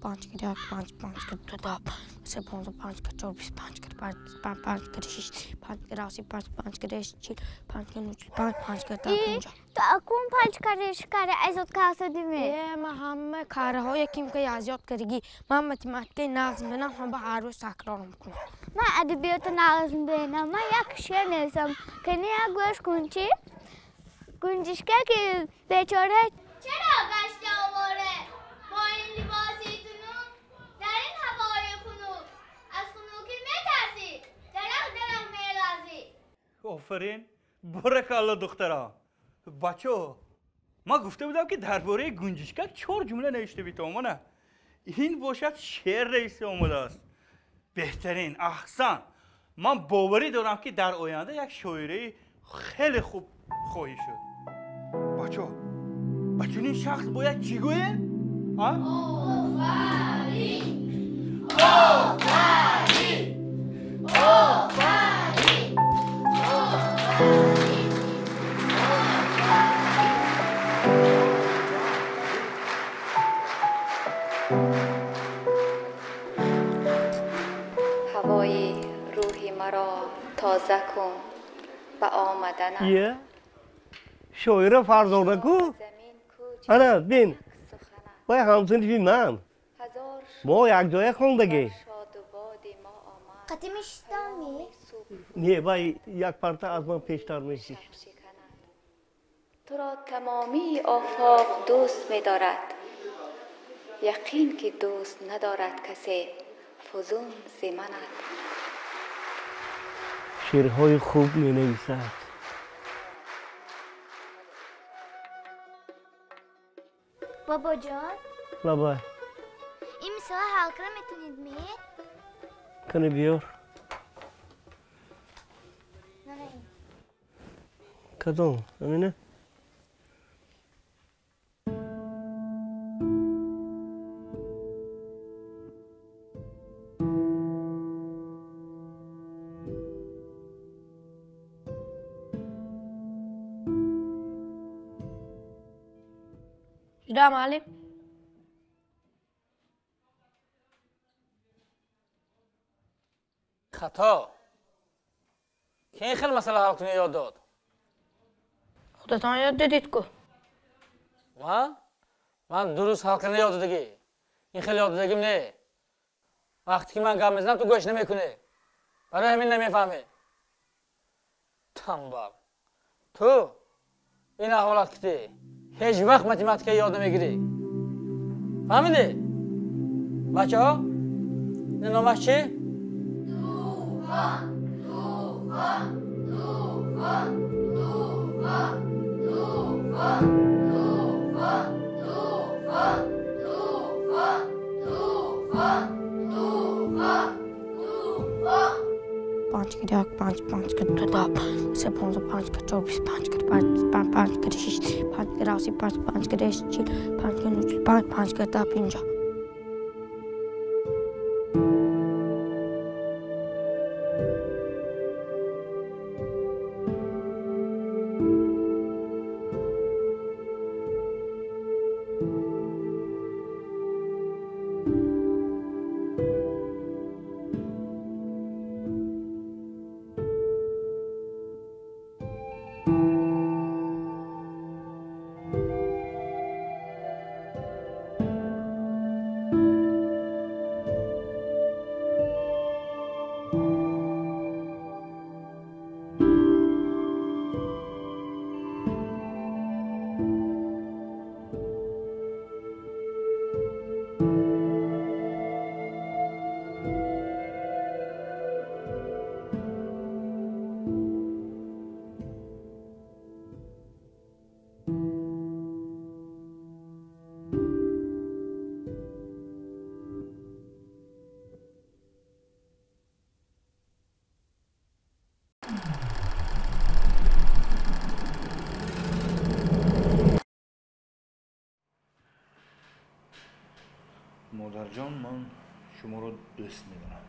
Панҷ кар як, панҷ, панҷ кар ду, даҳ, се, понздаҳ, панҷ кар чор, бист, панҷ кар панҷ, панҷ, панҷ кар шиш, панҷ кар ҳафт, панҷ, панҷ кар ҳашт, чил, панҷ кар нӯҳ, чил, панҷ, панҷ кар даҳ, панҷоҳ. Ту акун панҷ кари шикари азёд кардӣ? Э, ман ҳама караҳоя ким ки азёд кардагӣ. Ман математикаи нағз мебинам, ҳама ҳар рӯз такрор мекунам. Ман адабиёти нағз мебинам. Ман як шеър нависам. Кани як гӯш кун чӣ? Гунҷишка ки бечора чаро гашта овора бо ин либоси тунук дар ин ҳавои хунук аз хунукӣ метарсӣ дарах дарах меларзӣ. Офарин, боракалло духтара. Бачо, ман гуфта будам ки дар бораи гунҷишкак чор ҷумла навишта битавонам. Ин бошад шеър нависта омадааст. Беҳтарин, аҳсан. Ман боварӣ дорам ки дар оянда як шоираи хеле хуб хоҳӣ шуд. Бачо, ба чунин шахс бояд чӣ гӯем? Офарин! Офарин! Офарин! Офарин! Ҳавои рӯҳи маро тоза кун ба омаданат. Ие, шоира Фарзона ку? Ана, бин, вай ҳамсинфи ман. Мо якҷоя хондагӣ. Қати мешиштами? Не, вай як парта аз ман пештар мешишт. Туро тамомии офоқ дӯст медорад. Яқин ки дӯст надорад касе фузун зи манат. Шеърҳои хуб менависад. Бобоҷон? Лабай. Ин мисола ҳал кара метавонед ми? Кани биёр. Кадом? Амина? Да, муаллим. Хато. Ки ин хел масъала ҳал кунӣ ёд дод? Худатон ёд додед ку. Ман? Ман дуруст ҳал кардан ёд додагӣ. Ин хел ёд додагим не. Вақте ки ман гап мезанам, ту гӯш намекунӣ. Барои ҳамин намефаҳмӣ. Танбал. Ту ин аҳволат китӣ. Ҳеҷ вақт математика ёд намегирӣ. Фаҳмидӣ? Бачаҳо, ин номаш чӣ? Тӯфон, тӯфон, тӯфон, тӯфон, тӯфон, тӯфон, тӯфон, тӯфон, тӯфон, тӯфон, тӯфон. Панҷ кар як, панҷ, панҷ кар ду, даҳ, се, понздаҳ, панҷ кар чор, бист, панҷ кар панҷ, панҷ, панҷ кар шиш, панҷ кар ҳафт, панҷ, панҷ кар ҳашт, чил, панҷ кар нӯҳ, чил, панҷ, панҷ кар даҳ, панҷоҳ. Модарҷон, ман шуморо дӯст медорам.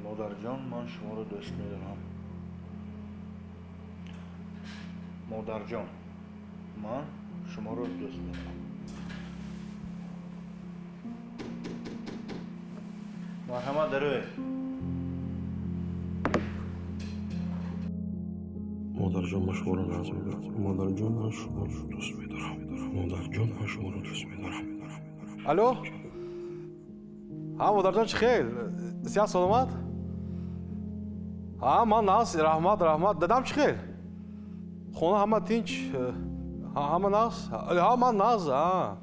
Модарҷон, ман шуморо дӯст медорам. Модарҷон, Ман шуморо дӯст медорам. Марҳамат, дароед. Модарҷон, ман шуморо нағз мебинам. Модарҷон, ман шуморо дӯст медорам. Модарҷон, ман шуморо дӯст медорам. Алло? Ҳа, модарҷон, чӣ хел? Сиҳат, саломат? Ҳа, ман нағз, раҳмат, раҳмат. Дадам чӣ хел? Хона ҳама тинч, ҳама нағз? Ҳа, ман нағз, ҳа.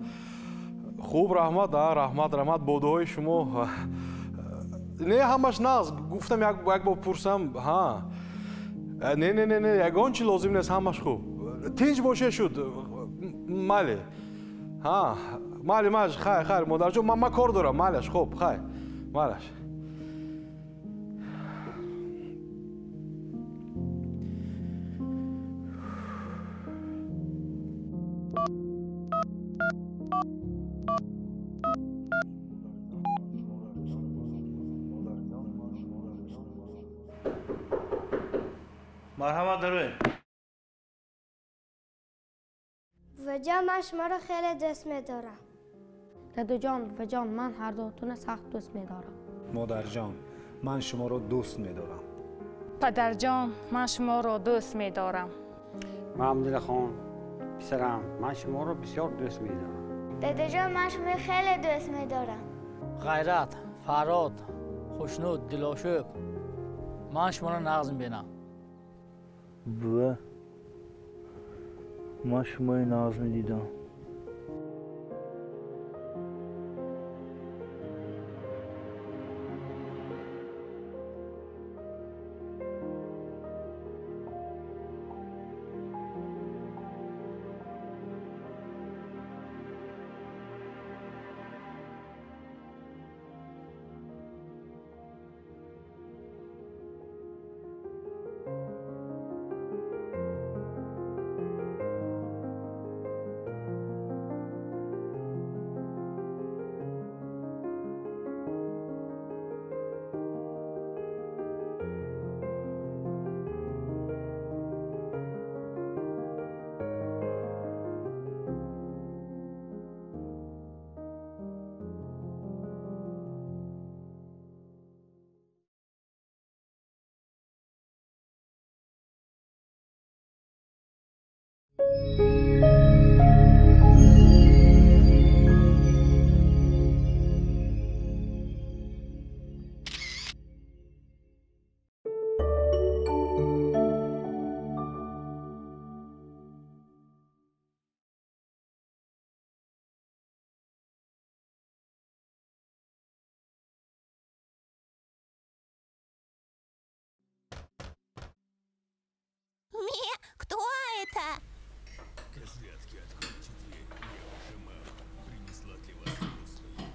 Хуб, раҳмат, ҳа, раҳмат, раҳмат, бо дуои шумо. Не, ҳамаш нағз. Гуфтам як бор пурсам, ҳа. Не, не, не, не, ягон чи лозим нест, ҳамаш хуб. Тинч боше шуд. Майли. Ҳа, майли, майли, хайр, хайр, модарҷон, ман кор дорам, майлаш, хуб, хайр, майлаш. Марҳамат, дароед. Буваҷон, ман шуморо хеле дӯст медорам. Дадаҷон, буваҷон, ман ҳардуатонро сахт дӯст медорам. Модарҷон, ман шуморо дӯст медорам. Падарҷон, ман шуморо дӯст медорам. Маҳмудилхон, писарам, ман шуморо бисёр дӯст медорам. Дадаҷон, ман шуморо хеле дӯст медорам. Ғайрат, Фарҳод, Хушнуд, Дилошӯб, ман шуморо нағз мебинам. Бува, ман шумои нағз медидам. Кто это? Козлятки, откройте дверь. Я ваша мама. Принесла для вас вкусную.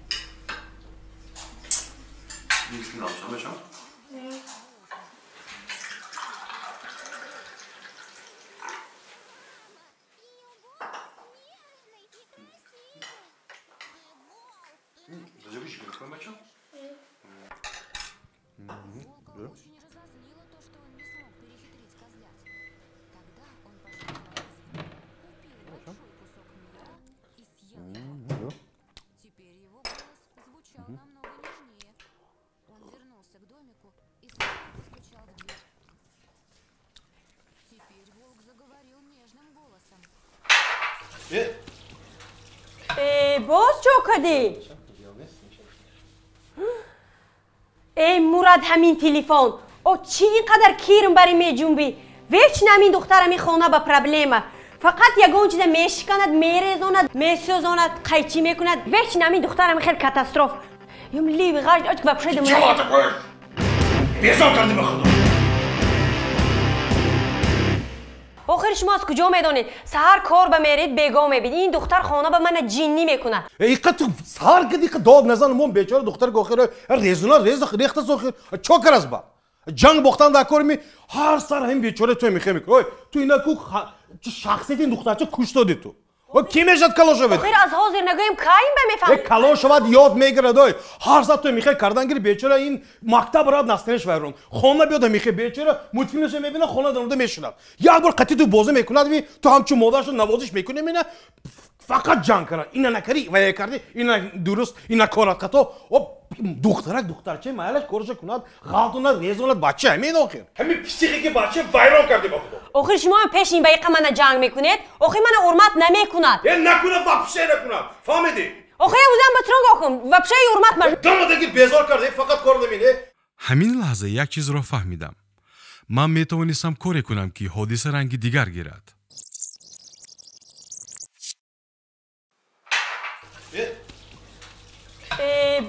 Боз чо кардӣ? Эй Мурад, ҳамин телефон. О чӣ ин қадар кирм бари меҷунбӣ? Вечно ҳамин духтар ҳамин хона ба проблема. Фақат ягон чиза мешиканад, мерезонад, месӯзонад, қайчӣ мекунад. Вечно ҳамин духтар ҳамин хел катастроф. Юм ливи ғаж очк вообще дам. Чего такое? Безор кардӣ ба худо. Охир шумо аз куҷо медонед? Саҳар кор ба меред, бего мебинед. Ин духтар хона ба мана ҷиннӣ мекунад. Иқа ту саҳар киди иқа дод назан, мон бечора духтар охир резуна рез рехта сохир. Чо карас ба? Ҷанг бохтан дар кор ми ҳар сар ҳам бечора ту мехе мекунӣ. Ой, ту ина ку шахсияти ин духтарча куш додӣ ту. Ки мешад калон шавад? Охир аз ҳозир нагӯем, кай ба мефаҳмад? Калон шавад, ёд мегирад. Ой, ҳар саат ту михе кардан гири, бечора ин мактаб рад настенеш вайрон. Хона биёда михе бечора мультфилмша мебина, хона дарода мешунад. Як бор қатъи ту бозӣ мекунад, ви ту ҳамчун модарашро навозиш мекунӣ, мена фақат ҷанг карад. Ина накарӣ, вая кардӣ, ина дуруст, ина корат хато. Духтарак духтарча майлаш корша кунад, ғалтонад, резонад, бача ҳамин охир. Ҳамин психики бача вайрон кардӣ ба худо. Охир шумо ҳам пеш ин ба иқа мана ҷанг мекунед, охир мана ҳурмат намекунад. Е накунад, вообще накунад. Фаҳмидӣ? Охир узам ба тронг охум, вообще ҳурмат ман. Дамадаги безор карда, фақат кор намин. Ҳамин лаҳза як чизро фаҳмидам. Ман метавонистам коре кунам, ки ҳодиса ранги дигар гирад.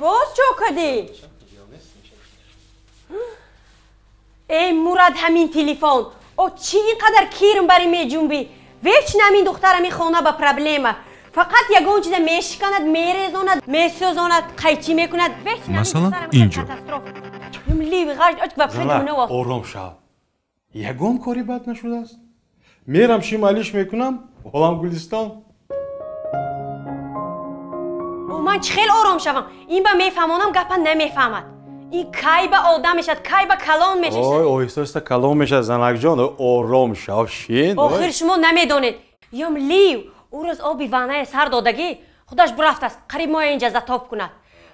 Боз чо кардӣ? Эй Мурад, ҳамин телефон. О чӣ ин қадар кирм бари меҷунбӣ? Вечно ҳамин духтар ҳамин хона ба проблема. Фақат ягон чиза мешиканад, мерезонад, месӯзонад, қайчӣ мекунад. Масалан, инҷо. Ором шав. Ягон кори бад нашудааст. Мерам шималиш мекунам, олам Гулистон. Ман чӣ хел ором шавам? Ин ба мефаҳмонам, гапа намефаҳмад. Ин кай ба одам мешавад, кай ба калон мешавад? Ой, оҳиста оҳиста калон мешавад, занакҷон, ором шав, шин. Охир шумо намедонед. Ём лив, ӯ рӯз оби ваннае сар додагӣ, худаш бурафтааст, қариб моя инҷа затоб кунад.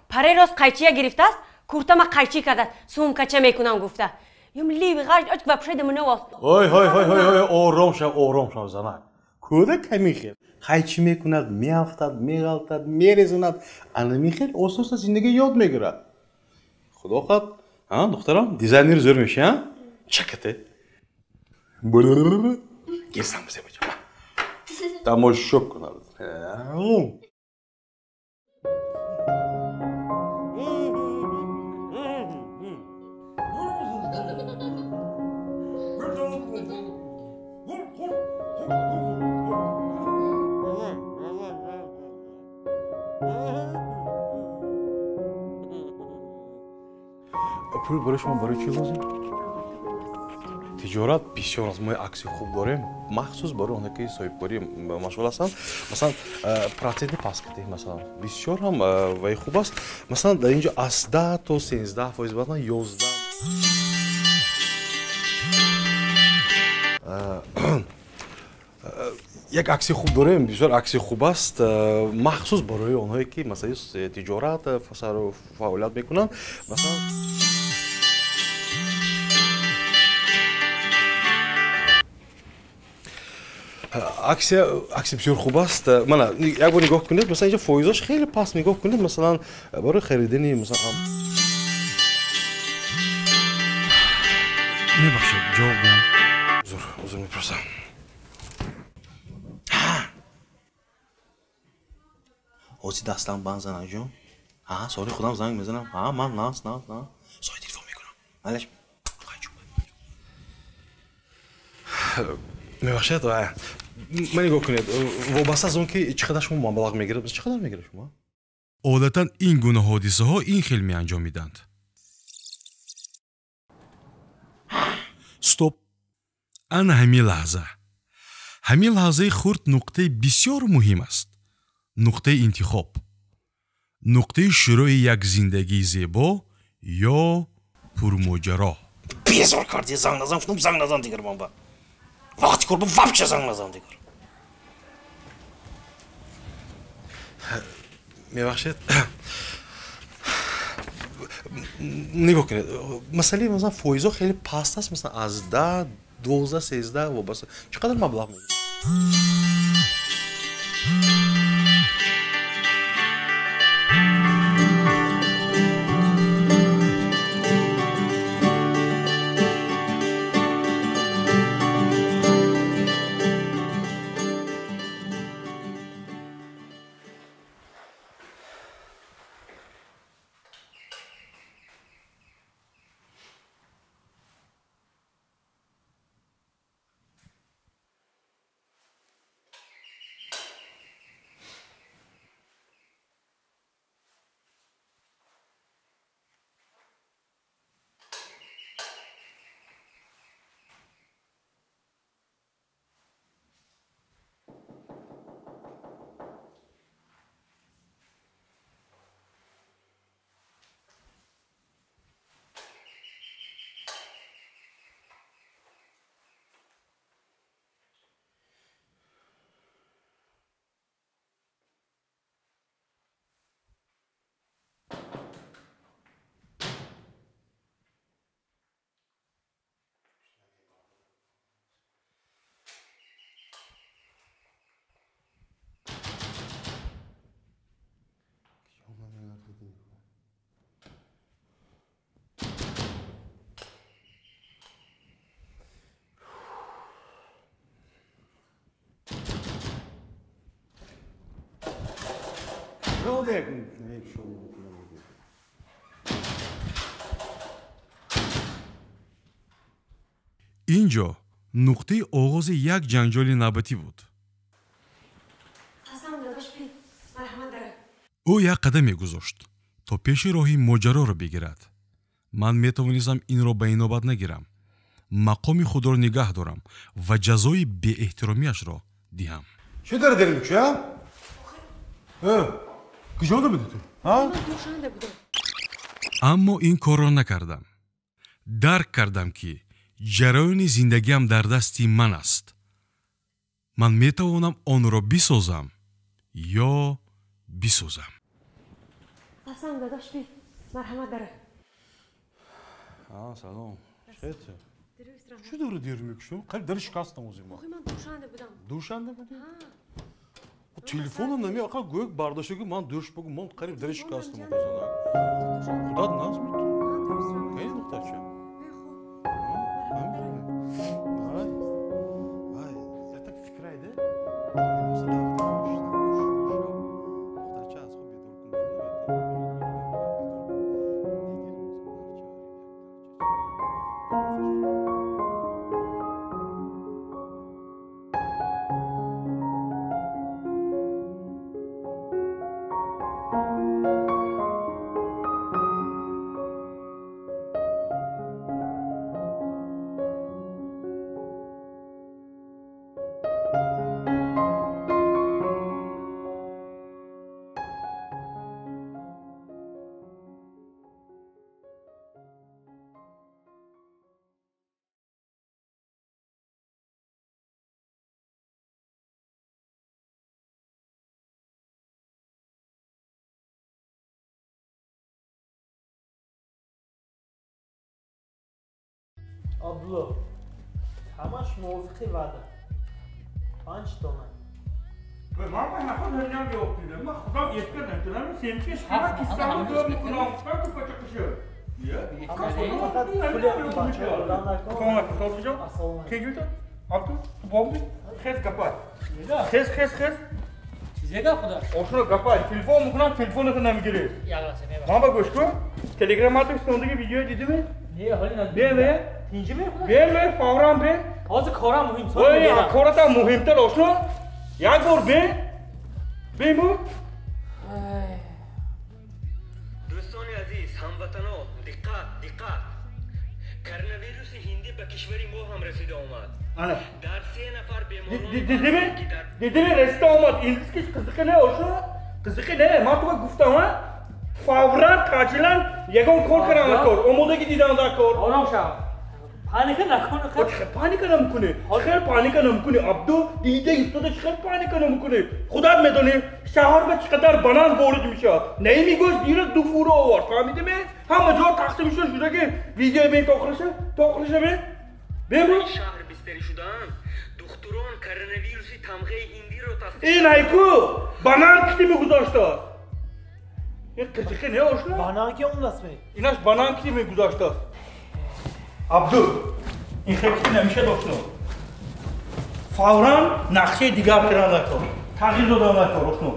Паре рост қайчия гирифтааст, куртама қайчӣ кардааст, сумкача мекунам гуфта. Ём лив, ғаж вообще дамуновост. Ой, ой, ой, ой, ором шав, ором шав, занак. Кӯдак ҳамин хел қайчӣ мекунад, меафтад, меғалтад, мерезонад. Ана хел оста оста зиндагӣ ёд мегирад. Худо хоҳад, духтарам, дизайнери зӯр мешӣ, чакате. Гирсам зебоҷон. Тамошо кунад. Пул барои шумо барои чӣ лозим? Тиҷорат бисёр аст. Мо акси хуб дорем, махсус барои оне ки соҳибкорӣ машғул ҳастанд. Масалан, проценти паст кардем, масалан, бисёр ҳам ваи хуб аст. Масалан, дар инҷо аз 10 то 13%, баъдан 11. Як акси хуб дорем, бисёр акси хуб аст, махсус барои онҳое ки масалан тиҷорат фаъолият мекунанд. Масалан, аксия бисёр хуб аст. Мана, як бор нигоҳ кунед, масалан, инҷо фоизош хеле паст, нигоҳ кунед, масалан, барои харидани, масалан. Мебахшед, ҷавоб диҳам. Узр мепурсам. Ози дастам банд, занакҷон. Соли худам занг мезанам. Ман нас, нас, нас. Сои телефон мекунам. Малеш. Мебахшед, ман нигоҳ кунед, вобаста аз он ки чӣ қадар шумо маблағ мегирад, чӣ қадар мегирад шумо? Одатан ин гуна ҳодисаҳо ин хел меанҷомиданд. Стоп! Ана ҳамин лаҳза. Ҳамин лаҳзаи хурд нуқтаи бисёр муҳим аст. Нуқтаи интихоб. Нуқтаи шурӯи як зиндагии зебо ё пурмоҷаро. Безор кардӣ, занг назан, гуфтам занг назан дигар ман ба. Вақти кор бо вообще занг назан дигар. Мебахшед. Нигоҳ кунед, масъалаи масалан фоизҳо хеле паст аст, масалан аз 10, 12, 13 вобаста. Чӣ қадар маблағ мегиред? Ин ҷо нуқтаи оғози як ҷанҷоли навбатӣ буд. Ӯ як қадам мегузошт, то пеши роҳи моҷароро бигирад. Ман метавонистам инро ба инобат нагирам, мақоми худро нигаҳ дорам ва ҷазои беэҳтиромиашро диҳам. Чӣ дара дер мекушӣ, а? Куҷода будӣ ту? Аммо ин корро накардам. Дарк кардам, ки ҷараёни зиндагиам дар дасти ман аст. Ман метавонам онро бисозам ё бисӯзам. Асан дадош, би, марҳамат, дара. Салом. Чӣ дора дер мекушӣ? Қариб дари шикастам ози ма. Охи, ман Душанде будам. Душанде будӣ? Телефонам нами ақа гӯяк бардошта, ки ман душ бугу, ман қариб дари шикастам оқазана. Худат наз буд. Кайни духтарча? Вай, так фикрайде. Духтарча аз хоб бедор кун. Абдулло, ҳамаш мувофиқи ваъда. 5 дона. Ман ба наход ҳаминам ҷавоб дидам. Ман худам эска намедонам, семчи шума киссамро ҷавоб мекунам. Гуфтам ки пачақишу. Хез гапай. Хез, хез, хез. Чизе гап худо? Ошуно гапай. Телефон мекунам, телефонато намегирӣ. Ман ба гӯш кун. Телеграммато сондаги видео дидими? Не, ҳоли надидам. Бе, бе. Тинҷи мехӯрад? Бе, бе, фавран бе. Ҳозир корам муҳим. Ой, кората муҳимтар ошно. Як бор бе. Бе бу. Дӯстони азиз, ҳамватано, диққат, диққат. Коронавируси ҳиндӣ ба кишвари мо ҳам расида омад. Ана. Дар 3 нафар беморон Дидими? Дидими расида омад. Индискиш қизиқи не ошно? Қизиқи не. Ман туга гуфтам, а? Фавран таъҷилан ягон кор кардам дар кор. Омодагӣ дидам дар кор. Ором шав. Паника накун. Паника намекунӣ. Хел паника намекунӣ. Абду дида истода хел паника намекунӣ. Худат медонӣ шаҳр ба чӣ қадар банан ворид мешавад. Наими гӯшт дирӯз 2 фура овард. Фаҳмидӣ? Ҳама ҷо тақсим шуд шуда ки видео бин то охириша, то охириша бин. Бин. Шаҳр бистарӣ шудаанд. Духтурон коронавируси тамғаи ҳиндиро тасдиқ. Ин айку банан кити мегузоштааст. Ин қизиқи не ошно? Банан ки он аст ме? Инаш банан кити мегузоштааст. Абду, ин хел кити намешад ошно. Фавран нақшаи дигар кардан накор. Тағйир додан накор ошно.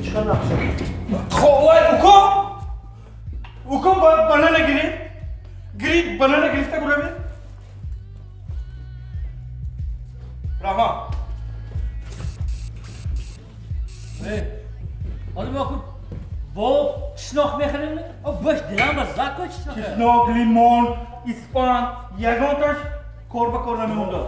Чӣ нақша? Вай, уко! Уко банана гирид. Гирид, банана гирифта гуравед. Раҳмат. Ҳозир мо бо чеснок мехӯрем? Бош дилам ба зад ко чеснок. Чеснок, лимон, испан, ягонташ кор ба кор намемондад.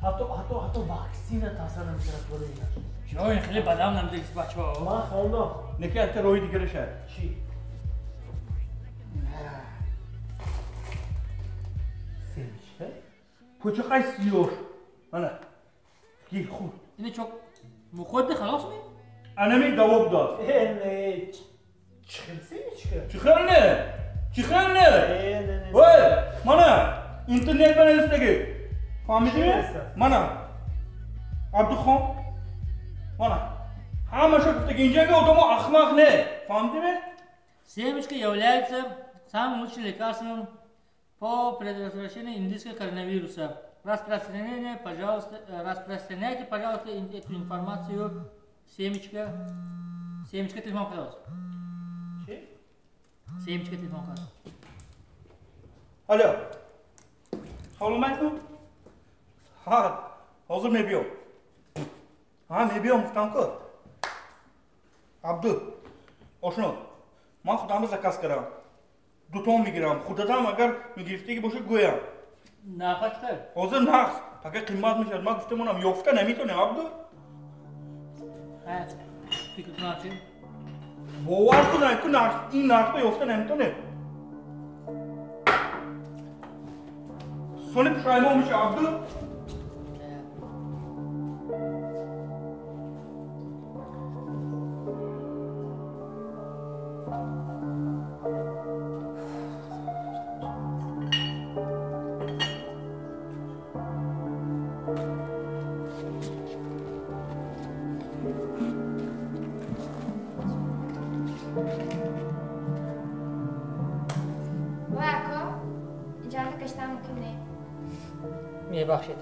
Ҳатто ваксина таъсир намекунад барои инаш. Чиро ин хеле бадам намедиҳед бачаҳо? Ман хондам. Неки ҳатто роҳи дигараша. Чӣ? Семечка? Пӯчақай сиёр. Мана. Гир хӯр. Ина чок мухӯрди халос ми? Анами даво будааст. Не, чӣ хел семечка? Чӣ хел не? Чӣ хел не? Ой, мана интернет ба навистагӣ. Фаҳмидӣ? Мана. Абдухон. Мана. Ҳамаша гуфтагӣ инҷанга одамо ахмақ не. Фаҳмидӣ? Семечка является самым лучшим лекарством по предотвращению индийского коронавируса. Распространяйте, пожалуйста, эту информацию Семечка. Семечка телефон кардааст. Чӣ? Семечка телефон кард. Алло. Салом алейкум. Ҳа, ҳозир мебиём. Ҳа, мебиём гуфтам ку. Абду, ошно, ман худамро заказ кардам. Дутон мегирам. Худатам агар мегирифтагӣ бошад гӯям. Нарха чӣ қадр? Ҳозир нақс. Пага қимат мешавад. Ман гуфта монам, ёфта наметонем, Абду. Ҳа, фикр кунам чӣ? Бовар кун, ку нарх, ин нархро ёфта наметонем. Сони пушаймон меша, Абду. Мебахшед.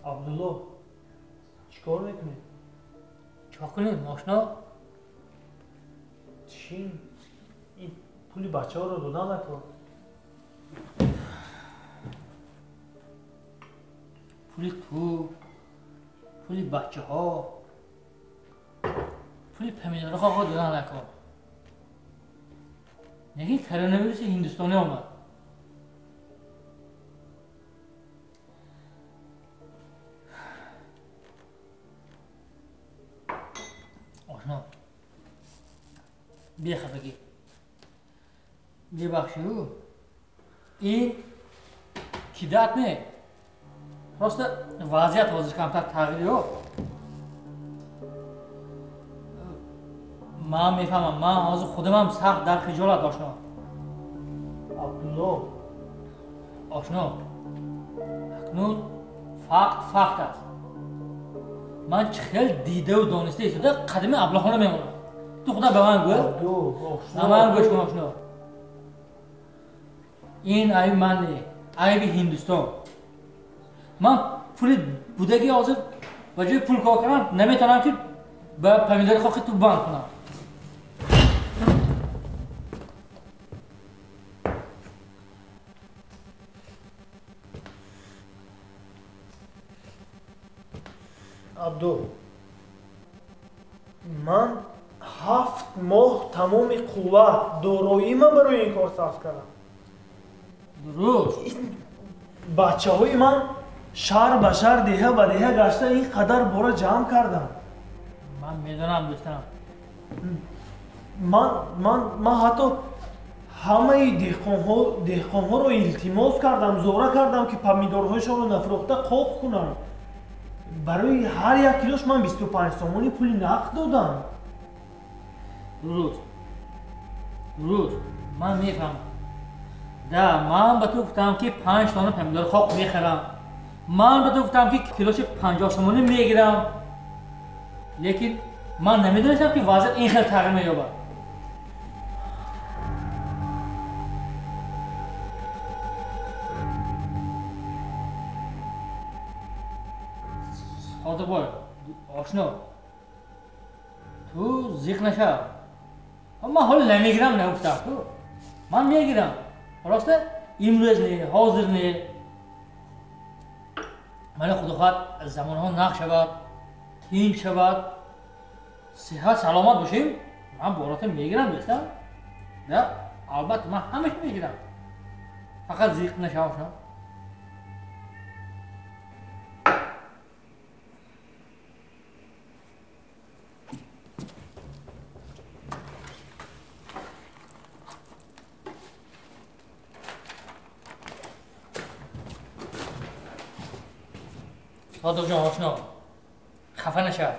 Абдулло, чӣ кор мекунӣ? Чӣ кунем, ошно? Чӣ? Ин пули бачаҳоро дода накун. Пули ту, пули бачаҳо, пули помидорҳо хоҳ дода накун. Лекин коронавируси ҳиндустонӣ омад. Ошно, бехафагӣ, бебахшию, ин кидат не, просто вазъият ҳозир камтар тағйир ёфт. Ман мефаҳмам, ман ҳозир худамам сахт дар хиҷолат, ошно. Абдулло, ошно, акнун факт факт аст. Ман чӣ хел дидаву дониста истода қадами аблаҳона мемонам. Ту худа ба ман гӯ. Ба ман гӯш кун, ошно. Ин айби ман не, айби Ҳиндустон. Ман пули будаги ҳозир ба ҷои пул кор кардам наметавонам ки ба помидори хоки ту банд кунам. Абду, ман 7 моҳ тамоми қувват дороима барои ин кор сарф кардам. Дуруст. Бачаҳои ман шаҳр ба шаҳр, деҳа ба деҳа гашта ин қадар бора ҷамъ кардам. Ман медонам, дӯстам. Ман ҳатто ҳамаи деҳқонҳоро илтимос кардам, зора кардам ки помидорҳояшонро нафурӯхта қоқ кунанд. Барои ҳар як килош ман 25 сомонӣ пули нақд додам. Дуруст, дуруст, ман мефаҳмам. Да, ман ба ту гуфтам ки 5 тонна помидор хоқ мехарам. Ман ба ту гуфтам ки килоши 50 сомонӣ мегирам. Лекин ман намедонистам ки вазъият ин хел тағйир меёбад. Содиқбой, ошно, ту зиқ нашав. Ман ҳоло намегирам нагуфтам ку. Ман мегирам. Просто имрӯз не, ҳозир не. Мана худо хоҳад замонҳо нақ шавад, тинч шавад, сиҳат саломат бошем, ман бората мегирам, дӯстам. Да, албатта ман ҳамаша мегирам. Фақат зиқ нашав, ошно. Содиқҷон, ошно, хафа нашав.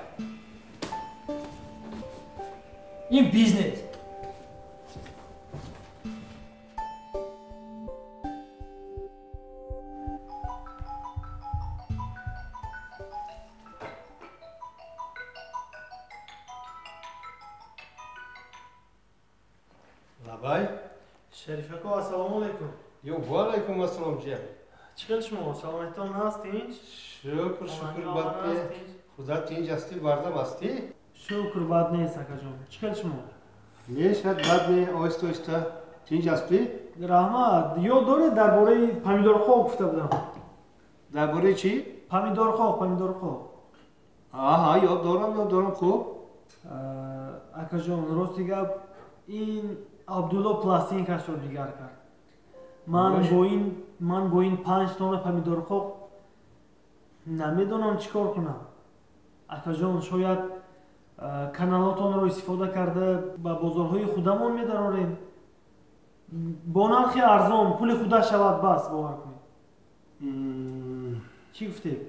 Ин бизнес. Лабай, Шариф ако, ассалому алайкум. Ё, ва алайкум ассалом, ҷия. Чӣ хел шумо? Саломатитон ҳаст, тинч? Шукр, шукр, бад не. Худо тинч ҳастӣ, бардам ҳастӣ? Шукр, бад нест, акаҷон. Чӣ хел шумо? Не, шояд бад не, оҳиста оҳиста. Тинч ҳастӣ? Раҳмат. Ёд доред дар бораи помидорхоҳ гуфта будам? Дар бораи чӣ? Помидорхоҳ, помидорхоҳ. Аҳа, ёд дорам, ёд дорам, хуб. Акаҷон, рости гап, ин Абдулло пластинкашро дигар кард. Ман бо ин 5 тонна помидорхоҳ намедонам чӣ кор кунам. Акаҷон, шояд каналотонро истифода карда ба бозорҳои худамон медарорем. Бо нархи арзон, пули худа шавад бас, бовар кунед. Чӣ гуфтед?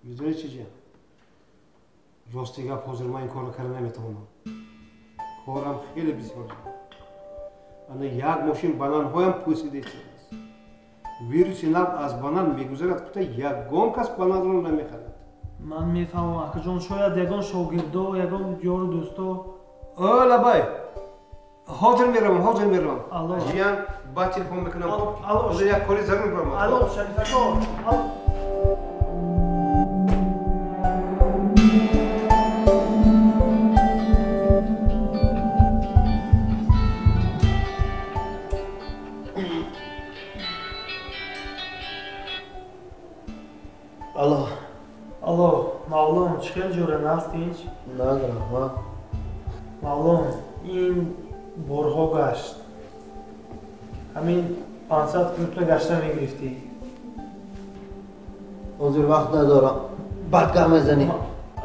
Медонӣ чӣ, ҷия? Рости гап, ҳозир ман ин корро карда наметавонам. Корам хеле бисёр. Ана як мошин бананҳоям пӯсида истодааст. Вируси нав аз банан мегузарад, гуфта ягон кас бананро намехарад. Ман мефаҳмам, акаҷон, шояд ягон шогирдо, ягон ёру дӯсто. О, лабай, ҳозир меравам, ҳозир меравам. Алло. Ҷиян, баъд телефон мекунам. Алло. Ҳозир як кори зарур баромад. Алло, Шариф ако. Алло. Алло, Мавлон, чӣ хел ҷора, наст тинч? Наз, раҳмат. Мавлон, ин борҳо гашт. Ҳамин 500 километр гашта мегирифтӣ. Ҳозир вақт надорам. Баъд гап мезанем.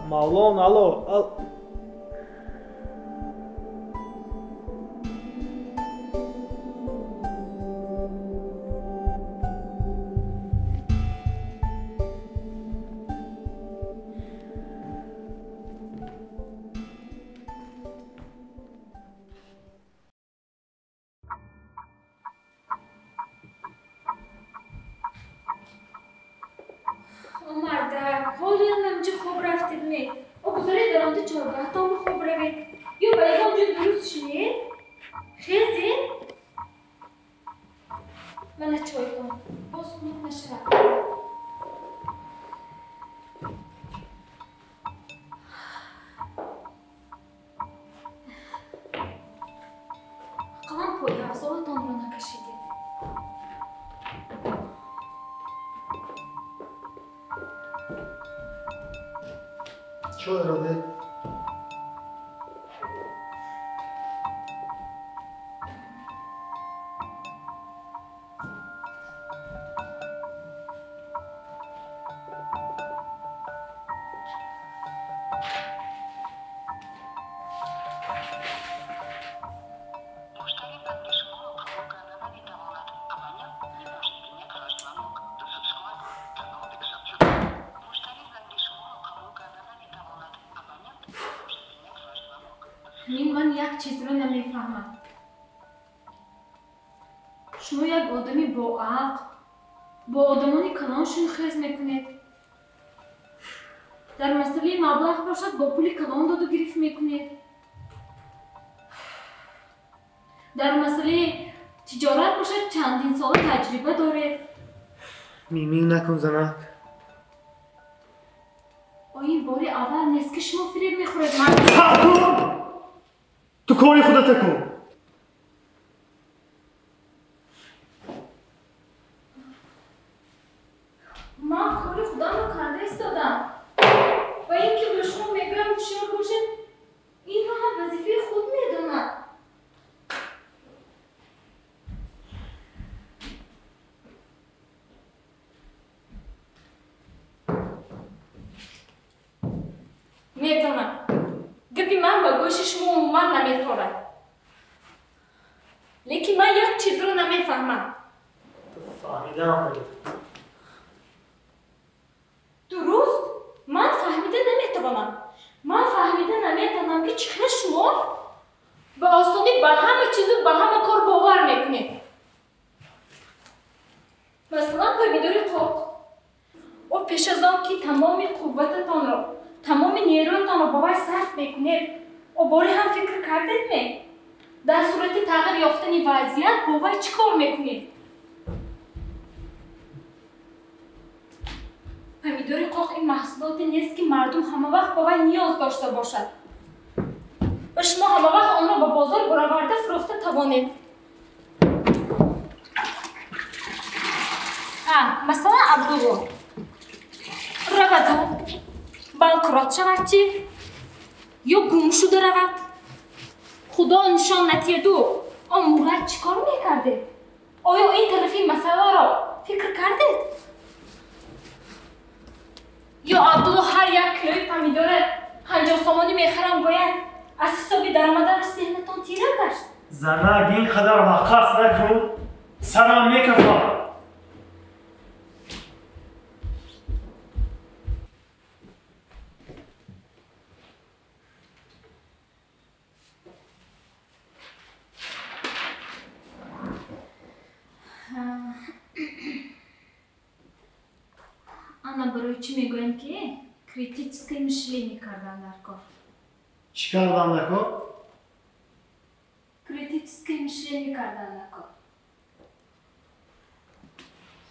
Мавлон, алло. Чойро де. Ман як чизро намефаҳмам. Шумо як одами боақл, бо одамони калон шунхез мекунед. Дар масъалаи маблағ бошад, бо пули калон доду гирифт мекунед. Дар масъалаи тиҷорат бошад, чандин сола таҷриба доред. Мимин накун, занак. Ин бори аввал нест, ки шумо фиреб мехӯред. Ман ту кори худата кун. Ман кори худамро карда истодам. Ва ин ки ба шумо мегӯям ҳушёр бошед, инро ҳам вазифаи худ медонад. Медонам. Гапи ман ба гӯши шумо умуман наметорад. Лекин ман як чизро намефаҳмам. Фаҳмидаам. Дуруст, ман фаҳмида наметавонам. Ман фаҳмида наметавонам, ки чӣ хел шумо ба осонӣ ба ҳама чизу ба ҳама кор бовар мекунед. Масалан, помидори қоқ. О пеш аз он ки тамоми қуввататонро, тамоми нерӯятонро ба вай сарф мекунед, Обори ҳам фикр кардед ме? Дар сурати тағйир ёфтани вазъият бо вай чӣ кор мекунед? Помидори қоқ ин маҳсулоте нест, ки мардум ҳамавақт ба вай ниёз дошта бошад ва шумо ҳамавақт онро ба бозор бароварда фурӯхта тавонед. Масалан, Абдулло раваду банкрот шавад чӣ? Ё гум шуда равад? Худо нишон натиҳаду он Мурад чӣ кор мекардед? Оё ин тарафи масъаларо фикр кардед? Ё Абдулло ҳар як килои помидора 50 сомонӣ мехарам гӯяд, аз ҳисоби даромадараш зеҳнатон тира гашт? Занак, ин қадар ваққас накун, сарам мекафад. Ана барои чӣ мегӯям, ки критическое мышление кардан дар кор. Чӣ кардан дар кор? Критическое мышление кардан дар кор.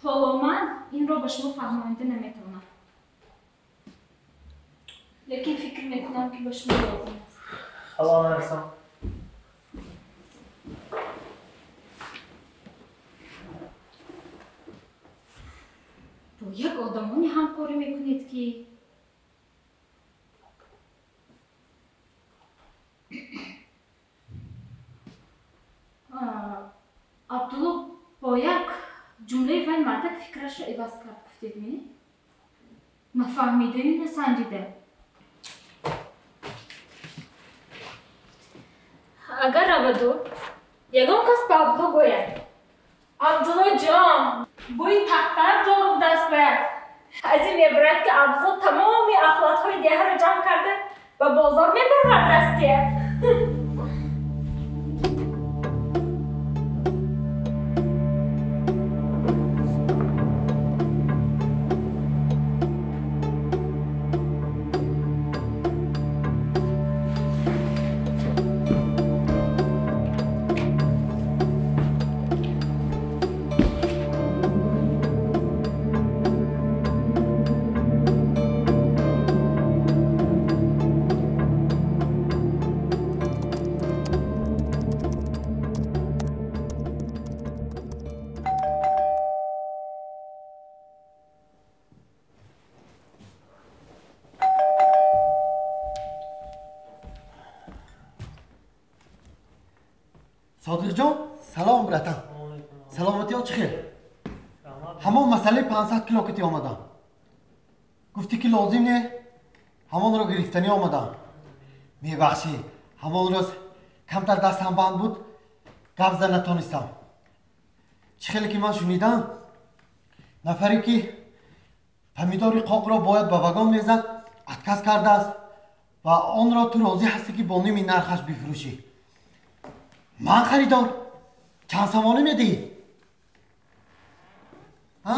Ҳоло ман инро ба шумо фаҳмонида наметавонам, лекин фикр мекунам, ки ба шумо лозим аст. Ҳало нарасам. Бо як одамоне ҳамкорӣ мекунед, ки Абдулло бо як ҷумлаи вай мардак фикрашро иваз кард, гуфтед ме? Нафаҳмидаю насанҷида. Агар раваду ягон кас ба Абдулло гӯяд: Абдулло ҷон, бӯи тахтар дорум даст бояд, аз ин мебарад, ки Абдулло тамоми ахлотҳои деҳаро ҷамъ карда ба бозор мебарад дастия. Содиқҷон, салом братан. Саломатиён чӣ хел? Ҳамон масъалаи 500 кило кити омадам. Гуфтӣ, ки лозим не, ҳамонро гирифтанӣ омадам. Мебахшӣ, ҳамон рӯз камтар дастам банд буд, гап зада натонистам. Чӣ хеле ки ман шунидам, нафаре ки помидори қоқро бояд ба вагон мезад, отказ кардааст ва онро ту розӣ ҳастӣ, ки бо ними нархаш бифурӯшӣ. Ман харидор. Чанд сомонӣ медиҳӣ? А?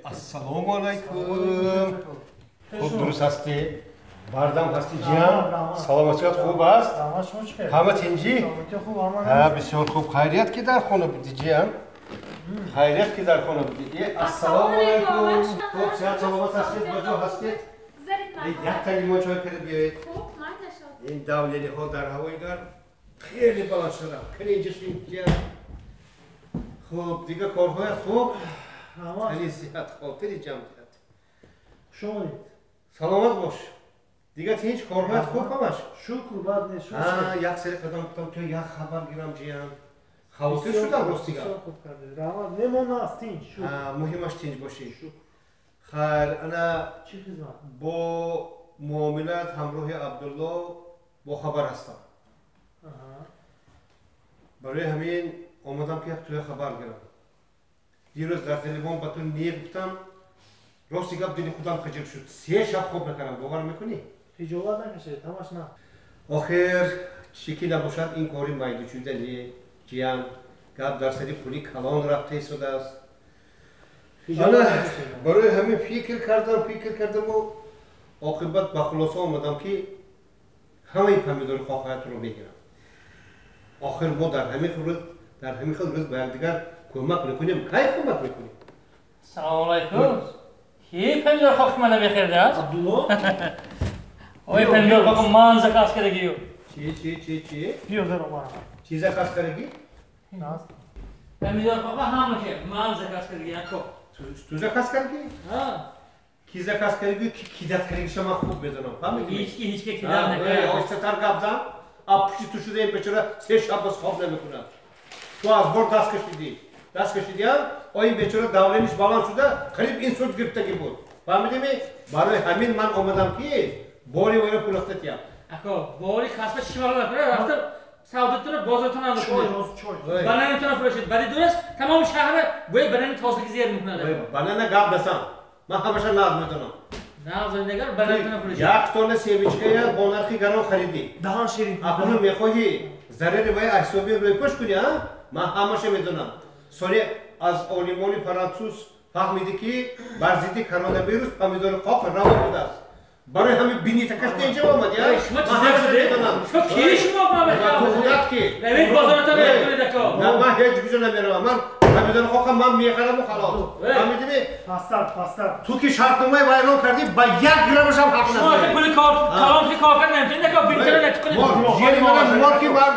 Ассалому алайкум. Хуб, дуруст ҳастӣ? Бардам ҳастӣ, ҷиям? Саломатият хуб аст? Ҳама тинҷӣ? Бисёр хуб. Хайрият, ки дар хона будӣ, ҷиям? Хайрият, ки дар хона будӣ. Ассалому алайкум. Хуб, сиҳат саломат ҳастед? Ба ҷо ҳастед? Якта лимон чой карда биёед. Ин давлениҳо дар ҳавои гарм хеле баланд шуданд. Кани инҷа шин, ҷиям. Хуб, дигар корҳоят хуб? Тани сиҳат, хотири ҷамъият. Хуш омадед. Саломат бош. Дигар ҳеҷ корҳоят хуб ҳамаш? Шукр, бад нест. Як сари қадам гуфтам, то як хабар гирам, ҷиям. Хавотир шудам, рости гап. Хуб кардед. Раҳмат. Мемон аст, тинҷ. Шукр. Муҳимаш тинҷ бошӣ. Хайр, ана чӣ хизмат? Бо муомилат ҳамроҳи Абдулло бохабар ҳастам. Барои ҳамин омадам, ки як туя хабар гирам. Дирӯз дар телефон ба ту не гуфтам, рости гап, дили худам хиҷил шуд. 3 шаб хоб накардам, бовар мекунӣ? Хиҷолат накашед, ҳамаш на. Охир Чӣ ки набошад, ин кори майдучуда не, ҷиян. Гап дар сари пули калон рафта истодааст. Ана барои ҳамин фикр кардаму оқибат ба хулоса омадам, ки ҳамаи помидори қоқаятро мегирам. Охир мо дар ҳамин хел рӯз ба якдигар кӯмак мекунем. Кай кӯмак мекунем? Салому алайкум. Ки помидор қоқи мана мехӯрдааст? Абдулло? Ой, помидор қоқи ман заказ кардагию. Чи чи чи чи? Биё даро мара. Чи заказ кардагӣ? Помидор қоқи ҳамаша ман заказ кардагӣ, ако. Ту заказ кардагӣ? Ҳа. Ки заказ кардагӣ, ки кидат кардагиша ман хуб медонам. Фаҳмидӣ? Ҳеҷ ки кидат накард. Оҳистатар гап зан. А пушти ту шуда ин бечора се шаб боз хоб намекунад. Ту аз бор даст кашидӣ. Даст кашидиам, о ин бечора давлениш баланд шуда, қариб инсулт гирифтагӣ буд. Фаҳмидӣ? Барои ҳамин ман омадам, ки бори вайро пулахта тиям. Ако, бори касба чӣ маълум накунад, рафта савдотуна бозортона мекунед. Чой. Бананатона фурӯшед. Баъди дурас тамоми шаҳра бӯи банани тозаги зер мекунад. Банана гап насан. Ман ҳамаша нағз медонам. Нағз нагар бананатона фурӯшед. Як тонна семечкая бо нархи гарон харидӣ. Даҳан ширин. Акнун мехоҳӣ зарари вай аз ҳисоби рӯйпӯш кунӣ, а? Ман ҳамаша медонам. Соли аз олимони фаронсуз фаҳмидӣ, ки бар зидди коронавирус помидори қоқ раво будааст. Барои ҳамин бинитакашта инҷа омадӣ, а? Шумо чиз шудед? Шумо ки шумо ту худат ки? Равед бозората мекунед, ако. На, ман ҳеҷ куҷо намеравам. Ман помидори қоқам ман мехараму халос. Фаҳмидӣ? Пастар, пастар. Ту ки шартномаи вайрон кардӣ, ба як граммашам ҳақ надорӣ. Шумо пули кор калон ки кор кард наметавонед, ако, бинитара натиқунед. Ҷери мана мор ки ман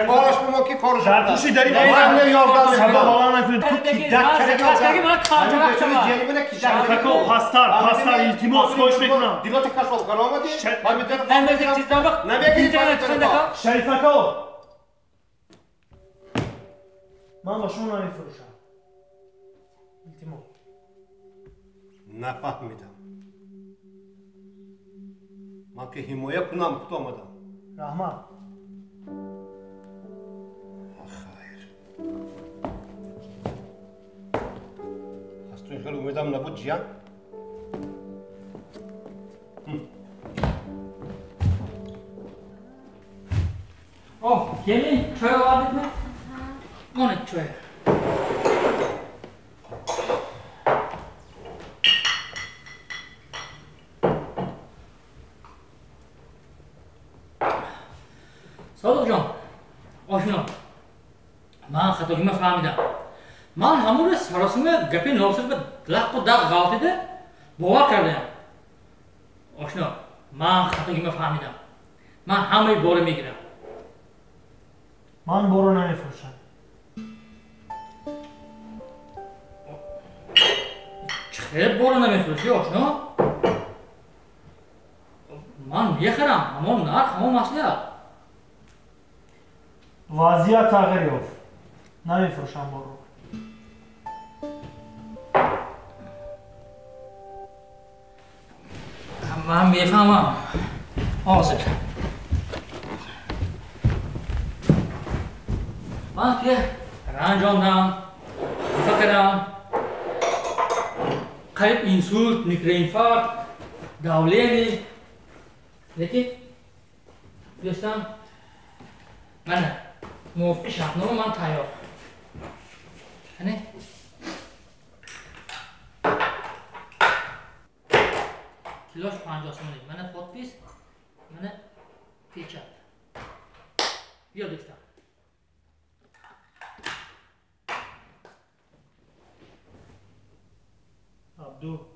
кораш мо ки кораш. Дар пушти дари ман ёрдам садо баланд накунед. Ту кидак кардӣ, ман картара ҷери мана кидак. Шарифако, пастар, пастар, илтимос хоҳиш мекунам. Дилота кашол кар омадӣ? Помидор намезак чиздан вақт намегирӣ. Шарифако, ман ба шумо намефурӯшам. Илтимос. Нафаҳмидам. Ман ки ҳимоя кунам худ омадам. Раҳмат. Хайр. Аз ту ин хел умедам набуд, ҷиян. Оҳ, келин, чой овардидми? Монед чой. Содиқҷон, ошно, ман хатогима фаҳмидам. Ман ҳамон рӯз саросима гапи носир ба лаққу дақ ғалтида бовар кардаям. Ошно, ман хатогима фаҳмидам. Ман ҳамаи бора мегирам. Ман боро намефурӯшам. Чӣ хел боро намефурӯшӣ, ошно? Ман мехарам, ҳамон нарх, ҳамон маслиҳат. Вазъият тағйир ёфт. Намефурӯшам борро. Ман мефаҳмам. Ҳозир. Ман ки ранҷондам, хафа кардам. Қариб инсулт, микроинфаркт, давление. Лекин дӯстам, мана мувофиқи шартнома ман тайёр. Ане? Килош 50 сомонӣ. Мана подпись, мана печат. Биё дӯстам. Абду.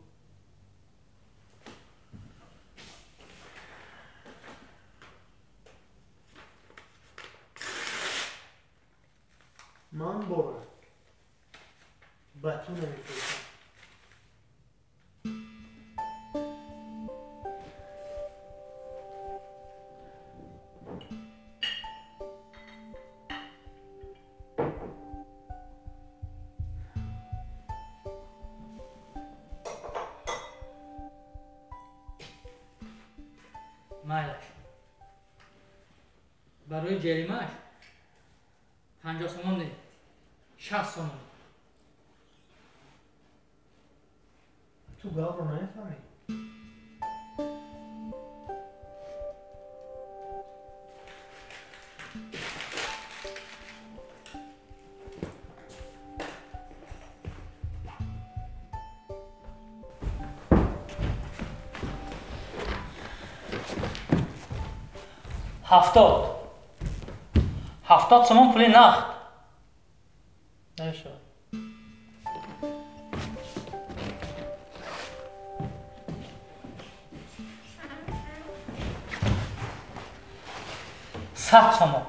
Ман бора ба ту намефурӯшам. Майлаш. Барои ҷаримааш 50 сомон не, 60 сомон. Ту гапро намефаҳмӣ? 70. 70 сомон пули нақд. Намешавад. 100 сомон.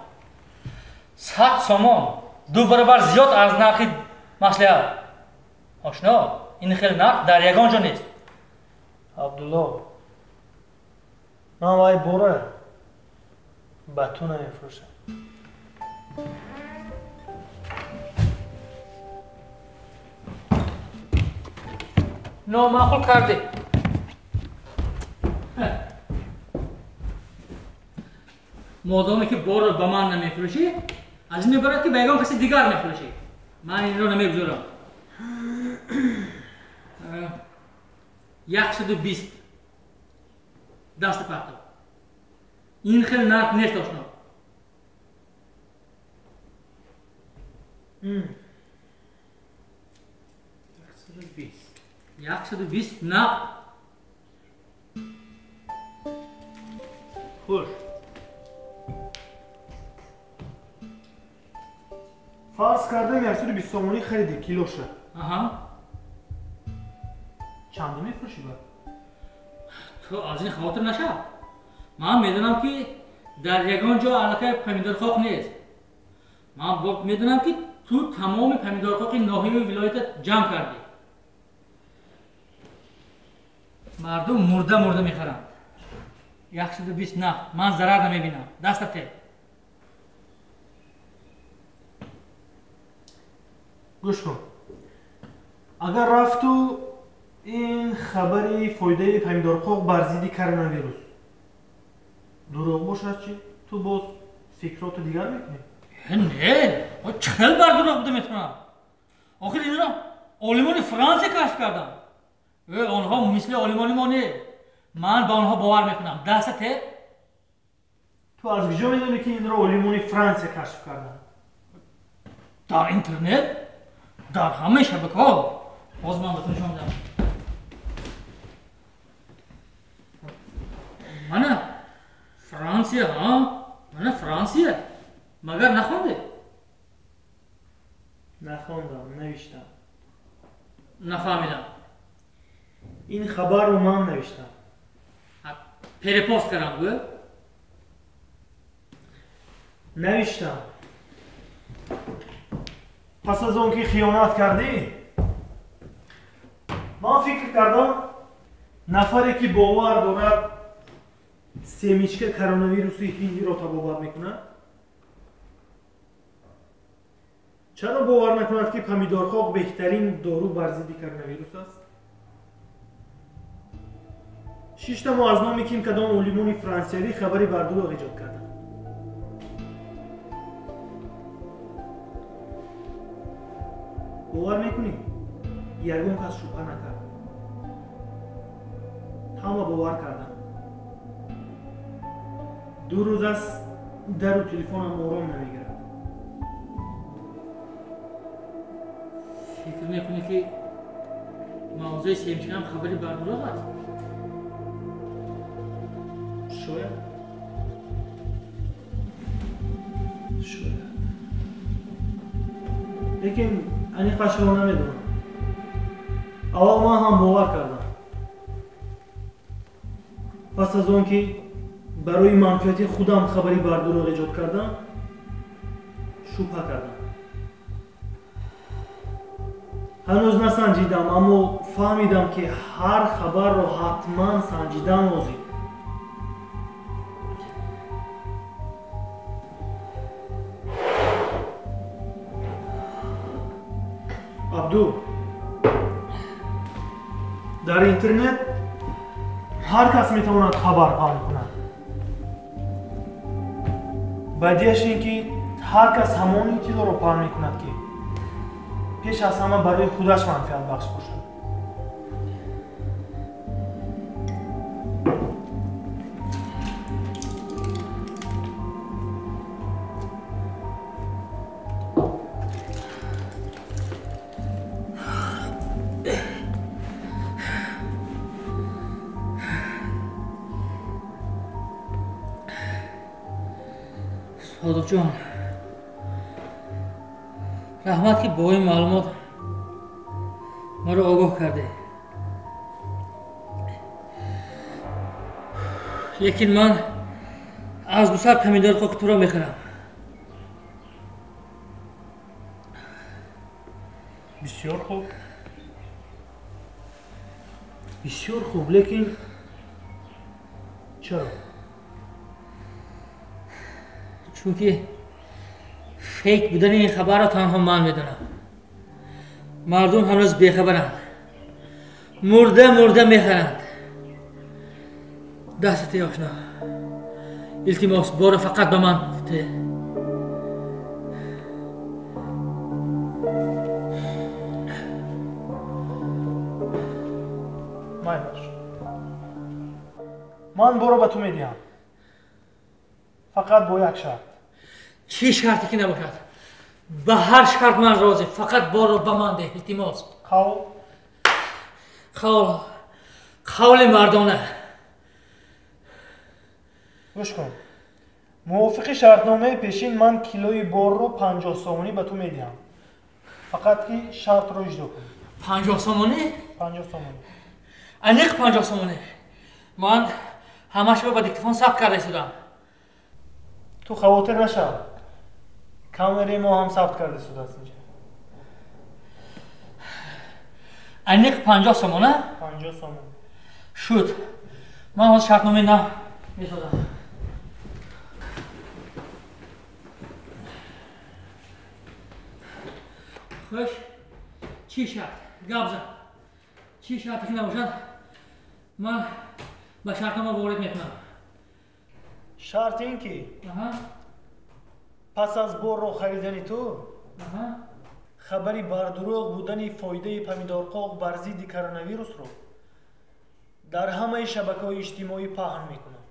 100 сомон 2 баробар зиёд аз нархи маслиҳат. Ошно, ин хел нарх дар ягон ҷо нест. Абдулло, ман вай бора ба ту намефурӯшам. Номаъқул кардӣ. Модоме ки борро ба ман намефурӯшӣ, аз ин мебарад ки ба ягон каси дигар мефурӯшӣ. Ман инро намегузорам. 120 даста партов. Ин хел нарх нест, ошно. 120. 120 нақд. Хуш. Фарз кардем 120 сомонӣ хариди килоша. Аҳа. Чанде мефурӯшӣ ба? Ту аз ин хавотир нашав. Ман медонам ки дар ягон ҷо аллакай помидорхоқ нест. Ман медонам ки ту тамоми помидорхоқи ноҳияи вилоята ҷамъ кардӣ. Мардум мурда мурда мехаранд. 120 нақд. Ман зарар намебинам. Даста те. Гӯш кун. Агар рафту ин хабари фоидаи помидорқоқ бар зидди коронавирус дурӯғ бошад чӣ? Ту боз фикроту дигар мекунӣ? Не, чӣ хел бар дурӯғ буда метавонам? Охир инро олимони Франсия кашф карданд. Онҳо мисли олимони мо не. Ман ба онҳо бовар мекунам. Даста те. Ту аз куҷо медонӣ ки инро олимони Франсия кашф карданд? Дар интернет, дар ҳамаи шабакаҳо. Боз ман ба ту нишон медиҳам. Мана Франсия, ҳа? Мана Франсия. Магар нахондӣ? Нахондам, навиштам. Нафаҳмидам. Ин хабарро ман навиштам. Перепост кардам, гӯ? Навиштам. Пас аз он ки хиёнат кардӣ, ман фикр кардам нафаре ки бовар дорад семечка коронавируси ҳиндиро табобат мекунад, чаро бовар накунад ки помидорхоқ беҳтарин дору бар зидди коронавирус аст? Шиштаму аз номи ким кадом олимони франсиявӣ хабари бардурӯғ эҷод кардам. Бовар мекунӣ? Ягон кас шубҳа накард. Ҳама бовар карданд. 2 рӯз аст дару телефонам ором намегирад. Фикр мекунӣ ки мавзӯи семечкаам хабари бардурӯғ аст? Шояд. Шояд. Лекин аниқашро намедонам. Аввал ман ҳам бовар кардам. Пас аз он ки барои манфиати худам хабари бардурӯғ эҷод кардам, шубҳа кардам. Ҳанӯз насанҷидам, аммо фаҳмидам ки ҳар хабарро ҳатман санҷидан лозим. Абду, дар интернет ҳар кас метавонад хабар паҳн кунад. Бадиаш ин ки ҳар кас ҳамон иттилоъро паҳн мекунад ки пеш аз ҳама барои худаш манфиатбахш бошад. Содиқҷон, раҳмат ки бо ин маълумот маро огоҳ кардӣ. Лекин ман аз 200 помидори хоки туро мехӯрам. Бисёр хуб. Бисёр хуб, лекин чаро? Чунки фейк будани ин хабарро танҳо ман медонам. Мардум ҳанӯз бехабаранд. Мурда мурда мехаранд. Дастат эй ошно. Илтимос, бора фақат ба ман те. Майлаш. Ман боро ба ту медиҳам. Фақат бо як шарт. Чӣ шарте ки набошад? Ба ҳар шарт ман розӣ. Фақат борро ба ман деҳ, илтимос. Қавл? Қавл. Қавли мардона. Гӯш кун. Мувофиқи шартномаи пешин ман килои борро 50 сомонӣ ба ту медиҳам. Фақат ки шартро иҷро кун. 50 сомонӣ? 50 сомонӣ. Аниқ 50 сомонӣ. Ман ҳамашро ба диктофон сабт карда истодам. Ту хавотир нашав. Камераи мо ҳам сабт карда истодааст инҷа. Аниқ 50 сомона? 50 сомон. Шуд. Ман ҳозир шартномаи нав месозам. Хуш, чӣ шарт? Гап зан. Чӣ шарте ки набошад, ман ба шартнома ворид мекунам. Шарт ин ки пас аз борро харидани ту хабари бардурӯғ будани фоидаи помидорқоқ бар зидди коронавирусро дар ҳамаи шабакаҳои иҷтимоӣ паҳн мекунам.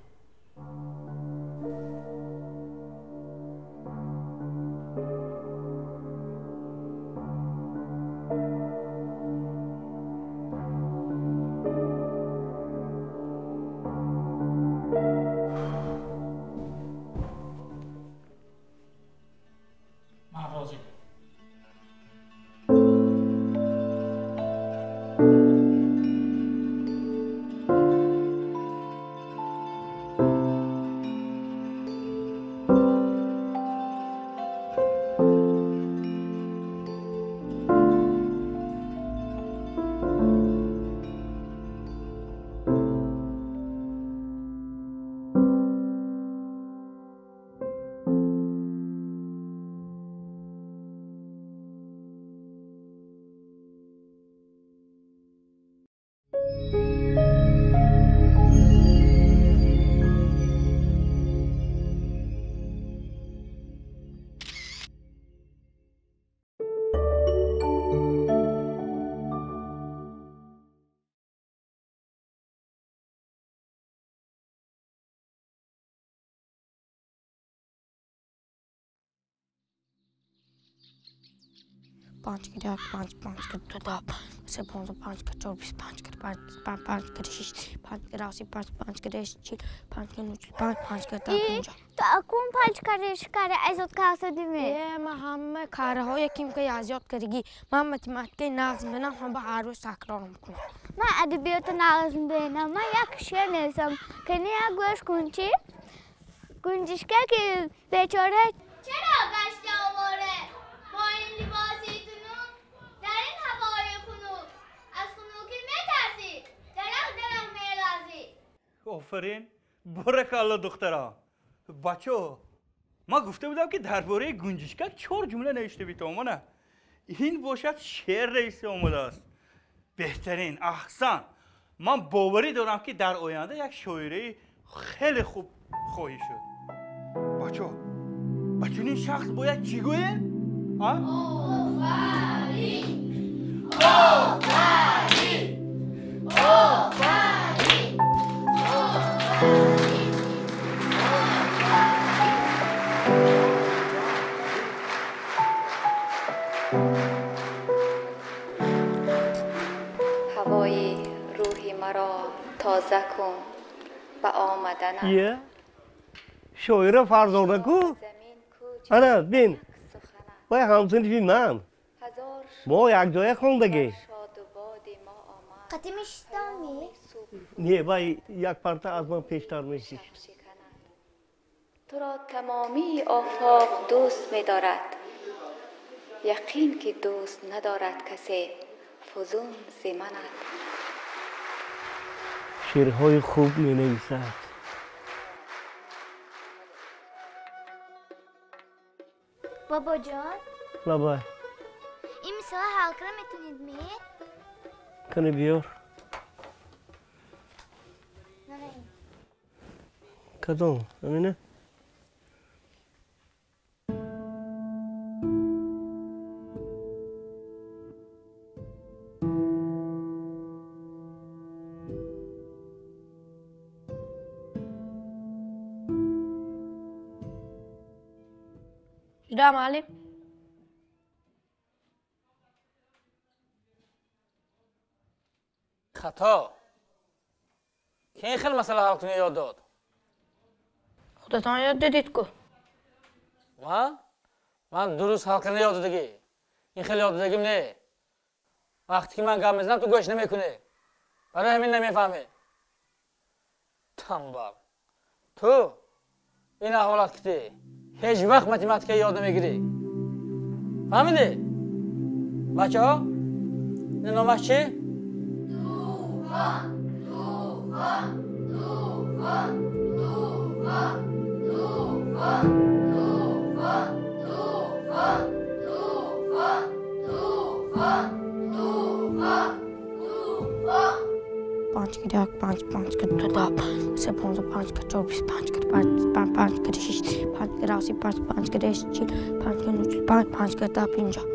5 кар 1 5 5 кар 2 10 3 15 5 кар 4 25 кар 5 5 5 кар 6 5 кар 7 5 5 кар 8 40 5 кар 9 5 5 кар 10 50. То акун 5 кар 6 кар азёд кардадими? Э, ман ҳама карҳои ким ки азёд кардагӣ. Ман математикаи нағз менам, ҳам ба ҳар рӯз такрор мекунам. Ман адабиёти нағз менам. Ман як шеър нависам. Кани як гӯш кун чӣ? Гунҷишка ки бечора чаро гашта овора бо ин либоси тунук дар ин ҳавои хунук аз хунукӣ метарсӣ дарах дарах меларзӣ. Офарин, боракалло духтара. Бачо, ман гуфта будам ки дар бораи гунҷишка 4 ҷумла навишта битавонам. Ин бошад шеър нависта омадааст. Беҳтарин, аҳсан. Ман боварӣ дорам ки дар оянда як шоираи хеле хуб хоҳӣ шуд. Бачо, ба чунин шахс бояд чӣ гӯем? Офарин! Офарин! Офарин! Офарин! ҳавои рӯҳи маро тоза кун ба омаданат. Шоира Фарзона ку? Ана бин, вай ҳамсинфи ман. Мо якҷоя хондагӣ. Қати мешиштам-ми? Не, вай як парта аз ман пештар мешишт. Туро тамомии офоқ дӯст медорад. Яқин ки дӯст надорад касе фузун зи манат. Шеърҳои хуб менависад. Бобоҷон? Лабай. Ин мисола ҳал кара метавонед ми? Кани биёр. Кадом? Амина? Да, муаллим. Хато. Ки ин хел масъала ҳал кунӣ ёд дод? Худатон ёд додед ку. Ман? Ман дуруст ҳал кардан ёд додагӣ. Ин хел ёд додагим не. Вақте ки ман гап мезанам, ту гӯш намекунӣ. Барои ҳамин намефаҳмӣ. Танбал. Ту ин аҳволат китӣ. Ҳеҷ вақт математика ёд намегирӣ. Фаҳмидӣ? Бачаҳо, ин номаш чӣ? Тӯфон, тӯфон, тӯфон, тӯфон, тӯфон, тӯфон, тӯфон, тӯфон, тӯфон, тӯфон, тӯфон. 5 кар 1, 5, 5 кар 2, 10, 3, 15, 5 кар 4, 25 кар 5, 5, 5 кар 6, 5 кар 6, 5, 5 кар 8, 40, 5 кар 9, 5, 5 кар 10, 50.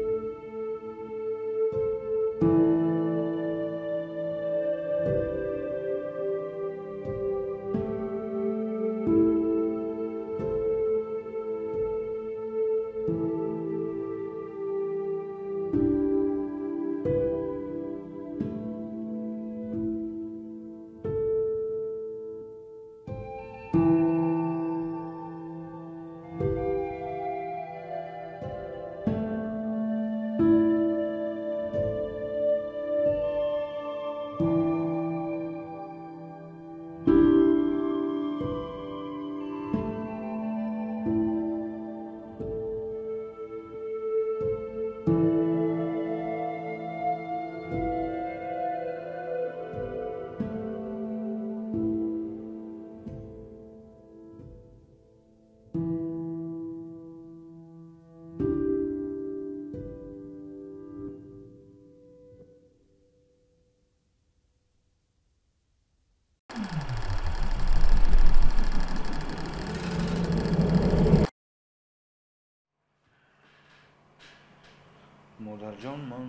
Модарҷон, ман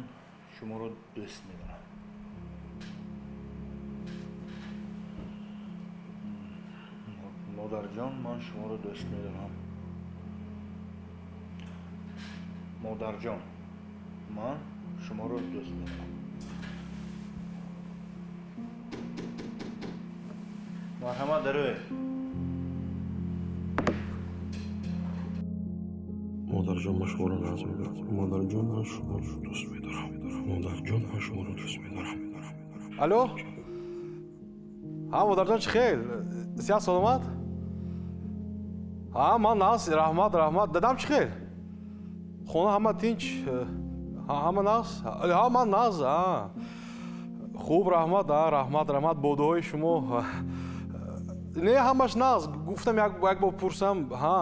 шуморо дӯст медорам. Модарҷон, ман шуморо дӯст медорам. Модарҷон, ман шуморо дӯст медорам. Марҳамат, дарӯй. Модарҷон, ман шуморо нағз мебинам. Модарҷон, ман шуморо дӯст медорам. Модарҷон, ман шуморо дӯст медорам. Алло? Ҳа, модарҷон, чӣ хел? Сиҳат, саломат? Ҳа, ман нағз, раҳмат, раҳмат. Дадам чӣ хел? Хона ҳама тинч, ҳама нағз? Ҳа, ман нағз, ҳа. Хуб, раҳмат, ҳа, раҳмат, раҳмат. Бо дуои шумо. Не, ҳамаш нағз. Гуфтам як бор пурсам, ҳа.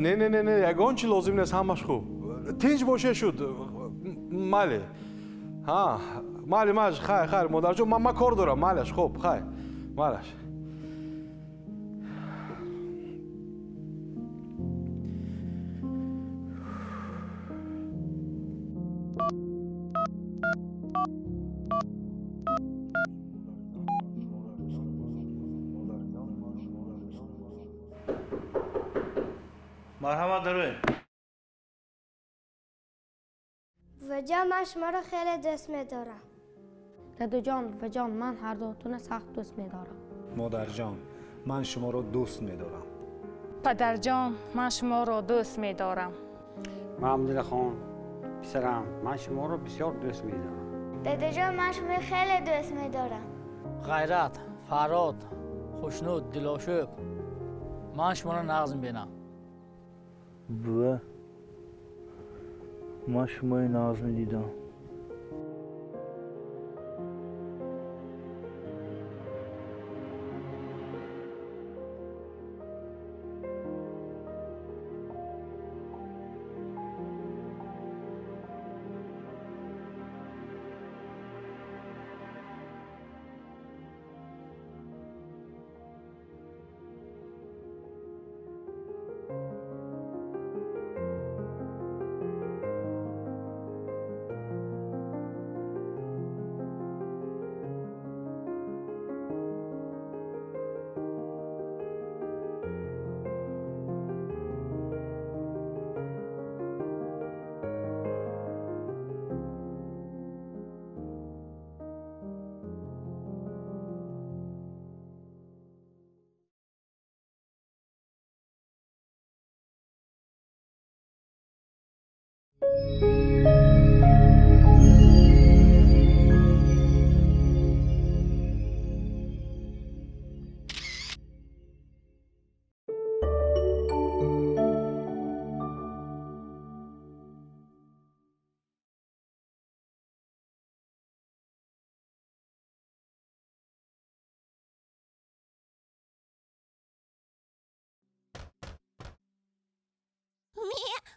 Не, не, не, не, ягон чи лозим нест, ҳамаш хуб. Тинч боше шуд. Майли. Ҳа, майли, майли, хайр, хайр, модарҷон, ман кор дорам, майлаш, хуб, хайр, майлаш. Марҳамат, дарӯй. Буваҷон, ман шуморо хеле дӯст медорам. Дадуҷон, буваҷон, ман ҳардуатонро сахт дӯст медорам. Модарҷон, ман шуморо дӯст медорам. Падарҷон, ман шуморо дӯст медорам. Маҳмудхон, писарам, ман шуморо бисёр дӯст медорам. Дадаҷон, ман шуморо хеле дӯст медорам. Ғайрат, Фарод, Хушнуд, Дилошӯб, ман шуморо нағз мебинам. Бува, ман шуморо нағз медидам.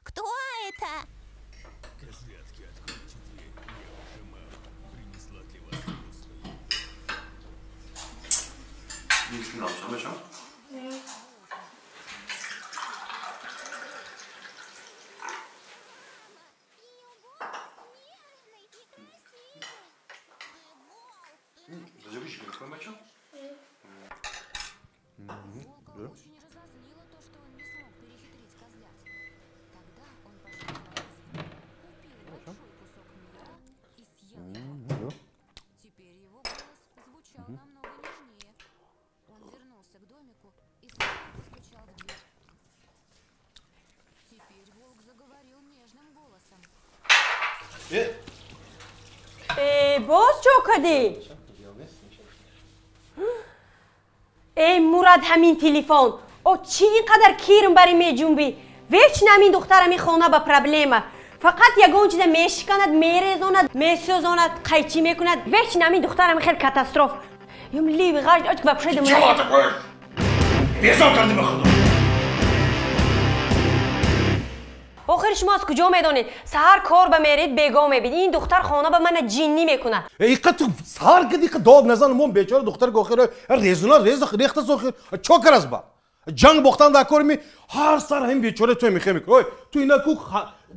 Кто это? Козлятки, откройте дверь. Я ваша мама. Принесла для вас вкусную еду. Боз чо кардӣ? Эй Мурад, ҳамин телефон. О чӣ ин қадар кирм барӣ меҷунбӣ? Вечно ҳамин духтар ҳамин хона ба проблема. Фақат ягон чиза мешиканад, мерезонад, месӯзонад, қайчӣ мекунад. Вечно ҳамин духтар ҳамин хел катастроф. Юм ливи ғаж оч вообще дам. Чего такое? Безор кардӣ ба худо. Охир шумо аз куҷо медонед? Саҳар кор ба меред, бего мебид. Ин духтар хона ба мана ҷиннӣ мекунад. Иқа ту саҳар киди иқа дод назан, мон бечора духтар охир резуна рез рехта сохир. Чо карас ба? Ҷанг бохтан дар кор ми ҳар сар ҳам бечора ту мехе мекунӣ. Ой, ту ина ку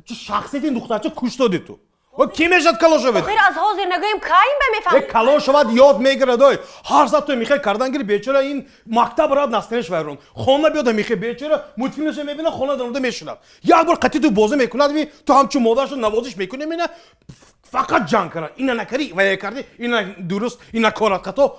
шахсияти ин духтарча куш додӣ ту. Ой, ки мешад калон шавед? Охир аз ҳозир нагӯем, кайм ба мефаҳмед? Калон шавад ёд мегирад. Ой, ҳар сар ту мехе кардан гири бечора ин мактаб рад настенеш вайрон. Хона биёд мехе бечора мультфилмашо мебинад, хона даромада мешунад. Як бор қатъи ту бозӣ мекунад, ви ту ҳамчун модарашо навозиш мекунӣ, мена фақат ҷанг карад. Ина накарӣ, вая кардӣ, ина дуруст, ина корат хато.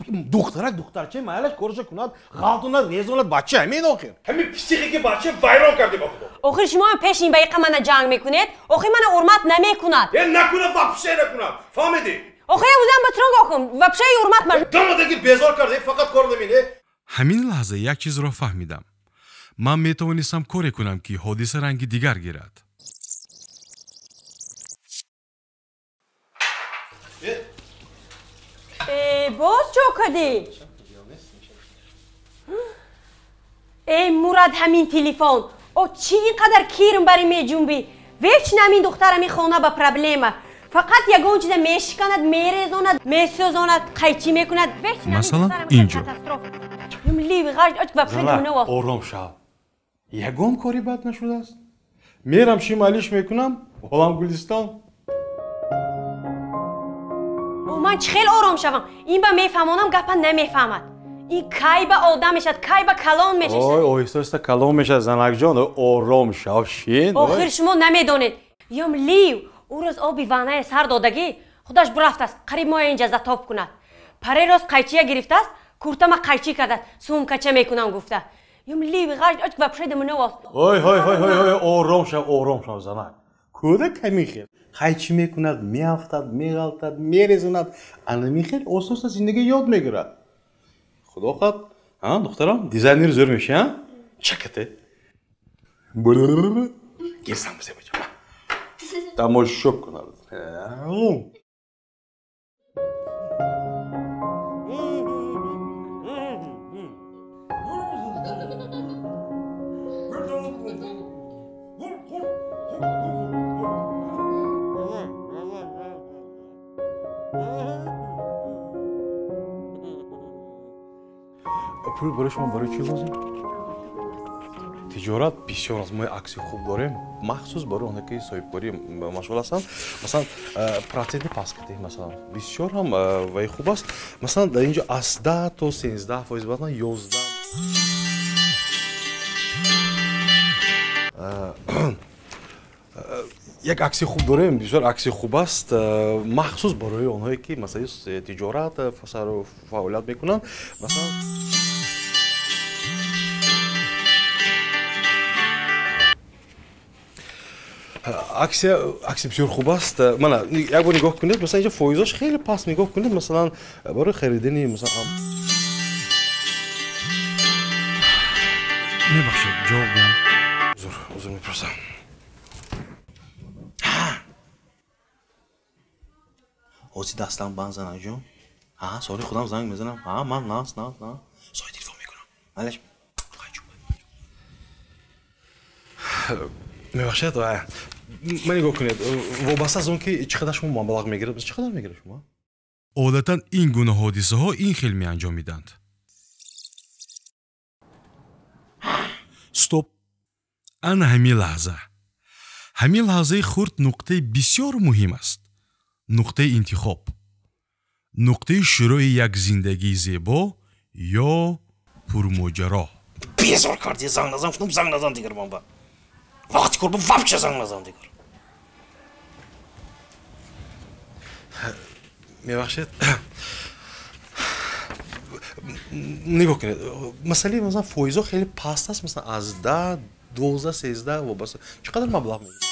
Духтарак духтарча майлаш корашо кунад, ғалтонад, резонад, бача ҳамин охир. Ҳамин психики бача вайрон кардӣ ба худо. Охир шумо ҳам пеш ин ба иқа мана ҷанг мекунед, охир мана ҳурмат намекунад. Э накунад, вообще накунад. Фаҳмидӣ? Охир узам ба тронг охум, вообще ҳурмат ма. Дамадаги безор кардӣ, фақат кор наминӣ. Ҳамин лаҳза як чизро фаҳмидам. Ман метавонистам коре кунам, ки ҳодиса ранги дигар гирад. Боз чо кардӣ? Эй Мурад, ҳамин телефон. О чӣ ин қадар кирм барӣ меҷунбӣ? Вечно ҳамин духтар ҳамин хона ба проблема. Фақат ягон чиза мешиканад, мерезонад, месӯзонад, қайчӣ мекунад. Масалан, инҷо. Ором шав. Ягон кори бад нашудааст. Мерам шим алиш мекунам, олам Гулистон. Ман чӣ хел ором шавам? Ин ба мефаҳмонам, гапа намефаҳмад. Ин кай ба одам мешавад, кай ба калон мешавад? Ой, оҳиста оҳиста калон мешавад, занакҷон, ором шав, шин. Охир шумо намедонед. Ём лив, ӯ рӯз оби ваннае сар додагӣ, худаш бурафтааст, қариб моя инҷа затоб кунад. Паре рост қайчия гирифтааст, куртама қайчӣ кардааст, сумкача мекунам гуфта. Юм ливи ғашт очк вообще да мно аст. Ой ой ой ой ой, ором шав, ором шав занак. Кӯдак ҳамин хел. Хай чӣ мекунад, меафтад, меғалтад, мерезонад. Ана михел оста-оста зиндагӣ ёд мегирад. Худо хоҳад, ҳа, духтарам, дизайнери зӯр мешӣ, ҳа? Чакате. Гирсам зебоҷон. Тамошо кунад. Пул барои шумо барои чӣ лозим? Тиҷорат бисёр аст. Мо акси хуб дорем, махсус барои оне ки соҳибкорӣ машғул ҳастанд. Масалан, проценти паст кардем, масалан, бисёр ҳам ваи хуб аст. Масалан, дар инҷо аз 10 то 13%, баъдан 11. Як акси хуб дорем, бисёр акси хуб аст, махсус барои онҳое ки масалан тиҷорат фаъолият мекунанд. Масалан, аксия бисёр хуб аст. Мана, як бор нигоҳ кунед, масалан, инҷо фоизош хеле паст, нигоҳ кунед, масалан, барои харидани, масалан. Мебахшед, ҷавоб диҳам. Узр, узр мепурсам. Ҳозир дастам банд занаҷон. Ҳа, соли худам занг мезанам. Ҳа, ман нас, нас, на. Сои телефон мекунам. Малаш. Мебахшед, ман нигоҳ кунед, вобаста аз он ки чӣ қадар шумо маблағ мегиред, чӣ қадар мегиред шумо? Одатан ин гуна ҳодисаҳо ин хел меанҷомиданд. Стоп. Ана ҳамин лаҳза. Ҳамин лаҳзаи хурд нуқтаи бисёр муҳим аст. Нуқтаи интихоб. Нуқтаи шурӯи як зиндагии зебо ё пурмоҷаро. Безор кардӣ, занг назан, гуфтам занг назан дигар ман ба. Вақти кор вообще занг назан дигар. Мебахшед. Нигоҳ кунед, масъалаи масалан фоизҳо хеле паст аст, масалан аз 10, 12, 13 вобаста. Чӣ қадар маблағ мегиред?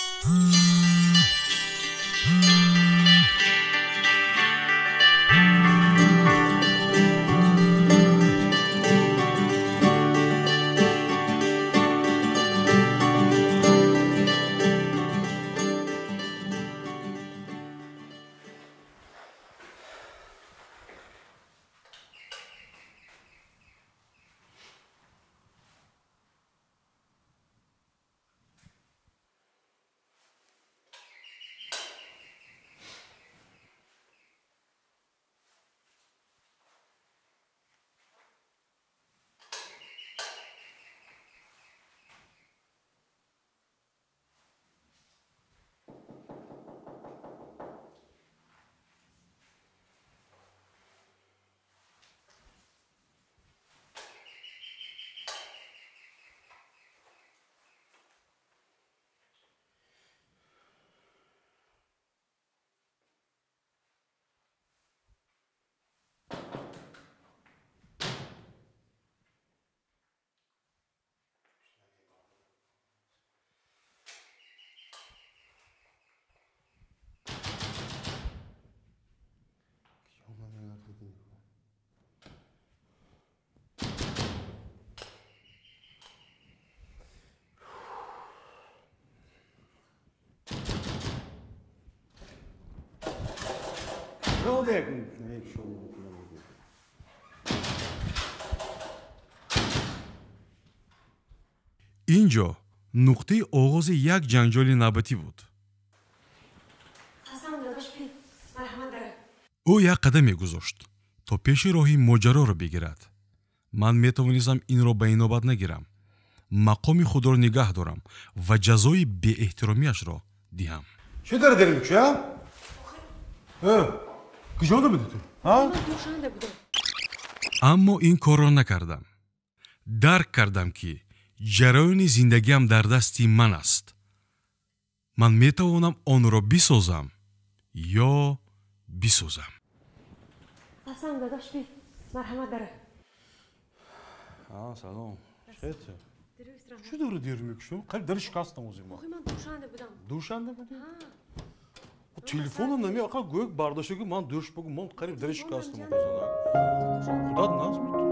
Ин ҷо нуқтаи оғози як ҷанҷоли навбатӣ буд. Ӯ як қадам мегузошт, то пеши роҳи моҷароро бигирад. Ман метавонистам инро ба инобат нагирам, мақоми худро нигаҳ дорам ва ҷазои беэҳтиромиашро диҳам. Чӣ дар дери мекушӣ, а? Куҷода будӣ ту? Аммо ин корро накардам. Дарк кардам, ки ҷараёни зиндагиам дар дасти ман аст. Ман метавонам онро бисозам ё бисӯзам. Ҳасан дадаш, би, марҳамат дара. Салом. Чӣ ту? Чӣ дорӣ дер мекушӣ? Қариб дари шикастам озим ма. Охи ман душанде будам. Душанде будӣ? Телефонам нами ақа гӯяк бардошта ки ман душ бугу ман қариб дари шикастам охозана. Худат наз миту.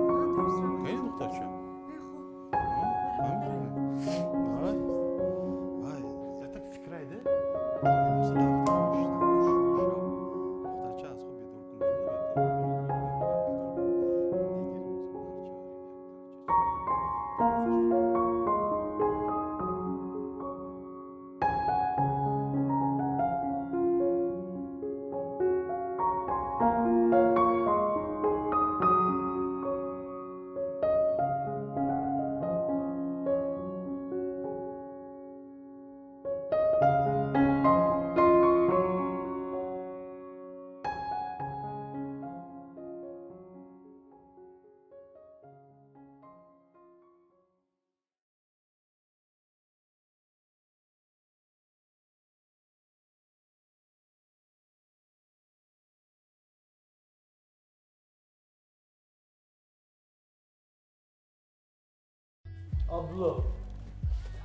Кайни духтарча? Ай. Ай, я так фикрайде. Духтарча аз хоб бедор кун. Абдулло,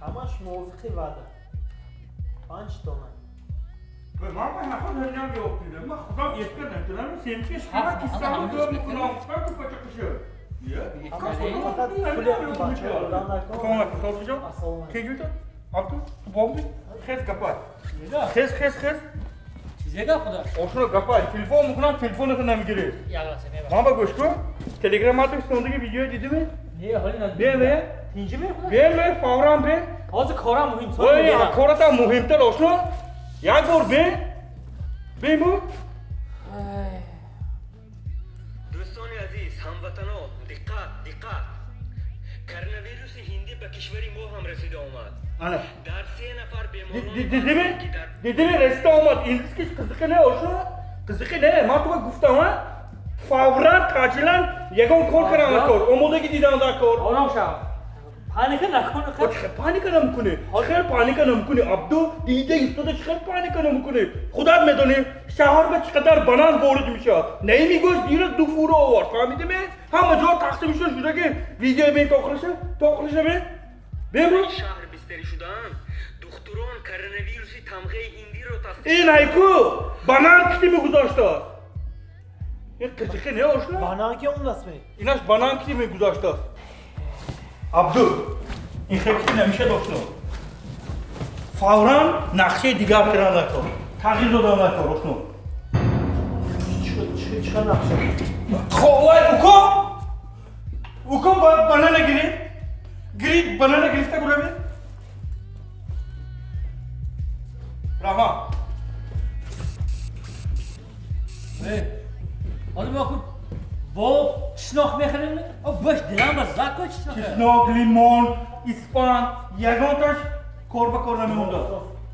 ҳамаш мувофиқи ваъда. 5 тона. Ман ба наход ҳаминам ҷавоб дидам. Ман худам эска намедонам, семча шума киссамро ҷавоб мекунам. Чикор ту пача кушо? Абду, ту бомби? Хез гапай. Хез, хез, хез. Чизе гап худа? Ошуно гапай. Телефон мекунам, телефонато намегирӣ. Ман ба гӯш кун. Телеграм ато сондаги видео дидиме? Не, ҳоли надидам. Бе, бе. Тинҷи мехӯрад? Бе, бе, фавран бе. Ҳозир корам муҳим. Ой, кората муҳимтар ошно. Як бор бе. Бе бу. Дӯстони азиз, ҳамватано, диққат, диққат. Коронавируси ҳиндӣ ба кишвари мо ҳам расида омад. Ана. Дар 3 нафар беморон Дидими? Дидими расида омад. Индискиш қизиқи не ошно? Қизиқи не. Ман туга гуфтам, а? Фавран таъҷилан ягон кор кардам дар кор. Омодагӣ дидам дар кор. Ором шав. Паника накун. Чӣ паника намекунӣ? Хел паника намекунӣ. Абду дида истода чӣ хел паника намекунӣ? Худат медонӣ шаҳр ба чӣ қадар банан ворид мешавад. Наими гӯшт дирӯз 2 фура овард. Фаҳмидиме? Ҳама ҷо тақсим шуда шуда ки видео бин то охириша, то охириша бин. Бин. Шаҳр бистарӣ шудаанд. Духтурон коронавируси тамғаи ҳиндиро тасдиқ. Ин айку банан кити мегузоштааст. Ин қизиқи не ошно? Банан ки он аст ме? Инаш банан кити мегузоштааст. Абду, ин хел кити намешад ошно. Фавран нақшаи дигар кардан накор. Тағйир додан накор ошно. Чӣ нақша? Вай уко! Уко банана гирид. Гирид банана гирифта гуравед. Раҳмат. Ҳозир мо ку бо чеснок мехӯрем? О, бош дилам ба зад ку чеснок. Чеснок, лимон, испан, ягонташ кор ба кор намемондад.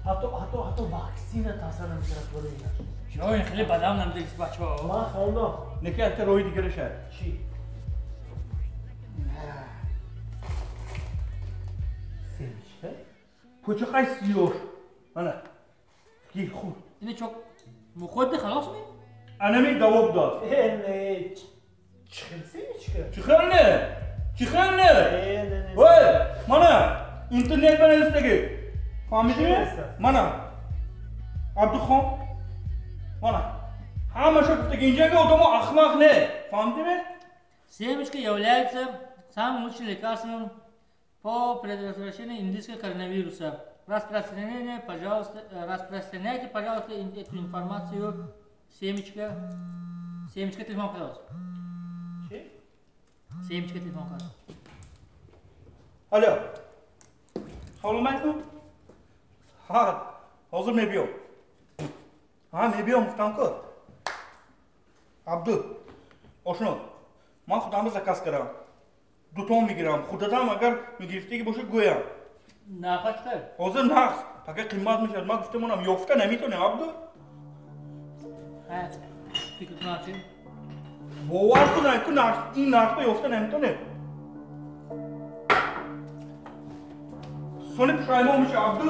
Ҳатто ваксина таъсир намекунад барои инаш. Ҷо, ин хеле бадам намедиҳад бачаҳо. Ман хондам. Неки якта роҳи дигараша. Чӣ? Семечка? Пӯчақай сиёш. Мана. Гир хӯр. Ина чок мухӯрди халос ми? Анами даво будааст. Не, чӣ хел семечка? Чӣ хел не? Чӣ хел не? Ой, мана интернет ба навистагӣ. Фаҳмидӣ? Мана. Абдухон. Мана. Ҳамаша гуфтагӣ инҷанга одамо ахмақ не. Фаҳмидӣ? Семечка является самым лучшим лекарством по предотвращению индийского коронавируса. Распространяйте, пожалуйста, эту информацию. Семечка. Семечка телефон кардааст. Чӣ? Семечка телефон кардааст. Алло. Салом алейкум. Ҳа, ҳозир мебиём. Ҳа, мебиём гуфтам ку. Абду, ошно, ман худамро заказ кардам. 2 тон мегирам. Худатам агар мегирифтагӣ бошад гӯям. Нарха чӣ қадр? Ҳозир нақс. Пака қимат мешавад. Ман гуфта монам, ёфта наметонем, Абду. Фикр кунам чӣ? Бовар кун, ку нарх, ин нархро ёфта наметонем. Сони пушаймон меша, Абду.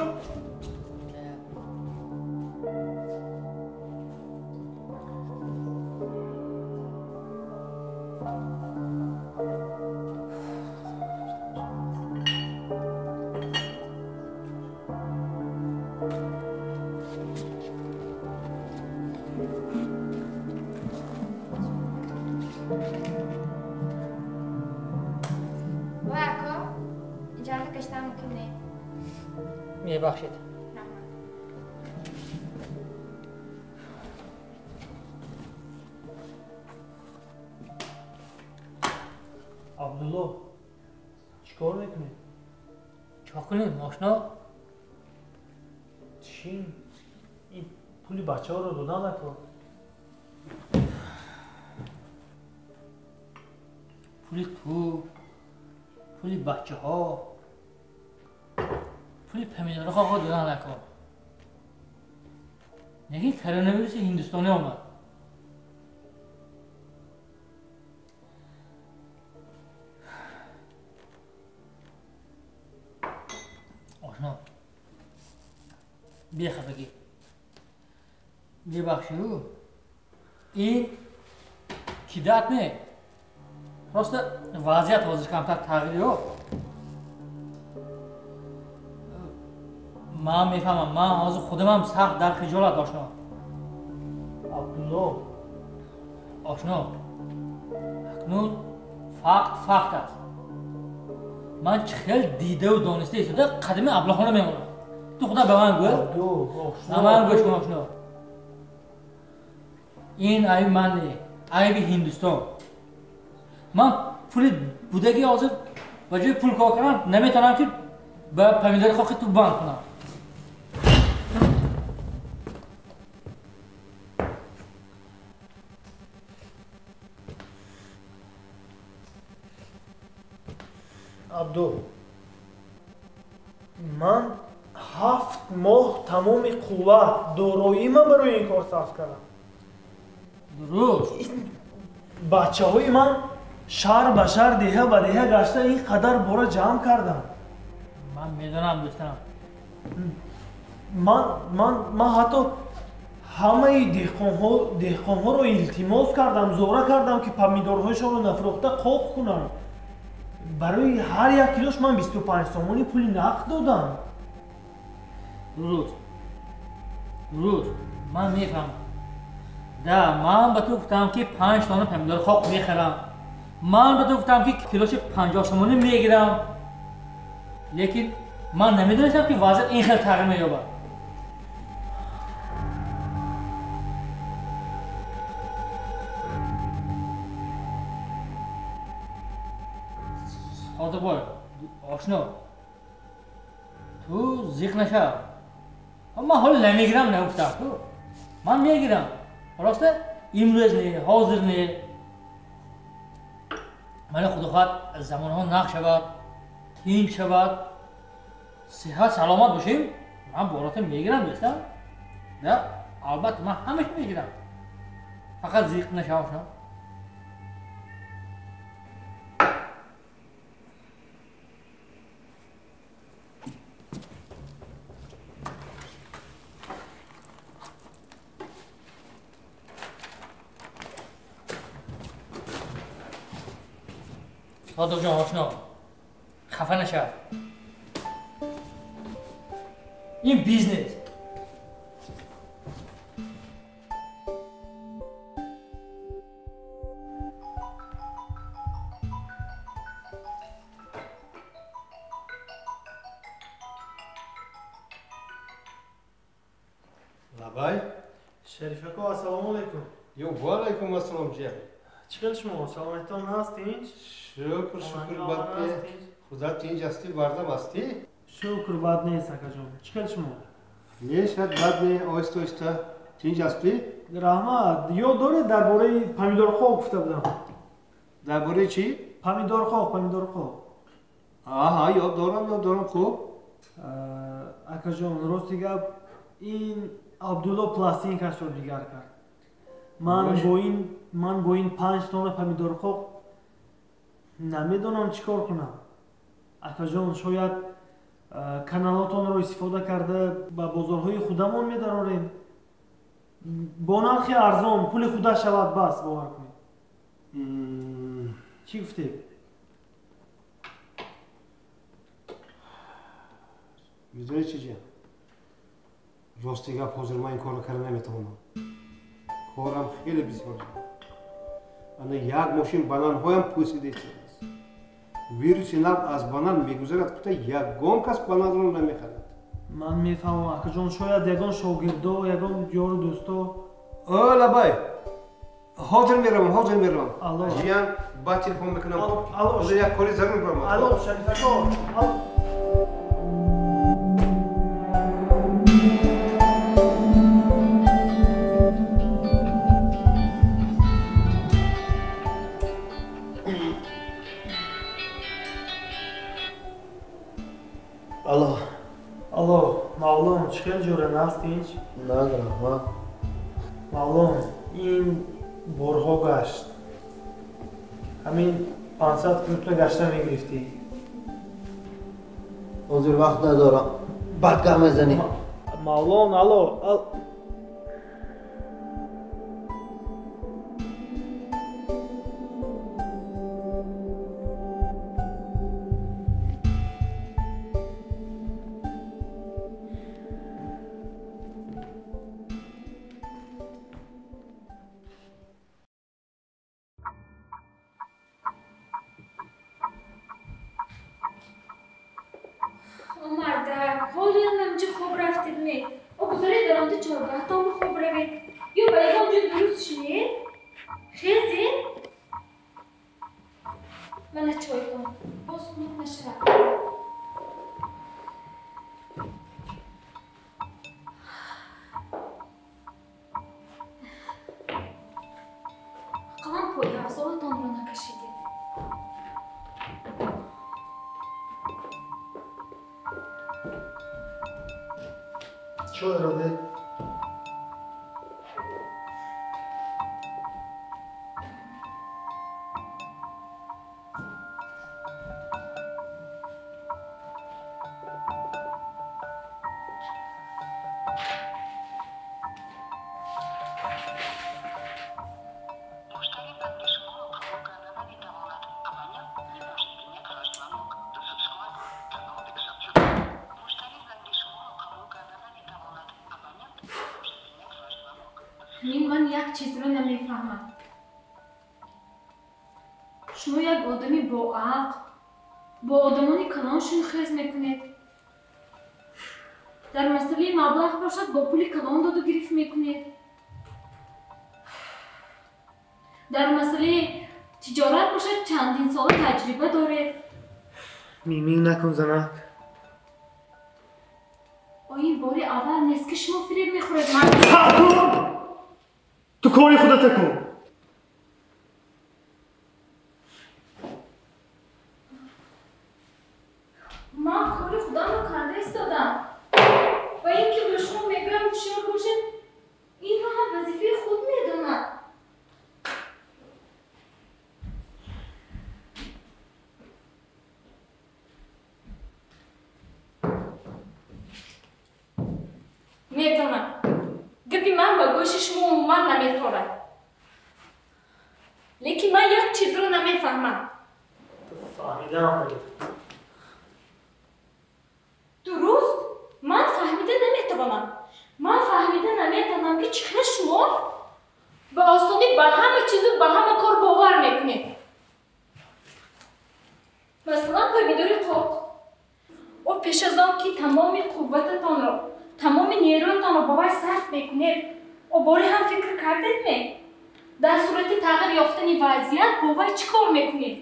Мебахшед. Абдулло, чикор мекунӣ? Чикор кунем, ошно? Чӣ? Ин пули бачаҳоро дода накун. Пули ту, пули бачаҳо, пули помидорҳо дода накун. Лекин коронавируси ҳиндустонӣ омад. Ошно, бехафагӣ, бебахшиду, ин кидат не, просто вазъият ҳозир камтар тағйир ёфт. Ман мефаҳмам, ман ҳозир худамам сахт дар хиҷолат, ошно. Абдулло, ошно, акнун факт факт аст. Ман чӣ хел дидаву дониста истода қадами аблаҳона мемонам. Ту худа ба ман гӯ. Ба ман гӯш кун, ошно. Ин айби ман не, айби Ҳиндустон. Ман пули будаги ҳозир ба ҷои пул кор кардам наметавонам ки ба помидори хоки ту банд кунам. Абду, ман 7 моҳ тамоми қувват дороима барои ин кор сарф кардам. Дуруст. Бачаҳои ман шаҳр ба шаҳр, деҳа ба деҳа гашта ин қадар бора ҷамъ кардам. Ман медонам, дӯстам. Ман ҳатто ҳамаи деҳқонҳоро илтимос кардам, зора кардам ки помидорҳояшонро нафурӯхта қоқ кунанд. Барои ҳар як килош ман 25 сомонӣ пули нақд додам. Дуруст, дуруст, ман мефаҳмам. Да, ман ба ту гуфтам ки 5 тонна помидори хок мехарам. Ман ба ту гуфтам ки килоши 50 сомонӣ мегирам. Лекин ман намедонистам ки вазъият ин хел тағйир меёбад. Содиқбой, ошно, ту зиқ нашав. Ман ҳоло намегирам нагуфтам ту. Ман мегирам. Просто имрӯз не, ҳозир не. Мана худо хоҳад замонҳо нақ шавад, тинч шавад, сиҳат саломат бошем, ман борота мегирам, дӯстам. Да, албатта ман ҳамаша мегирам. Фақат зиқ нашав, ошно. Содиқҷон, ошно, хафа нашав. Ин бизнес. Лабай. Шарифако, ассалому алайкум. Ё, ва алайкум ассалом, ҷия. Чӣ хел шумо? Саломатитон ҳаст, тинч? Шукр, шукр, бад не. Худо тинч ҳастӣ, бардам ҳастӣ? Шукр, бад нест, акаҷон. Чӣ хел шумо? Не, шад бад не, оҳиста оҳиста. Тинч ҳастӣ? Раҳмат. Ёд доред дар бораи помидорхок гуфта будам? Дар бораи чӣ? Помидорхок, помидорхок. Аҳа, ёд дорам, ёд дорам, хуб. Акаҷон, рости гап, ин Абдулло пластинкашро дигар кард. Ман бо ин 5 тонна помидорхок намедонам чӣ кор кунам. Акаҷон, шояд каналотонро истифода карда ба бозорҳои худамон медарорем. Бо нархи арзон, пули худа шавад бас, бовар кунед. Чӣ гуфтед? Медонӣ чӣ, ҷия? Рости гап, ҳозир ман ин корро карда наметавонам. Корам хеле бисёр. Ана як мошин бананҳоям пӯсида истодааст. Вируси нав аз банан мегузарад, кута ягон кас бананро намехарад. Ман мефаҳмам, акаҷон, шояд ягон шогирдо, ягон ёру дӯсто. О, лабай. Ҳозир меравам, ҳозир меравам. Алло. Жиян, баъд телефон мекунам. Алло. Ҳозир як кори зарур баромад. Алло, Шариф ака. Алло. Алло. Алло, Мавлон, чӣ хел ҷора наст ҳеҷ? Наз, раҳмат. Мавлон, ин борҳо гашт. Ҳамин 500 килотро гашта мегирифтӣ. Ҳозир вақт надорам. Баъд гап мезанем. Мавлон, алло. Ман як чизро намефаҳмам. Шумо як одами боақл, бо одамони калон шунхез мекунед. Дар масъалаи маблағ бошад, бо пули калон доду гирифт мекунед. Дар масъалаи тиҷорат бошад, чандин сола таҷриба доред. Мимин накун, занак. Ин бори аввал нест, ки шумо фиреб мехӯред. Ман ту кори худата кун. Ман кори худамро карда истодам. Ва ин ки ба шумо мегӯям ҳушёр бошед, инро ҳам вазифаи худ медонад. Медонам. Гапи ман ба гӯши шумо умуман наметорад. Лекин ман як чизро намефаҳмам. Фаҳмидаам. Дуруст, ман фаҳмида наметавонам. Ман фаҳмида наметавонам, ки чӣ хел шумо ба осонӣ ба ҳама чизу ба ҳама кор бовар мекунед. Масалан, помидори қоқ. О пеш аз он ки тамоми қуввататонро, тамоми нерӯятонро ба вай сарф мекунед, о боре ҳам фикр кардед ме? Дар сурати тағйир ёфтани вазъият бо вай чӣ кор мекунед?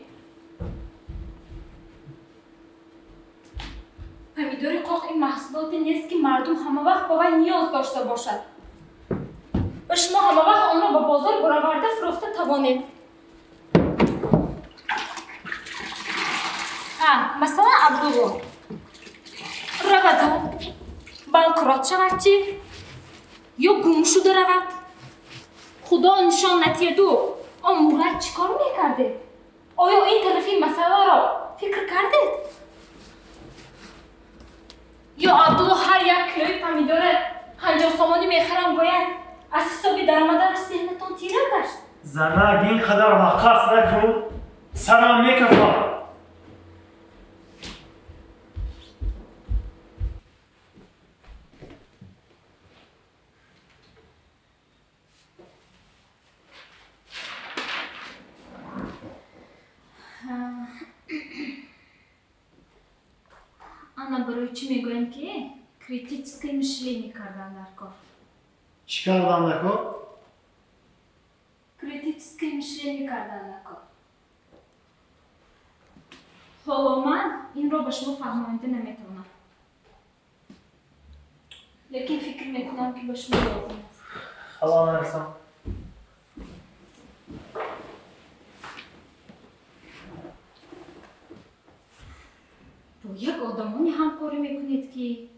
Помидори қоқ ин маҳсулоте нест, ки мардум ҳамавақт ба вай ниёз дошта бошад ва шумо ҳамавақт онро ба бозор бароварда фурӯхта тавонед. Масалан, Абдулло раваду банкрот шавад чӣ? Ё гум шуда равад? Худо нишон натиҳаду, он Мурад чӣ кор мекардед? Оё ин тарафи масъаларо фикр кардед? Ё Абдулло ҳар як килои помидора 50 сомонӣ мехарам гӯяд, аз ҳисоби даромадараш зеҳнатон тира гашт? Занак, ин қадар ваққас накун, сарам мекафад. Ана барои чӣ мегӯям, ки Критическое мышление кардан дар кор. Чӣ кардан дар кор? Критическое мышление кардан дар кор. Ҳоло ман инро ба шумо фаҳмонида наметавонам. Лекин фикр мекунам, ки ба шумо лозим аст. Ҳало нарасам. Бо як одамоне ҳамкорӣ мекунед, ки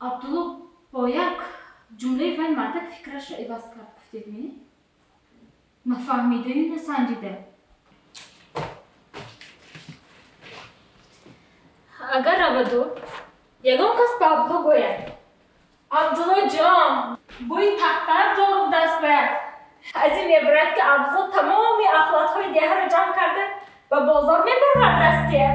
Абдулло бо як ҷумлаи вай мардак фикрашро иваз кард, гуфтед ми? Нафаҳмидаю насанҷида. Агар раваду, ягон кас ба Абдулло гӯяд: Абдуллоҷон, бӯи пахтар дорум даст бояд. Аз ин мебурад, ки Абдулло тамоми ахлотҳои деҳаро ҷамъ карда ба бозор мебарад дастия.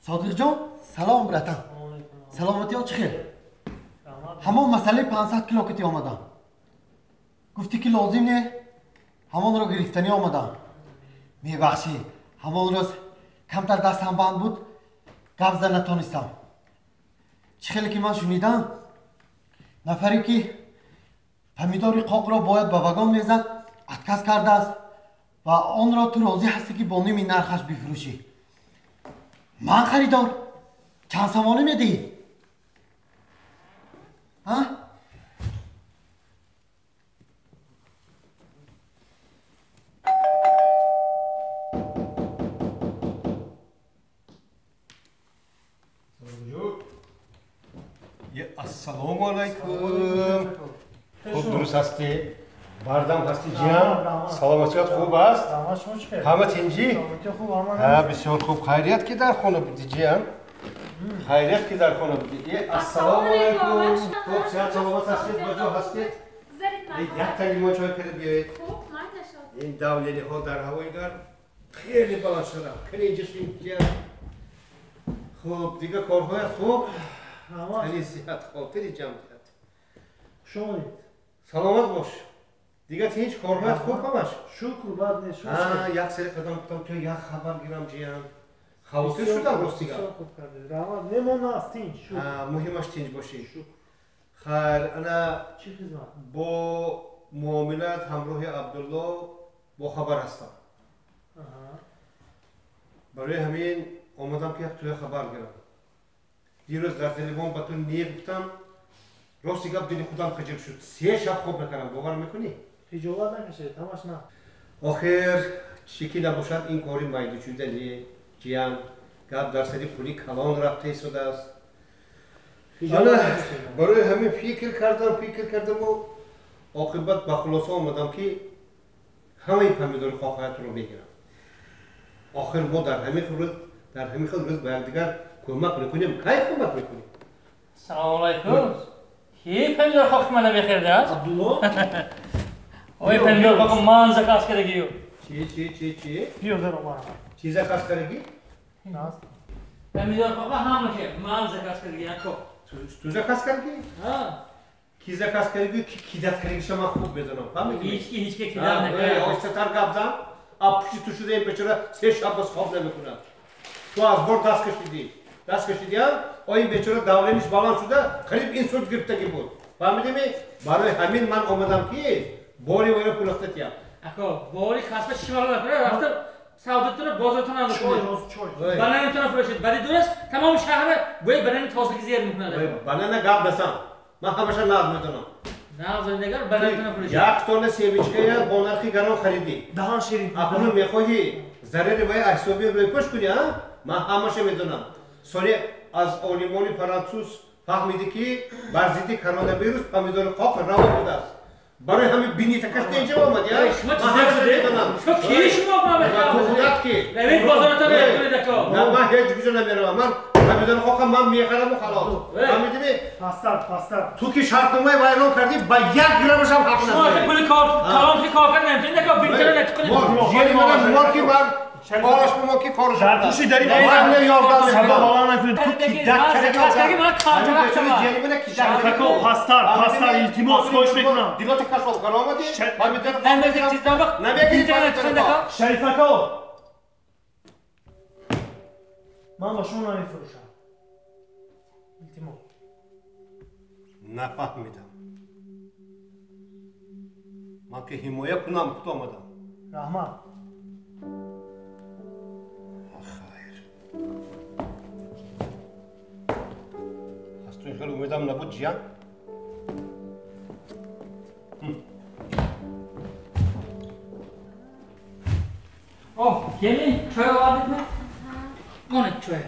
Содиқҷон, салом братан. Саломатиё чӣ хел? Ҳамон масъалаи 500 кило кити омадам. Гуфтӣ ки лозим не, ҳамонро гирифтанӣ омадам. Мебахшӣ, ҳамон рӯз камтар дастам банд буд, гап зада натонистам. Чӣ хеле ки ман шунидам, нафаре ки помидори қоқро бояд ба вагон мезад, отказ кардааст ва онро ту розӣ ҳастӣ ки бо ними нархаш бифурӯшӣ. Ман харидор. Чанд сомонӣ медиҳӣ? А? Ассалому алайкум. Хуб дуруст ҳастӣ? Бардам ҳастӣ ҷиям? Саломатият хуб аст? Ҳама тинҷӣ? Бисёр хуб. Хайрият ки дар хона будӣ ҷиям? Хайрият ки дар хона будӣ. Ассалому алайкум. Хуб, сиҳат саломат ҳастед? Ба ҷо ҳастед? Як танги мо чой карда биёед. Ин давлениҳо дар ҳавои гарм хеле баланд шуданд. Кани инҷа шин ҷиям. Хуб, дигар корҳоят хуб? Тани сиҳат, хотири ҷамъият. Хуш омадед. Саломат бош. Дигар ҳеҷ корҳоят хуб ҳамаш? Шукр, бад нест. Як сари қадам гуфтам то як хабар гирам ҷиям. Хавотир шудам рости гап. Бисёр хуб кардед. Раҳмат. Мемон аст тинҷ. Шукр. Муҳимаш тинҷ бошӣ. Хайр, ана чӣ хизмат? Бо муомилат ҳамроҳи Абдулло бохабар ҳастам. Барои ҳамин омадам ки як туя хабар гирам. Дирӯз дар телефон ба ту не гуфтам, рости гап дили худам хиҷил шуд. 3 шаб хоб накардам, бовар мекунӣ? Хиҷолат накашед, ҳамаш на. Охир чӣ ки набошад, ин кори майдучуда не, ҷиям. Гап дар сари пули калон рафта истодааст. Барои ҳамин фикр кардаму оқибат ба хулоса омадам ки ҳамаи помидори хоҳаятро мегирам. Охир мо дар ҳамин хел рӯз ба якдигар кӯмак мекунем. Кай кӯмак мекунем? Салому алайкум. Ки помидор хоки мана мехӯрдааст? Абдулло? Ой, помидор хоки ман заказ кардагию. Чи? Биё дар омарам. Чи заказ кардагӣ? Помидор хока ҳамаша ман заказ кардагӣ, ако. Ту заказ кардагӣ? Ҳа. Ки заказ кардагӣ, ки кидат кардагиша ман хуб медонам. Фаҳмидӣ? Ҳеҷ ки кидат накард. Оҳистатар гап зан. А пушти ту шуда ин бечора 3 шаб боз хоб намекунад. Ту аз бор даст кашидӣ. Даст кашидиам, ин бечора давлениш баланд шуда, қариб инсулт гирифтагӣ буд. Фаҳмидӣ? Барои ҳамин ман омадам ки бори вайро пулахта тиям. Ако, бори касба чӣ вақт накунад, рафта савдотуна бозортона мекунад. Чой. Бананатона фурӯшед. Баъди дураш тамоми шаҳра бояд банани тозагӣ зер мекунад. Банана гап насан. Ман ҳамаша нағз медонам. Нағз, негар барои фурӯшӣ. Як тонна семечкая бо нархи гарон харидӣ. Даҳан ширин. Акнун мехоҳӣ зарари вай ҳисоби рӯйпӯш кунӣ, а? Ман ҳамаша медонам. Соли аз олимони франсуз фаҳмидӣ, ки бар зидди коронавирус помидори қоқ раво будааст. Барои ҳамин бинитакашта инҷа омадӣ, а? Шумо чизе шудед? Шумо ки шумо ту худат ки? Равед бозората кунед ако. На, ман ҳеҷ куҷо намеравам. Ман помидори қоқам ман мехараму халос. Фаҳмидӣ? Пастар, пастар. Ту ки шартномаи вайрон кардӣ, ба як граммашам ҳақ надорӣ. Шумо пули кор калон ки кор кард наметавонед ако, бинитара натиқунед. Жери манам мор ки ман кораш мо ки кораш. Дар пушти дари ман ёрдам садо баланд накунед. Ту кидак карди ман картара. Шарифако, пастар, пастар, илтимос, хоҳиш мекунам. Дилота кашол кар омадӣ? Помидори намезик чиздан вақт намегирӣ. Шарифако, ман ба шумо намефурӯшам. Илтимос. Нафаҳмидам. Ман ки ҳимоя кунам худ омадам. Раҳмат. Хайр. Аз ту ин хеле умедам набуд, ҷиян. Оҳ, келин, чой овардидми? Монед чой.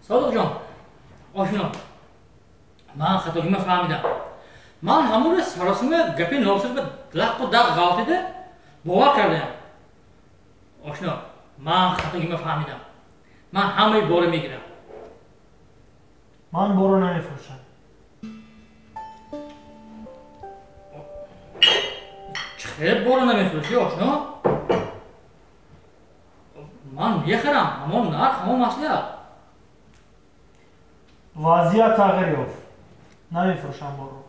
Содиқҷон, ошно, ман хатогимро фаҳмидам. Ман ҳамон рӯз саросима гапи носир ба лаққу дақ ғалтида бовар кардаям. Ошно, ман хатогимро фаҳмидам. Ман ҳамаи бора мегирам. Ман боро намефурӯшам. Чӣ хел боро намефурӯшӣ, ошно? Ман мехарам, ҳамон нарх, ҳамон маслиҳат. Вазъият тағйир ёфт. Намефурӯшам борро.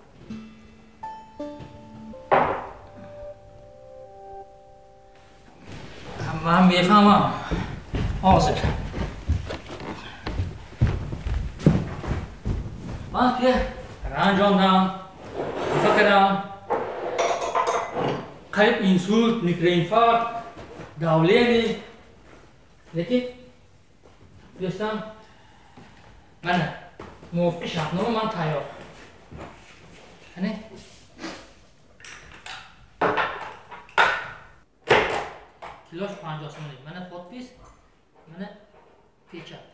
Ман мефаҳмам. Ҳозир. Ман туя ранҷондам, хафа кардам. Қариб инсулт, микроинфаркт, давление. Лекин дӯстам, мана мувофиқи шартнома ман тайёр. Ане? Килош 50 сомонӣ. Мана подпись, мана печат.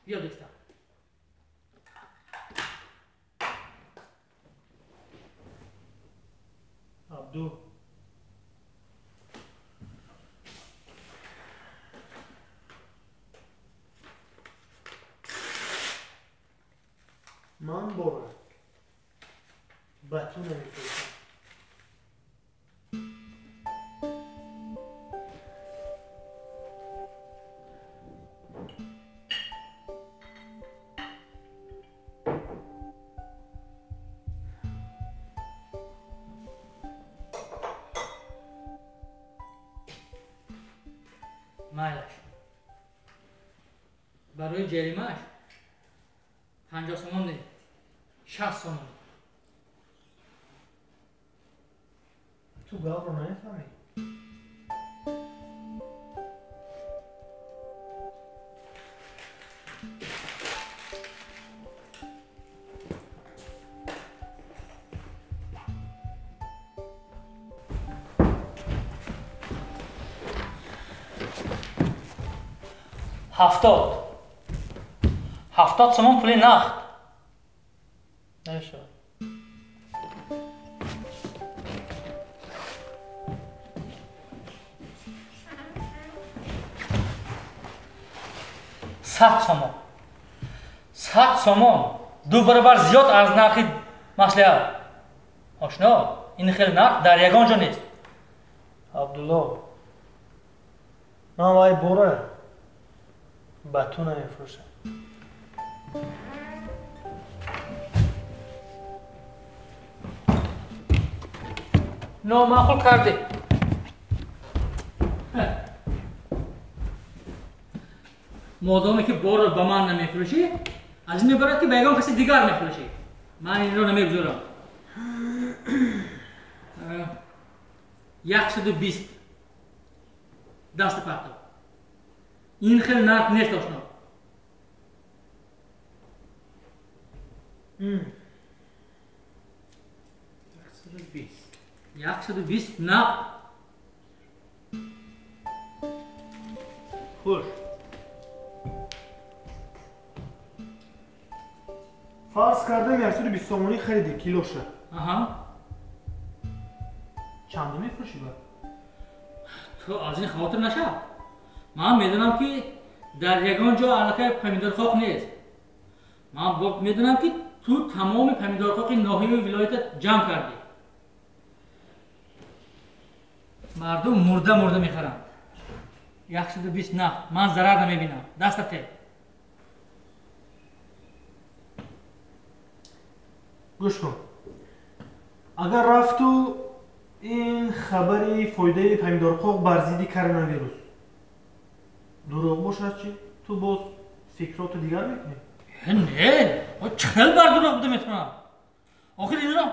Биё дӯстам. Абду. Ман бора ба ту намефурӯшам. Майлаш. Барои ҷаримааш 50 сомон не, 60 сомон. Ту гапро намефаҳмӣ? Ҳафтод. 70 сомон пули нақд. Намешавад. Сад сомон. 100 сомон. 2 баробар зиёд аз нархи маслиҳат. Ошно, ин хел нарх дар ягон ҷо нест. Абдулло, ман вай бора ба ту намефурӯшам. Номаъқул кардӣ. Модоме ки борро ба ман намефурӯшӣ, аз ин мебарад ки ба ягон каси дигар мефурӯшӣ. Ман инро намегузорам. 120. Даст партов. Ин хел нарх нест ошно. 120. 120 нақд. Хуш. Фарз кардам 120 сомонӣ хариди килоша. Аҳа. Чанде мефурӯшӣ ба? Ту аз ин хавотир нашав. Ман медонам ки дар ягон ҷо аллакай помидорхоқ нест. Ман медонам ки ту тамоми помидорхоқи ноҳияи вилоята ҷамъ кардӣ. Мардум мурда мурда мехаранд. 120 нақд. Ман зарар намебинам. Даста те. Гӯш кун. Агар рафту ин хабари фоидаи помидорқоқ бар зидди коронавирус дурӯғ бошад чӣ? Ту боз фикроту дигар мекунӣ? Не, чӣ хел бар дурӯғ буда метавонам? Охир инро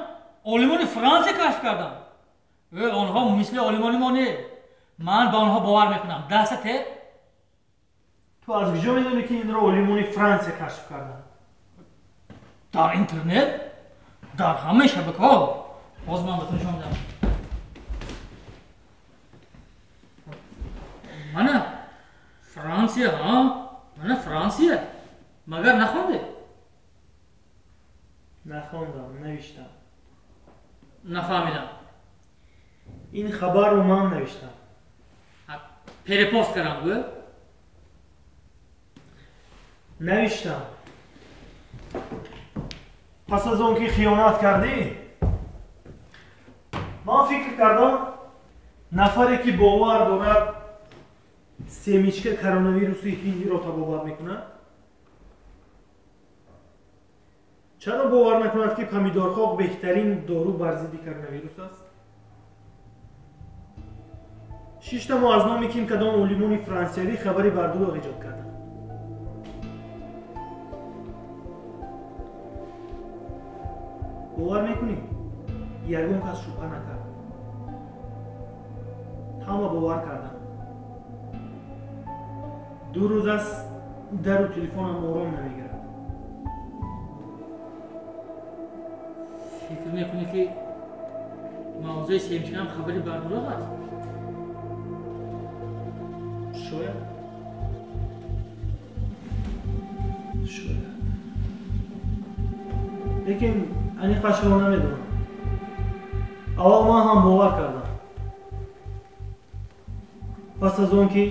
олимони Франсия кашф карданд. Онҳо мисли олимони мо не. Ман ба онҳо бовар мекунам. Даста те. Ту аз куҷо медонӣ ки инро олимони Франсия кашф карданд? Дар интернет, дар ҳамаи шабакаҳо. Боз ман ба ту нишон медиҳам. Мана Франсия, ҳа? Мана Франсия. Магар нахонде? Нахондам, навиштам. Нафаҳмидам. Ин хабарро ман навиштам. Перепост кардам, гӯ? Навиштам. Пас аз он ки хиёнат кардӣ, ман фикр кардам нафаре ки бовар дорад семечка коронавируси ҳиндиро табобат мекунад, чаро бовар накунад ки помидорхоқ беҳтарин дору бар зидди коронавирус аст? Шиштамо аз номи ким кадом олимони франсиявӣ хабари бардурӯғ эҷод карданд. Бовар мекунӣ? Ягон кас шубҳа накард. Ҳама бовар карданд. 2 рӯз аст дару телефонам ором намегирад. Фикр мекунӣ ки мавзӯи семечкаам хабари бардурӯғ аст? Шояд. Шояд. Лекин аниқашро намедонам. Аввал ман ҳам бовар кардам. Пас аз он ки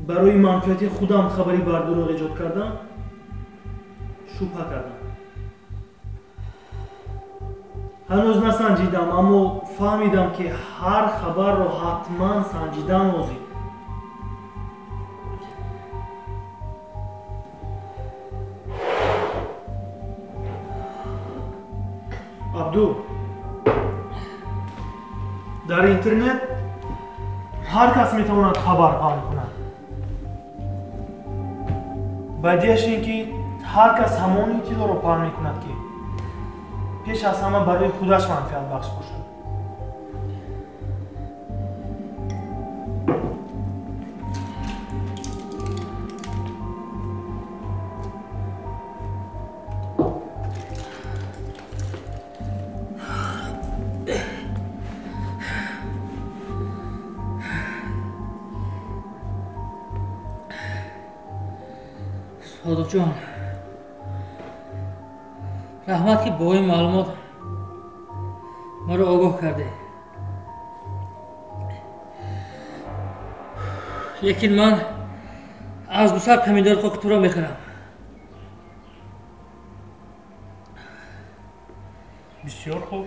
барои манфиати худам хабари бардурӯғ эҷод кардам, шубҳа кардам. Ҳанӯз насанҷидам, аммо фаҳмидам ки ҳар хабарро ҳатман санҷидан лозим. Абду, дар интернет ҳар кас метавонад хабар паҳн кунад. Бадиаш ин ки ҳар кас ҳамон иттилоъро паҳн мекунад ки пеш аз ҳама барои худаш манфиатбахш бошад. Содиқҷон, раҳмат ки бо ин маълумот маро огоҳ кардӣ. Лекин ман аз 200 помидорхоки туро мехарам. Бисёр хуб.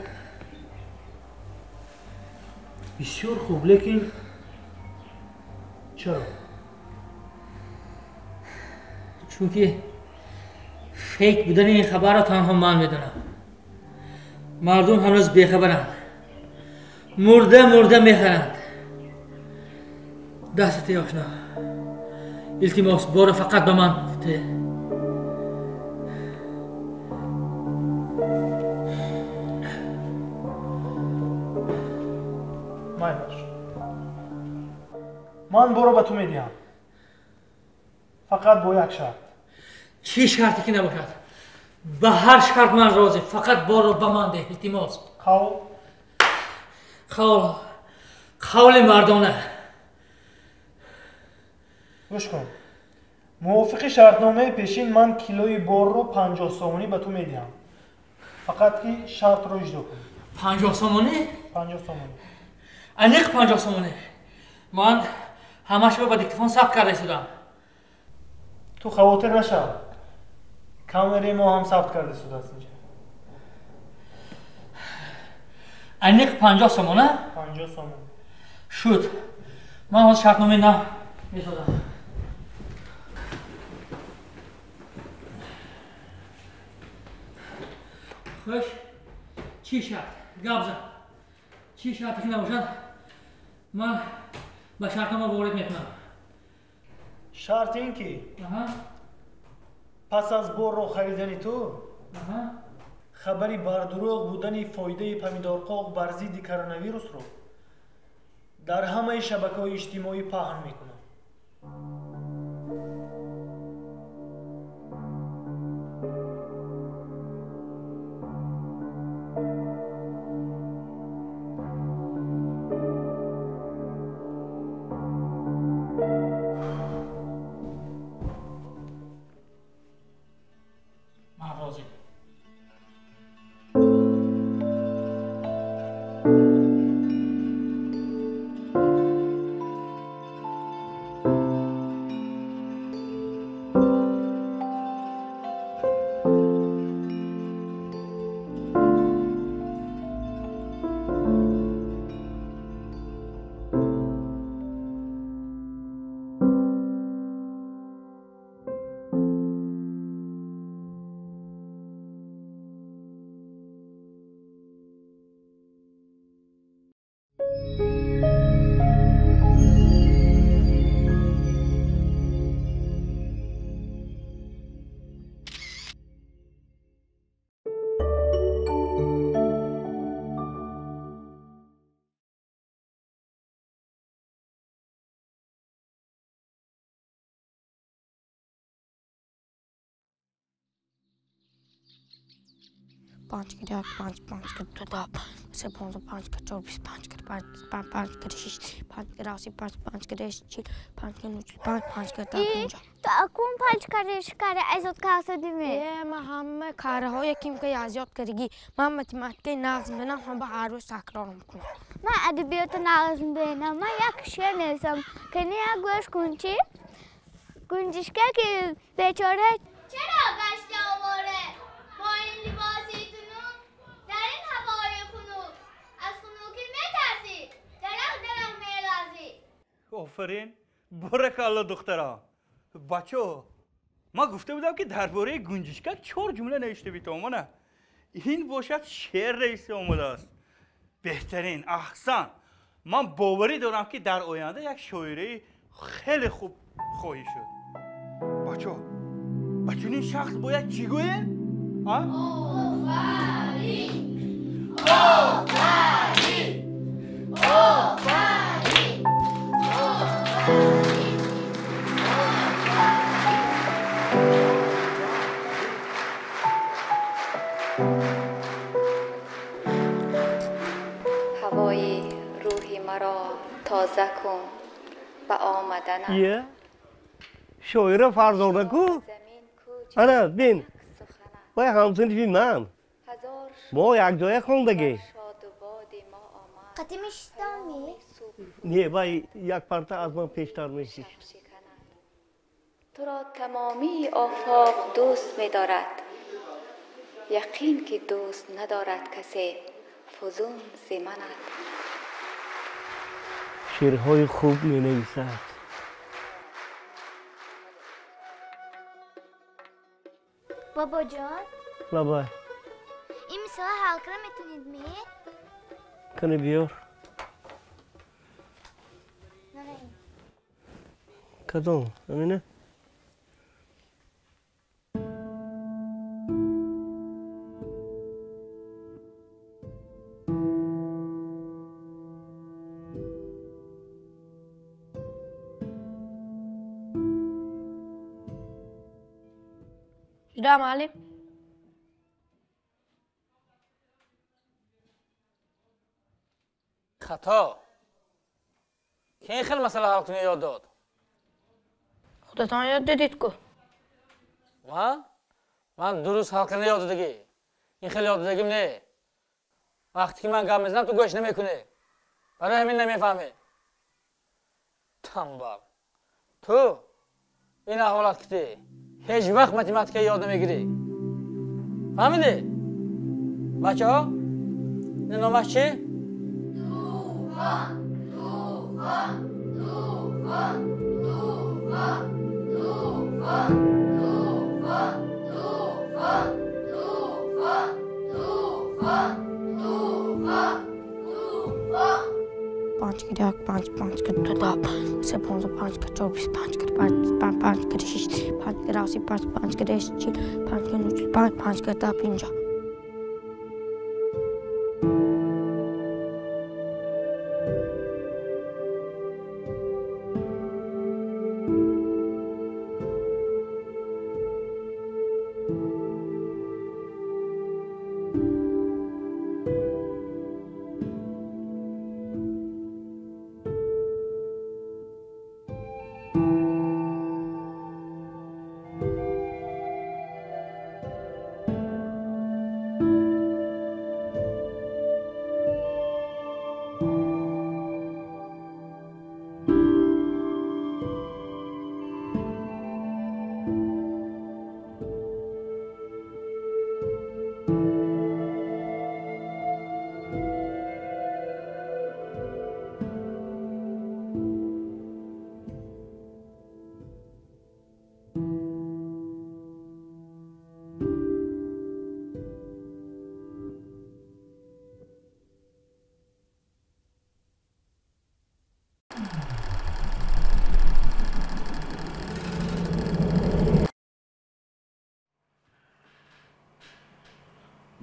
Бисёр хуб, лекин чаро? Чунки фейк будани ин хабарро танҳо ман медонам. Мардум ҳанӯз бехабаранд. Мурда мурда мехаранд. Дастате ошно. Илтимос, бора фақат ба ман те. Майлаш. Ман борро ба ту медиҳам. Фақат бо як шарт. Чӣ шарте ки набошад? Ба ҳар шарт ман розӣ. Фақат борро ба ман деҳ, илтимос. Қавл? Қавл. Қавли мардона. Гӯш кун. Мувофиқи шартномаи пешин ман килои борро 50 сомонӣ ба ту медиҳам. Фақат ки шартро иҷро кун. 50 сомонӣ? 50 сомонӣ. Аниқ 50 сомонӣ. Ман ҳамашро ба диктофон сабт карда истодам. Ту хавотир нашав. Камераи мо ҳам сабт карда истодааст инҷа. Аниқ 50 сомона? 50 сомон. Шуд. Ман ҳозир шартномаи нав месозам. Хуш, чӣ шарт? Гап зан. Чӣ шарте ки набошад, ман ба шартнома ворид мекунам. Шарт ин ки пас аз борро харидани ту хабари бардурӯғ будани фоидаи помидорқоқ бар зидди коронавирусро дар ҳамаи шабакаҳои иҷтимоӣ паҳн мекунам. 5 1 5 5 2 2 3 5 5 4 5 5 5 5 6 5 6 5 5 8 5 9 5 5 10 То акун 5 каре 6 каре азёд кардадиме? Ман ҳама караҳо яким ки азёд кардагӣ. Ман математикаи нағз мебинам, ҳам ба ҳар рӯз такрор мекунам. Ман адабиёти нағз мебинам. Ман як шеър нависам. Кани як гӯш кун чӣ? Гунҷишка ки бечора чаро гашта овора бо ин либоси тунук дар ин ҳавои хунук аз хунукӣ метарсӣ дарах дарах меларзӣ. Офарин, боракалло духтара. Бачо, ман гуфта будам ки дар бораи гунҷишка 4 ҷумла навишта битавонам. Ин бошад шеър нависта омадааст. Беҳтарин, аҳсан. Ман боварӣ дорам ки дар оянда як шоираи хеле хуб хоҳӣ шуд. Бачо, ба чунин шахс бояд чӣ гӯем? Офарин! Офарин! Офарин! Офарин! ҳавои рӯҳи маро тоза кун ба омаданат. Шоира Фарзона ку? Ана бин, вай ҳамсинфи ман. Мо якҷоя хондагӣ. Қатӣ мешиштам-ми? Не, вай як парта аз ман пештар мешишт. Туро тамомии офоқ дӯст медорад. Яқин ки дӯст надорад касе фузун зи манат. Шеърҳои хуб менависад. Бобоҷон? Бабай. Ин мисола ҳал кара метавонед ми? Кани биёр. Кадом? Амина? Чида, муаллим? Хато. Ки ин хел масъала ҳал кунӣ ёд дод? Худатон ёд додед ку. Ман? Ман дуруст ҳал кардан ёд додагӣ. Ин хел ёд додагим не. Вақте ки ман гап мезанам, ту гӯш намекунӣ. Барои ҳамин намефаҳмӣ. Танбал. Ту ин аҳволат китӣ. Ҳеҷ вақт математика ёд намегирӣ. Фаҳмидӣ? Бачаҳо, ин номаш чӣ? Тӯфон, тӯфон, тӯфон, тӯфон, тӯфон, тӯфон, тӯфон, тӯфон, тӯфон, тӯфон, тӯфон. 5 кар 1, 5, 5 кар 2, 10, 3, 15, 5 кар 4, 25 кар 5, 5, 5 кар 6, 5 кар 7, 5, 5 кар 8, 40, 5 кар 9, 5, 5 кар 10, 50.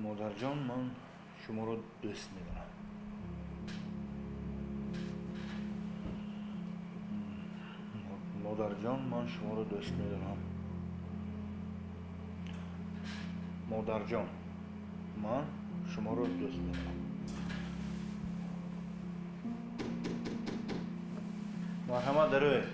Модарҷон, ман шуморо дӯст медорам. Модарҷон, ман шуморо дӯст медорам. Модарҷон, ман шуморо дӯст медорам. Марҳамат, дароед.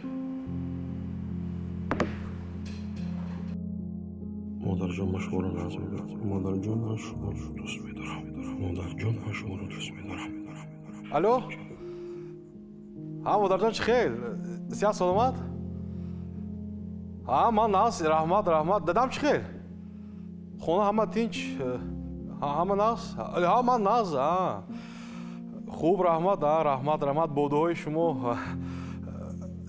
Модарҷон, ман шуморо нағз мебинам. Модарҷон, ман шуморо дӯст медорам. Модарҷон, ман шуморо дӯст медорам. Алло? Ҳа, модарҷон, чӣ хел? Сиҳат, саломат? Ҳа, ман нағз, раҳмат, раҳмат. Дадам чӣ хел? Хона ҳама тинч, ҳама нағз? Ҳа, ман нағз, ҳа. Хуб, раҳмат, ҳа, раҳмат, раҳмат. Бо дуои шумо.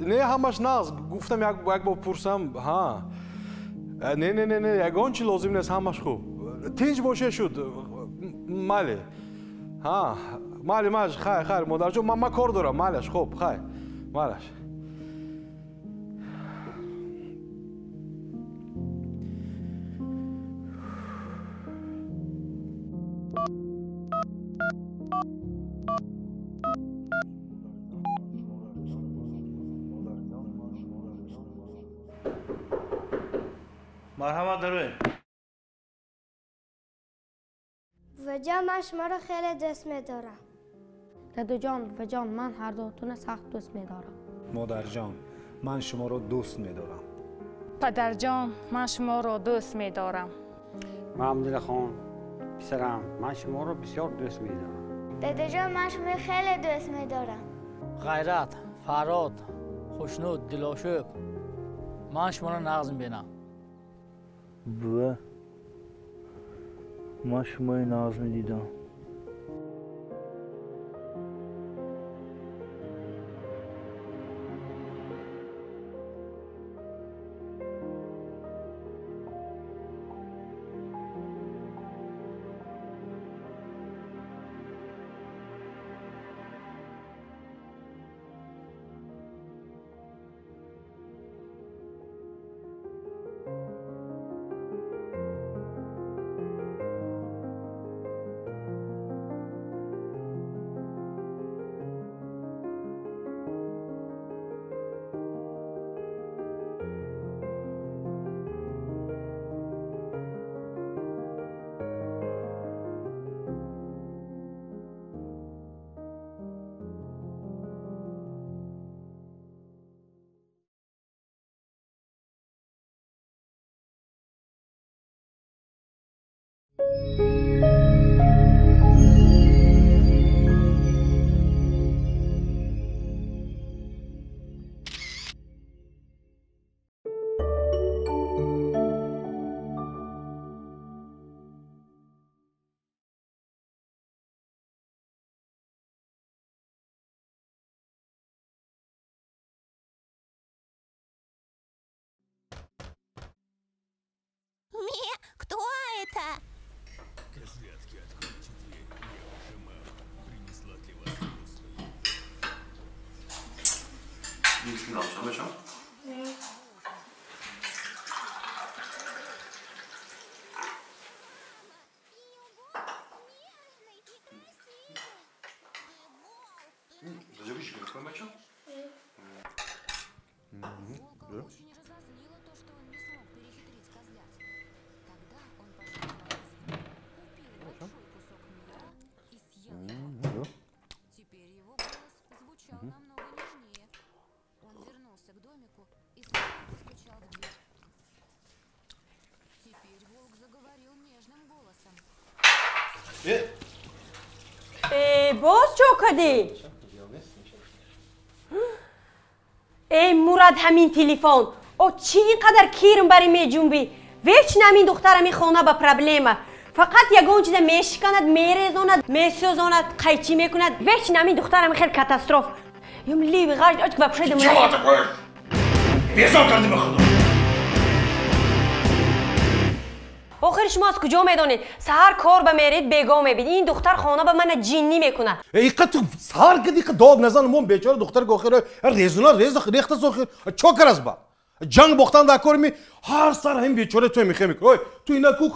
Не, ҳамаш нағз. Гуфтам як бор пурсам, ҳа. Не, не, не, не, ягон чи лозим нест, ҳамаш хуб. Тинч боше шуд. Майли. Ҳа, майли, майли, хайр, хайр, модарҷон, ман кор дорам, майлаш, хуб, хайр, майлаш. Марҳамат, дароед. Буваҷон, ман шуморо хеле дӯст медорам. Дадаҷон, буваҷон, ман ҳардуятонро сахт дӯст медорам. Модарҷон, ман шуморо дӯст медорам. Падарҷон, ман шуморо дӯст медорам. Маҳмудалихон, писарам, ман шуморо бисёр дӯст медорам. Дадаҷон, ман шуморо хеле дӯст медорам. Ғайрат, Фарод, Хушнуд, Дилошӯб, ман шуморо нағз мебинам. Бува, ман шумои нағз медидам. Кто это? Козлятки, откройте дверь. Я ваша мама. Принесла для вас вкусную. Боз чо кардӣ? Эй Мурад, ҳамин телефон. О чӣ ин қадар кирм барӣ меҷунбӣ? Вечно ҳамин духтар ҳамин хона ба проблема. Фақат ягон чиза мешиканад, мерезонад, месӯзонад, қайчӣ мекунад. Вечно ҳамин духтар ҳамин хел катастроф. Юм ливи ғаж оч вообще дам. Чего такое? Безор кардӣ ба худо. Охир шумо аз куҷо медонед? Саҳар кор ба меред, бего мебид. Ин духтар хона ба мана ҷиннӣ мекунад. Иқа ту саҳар киди иқа дод назан, мон бечора духтар охир резуна рез рехта сохир. Чо карас ба? Ҷанг бохтан дар кор ми ҳар сар ҳам бечора ту мехе мекунӣ. Ой, ту ина ку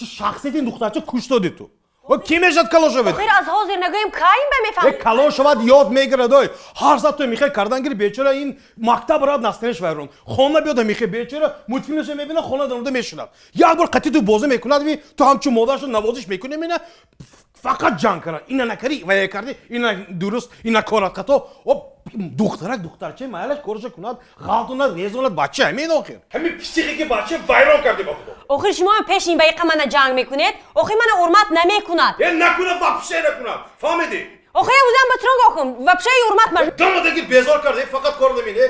шахсияти ин духтарча куш додӣ ту. Ой, ки мешад калон шавед? Охир аз ҳозир нагӯем, кай ба мефаҳмед? Калон шавад ёд мегирад. Ой, ҳар сар ту мехе кардан гири бечора ин мактаб рад настенеш вайрон. Хона биёда мехе бечора мультфилмша мебина, хона даромада мешунад. Як бор қатъи ту бозӣ мекунад, ви ту ҳамчун модарашо навозиш мекунӣ, мена фақат ҷанг карад. Ина накарӣ, вая кардӣ, ина дуруст, ина корат хато. Духтарак духтарча майлаш кораша кунад, ғалтонад, резонад, бача ҳамин охир. Ҳамин психики бача вайрон кардӣ ба худо. Охир шумо ҳам пеш ин ба иқа мана ҷанг мекунед? Охир мана ҳурмат намекунад. Е накунад, вообще накунад. Фаҳмидӣ? Охир узам ба тронг охум, вообще ҳурмат ма. Дамадаги безор кардӣ, фақат кор наминӣ.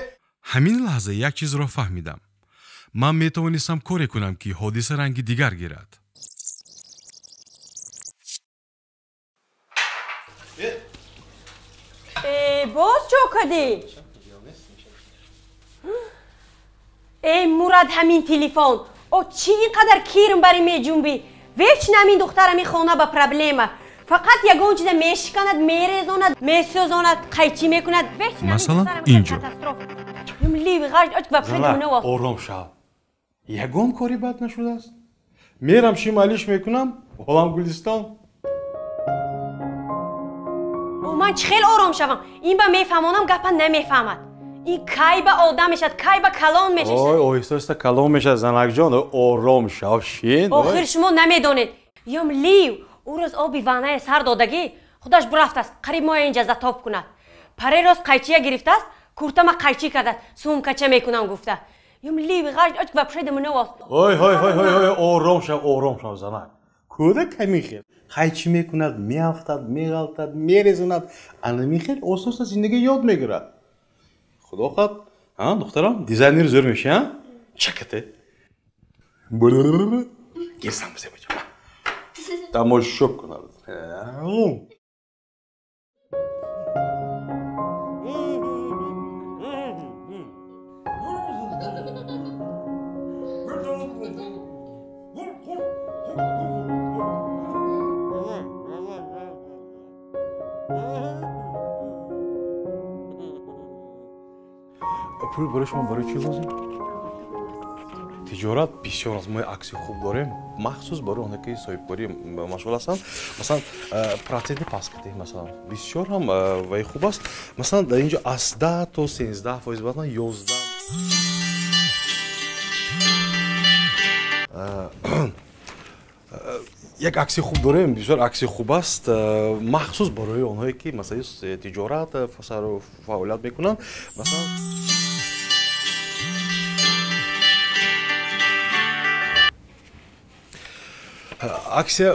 Ҳамин лаҳза як чизро фаҳмидам. Ман метавонистам коре кунам, ки ҳодиса ранги дигар гирад. Боз чо кардӣ? Эй Мурад, ҳамин телефон. О чӣ ин қадар кирм барӣ меҷунбӣ? Вечно ҳамин духтар ҳамин хона ба проблема. Фақат ягон чиза мешиканад, мерезонад, месӯзонад, қайчӣ мекунад. Масалан, инҷо. Ором шав. Ягон кори бад нашудааст. Мерам шималиш мекунам, олам Гулистон. Ман чӣ хел ором шавам? Ин ба мефаҳмонам, гапа намефаҳмад. Ин кай ба одам мешавад, кай ба калон мешавад? Ой, оҳиста оҳиста калон мешавад, занакҷон, ором шав, шин. Охир шумо намедонед. Ём лив, ӯ рӯз оби ваннае сар додагӣ, худаш бурафтааст, қариб моя инҷа затоп кунад. Паре роз қайчия гирифтааст, куртама қайчӣ кардааст, сумкача мекунам гуфта. Ём лив, ғаж оч вообще дамуновост. Ой, ой, ой, ой, ой, ором шав, ором шав, занак. Кӯдак ҳамин хел. Қайчӣ мекунад, меафтад, меғалтад, мерезонад. Ана михел оста оста зиндагӣ ёд мегирад. Худо хоҳад, духтарам, дизайнери зӯр мешӣ, а? Чакате. Гирсам бизе бача. Тамошо кунад. Пул барои шумо барои чӣ лозим? Тиҷорат бисёр аст. Мо акси хуб дорем, махсус барои оне ки соҳибкорӣ машғул ҳастанд. Масалан, проценти паст кардем, масалан, бисёр ҳам вай хуб аст. Масалан, дар инҷо аз 10 то 13%, баъдан 11. Як акси хуб дорем, бисёр акси хуб аст, махсус барои онҳое ки масалан тиҷорат фаъолият мекунанд. Масалан, Аксия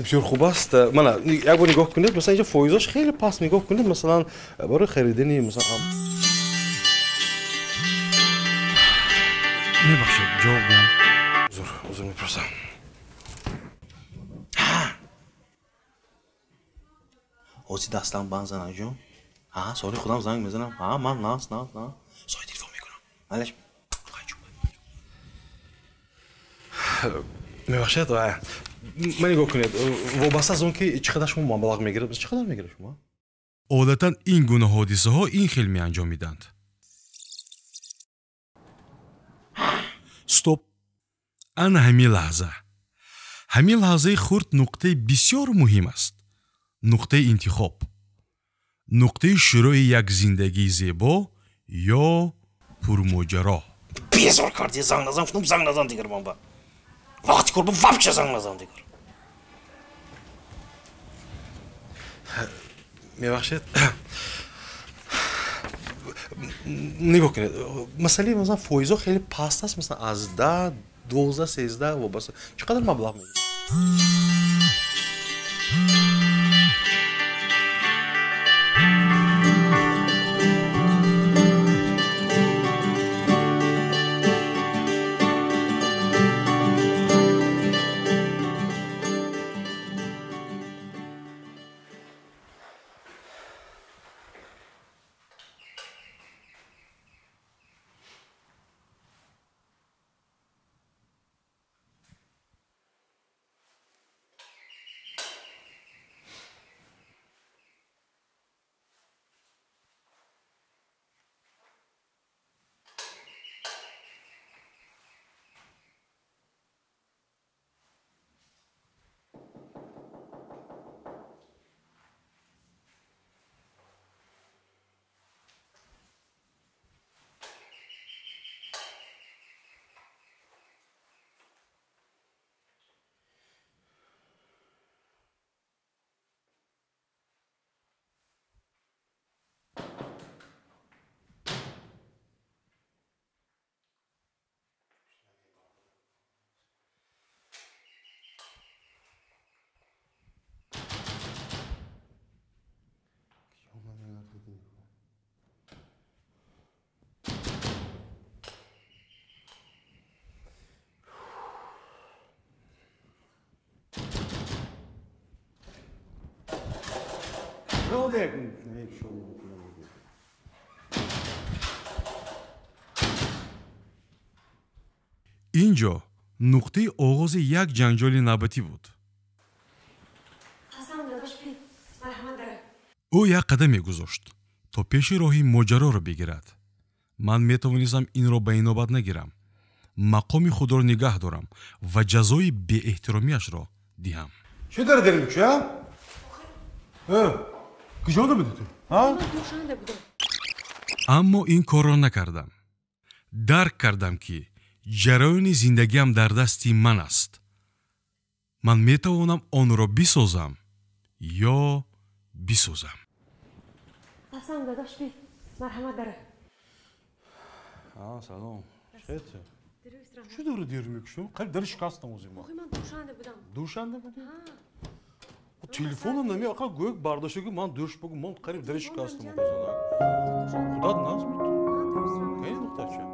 бисёр хуб аст. Мана як бор нигоҳ кунед, масалан инҷо фоизош хеле паст нигоҳ кунед, масалан барои харидани масалан. Мебахшед, ҷавоб диҳам. Узр мепурсам. Ози дастам банд занам ҷон. Ҳа, соли худам занг мезанам. Ҳа, ман нас. Сои телефон мекунам. Малаш. Мебахшед, ман нигоҳ кунед, вобаста аз он ки чӣ қадар шумо маблағ мегиред, чӣ қадар мегиред шумо? Одатан ин гуна ҳодисаҳо ин хел меанҷомиданд. Стоп! Ана ҳамин лаҳза. Ҳамин лаҳзаи хурд нуқтаи бисёр муҳим аст. Нуқтаи интихоб. Нуқтаи шурӯи як зиндагии зебо ё пурмоҷаро. Безор кардӣ, занг назан, гуфтам занг назан дигар ман ба. Вақти кор вообще занг назан дигар. Мебахшед. Нигоҳ кунед, масъалаи масалан фоизҳо хеле паст аст, масалан аз 10, 12, 13 вобаста. Чӣ қадар маблағ мегиред? Ин ҷо нуқтаи оғози як ҷанҷоли навбатӣ буд. Ӯ як қадам мегузошт, то пеши роҳи моҷароро бигирад. Ман метавонистам инро ба инобат нагирам, мақоми худро нигаҳ дорам ва ҷазои беэҳтиромиашро диҳам. Чӣ дар дер мекушӣ, а? Куҷода будӣ ту? Аммо ин корро накардам. Дарк кардам, ки ҷараёни зиндагиам дар дасти ман аст. Ман метавонам онро бисозам ё бисӯзам. Асан дадаш би, марҳамат дара. Салом. Чӣ дори дер мекушӣ? Қариб дари шикастам ози ма. Ман душанде будам. Душанде будӣ? Телефонам нами ақа гӯяк бардошта ки ман душ бугу, ман қариб дари шикастам оқозана. Худат наз миту. Кай духтарча?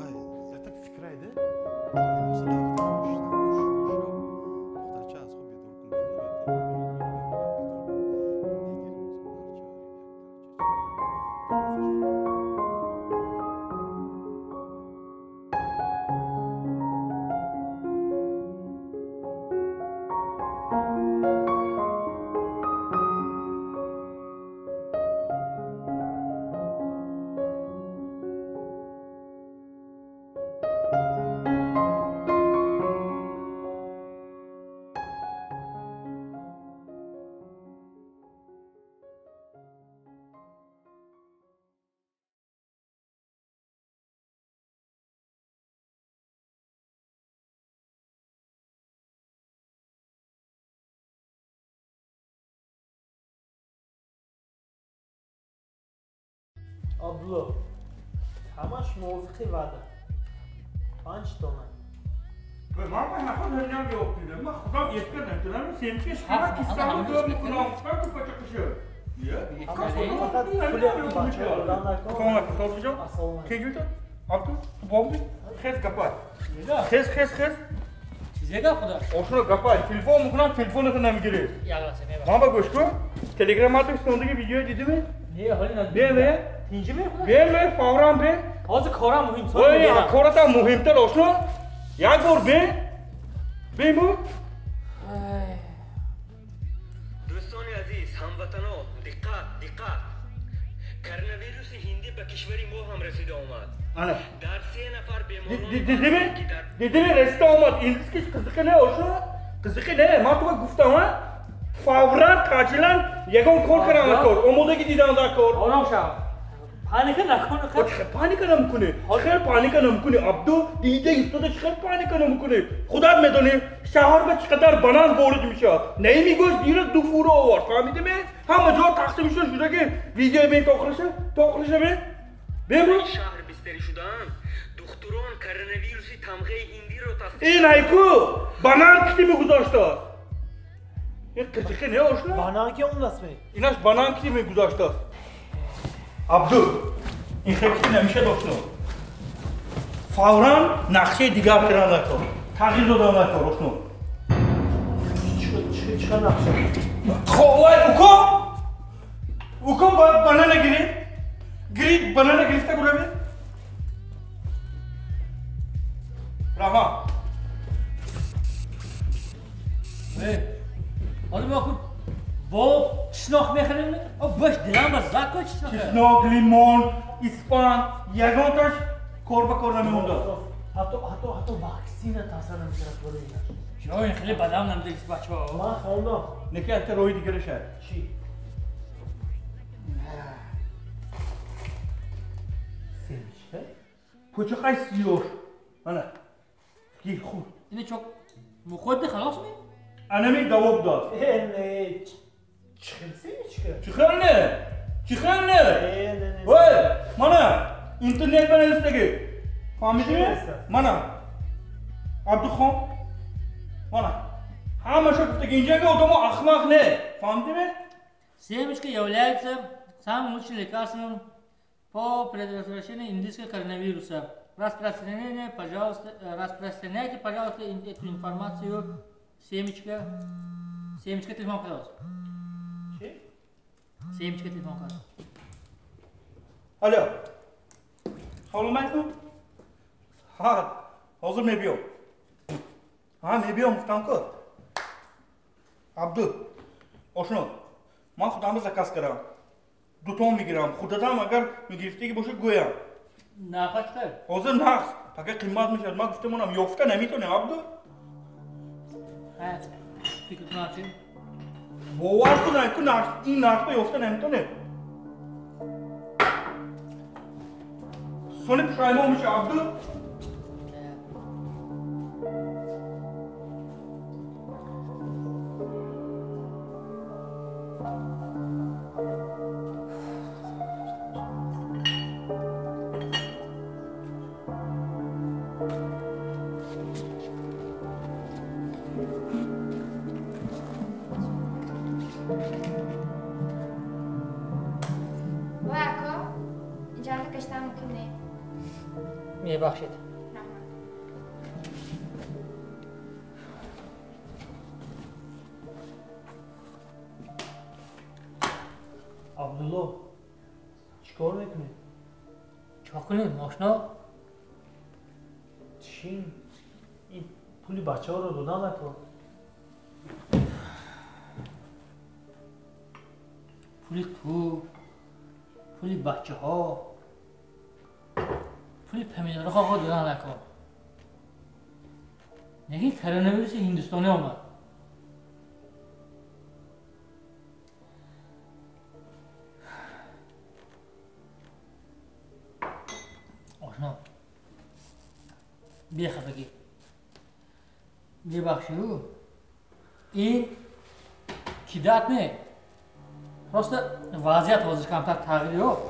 Ай, я так фикрайде. Духтарча аз хоб бедор кун. Абдулло, ҳамаш мувофиқи ваъда. 5 тона. Ман ба наход ҳаминам ёфтидам. Ман худам эска намедонам, семечка шума кисамро ҷо мекунам. Чикор ку пача куша? Хез гапай. Хез, хез, хез. Чизе гап худа? Ошуно гапай. Телефон мекунам, телефонро намегирӣ. Ягласа, Ман ба гӯш кун. Телеграм атоштондиги видео дидими? Не, ҳоли надидам. Бе, бе. Тинҷи мехӯрад? Бе, бе, фавран бе. Ҳозир корам муҳим. Ой, кората муҳимтар ошно. Як бор бе. Бе бу. Дӯстони азиз, ҳамватанон, диққат, диққат! Коронавируси ҳиндӣ ба кишвари мо ҳам расида омад. Ана. Дар се нафар беморон Дидими? Дидими расида омад. Индискиш қизиқи не ошно? Қизиқи не. Ман туга гуфтам, а? Фавран таъҷилан ягон кор кардам дар кор. Омодагӣ дидам дар кор. Ором шав. Паника накун. Чӣ паника намекунӣ? Хел паника намекунӣ. Абду дида истода чӣ хел паника намекунӣ? Худат медонӣ шаҳр ба чӣ қадар банан ворид мешавад. Наими гӯшт дирӯз ду фура овард. Фаҳмидӣ? Ҳама ҷо тақсим шуда шудаги видео бин то охириша, то охириша бин. Бин бу. Шаҳр бистарӣ шудаанд. Духтурон коронавируси тамғаи ҳиндиро тасдиқ Ин айку банан кити мегузоштааст. Ин қизиқи не ошно? Банан ки омадааст ме? Инаш банан кити мегузоштааст. Абду, ин хел кити намешад ошно. Фавран нақшаи дигар кардан накор. Тағйир додан накор ошно. Чӣ нақша? Вай, уко! Уко банана гирид. Гирид, банана гирифта буравед. Раҳмат. Ҳозир мо ку бо чеснок мехарем? О, бош дилам ба зад ку чеснок. Чеснок, лимон, испан, ягонташ кор ба кор намемондад. Ҳатто ваксина таъсир намекунад барои инаш. Ҷо, ин хеле бадам намедиҳад бачаҳо. Ман хондам. Неки ҳатто роҳи дигараша. Чӣ? Семечка? Пӯчақай сиёр. Мана. Гир хӯрд. Ина чок мухӯрди халос ми? Анами давоб дод. Не, чӣ хел семечка? Чӣ хел не? Чӣ хел не? Ой, мана интернет ба навистаги. Фаҳмидӣ? Мана. Абдухон. Мана. Ҳамаша гуфтаги инҷага одамо ахмақ не. Фаҳмидӣ? Семечка является самым лучшим лекарством по предотвращению индийского коронавируса. Распространяйте, пожалуйста, эту информацию. Семечка. Семечка телефон кардааст. Чӣ? Семечка телефон кардааст. Алло. Салом алейкум. Ҳа, ҳозир мебиём. Ҳа, мебиём гуфтам ку. Абду, ошно, ман худамро заказ кардам. Дутон мегирам. Худатам агар мегирифтагӣ бошад гӯям. Нарха чӣ қадр? Ҳозир нақс. Пака қимат мешавад. Ман гуфта монам, ёфта наметонем, Абду. Фикр кунам чӣ? Бовар кун, ку нарх, ин нархро ёфта наметонем. Сони пушаймон меша, Абду. Мебахшед. Абдулло, чӣ кор мекунӣ? Чӣ кунем, мошино? Чӣ? Ин пули бачаҳоро додан накор. Пули ту, пули бачаҳо, пули помидорҳо додан накор. Неки коронавируси ҳиндустонӣ омад. Ошно, бехафагӣ, бебахшиду, ин кидат не, просто вазъият ҳозир камтар тағйир ёфт.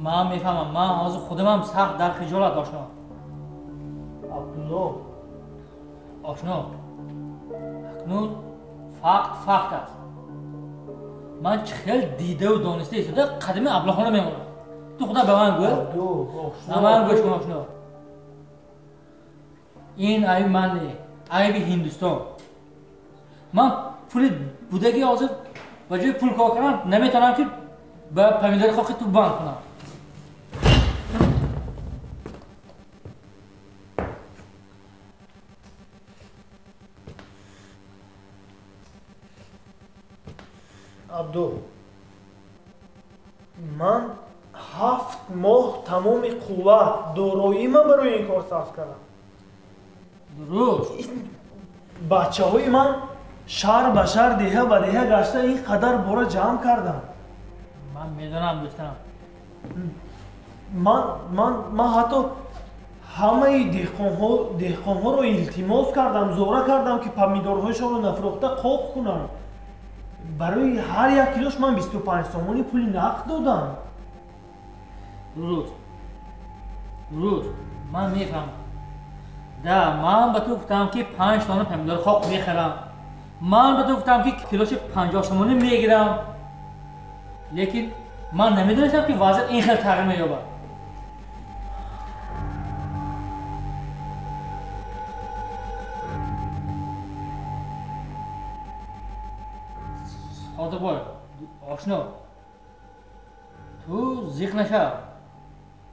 Ман мефаҳмам, ман ҳозир худамам сахт дар хиҷолат, ошно. Абдулло. Ошно, акнун факт факт аст. Ман чӣ хел дидаву дониста истода қадами аблаҳона мемонам. Ту худа ба ман гӯ. Ба ман гӯш кун, ошно. Ин айби ман не, айби Ҳиндустон. Ман пули будаги ҳозир ба ҷои пул кор кардам наметавонам ки ба помидори хоки ту банд кунам. Абду, ман 7 моҳ тамоми қувват дороима барои ин кор сарф кардам. Дуруст. Бачаҳои ман шаҳр ба шаҳр, деҳа ба деҳа гашта ин қадар бора ҷамъ кардам. Ман медонам, дӯстам. Ман ҳатто ҳамаи деҳқонҳоро илтимос кардам, зора кардам ки помидорҳояшонро нафурӯхта қоқ кунанд. Барои ҳар як килош ман 25 сомонӣ пули нақд додам. Дуруст. Дуруст. Ман мефаҳмам. Да, ман ба ту гуфтам ки 5 тонна помидори хок мехарам. Ман ба ту гуфтам ки килоши 50 сомонӣ мегирам. Лекин ман намедонистам ки вазъият ин хел тағйир меёбад. Содиқбой, ошно, ту зиқ нашав.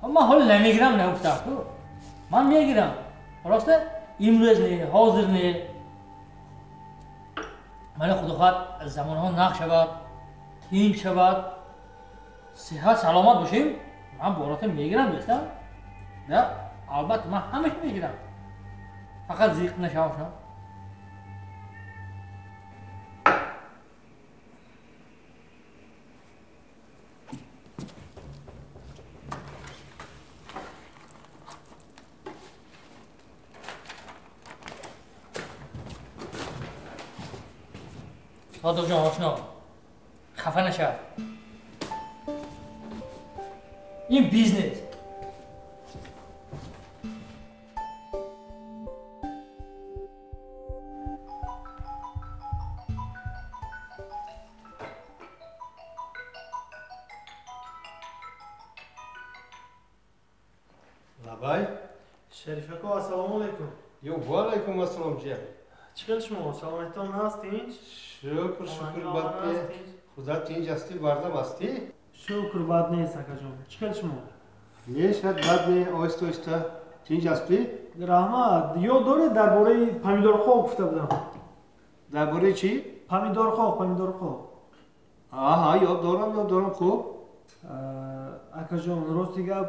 Ман ҳоло намегирам нагуфтам ту. Ман мегирам. Просто имрӯз не, ҳозир не. Мана худо хоҳад замонҳо нақ шавад, тинч шавад, сиҳат саломат бошем, ман бората мегирам, дӯстам. Да, албатта ман ҳамаша мегирам. Фақат зиқ нашав, ошно. Содиқҷон, ошно, хафа нашав. Ин бизнес. Лабай. Шариф ако, ассалому алайкум. Ё, ва алайкум ассалом, ҷия. Чӣ хел шумо? Саломатитон ҳаст тинч? Шукр, шукр, бад не. Худо тинч ҳастӣ, бардам ҳастӣ? Шукр, бад нест, акаҷон. Чӣ хел шумо? Не, шад бад не, оҳиста оҳиста. Тинч ҳастӣ? Раҳмат. Ёд доред дар бораи помидорхок гуфта будам? Дар бораи чӣ? Помидорхок, помидорхок. Аҳа, ёд дорам, ёд дорам, хуб. Акаҷон, рости гап,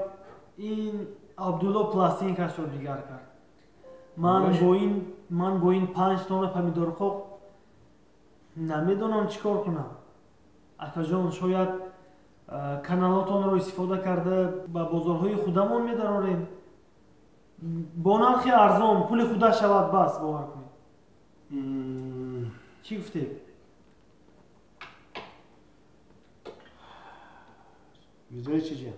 ин Абдулло пластинкашро дигар кард. Ман бо ин 5 тонна помидорхок намедонам чӣ кор кунам. Акаҷон, шояд каналотонро истифода карда ба бозорҳои худамон медарорем. Бо нархи арзон, пули худа шавад бас, бовар кунед. Чӣ гуфтед? Медонӣ чӣ, ҷия?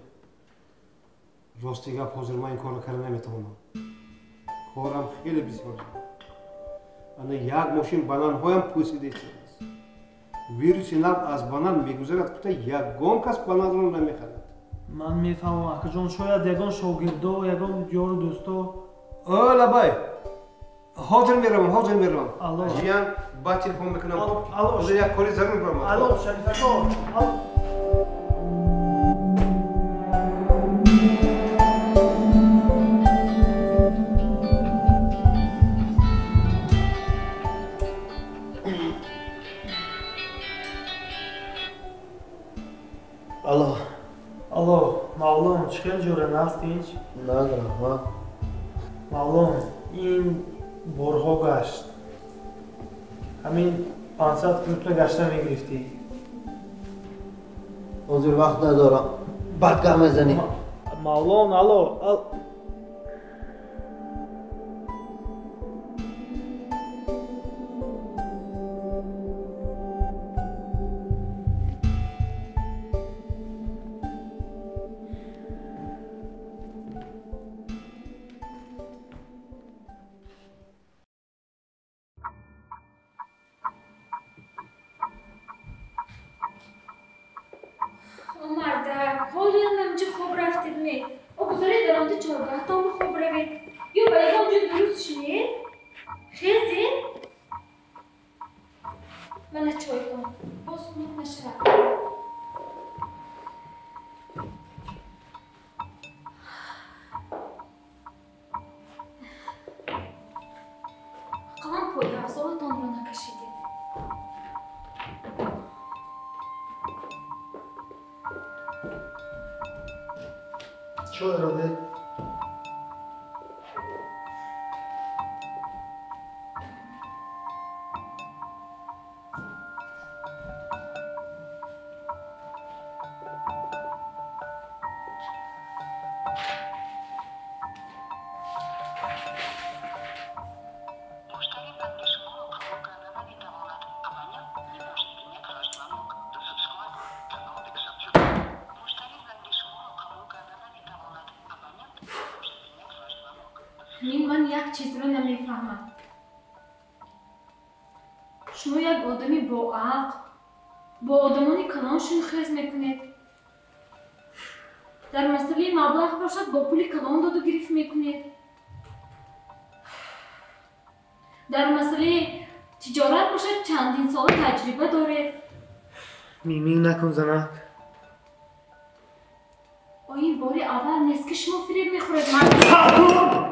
Рости гап, ҳозир ман ин корро карда наметавонам. Корам хеле бисёр. Ана як мошин бананҳоям пӯсида истодааст. Вируси нав аз банан мегузарад, гуфта ягон кас бананро намехарад. Ман мефаҳмам, акаҷон, шояд ягон шогирдо, ягон ёру дӯсто. О, лабай, ҳозир меравам, ҳозир меравам. Жиян, баъд телефон мекунам. Ҳозир як кори зарур баромад. Алло, Шариф ако. Алло. Алло, Мавлон, чӣ хел ҷора наст тинч? Наз, раҳмат. Мавлон, ин борҳо гашт. Ҳамин 500 километр гашта мегирифтӣ. Ҳозир вақт надорам. Баъд гап мезанем. Мавлон, алло. Чойро де. Ман як чизро намефаҳмам. Шумо як одами боақл, бо одамони калон шунхез мекунед. Дар масъалаи маблағ бошад, бо пули калон доду гирифт мекунед. Дар масъалаи тиҷорат бошад, чандин сола таҷриба доред. Мимин накун, занак. Ин бори аввал нест, ки шумо фиреб мехӯред. Ман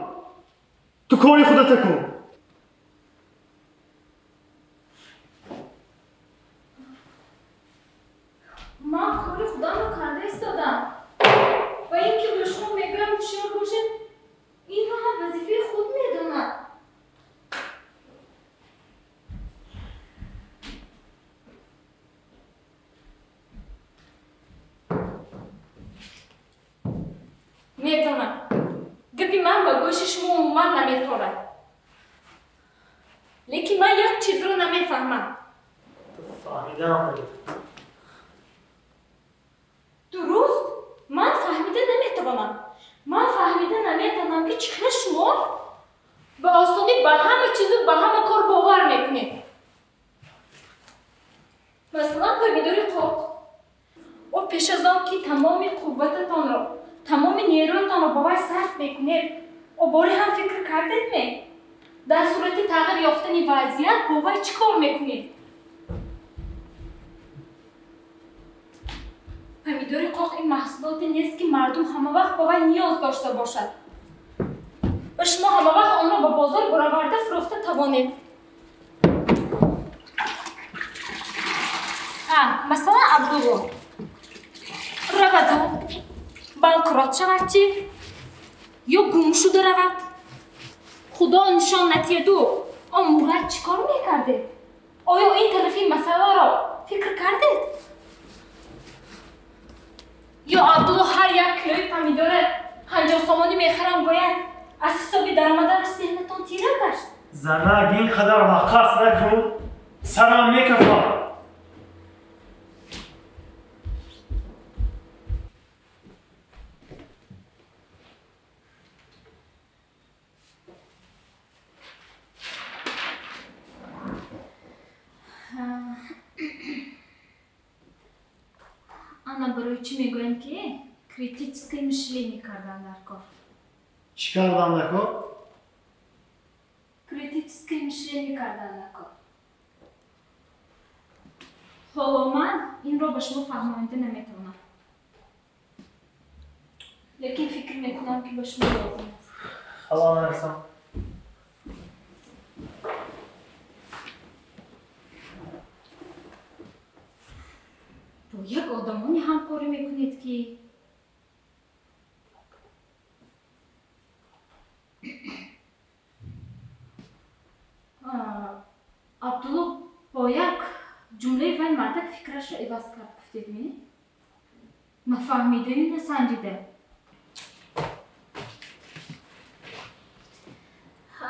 ту кори худата кун. Ман кори худамро карда истодам ва ин ки ба шумо мегӯям ҳушёр бошед, инро ҳам вазифаи худ медонад. Медонам, гапи ман ба гӯши шумо умуман наметорад, лекин ман як чизро намефаҳмам. Фаҳмидаам. Дуруст, ман фаҳмида наметавонам. Ман фаҳмида наметавонам, ки чӣ хел шумо ба осонӣ ба ҳама чизу ба ҳама кор бовар мекунед. Масалан, помидори қоқ. О пеш аз он ки тамоми қуввататонро, тамоми нерӯятонро ба вай сарф мекунед, о боре ҳам фикр кардед ме? Дар сурати тағйир ёфтани вазъият бо вай чӣ кор мекунед? Помидори қоқ ин маҳсулоте нест, ки мардум ҳамавақт ба вай ниёз дошта бошад ва шумо ҳамавақт онро ба бозор бароварда фурӯхта тавонед. Масалан, Абдулло раваду банкрот шавад чӣ? Ё гум шуда равад? Худо нишон натиҳаду, он Мурад чӣ кор мекардед? Оё ин тарафи масъаларо фикр кардед? Ё Абдулло ҳар як килои помидора 50 сомонӣ мехарам гӯяд, аз ҳисоби даромадааш зеҳнатон тира гашт? Занак, ин қадар ваққас накун, сарам мекафад. Ана барои чӣ мегӯям, ки критическое мышление кардан дар кор. Чӣ кардан дар кор? Критическое мышление кардан дар кор. Ҳоло ман инро ба шумо фаҳмонида наметавонам, лекин фикр мекунам, ки ба шумо лозим аст. Ҳало нарасам. Бо як одамоне ҳамкорӣ мекунед, ки Абдулло бо як ҷумлаи вай мардак фикрашро иваз кард, гуфтед ме? Нафаҳмидаю насанҷида.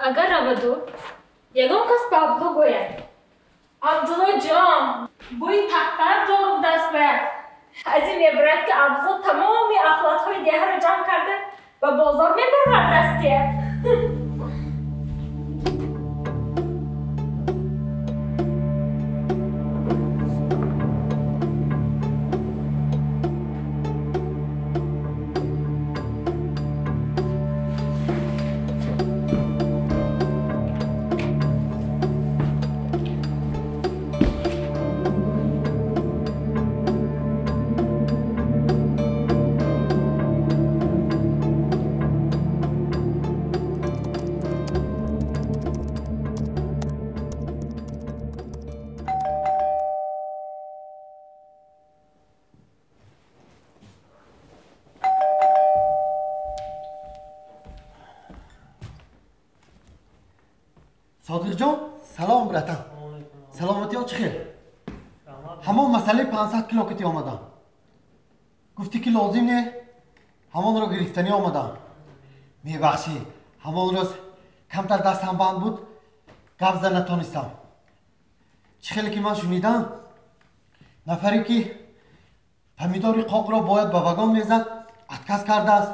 Агар раваду ягон кас ба Абдулло гӯяд: Абдулло ҷон, бӯи тахтар дорум даст бояд, аз ин мебарад, ки Абдулло тамоми ахлотҳои деҳаро ҷамъ карда ба бозор мебарвардастия. Содиқҷон, салом братан. Саломатиё чӣ хел? Ҳамон масъалаи 500 кило кати омадам. Гуфтӣ ки лозим не, ҳамонро гирифтанӣ омадам. Мебахшӣ, ҳамон рӯз камтар дастам банд буд, гап зада натонистам. Чӣ хеле ки ман шунидам, нафаре ки помидори қоқро бояд ба вагон мезад, отказ кардааст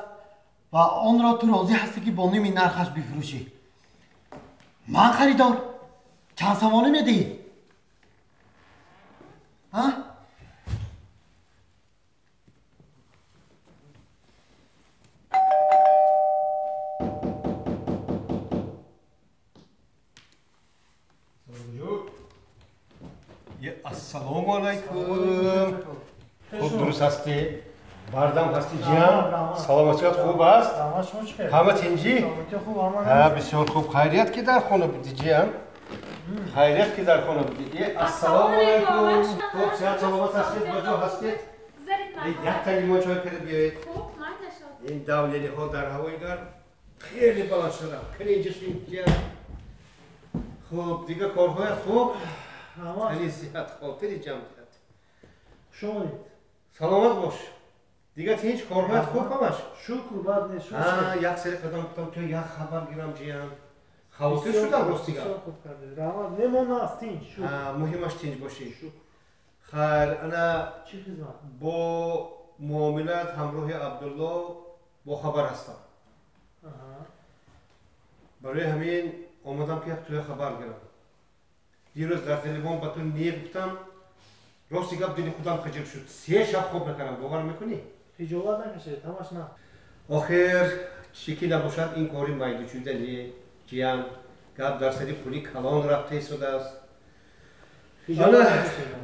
ва онро ту розӣ ҳастӣ ки бо ними нархаш бифурӯшӣ. Ман харидор. Чанд сомонӣ медиҳӣ? А? Ассалому алайкум. Хуб дуруст ҳастӣ? Бардам ҳастӣ ҷиям? Саломатият хуб аст? Ҳама тинҷӣ? Ҳа, бисёр хуб. Хайрият ки дар хона будӣ ҷиям? Хайрият ки дар хона будӣ. Ассалому алайкум. Хуб, сиҳат саломат ҳастед? Ба ҷо ҳастед? Як та лимон чой карда биёед. Ин давлениҳо дар ҳавои гарм хеле баланд шуданд. Кани инҷа шин ҷиям. Хуб, дигар корҳоят хуб? Тани сиҳат, хотири ҷамъият. Хуш омадед. Саломат бош. Дигар ҳеҷ корҳоят хуб ҳамаш? Шукр, бад нест. Як сари қадам гуфтам то як хабар гирам ҷиям. Хавотир шудам рости гап. Бисёр хуб кардед. Раҳмат. Мемон аст тинҷ. Шукр. Муҳимаш тинҷ бошӣ. Хайр, ана чӣ хизмат? Бо муомилат ҳамроҳи Абдулло бохабар ҳастам. Барои ҳамин омадам ки як туя хабар гирам. Дирӯз дар телефон ба ту не гуфтам, рости гап дили худам хиҷил шуд. 3 шаб хоб накардам, бовар мекунӣ? Хиҷолат накашед, ҳамаш на. Охир, чӣ ки набошад, ин кори майдучуда не, ҷиям. Гап дар сари пули калон рафта истодааст.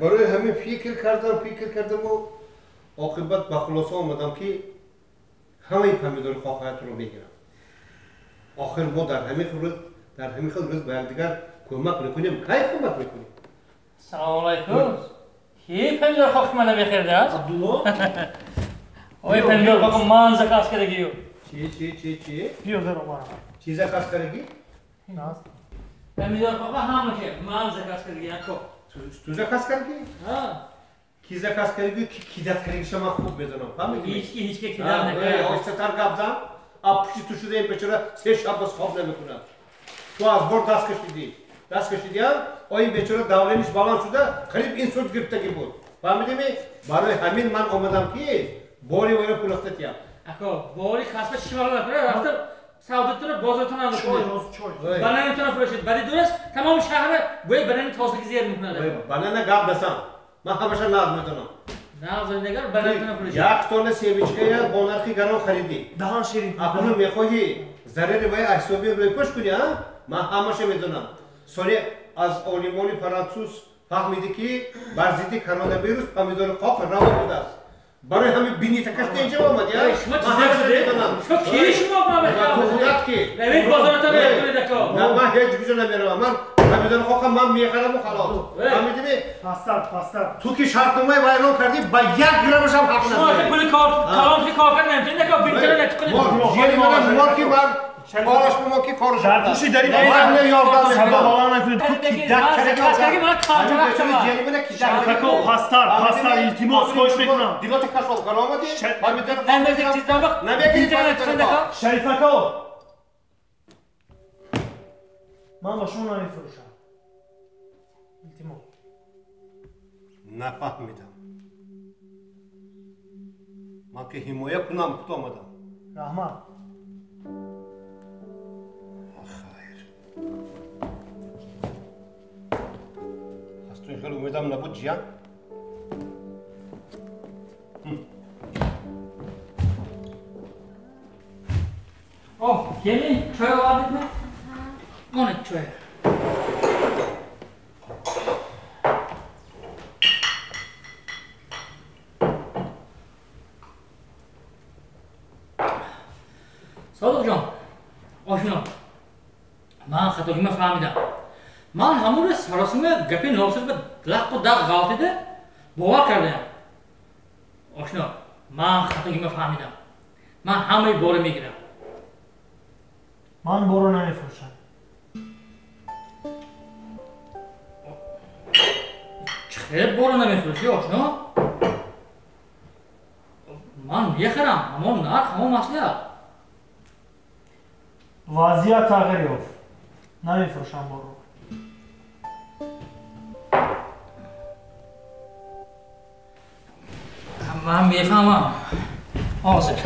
Барои ҳамин фикр кардаму оқибат ба хулоса омадам ки ҳамаи помидори хоҳаятро мегирам. Охир мо дар ҳамин хел рӯз ба якдигар кӯмак мекунем. Кай кӯмак мекунем? Салому алайкум. Ки помидор хоҳи мана мехӯрдааст? Абдулло? Ой, помидор хоҳи ман заказ кардагию. Чи? Биё даро мара. Чи заказ кардагӣ? Помидор хоҳи ҳамаша ман заказ кардагӣ, ако. Ту заказ кардагӣ? Ҳа. Ки заказ кардагӣ, ки кидат кардагиша ман хуб медонам. Фаҳмидӣ? Ҳеҷ ки кидат накард. Оҳистатар гап зан. А пушти ту шуда ин бечора 3 шаб боз хоб намекунад. Ту аз бор даст кашидӣ. Даст кашидиам, о ин бечора давлениш баланд шуда, қариб инсулт гирифтагӣ буд. Фаҳмидӣ? Барои ҳамин ман омадам ки бори вайро пулахта тиям. Ако, бори касба чишмаро накунад, рафта савдотуна бозортона накунад. Чой. Бананатона фурӯшед. Баъди дураш тамоми шаҳра бӯи банани тозаги зер мекунад. Банана гап назан. Ман ҳамаша нағз медонам. Нағз нагар бананатона фурӯшед. Як тонна семечкая бо нархи гарон харидӣ. Даҳан ширин. Акнун мехоҳӣ зарари вай аз ҳисоби рӯйпӯш кунӣ, а? Ман ҳамаша медонам. Соли аз олимони франсуз фаҳмидӣ ки бар зидди коронавирус помидори қоқ раво будааст. Барои ҳамин бинитакаш инҷа омадӣ, а? Шумо чизе шудед? Шумо ки шумо ту худат ки? Равед бозоратон мекунед ако. На, ман ҳеҷ куҷо намеравам. Ман помидори қоқам ман мехараму халос. Фаҳмидӣ? Пастар. Ту ки шартномаи вайрон кардӣ, ба 1 граммашам ҳақ надорӣ. Шумо пули кор калон ки кор кард наметавонед ако бинитара натиқунед. Жени манам мор ки ман кораш мо ки кораш. Дар пушти дари ман ёрдам садо баланд накунед. Ту кидат кардӣ, ман карталақ шава. Шарифако, пастар, илтимос хоҳиш мекунам. Дилота кашол кар омадӣ? Намезик чиз намақ. Намегирӣ. Шарифако, ман ба шумо намефурӯшам. Илтимос. Нафаҳмидам. Ман ки ҳимоя кунам худ омадам. Раҳмат. Хайр. Аз ту ин хел умедам набуд, ҷиян. Оҳ, келин, чой овардидми? Монед чой. Содиқҷон, ошно, ман хатогима фаҳмидам. Ман ҳамон рӯз саросима гапи носир ба лаққу дақ ғалтида бовар кардаям. Ошно, ман хатогима фаҳмидам. Ман ҳамаи бора мегирам. Ман боро намефурӯшам. Хел боро намефурӯшӣ, ошно? Ман мехарам, ҳамон нарх, ҳамон маслиҳат. Вазъият тағйир ёфт. Намефурӯшам борро. Ман мефаҳмам. Ҳозир.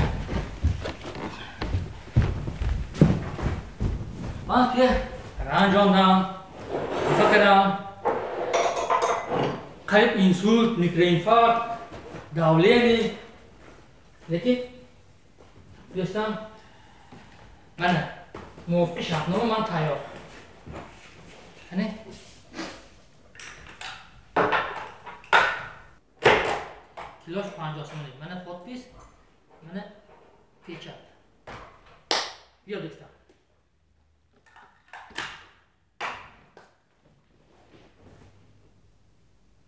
Ман ки ранҷондам, хафа кардам. Қариб инсулт, микроинфаркт, давление. Лекин дӯстам, мана мувофиқи шартнома ман тайёр. Ане? Килош 50 сомонӣ. Мана подпись, мана печат. Биё дӯстам.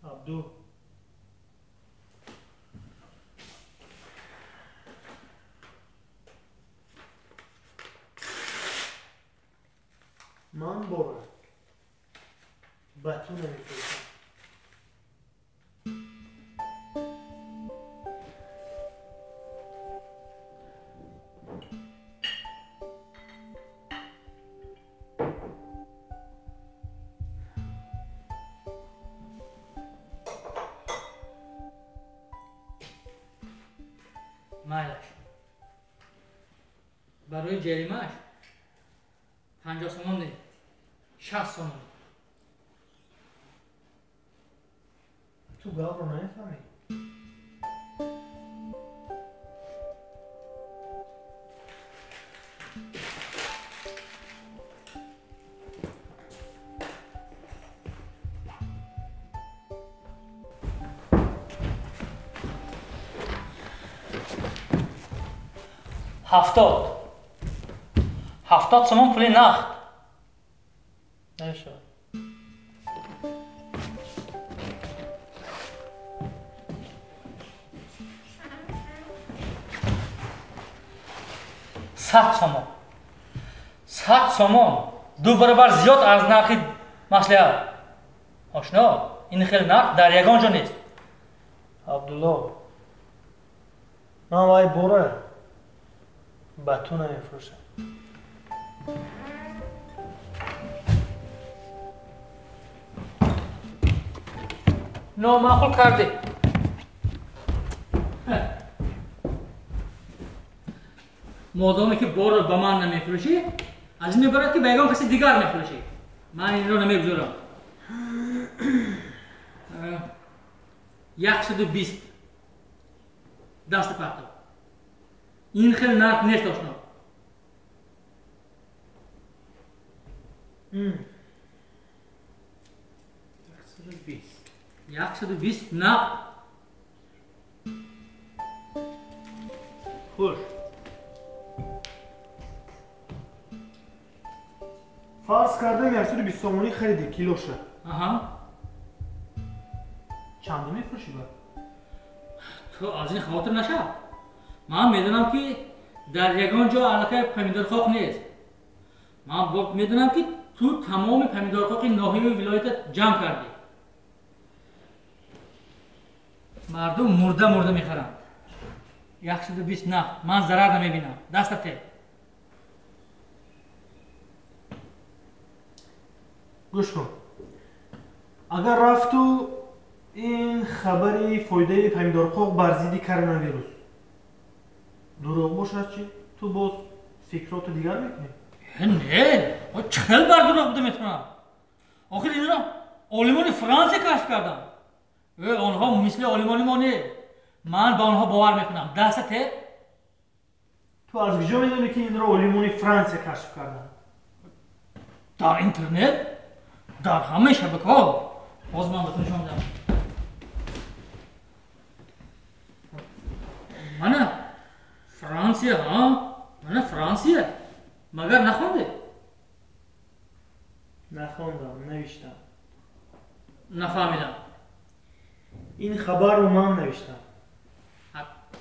Абду. Ман бора ба ту намефурӯшам. Майлаш. Барои ҷаримааш 50 сомон не, 60 сомон. Ту гапро намефаҳмӣ? Ҳафтод. 70 сомон пули нақд. Намешавад. Сад сомон. 100 сомон. 2 баробар зиёд аз нархи маслиҳат. Ошно, ин хел нарх дар ягон ҷо нест. Абдулло, ман вай бора ба ту намефурӯшам. Номаъқул кардӣ. Модоме ки борро ба ман намефурӯшӣ, аз ин мебарад ки ба ягон каси дигар мефурӯшӣ. Ман инро намегузорам. 120 даст партов. Ин хел нарх нест, ошно. 120 нақд. Хуш. Фарз кардам 120 сомонӣ хариди килоша. Аҳа. Чанде мефурӯшӣ ба? Ту аз ин хавотир нашав. Ман медонам ки дар ягон ҷо аллакай помидорхоқ нест. Ман медонам ки ту тамоми помидорхоқи ноҳияи вилоята ҷамъ кардӣ. Мардум мурда мурда мехаранд. 120 нақд. Ман зарар намебинам. Даста те. Гӯш кун. Агар рафту ин хабари фоидаи помидорхоқ бар зидди коронавирус дурӯғ бошад чӣ? Ту боз фикроту дигар мекунӣ? Не, чӣ хел бар дурӯғ буда метавонам? Охир инро олимони Франсия кашф карданд. Онҳо мисли олимони мо не. Ман ба онҳо бовар мекунам. Даста те. Ту аз куҷо медонӣ ки инро олимони Франсия кашф карданд? Дар интернет, дар ҳамаи шабакаҳо. Боз ман ба ту нишон медиҳам. Мана Франсия, ҳа? Мана Франсия. Магар нахондӣ? Нахондам, навиштам. Нафаҳмидам. Ин хабарро ман навиштам.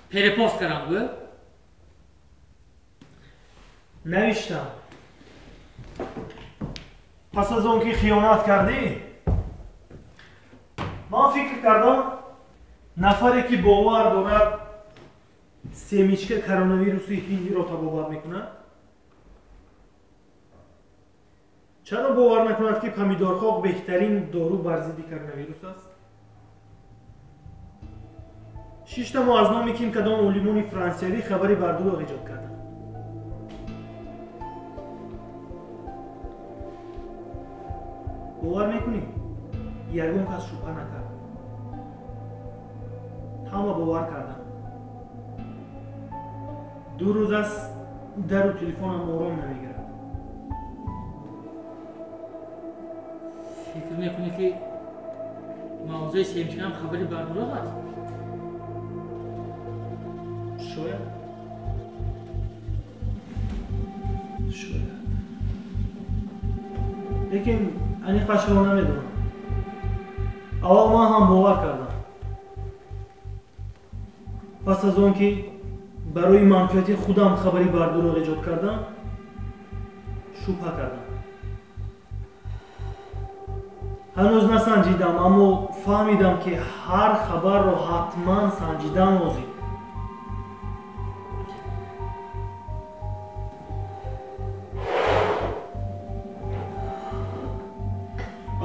Перепост кардам, гӯ? Навиштам. Пас аз он ки хиёнат кардӣ, Ман фикр кардам, нафаре ки бовар дорад семечка коронавируси ҳиндиро табобат мекунад, чаро бовар накунад, ки помидорхок беҳтарин дору бар зидди коронавирус аст? Шишта мо аз номи ким кадом олимони франсиявӣ хабари бардурӯғ эҷод карданд. Бовар мекунӣ? Ягон кас шубҳа накард. Ҳама бовар карданд. 2 рӯз аст дару телефонам ором намегирад. Фикр мекунӣ, ки мавзӯи семечкаам хабари бардурӯғ аст? Шояд. Шояд. Лекин аниқашро намедонам. Аввал ман ҳам бовар кардам. Пас аз он ки барои манфиати худам хабари бардурӯғ эҷод кардам, шубҳа кардам. Ҳанӯз насанҷидам, аммо фаҳмидам, ки ҳар хабарро ҳатман санҷидан лозим.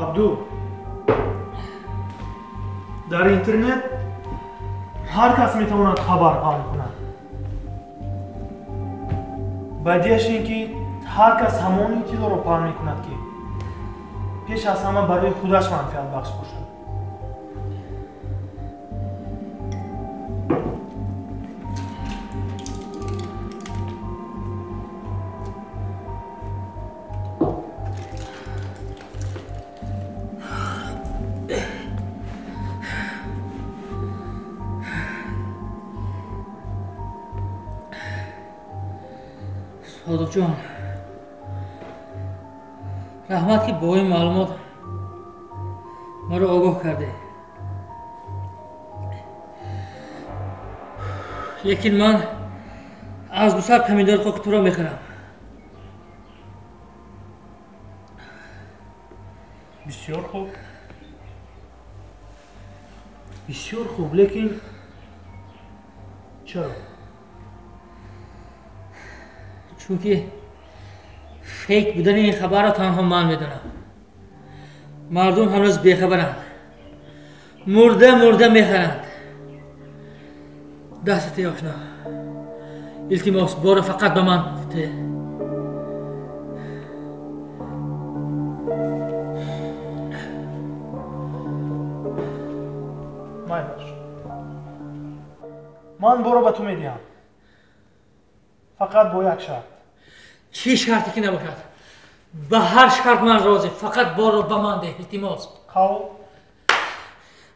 Абду, дар интернет ҳар кас метавонад хабар паҳн кунад. Бадиаш ин ки ҳар кас ҳамон иттилоъро паҳн мекунад, ки пеш аз ҳама барои худаш манфиатбахш бошад. Содиқҷон, раҳмат, ки бо ин маълумот маро огоҳ кардед. Лекин ман аз 200 помидори хоки туро мехӯрам. Бисёр хуб. Бисёр хуб, лекин чаро? Чунки фейк будани ин хабарро танҳо ман медонам. Мардум ҳанӯз бехабаранд. Мурда мурда мехаранд. Дастат эй ошно. Илтимос, боро фақат ба ман те. Майлаш. Ман боро ба ту медиҳам. Фақат бо як шарт. Чӣ шарте ки набошад? Ба ҳар шарт ман розӣ. Фақат борро ба ман деҳ, илтимос. Қавл?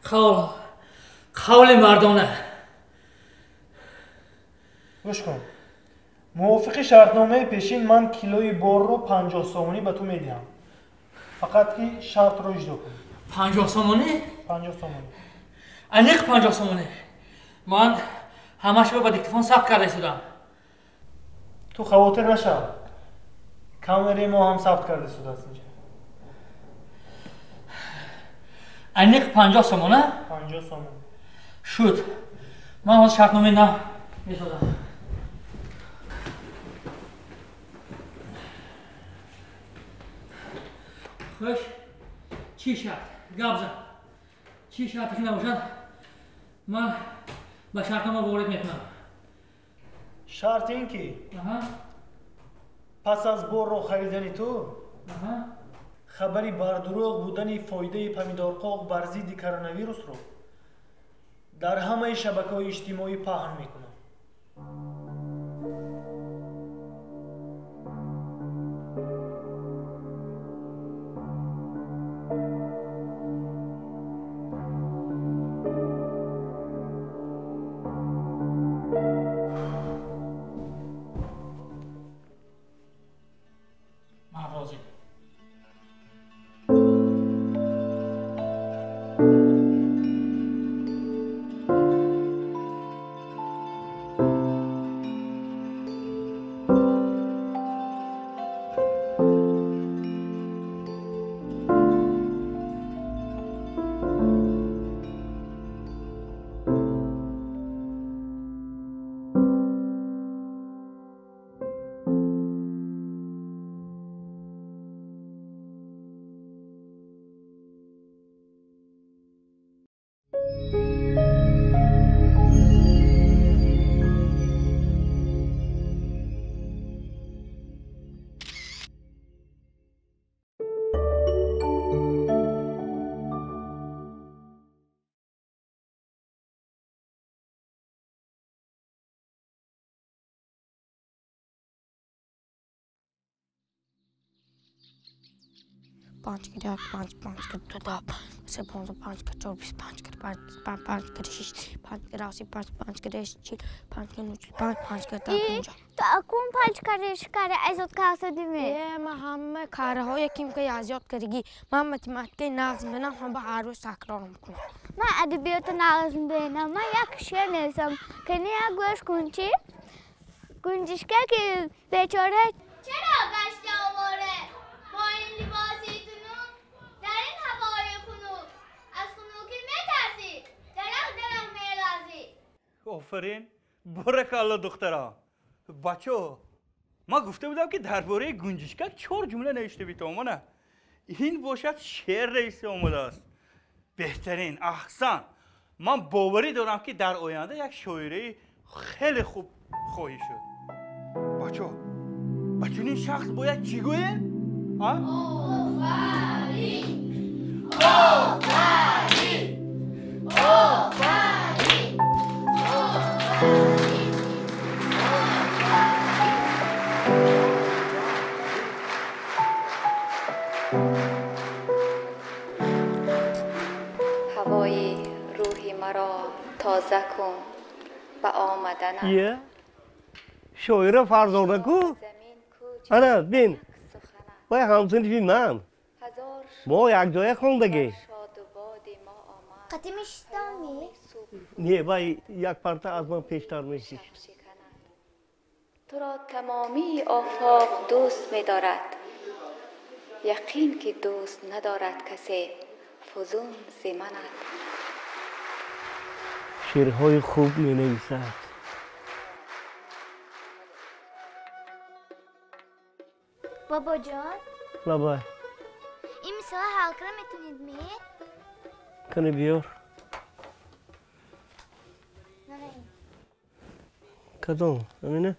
Қавл. Қавли мардона. Гӯш кун. Мувофиқи шартномаи пешин ман килои борро 50 сомонӣ ба ту медиҳам. Фақат ки шартро иҷро кун. 50 сомонӣ? 50 сомонӣ. Аниқ 50 сомонӣ. Ман ҳамашро ба диктофон сабт карда истодам. Ту хавотир нашав. Камераи мо ҳам сабт карда истодааст инҷа. Аниқ 50 сомона? 50 сомон. Шуд. Ман ҳозир шартномаи нав месозам. Хуш, чӣ шарт? Гап зан. Чӣ шарте ки набошад, ман ба шартнома ворид мекунам. Шарт ин ки пас аз борро харидани ту хабари бардурӯғ будани фоидаи помидорқоқ бар зидди коронавирусро дар ҳамаи шабакаҳои иҷтимоӣ паҳн мекунам. Панҷ кар як, панҷ, панҷ кар ду, даҳ, се, 15, панҷ кар чор, 25 кар панҷ, панҷ, панҷ кар шиш, панҷ кар ҳафт, панҷ, панҷ кар ҳашт, 40, панҷ кар нӯ, 45, панҷ кар даҳ, 50. Ту акун панҷ кари шикари азёд кардӣ ме? Э, ман ҳама караҳоя ким ка азёд кардагӣ. Ман математикаи нағз медонам, ҳама ҳар рӯз такрор мекунам. Ман адабиёти нағз медонам. Ман як шеър нависам. Кани як гӯш кун чӣ? Гунҷишка ки бечора чаро гашта овора бо ин либоси тунук дар ин ҳавои хунук аз хунукӣ метарсӣ дарах дарах меларзӣ. Офарин, боракалло духтара. Бачо, ман гуфта будам ки дар бораи гунҷишкак чор ҷумла навишта битавонам. Мана ин бошад шеър нависта омадааст. Беҳтарин, аҳсан. Ман боварӣ дорам ки дар оянда як шоираи хеле хуб хоҳӣ шуд. Бачо, ба чунин шахс бояд чӣ гӯем? Офарин! Офарин! Офарин! Офарин! Ҳавои рӯҳи маро тоза кун ба омаданат. Ие, шоира Фарзона ку? Ана, бин, вай ҳамсинфи ман. Мо якҷоя хондагӣ. Қати мешистам ми? Не, вай як парта аз ман пештар мешишт. Туро тамомии офоқ дӯст медорад. Яқин ки дӯст надорад касе фузун зи манат. Шеърҳои хуб менависад. Бобоҷон? Лабай. Ин мисола ҳал кара метавонед ми? Кани биёр. Кадом? Амина?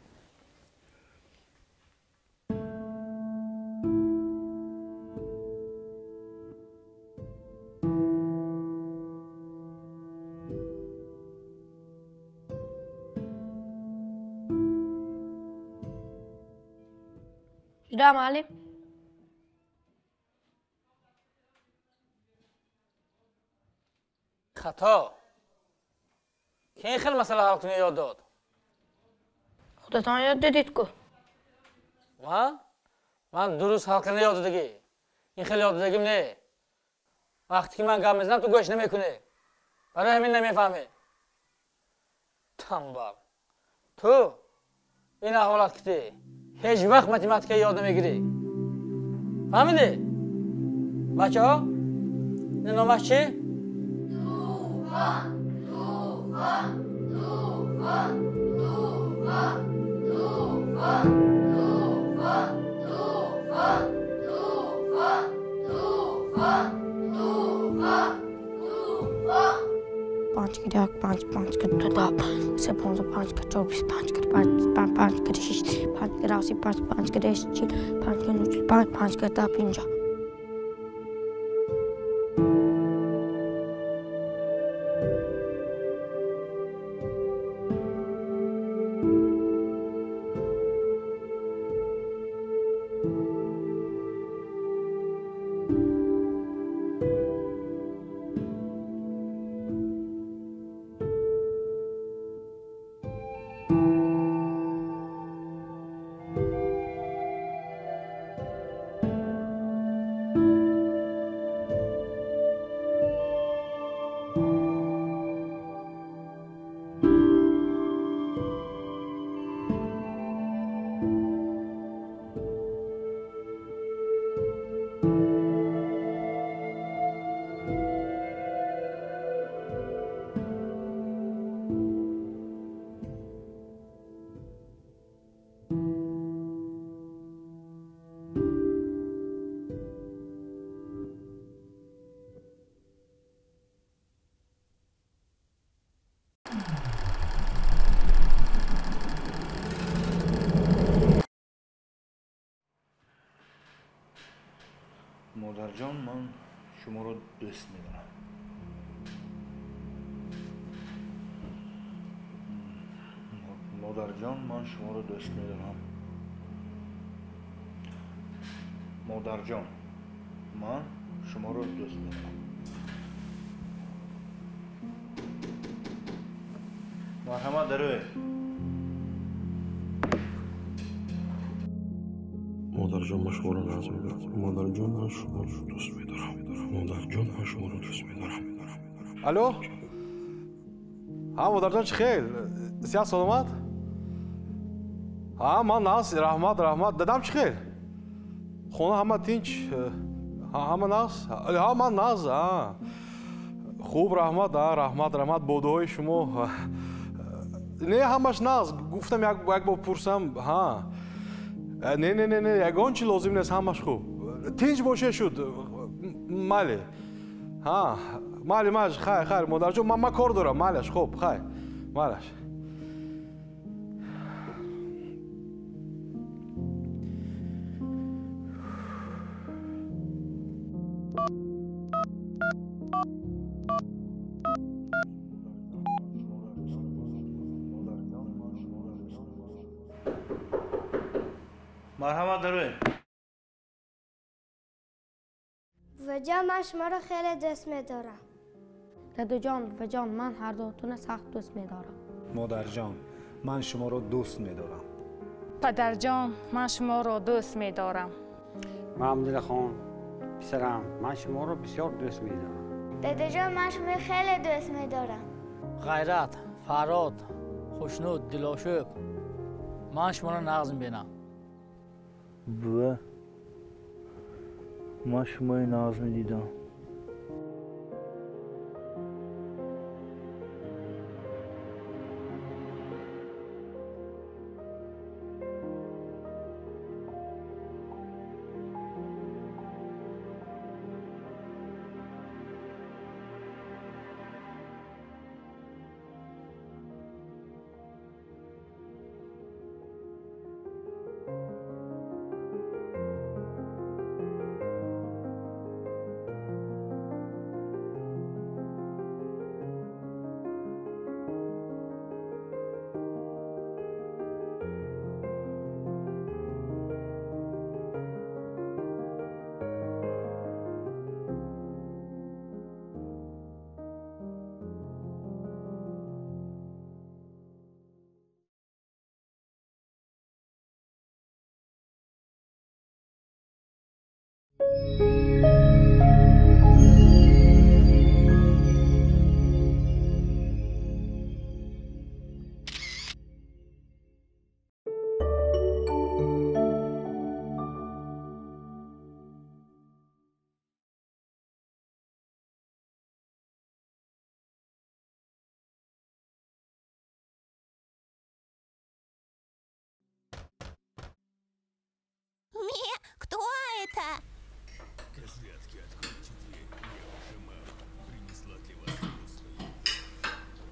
Да, муаллим. Хато. Ки ин хел масъала ҳал кунӣ ёд дод? Худатон ёд додед ку. Ман? Ман дуруст ҳал кардан ёд додагӣ. Ин хел ёд додагим не. Вақте ки ман гап мезанам, ту гӯш намекунӣ. Барои ҳамин намефаҳмӣ. Танбал. Ту ин аҳволат китӣ. Ҳеҷ вақт математика ёд намегирӣ. Фаҳмидӣ? Бачаҳо, ин номаш чӣ? Тӯфон, тӯфон, тӯфон, тӯфон, тӯфон, тӯфон, тӯфон, тӯфон, тӯфон, тӯфон, тӯфон. Панҷ кар як, панҷ, панҷ кар ду, даҳ, се, 15, панҷ кар чор, 25 кар панҷ, панҷ, панҷ кар шиш, панҷ кар ҳафт, панҷ, панҷ кар ҳашт, 40, панҷ кар нӯ, 45, панҷ кар даҳ, 50. Модарҷон, ман шуморо дӯст медорам. Модарҷон, ман шуморо дӯст медорам. Модарҷон, Ман шуморо дӯст медорам. Марҳамат, дароед. Модарҷон, ман шуморо нағз мебинам. Модарҷон, ман шуморо дӯст медорам. Модарҷон, ман шуморо дӯст медорам. Алло? Ҳа, модарҷон, чӣ хел? Сиҳат, саломат? Ҳа, ман нағз, раҳмат, раҳмат. Дадам чӣ хел? Хона ҳама тинч, ҳама нағз? Ҳа, ман нағз, ҳа. Хуб, раҳмат, ҳа, раҳмат, раҳмат. Бо дуои шумо. Не, ҳамаш нағз. Гуфтам як бор пурсам, ҳа. Не, не, не, не, ягон чи лозим нест, ҳамаш хуб. Тинч боше шуд. Майли. Ҳа, майли, майли, хайр, хайр, модарҷон, ман кор дорам, майлаш, хуб, хайр, майлаш. Марҳамат, дароед. Буваҷон, ман шуморо хеле дӯст медорам. Дадаҷон, буваҷон, ман ҳардуатонро сахт дӯст медорам. Модарҷон, ман шуморо дӯст медорам. Падарҷон, ман шуморо дӯст медорам. Маҳмудилхон, писарам, ман шуморо бисёр дӯст медорам. Дадаҷон, ман шуморо хеле дӯст медорам. Ғайрат, Фарҳод, Хушнуд, Дилошӯб, ман шуморо нағз мебинам. Бува, ман шумои нағз медидам. Кто это? Козлятки, откройте дверь. Я ваша мама. Принесла для вас вкусную еду.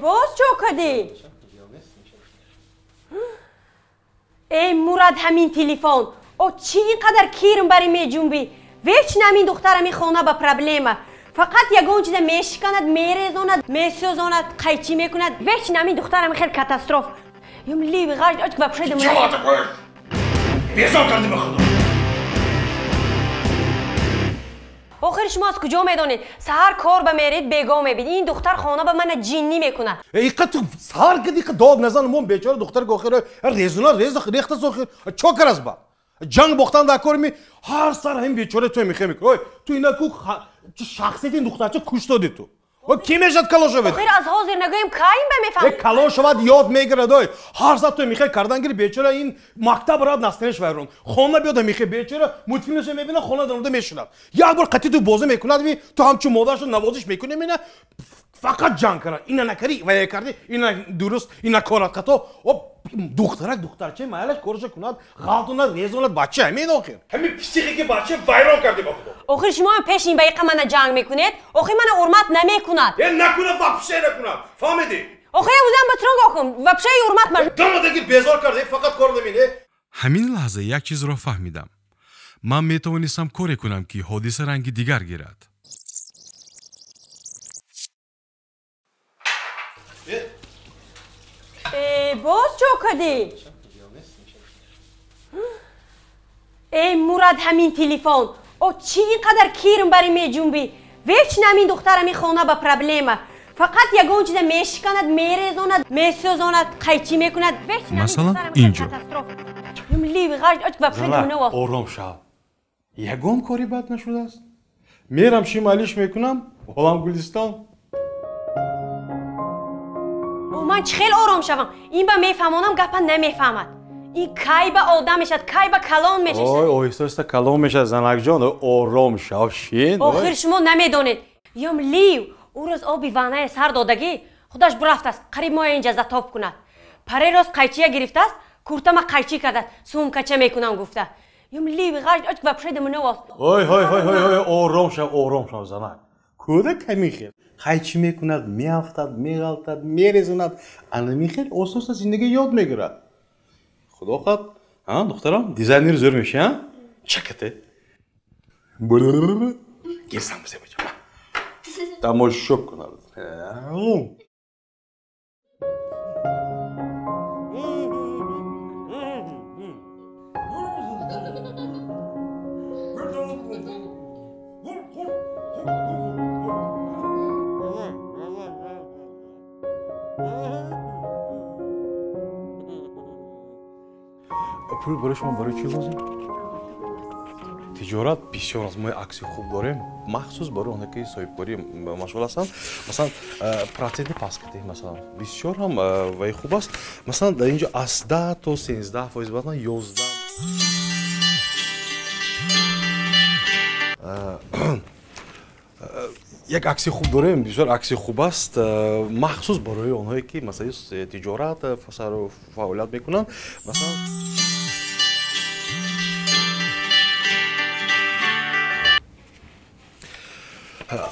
Боз чо кардӣ? Эй Мурад, ҳамин телефон. О, чӣ ин қадар кирм бари меҷунбӣ? Вечно ҳамин духтар ҳамин хона ба проблема. Фақат ягон чиза мешиканад, мерезонад, месӯзонад, қайчӣ мекунад. Вечно ҳамин духтар ҳамин хел катастроф. Юм ливи ғаж оч вообще дам. Чего такое? Безор кардӣ ба худо. Охир шумо аз куҷо медонед? Саҳар кор ба меред, бего мебид. Ин духтар хона ба мана ҷиннӣ мекунад. Иқа ту саҳар киди, иқа дод назан, мон бечора духтар гохир резуна рез рехта сохир. Чо карас ба? Ҷанг бохтан дар кор ми ҳар сар ҳам бечора ту мехе мекунӣ. Ой, ту ина ку шахсияти ин духтарча куш додӣ ту. Ки мешад калон шавад? Охир аз ҳозир нагӯем, кай ин ба мефаҳмад? Калон шавад, ёд мегирад. Ой, ҳар саат ту мехоҳӣ кардан гири, бечора ин мактаб равад, настроение ш вайрон. Хона биёда мехоҳӣ, бечора мультфилмашо мебинад, хона даромада мешунад. Як бор қатъи ту бозӣ мекунад, ту ҳамчун модарашо навозиш мекунӣ, мена фақат ҷанг карад. Ина накарӣ, вая кардӣ, ина дуруст, ина корат хато. Духтарак духтарча майлаш корашо кунад, ғалтонад, резонад, бача ҳамин охир. Ҳамин психики бача вайрон кардӣ ба худо. Охир шумо ҳам пеш ин ба иқа мана ҷанг мекунед, охир мана ҳурмат намекунад. Е накунад, вообще накунад. Фаҳмидӣ? Охир узам ба тронг охум, вообще ҳурмат ма. Дамадаги безор кардӣ, фақат кор наминӣ. Ҳамин лаҳза як чизро фаҳмидам. Ман метавонистам коре кунам, ки ҳодиса ранги дигар гирад. Боз чо кардӣ? Эй Мурад, ҳамин телефон. О, чӣ ин қадар кирм бари меҷунбӣ? Вечно ҳамин духтар ҳамин хона ба проблема. Фақат ягон чиза мешиканад, мерезонад, месӯзонад, қайчӣ мекунад. Масалан, инҷо. Ором шав. Ягон кори бад нашудааст. Мерам шималиш мекунам, олам Гулистон. Ман чӣ хел ором шавам? Ин ба мефаҳмонам, гапа намефаҳмад. Ин кай ба одам мешавад, кай ба калон мешавад? Ой, оҳиста оҳиста калон мешавад, занакҷон, ором шав, шин. Охир шумо намедонед. Ём лив, ӯ рӯз оби ваннае сар додагӣ, худаш бурафтааст, қариб моя инҷа затоб кунад. Паре рост қайчия гирифтааст, куртама қайчӣ кардааст, сумкача мекунам гуфта. Ём лив, ғаж оч вообще дамуновост. Ой, ой, ой, ой, ой, ором шав, ором шав, занак. Кӯдак ҳамин хел. Қайчӣ мекунад, меафтад, меғалтад, мерезонад. Ана михел оста оста зиндагӣ ёд мегирад. Худо хоҳад, духтарам, дизайнер зӯр мешӣ, а? Чакате. Гирсам бизебаҷа. Тамошо кунад. Пул барои шумо барои чӣ лозим? Тиҷорат бисёр аст. Мо акси хуб дорем, махсус барои оне ки соҳибкорӣ машғул ҳастанд. Масалан, проценти паст кардем, масалан, бисёр ҳам вай хуб аст. Масалан, дар инҷо аз 10 то 13%, баъдан 11. Як акси хуб дорем, бисёр акси хуб аст, махсус барои онҳое ки масалан тиҷорат сару фаъолият мекунанд. Масалан,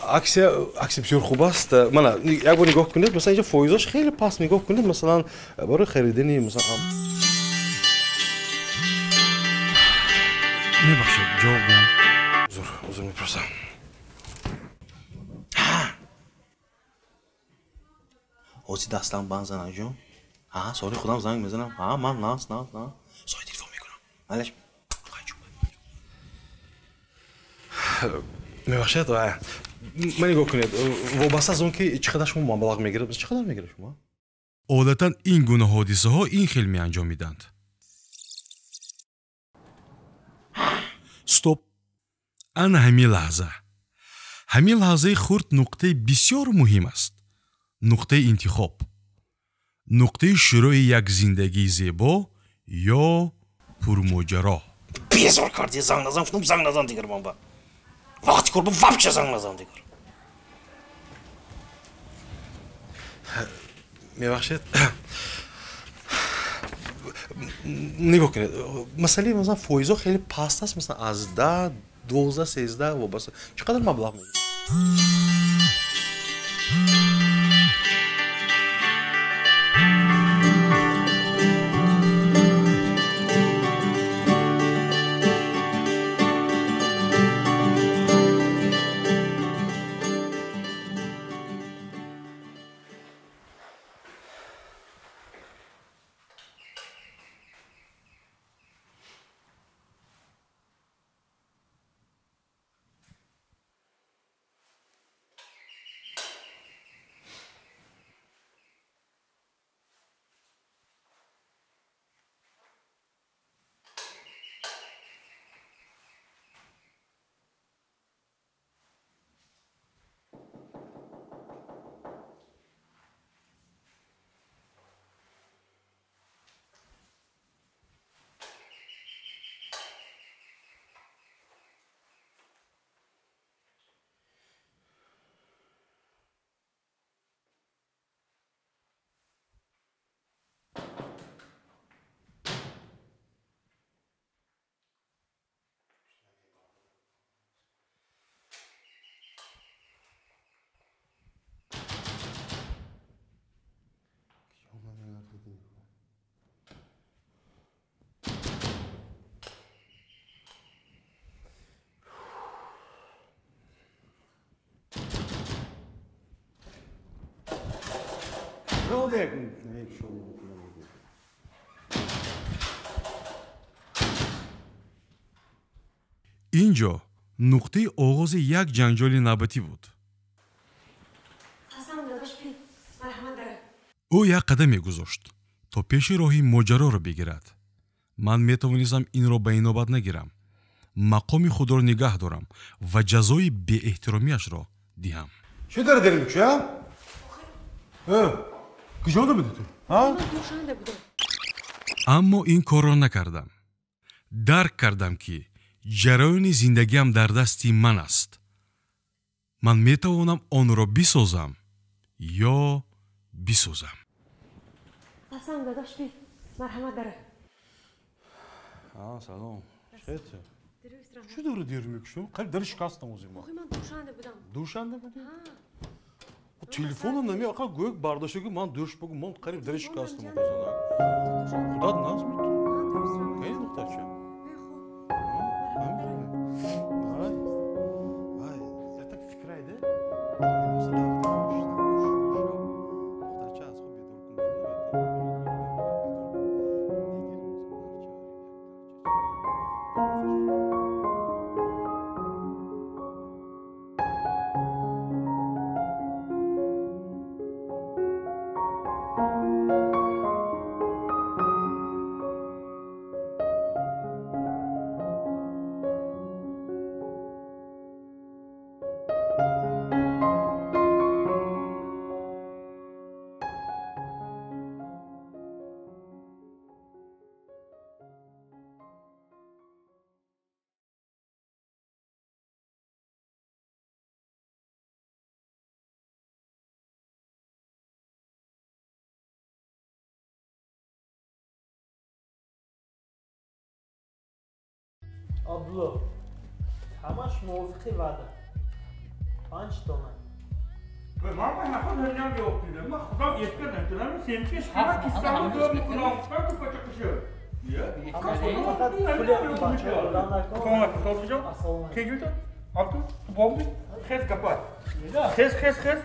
аксия бисёр хуб аст. Мана як бор нигоҳ кунед, масалан инҷо фоизош хеле паст, нигоҳ кунед, масалан барои харидани масалан. Мебахшед, ҷавоб диҳам. Узр мепурсам. Ҳозир дастам банд, занакҷон. Соли худам занг мезанам. Ман нас, нас, нас. Сои телефон мекунам. Малеш. Мебахшед, ман нигоҳ кунед, вобаста аз он ки чӣ қадар шумо маблағ мегиред, чӣ қадар мегиред шумо? Одатан ин гуна ҳодисаҳо ин хел меанҷомиданд. Стоп! Ана ҳамин лаҳза. Ҳамин лаҳзаи хурд нуқтаи бисёр муҳим аст. Нуқтаи интихоб. Нуқтаи шурӯи як зиндагии зебо ё пурмоҷаро. Безор кардӣ, занг назан, гуфтам занг назан дигар ман ба. Вақти кор бо вообще занг назан дигар. Мебахшед. Нигоҳ кунед, масъалаи масалан фоизҳо хеле паст аст, масалан аз 10, 12, 13 вобаста. Чӣ қадар маблағ мегиред? Кушодек. Ин ҷо нуқтаи оғози як ҷанҷоли навбатӣ буд. Ӯ як қадам мегузошт, то пеши роҳи моҷароро бигирад. Ман метавонистам инро ба инобат нагирам, мақоми худро нигаҳ дорам ва ҷазои беэҳтиромиашро диҳам. Чӣ дар дер мекушӣ, а? Куҷода будӣ ту? Аммо ин корро накардам. Дарк кардам, ки ҷараёни зиндагиам дар дасти ман аст. Ман метавонам онро бисозам ё бисӯзам. Асан, дадош, би, марҳамат, дара. Салом. Чӣ дори дер мекушӣ? Қариб дари шикастам ози ма. Охи, ман Душанбе будам. Душанбе будӣ? Телефонам нами ақа гӯяк бардошта, ки ман душ бугу, ман қариб дари шикастам оқозана. Худат наз биту. Кайни духтарча? Ай, я так фикрайде. Духтарча аз хоб бедор кун. Абдулло, ҳамаш мувофиқи ваъда. 5 тона. Ман ба наход ҳаринам ёфтидам. Ман худам эска натунам, семчи шума киссамро дор мекунам. Чикар ту пача кушо? Абду, ту бобди? Хез гапай. Хез, хез, хез.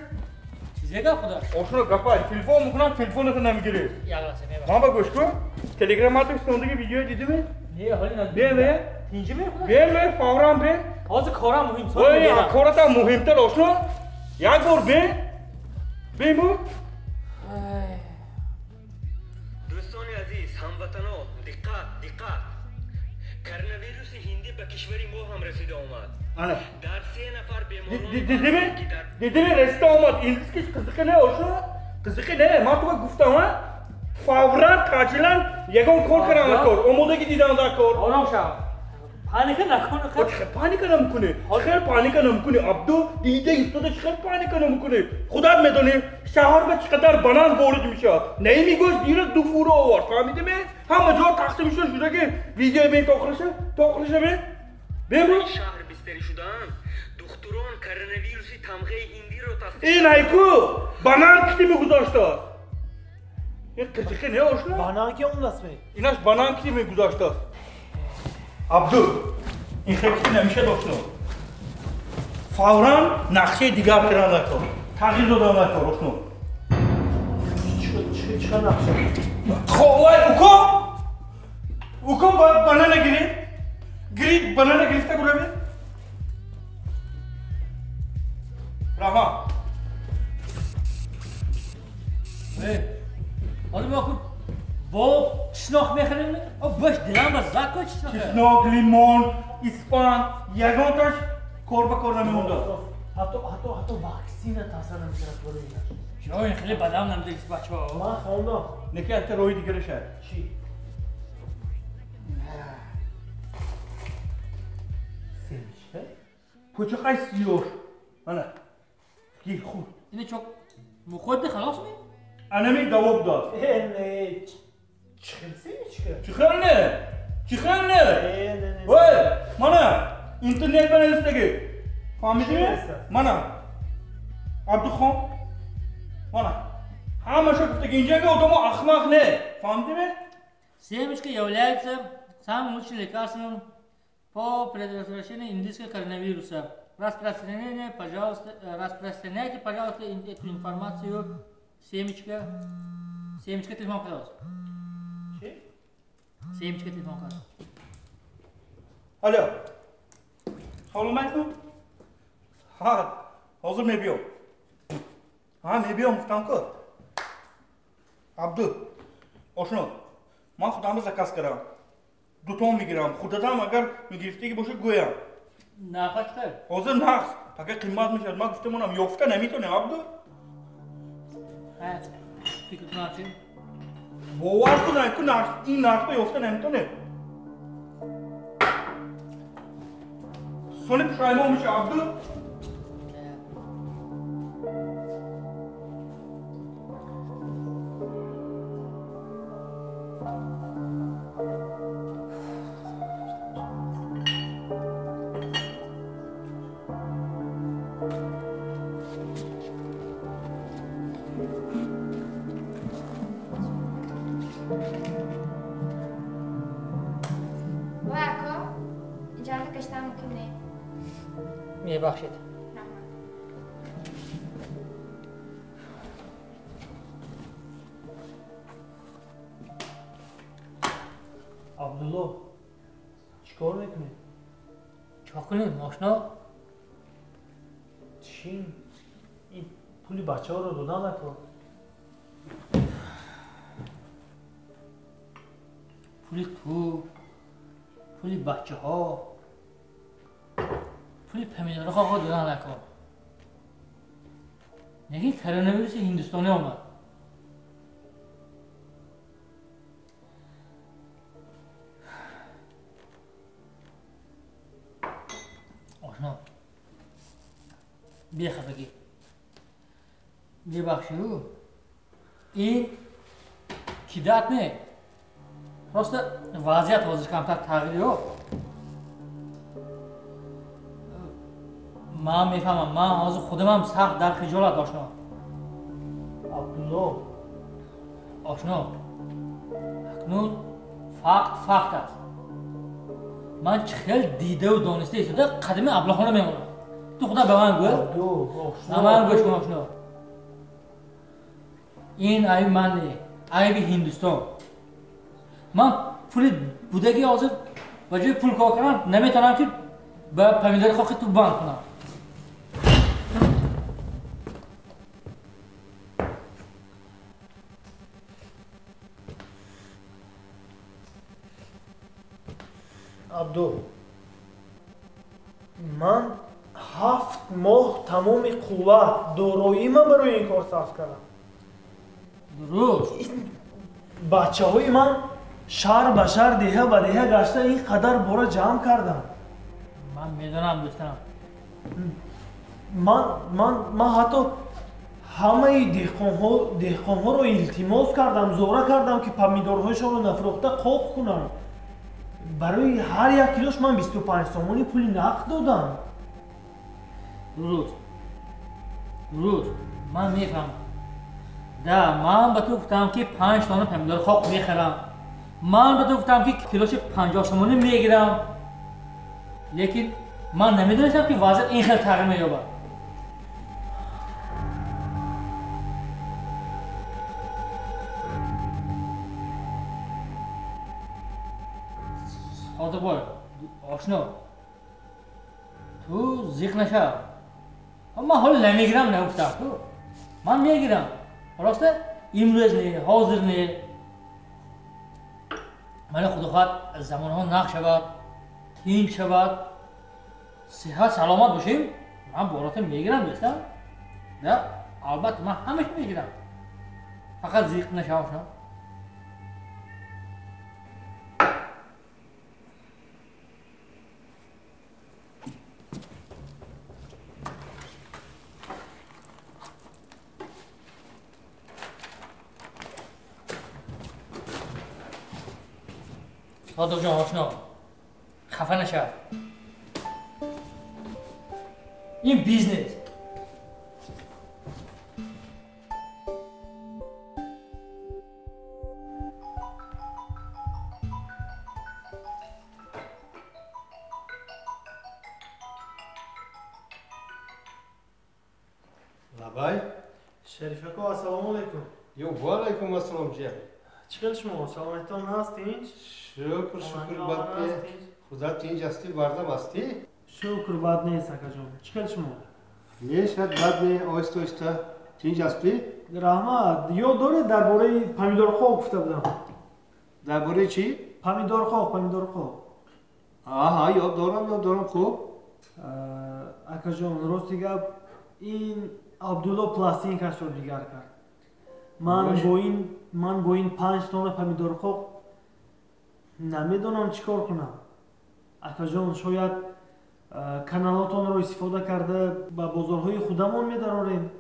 Чизе гап худа? Ошуно гапай. Телефон мекунам, телефонато намегирӣ. Ман ба гӯш кун. Телеграммато сондаги видео дидими? Не, ҳоли надидам. Бе, бе. Тинҷи мехӯрад? Бе, бе, фавран бе. Ҳозир корам муҳим. Ой, кората муҳимтар ошно. Як бор бе. Бе бу. Дӯстони азиз, ҳамватано, диққат, диққат! Коронавируси ҳиндӣ ба кишвари мо ҳам расида омад. Ана. Дар 3 нафар беморон Дидими? Дидими, расида омад. Индискиш қизиқи не ошно? Қизиқи не. Ман туга гуфтам, а? Фавран таъҷилан ягон кор кардан кор. Омодагӣ дидан дар кор. Ором шав. Паника накун. Чӣ паника намекунӣ? Хел паника намекунӣ. Абду, дида истода чӣ хел паника намекунӣ? Худат медонӣ, шаҳр ба чӣ қадар банан ворид мешавад. Наими гӯшт дирӯз 2 фура овард, фаҳмидӣ? Ҳама ҷо тақсим шуд, шуда ки видео бин то охириша, то охириша бин. Бин. Шаҳр бистарӣ шудаанд. Духтурон коронавируси тамғаи ҳиндиро тасдиқ. Ин айку банан кити мегузоштааст. Ин қизиқи не ошно? Банан ки омдаст ме? Инаш банан кити мегузоштааст. Абду, ин хел намешад ошно. Фавран нақшаи дигар кардан накор. Тағйир додан накор ошно. Чӣ нақша? Ховай, уко! Уко банана гирид. Гирид, банана гирифта гуравед. Раҳмат. Ҳоло мо ку бо чеснок мехарем? О, бош дилам ба зад ку чеснок. Чеснок, лимон, испан, ягонташ кор ба кор намемондад. Ҳатто ваксина таъсир намекунад барои инаш. Чо, ин хеле бадам намедиҳад бачаҳо. Ман хондам. Неки якта роҳи дигараша. Чӣ? Семечка? Пӯчақай сиёр. Ана. Гир худ. Ина чо мухӯрди халос ми? Анами даво будааст. Не, чӣ хел семечка? Чӣ хел не? Чӣ хел не? Ой, мана интернет банавистаги. Фаҳмидӣ? Мана. Абдухон. Мана. Ҳамаша гуфтаги инҷага одамо ахмақ не. Фаҳмидӣ? Семечка является самым лучшим лекарством по предотвращению индийского коронавируса. Распространяйте, пожалуйста, эту информацию. Семечка. Семечка телефон кард. Чӣ? Семечка телефон кард. Алло. Салом алейкум. Ҳа, ҳозир мебиём. Ҳа, мебиём гуфтам ку. Абду, ошно, ман худамро заказ кардам. Дутон мегирам. Худатам агар мегирифтагӣ бошад гӯям. Нарха чӣ қадр? Ҳозир нақс. Пака қимат мешавад. Ман гуфта монам, ёфта наметонем, Абду. Ҳа, фикр кунам чӣ? Бовар кун, ку нарх, ин нархба ёфта наметонем. Сони пушаймон меша, Абду. Мебахшед. Абдулло, чӣ кор мекунӣ? Чӣ кунем, ошно? Чӣ? Ин пули бачаҳоро додан накор. Пули ту, пули бачаҳо, пули помидорҳо додан накор. Лекин коронавируси ҳиндустонӣ омад. Ошно, бехафагӣ, бебахшиду, ин кидат не, просто вазъият ҳозир камтар тағйир ёфт. Ман мефаҳмам, ман ҳозир худамам сахт дар хиҷолат, ошно. Абдулло, ошно, акнун факт факт аст. Ман чӣ хел дидаву дониста истода қадами аблаҳона мемонам. Ту худа ба ман гӯ. Ба ман гӯш кун, ошно. Ин айби ман не, айби Ҳиндустон. Ман пули будаги ҳозир ба ҷои пул кор кардам наметавонам ки ба помидори хоки ту банд кунам. Абду, ман 7 моҳ тамоми қувват, дороима барои ин кор сарф кардам. Дуруст. Бачаҳои ман шаҳр ба шаҳр, деҳа ба деҳа гашта ин қадар бора ҷамъ кардам. Ман медонам, дӯстам. Ман ҳатто ҳамаи деҳқонҳоро илтимос кардам, зора кардам ки помидорҳояшонро нафурӯхта қоқ кунанд. Барои ҳар як килош ман 25 сомонӣ пули нақд додам. Дуруст, дуруст, ман мефаҳмам. Да, ман ба ту гуфтам ки 5 тонна помидори хок мехарам. Ман ба ту гуфтам ки килоши 50 сомонӣ мегирам. Лекин ман намедонистам ки вазъият ин хел тағйир меёбад. Содиқбой, ошно, ту зиқ нашав. Ман ҳоло намегирам, нагуфтам ту. Ман мегирам. Просто имрӯз не, ҳозир не. Мана худо хоҳад замонҳо нақ шавад, тинч шавад, сиҳат саломат бошем, ман боротам мегирам, дӯстам. Да, албатта ман ҳамаша мегирам. Фақат зиқ нашав, ошно. Содиқҷон, ошно, хафа нашав. Ин бизнес. Лабай, Шарифако, ассалому алайкум. Ё, ва алайкум ассалом, ҷия. Чӣ хел шумо? Саломатитон ҳаст тинч? Шукр, шукр, бад не. Худо тинч ҳастӣ, бардам ҳастӣ? Шукр, бад нест, акаҷон. Чӣ хел шумо? Мешад, бад не, оҳиста оҳиста. Тинч ҳастӣ? Раҳмат. Ёд доред дар бораи помидорхоҳ гуфта будам? Дар бораи чӣ? Помидорхоҳ, помидорхоҳ. Аҳа, ёд дорам, ёд дорам, хуб. Акаҷон, рости гап, ин Абдулло пластинкашро дигар кард. Ман бо ин 5 тонна помидорхоҳ намедонам чӣ кор кунам. Акаҷон, шояд каналотонро истифода карда ба бозорҳои худамон медарорем.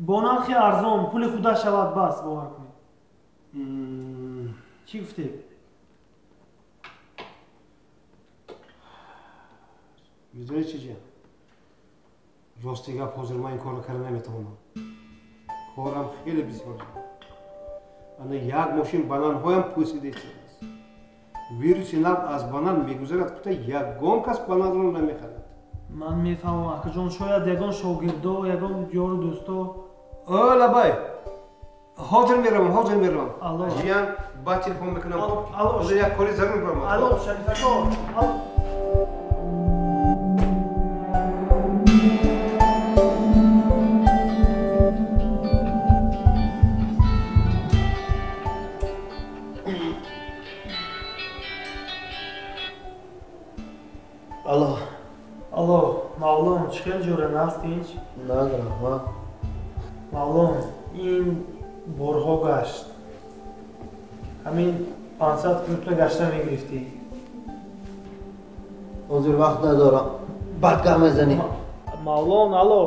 Бо нархи арзон, пули худа шавад бас, бовар кунед. Чӣ гуфтед? Медонӣ чӣ, ҷия? Рости гап, ҳозир ман ин корро карда наметавонам. Корам хеле бисёр. Ана як мошин бананҳоям пӯсида истодааст. Вируси нав аз банан мегузарад, кута ягон кас бананро намехарад. Ман мефаҳмам, акаҷон, шояд ягон шогирдо, ягон ёру дӯсто. О, лабай! Ҳозир меравам, ҳозир меравам. Ҷиян, баъд телефон мекунам. Ҳозир як кори зарур баромад. Алло, Шарифако! Алло. Алло, Мавлон, чӣ хел ҷора наст тинч? Наз, раҳмат. Мавлон, ин борҳо гашт. Ҳамин 500 километр гашта мегирифтӣ. Ҳозир вақт надорам. Баъд гап мезанем. Мавлон, алло.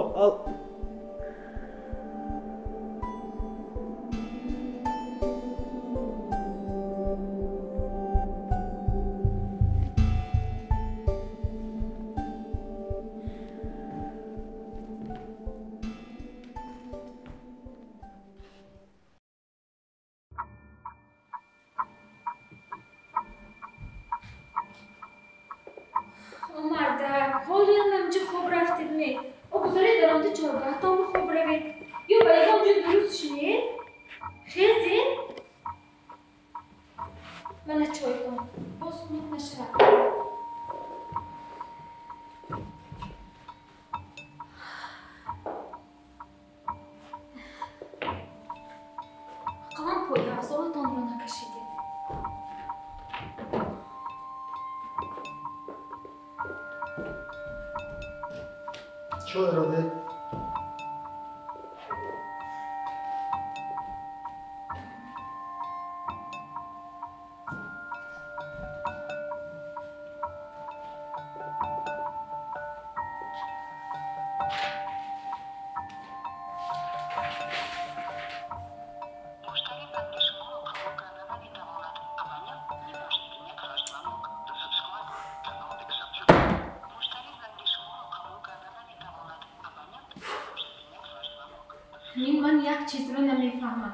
Ман як чизро намефаҳмам.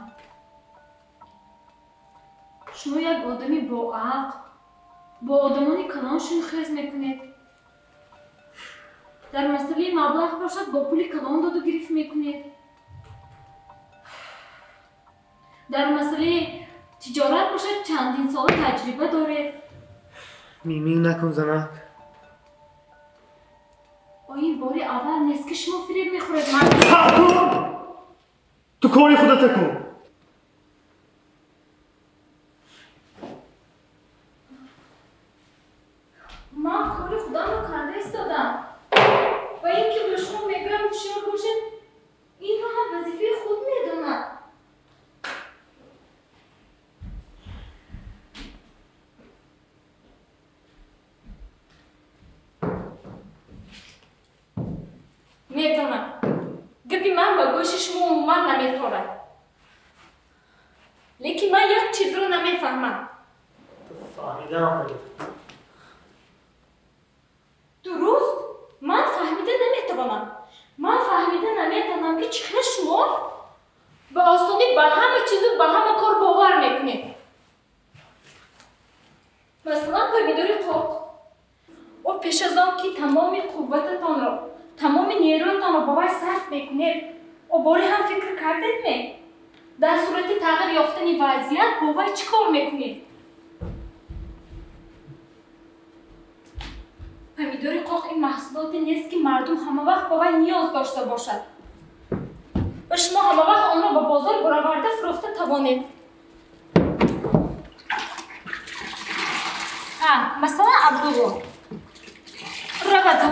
Шумо як одами боақл, бо одамони калон шунхез мекунед. Дар масъалаи маблағ бошад, бо пули калон доду гирифт мекунед. Дар масъалаи тиҷорат бошад, чандин сола таҷриба доред. Мимин накун, занак. Ин бори аввал нест, ки шумо фиреб мехӯред. Ман ту кори худата кун. Ман кори худамро карда истодам. Ва ин ки ба шумо мегӯям ҳушёр бошед, инро ҳам вазифаи худ медонад. Медонам. Гапи ман ба гӯши шумо умуман наметорад. Лекин ман як чизро намефаҳмам. Фаҳмидаам. Дуруст, ман фаҳмида наметавонам. Ман фаҳмида наметавонам, ки чӣ хел шумо ба осонӣ ба ҳама чизу ба ҳама кор бовар мекунед. Масалан, помидори қоқ. О пеш аз он ки тамоми қуввататонро, тамоми нерӯятонро ба вай сарф мекунед, Обори ҳам фикр кардед ме? Дар сурати тағйир ёфтани вазъият бо вай чӣ кор мекунед? Помидори қоқ ин маҳсулоте нест, ки мардум ҳамавақт ба вай ниёз дошта бошад ва шумо ҳамавақт онро ба бозор бароварда фурӯхта тавонед. Масалан, Абдулло раваду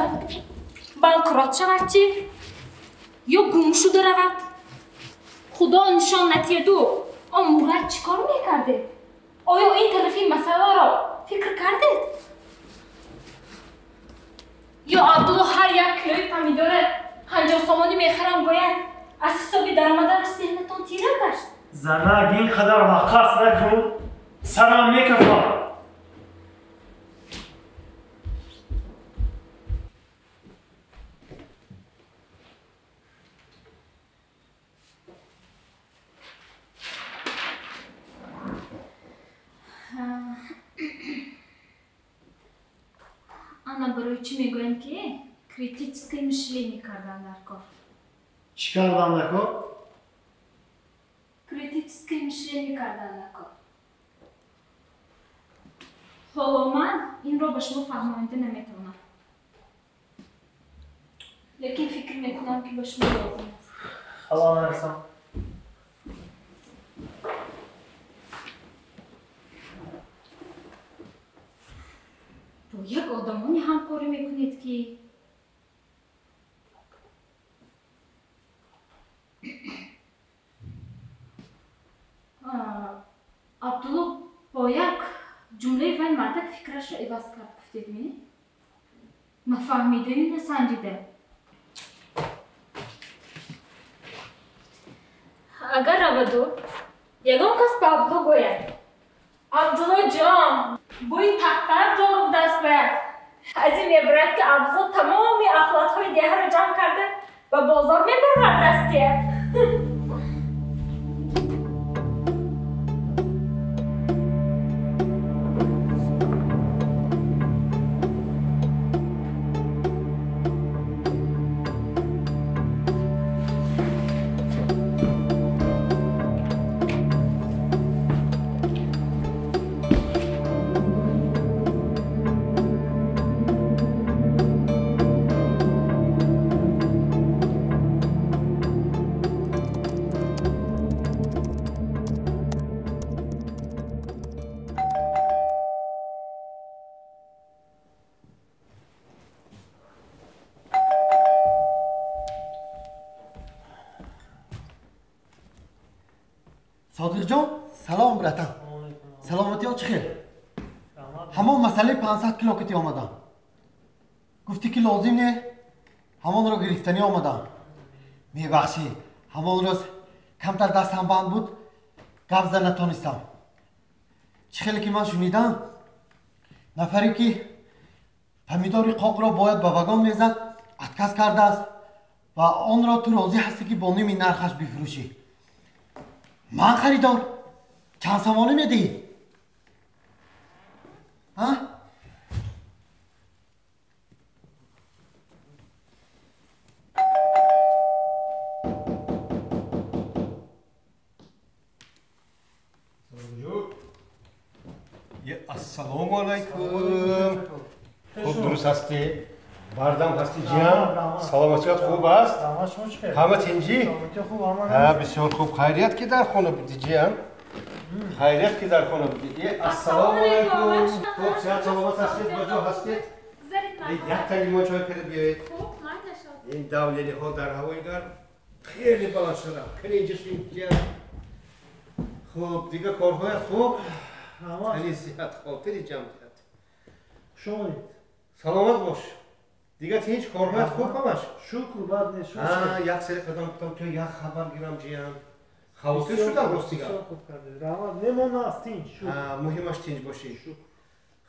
банкрот шавад чӣ? Ё гум шуда равад? Худо нишон натиҳаду он Мурад чӣ кор мекардед? Оё ин тарафи масъаларо фикр кардед? Ё Абдулло ҳар як килои помидора 50 сомонӣ мехарам гӯяд, аз ҳисоби даромадааш зеҳнатон тира гашт? Занак, ин қадар ваққас накун, сарам мекафад. Ана барои чӣ мегӯям, ки критическое мышление кардан дар кор. Чӣ кардан дар кор? Критическое мышление кардан дар кор. Ҳоло ман инро ба шумо фаҳмонида наметавонам, лекин фикр мекунам, ки ба шумо лозим аст. Ҳало нарасам. Бо як одамоне ҳамкорӣ мекунед, ки Абдулло бо як ҷумлаи вай мардак фикрашро иваз кард, гуфтед ми? Нафаҳмидаю насанҷида. Агар раваду ягон кас ба Абдулло гӯяд: Абдулло ҷон, бӯи тахтар дорум даст бояд, аз ин мебарад, ки Абдулло тамоми ахлотҳои деҳаро ҷамъ карда ба бозор мебарад дастия. Содиқҷон, салом, братан. Саломатиё чӣ хел? Ҳамон масъалаи 500 кило кити омадам. Гуфтӣ, ки лозим не, ҳамонро гирифтанӣ омадам. Мебахшӣ, ҳамон рӯз камтар дастам банд буд, гап зада натонистам. Чӣ хеле ки ман шунидам, нафаре ки помидори қоқро бояд ба вагон мезад, отказ кардааст ва онро ту розӣ ҳастӣ, ки бо ними нархаш бифурӯшӣ. Ман харидор. Чанд сомонӣ медиҳӣ? А? Ассалому алайкум. Хуб, дуруст ҳастӣ? Бардам ҳастӣ, ҷиям? Саломатият хуб аст? Ҳама тинҷӣ? Бисёр хуб. Хайрият, ки дар хона будӣ, ҷиям? Хайрият, ки дар хона будӣ. Ассалому алайкум. Хуб, сиҳат саломат ҳастед? Ба ҷо ҳастед? Як та лимон чой карда биёед. Ин давлениҳо дар ҳавои гарм хеле баланд шуданд. Кани ҷиям. Хуб, дигар корҳоят хуб? Тани сиҳат, хотири ҷамъият. Хуш омадед. Саломат бош. Дигар ҳеҷ корҳоят хуб ҳамаш? Шукр, бад нест. Як сари қадам гуфтам, то як хабар гирам, ҷиям. Хавотир шудам, рости гап. Хуб кардед. Раҳмат. Мемон аст тинҷ. Шукр. Муҳимаш тинҷ бошӣ.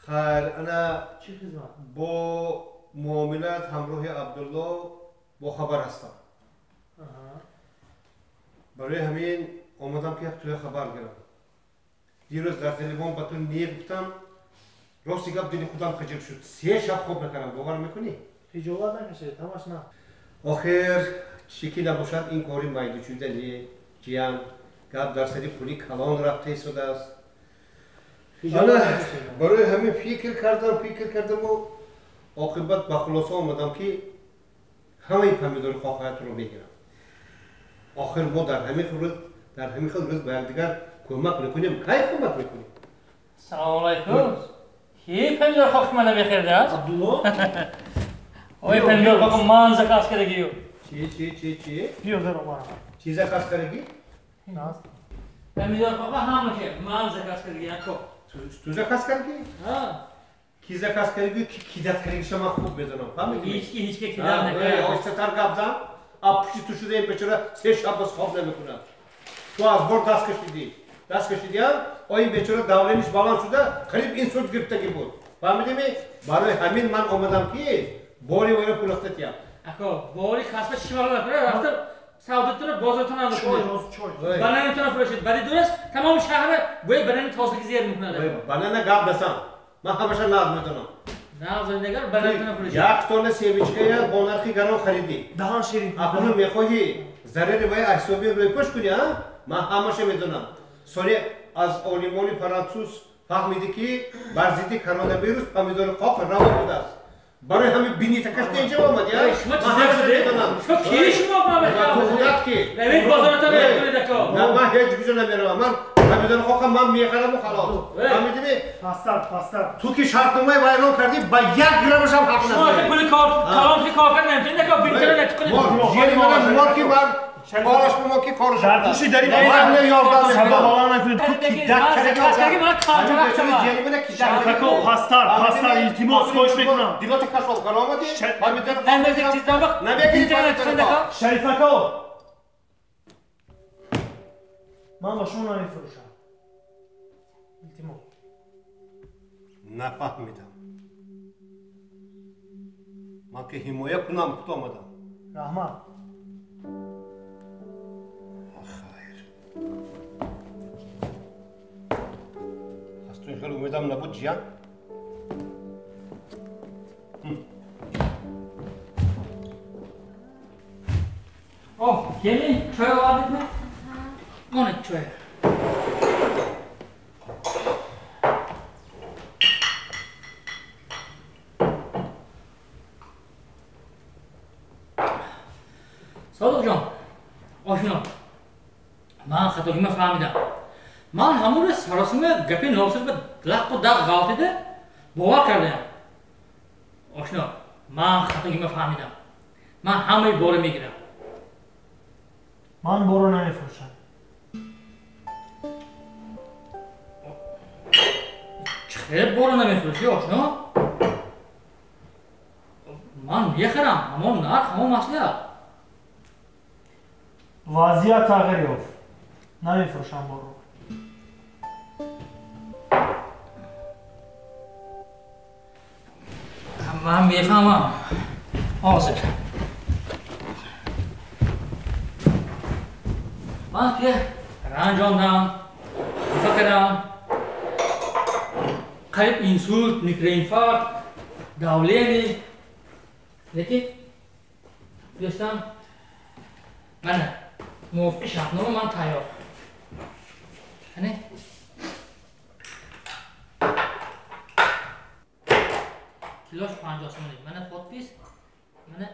Хайр, ана чӣ хизмат? Бо муомилат ҳамроҳи Абдулло бохабар ҳастам. Барои ҳамин омадам, ки як туя хабар гирам. Дирӯз дар телефон ба ту неғ гуфтам, рости гап, дили худам хиҷил шуд. 3 шаб хоб накардам, бовар мекунӣ? Хиҷолат накашед, ҳамаш на. Охир Чӣ ки набошад, ин кори майдучуда не, ҷиян. Гап дар сари пули калон рафта истодааст. Ана барои ҳамин фикр кардам, фикр кардаму оқибат ба хулоса омадам, ки ҳамаи помидори қоқаятро мегирам. Охир мо дар ҳамин рӯз, дар ҳамин хел рӯз ба якдигар кӯмак мекунем. Кай кӯмак мекунем? Салому алайкум. Ки помидор қоқи мана мехӯрдааст? Абдулло? Ой, помидор қоқи ман заказ кардагию. Чӣ, чӣ, чӣ, чӣ? Биё, даро мара. Чӣ заказ кардагӣ? Помидор қоқи ҳамаша ман заказ кардагӣ, ако. Ту заказ кардагӣ? Ҳа. Ки заказ кардагӣ, ки кидат кардагиша ман хуб медонам. Фаҳмидӣ? Ҳеҷ ки кидат накард. Оҳистатар гап зан. А пушти ту шуда ин бечора се шаб боз хоб намекунад. Ту аз бор даст кашидӣ. Даст кашидиам, о ин бечора давлениш баланд шуда, қариб инсульт гирифтагӣ буд. Фаҳмидӣ? Барои ҳамин ман омадам, ки бори вайро пулахта тиям. Ако, бори касба чишмаро накунад, рафта савдотуна бозортона Чой, накунед. рост, чой. Бананатона фурӯшед. Баъди дураш тамоми шаҳра бӯи банани тозагӣ зер мекунад. Банана гап назан. Ман ҳамаша нағз медонам. Нағз нагар бананатона фурӯшед. Як тонна семечкая бо нархи гарон харидӣ. Даҳан ширин. Акнун мехоҳӣ зарари вай аз ҳисоби рӯйпӯш кунӣ, а? Ман ҳамаша медонам. Соли аз олимони франсуз фаҳмидӣ, ки бар зидди коронавирус помидори қоқ раво будааст. Барои ҳамин бинитакашта инҷа омадӣ, а? Шумо Ман чизе ҳамаша шудед? медонам. Шумо ки шумо Ту худат ки? Равед бозоратон кунед, ако. На, ман ҳеҷ куҷо намеравам. Ман помидори қоқа ман мехараму халос. Фаҳмидӣ? Пастар, пастар. Ту ки шартномаи вайрон кардӣ, ба як граммашам ҳақ Шумо охир надорӣ. пули кор калон ки кор кард наметавонед, ако, бинитона накунед. Жери мана мор ки ман кораш мо ки кораш. Дар пушти дари Ман не ёрдам садо мекунам. баланд накунед. Ту кидат Заказ кардагӣ, ман карталақ шава. Шариф ако, пастар, пастар, илтимос, хоҳиш мекунам. Дилота кашол кар омадӣ? Помидор Намезик чиздан вақт намегирӣ бинитона накунед, ако. Шариф ако, ман ба шумо намефурӯшам. Илтимос. Нафаҳмидам. Ман ки ҳимоя кунам худ омадам. Раҳмат. Хайр. Аз ту ин хел умедам набуд, ҷиян. Оҳ, келин, чой овардидми? Монед чой. Содиқҷон, ошно, ман хатогима фаҳмидам. Ман ҳамон рӯз саросима гапи носир ба лаққу дақ ғалтида бовар кардаям. Ошно, ман хатогима фаҳмидам. Ман ҳамаи бора мегирам. Ман боро намефурӯшам. Чӣ хел боро намефурӯшӣ, ошно? Ман мехарам, ҳамон нарх, ҳамон маслиҳат. Вазъият тағйир ёфт. Намефурӯшам боро. Ман мефаҳмам. Ҳозир. Ман ки ранҷондам, хафа кардам. Қариб инсулт, микроинфаркт, давление. Лекин дӯстам, мана мувофиқи шартнома ман тайёр. Ане? Килош 50 сомонӣ. Мана подпись, мана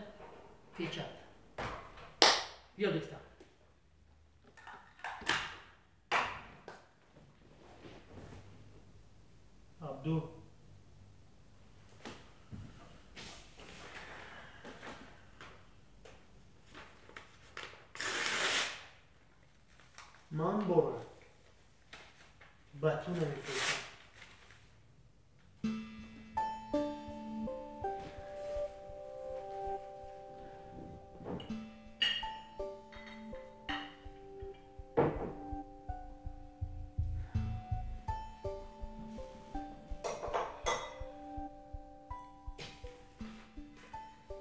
печать. Биё, дӯстам. Абду. Ман бора ба ту намефурӯшам.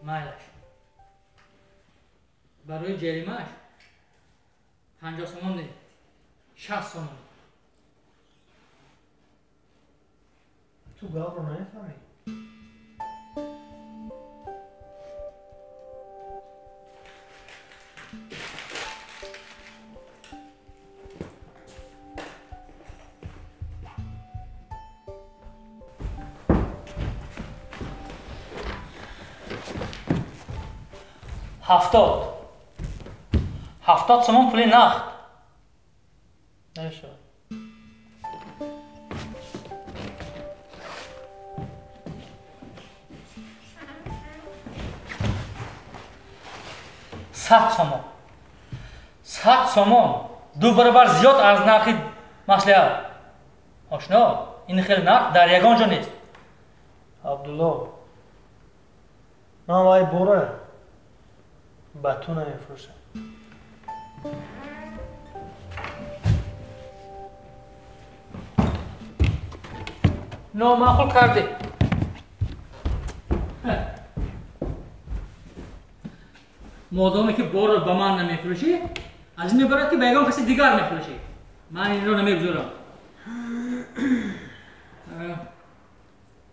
Майлаш. Барои ҷаримааш 50 сомон не, 60 сомон. Ту гапро намефаҳмӣ. 70. 70 сомон пули нақд. Намешавад. 100 сомон. 100 сомон 2 баробар зиёд аз нархи маслиҳат. Ошно, ин хел нарх дар ягон ҷо нест. Абдулло, ман вай бора ба ту намефурӯшам. Номаъқул кардӣ. Модоме ки борро ба ман намефурӯшӣ, аз ин мебарад ки ба ягон каси дигар мефурӯшӣ. Ман инро намегузорам.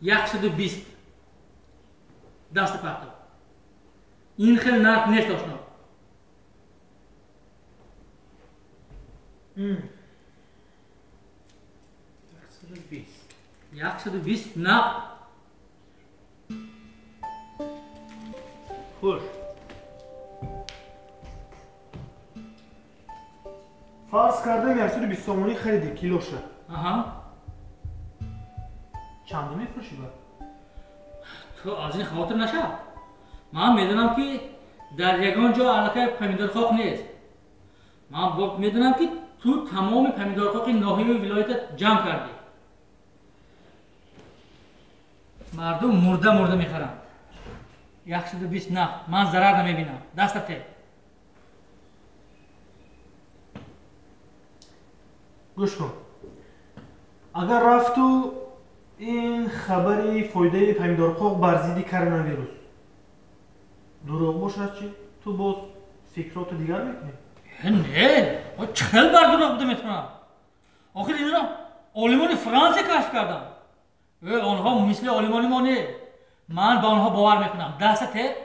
120 даст партов. Ин хел нарх нест, ошно. 120. 120 нақд. Хуш. Фарз кардам 120 сомонӣ хариди килоша. Аҳа. Чанде мефурӯшӣ ба? Ту аз ин хавотир нашав. Ман медонам ки дар ягон ҷо аллакай помидорхоқ нест. Ман медонам ки ту тамоми помидорхоқи ноҳияи вилоята ҷамъ кардӣ. Мардум мурда мурда мехаранд. 120 нақд. Ман зарар намебинам. Даста те. Гӯш кун. Агар рафту ин хабари фоидаи помидорқоқ бар зидди коронавирус дурӯғ бошад чӣ? Ту боз фикроту дигар мекунӣ? Не, чӣ хел бар дурӯғ буда метавонам? Охир инро олимони Франсия кашф карданд. Онҳо мисли олимони мо не. Ман ба онҳо бовар мекунам. Даста те.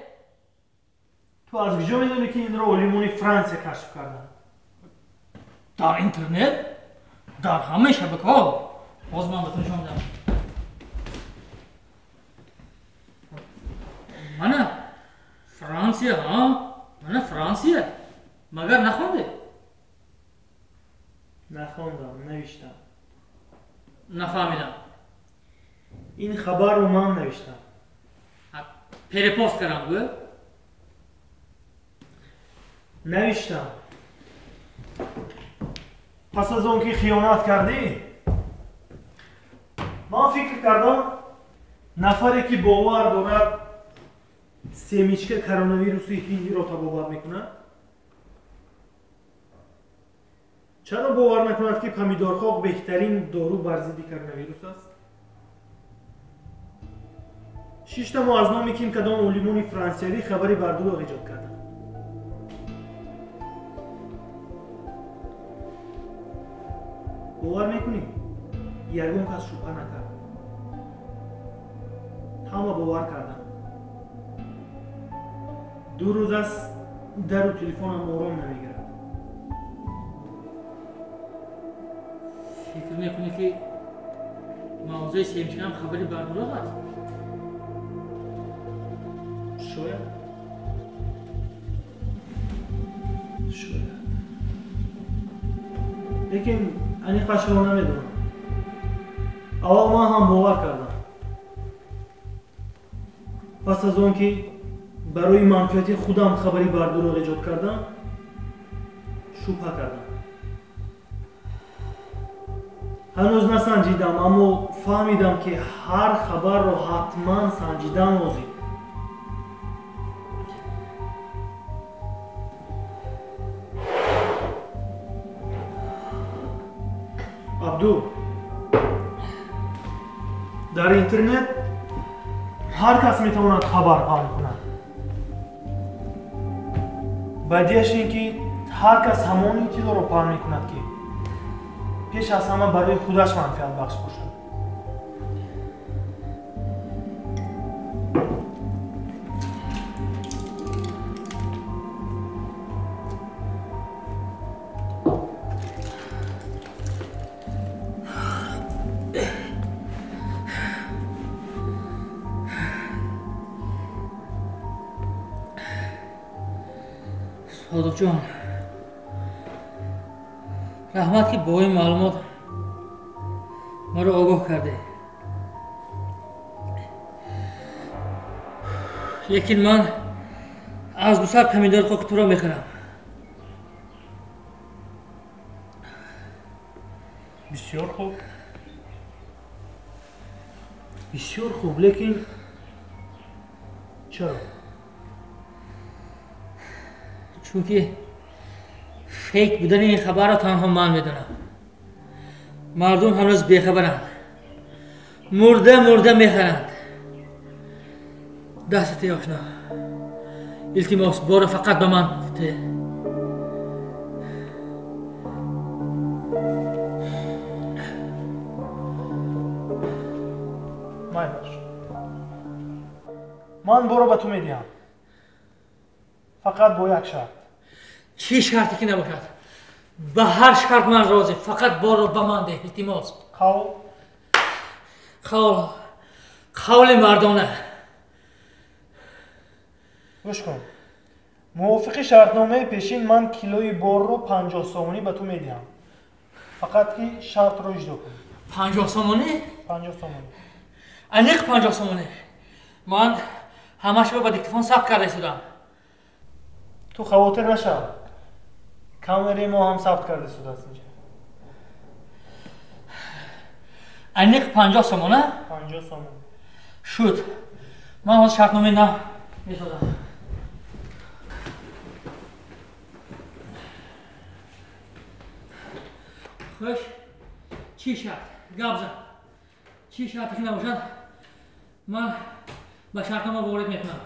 Ту аз куҷо медонӣ ки инро олимони Франсия кашф карданд? Дар интернет, дар ҳамаи шабакаҳо. Боз ман ба ту нишон медиҳам. Мана Франсия, ҳа? Мана Франсия. Магар нахонде? Нахондам, навиштам. Нафаҳмидам. Ин хабарро ман навиштам. Перепост кардам, гӯ? Навиштам. Пас аз он ки хиёнат кардӣ, ман фикр кардам нафаре ки бовар дорад семичка коронавируси ҳиндиро табобат мекунад, чаро бовар накунад ки помидорхоқ беҳтарин дору бар зидди коронавирус аст? Шиштаму аз номи ким кадом олимони франсиявӣ хабари бардурӯғ эҷод кардам. Бовар мекунӣ? Ягон кас шубҳа накард. Ҳама бовар карданд. 2 рӯз аст дару телефонам ором намегирад. Фикр мекунӣ ки мавзӯи семичкаам хабари бардурӯғ аст? Шояд. Шояд. Лекин аниқашро намедонам. Аввал ман ҳам бовар кардам. Пас аз он ки барои манфиати худам хабари бардурӯғ эҷод кардам, шубҳа кардам. Ҳанӯз насанҷидам, аммо фаҳмидам ки ҳар хабарро ҳатман санҷидан лозим. Абду, дар интернет ҳар кас метавонад хабар паҳн кунад. Бадиаш ин ки ҳар кас ҳамон иттилоъро паҳн мекунад ки пеш аз ҳама барои худаш манфиатбахш бошад. Содиқҷон, раҳмат ки бо ин маълумот маро огоҳ кардед. Лекин ман аз 200 помидор қоқи туро мехӯрам. Бисёр хуб. Бисёр хуб, лекин чаро? Чунки фейк будани ин хабарро танҳо ман медонам. Мардум ҳанӯз бехабаранд. Мурда мурда мехаранд. Дастат ошно. Илтимос, бора фақат ба ман те. Майлаш. Ман боро ба ту медиҳам. Фақат бо як шарт. Чӣ шарте ки набошад? Ба ҳар шарт ман розӣ. Фақат борро ба ман деҳ, илтимос. Қавл? Қавл. Қавли мардона. Гӯш кун. Мувофиқи шартномаи пешин ман килои борро 50 сомонӣ ба ту медиҳам. Фақат ки шартро иҷро кун. 50 сомонӣ? 50 сомонӣ. Аниқ 50 сомонӣ. Ман ҳамашро ба диктофон сабт карда истодам. Ту хавотир нашав. Камераи мо ҳам сабт карда истодааст инҷа. Аниқ 50 сомона? 50 сомон. Шуд. Ман ҳозир шартномаи нав месозам. Хуш, чӣ шарт? Гап зан. Чӣ шарте ки набошад, ман ба шартнома ворид мекунам.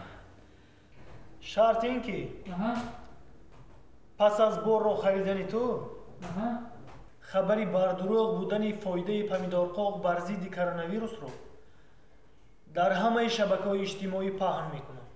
Шарт ин ки пас аз борро харидани ту хабари бардурӯғ будани фоидаи помидорқоқ бар зидди коронавирусро дар ҳамаи шабакаҳои иҷтимоӣ паҳн мекунам.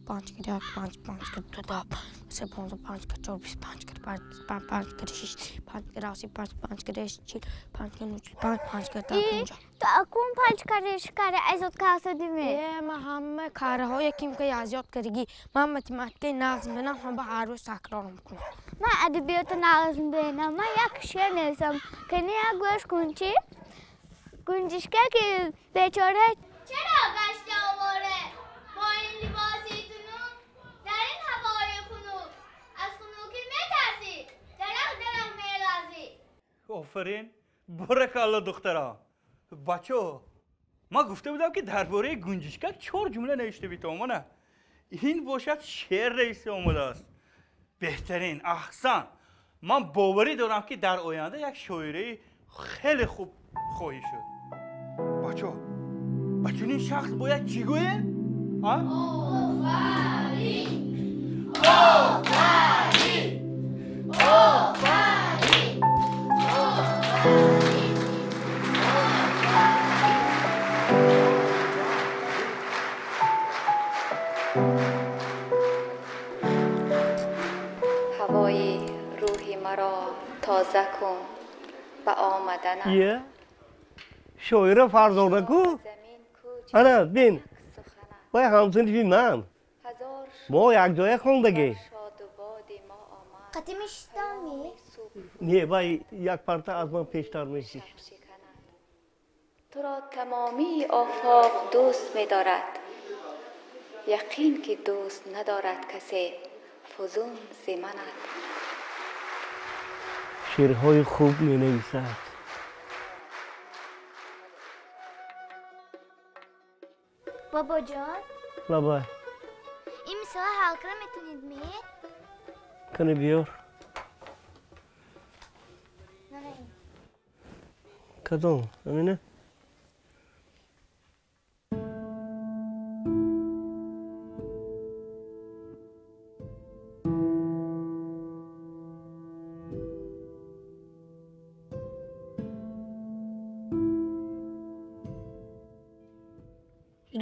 5 кар 1, 5, 5 кар 2, 10, 3, 15, 5 кар 4, 25 кар 5, 5 кар 6, 5 кар 7, 5, 5 кар 8, 40, 5 кар 9, 5, 5 кар 10, 50. То акун 5 кар 6 кар азёд кардадими? Э, ман ҳама карҳое ки ки азёд кардагӣ. Ман математикаи нағз мебинам, ҳам ба ҳар рӯз такрор мекунам. Ман адабиёти нағз мебинам. Ман як шеър нависам. Кани як гӯш кун чӣ? Гунҷишка ки бечора чаро гашта овора бо ин либоси тунук дар ин ҳавои хунук аз хунукӣ метарсӣ дарах дарах мелазӣ. Офарин, боракалло духтара. Бачо, ман гуфта будам ки дар бораи гунҷишкак 4 ҷумла навишта битавонам. Ин бошад шеър нависта омадааст. Беҳтарин, аҳсан. Ман боварӣ дорам ки дар оянда як шоираи хеле хуб хоҳӣ шуд. Бачо, ба чунин шахс бояд чӣ гӯем? Офарин! Офарин! Офарин! Офарин! ҳавои рӯҳи маро тоза кун ба омаданат. Шоира Фарзона ку? Ана бин, вай ҳамсинфи ман. Мо якҷоя хондагӣ. Қати мешиштами? Не, вай як парта аз ман пештар мешишт. Туро тамомии офоқ дӯст медорад. Яқин ки дӯст надорад касе фузун зи манат. Шеърҳои хуб менависад. Бобоҷон? Лабай. Ин мисола ҳал кара метавонед ми? Кани биёр. Кадом? Амина?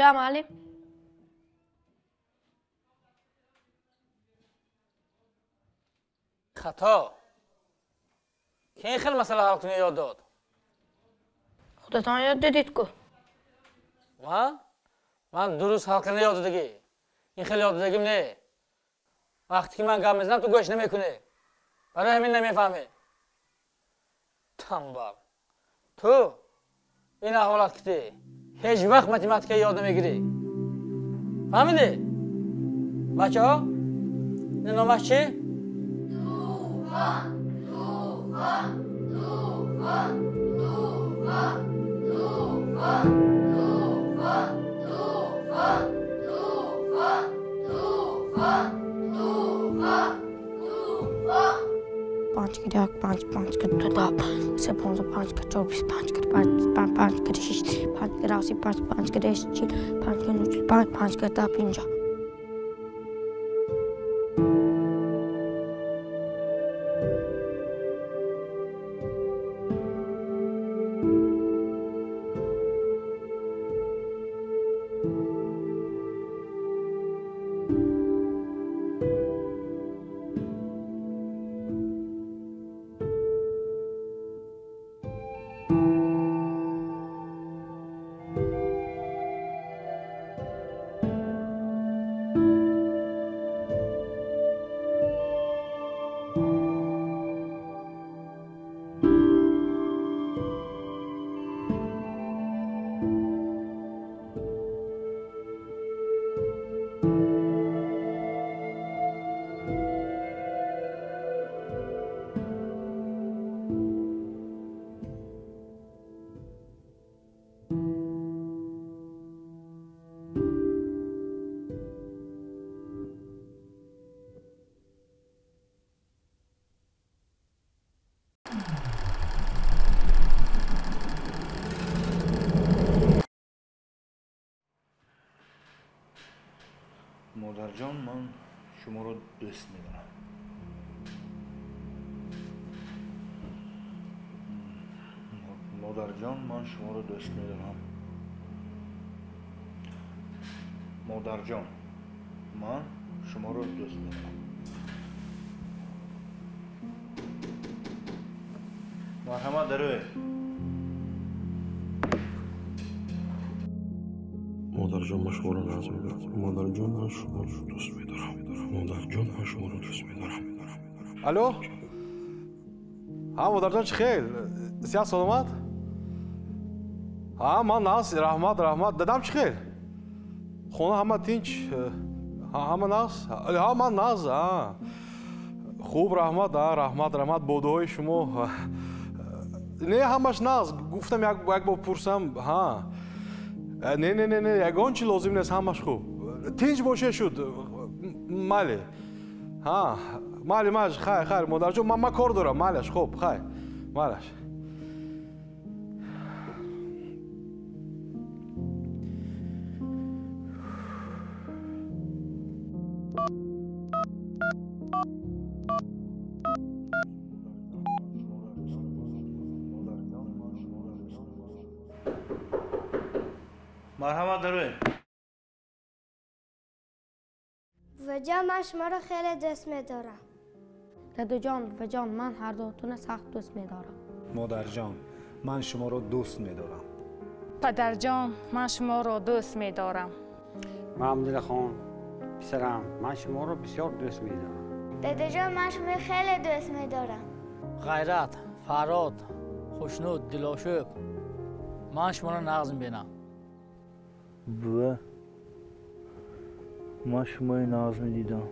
Да, муаллим. Хато. Ки ин хел масъала ҳал кунӣ ёд дод? Худатон ёд додед ку. Ман? Ман дуруст ҳал кардан ёд додагӣ. Ин хел ёд додагим не. Вақте ки ман гап мезанам, ту гӯш намекунӣ. Барои ҳамин намефаҳмӣ. Танбал. Ту ин аҳволат китӣ. Ҳеҷ вақт математика ёд намегирӣ. Фаҳмидӣ? Бачаҳо, ин номаш чӣ? Тӯфон, тӯфон, тӯфон, тӯфон, тӯфон, тӯфон, тӯфон, тӯфон, тӯфон, тӯфон, тӯфон. 5 кар 1, 5, 5 кар 2, 10, 3, 15, 5 кар 4, 25 кар 5, 5, 5 кар 6, 5 кар 6, 5, 5 кар 8, 40, 5 кар 9, 5, 5 кар 10, 50. Модарҷон, ман шуморо дӯст медорам. Модарҷон, ман шуморо дӯст медорам. Модарҷон, ман шуморо дӯст медорам. Марҳамат, дароед. Модарҷон, ман шуморо нағз мебинам. Модарҷон, ман шуморо дӯст медорам. Модарҷон, ман шуморо дӯст медорам. Алло? Ҳа, модарҷон, чӣ хел? Сиҳат, саломат? Ҳа, ман нағз, раҳмат, раҳмат. Дадам чӣ хел? Хона ҳама тинч, ҳама нағз? Ҳа, ман нағз, ҳа. Хуб, раҳмат, раҳмат, раҳмат. Бо дуои шумо. Не, ҳамаш нағз. Гуфтам як бор пурсам, ҳа. Не, не, не, не, ягон чи лозим нест, ҳамаш хуб. Тинч боше шуд. Майли. Ҳа, майли, майли, хайр, хайр, модарҷон, ман кор дорам, майлаш, хуб, хайр, майлаш. Марҳамат, дароед. Буваҷон, ман шуморо хеле дӯст медорам. Дадаҷон, буваҷон, ман ҳардуатонро сахт дӯст медорам. Модарҷон, ман шуморо дӯст медорам. Падарҷон, ман шуморо дӯст медорам. Маҳмудилхон, писарам, ман шуморо бисёр дӯст медорам. Дадаҷон, ман шуморо хеле дӯст медорам. Ғайрат, Фарҳод, Хушнуд, Дилошӯб, ман шуморо нағз мебинам. Бува, ман шуморо нағз медидам.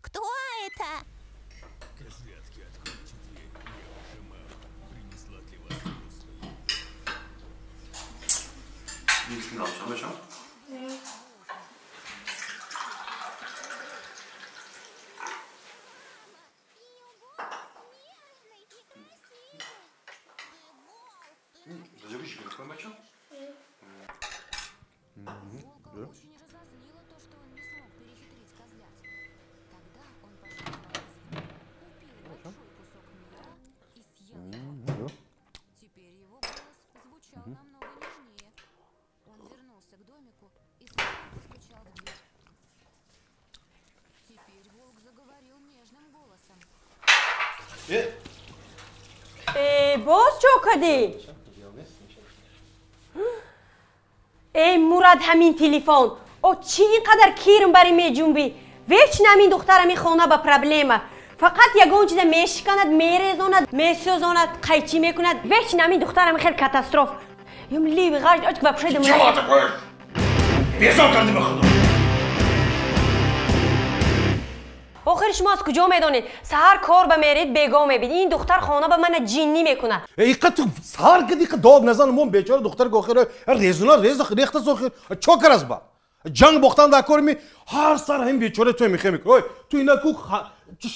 Кто это? Козлятки, откройте дверь. Я ваша мама. Принесла для вас вкусную еду. Боз чо кардӣ? Эй Мурад, ҳамин телефон. О чӣ ин қадар кирм бари меҷунбӣ? Вечно ҳамин духтар ҳамин хона ба проблема. Фақат ягон чиза мешиканад, мерезонад, месӯзонад, қайчӣ мекунад. Вечно ҳамин духтар ҳамин хел катастроф. Юм ливи ғаж оч вообще дум. Чего такое? Безор кардӣ ба худо. Охир шумо аз куҷо медонед? Саҳар кор ба меред, бего мебинед. Ин духтар хона ба мана ҷиннӣ мекунад. Иқа ту саҳар киди иқа дод назан мон бечора духтар охир резуна рез рехта сохир. Чо карас ба? Ҷанг бохтан дар кор ми ҳар сар ҳам бечора ту мехе мекунӣ. Ой, ту ина ку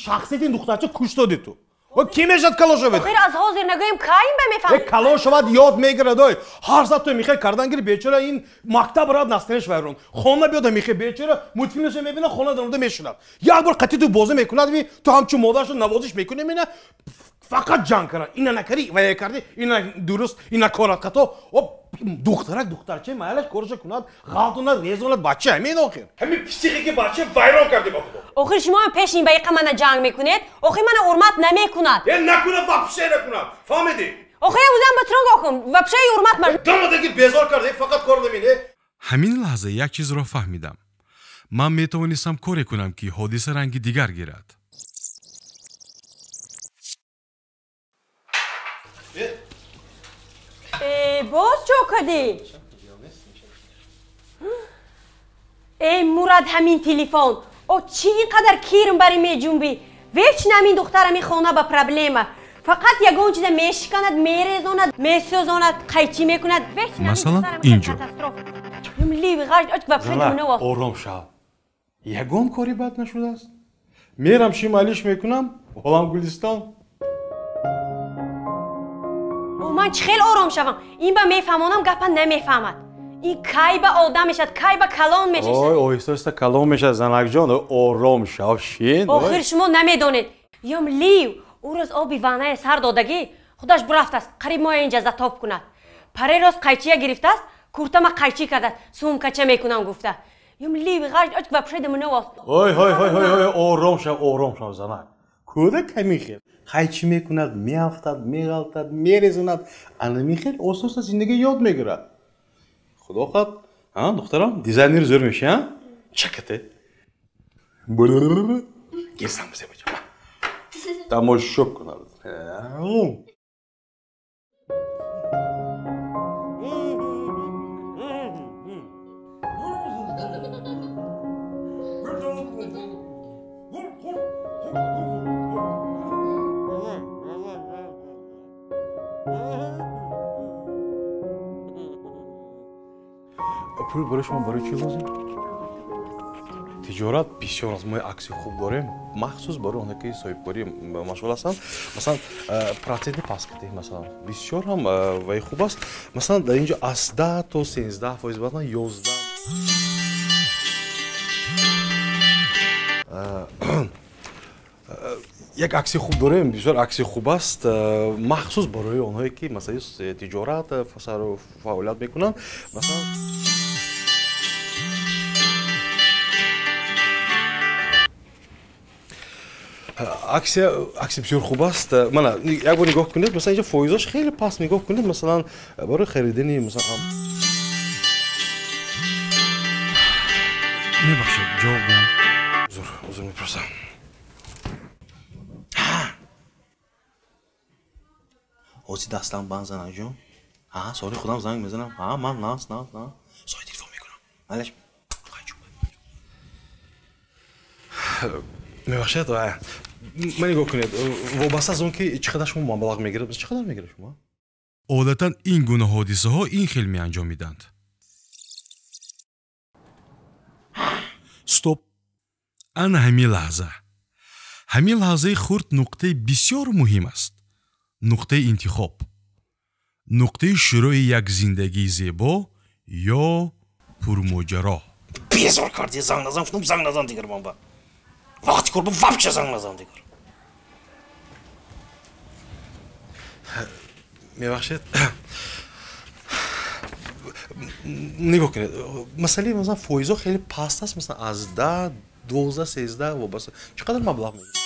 шахсияти ин духтарча куш додӣ ту. Ой, ки мешад калон шавад? Охир аз ҳозир нагӯем кайм ба мефаҳмед? Э, калон шавад ёд мегирад ой. Ҳар сар ту мехе кардан гири бечора ин мактаб рад настенеш вайрон. Хона биёда мехе бечора мультфилмша мебина хона даронда мешинад. Як бор қатъи ту бозӣ мекунад ви ту ҳамчун модарашо навозиш мекунӣ мена фақат ҷанг карад. Ина накарӣ вая кардӣ, ина дуруст, ина корат хато. Оп, духтарак духтарча майлаш корша кунад, ғалтонад, резонад бача ҳамин охир. Ҳамин психики бача вайрон кардӣ ба худо. Охир шумо ҳам пеш ин ба иқа мана ҷанг мекунед? Охир мана ҳурмат намекунад. Э, накунад, вообще накунад. Фаҳмидӣ? Охир узам ба тронг охум, вообще ҳурмат ма. Дамадаги безор кард, фақат кор намин. Ҳамин лаҳза як чизро фаҳмидам. Ман метавонистам коре кунам, ки ҳодиса ранги дигар гирад. Боз чо кардӣ? Эй Мурад, ҳамин телефон. О чӣ ин қадар кирм бари меҷунбӣ? Вечно ҳамин духтар ҳамин хона ба проблема. Фақат ягон чиза мешиканад, мерезонад, месӯзонад, қайчӣ мекунад. Масалан, инҷо. Ором шав. Ягон кори бад нашудааст. Мерам шималиш мекунам, олам Гулистон. Ман чӣ хел ором шавам? Ин ба мефаҳмонам, гапа намефаҳмад. Ин кай ба одам мешавад, кай ба калон мешавад. Ой, оҳиста оҳиста калон мешавад, занакҷон, ором шав, шин. Охир шумо намедонед. Ём лив, ӯ рӯз оби ваннае сар додагӣ, худаш бурафтааст, қариб моя инҷа затоб кунад. Паре рост қайчия гирифтааст, куртама қайчӣ кардааст, сумкача мекунам гуфта. Юм ливи ғаж оч вообще да мно аст. Ой ой ой ой ой, ором шав, ором шав занак. Кӯдак ҳамин хел. Хай чӣ мекунад, меафтад, меғалтад, мерезонад. Ана михел оста-оста зиндагӣ ёд мегирад. Худо хоҳад, а, духтарам, дизайнери зӯр мешӣ, а? Чакате. Гирсам зебоҷон. Тамошо кунад. Пул барои шумо барои чӣ лозим? Тиҷорат бисёр аст. Мо акси хуб дорем, махсус барои оне ки соҳибкорӣ машғул ҳастанд. Масалан, проценти паст кардем, масалан, бисёр ҳам ваи хуб аст. Масалан, дар инҷо аз 10 то 13%, баъдан 11. Як акси хуб дорем, бисёр акси хуб аст, махсус барои онҳое ки масалан тиҷорат сару фаъолият мекунанд. Масалан, аксия бисёр хуб аст. Мана, як бор нигоҳ кунед, масалан, инҷо фоизош хеле паст, нигоҳ кунед, масалан, барои харидани, масалан. Мебахшед, ҷавоб диҳам. Узр, узр мепурсам. Ҳозир дастам банд занаҷон. Ҳа, соли худам занг мезанам. Ҳа, ман нас, нас, на. Сои телефон мекунам. Малаш. Мебахшед, ман нигоҳ кунед, вобаста аз он ки чӣ қадар шумо маблағ мегиред, чӣ қадар мегиред шумо? Одатан ин гуна ҳодисаҳо ин хел меанҷомиданд. Стоп! Ана ҳамин лаҳза. Ҳамин лаҳзаи хурд нуқтаи бисёр муҳим аст. Нуқтаи интихоб. Нуқтаи шурӯи як зиндагии зебо ё пурмоҷаро. Безор карди, занг назан, гуфтам занг назан дигар ман ба. Вақти кор вообще занг назан дигар. Мебахшед. Нигоҳ кунед, масъалаи масалан фоизҳо хеле паст аст, масалан аз 10, 12, 13 вобаста. Чӣ қадар маблағ мегиред?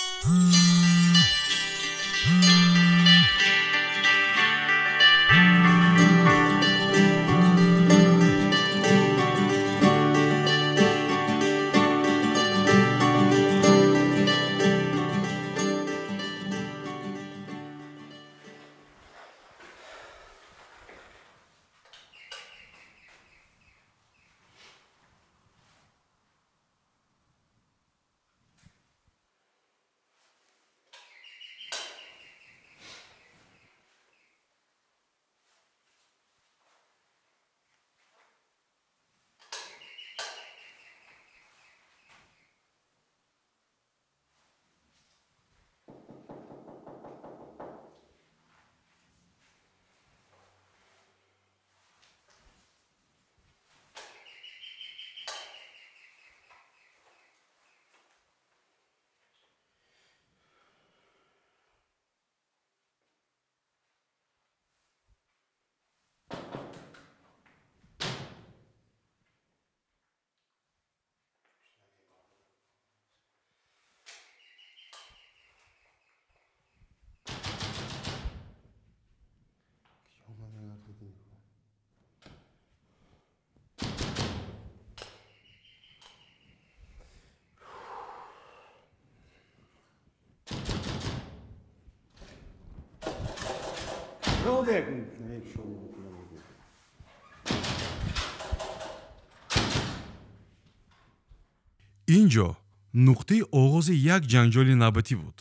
Ин ҷо нуқтаи оғози як ҷанҷоли навбатӣ буд.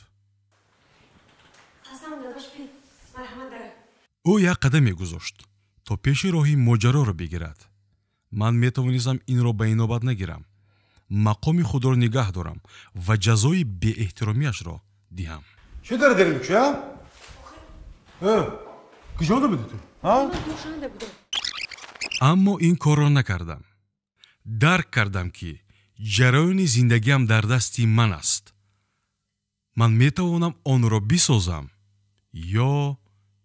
Ӯ як қадам мегузошт, то пеши роҳи моҷароро бигирад. Ман метавонистам инро ба инобат нагирам, мақоми худро нигаҳ дорам ва ҷазои беэҳтиромиашро диҳам. Чӣ дар дер мекушӣ, а? Куҷода будӣ ту? Аммо ин корро накардам. Дарк кардам, ки ҷараёни зиндагиам дар дасти ман аст. Ман метавонам онро бисозам ё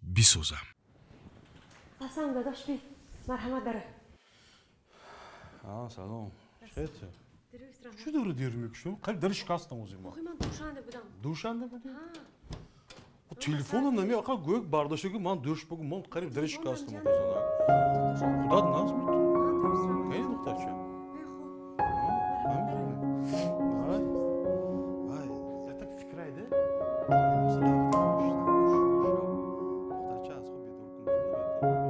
бисӯзам. Асан дадош би, марҳамат дара. Салом. Чӣ? Чӣ дори дер мекушам? Қариб дари шикастам ози ма. Охи ман душанде будам. Душанде будӣ? Телефонам нами ақа гӯяк бардошта ки ман душ бугу ман қариб дари шикастам охозана. Худат наз буд. Кайни духтарча? Вай. Вай, я так фикрайде. Духтарча аз хоб бедор кун.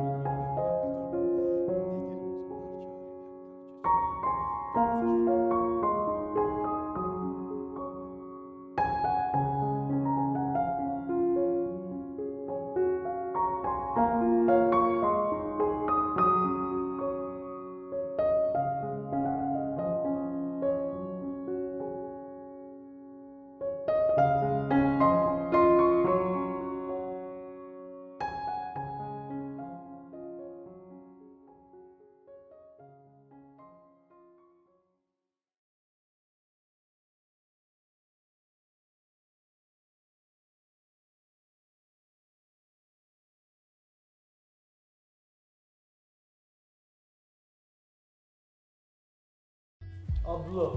Абдулло,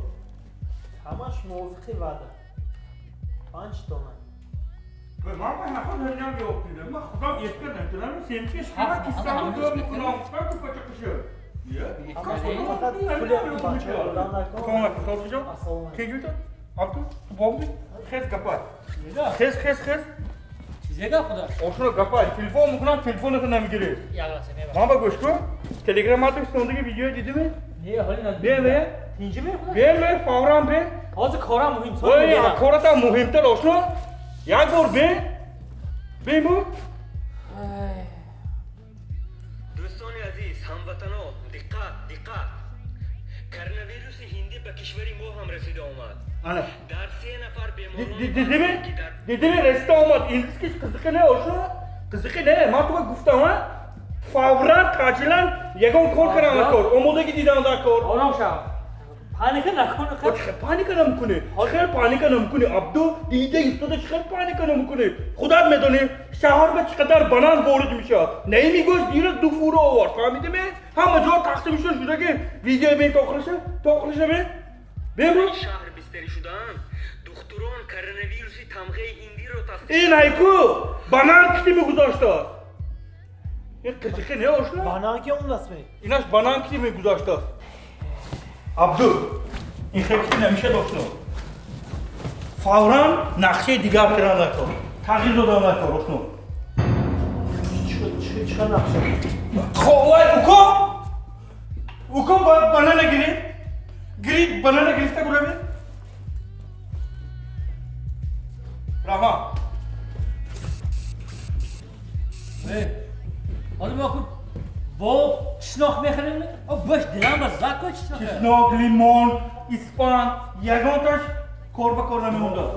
ҳамаш мувофиқи ваъда. 5 тона. Ман ба наход ҳарням ёфтидам. Ман худам эска намтунам, семчи шума киссамро ҷо мекунам. Чикар ку пача куша? Абду, ту бобди? Хез гапай. Хез, хез, хез. Чизе гап худа? Ошуно гапай. Телефон мекунам, телефонато намегирӣ. Ман ба гӯш кун. Телеграммато сондаги видео дидими? Не, ҳоли надидам. Бе, бе. Тинҷи мехӯрад? Бе, бе, фавран бе. Ҳозир корам муҳим. Ой, кората муҳимтар ошно. Як бор бе. Бе бу. Дӯстони азиз, ҳамватано, диққат, диққат. Коронавируси ҳиндӣ ба кишвари мо ҳам расида омад. Ана. Дар 3 нафар беморон Дидими? Дидими расида омад. Индискиш қизиқи не ошно? Қизиқи не. Ман туга гуфтам, а? Фавран таъҷилан ягон кор кардам дар кор. Омодагӣ дидам дар кор. Ором шав. Паника накун. Чӣ паника намекунӣ? Хел паника намекунӣ. Абду дида истода чӣ хел паника намекунӣ? Худат медонӣ шаҳр ба чӣ қадар банан ворид мешавад. Наими гӯшт дирӯз 2 фура овард. Фаҳмидӣ? Ҳама ҷо тақсим шуда шуда ки видео бин то охириша, то охириша бин. Бин. Шаҳр бистарӣ шудаанд. Духтурон коронавируси тамғаи ҳиндиро тасдиқ. Ин айку банан кити мегузоштааст. Ин қизиқи не ошно? Банан ки он аст ме? Инаш банан кити мегузоштааст. Абду, ин хел намешад ошно. Фавран нақшаи дигар кардан дар кор. Тағйир додан дар кор ошно. Чӣ нақша? Вай, уко! Уко банана гирид. Гирид, банана гирифта гуравед. Раҳмат. Ҳоло мо ку бо чеснок мехарем? О, бош дилам ба зад ку чеснок. Чеснок, лимон, испан, ягонташ кор ба кор намемондад.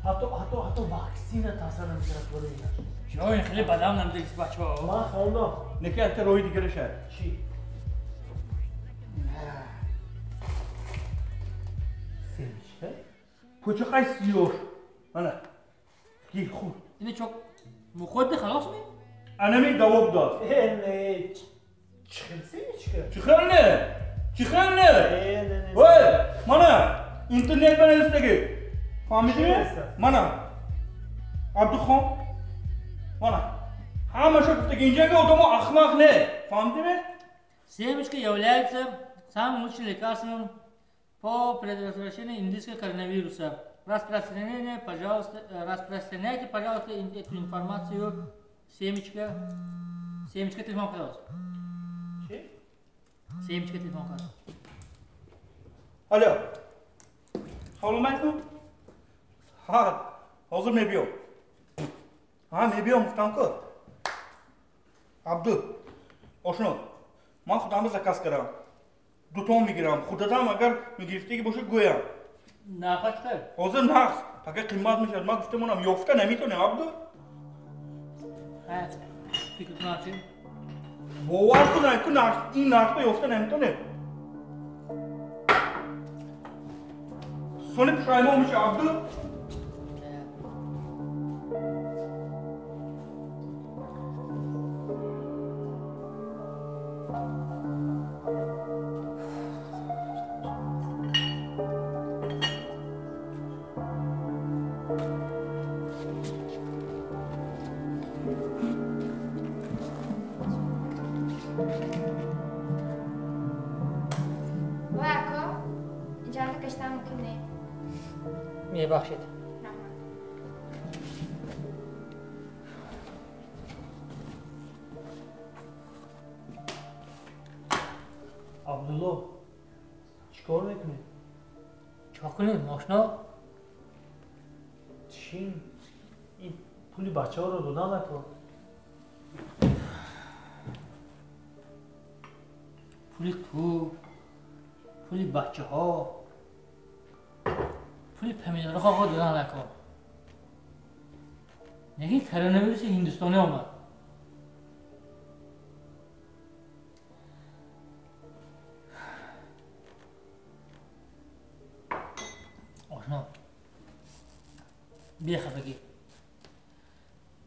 Ҳатто ваксина таъсир намекунад барои инаш. Чо, ин хеле бадам намедиҳад бачаҳо. Ман хондам. Неки якта роҳи дигараша. Чӣ? Семечка? Пӯчақай сиёр. Ана. Гир худ. Ина чок мухӯрди халос ми? Анами даво будааст. Э, не. Чӣ хел семечка? Чӣ хел не? Чӣ хел не? Ой, мана интернет ба навистагӣ. Фаҳмидӣ? Мана. Абдухон. Мана. Ҳамаша гуфтагӣ инҷанга одамо ахмақ не. Фаҳмидӣ? Семечка является самым лучшим лекарством по предотвращению индийского коронавируса. Распространяйте, пожалуйста, эту информацию. Семечка. Семечка телефон кардааст. Чӣ? Семечка телефон кардааст. Алло. Салом алейкум. Ҳа, ҳозир мебиём. Ҳа, мебиём гуфтам ку. Абду, ошно, ман худамро заказ кардам. 2 тон мегирам. Худатам агар мегирифтагӣ бошад гӯям. Нарха чӣ қадр? Ҳозир нақс. Пага қимат мешавад. Ман гуфтам онам ёфта наметонем, Абду. Фикр кунам чӣ? Бовар кун, ку нарх, ин нархро ёфта наметонем. Сони пушаймон меша, Абду. Вай ако, иҷанда кашидан мумкин не. Мебахшед. Абдулло, чӣ кор мекунӣ? Чӣ кунем, ошно? Чӣ? Ин пули бачаҳоро додан накор. Пули ту, пули бачаҳо, пули помидорҳо додан накор. Лекин коронавируси ҳиндустонӣ омад. Ошно, бехафагӣ,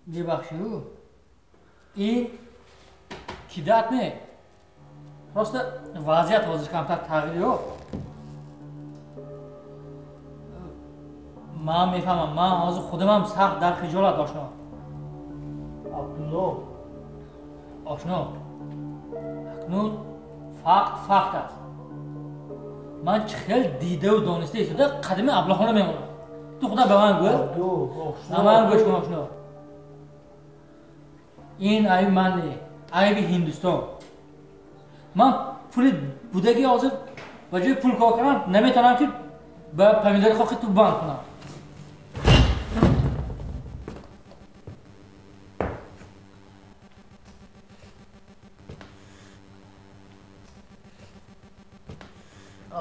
бебахшию, ин кидат не, просто вазъият ҳозир камтар тағйир ёфт. Ман мефаҳмам, ман ҳозир худамам сахт дар хиҷолат, ошно. Абдулло, ошно, акнун факт факт аст. Ман чӣ хел дидаву дониста истода қадами аблаҳона мемонам. Ту худа ба ман гӯ, ба ман гӯш кун, ошно. Ин айби ман не, айби Ҳиндустон. Ман пули будаги ҳозир ба ҷои пул кор кардам наметавонам ки ба помидори хоки ту банд кунам.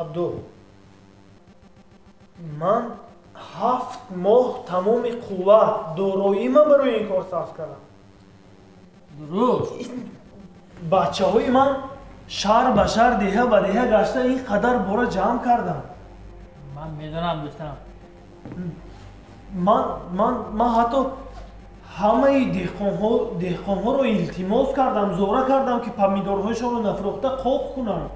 Абду, ман 7 моҳ тамоми қувват, дороима барои ин кор сарф кардам. Дуруст. Бачаҳои ман шаҳр ба шаҳр, деҳа ба деҳа гашта ин қадар бора ҷамъ кардам. Ман медонам, дӯстам. Ман ҳатто ҳамаи деҳқонҳоро илтимос кардам, зора кардам ки помидорҳояшонро нафурӯхта қоқ кунанд.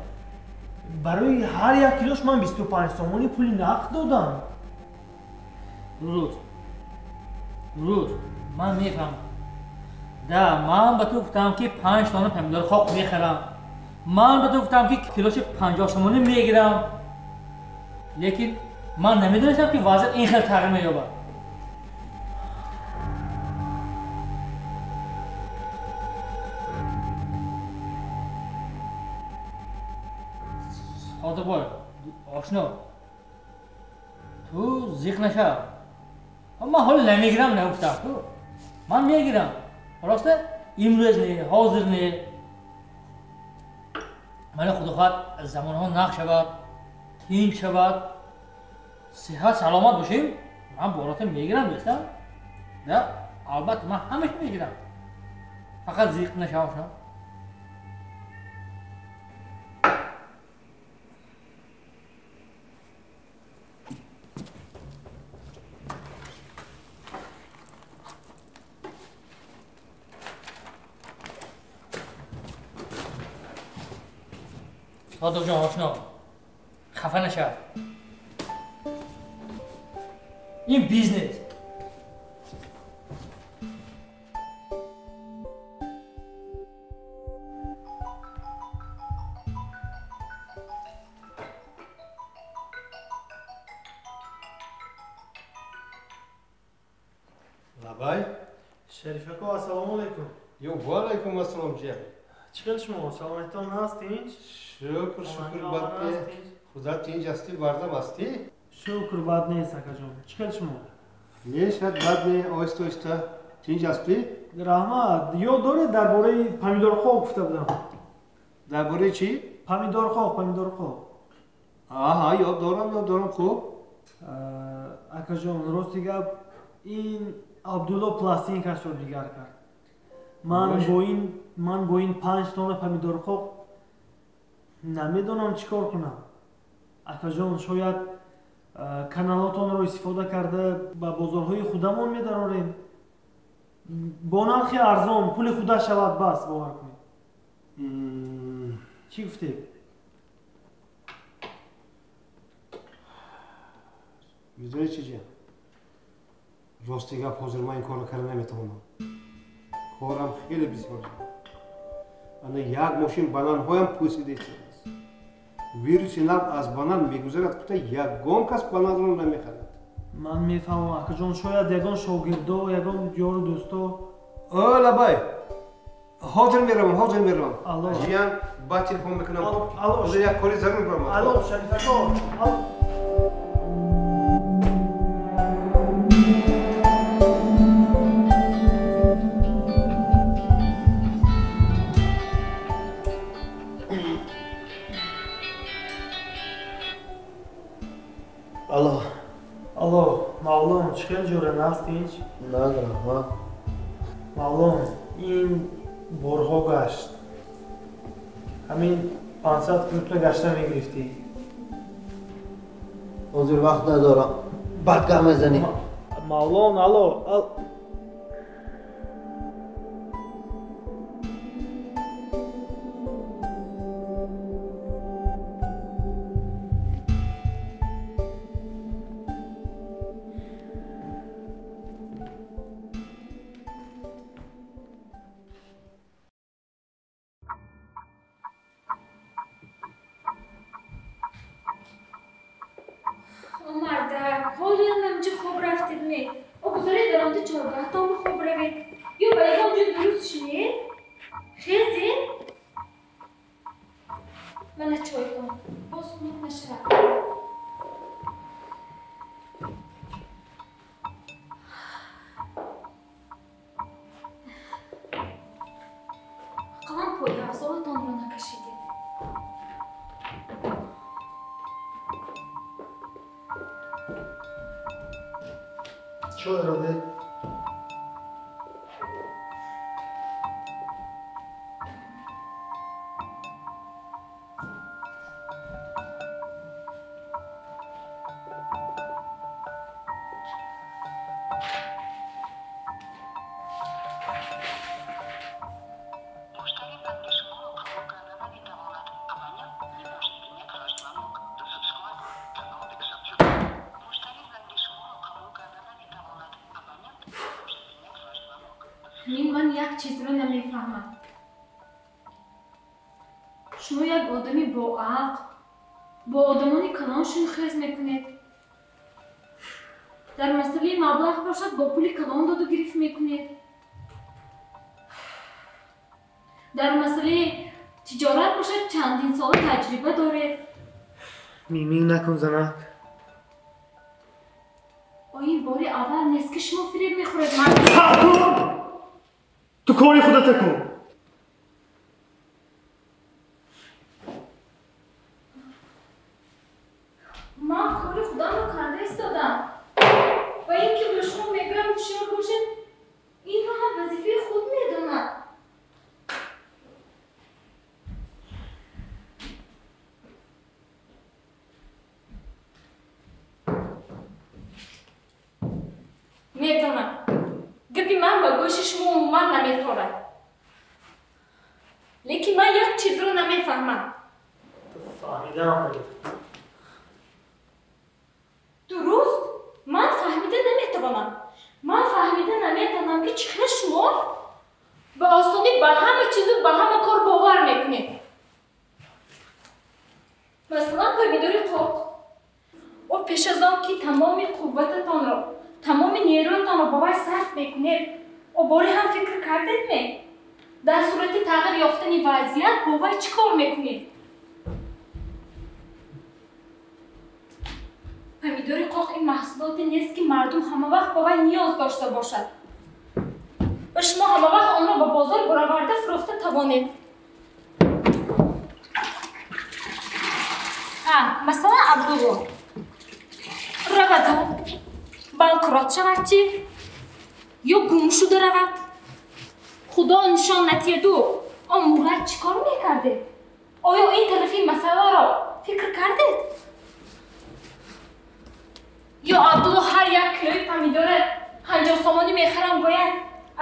Барои ҳар як килош ман 25 сомонӣ пули нақд додам. Дуруст, дуруст, ман мефаҳмам. Да, ман ба ту гуфтам ки 5 тонна помидори хок мехарам. Ман ба ту гуфтам ки килоши 50 сомонӣ мегирам. Лекин ман намедонистам ки вазъият ин хел тағйир меёбад. Содиқбой, ошно, ту зиқ нашав. Ман ҳоло намегирам нагуфтам ту. Ман мегирам. Просто имрӯз не, ҳозир не. Мана худо хоҳад замонҳо нақ шавад, тинч шавад, сиҳат саломат бошем, ман бората мегирам, дӯстам. Да, албатта ман ҳамаша мегирам. Фақат зиқ нашав, ошно. Содиқҷон, ошно, хафа нашав. Ин бизнес. Лабай. Шарифако, ассалому алайкум. Ё, ва алайкум ассалом, ҷия. Чӣ хел шумо? Саломатитон ҳаст, тинч? Шукр, шукр, бад не. Худо тинч ҳастӣ, бардам ҳастӣ? Шукр, бад нест, акаҷон. Чӣ хел шумо? Не, шад бад не, оҳиста оҳиста. Тинч ҳастӣ? Раҳмат. Ёд доред дар бораи помидорхок гуфта будам? Дар бораи чӣ? Помидорхок, помидорхок. Аҳа, ёд дорам, ёд дорам, хуб. Акаҷон, рости гап, ин Абдулло пластинкашро дигар кард. Ман бо ин 5 тонна помидорхок намедонам чӣ кор кунам. Акаҷон, шояд каналотонро истифода карда ба бозорҳои худамон медарорем. Бо нархи арзон, пули худа шавад, бас, бовар кунед. Чӣ гуфтед? Медонӣ чӣ, ҷия? Рости гап, ҳозир ман ин корро карда наметавонам. Корам хеле бисёр. Ана як мошин бананҳоям пӯсида истодааст. Вируси нав аз банан мегузарад, гуфта ягон кас бананро намехарад. Ман мефаҳмам, акаҷон, шояд ягон шогирдо, ягон ёру дӯсто. О, лабай, ҳозир меравам, ҳозир меравам. Жиян, баъд телефон мекунам. Ҳозир як кори зарур баромад. Алло, Шариф ако. Алло. Алло, Мавлон, чӣ хел ҷора наст ҳеҷ? На, раҳмат. Мавлон, ин борҳо гашт. Ҳамин 500 килотро гашта мегирифтӣ. Ҳозир вақт надорам. Баъд гап мезанем. Мавлон, алло. Чойро де. Ман як чизро намефаҳмам. Шумо як одами боақл, бо одамони калон шунхез мекунед. Дар масъалаи маблағ бошад, бо пули калон доду гирифт мекунед. Дар масъалаи тиҷорат бошад, чандин сола таҷриба доред. Мимин накун, занак. Ин бори аввал нест, ки шумо фиреб мехӯред. Ман ту кори худата кун. Ман кори худамро карда истодам ва ин ки ба шумо мегӯям ҳушёр бошед, инро ҳам вазифаи худ медонад. Медонам, гапи ман ба гӯши шумо умуман наметорад. Лекин ман як чизро намефаҳмам. Фаҳмидаам. Дуруст, ман фаҳмида наметавонам. Ман фаҳмида наметавонам, ки чӣ хел шумо ба осонӣ ба ҳама чизу ба ҳама кор бовар мекунед. Масалан, помидори қоқ. О пеш аз он ки тамоми қуввататонро, тамоми нерӯятонро ба вай сарф мекунед, о боре ҳам фикр кардед ме? Дар сурати тағйир ёфтани вазъият бо вай чӣ кор мекунед? Помидори қоқ ин маҳсулоте нест, ки мардум ҳама вақт ба вай ниёз дошта бошад ва шумо ҳама вақт онро ба бозор бароварда фурӯхта тавонед. Масалан, Абдулло раваду банкрот шавад чӣ? Ё гум шуда равад? Худо нишон натиҳаду, он Мурад чӣ кор мекардед? Оё ин тарафи масъаларо фикр кардед? Ё Абдулло ҳар як килои помидора 50 сомонӣ мехарам гӯяд,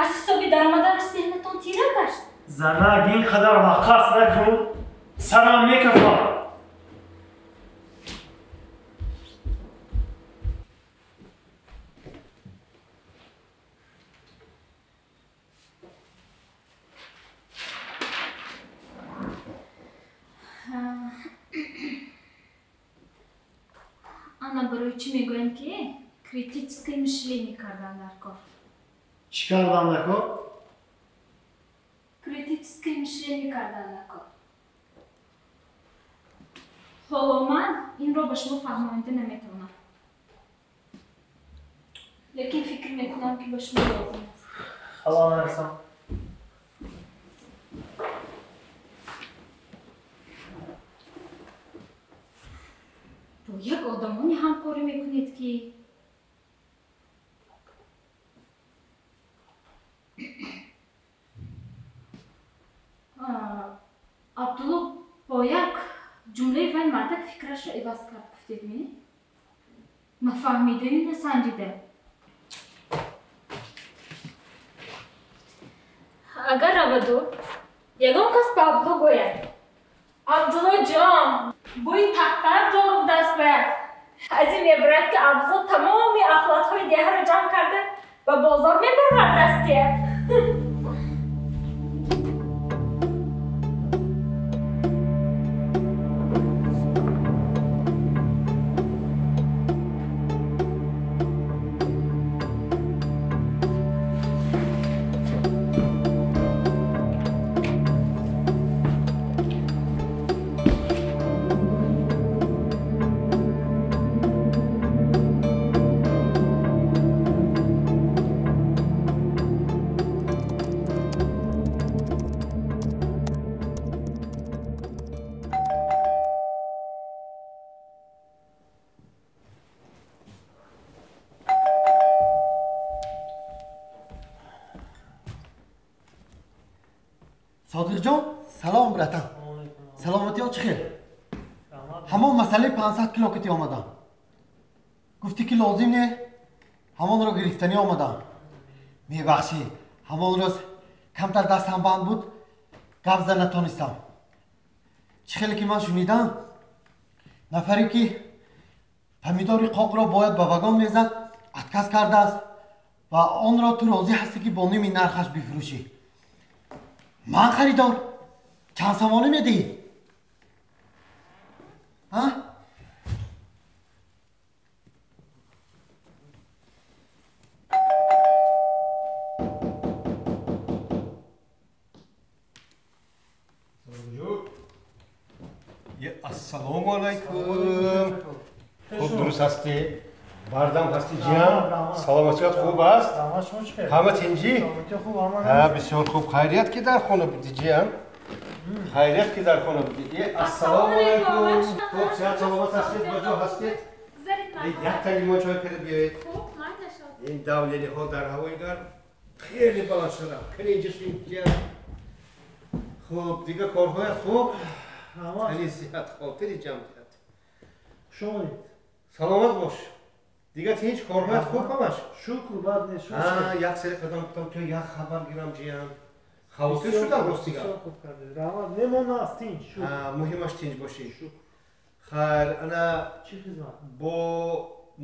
аз ҳисоби даромадараш зеҳнатон тира гашт? Занак, ин қадар ваққас накун, сарам мекафад. Ана барои чӣ мегӯям ки критическое мышление кардан дар кор. Чӣ кардан дар кор? Критическое мышление кардан дар кор. Ҳоло ман инро ба шумо фаҳмонида наметавонам. Лекин фикр мекунам ки ба шумо лозим аст. Хабар нарасам. Бо як одамоне ҳамкорӣ мекунед ки Абдулло бо як ҷумлаи вай мардак фикрашро иваз кард, гуфтед ми? Нафаҳмидаю насанҷида. Агар раваду, ягон кас ба Абдулло гӯяд: Абдулло ҷон, бӯи тахтар дорум даст бояд. Аз ин мебарад ки Абдулло тамоми ахлотҳои деҳаро ҷамъ карда ба бозор мебарад дастия. Содиқҷон, салом братан. Саломатиё чӣ хел? Ҳамон масъалаи 500 кило кити омадам. Гуфтӣ ки лозим не, ҳамонро гирифтанӣ омадам. Мебахшӣ, ҳамон рӯз камтар дастам банд буд, гап зада натонистам. Чӣ хеле ки ман шунидам, нафаре ки помидори қоқро бояд ба вагон мезад, отказ кардааст ва онро ту розӣ ҳастӣ ки бо ними нархаш бифурӯшӣ. Ман харидор. Чанд сомонӣ медиҳӣ? А? Ассалому алайкум. Хуб дуруст ҳастӣ? Бардам ҳастӣ ҷиям? Саломатият хуб аст? Ҳама тинҷӣ? Бисёр хуб. Хайрият ки дар хона будӣ ҷиям? Хайрият ки дар хона будӣ. Ассалому алайкум. Хуб, сиҳат саломат ҳастед? Ба ҷо ҳастед? Якта лимон чой карда биёед. Ин давлениҳо дар ҳавои гарм хеле баланд шуданд. Кани ҷисм ҷиям. Хуб, дигар корҳоят хуб? Тани сиҳат, хотири ҷамъият. Хуш омадед. Саломат бош. Дигар ҳеҷ корҳоят хуб ҳамаш? Шукр, бад нест. Як сари қадам гуфтам то як хабар гирам ҷиям. Хавотир шудам рости гап. Хуб кардед. Раҳмат. Не, мо нас тинҷ. Шукр. Муҳимаш тинҷ бошӣ. Хайр, ана чӣ хизмат? Бо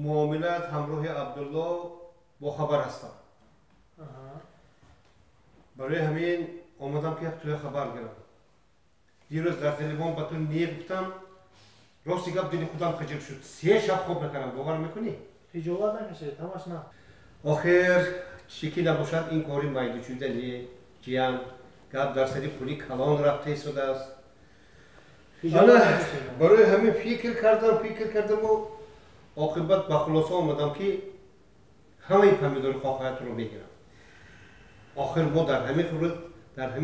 муомилат ҳамроҳи Абдулло бохабар ҳастам. Барои ҳамин омадам ки як туя хабар гирам. Дирӯз дар телефон ба ту не гуфтам, рости гап дили худам хиҷил шуд. 3 шаб хоб накардам, бовар мекунӣ? Хиҷолат накашед, ҳамаш на. Охир чӣ ки набошад ин кори майдучуда не, ҷиям. Гап дар сари пули калон рафта истодааст. Барои ҳамин фикр кардаму оқибат ба хулоса омадам ки ҳамаи помидори хоҳаятро мегирам. Охир мо дар ҳамин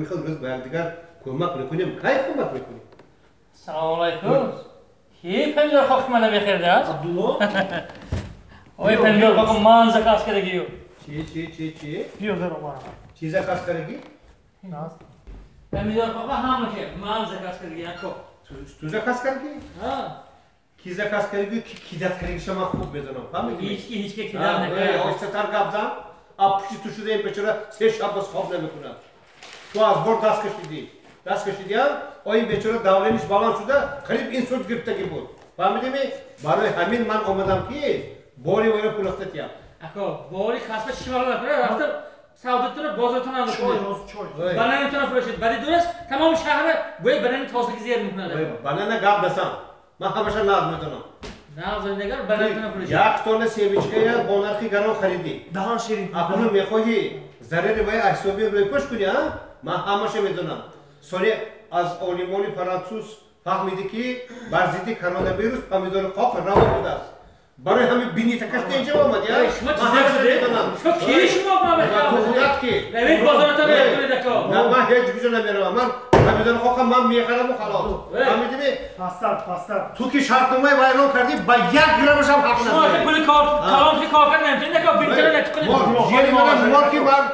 хел рӯз ба якдигар кӯмак мекунем. Кай кӯмак мекунем? Салому алайкум. Ки помидор хоки мана мехӯрдааст? Абдулло? Ой, помидор хоки ман заказ кардагию. Чи чи чи чи? Биё дар омад. Чи заказ кардагӣ? Наст. Помидор хока ҳамаша ман заказ кардагӣ, ако. Ту заказ кардагӣ? Ҳа. Ки заказ кардагӣ, ки кидат кардагиша ман хуб медонам. Фаҳмидӣ? Ҳеҷ ки кидат накард. Оҳистатар гап зан. А пушти ту шуда ин бечора 3 шаб боз хоб намекунад. Ту аз бор даст кашидӣ. Даст кашидиам, ои бечора давлениш баланд шуда, қариб инсульт гирифтагӣ буд. Фаҳмидӣ? Барои ҳамин ман омадам ки бори вайро пулахта тиям. Ако, бори касба чишмаро накунад, рафта савдотуна бозортона накунад. Чой. Бананатона фурӯшед. Баъди дураш тамоми шаҳра бӯи банани тозагӣ зер мекунад. Банана гап насан. Ман ҳамаша нағз медонам. Нағз дегар барои ту нафурӯшӣ. Як тонна семечкая бо нархи гарон харидӣ. Даҳан ширин. Акнун мехоҳӣ зарари вай аз ҳисоби рӯйпӯш кунӣ, а? Ман ҳамаша медонам. Соли аз олимони франсуз фаҳмидӣ, ки бар зидди коронавирус помидори қоқ раво будааст. Барои ҳамин бинитакаш инҷа омадӣ, а? Шумо чизе шумо ки шумо ту худат ки? Равед бозората кунед ако. На, ман ҳеҷ куҷо намеравам. Ман помидори қоқам ман мехараму халос. Фаҳмидӣ? Пастар, пастар. Ту ки шартномаи вайрон кардӣ, ба як граммашам ҳақ надорӣ. Шумо пули кор калон ки кор кард наметавонед ако, бинитара накунед. Жери мана мор ки ман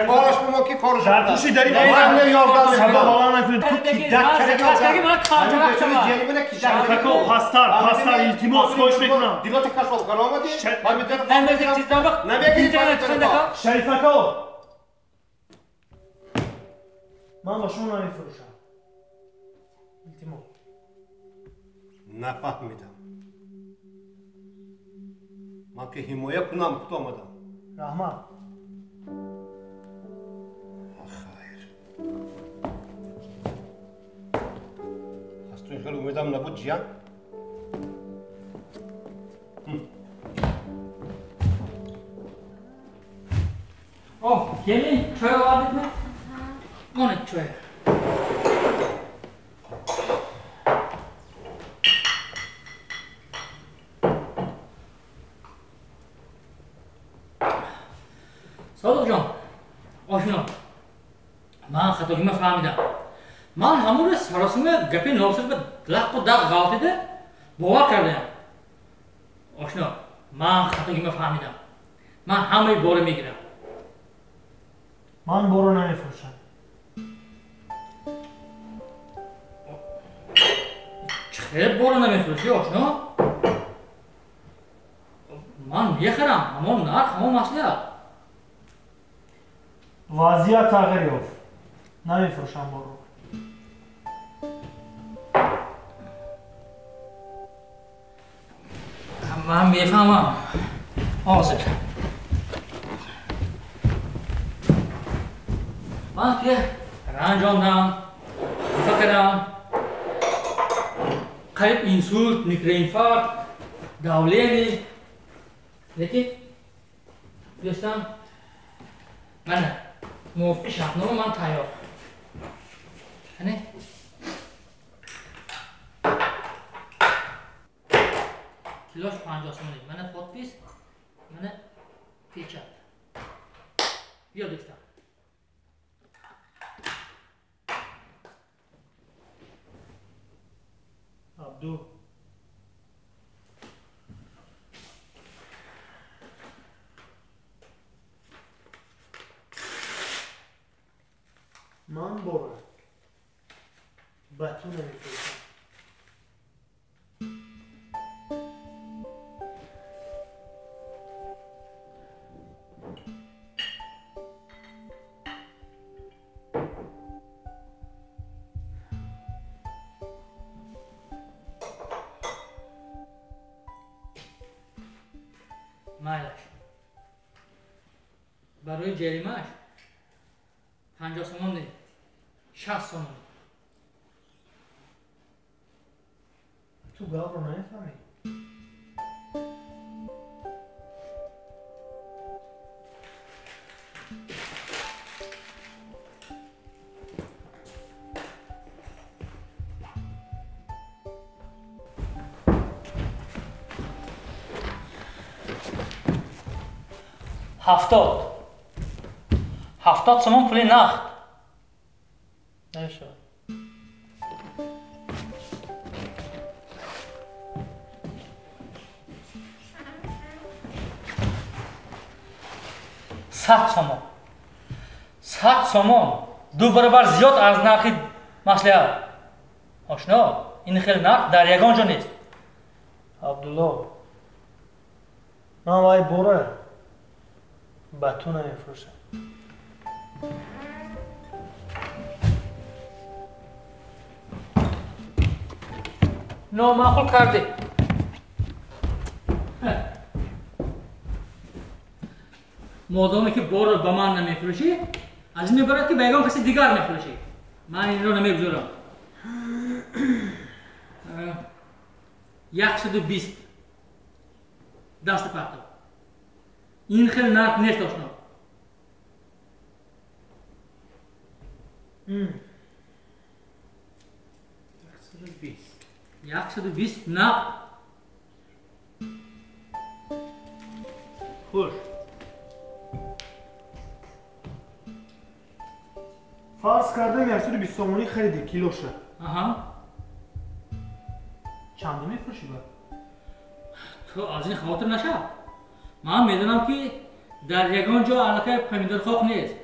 кораш мо ки кораш. Дар пушти дари ман ёрдам сабаб баланд накунед. Ту кидак карди ман картара. Шафако, пастар, пастар, илтимос, хоҳиш мекунам. Дилота кашол кар омадӣ? Помидори намезик чиздан вақт намегирӣ. Шарифако, ман ба шумо намефурӯшам. Илтимос. Нафаҳмидам. Ман ки ҳимоя кунам худ омадам. Раҳмат. Хайр. Аз ту ин хел умедам набуд, ҷиян. Оҳ, келин, чой овардидми? Монед чой. Содиқҷон, ошно, ман хатогима фаҳмидам. Ман ҳамон рӯз саросима гапи носир ба лаққу дақ ғалтида бовар кардаям. Ошно, ман хатогима фаҳмидам. Ман ҳамаи бора мегирам. Ман боро намефурӯшам. Чӣ хел боро намефурӯшӣ, ошно? Ман мехарам, ҳамон нарх, ҳамон маслиҳат. Вазъият тағйир ёфт. Намефурӯшам боро. Ман мефаҳмам. Ҳозир. Ман ки ранҷондам, хафа кардам. Қариб инсулт, микроинфаркт, давление. Лекин дӯстам, мана мувофиқи шартнома ман тайёр. Ане? Килош 50 сомонӣ. Мана подпись, мана печат. Биё дӯстам. Абду. Ман бора ба ту намефурӯшам. Майлаш. Барои ҷаримааш 50 сомон не, 60 сомон. Ту гапро намефаҳмӣ? 70 сомон пули нақд. Намешавад. 100 сомон. 100 сомон ду баробар зиёд аз нархи маслиҳат. Ошно, ин хел нарх дар ягон ҷо нест. Абдулло, ман вай бора ба ту намефурӯшам. Номаъқул кардӣ. Модоме ки борро ба ман намефурӯшӣ, аз ин мебарад ки ба ягон каси дигар мефурӯшӣ. Ман инро намегузорам. 120. Даст партов. Ин хел нарх нест ошно. 120. 120 нақд. Хуш. Фарз кардем 120 сомонӣ хариди килоша. Аҳа. Чанде мефурӯшӣ бад? Ту аз ин хавотир нашав. Ман медонам ки дар ягон ҷо аллакай помидорхоқ нест.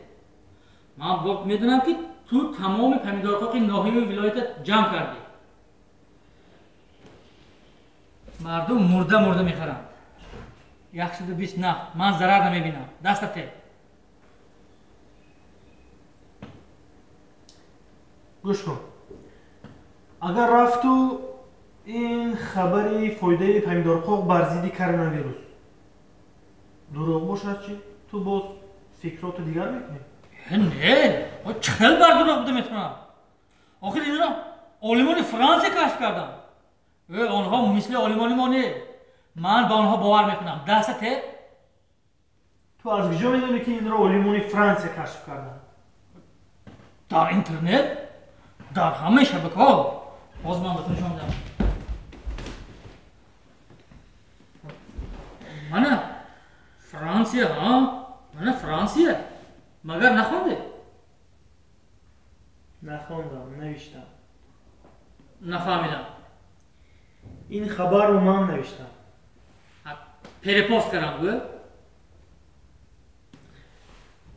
Ман медонам ки ту тамоми помидорхоқи ноҳияи вилоята ҷамъ кардӣ. Мардум мурда мурда мехаранд. 120 нақд. Ман зарар намебинам. Даста те. Гӯш кун. Агар рафту ин хабари фоидаи помидорқоқ бар зидди коронавирус дурӯғ бошад чӣ? Ту боз фикроту дигар мекунӣ? Не, чӣ хел бар дурӯғ буда метавонам? Охир инро олимони Франсия кашф карданд. Онҳо мисли олимони мо не. Ман ба онҳо бовар мекунам. Даста те. Ту аз куҷо медонӣ ки инро олимони Франсия кашф карданд? Дар интернет, дар ҳамаи шабакаҳо. Боз ман ба ту нишон медиҳам. Мана Франсия, ҳа? Мана Франсия. Магар нахонде? Нахондам, навиштам. Нафаҳмидам. Ин хабарро ман навиштам. Перепост кардам, гӯ?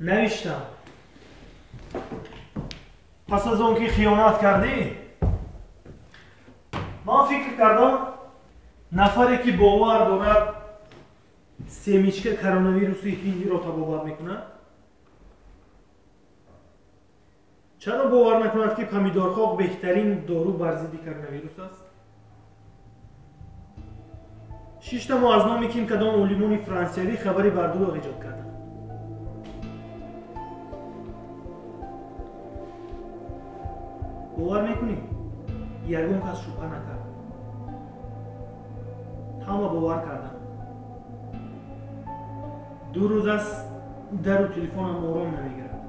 Навиштам. Пас аз он ки хиёнат кардӣ, ман фикр кардам нафаре ки бовар дорад семечка коронавируси ҳиндиро табобат мекунад, чаро бовар накунад ки помидорхоқ беҳтарин дору бар зидди коронавирус аст? Шиштаму аз номи ким кадом олимони франсиявӣ хабари бардурӯғ эҷод кардам. Бовар мекунӣ? Ягон кас шубҳа накард. Ҳама бовар карданд. 2 рӯз аст дару телефонам ором намегирад.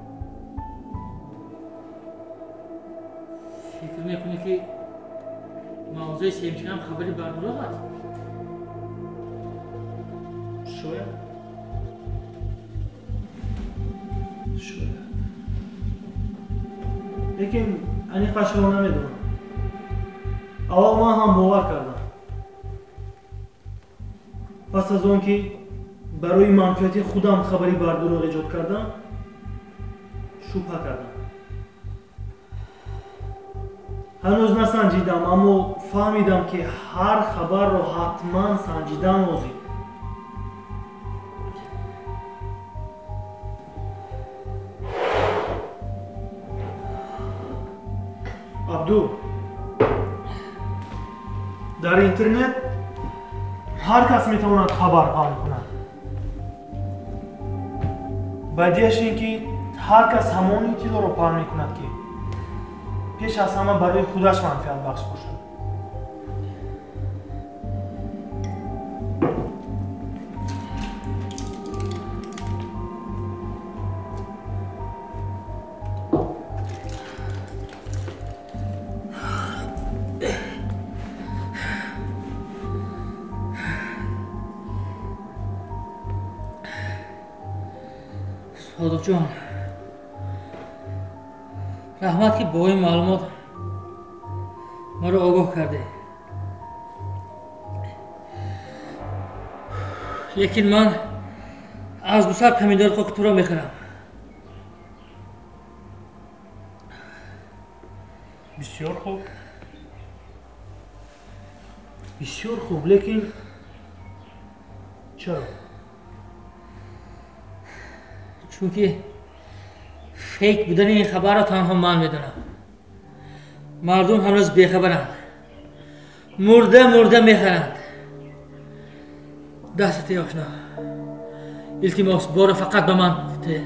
Фикр мекунӣ ки мавзӯи семечкаам хабари бардурӯғ аст? Шояд. Шояд. Лекин аниқашро намедонам. Аввал ман ҳам бовар кардам. Пас аз он ки барои манфиати худам хабари бардурӯғ эҷод кардам, шубҳа кардам. Ҳанӯз насанҷидам, аммо фаҳмидам ки ҳар хабарро ҳатман санҷидан лозим. Абду, дар интернет ҳар кас метавонад хабар паҳн кунад. Бадиаш ин ки ҳар кас ҳамон иттилоъро паҳн мекунад ки пеш аз ҳама барои худаш манфиатбахш бошад. Содиқҷон, раҳмат ки бо ин маълумот маро огоҳ кардед. Лекин ман аз 200 помидори хоки туро мехарам. Бисёр хуб. Бисёр хуб, лекин чаро? Чунки фейк будани ин хабарро танҳо ман медонам. Мардум ҳанӯз бехабаранд. Мурда мурда мехаранд. Дастате ошно. Илтимос, бора фақат ба ман те.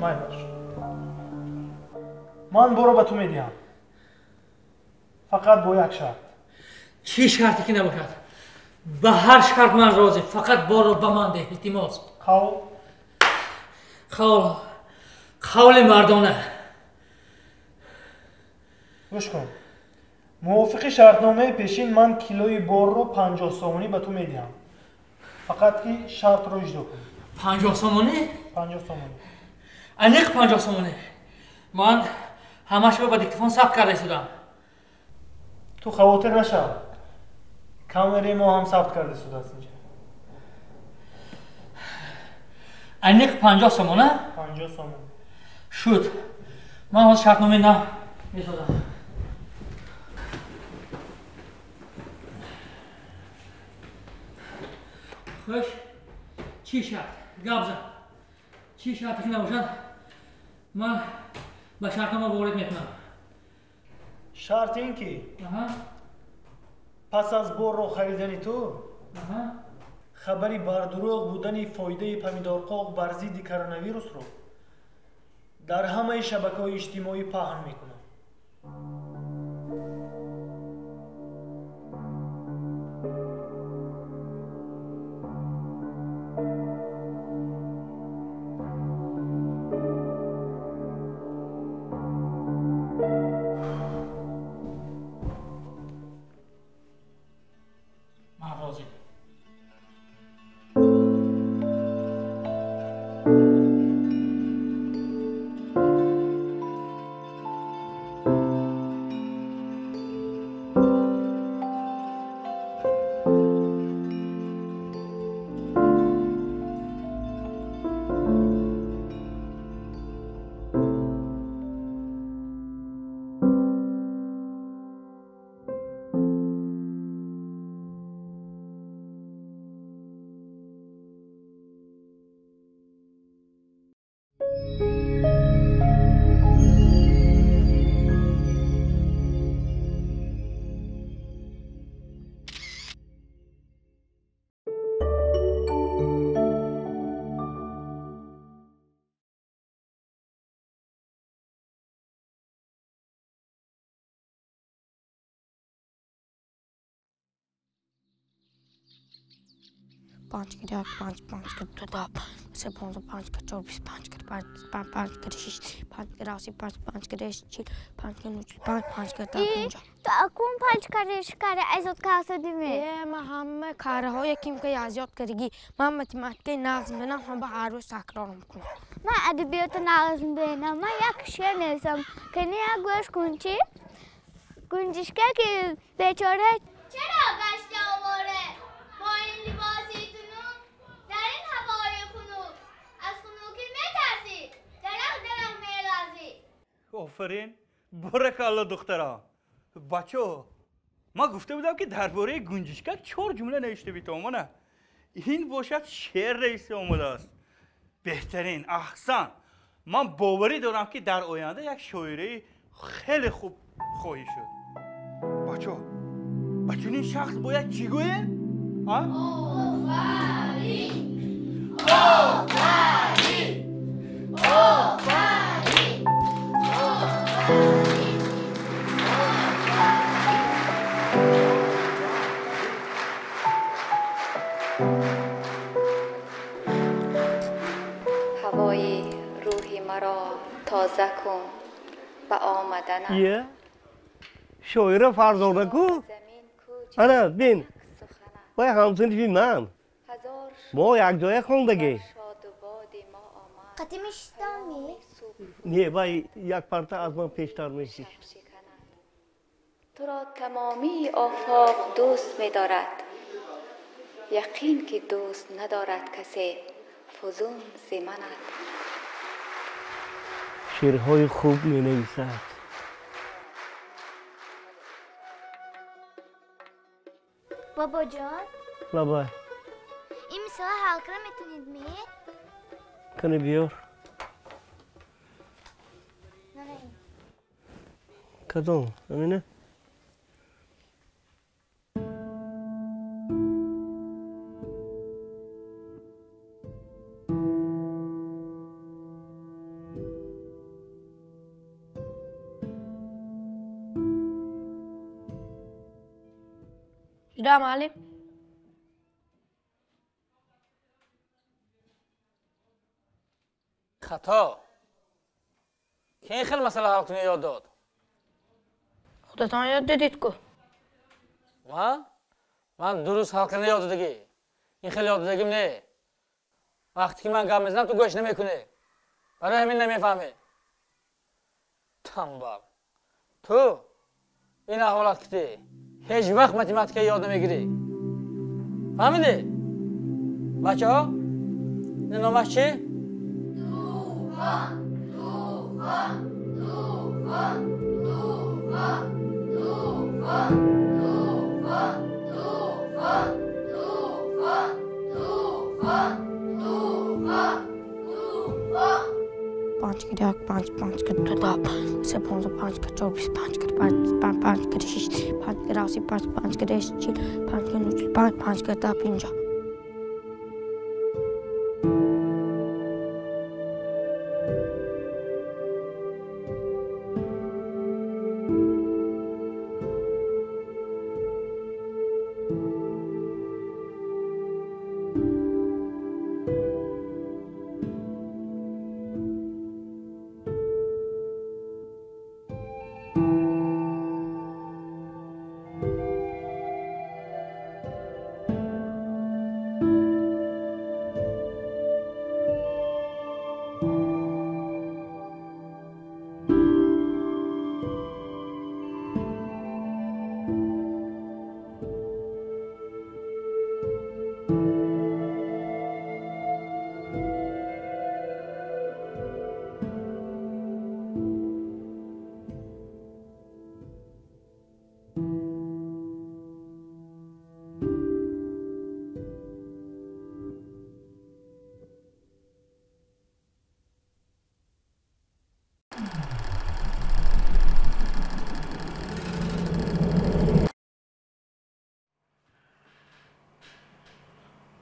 Майлаш. Ман борро ба ту медиҳам. Фақат бо як шарт. Чӣ шарте ки набошад? Ба ҳар шарт ман розӣ. Фақат борро ба ман деҳ, илтимос. Қавл? Қавл. Қавли мардона. Гӯш кун. Мувофиқи шартномаи пешин ман килои борро 50 сомонӣ ба ту медиҳам. Фақат ки шартро иҷро кун. 50 сомонӣ? 50 сомонӣ. Аниқ 50 сомонӣ. Ман ҳамашро ба диктофон сабт карда истодам. Ту хавотир нашав. Камераи мо ҳам сабт карда истодааст инҷа. Аниқ 50 сомона? 50 сомон. Шуд. Ман ҳозир шартномаи нав месозам. Хуш, чӣ шарт? Гап зан. Чӣ шарте ки набошад, ман ба шартнома ворид мекунам. Шарт ин ки пас аз борро харидани ту хабари бардурӯғ будани фоидаи помидорқоқ бар зидди коронавирусро дар ҳамаи шабакаҳои иҷтимоӣ паҳн мекунам. Ман розӣ. 5 кар 1, 5, 5 кар 2, 10, 3, 15, 5 кар 4, 25 кар 5, 5 кар 6, 5 кар 7, 5, 5 кар 8, 40, 5 кар 9, 5, 5 кар 10, 50. Ту акун 5 кар 6 кар азёд кардӣ? Ман ҳама карҳои ким ки азёд кардагӣ. Ман математикаи нағз менам, ҳама ҳар рӯз такрор мекунам. Ман адабиёти нағз менам. Ман як шеър нависам. Кани як гӯш кун чӣ? Гунҷишка ки бечора чаро гашта овора бо ин либоси тунук дар ин ҳавои хунук аз хунукӣ метарсӣ дарах дарах меларзӣ. Офарин, боракалло духтара. Бачо, ман гуфта будам ки дар бораи гунҷишкак 4 ҷумла навишта битавонам. Ин бошад шеър нависта омадааст. Беҳтарин, аҳсан. Ман боварӣ дорам ки дар оянда як шоираи хеле хуб хоҳӣ шуд. Бачо, ба чунин шахс бояд чӣ гӯем? Офарин! Офарин! Офарин! Офарин! ҳавои рӯҳи маро тоза кун ба омаданат. Шоира Фарзона ку? Ана, бин. Вай ҳамсинфи ман. Мо якҷоя хондагӣ. Қати мешиштам-ми? Не, вай як парта аз ман пештар мешишт. Туро тамомии офоқ дӯст медорад. Яқин ки дӯст надорад касе фузун зи манат. Шеърҳои хуб менависад. Бобоҷон? Бабай. Ин мисола ҳал кара метавонед ми? Кани биёр. Кадом? Амина? Жда, муаллим. Хато. Ки ин хел масъала ҳал кунӣ ёд дод? Худатон ёд додед ку. Ман? Ман дуруст ҳал кардан ёд додагӣ. Ин хел ёд додагим не. Вақте ки ман гап мезанам, ту гӯш намекунӣ. Барои ҳамин намефаҳмӣ. Танбал. Ту ин аҳволат китӣ. Ҳеҷ вақт математика ёд намегирӣ. Фаҳмидӣ? Бачаҳо, ин номаш чӣ? Туфон, туфон, туфон, туфон, туфон, туфон, туфон, туфон, туфон, туфон, туфон. 5 кар 1, 5, 5 кар 2, 10, 3, 15, 5 кар 4, 25 кар 5, 5, 5 кар 6, 5 кар 7, 5, 5 кар 8, 40, 5 кар 9, 5, 5 кар 10, 50.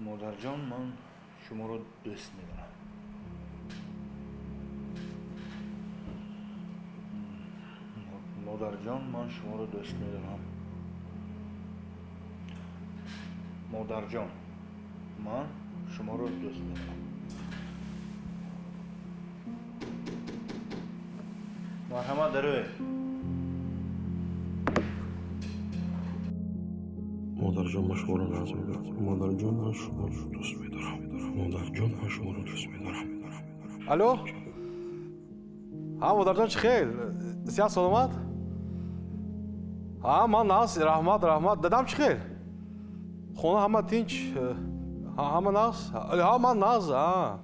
Модарҷон, ман шуморо дӯст медорам. Модарҷон, ман шуморо дӯст медорам. Модарҷон, ман шуморо дӯст медорам. Марҳамат, дароед. Модарҷон, ман шуморо нағз мебинам. Модарҷон, ман шуморо дӯст медорам. Модарҷон, ман шуморо дӯст медорам. Алло? Ҳа, модарҷон, чӣ хел? Сиҳат, саломат? Ҳа, ман нағз, раҳмат, раҳмат. Дадам чӣ хел? Хона ҳама тинч, ҳама нағз? Ҳа, ман нағз, ҳа.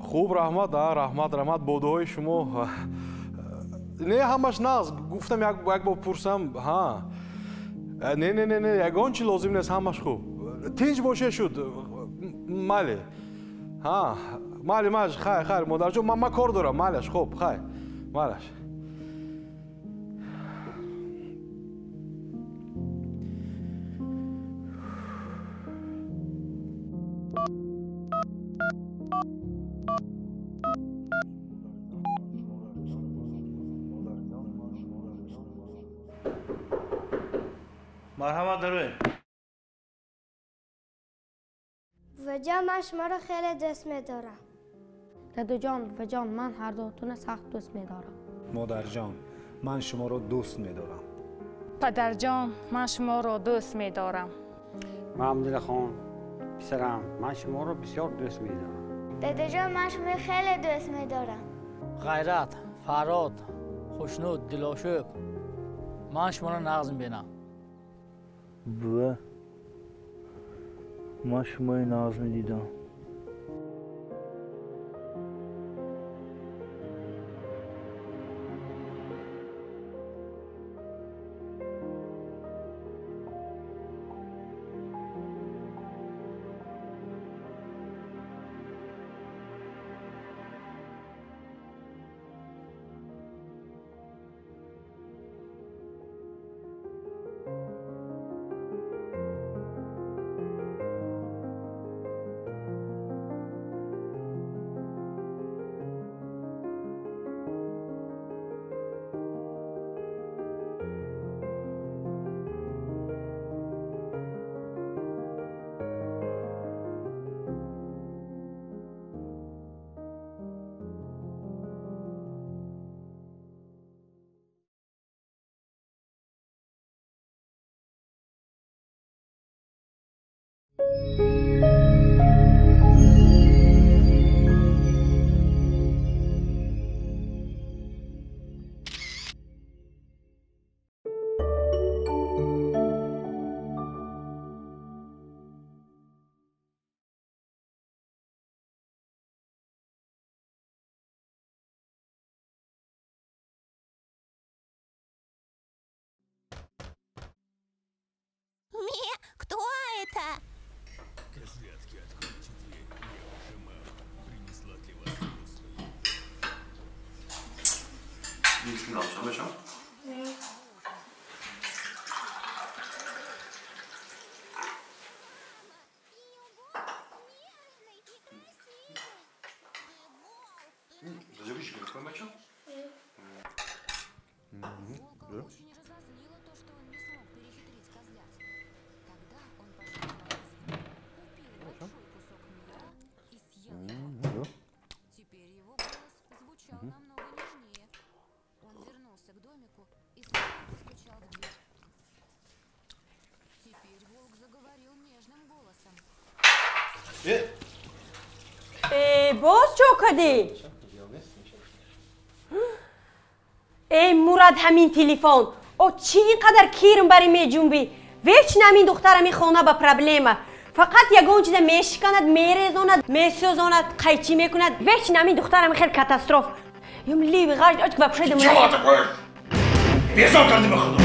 Хуб, раҳмат, ҳа, раҳмат, раҳмат. Бо дуои шумо. Не, ҳамаш нағз. Гуфтам як бор пурсам, ҳа. Не, не, не, не, ягон чи лозим нест, ҳамаш хуб. Тинч боше шуд. Майли. Ҳа, майли, майли, хайр, хайр, модарҷон, ман кор дорам, майлаш, хуб, хайр, майлаш. Марҳамат, дароед. Буваҷон, ман шуморо хеле дӯст медорам. Дадаҷон, буваҷон, ман ҳардуатонро сахт дӯст медорам. Модарҷон, ман шуморо дӯст медорам. Падарҷон, ман шуморо дӯст медорам. Маҳмудилхон, писарам, ман шуморо бисёр дӯст медорам. Дадаҷон, ман шуморо хеле дӯст медорам. Ғайрат, Фарҳод, Хушнуд, Дилошӯб, ман шуморо нағз мебинам. Бува, ман шумои нағз медидам. Кто это? Козлятки, откройте дверь. Я ваша мама. Принесла для вас вкусную еду. Боз чо кардӣ? Эй Мурад, ҳамин телефон. О чӣ ин қадар кирм бари меҷунбӣ? Вечно ҳамин духтар ҳамин хона ба проблема. Фақат ягон чиза мешиканад, мерезонад, месӯзонад, қайчӣ мекунад. Вечно ҳамин духтар ҳамин хел катастроф. Юм ливи ғаж очк вообще дам. Чего такое? Безор кардӣ ба худо.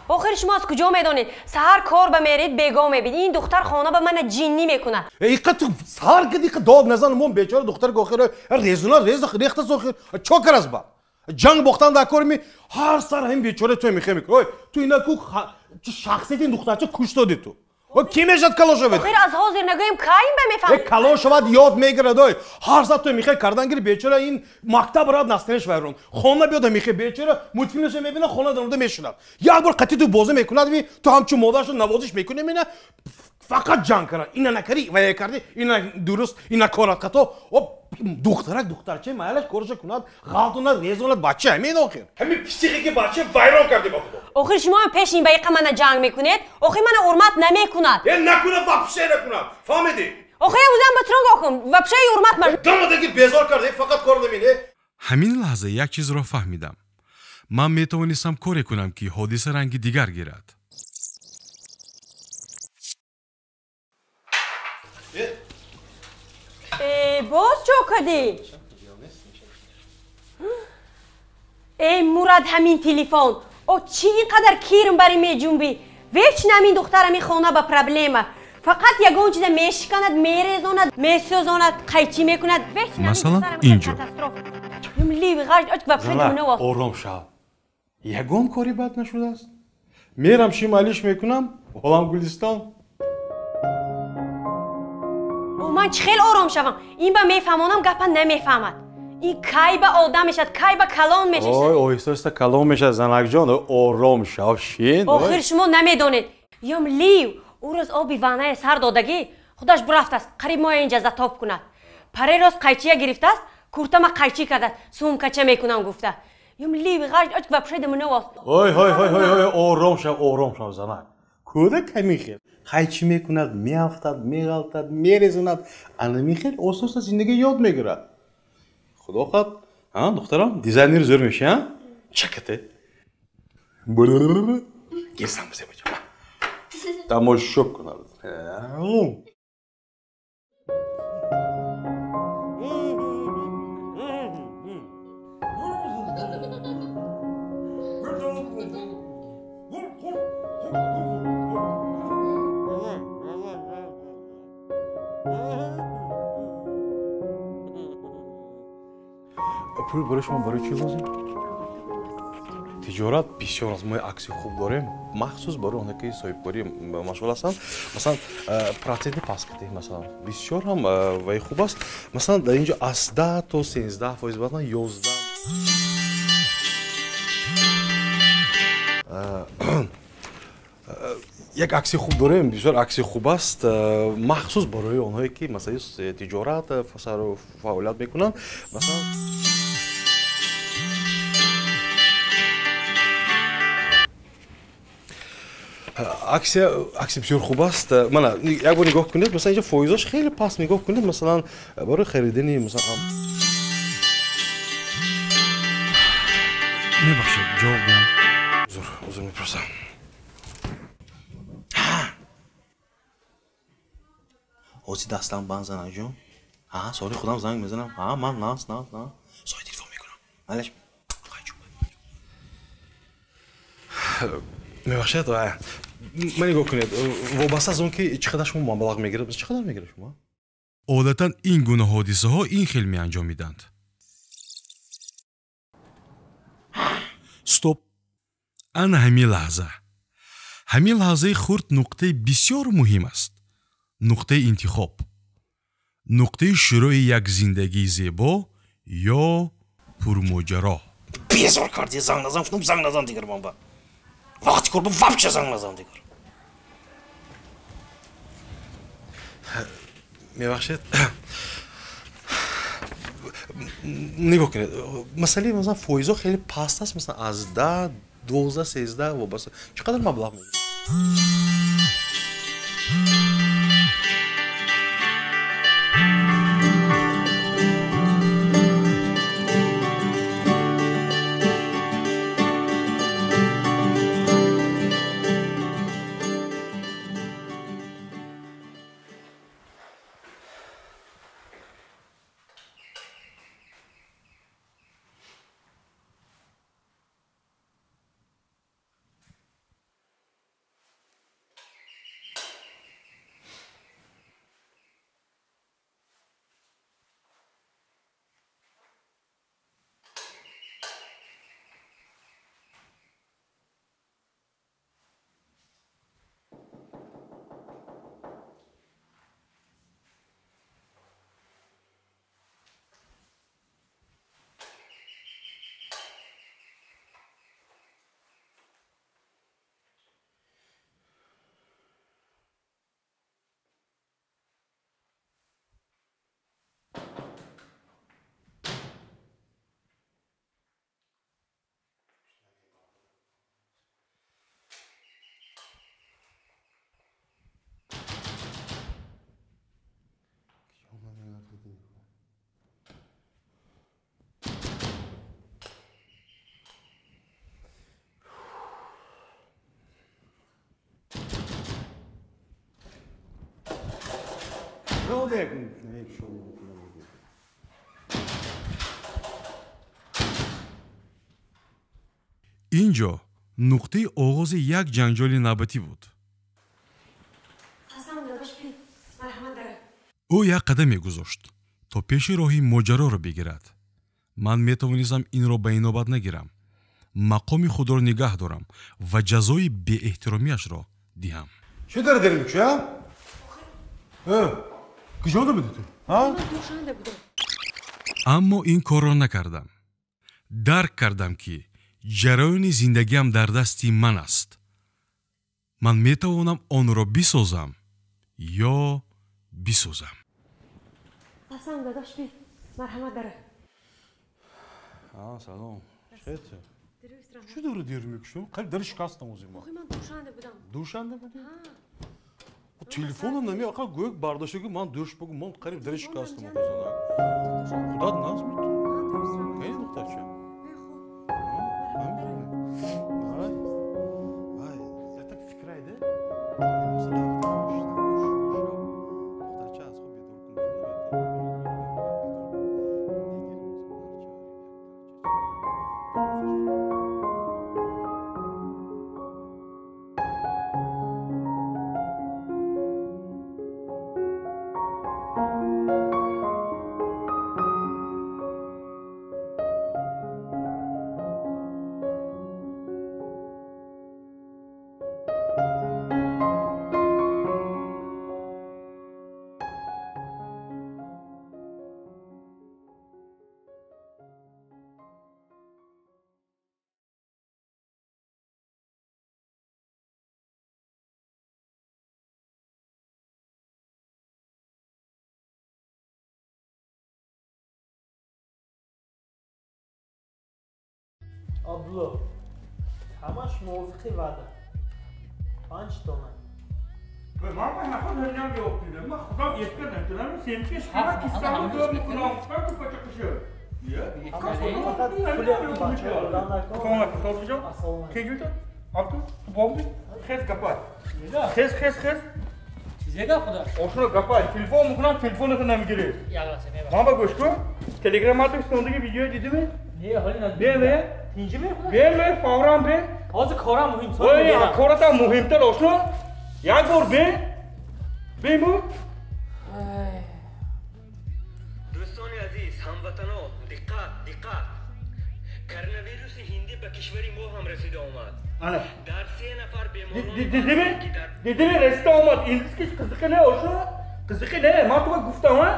Охир шумо аз куҷо медонед? Саҳар кор ба меред, бего мебинед. Ин духтар хона ба мана ҷиннӣ мекунад. Иқа ту саҳар киди иқа дод назан мон бечора духтар охир резуна рез рехта сохир. Чо карас ба? Ҷанг бохтан дар кор ми ҳар сар ҳам бечора ту мехе мекунӣ. Ой, ту ина ку шахсияти ин духтарча куш доди ту. Ой, ки мешад калон шавад? Охир аз ҳозир нагӯем кай ин ба мефаҳмад? Калон шавад ёд мегирад ой. Ҳар сар ту мехе кардан гири бечора ин мактаб рад настенеш вайрон. Хона биёд мехе бечора мультфилмашо мебина хона даронда мешунад. Як бор қатъи ту бозӣ мекунад ви ту ҳамчун модарашо навозиш мекунӣ мена фақат ҷанг карад. Ина накарӣ вая кардӣ, ина дуруст, ина корат хато. Духтарак духтарча майлаш корашо кунад, ғалтонад, резонад бача ҳамин охир. Ҳамин психики бача вайрон кардӣ ба худо. Охир шумо ҳам пеш ин ба иқа мана ҷанг мекунед? Охир мана ҳурмат намекунад. Е накунад вообще накунад. Фаҳмидӣ? Охир узам ба туро гохум. Вообще ҳурмат ма. Дамадаги безор карда, фақат кор намине. Ҳамин лаҳза як чизро фаҳмидам. Ман метавонистам коре кунам, ки ҳодиса ранги дигар гирад. Боз чо кардӣ? Эй Мурад, ҳамин телефон. О чӣ ин қадар кирм бари меҷунбӣ? Вечно ҳамин духтар ҳамин хона ба проблема. Фақат ягон чиза мешиканад, мерезонад, месӯзонад, қайчӣ мекунад. Масалан, инҷо. Ором шав. Ягон кори бад нашудааст. Мерам шималиш мекунам, олам Гулистон. Ман чӣ хел ором шавам? Ин ба мефаҳмонам, гапа намефаҳмад. Ин кай ба одам мешавад, кай ба калон мешавад. Ой, оҳиста оҳиста калон мешавад, занакҷон, ором шав, шин. Охир шумо намедонед. Ём лив, ӯ рӯз оби ваннае сар додагӣ, худаш бурафтааст, қариб моя инҷа затоб кунад. Паре рост қайчия гирифтааст, куртама қайчӣ кардааст, сумкача мекунам гуфта. Ём лив, ғаж очк вообще дамуновост. Ой, ой, ой, ой, ором шав, ором шав, занак. Кӯдак ҳамин хел. Қайчӣ мекунад, меафтад, меғалтад, мерезонад. Ана михел оста оста зиндагӣ ёд мегирад. Худо хоҳад, духтарам, дизайнери зӯр мешӣ, а? Чакате. Гирсам бизебаҷа. Тамошо кунад. Пул барои шумо барои чӣ лозим? Тиҷорат бисёр аст. Мо акси хуб дорем, махсус барои оне ки соҳибкорӣ машғул ҳастанд. Масалан, проценти паст кардем, масалан, бисёр ҳам ваи хуб аст. Масалан, дар инҷо аз 10 то 13%, баъдан 11. Як акси хуб дорем, бисёр акси хуб аст, махсус барои онҳое ки масалан тиҷорат сару фаъолият мекунанд. Масалан, Аксия бисёр хуб аст. Мана як бор нигоҳ кунед, масалан инҷа фоизош хеле паст нигоҳ кунед, масалан барои харидани масалан. Мебахшед, ҷавоб диҳам. Узр мепурсам. Ҳозир дастам банд занаҷон. Ҳа, соли худам занг мезанам. Ҳа, ман нас. Сои телефон мекунам. Малаш. Мебахшед, ман нигоҳ кунед, вобаста аз он ки чӣ қадар шумо маблағ мегиред, чӣ қадар мегиред шумо? Одатан ин гуна ҳодисаҳо ин хел меанҷомиданд. Стоп! Ана ҳамин лаҳза. Ҳамин лаҳзаи хурд нуқтаи бисёр муҳим аст. Нуқтаи интихоб. Нуқтаи шурӯи як зиндагии зебо ё пурмоҷаро. Безор карди, занг назан, гуфтам занг назан дигар ман ба. Вақти кор бу вообще занг назан дигар. Мебахшед. Нигоҳ кунед, масъалаи масалан фоизҳо хеле паст аст, масалан аз 10, 12, 13 вобаста. Чӣ қадар маблағ мегиред? Ин ҷо нуқтаи оғози як ҷанҷоли навбатӣ буд. Ӯ як қадам мегузошт, то пеши роҳи моҷароро бигирад. Ман метавонистам инро ба инобат нагирам, мақоми худро нигаҳ дорам ва ҷазои беэҳтиромиашро диҳам. Чӣ дар дер мекушӣ, а? Куҷода будӣ ту? Аммо ин корро накардам. Дарк кардам, ки ҷараёни зиндагиам дар дасти ман аст. Ман метавонам онро бисозам ё бисӯзам. Асан дадаш би, марҳамат дара. Салом. Чӣ дори дер мекушӣ? Қариб дари шикастам озима. Охи ман Душанбе будам. Душанбе будӣ? Телефонам нами ақа гӯяк бардошта ки ман душ бугу, ман қариб дари шикастам озина. Худат наз буд. Кайни духтарча? Вай, я так фикрайде. Духтарча аз хоб бедор кун. Абдулло, ҳамаш мувофиқи ваъда. 5 тона. Ман ба наход ҳаминам ҷавоб дидам. Ман худам эска намедонам, семечка шикана кисамро ҷавоб мекунам. Гуфтам ки пача қиша. Хез гапай. Хез, хез, хез. Чизе гап худо? Ошуно гапай. Телефон мекунам, телефонато намегирӣ. Ман ба гӯш кун. Телеграм адреси ондаги видео дидими? Не, ҳоли надидам. Бе, бе. Тинҷи мехӯрад? Бе, бе, фавран бе. Ҳозир корам муҳим. Ой, коратам муҳимтар ошно. Як бор бе. Бе бу. Дӯстони азиз, ҳамватанон, диққат, диққат. Коронавируси ҳиндӣ ба кишвари мо ҳам расида омад. Ана. Дар 3 нафар беморон Дидими? Дидими расида омад. Индискиш қизиқи не ошно? Қизиқи не. Ман туга гуфтам, а?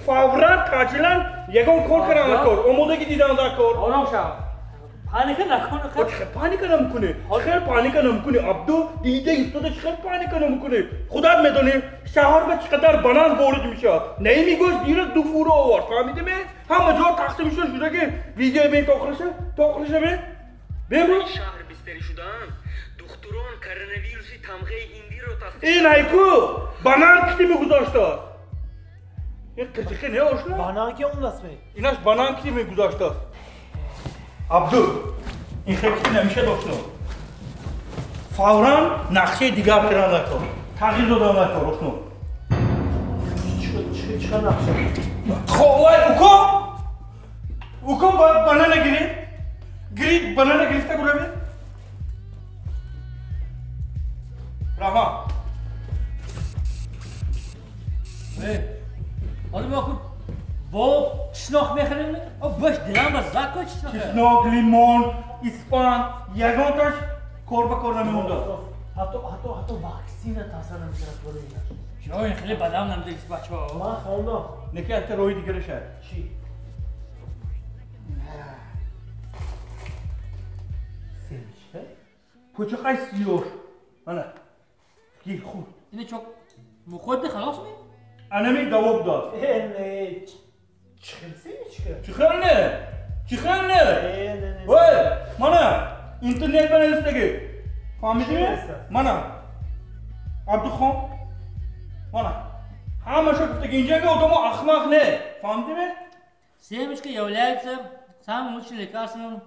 Фавран таъҷилан ягон кор кардам дар кор. Омодагӣ дидам дар кор. Ором шав. Паника накун. Чӣ паника намекунӣ? Хел паника намекунӣ. Абду дида истода чӣ хел паника намекунӣ? Худат медонӣ шаҳр ба чӣ қадар банан ворид мешавад. Наими гӯшт дирӯз 2 фура овард. Фаҳмидӣ? Ҳама ҷо тақсим шуда шуда ки видео бин то охириша, то охириша бин. Бин. Шаҳр бистарӣ шудаанд. Духтурон коронавируси тамғаи ҳиндиро тасдиқ. Ин айку банан кити мегузоштааст. Ин қизиқи не ошно? Банан ки он аст ме? Инаш банан кити мегузоштааст. Абду, ин хел кити намешад ошно. Фавран нақшаи дигар кардан накор. Тағйир додан накор ошно. Чӣ нақша? Вай уко! Уко банана гирид. Гирид банана гирифта гуравед. Раҳмат. Ҳозир мо бо чеснок мехӯрем? Бош дилам ба зад ко чеснок. Чеснок, лимон, испан, ягонташ кор ба кор намемондад. Ҳатто ваксина таъсир намекунад барои инаш. Чо ин хеле бадам намедиҳад бачаҳо. Ман хондам. Неки якта роҳи дигараш ҳаст. Чӣ? Семечка? Пӯчақай сиёр. Мана. Гир хӯр. Ина чок мухӯрди халос ми? Анами даво будааст. Не, чӣ хел семечка? Чӣ хел не? Чӣ хел не? Ой, мана интернет ба навистагӣ. Фаҳмидӣ? Мана. Абдухон. Мана. Ҳамаша гуфтагӣ инҷанга одамо ахмақ не. Фаҳмидӣ? Семечка является самым лучшим лекарством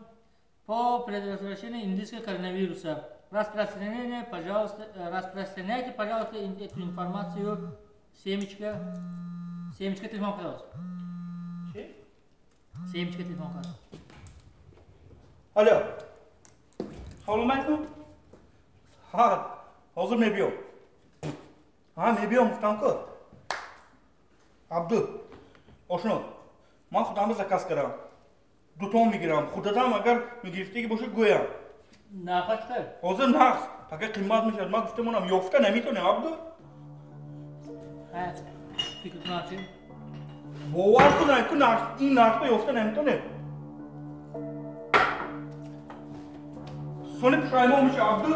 по предотвращению индийского коронавируса. Распространяйте, пожалуйста, эту информацию. Семечка. Семечка телефон кардааст. Чӣ? Семечка телефон кард. Алло. Салом алейкум. Ҳа, ҳозир мебиём. Ҳа, мебиём гуфтам ку. Абду, ошно, ман худамро заказ кардам. 2 тон мегирам. Худатам агар мегирифтагӣ бошад гӯям. Нархҳо чӣ қадр? Ҳозир нақс. Пака қимат мешавад. Ман гуфта монам, ёфта наметонем, Абду. Фикр кунам чӣ? Бовар кун, ку нарх, ин нархро ёфта наметонем. Сони пушаймон меша, Абду.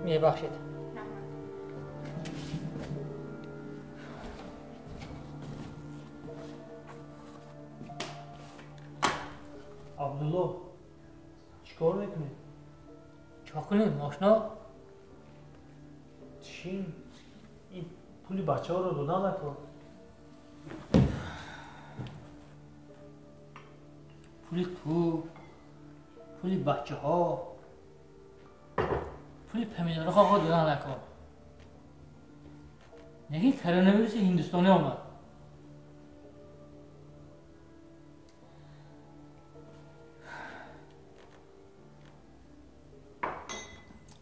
Мебахшед. Абдулло, чӣ кор мекунӣ? Чӣ кунем, мошино? Чӣ? Ин пули бачаҳоро додан накор. Пули ту, пули бачаҳо, пули помидорҳо додан накор. Лекин коронавируси ҳиндустонӣ омад.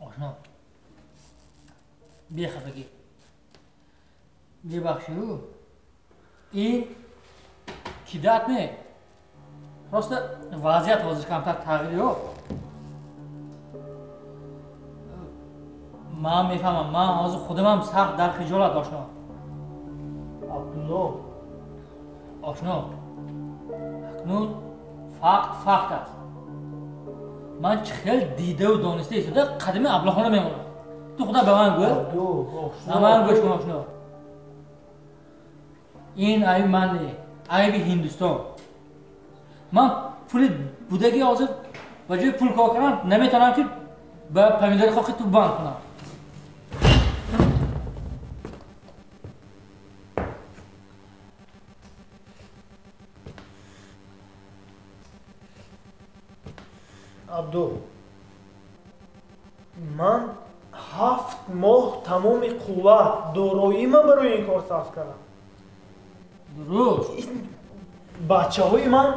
Ошно, бехафагӣ, бебахшиду, ин кидат не, просто вазъият ҳозир камтар тағйир ёфт. Ман мефаҳмам, ман ҳозир худамам сахт дар хиҷолат, ошно. Абдулло. Ошно, акнун факт факт аст. Ман чӣ хел дидаву дониста истода қадами аблаҳона мемонам. Ту худа ба ман гӯ. Ба ман гӯш кун, ошно. Ин айби ман не, айби Ҳиндустон. Ман пули будаги ҳозир ба ҷои пул кор кардам наметавонам ки ба помидори хоқи ту банд кунам. Абду, ман 7 моҳ тамоми қувват дороима барои ин кор сарф кардам. Дуруст. Бачаҳои ман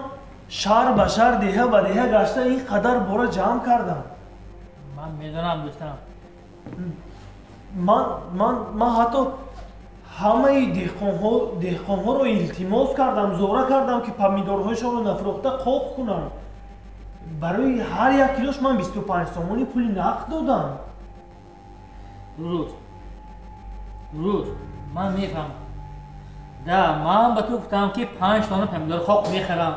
шаҳр ба шаҳр, деҳа ба деҳа гашта ин қадар бора ҷамъ кардам. Ман медонам, дӯстам. Ман ҳатто ҳамаи деҳқонҳоро илтимос кардам, зора кардам ки помидорҳояшонро нафурӯхта қоқ кунанд. Барои ҳар як килош ман 25 сомонӣ пули нақд додам. Дуруст. Дуруст. Ман мефаҳмам. Да, ман ба ту гуфтам ки 5 тонна помидори хок мехарам.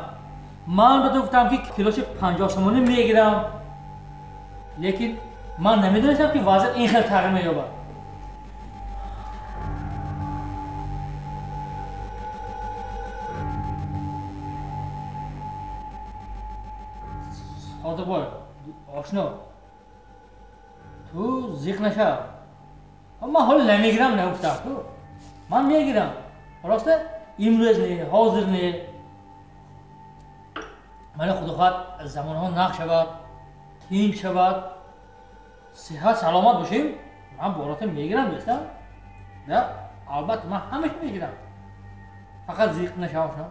Ман ба ту гуфтам ки килоши 50 сомонӣ мегирам. Лекин ман намедонистам ки вазъият ин хел тағйир меёбад. Содиқбой, ошно, ту зиқ нашав. Ман ҳоло намегирам нагуфтам ту. Ман мегирам. Росте имрӯз не, ҳозир не. Мана худо хоҳад замонҳо нақ шавад, тинч шавад, сиҳат саломат бошем, ман бората мегирам, дӯстам. Да, албатта ман ҳамаша мегирам. Фақат зиқ нашав, ошно.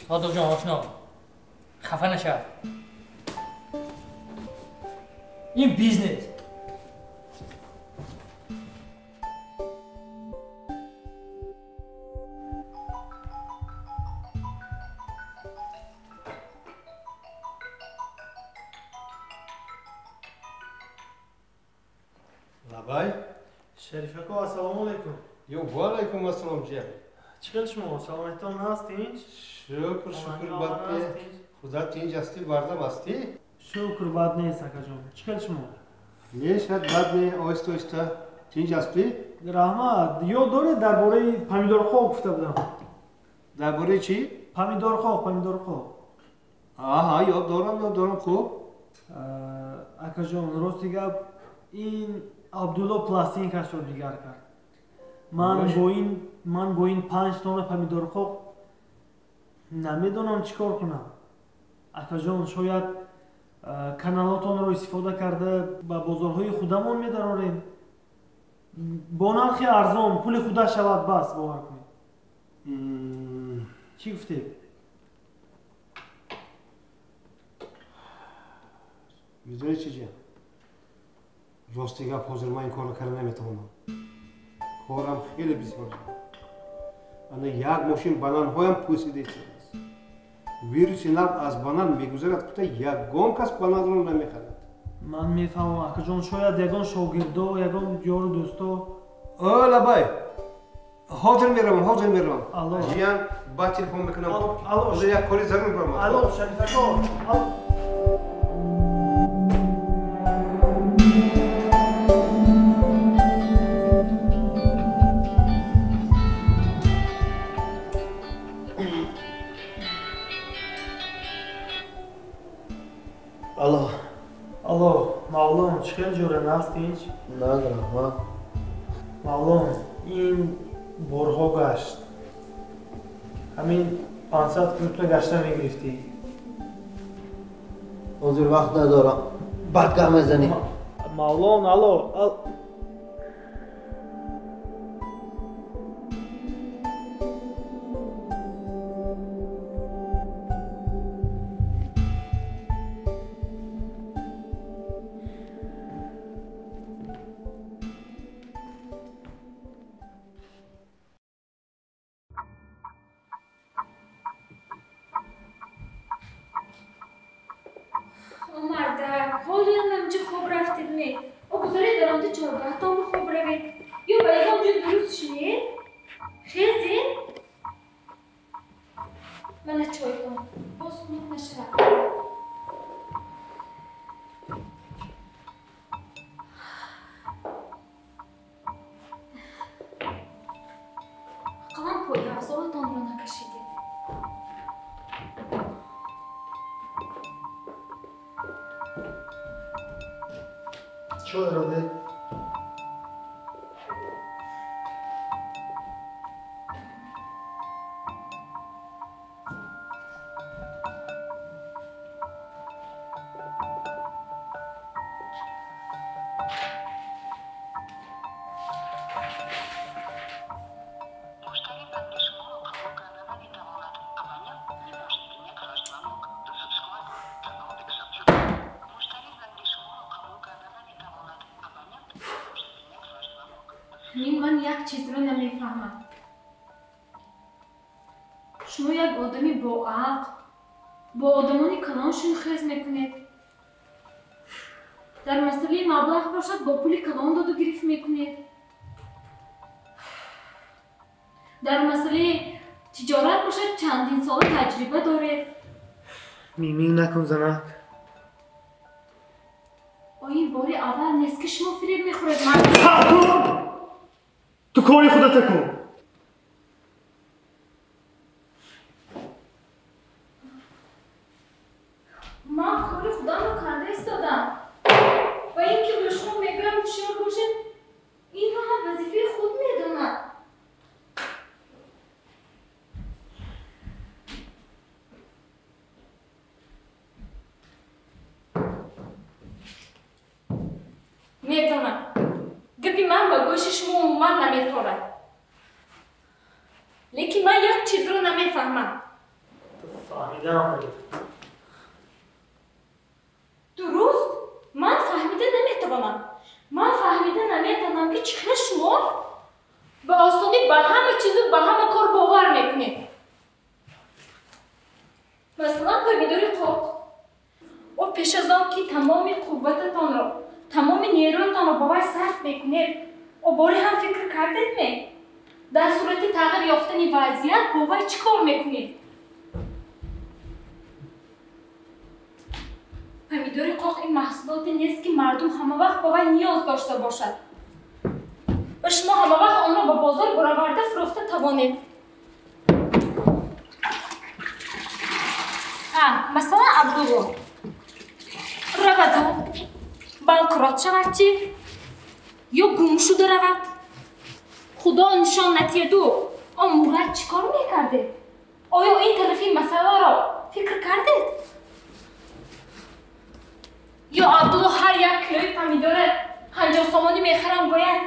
Содиқҷон, ошно, хафа нашав. Ин бизнес. Лабай. Шарифако, ассалому алайкум. Ё, ва алайкум ассалом, ҷия. Чӣ хел шумо? Саломатитон ҳаст, тинч? Шукр, шукр, бад не. Худо тинч ҳастӣ, бардам ҳастӣ? Шукр, бад нест, акаҷон. Чӣ хел шумо? Не, шояд бад не, оҳиста оҳиста. Тинч ҳастӣ? Раҳмат. Ёд доред дар бораи помидорхок гуфта будам? Дар бораи чӣ? Помидорхок, помидорхок. Аҳа, ёд дорам, ёд дорам, хуб. Акаҷон, рости гап, ин Абдулло пластинкашро дигар кард. Ман бо ин 5 тонна помидорхок намедонам чӣ кор кунам. Акаҷон, шояд каналотонро истифода карда ба бозорҳои худамон медарорем. Бо нархи арзон, пули худа шавад, бас, бовар кунед. Чӣ гуфтед? Медонӣ чӣ, ҷия? Рости гап, ҳозир ман ин корро карда наметавонам. Корам хеле бисёр. Ана як мошин бананҳоям пӯсида истодааст. Вируси нав аз банан мегузарад, гуфта ягон кас бананро намехарад. Ман мефаҳмам, акаҷон, шояд ягон шогирдо, ягон ёру дӯсто. О, лабай, ҳозир меравам, ҳозир меравам. Алло. Жиян, баъд телефон мекунам. Алло. Ҳозир як кори зарур баромад. Алло, Шарифако. Алло. Алло, Мавлон, чӣ хел ҷора, наст тинч? Наз, раҳмат. Мавлон, ин борҳо гашт. Ҳамин 500 километр гашта мегирифтӣ. Ҳозир вақт надорам. Баъд гап мезанем. Мавлон, алло. Ҳолиям ҳаминҷо хоб рафтед ме? О гузаред дар онҷо чоргаҳтон хоб равед. Ё ба ягон ҷо дуруст шинед? Хезед? Мана чойтон. Боз хунук нашавад. Ақаллан пойафзолатонро накашидед. Чойро де. Ман як чизро намефаҳмам. Шумо як одами боақл, бо одамони калон шунхез мекунед. Дар масъалаи маблағ бошад, бо пули калон доду гирифт мекунед. Дар масъалаи тиҷорат бошад, чандин сола таҷриба доред. Мимин накун, занак. О, ин бори аввал нест, ки шумо фиреб мехӯред. Ман ту кори худата кун. Ман кори худамро карда истодам. Ва ин ки ба шумо мегӯям ҳушёр бошед, инро ҳам вазифаи худ медонад. Медонам. Гапи ман ба гӯши шумо умуман наметорад. Лекин ман як чизро намефаҳмам. Ту фаҳмидаам бояд. Дуруст, ман фаҳмида наметавонам. Ман фаҳмида наметавонам, ки чӣ хел шумо ба осонӣ ба ҳама чизу ба ҳама кор бовар мекунед. Масалан, помидори қоқ. О пеш аз он ки тамоми қуввататонро, тамоми нерӯятонро ба вай сарф мекунед, о боре ҳам фикр кардед ме? Дар сурати тағйир ёфтани вазъият бо вай чӣ кор мекунед? Помидори қоқ ин маҳсулоте нест, ки мардум ҳамавақт ба вай ниёз дошта бошад ва шумо ҳамавақт онро ба бозор бароварда фурӯхта тавонед. Масалан, Абдулло раваду банкрот шавад чӣ? Ё гум шуда равад? Худо нишон натиҳаду, о Мурад чӣ кор мекардед? Оё ин тарафи масъаларо фикр кардед? Ё Абдулло ҳар як килои помидора 50 сомонӣ мехарам гӯяд,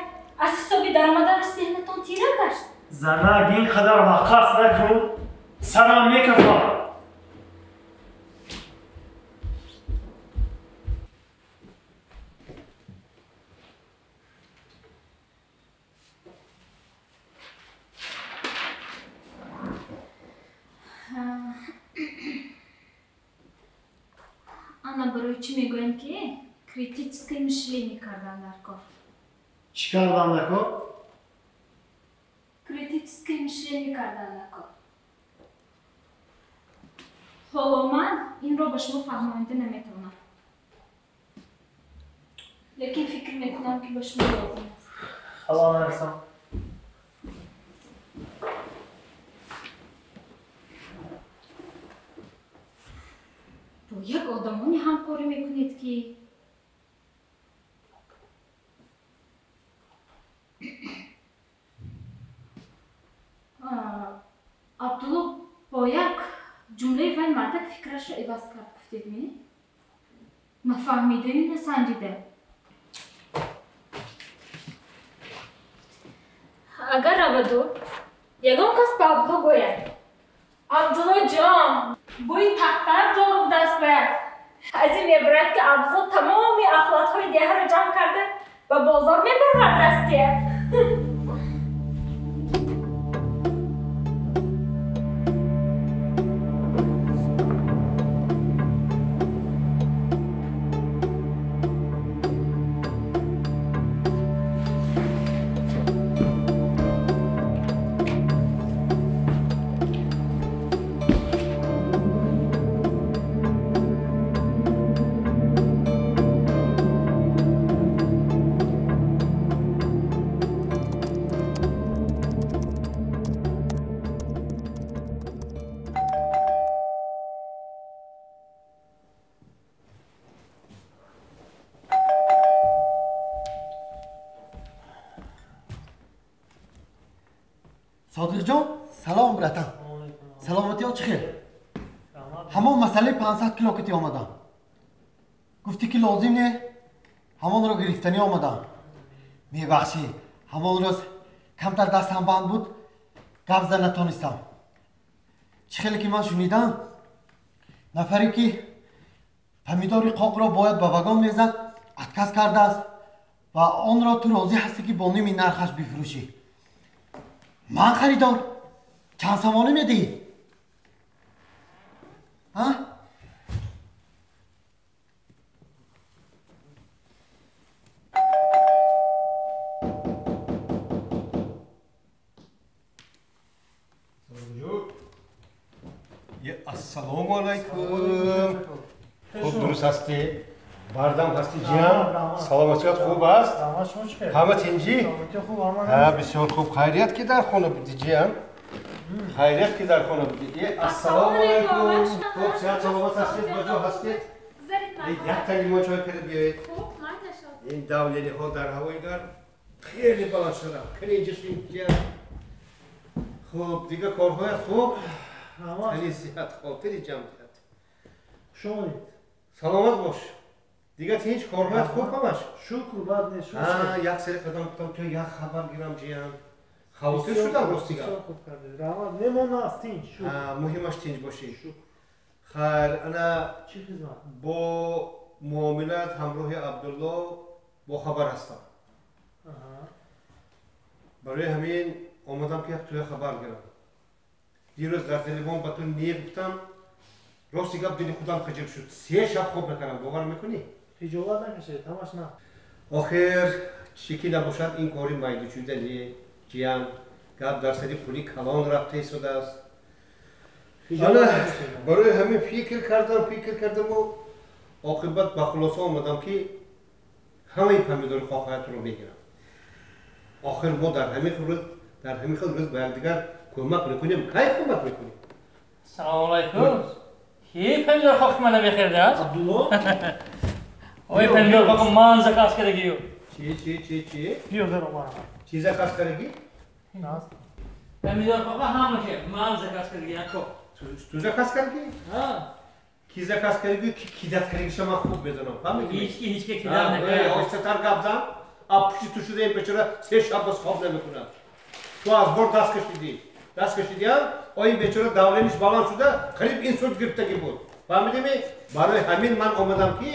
аз ҳисоби даромадараш зеҳнатон тира гашт? Занак, ин қадар ваққас накун, сарам мекафад. Ана барои чӣ мегӯям, ки критическое мышление кардан дар кор. Чӣ кардан дар кор? Критическое мышление кардан дар кор. Ҳоло ман инро ба шумо фаҳмонида наметавонам. Лекин фикр мекунам, ки ба шумо лозим аст. Ҳало нарасам. Бо як одамоне ҳамкорӣ мекунед, ки Абдулло бо як ҷумлаи вай мардак фикрашро иваз кард, гуфтед ме? Нафаҳмидаю насанҷида. Агар раваду, ягон кас ба Абдулло гӯяд: Абдулло ҷон, бӯи тахтар дорум даст бояд. Аз ин мебарад, ки Абдулло тамоми ахлотҳои деҳаро ҷамъ карда ба бозор мебарад дастия. Содиқҷон, салом братан. Саломатиё чӣ хел? Ҳамон масъалаи 500 кило кати омадам. Гуфтӣ ки лозим не, ҳамонро гирифтанӣ омадам. Мебахшӣ, ҳамон рӯз камтар дастам банд буд, гап зада натонистам. Чӣ хеле ки ман шунидам, нафаре ки помидори қоқро бояд ба вагон мезад, отказ кардааст ва онро ту розӣ ҳастӣ ки бо ними нархаш бифурӯшӣ. Ман харидор. Чанд сомонӣ медиҳӣ? Ҳа? Ассалому алайкум. Хуб дуруст ҳастӣ? Бардам ҳастӣ ҷиям? Саломатият хуб аст? Ҳама тинҷӣ? Бисёр хуб. Хайрият ки дар хона будӣ ҷиям? Хайрият ки дар хона будӣ. Ассалому алайкум. Хуб сиҳат саломат ҳастед? Ба ҷо ҳастед? Як танги мо чой карда биёед. Ин давлениҳо дар ҳавои гарм хеле баланд шуданд. Кани инҷа шин ҷиям. Хуб дига корҳоят хуб? Тани сиҳат, хотири ҷамъият. Хуш омадед. Саломат бош. Дига тинч, корҳоят хуб ҳамаш? Шукр, бад нест. Як сари қадам гуфтам то як хабар гирам ҷиям. Хавотир шудам ростига. Бисёр хуб кардед. Раҳмат. Мемон аст тинч. Муҳимаш тинч бошӣ. Хайр, ана чӣ хизмат? Бо муомилат ҳамроҳи Абдулло бохабар ҳастам. Барои ҳамин омадам ки як туя хабар гирам. Дирӯз дар телефон ба ту не гуфтам, рости гап дили худам хиҷил шуд. 3 шаб хоб накардам, бовар мекунӣ? Хиҷолат накашед, ҳамаш на. Охир чӣ ки набошад ин кори майдучуда не, ҷиям. Гап дар сари пули калон рафта истодааст. Ана барои ҳамин фикр кардаму оқибат ба хулоса омадам ки ҳамаи помидори қоқаятро мегирам. Охир мо дар ҳамин хел рӯз ба якдигар кӯмак мекунем. Кай кӯмак мекунем? Салому алайкум. Ки помидор қоқи мана мехӯрдааст? Абдулло? Ой, помидор қоқи ман заказ кардагию. Чи чи чи чи? Биё даро марҳамат. Чи заказ кардагӣ? Наст. Помидор қоқи ҳамаша ман заказ кардагӣ, ако. Ту заказ кардагӣ? Ҳа. Ки заказ кардагӣ, ки кидат кардагиша ман хуб медонам. Фаҳмидӣ? Ҳеҷ ки кидат накард. Оҳистатар гап зан. А пушти ту шуда ин бечора 3 шаб боз хоб намекунад. Ту аз бор даст кашидӣ. Даст кашидиам, ои бечора давлениш баланд шуда, қариб инсулт гирифтагӣ буд. Фаҳмидӣ? Барои ҳамин ман омадам ки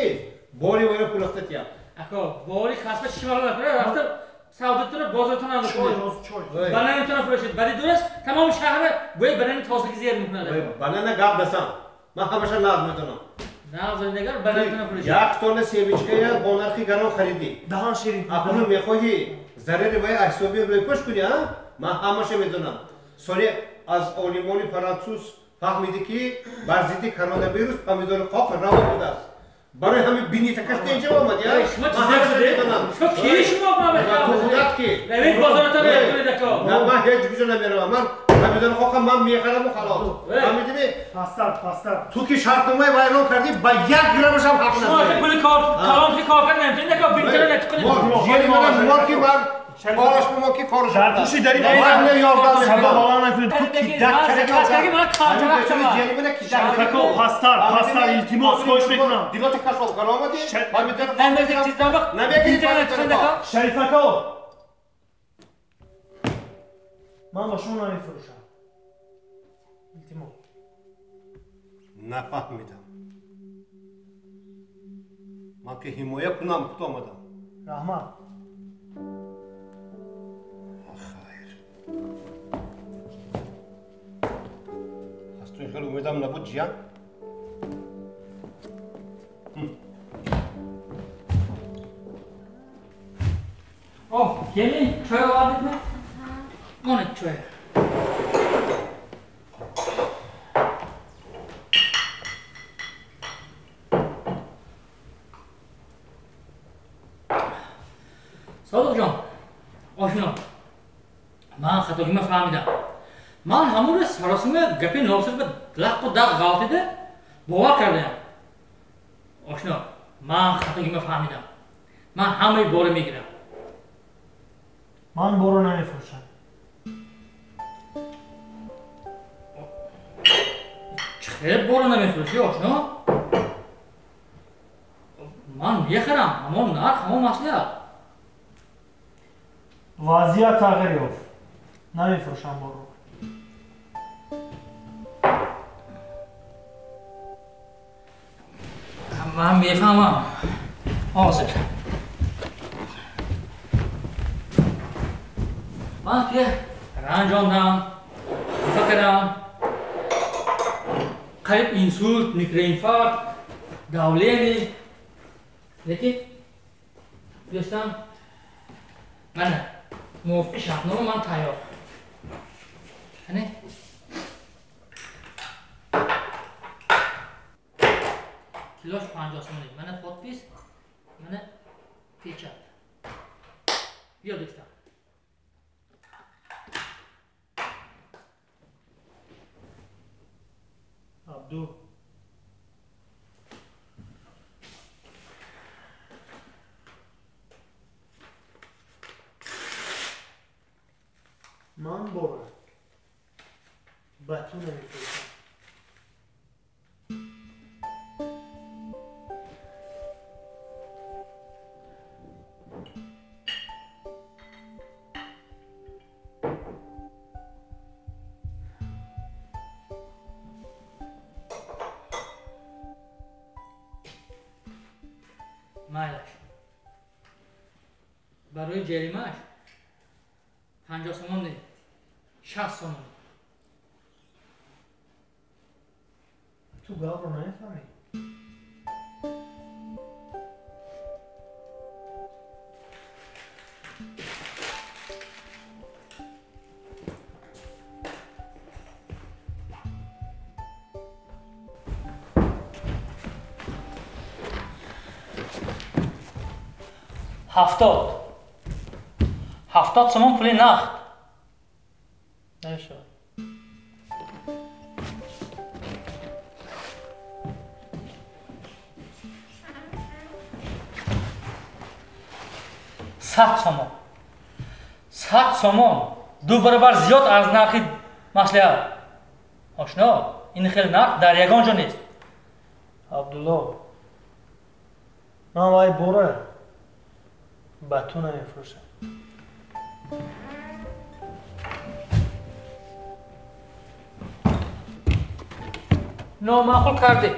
бори вайро пулахта тиям. Ако, бори касба чӣ вала накунад, рафта савдотуна бозортона накунад. Чой. Бананатона фурӯшед. Баъди дурас тамоми шаҳра бӯи банани тозаги зер мекунад. Банана гап насан. Ман ҳамаша нағз медонам. Нағз нагар бананатона фурӯшед. Як тонна семечкая бо нархи гарон харидӣ. Даҳан ширин. Акнун мехоҳӣ зарари вай аз ҳисоби рӯйпӯш кунӣ, а? Ман ҳамаша медонам. Соли аз олимони фаронсуз фаҳмидӣ ки бар зидди коронавирус помидори қоқ раво будааст. Барои ҳамин бинитакашта инҷа омад, я? Шумо чӣ шудед? Шумо ки шумо ту худат ки? Равед бозоратон мекунед ако. На, ман ҳеҷ куҷо намеравам. Ман помидори қоқам ман мехараму халос. Фаҳмидӣ? Пастар, пастар. Ту ки шартномаи вайрон кардӣ, ба 1 граммашам ҳақ надорӣ. Шумо пули кор калон ки кор кард наметавонед ако, бинитара натиқунед. Ҷери мана мор ки ман кораш бо мо ки кораш. Дар пушти дари ман ёрдам садо баланд накунед. Ту кидак кардӣ, ман картара. Ако, пастар, пастар, илтимос хоҳиш мекунам. Дилота кашол кар омадӣ? Помидор Намезак чиздан вақт намегирӣ. Шариф ако, ман ба шумо намефурӯшам. Илтимос. Нафаҳмидам. Ман ки ҳимоя кунам худ омадам. Раҳмат. Хайр. Аз ту ин хел умедам набуд, ҷиян. Оҳ, келин, чой овардидми? Монед чой. Содиқҷон, ошино, ман хатогима фаҳмидам. Ман ҳамон рӯз саросима гапи носир ба лаққу дақ ғалтида бовар кардаям. Ошино, ман хатогима фаҳмидам. Ман ҳамаи бора мегирам. Ман боро намефурӯшам. Чӣ боро намефурӯшӣ, ошно? Ман мехарам, ҳамон нарх, ҳамон маслиҳат. Вазъият тағйир ёфт. Намефурӯшам борро. Ман мефаҳмам. Ҳозир. Ман ки ранҷондам, хафа кардам. Қариб инсулт, микроинфаркт, давление. Лекин дӯстам, мана мувофиқи шартнома ман тайёр. Ане? Килош 50 сомонӣ. Мана подпись, мана печат. Биё дӯстам. Абду. Ман бора ба ту намефурӯшам. Майлаш. Барои ҷаримааш 50 сомон не, 60 сомон. Ту гапро намефаҳмӣ? 70 сомон пули нақд. Намешавад. 100 сомон. 100 сомон 2 баробар зиёд аз нархи маслиҳат. Ошно, ин хел нарх дар ягон ҷо нест. Абдулло, ман вай бора ба ту намефурӯшам. Номаъқул кардӣ.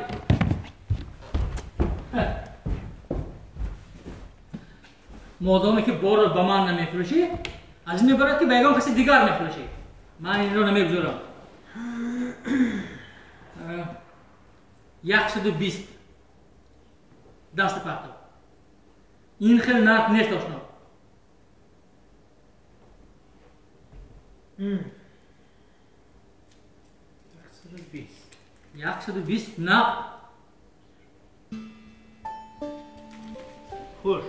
Модоме ки борро ба ман намефурӯшӣ, аз ин мебарад ки ба ягон каси дигар мефурӯшӣ. Ман инро намегузорам. 120 даста партов. Ин хел нарх нест, ошно. 120. 120 нақд. Хуш.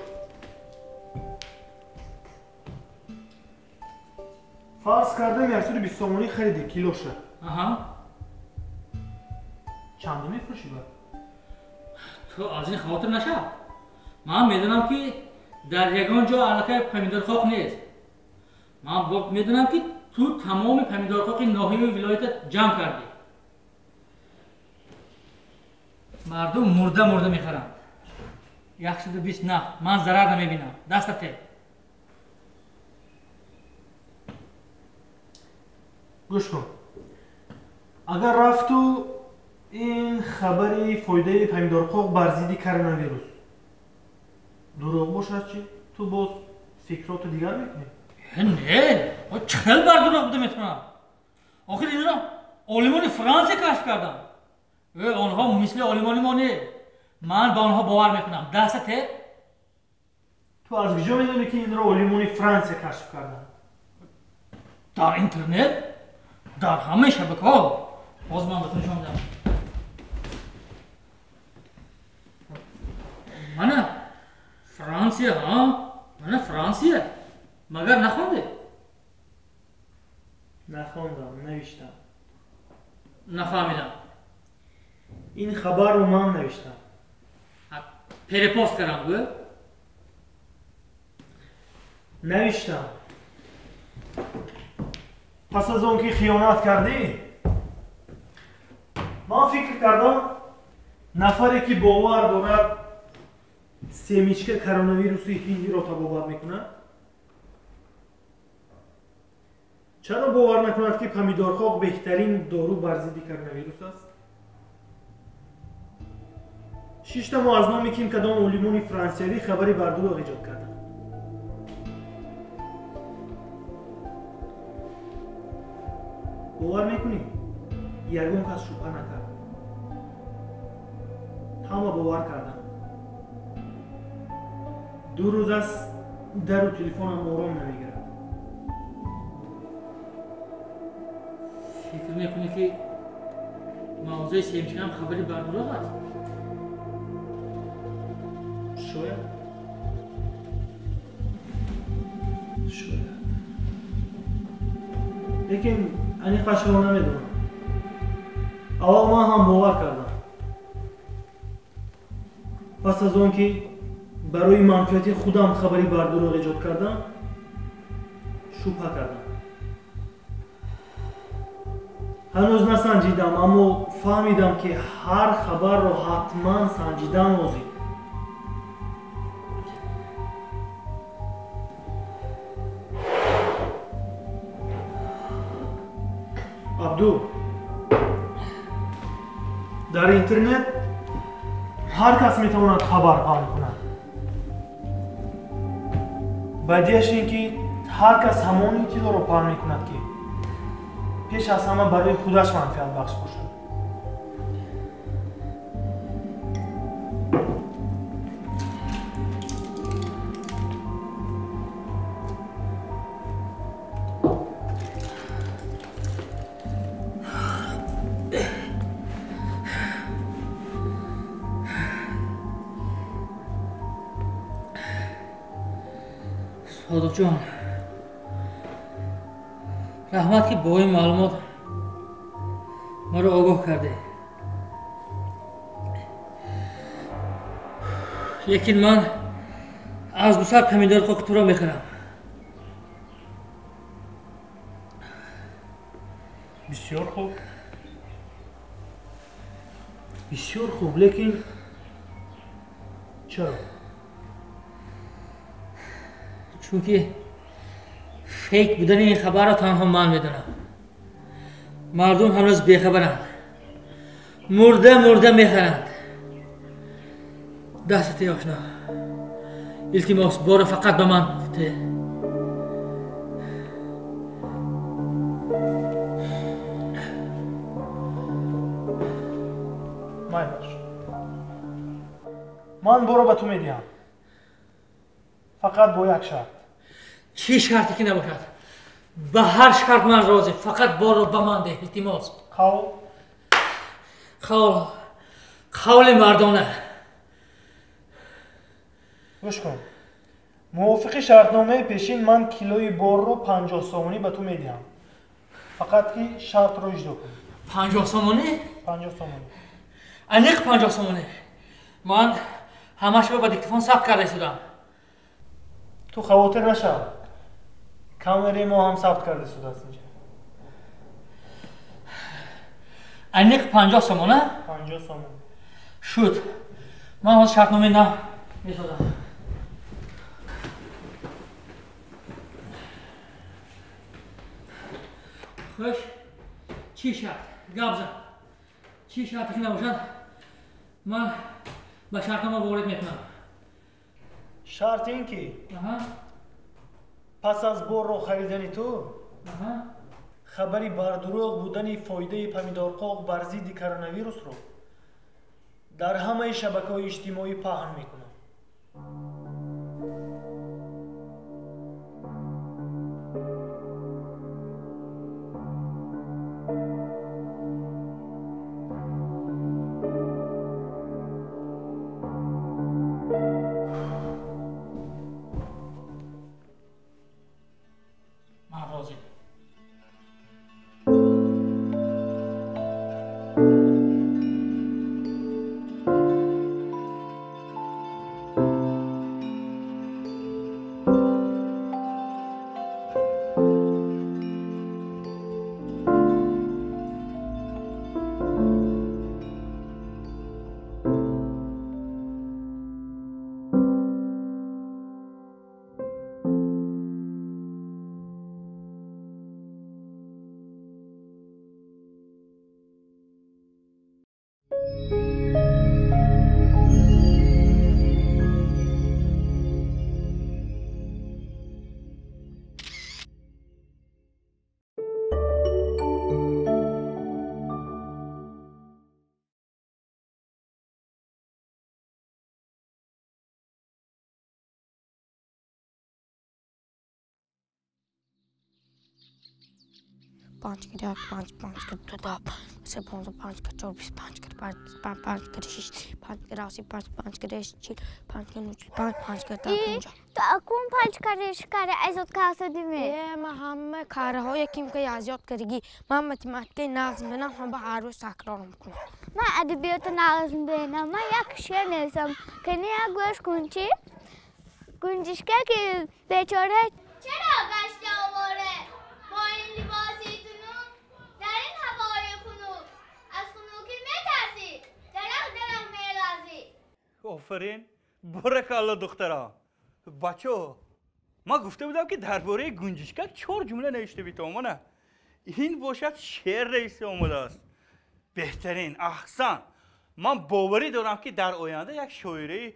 Фарз кардам 120 сомонӣ харидӣ килоша. Аҳа. Чанд мефурӯшӣ ба? Ту аз ин хавотир нашав. Ман медонам ки дар ягон ҷо аллакай помидорхоқ нест. Ман медонам ки ту тамоми помидорхоқи ноҳияи вилоята ҷамъ кардӣ. Мардум мурда мурда мехаранд. 120 нақд. Ман зарар намебинам. Даста те. Гӯш кун. Агар рафту ин хабари фоидаи помидорқоқ бар зидди коронавирус дурӯғ бошад чӣ? Ту боз фикроту дигар мекунӣ? Не, чӣ хел бар дурӯғ буда метавонам? Охир инро олимони Франсия кашф карданд. Онҳо мисли олимони мо не. Ман ба онҳо бовар мекунам. Даста те. Ту аз куҷо медонӣ ки инро олимони Франсия кашф карданд? Дар интернет, дар ҳамаи шабакаҳо. Боз ман ба ту нишон медиҳам. Мана Франсия, ҳа? Мана Франсия. Магар нахондӣ? Нахондам, навиштам. Нафаҳмидам. Ин хабарро ман навиштам. Перепост кардам, гӯ? Навиштам. Пас аз он ки хиёнат кардӣ, ман Ман фикр кардам, нафаре ки бовар дорад семечка коронавируси ҳиндиро табобат мекунад, чаро бовар накунад, ки помидорқоқ беҳтарин дору бар зидди коронавирус аст? Шиштаму аз номи ким кадом олимони франсиявӣ хабари бардурӯғ эҷод кардам. Бовар мекунӣ? Ягон кас шубҳа накард. Ҳама бовар карданд. 2 рӯз аст дару телефонам ором намегирад. Фикр мекунӣ, ки мавзӯи семечкаам хабари бардурӯғ аст? Шояд. Шояд. Лекин аниқашро намедонам. Аввал ман ҳам бовар кардам. Пас аз он ки барои манфиати худам хабари бардурӯғ эҷод кардам, шубҳа кардам. Ҳанӯз насанҷидам, аммо фаҳмидам, ки ҳар хабарро ҳатман санҷидан лозим. Абду, дар интернет ҳар кас метавонад хабар паҳн кунад. Бадиаш ин ки ҳар кас ҳамон иттилоъро паҳн мекунад, ки пеш аз ҳама барои худаш манфиатбахш бошад. Содиқҷон, раҳмат, ки бо ин маълумот маро огоҳ кардед. Лекин ман аз 200 помидори хоки туро мехӯрам. Бисёр хуб. Бисёр хуб, лекин чаро? Чунки фейк будани ин хабарро танҳо ман медонам. Мардум ҳанӯз бехабаранд. Мурда мурда мехаранд. Дастат эй ошно. Илтимос, боро фақат ба ман те. Майлаш. Ман боро ба ту медиҳам. Фақат бо як шарт. Чӣ шарте ки набошад? Ба ҳар шарт ман розӣ. Фақат борро ба ман деҳ, илтимос. Қавл? Қавл. Қавли мардона. Гӯш кун. Мувофиқи шартномаи пешин ман килои борро 50 сомонӣ ба ту медиҳам. Фақат ки шартро иҷро кун. 50 сомонӣ? 50 сомонӣ. Аниқ 50 сомонӣ. Ман ҳамашро ба диктофон сабт карда истодам. Ту хавотир нашав. Камераи мо ҳам сабт карда истодааст инҷа. Аниқ 50 сомона? 50 сомон. Шуд. Ман ҳозир шартномаи нав месозам. Хуш, чӣ шарт? Гап зан. Чӣ шарте ки набошад, ман ба шартнома ворид мекунам. Шарт ин ки пас аз борро харидани ту хабари бардурӯғ будани фоидаи помидорқоқ бар зидди коронавирусро дар ҳамаи шабакаҳои иҷтимоӣ паҳн мекунам. 5 кар 1 5 5 кар 2 10 3 15 5 кар 4 25 кар 5 5 5 кар 6 5 кар 7 5 5 кар 8 40 5 кар 9 5 5 кар 10 50. То акун 5 кар 6 кар азёд кардӣ? Э, ман ҳама карҳои ким ки азёд кардагӣ. Ман математикаи нағз менам, ҳама ҳар рӯз такрор мекунам. Ман адабиёти нағз менам. Ман як шеър нависам. Кани як гӯш кун чӣ? Гунҷишка ки бечора чаро гашта овора бо ин либоси тунук дар ин ҳавои хунук аз хунукӣ метарсӣ дарах дарах меларзӣ. Офарин, боракалло духтара. Бачо, ман гуфта будам ки дар бораи гунҷишкак 4 ҷумла навишта битавонам. Ин бошад шеър нависта омадааст. Беҳтарин, аҳсан. Ман боварӣ дорам ки дар оянда як шоираи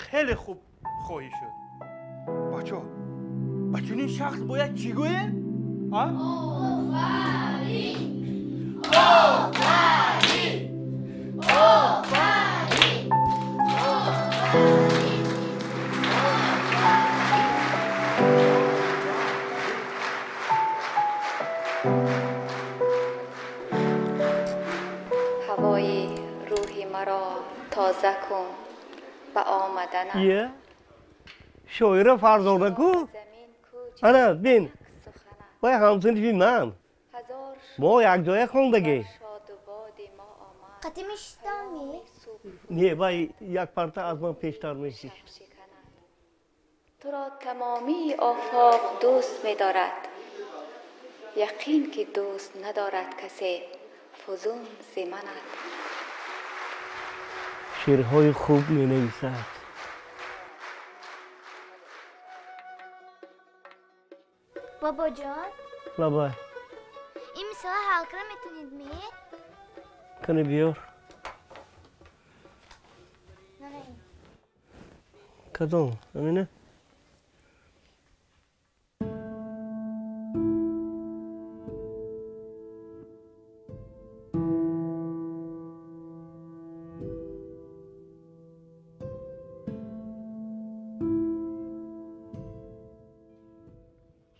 хеле хуб хоҳӣ шуд. Бачо, ба чунин шахс бояд чӣ гӯем? Офарин! Офарин! Офарин! Офарин! Ҳавои рӯҳи маро тоза кун ба омаданат. Ие, шоира Фарзона ку? Ана, бин, вай ҳамсинфи ман. Мо якҷоя хондагӣ. Қати мешиштам ми? Не, вай як парта аз ман пештар мешишт. Туро тамомии офоқ дӯст медорад. Яқин ки дӯст надорад касе фузун зи манат. Шеърҳои хуб менависад. Бобоҷон? Бабай. Ин мисола ҳал кара метавонед ми? Кани биёр. Кадом? Амина?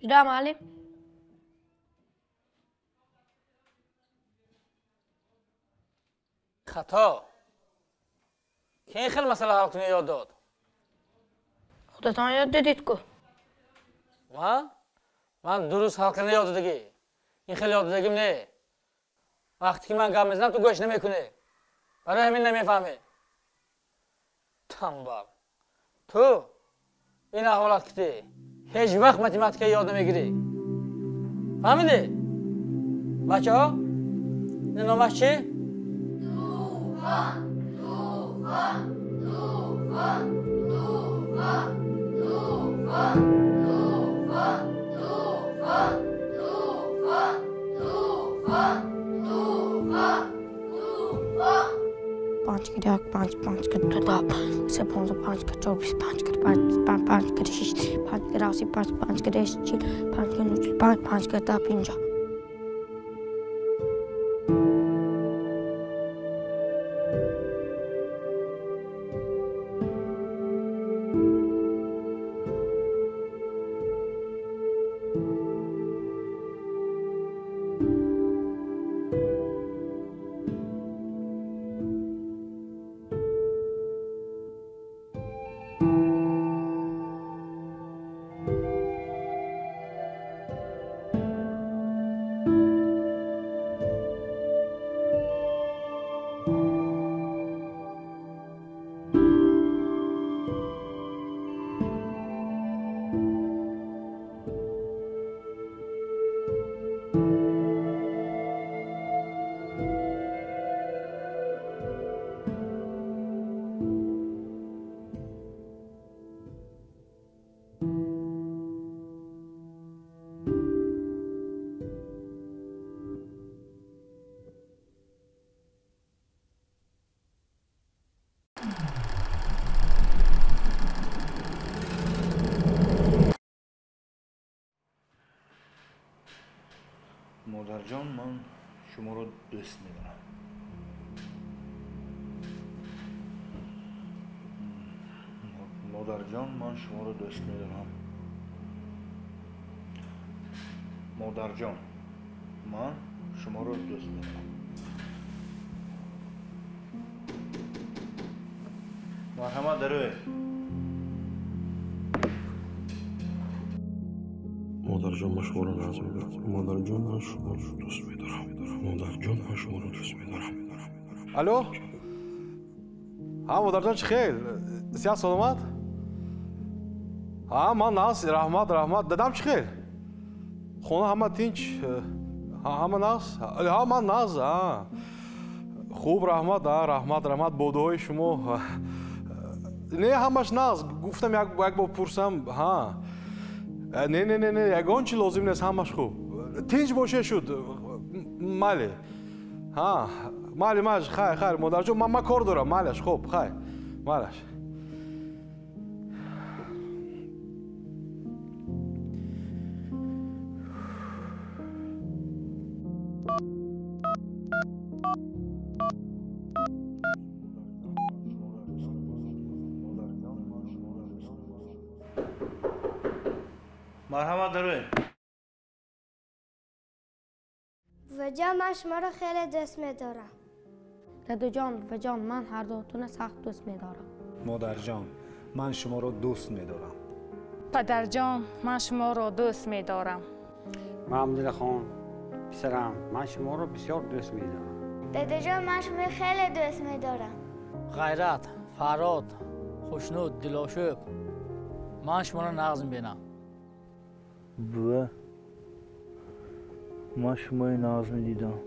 Да, муаллим. Хато. Ки ин хел масъала ҳал кунӣ ёд дод? Худатон ёд додед ку. Ман? Ман дуруст ҳал кардан ёд додагӣ. Ин хел ёд додагим не. Вақте ки ман гап мезанам, ту гӯш намекунӣ. Барои ҳамин намефаҳмӣ. Танбал. Ту ин аҳволат китӣ. Ҳеҷ вақт математика ёд намегирӣ. Фаҳмидӣ? Бачаҳо, ин номаш чӣ? Тӯфон, тӯфон, тӯфон, тӯфон, тӯфон, тӯфон, тӯфон, тӯфон, тӯфон, тӯфон, тӯфон. 5 кар 1 5 5 кар 2 10 3 15 5 кар 4 25 кар 5 5 5 кар 6 5 кар 7 5 5 кар 8 40 5 кар 9 5 5 кар 10 50. Модарҷон, ман шуморо дӯст медорам. Модарҷон, ман шуморо дӯст медорам. Модарҷон, Ман шуморо дӯст медорам. Марҳамат, дароед. Модарҷон, ман шуморо нағз мебинам. Модарҷон, ман шуморо дӯст медорам. Модарҷон, ман шуморо дӯст медорам. Алло? Ҳа, модарҷон, чӣ хел? Сиҳат, саломат? Ҳа, ман нағз, раҳмат, раҳмат. Дадам чӣ хел? Хона ҳама тинч, ҳама нағз? Ҳа, ман нағз, ҳа. Хуб, раҳмат, ҳа, раҳмат, раҳмат, бо дуои шумо. Не, ҳамаш нағз. Гуфтам як бор пурсам, ҳа. Не, не, не, не, ягон чи лозим нест, ҳамаш хуб. Тинч боше шуд. Майли. Ҳа, майли, майли, хайр, хайр, модарҷон, ман кор дорам, майлаш, хуб, хайр, майлаш. Марҳамат, дароед. Буваҷон, ман шуморо хеле дӯст медорам. Дадаҷон, буваҷон, ман ҳардуатонро сахт дӯст медорам. Модарҷон, ман шуморо дӯст медорам. Падарҷон, ман шуморо дӯст медорам. Маҳмудилхон, писарам, ман шуморо бисёр дӯст медорам. Дадаҷон, ман шуморо хеле дӯст медорам. Ғайрат, Фарҳод, Хушнуд, Дилошӯб, ман шуморо нағз мебинам. Бува, ман шумои нағз медидам.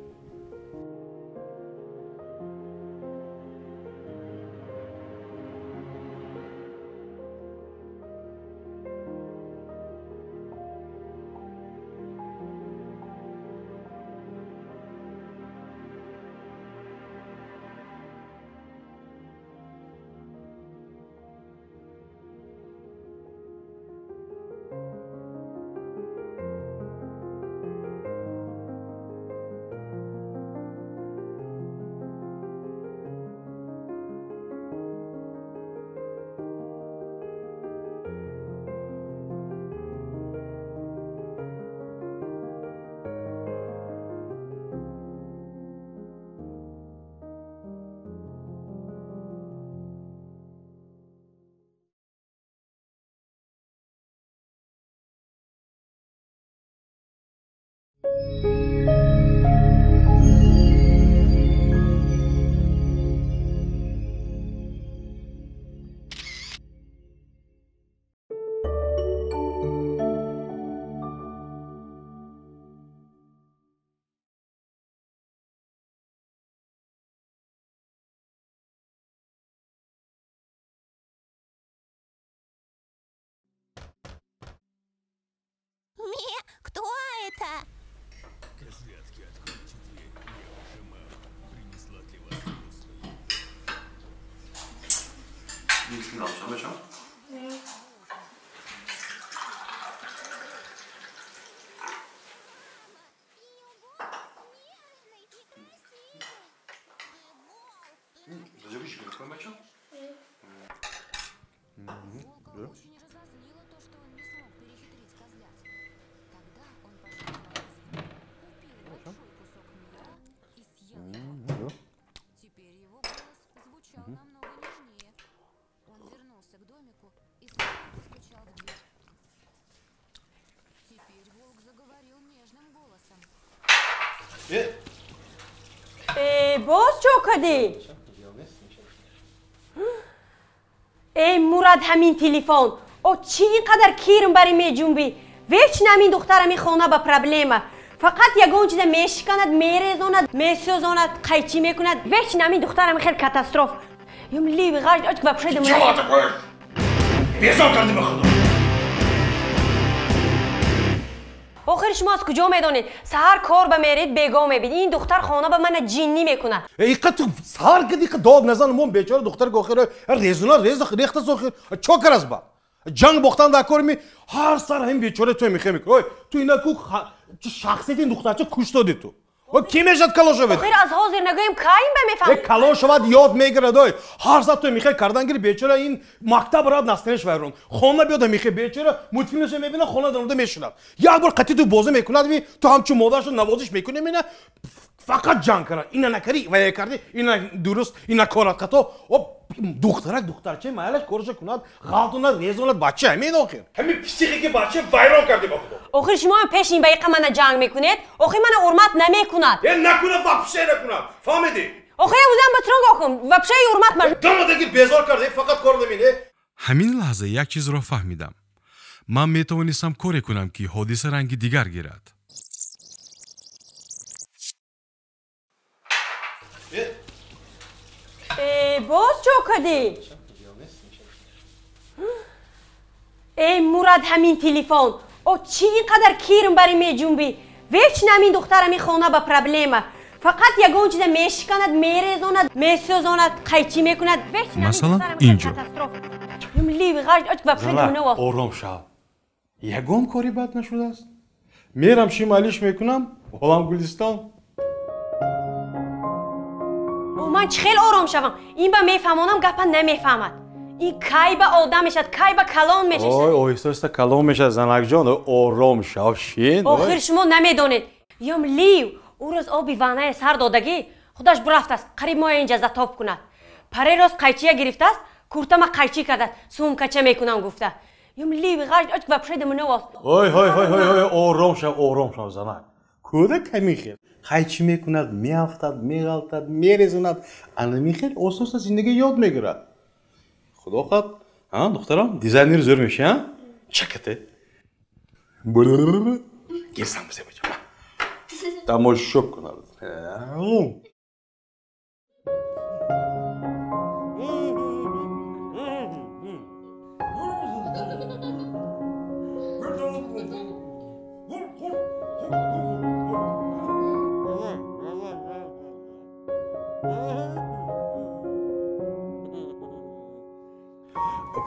Кто это? Козлятки, откройте дверь. Я ваша мама. Принесла для вас вкусную еду. Боз чо кардӣ? Эй Мурад, ҳамин телефон. О чӣ ин қадар кирм барӣ меҷунбӣ? Вечно ҳамин духтар ҳамин хона ба проблема. Фақат ягон чиза мешиканад, мерезонад, месӯзонад, қайчӣ мекунад. Вечно ҳамин духтар ҳамин хел катастроф. Юм ливи ғаж оч вообще дам. Чего такое? Безор кардӣ ба худо. Охир шумо аз куҷо медонед? Саҳар кор ба меред, бего мебид. Ин духтар хона ба мана ҷиннӣ мекунад. Иқа ту саҳар киди, иқа дод назан, мон бечора духтар охир резуна рез рехта сохир. Чо карас ба? Ҷанг бохтан дар кор ми ҳар сар ҳам бечора ту мехе мекунӣ. Ой, ту ина ку шахсияти ин духтарча куш доди ту. Ки мешад калон шавад? Охир аз ҳозир нагӯем, кай ин ба мефаҳмад? Калон шавад, ёд мегирад. Ой, ҳар саат ту мехоҳӣ кардан гири, бечора ин мактаб равад, настроение ш вайрон. Хона биёда мехоҳӣ, бечора мультфилмашо мебинад, хона даромада мешунад. Як бор қатъи ту бозӣ мекунад, ту ҳамчун модарашо навозиш мекунӣ, мена фақат ҷанг карад. Ина накарӣ, вая кардӣ, ина дуруст, ина корат хато. Духтарак духтарча майлаш корашо кунад, ғалтонад, резонад, бача ҳамин охир. Ҳамин психики бача вайрон кардӣ ба худо. Охир шумо ҳам пеш ин ба иқа мана ҷанг мекунед, охир мана ҳурмат намекунад. Э, накунад, вообще накунад. Фаҳмидӣ? Охир узам ба тронг охум, вообще ҳурмат ман. Дамадагир безор кардӣ, фақат кор наминӣ. Ҳамин лаҳза як чизро фаҳмидам. Ман метавонистам коре кунам, ки ҳодиса ранги дигар гирад. Боз чо кардӣ? Эй Мурад, ҳамин телефон. О, чӣ ин қадар кирм бари меҷунбӣ? Вечно ҳамин духтар ҳамин хона ба проблема. Фақат ягон чиза мешиканад, мерезонад, месӯзонад, қайчӣ мекунад. Масалан, инҷо. Ором шав. Ягон кори бад нашудааст. Мерам шималиш мекунам, олам Гулистон. Ман чӣ хел ором шавам? Ин ба мефаҳмонам, гапа намефаҳмад. Ин кай ба одам мешавад, кай ба калон мешавад? Ой, оҳиста оҳиста калон мешавад, занакҷон, ором шав, шин. Охир шумо намедонед. Ём лив, ӯ рӯз оби ваннае сар додагӣ, худаш бурафтааст, қариб моя инҷа затоб кунад. Паре рост қайчия гирифтааст, куртама қайчӣ кардааст, сумкача мекунам гуфта. Ём лив, ғаж оч вообще дамуновост. Ой, ой, ой, ой, ором шав, ором шав, занак. Кӯдак ҳамин хел қайчӣ мекунад, меафтад, меғалтад, мерезонад. Ана михел оста оста зиндагӣ ёд мегирад. Худо хоҳад, духтарам, дизайнери зӯр мешӣ, а? Чакате. Гирсам бизебаҷа. Тамошо кунад.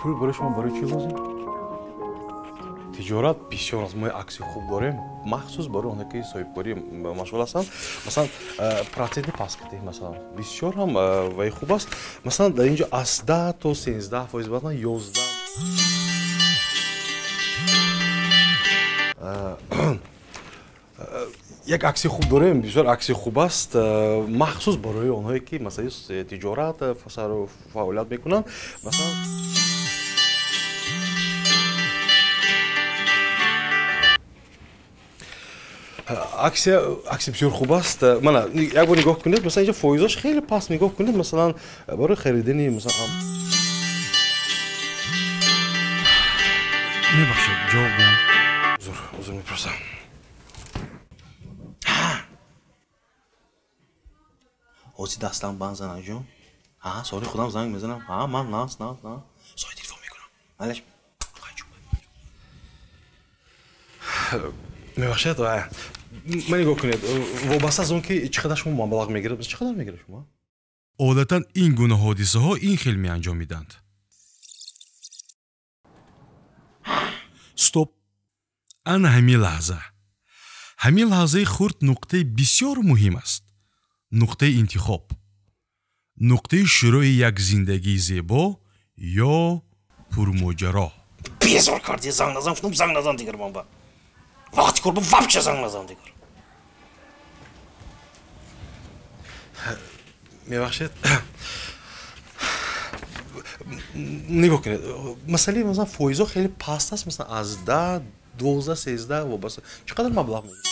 Пул барои шумо барои чӣ лозим? Тиҷорат бисёр аст. Мо акси хуб дорем, махсус барои оне ки соҳибкорӣ машғул ҳастанд. Масалан, проценти паст кардем, масалан, бисёр ҳам вай хуб аст. Масалан, дар инҷо аз 10 то 13%, баъдан 11. Як акси хуб дорем, бисёр акси хуб аст, махсус барои онҳое ки масалан тиҷорат фаъолият мекунанд. Масалан, аксия бисёр хуб аст. Мана, як бор нигоҳ кунед, масалан, инҷо фоизош хеле паст, нигоҳ кунед, масалан, барои харидани, масалан. Мебахшед, ҷавоб диҳам. Узр, узр мепурсам. Ҳозир дастам банд, занакҷон. Соли худам занг мезанам. Ман нас, нас, нас. Сои телефон мекунам. Малаш. Мебахшед, ман нигоҳ кунед, вобаста аз он ки чӣ қадар шумо маблағ мегиред, чӣ қадар мегиред шумо? Одатан ин гуна ҳодисаҳо ин хел меанҷомиданд. Стоп! Ана ҳамин лаҳза. Ҳамин лаҳзаи хурд нуқтаи бисёр муҳим аст. Нуқтаи интихоб. Нуқтаи шурӯи як зиндагии зебо ё пурмоҷаро. Безор кардӣ, занг назан, гуфтам занг назан дигар ман ба. Вақти кор вообще занг назан дигар. Мебахшед. Нигоҳ кунед, масъалаи масалан фоизҳо хеле паст аст, масалан аз 10, 12, 13 вобаста. Чӣ қадар маблағ мегиред?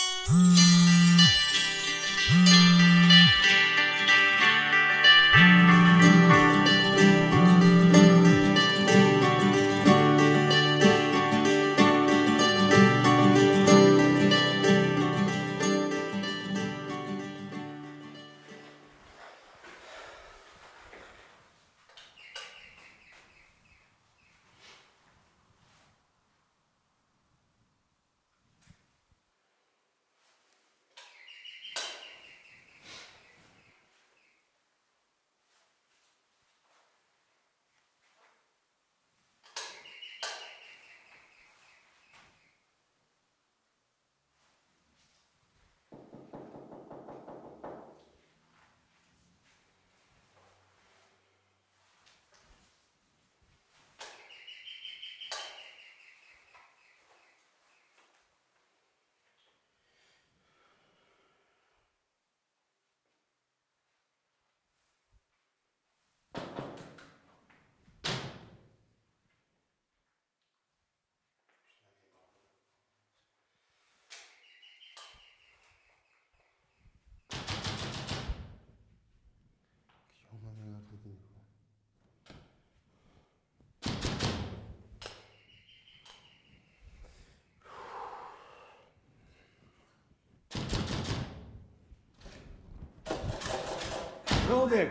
Кушоде.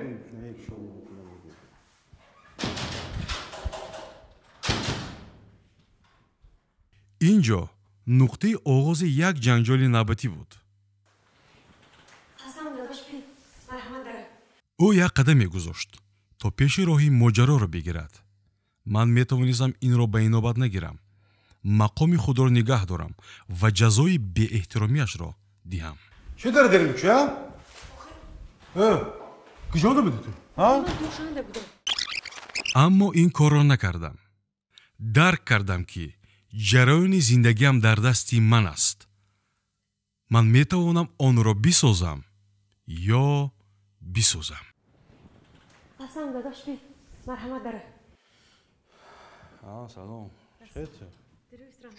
Ин ҷо нуқтаи оғози як ҷанҷоли навбатӣ буд. Ӯ як қадам мегузошт, то пеши роҳи моҷароро бигирад. Ман метавонистам инро ба инобат нагирам, мақоми худро нигаҳ дорам ва ҷазои беэҳтиромиашро диҳам. Чӣ дар дер мекушӣ, а? Куҷода будӣ ту? Аммо ин корро накардам. Дарк кардам, ки ҷараёни зиндагиам дар дасти ман аст. Ман метавонам онро бисозам ё бисӯзам. Асан, дадош, би, марҳамат, дара. Салом.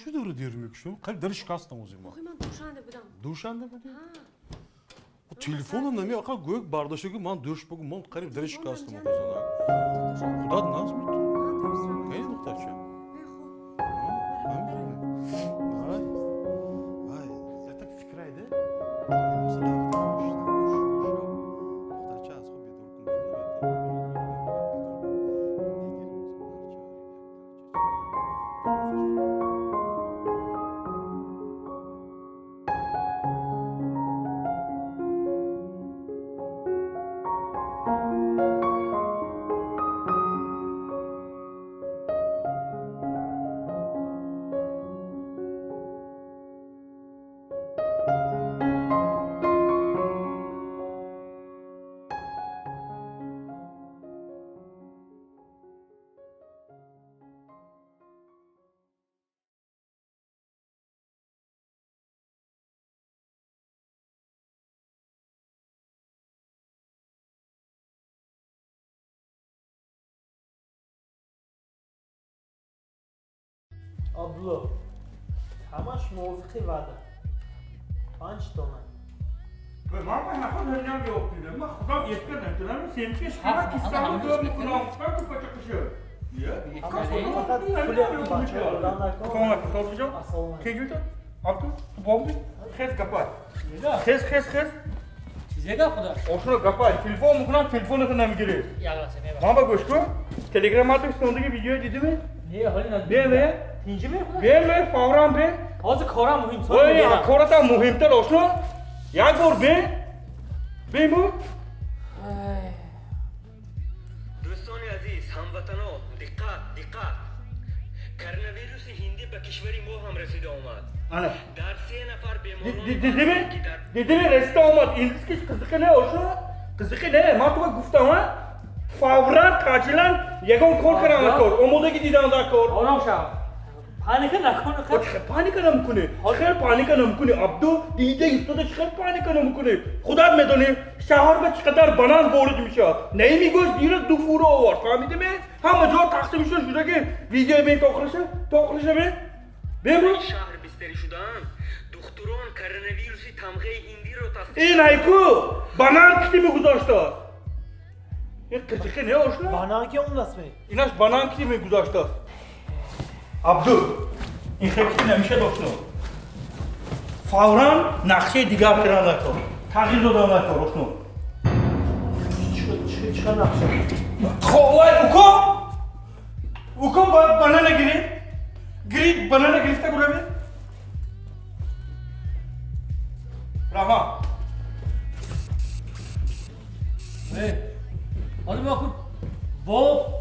Чӣ дори дер мекушӣ? Қариб дари шикастам озима. Охи, ман Душанбе будам. Душанбе будӣ? Телефонам нами ақа гӯяк бардошта, ки ман душ бугу, ман қариб дари шикастам охозана. Худат наз бит. Кайни духтарча? Ай, ятак фикрайде. Абдулло, ҳамаш мувофиқи ваъда. 5 тона. Ман ба наход ҳаминам ҷавоб дидам. Ман худам эска намедонам, семча шума киссамро ҷавоб мекунам. Чикор ту пача куши? Абду, ту бобди? Хез гапай. Хез, хез, хез. Чизе гап худа? Ошуно гапай. Телефон мекунам, телефонато намегирӣ. Ман ба гӯш кун. Телеграммато сондаги видео дидими? Не, ҳоли надидам. Бе, бе. Тинҷи мехӯрад? Бе, бе, фавран бе. Ҳозир корам муҳим. Ой, кората муҳимтар ошно. Як бор бе. Бе бу. Дӯстони азиз, ҳамватано, диққат, диққат. Коронавируси ҳиндӣ ба кишвари мо ҳам расида омад. Ана. Дар 3 нафар беморон Дидими? Дидими, расида омад. Индискиш қизиқи не ошно? Қизиқи не. Ман туга гуфтам, а? Фавран, таъҷилан ягон кор кардан кор. Омодагӣ дидан дар кор. Ором шав. Паника накун. Чӣ паника намекунӣ? Хел паника намекунӣ. Абду, дида истода чӣ хел паника намекунӣ? Худат медонӣ, шаҳр ба чӣ қадар банан ворид мешавад. Наими гӯшт дирӯз 2 фура овард, фаҳмидӣ? Ҳама ҷо тақсим шуда шуда ки видео бин то охириша, то охириша бин. Бин. Шаҳр бистарӣ шудаанд. Духтурон коронавируси тамғаи ҳиндиро тасдиқ. Ин айку банан кити мегузоштааст. Ин қизиқи не ошно? Банан ки он аст ме? Инаш банан кити мегузоштааст. Абду, ин хел кити намешад ошно. Фавран нақшаи дигар кардан накор. Тағйир додан накор ошно. Чӣ нақша? Вай, уко! Уко банана гирид. Гирид, банана гирифта гуравед. Раҳмат. Ҳозир мо ку бо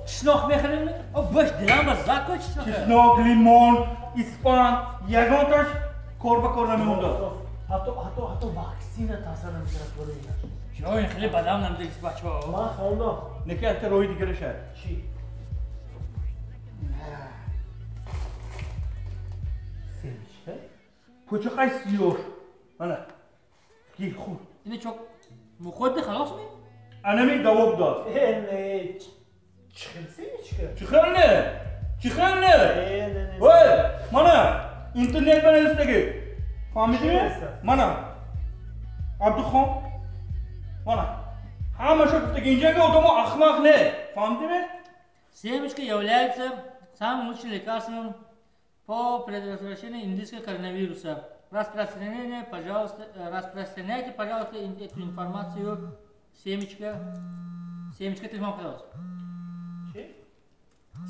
чеснок мехӯрем? Бош дилам ба зад ку чеснок. Чеснок, лимон, испан, ягонташ кор ба кор намемондад. Ҳатто ваксина таъсир намекунад барои инаш. Ҷо, ин хеле бадам намедиҳад бачаҳо. Ман хондам. Неки якта роҳи дигараша. Чӣ? Семечка? Пӯчақай сиёр. Мана. Гир, хӯр. Ина чок мухӯрди халос ми? Анами даво будааст. Не, чӣ хел семечка? Чӣ хел не? Чӣ хел не? Ой, мана, интернет ба навистагӣ. Фаҳмидӣ? Мана. Абдухон. Мана. Ҳамаша гуфтагӣ, инҷанга одамо ахмақ не. Фаҳмидӣ? Семечка является самым лучшим лекарством по предотвращению индийского коронавируса. Распространяйте, пожалуйста, эту информацию Семечка. Семечка телефон кардааст. Чӣ?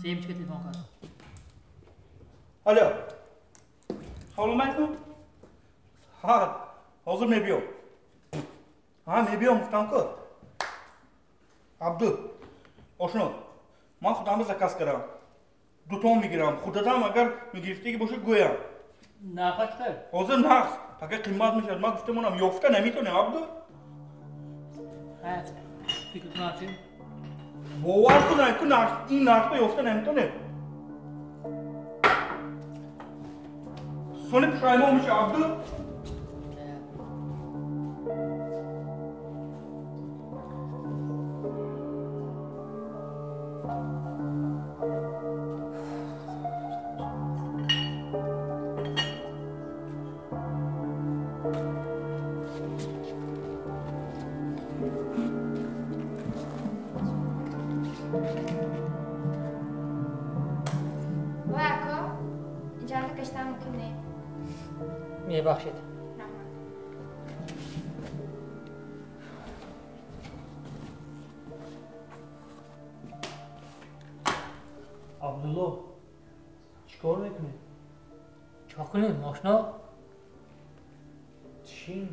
Семечка телефон кард. Алло. Салом алейкум. Ҳа, ҳозир мебиём. Ҳа, мебиём гуфтам ку. Абду, ошно, ман худамро заказ кардам. Дутон мегирам. Худатам агар мегирифтагӣ бошад гӯям. Нарха чӣ қадр? Ҳозир нақс. Пага қимат мешавад. Ман гуфта монам, ёфта наметонем, Абду. Ҳа, фикр кунам чӣ? Бовар кун, ку нарх, ин нархро ёфта наметонем. Сони пушаймон меша, Абду. Мебахшед. Абдулло, чӣ кор мекунӣ? Чӣ кунем, мошино? Чӣ?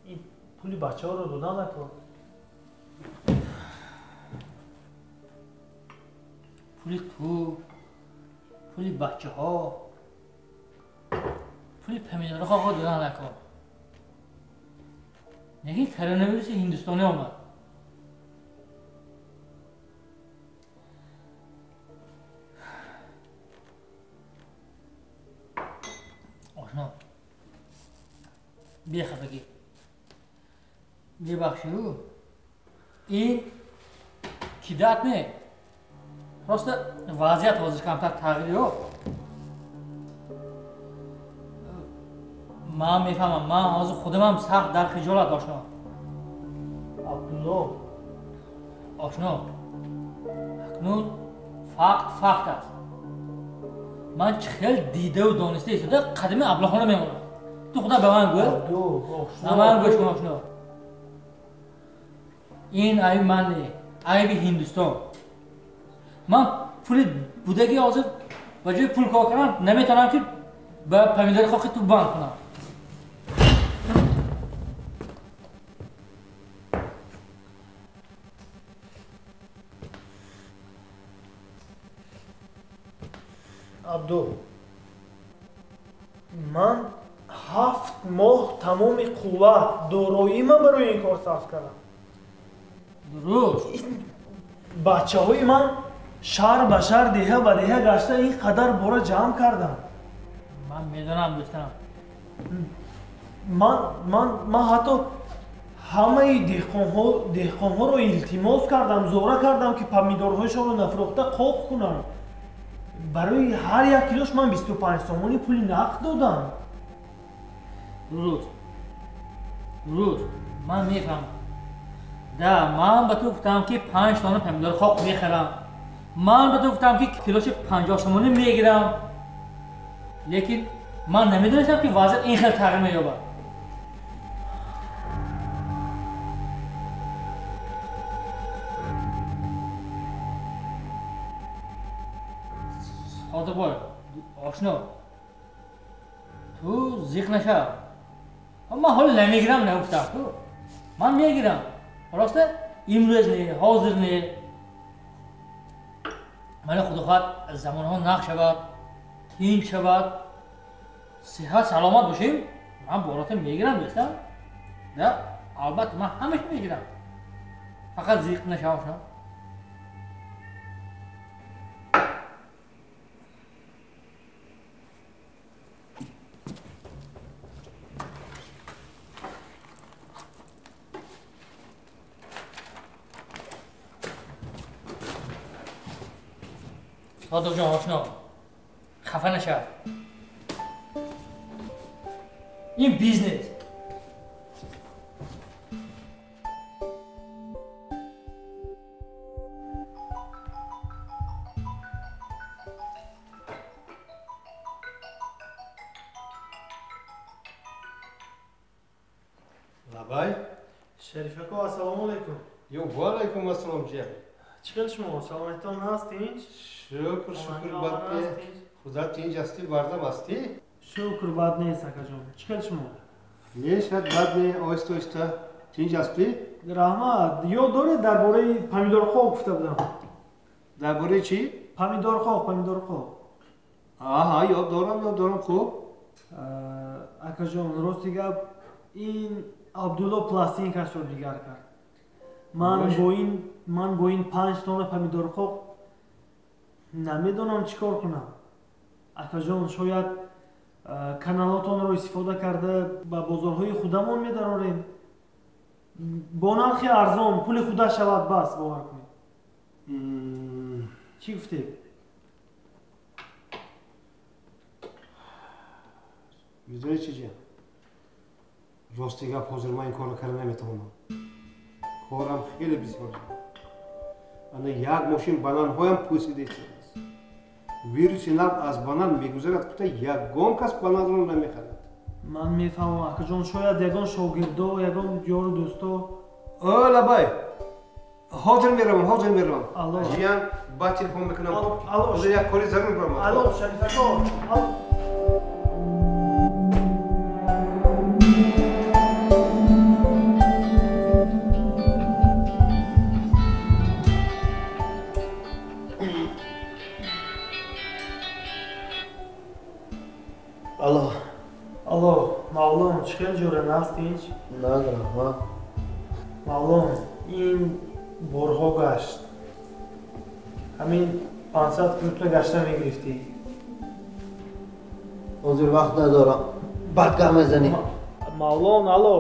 Ин пули бачаҳоро дода накун. Пули ту, пули бачаҳо, пули помидорҳо дода накун. Лекин коронавируси ҳиндустонӣ омад. Ошно, бехафагӣ, бебахшиду, ин кидат не, просто вазъият ҳозир камтар тағйир ёфт. Ман мефаҳмам, ман ҳозир худамам сахт дар хиҷолат, ошно. Абдулло, ошно, акнун факт факт аст. Ман чӣ хел дидаву дониста истода қадами аблаҳона мемонам. Ту худа ба ман гӯ. Ба ман гӯш кун, ошно. Ин айби ман не, айби Ҳиндустон. Ман пули будаги ҳозир ба ҷои пул кор кардам наметавонам ки ба помидори хоки ту банд кунам. Абду, ман 7 моҳ тамоми қувват дороима барои ин кор сарф кардам. Дуруст. Бачаҳои ман шаҳр ба шаҳр, деҳа ба деҳа гашта ин қадар бора ҷамъ кардам. Ман медонам, дӯстам. Ман ҳатто ҳамаи деҳқонҳоро илтимос кардам, зора кардам ки помидорҳояшонро нафурӯхта қоқ кунанд. Барои ҳар як килош ман 25 сомонӣ пули нақд додам. Дуруст, дуруст, ман мефаҳмам. Да, ман ба ту гуфтам ки 5 тонна помидори хок мехарам. Ман ба ту гуфтам ки килоши 50 сомонӣ мегирам. Лекин ман намедонистам ки вазъият ин хел тағйир меёбад. Содиқбой, ошно, ту зиқ нашав. Ман ҳоло намегирам нагуфтам ту. Ман мегирам. Просто имрӯз не, ҳозир не. Мана худо хоҳад замонҳо нақ шавад, тинч шавад, сиҳат саломат бошем, ман борота мегирам, дӯстам. Да, албатта ман ҳамаша мегирам. Фақат зиқ нашав, ошно. Содиқҷон, ошно, хафа нашав. Ин бизнес. Лабай, Шариф ако, ассалому алайкум. Ё, ва алайкум ассалом, ҷия. Чӣ хел шумо? Саломатитон ҳаст, тинч? Шукр, шукр, бад не. Худо тинч ҳастӣ, бардам ҳастӣ? Шукр, бад нест, акаҷон. Чӣ хел шумо? Не, шояд бад не, оҳиста оҳиста. Тинч ҳастӣ? Раҳмат. Ёд доред дар бораи помидорхоҳ гуфта будам? Дар бораи чӣ? Помидорхоҳ, помидорхоҳ. Аҳа, ёд дорам, ёд дорам, хуб. Акаҷон, рости гап, ин Абдулло пластинкашро дигар кард. Ман бо ин 5 тонна помидорхоҳ намедонам чӣ кор кунам. Акаҷон, шояд каналотонро истифода карда ба бозорҳои худамон медарорем. Бо нархи арзон, пули худа шавад бас, бовар кунед. Чӣ гуфтед? Медонӣ чӣ, ҷия? Рости гап, ҳозир ман ин корро карда наметавонам. Корам хеле бисёр. Ана як мошин бананҳоям пӯсида истодааст. Вируси нав аз банан мегузарад, гуфта ягон кас бананро намехарад. Ман мефаҳмам, акаҷон, шояд ягон шогирдо, ягон ёру дӯсто. О, лабай, ҳозир меравам, ҳозир меравам. Жиян, баъд телефон мекунам. Ҳозир як кори зарур баромад. Алло, Шариф ако. Алло. Алло, Мавлон, чӣ хел ҷора, наст тинч? Наз, раҳмат. Мавлон, ин борҳо гашт. Ҳамин 500 килотро гашта мегирифтӣ. Ҳозир вақт надорам. Баъд гап мезанем. Мавлон, алло.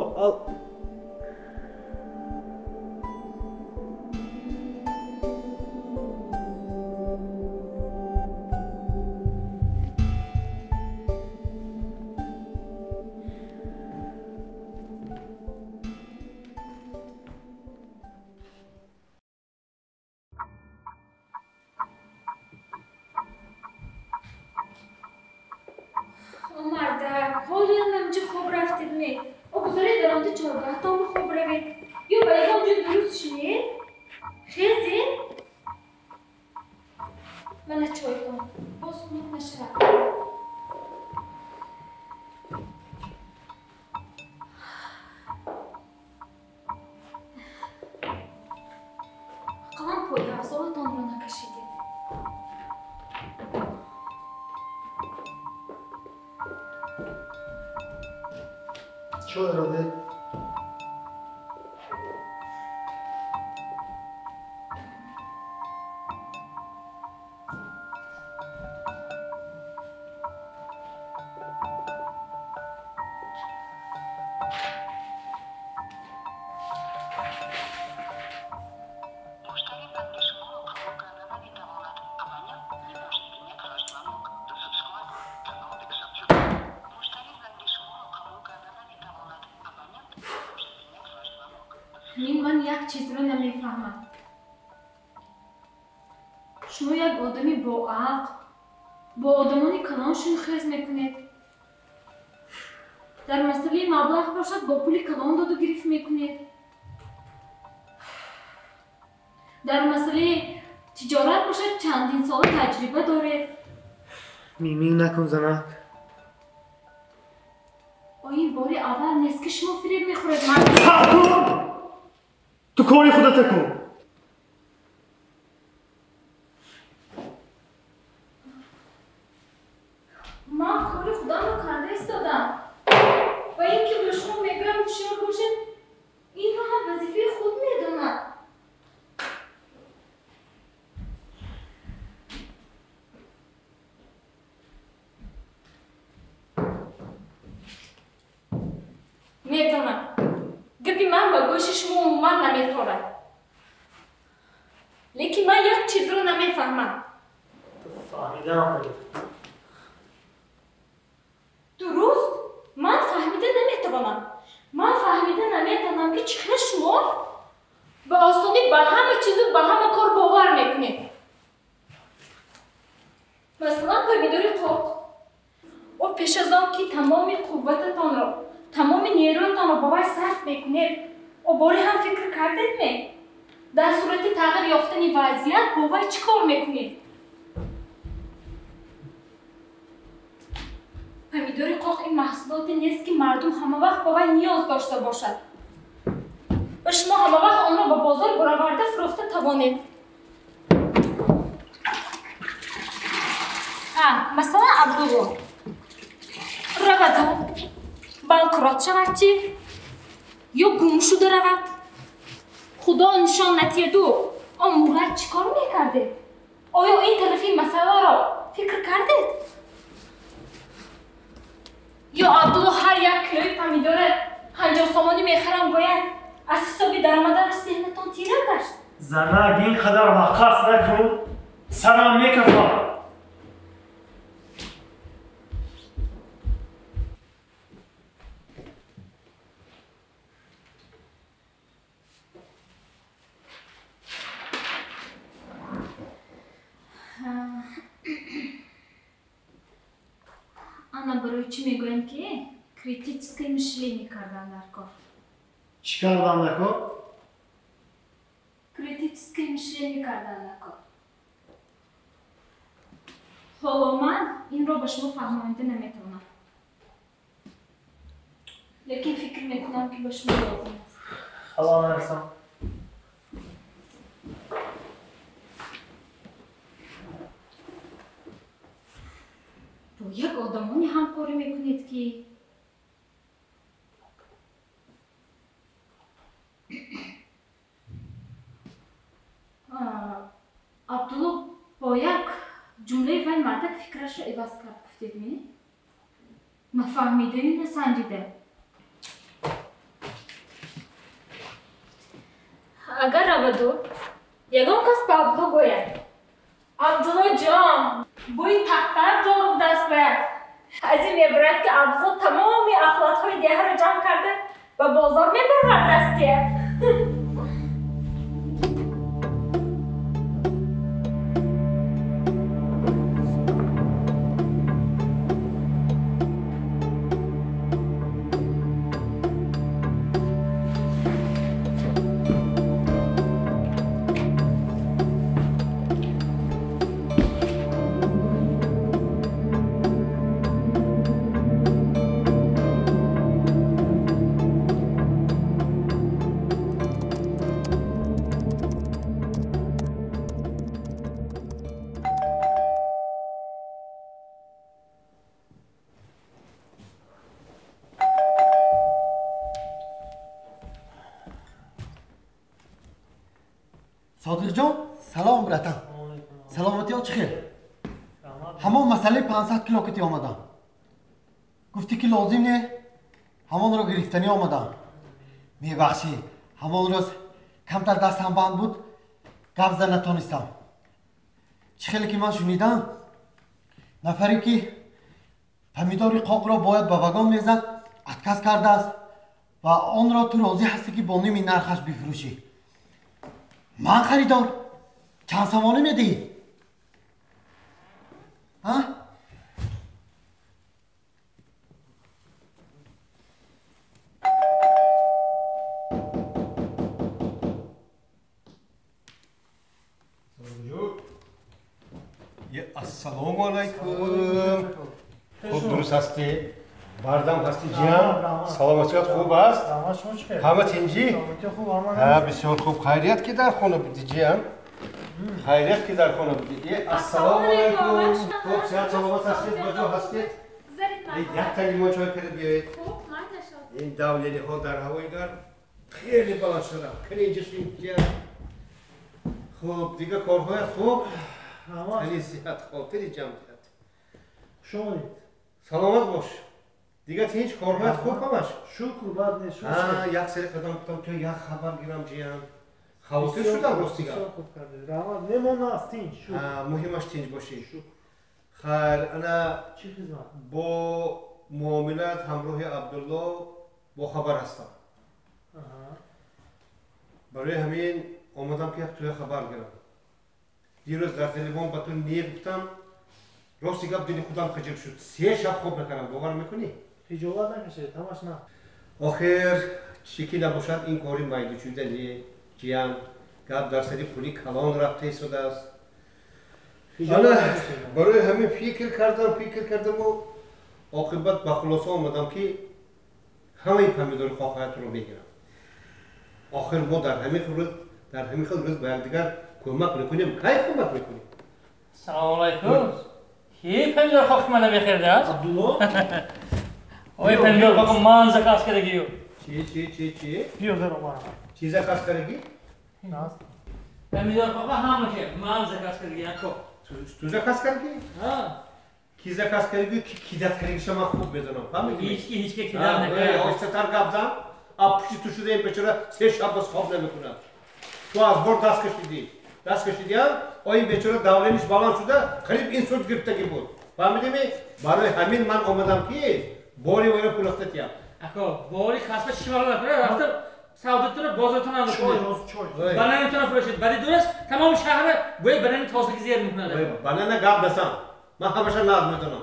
Чойро де. Ман як чизро намефаҳмам. Шумо як одами боақл, бо одамони калон шунхез мекунед. Дар масъалаи маблағ бошад, бо пули калон доду гирифт мекунед. Дар масъалаи тиҷорат бошад, чандин сола таҷриба доред. Мимин накун, занак. Ин бори аввал нест, ки шумо фиреб мехӯред. Ту кори худата кун. Ман кори худамро карда истодам. Ва ин ки ба шумо мегӯям ҳушёр бошед, инро ҳам вазифаи худ медонад. Медонам. Гапи ман ба гӯши шумо умуман наметорад. Лекин ман як чизро намефаҳмам. Фаҳмидаам. Дуруст, ман фаҳмида наметавонам. Ман фаҳмида наметавонам, ки чӣ хел шумо ба осонӣ ба ҳама чизу ба ҳама кор бовар мекунед. Масалан, помидори қоқ. О пеш аз он ки тамоми қуввататонро, тамоми нерӯятонро ба вай сарф мекунед, Обори ҳам фикр кардед ме? Дар сурати тағйир ёфтани вазъият бо вай чӣ кор мекунед? Помидори қоқ ин маҳсулоте нест, ки мардум ҳамавақт ба вай ниёз дошта бошад ва шумо ҳамавақт онро ба бозор бароварда фурӯхта тавонед. Масалан, Абдулло раваду банкрот шавад чӣ? Ё гум шуда равад? Худо нишон натиҳаду он Мурад чӣ кор мекардед? Оё ин тарафи масъаларо фикр кардед? Ё Абдулло ҳар як килои помидора 50 сомонӣ мехарам гӯяд, аз ҳисоби даромаданаш зеҳнатон тира гашт? Занак, ин қадар ваққас накун, сарам мекафад. Ана барои чӣ мегӯям, ки критическое мышление кардан дар кор. Чӣ кардан дар кор? Критическое мышление кардан дар кор. Ҳоло ман инро ба шумо фаҳмонида наметавонам, лекин фикр мекунам, ки ба шумо лозим аст. Ҳало нарасам. Бо як одамоне ҳамкорӣ мекунед, ки Абдулло бо як ҷумлаи вай мардак фикрашро иваз кард, гуфтед ми? Нафаҳмидаю насанҷида. Агар раваду ягон кас ба Абдулло гӯяд: Абдулло ҷон, бӯи тахтар дорум даст бояд, аз ин мебарад, ки Абдулло тамоми ахлотҳои деҳаро ҷамъ карда ба бозор мебарвардастия. Содиқҷон, салом, братан. Саломатиё чӣ хел? Ҳамон масъалаи 500 кило кати омадам. Гуфтӣ, ки лозим не, ҳамонро гирифтанӣ омадам. Мебахшӣ, ҳамон рӯз камтар дастам банд буд, гап зада натонистам. Чӣ хеле ки ман шунидам, нафаре ки помидори қоқро бояд ба вагон мезад, отказ кардааст ва онро ту розӣ ҳастӣ, ки бо ними нархаш бифурӯшӣ. Ман харидор. Чанд сомонӣ медиҳӣ? Ассалому алайкум. Хуб, дуруст ҳастӣ? Бардам ҳастӣ, ҷиям? Саломатият хуб аст? Ҳама тинҷӣ? Бисёр хуб. Хайрият, ки дар хона будӣ, ҷиям? Хайрият, ки дар хона будӣ. Ассалому алайкум. Хуб, сиҳат саломат ҳастед? Ба ҷо ҳастед? Як та лимон чой карда биёед. Ин давлениҳо дар ҳавои гарм хеле баланд шуданд. Кани инҷа шин, ҷиям. Хуб, дигар корҳоят хуб? Тани сиҳат, хотири ҷамъият. Хуш омадед. Саломат бош. Дигар ҳеҷ корҳоят хуб ҳамаш? Шукр, бад нест. Як сари қадам гуфтам, то як хабар гирам, ҷиям. Хавотир шудам, рости гап. Бисёр хуб кардед. Раҳмат. Мемон аст, тинҷ. Шукр. Муҳимаш тинҷ бошӣ. Хайр, ана чӣ хизмат? Бо муомилат ҳамроҳи Абдулло бохабар ҳастам. Барои ҳамин омадам, ки як туя хабар гирам. Дирӯз дар телефон ба ту не гуфтам, рости гап, дили худам хиҷил шуд. 3 шаб хоб накардам, бовар мекунӣ? Хиҷолат накашед, ҳамаш на. Охир Чӣ ки набошад, ин кори майдучуда не, ҷиян. Гап дар сари пули калон рафта истодааст. Ана барои ҳамин фикр кардаму оқибат ба хулоса омадам, ки ҳамаи помидори қоқаятро мегирам. Охир мо дар ҳамин хел рӯз ба якдигар кӯмак мекунем. Кай кӯмак мекунем? Салому алайкум. Ки помидор қоқи мана мехӯрдааст? Абдулло? Ой, помидор қоқи ман заказ кардагию. Чи, чи, чи, чи? Биё, даро мара. Чи заказ кардагӣ? Помидор қоқи ҳамаша ман заказ кардагӣ, ако. Ту заказ кардагӣ? Ҳа. Ки заказ кардагӣ, ки кидат кардагиша ман хуб медонам. Фаҳмидӣ? Ҳеч ки кидат накард. Оҳистатар гап зан. А пушти ту шуда ин бечора се шаб боз хоб намекунад. Ту аз бор даст кашидӣ. Даст кашидӣ, а ин бечора давлениш баланд шуда, қариб инсулт гирифтагӣ буд. Фаҳмидӣ? Барои ҳамин ман омадам, ки бори вайро пулахта тиям. Ако, бори касба чӣ накунад, рафта савдотуна бозортона мекунад. Чой. Бананатона фурӯшед. Баъди дураст тамоми шаҳра бӯи банани тозаги зер мекунад. Банана гап насан. Ман ҳамаша нағз медонам.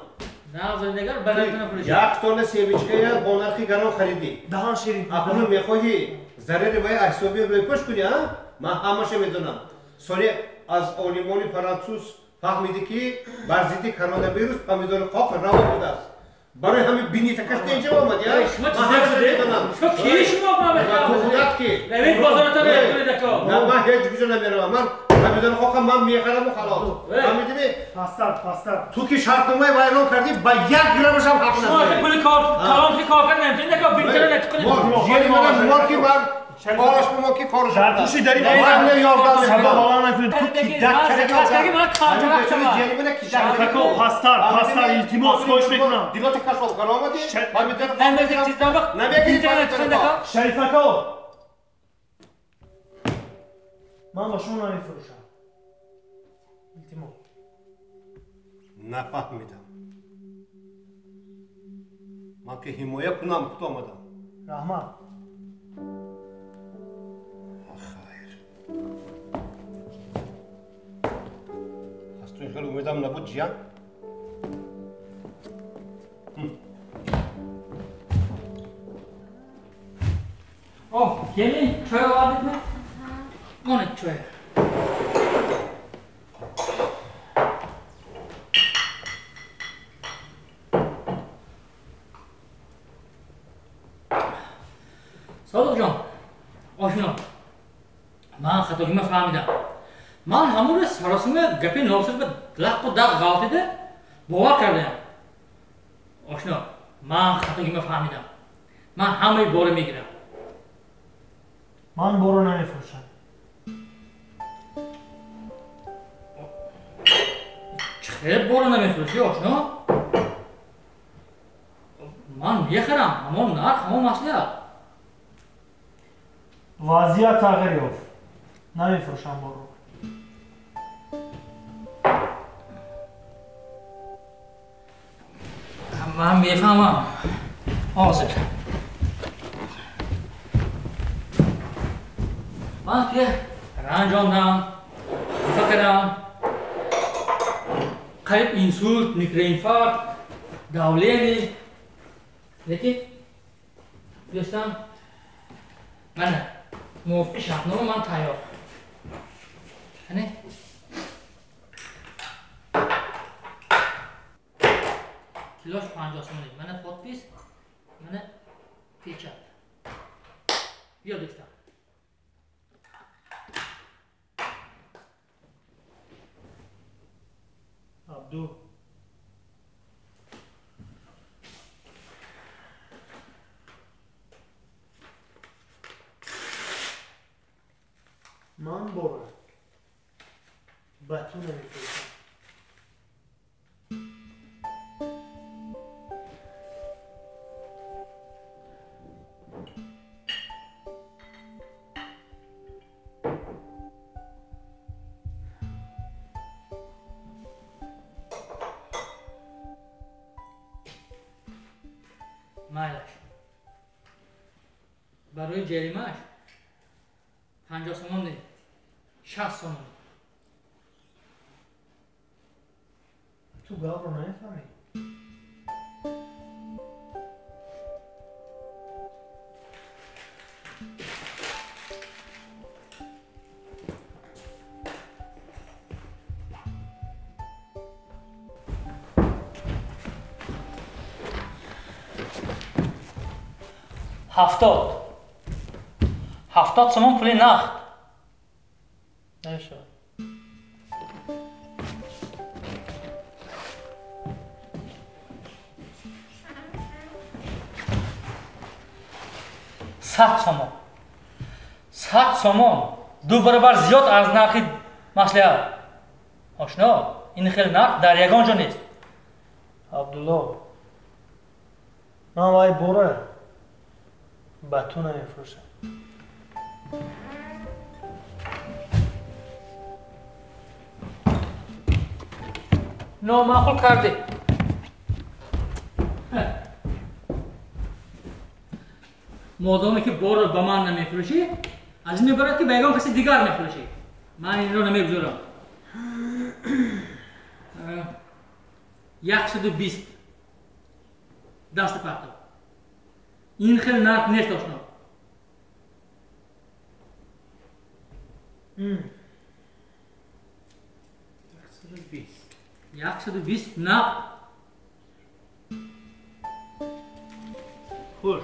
Нағз нагар бананатона фурӯшед. Як тонна семечкая бо нархи гарон харидӣ. Даҳан ширин. Акнун мехоҳӣ зарари вай аз ҳисоби рӯйпӯш кунӣ, а? Ман ҳамаша медонам. Соли аз олимони франсуз фаҳмидӣ, ки бар зидди коронавирус помидори қоқ раво будааст. Барои ҳамин бинитакашта инҷа омадӣ, а? Шумо чизе шудед? Шумо ки шумо ту худат ки? Равед бозората мекунед, ако. На, ман ҳеҷ куҷо намеравам. Ман помидори қоқа ман мехараму халос. Фаҳмидӣ? Пастар, пастар. Ту ки шартномаи вайрон кардӣ, ба як граммашам ҳақ надорӣ. Шумо пули кор калон ки кор кард наметавонед, ако, бинитара натиқунед. Жери мана мор ки ман кораш мо ки кораш. Дар пушти дари ман ёрдам садо баланд накунед. Ту кидак кардӣ, ман картара. Шарифако, пастар, пастар, илтимос, хоҳиш мекунам. Дилота кашол кар омадӣ? Помидор намегирӣ. Шарифако, ман ба шумо намефурӯшам. Илтимос. Нафаҳмидам. Ман ки ҳимоя кунам худ омадам. Раҳмат. Хайр. Аз ту ин хел умедам набуд, ҷиян. Оҳ, келин, чой овардидми? Монед чой. Содиқҷон, ошно, ман хатогимро фаҳмидам. Ман ҳамон рӯз саросима гапи носир ба лаққу дақ ғалтида бовар кардаям. Ошно, ман хатогимро фаҳмидам. Ман ҳамаи боро мегирам. Ман боро намефурӯшам. Чӣ хел боро намефурӯшӣ, ошно? Ман мехарам, ҳамон нарх, ҳамон маслиҳат. Вазъият тағйир ёфт. Намефурӯшам боро. Ман мефаҳмам. Ҳозир. Ман туя ранҷондам, хафа кардам. Қариб инсулт, микроинфаркт, давление. Лекин дӯстам, мана мувофиқи шартнома ман тайёр. Ане? Килош 50 сомонӣ. Мана подпись, мана печат. Биё дӯстам. Абду. Ман бора ба ту намефурӯшам. Майлаш. Барои ҷаримааш 50 сомон не, 60 сомон. Ту гапро намефаҳмӣ? 70. 70 сомон пули нақд. Намешавад. 100 сомон. 100 сомон. 2 баробар зиёд аз нархи маслиҳат. Ошно, ин хел нарх дар ягон ҷо нест. Абдулло, ман вай бора ба ту намефурӯшам. Номаъқул кардӣ. Модоме ки борро ба ман намефурӯшӣ, аз ин мебарад ки ба ягон каси дигар мефурӯшӣ. Ман инро намегузорам. 120 даст партов. Ин хел нарх нест, ошно. 120. 120 нақд. Хуш.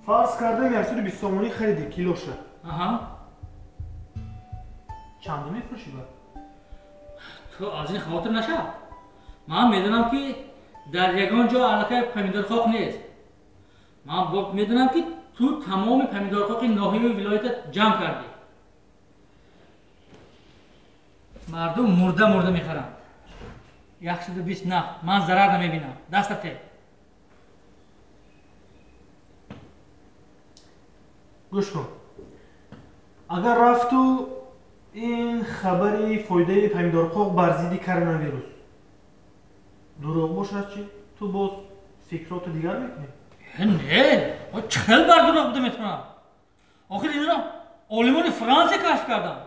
Фарз кардам 120 сомонӣ хариди килоша. Аҳа. Чанде мефурӯшӣ ба? Ту аз ин хавотир нашав. Ман медонам ки дар ягон ҷо аллакай помидорхоқ нест. Ман медонам ки ту тамоми помидорхоқи ноҳияи вилоята ҷамъ кардӣ. Мардум мурда мурда мехаранд. 120 нақд. Ман зарар намебинам. Даста те. Гӯш кун. Агар рафту ин хабари фоидаи помидорқоқ бар зидди коронавирус дурӯғ бошад чӣ? Ту боз фикроту дигар мекунӣ? Не, чӣ хел бар дурӯғ буда метавонад? Охир инро олимони Франсия кашф карданд.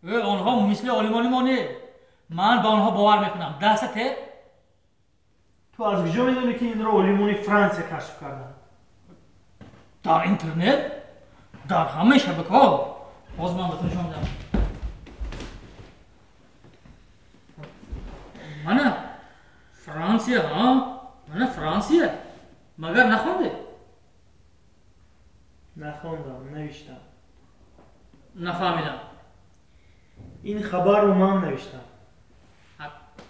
Онҳо мисли олимони мо не. Ман ба онҳо бовар мекунам. Даста те. Ту аз куҷо медонӣ ки инро олимони Франсия кашф карданд? Дар интернет, дар ҳамаи шабакаҳо. Боз ман ба ту нишон медиҳам. Мана Франсия, ҳа? Мана Франсия. Магар нахондӣ? Нахондам, навиштам. Нафаҳмидам. Ин хабарро ман навиштам.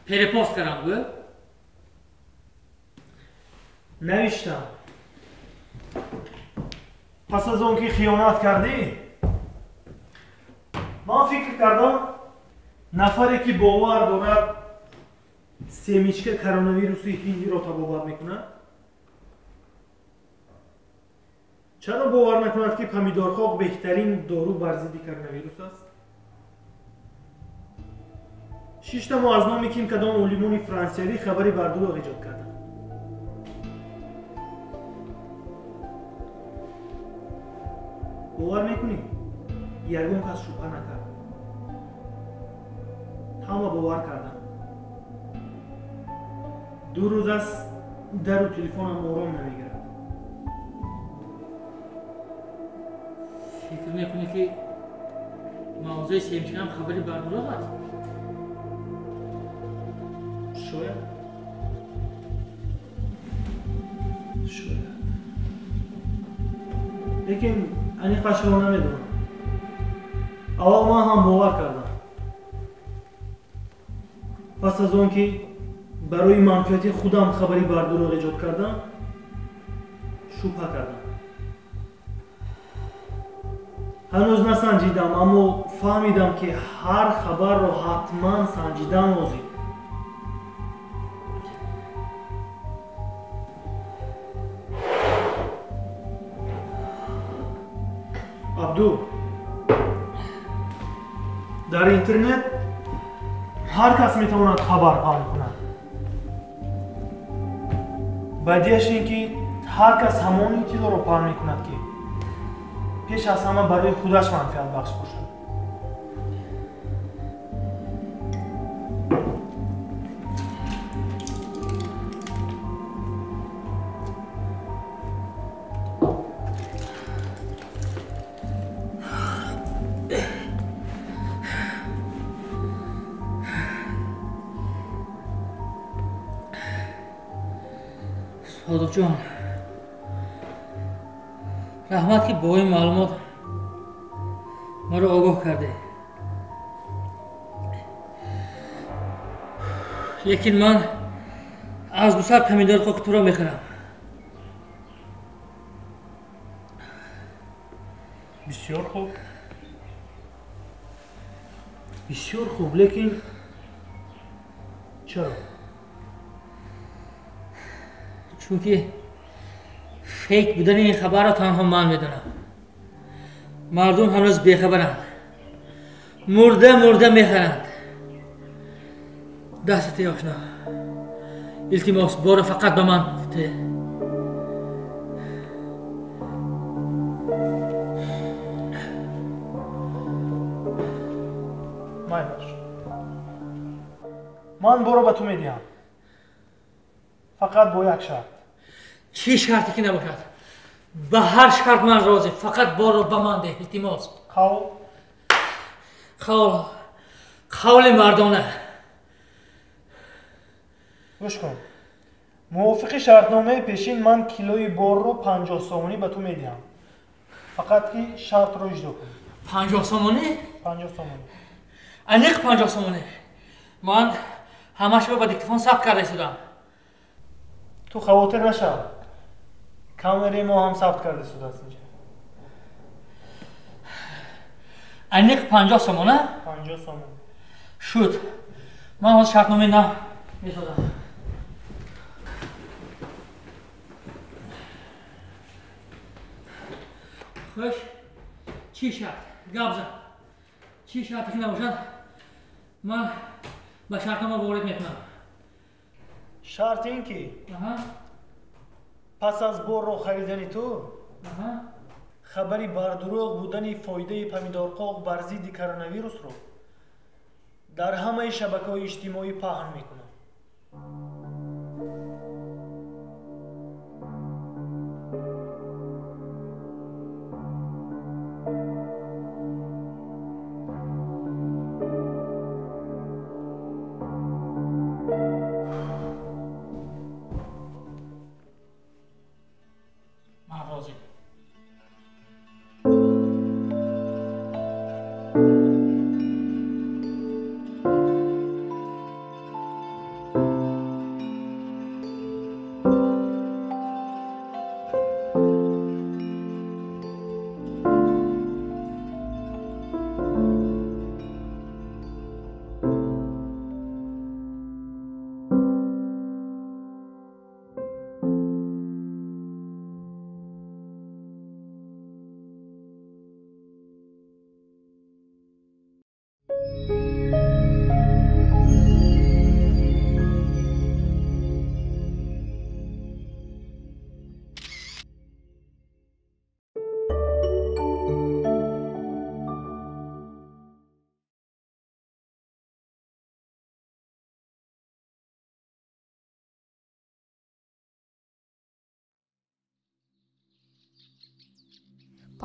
Перепост кардам, гӯ? Навиштам. Пас аз он ки хиёнат кардӣ, ман фикр кардам нафаре ки бовар дорад семечка коронавируси ҳиндиро табобат мекунад, чаро бовар накунад ки помидорхоқ беҳтарин дору бар зидди коронавирус аст? Шиштаму аз номи ким кадом олимони франсиявӣ хабари бардурӯғ эҷод карданд. Бовар мекунӣ? Ягон кас шубҳа накард. Ҳама бовар карданд. 2 рӯз аст дару телефонам ором намегирад. Фикр мекунӣ ки мавзӯи семечкаам хабари бардурӯғ аст? Шояд. Шояд. Лекин аниқашро намедонам. Аввал ман ҳам бовар кардам. Пас аз он ки барои манфиати худам хабари бардурӯғ эҷод кардам, шубҳа кардам. Ҳанӯз насанҷидам, аммо фаҳмидам ки ҳар хабарро ҳатман санҷидан лозим. Абду, дар интернет ҳар кас метавонад хабар паҳн кунад. Бадиаш ин ки ҳар кас ҳамон иттилоъро паҳн мекунад ки пеш аз ҳама барои худаш манфиатбахш бошад. Содиқҷон, раҳмат ки бо ин маълумот маро огоҳ кардӣ. Лекин ман аз 200 помидор қоқи туро мехӯрам. Бисёр хуб. Бисёр хуб, лекин чаро? Чунки фейк будани ин хабарро танҳо ман медонам. Мардум ҳанӯз бехабаранд. Мурда мурда мехаранд. Дастат эй ошно. Илтимос, боро фақат ба ман те. Майлаш. Ман боро ба ту медиҳам. Фақат бо як шарт. Чӣ шарте ки набошад? Ба ҳар шарт ман розӣ. Фақат борро ба ман деҳ, илтимос. Қавл? Қавл. Қавли мардона. Гӯш кун. Мувофиқи шартномаи пешин ман килои борро 50 сомонӣ ба ту медиҳам. Фақат ки шартро иҷро кун. 50 сомонӣ? 50 сомонӣ. Аниқ 50 сомонӣ. Ман ҳамашро ба диктофон сабт карда истодам. Ту хавотир нашав. Камераи мо ҳам сабт карда истодааст инҷа. Аниқ 50 сомона? 50 сомон. Шуд. Ман ҳозир шартномаи нав месозам. Хуш, чӣ шарт? Гап зан. Чӣ шарте ки набошад, ман ба шартнома ворид мекунам. Шарт ин ки пас аз борро харидани ту хабари бардурӯғ будани фоидаи помидорқоқ бар зидди коронавирусро дар ҳамаи шабакаҳои иҷтимоӣ паҳн мекунам.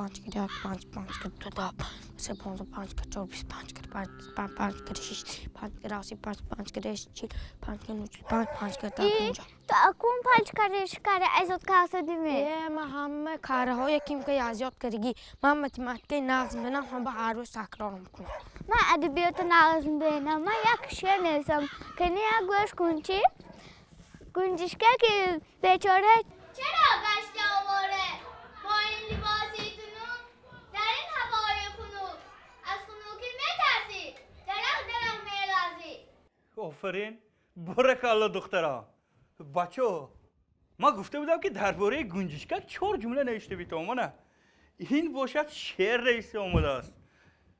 5 1 5 5 2 2 3 5 5 4 5 5 5 5 6 5 6 5 5 6 5 9 5 5 5. То акун 5 каре 6 каре азёд кардӣ? Ман ҳама караҳои ким ки азёд кардагӣ. Ман математикаи нағз мебинам, ҳам ба ҳар рӯз такрор мекунам. Ман адабиёти нағз мебинам. Ман як шеър нависам. Кани як гӯш кун чӣ? Гунҷишка ки бечора чаро гашта овора бо ин либоси тунук дар ин ҳавои хунук аз хунукӣ метарсӣ дарах дарах меларзӣ. Офарин, боракалло духтара. Бачо, ман гуфта будам ки дар бораи гунҷишка 4 ҷумла навишта битавонам. Ин бошад шеър навишта омадааст.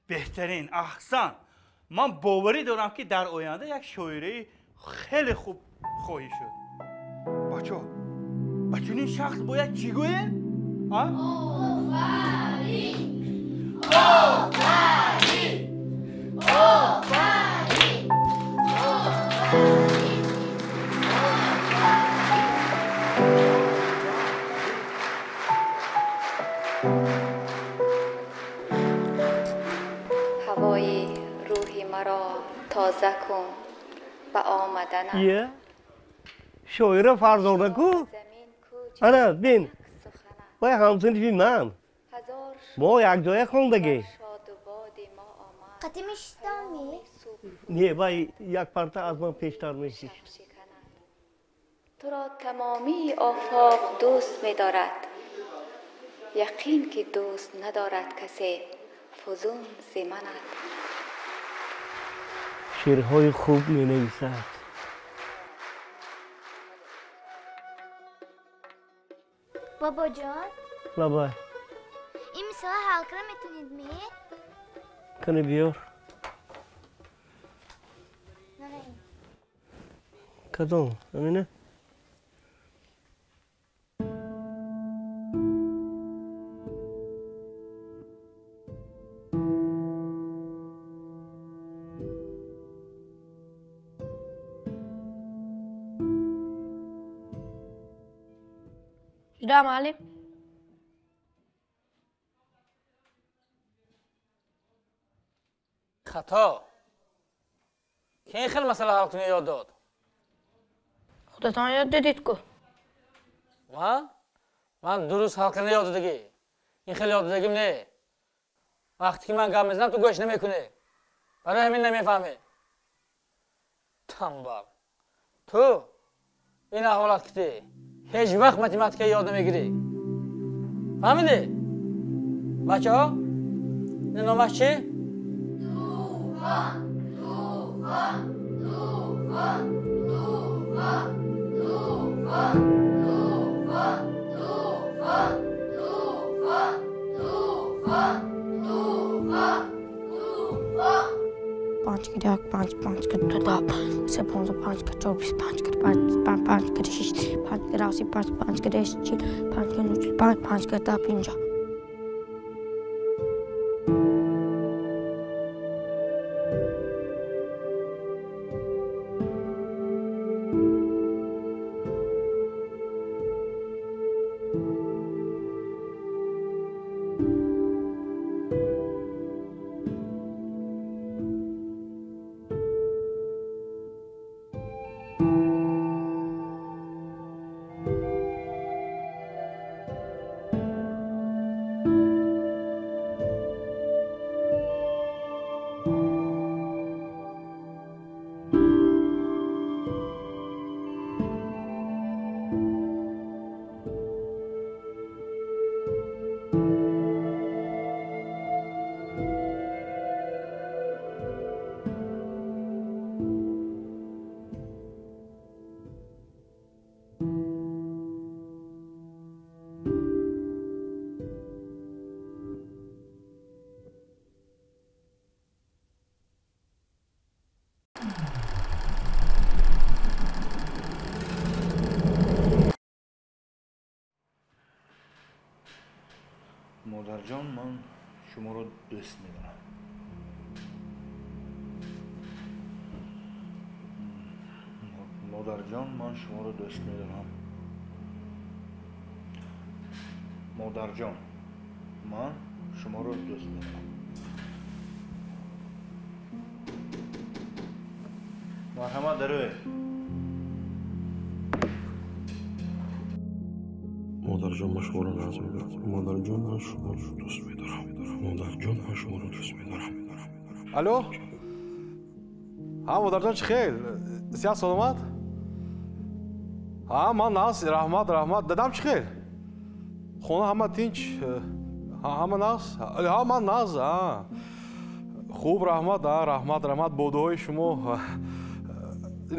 Беҳтарин, аҳсан. Ман боварӣ дорам ки дар оянда як шоираи хеле хуб хоҳӣ шуд. Бачо, ба чунин шахс бояд чӣ гӯем? Офарин! Офарин! Офарин! Офарин! ҳавои рӯҳи маро тоза кун ба омаданат. Шоира Фарзона ку? Ана бин, вай ҳамсинфи ман. Мо якҷоя хондагӣ. Қати мешистам ми? Не, вай як парта аз ман пештар мешишт. Туро тамомии офоқ дӯст медорад, яқин ки дӯст надорад касе фузун зи манат. Шеърҳои хуб менависад. Бобоҷон? Лабай. Ин мисола ҳал кара метавонед ми? Кани биёр. Кадом? Амина? Да, муаллим. Хато. Ки ин хел масъала ҳал кунӣ ёд дод? Худатон ёд додед ку. Ман? Ман дуруст ҳал кардан ёд додагӣ. Ин хел ёд додагим не. Вақте ки ман гап мезанам, ту гӯш намекунӣ. Барои ҳамин намефаҳмӣ. Танбал. Ту ин аҳволат китӣ. Ҳеҷ вақт математика ёд намегирӣ. Фаҳмидӣ? Бачаҳо, ин номаш чӣ? Тӯфон, тӯфон, тӯфон, тӯфон, тӯфон, тӯфон, тӯфон, тӯфон, тӯфон, тӯфон, тӯфон. 5 кар 1, 5, 5 кар 2, 10, 3, 15, 5 кар 4, 25 кар 5, 5, 5 кар 6, 5 кар 7, 5, 5 кар 8, 40, 5 кар 9, 5, 5 кар 10, 50. Модарҷон, ман шуморо дӯст медорам. Модарҷон, ман шуморо дӯст медорам. Модарҷон, ман шуморо дӯст медорам. Марҳамат, дароед. Модарҷон, ман шуморо нағз мебинам. Модарҷон, ман шуморо дӯст медорам. Модарҷон, ман шуморо дӯст медорам. Алло? Ҳа, модарҷон, чӣ хел? Сиҳат, саломат? Ҳа, ман нағз, раҳмат, раҳмат. Дадам чӣ хел? Хона ҳама тинч, ҳама нағз? Ҳа, ман нағз, ҳа. Хуб, раҳмат, раҳмат, раҳмат. Бо дуои шумо.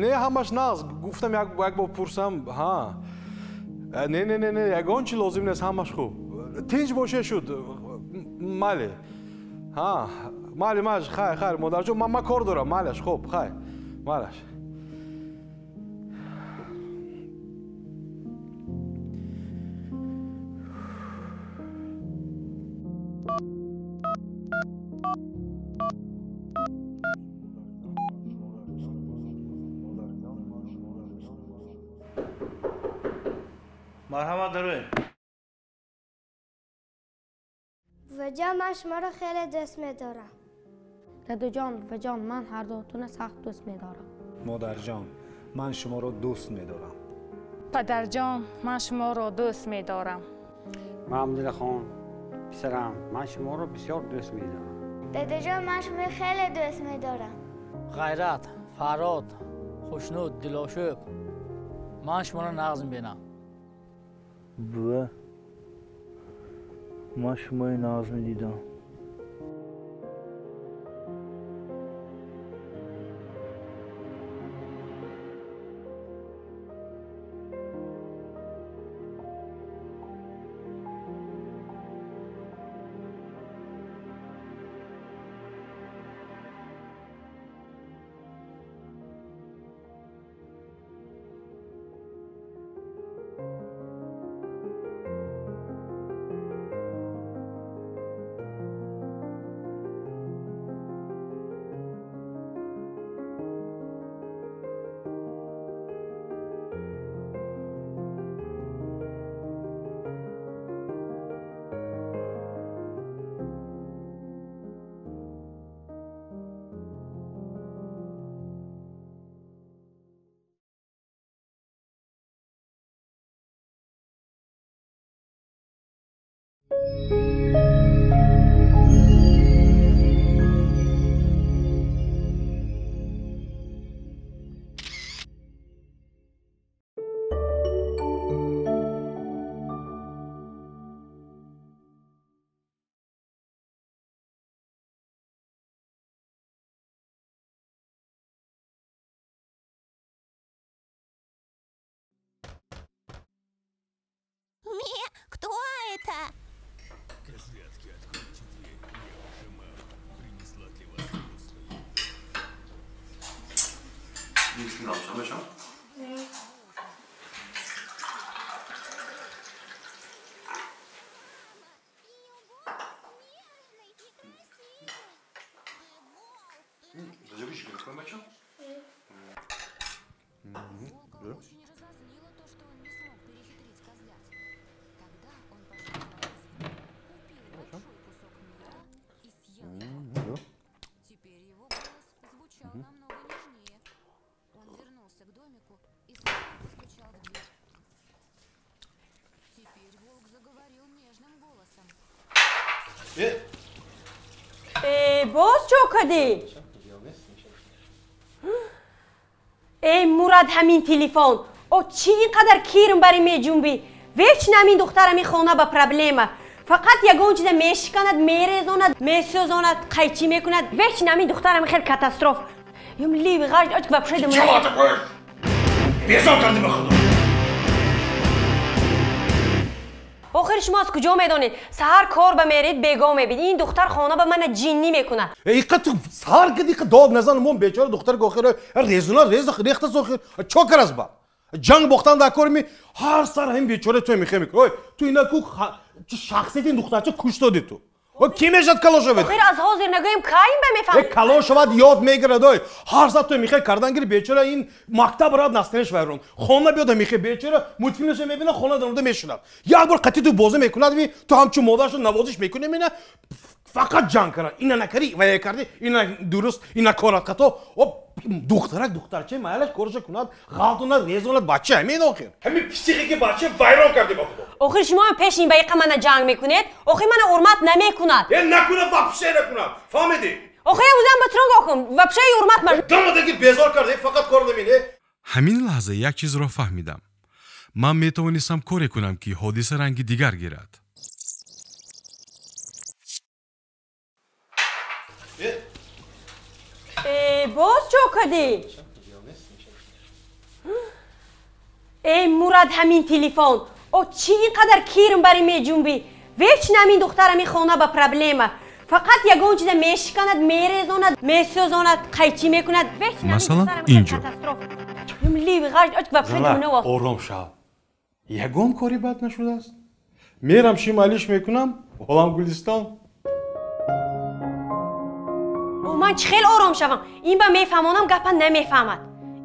Не, ҳамаш нағз. Гуфтам як бор пурсам, ҳа. Не, не, не, не, ягон чи лозим нест, ҳамаш хуб. Тинч боше шуд. Майли. Ҳа, майли, майли, хайр, хайр, модарҷон, ман кор дорам, майлаш, хуб, хайр, майлаш. Марҳамат, дароед. Буваҷон, ман шуморо хеле дӯст медорам. Дадаҷон, буваҷон, ман ҳардуатонро сахт дӯст медорам. Модарҷон, ман шуморо дӯст медорам. Падарҷон, ман шуморо дӯст медорам. Маҳмудилхон, писарам, ман шуморо бисёр дӯст медорам. Дадаҷон, ман шуморо хеле дӯст медорам. Ғайрат, Фарод, Хушнуд, Дилошӯб, ман шуморо нағз мебинам. Бува, ман шуморо нағз медидам. Кто это? Козлятки, откройте дверь. Я ваша мама. Принесла для вас вкусную. Боз чо кардӣ? Эй Мурад, ҳамин телефон. О чӣ ин қадар кирм барӣ меҷунбӣ? Вечно ҳамин духтар ҳамин хона ба проблема. Фақат ягон чиза мешиканад, мерезонад, месӯзонад, қайчӣ мекунад. Вечно ҳамин духтар ҳамин хел катастроф. Юм ливи ғаж оч вообще дам. Чего такое? Безор кардӣ ба худо. Охир шумо аз куҷо медонед? Саҳар кор ба меред, бего мебид. Ин духтар хона ба мана ҷиннӣ мекунад. Иқа ту саҳар киди иқа дод назан, мон бечора духтар охир резуна рез рехта сохир. Чо карас ба? Ҷанг бохтан дар кор ми ҳар сар ҳам бечора ту мехе мекунӣ. Ой, ту ина ку шахсияти ин духтарча куш додӣ ту. Ой, ки мешад калон шавед? Охир аз ҳозир нагӯем, кай ба мефаҳмед? Калон шавад ёд мегирад. Ой, ҳар сар ту мехе кардан гири бечора ин мактаб рад настенеш вайрон. Хона биёда мехе бечора мультфилмша мебина, хона даромада мешунад. Як бор қатъи ту бозӣ мекунад, ви ту ҳамчун модарашо навозиш мекунӣ, мена фақат ҷанг карад. Ина накарӣ, вая кардӣ, ина дуруст, ина корат хато. Духтарак духтарча майлаш кораша кунад, ғалтонад, резонад, бача ҳамин охир. Ҳамин психики бача вайрон кардӣ ба худо. Охир шумо ҳам пеш ин ба иқа мана ҷанг мекунед? Охир мана ҳурмат намекунад. Э накунад, вообще накунад. Фаҳмидӣ? Охир узам ба тронг охум, вообще ҳурмат ма. Дамадаги безор кардӣ, фақат кор наминӣ. Ҳамин лаҳза як чизро фаҳмидам. Ман метавонистам коре кунам, ки ҳодиса ранги дигар гирад. Боз чо кардӣ? Эй Мурад, ҳамин телефон. О чӣ ин қадар кирм барӣ меҷунбӣ? Вечно ҳамин духтар ҳамин хона ба проблема. Фақат ягон чиза мешиканад, мерезонад, месӯзонад, қайчӣ мекунад. Масалан, инҷо. Ором шав. Ягон кори бад нашудааст. Мерам шималиш мекунам, олам Гулистон. Ман чӣ хел ором шавам? Ин ба мефаҳмонам, гапа намефаҳмад.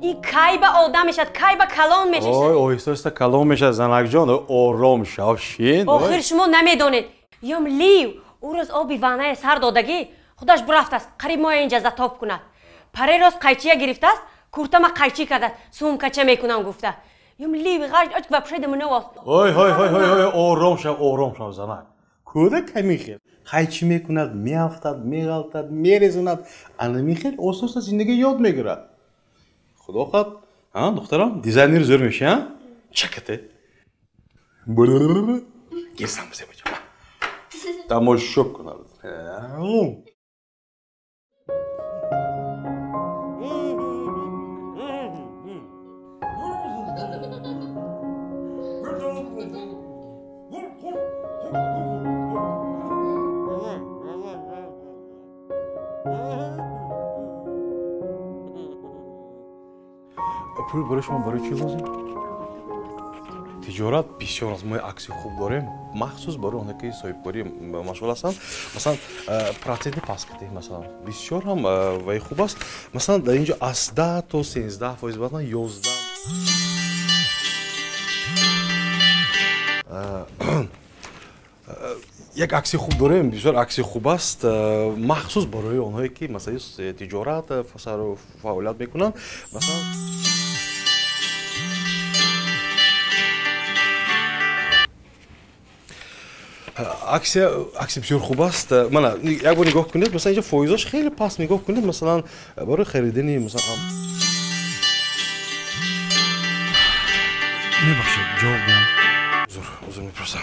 Ин кай ба одам мешавад, кай ба калон мешавад? Ой, оҳиста оҳиста калон мешавад, занакҷон, ором шав, шин. Охир шумо намедонед. Ём лив, ӯ рӯз оби ваннае сар додагӣ, худаш бурафтааст, қариб моя инҷа затоб кунад. Паре рост қайчия гирифтааст, куртама қайчӣ кардааст, сумкача мекунам гуфта. Юм ливи ғашт очк вообще да мано аст. Ой ой ой ой ой, ором шав, ором шав занак. Кӯдак ҳамин хел. Хай чӣ мекунад, меафтад, меғалтад, мерезонад. Ана михел оста-оста зиндагӣ ёд мегирад. Худо хоҳад, ҳа, духтарам, дизайнери зӯр мешӣ, ҳа? Чакате. Гирсам зебоҷон. Тамошо кунад. Пул барои шумо барои чӣ лозим? Тиҷорат бисёр аст. Мо акси хуб дорем, махсус барои оне ки соҳибкорӣ машғул ҳастанд. Масалан, проценти паст кардем, масалан, бисёр ҳам вай хуб аст. Масалан, дар инҷо аз 10 то 13%, баъдан 11. Як акси хуб дорем, бисёр акси хуб аст, махсус барои онҳое ки масалан тиҷорат фаъолият мекунанд. Масалан, аксия бисёр хуб аст. Мана, як бор нигоҳ кунед, масалан, инҷо фоизош хеле паст, нигоҳ кунед, масалан, барои харидани, масалан. Мебахшед, ҷавоб диҳам. Узр, узр мепурсам.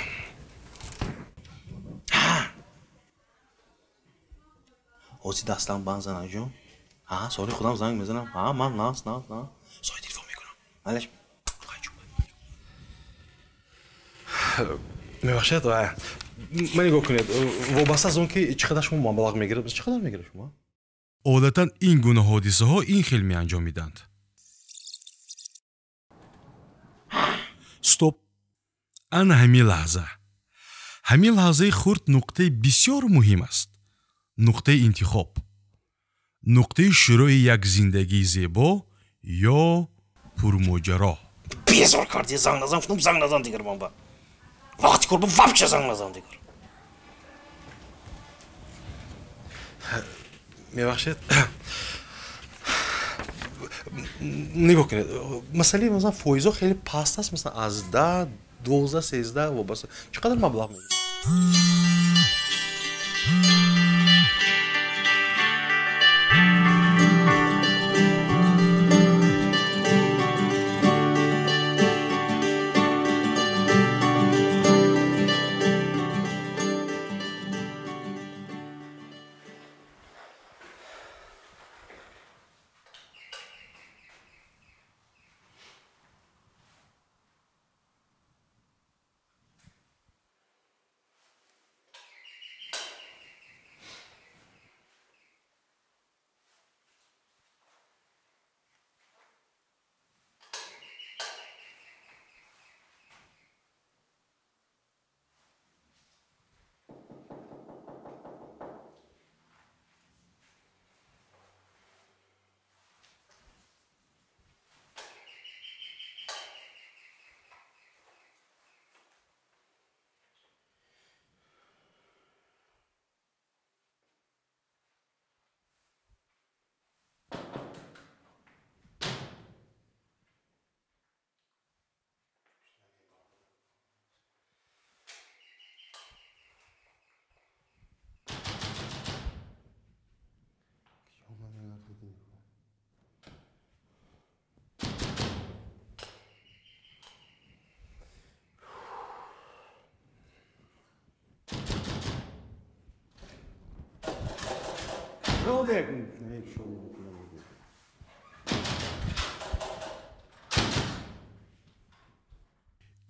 Ҳозир дастам банд занаҷон. Ҳа, соли худам занг мезанам. Ҳа, ман нас, нас, нас. Сои телефон мекунам. Малаш. Мебахшед, ман нигоҳ кунед, вобаста аз он ки чӣ қадар шумо маблағ мегиред, чӣ қадар мегиред шумо? Одатан ин гуна ҳодисаҳо ин хел меанҷомиданд. Стоп! Ана ҳамин лаҳза. Ҳамин лаҳзаи хурд нуқтаи бисёр муҳим аст. Нуқтаи интихоб. Нуқтаи шурӯи як зиндагии зебо ё пурмоҷаро. Безор кардӣ, занг назан, гуфтам занг назан дигар ман ба. Вақти кор вообще занг назан дигар. Мебахшед. Нигоҳ кунед, масъалаи масалан фоизҳо хеле паст аст, масалан аз 10, 12, 13 вобаста. Чӣ қадар маблағ мегиред?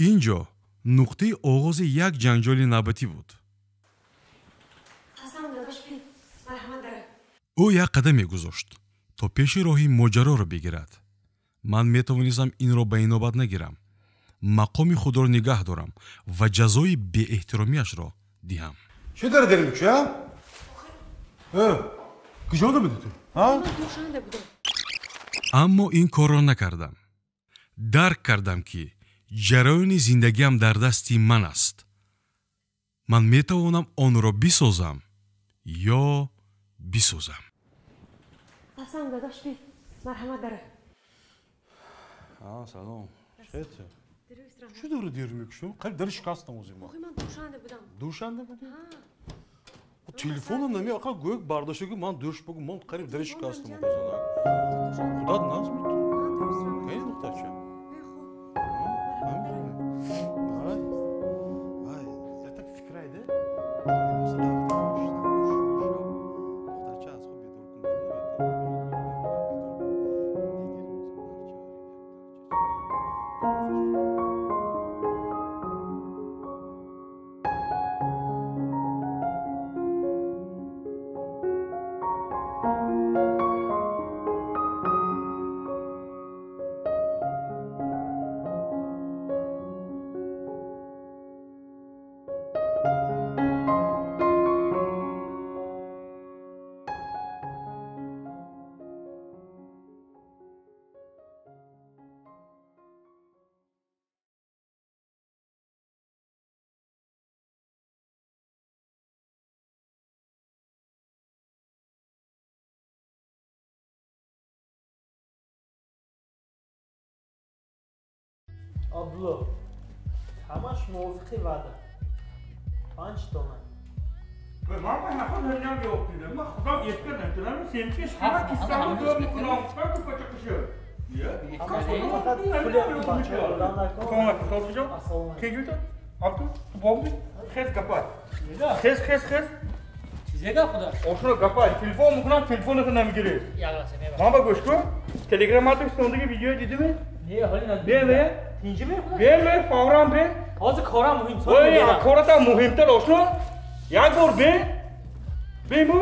Ин ҷо нуқтаи оғози як ҷанҷоли навбатӣ буд. Ӯ як қадам мегузошт, то пеши роҳи моҷароро бигирад. Ман метавонистам инро ба инобат нагирам, мақоми худро нигаҳ дорам ва ҷазои беэҳтиромиашро диҳам. Чӣ дар дер мекушӣ, а? Куҷода будӣ ту? Аммо ин корро накардам. Дарк кардам, ки ҷараёни зиндагиам дар дасти ман аст. Ман метавонам онро бисозам ё бисӯзам. Ҳасан дадаш, би, марҳамат дара. Салом. Чӣ ту? Чӣ дорӣ дер мекушӣ? Қариб дари шикастам ози ма. Охи ман душанде будам. Душанде будӣ? Телефонам нами ақа гӯяк бардошта ки ман душ бугу ман қариб дари шикастам охозана. Худат наз мету. Кай духтарча? Ай, я так фикрайде. Духтарча аз хоб бедор кун. Абдулло, ҳамаш мувофиқи ваъда. 5 дона. Ман ба нафар ҳаминам ёфтидам. Ман худам эска намедонам, семча шума киссамро ҷо мекунам. Чикор ку пача кушу? Абду, ту бобди? Хез гапай. Хез, хез, хез. Чизе гап худа? Ошуно гапай. Телефон мекунам, телефонро намегирӣ. Ман ба гӯш кун. Телеграм атош видео дидими? Не, ҳоли надидам. Бе, бе. Тинҷи мехӯрад? Бе, бе, фавран бе. Ҳозир корам муҳим. Ой, коратам муҳимтар ошно. Як бор бе. Бе бу.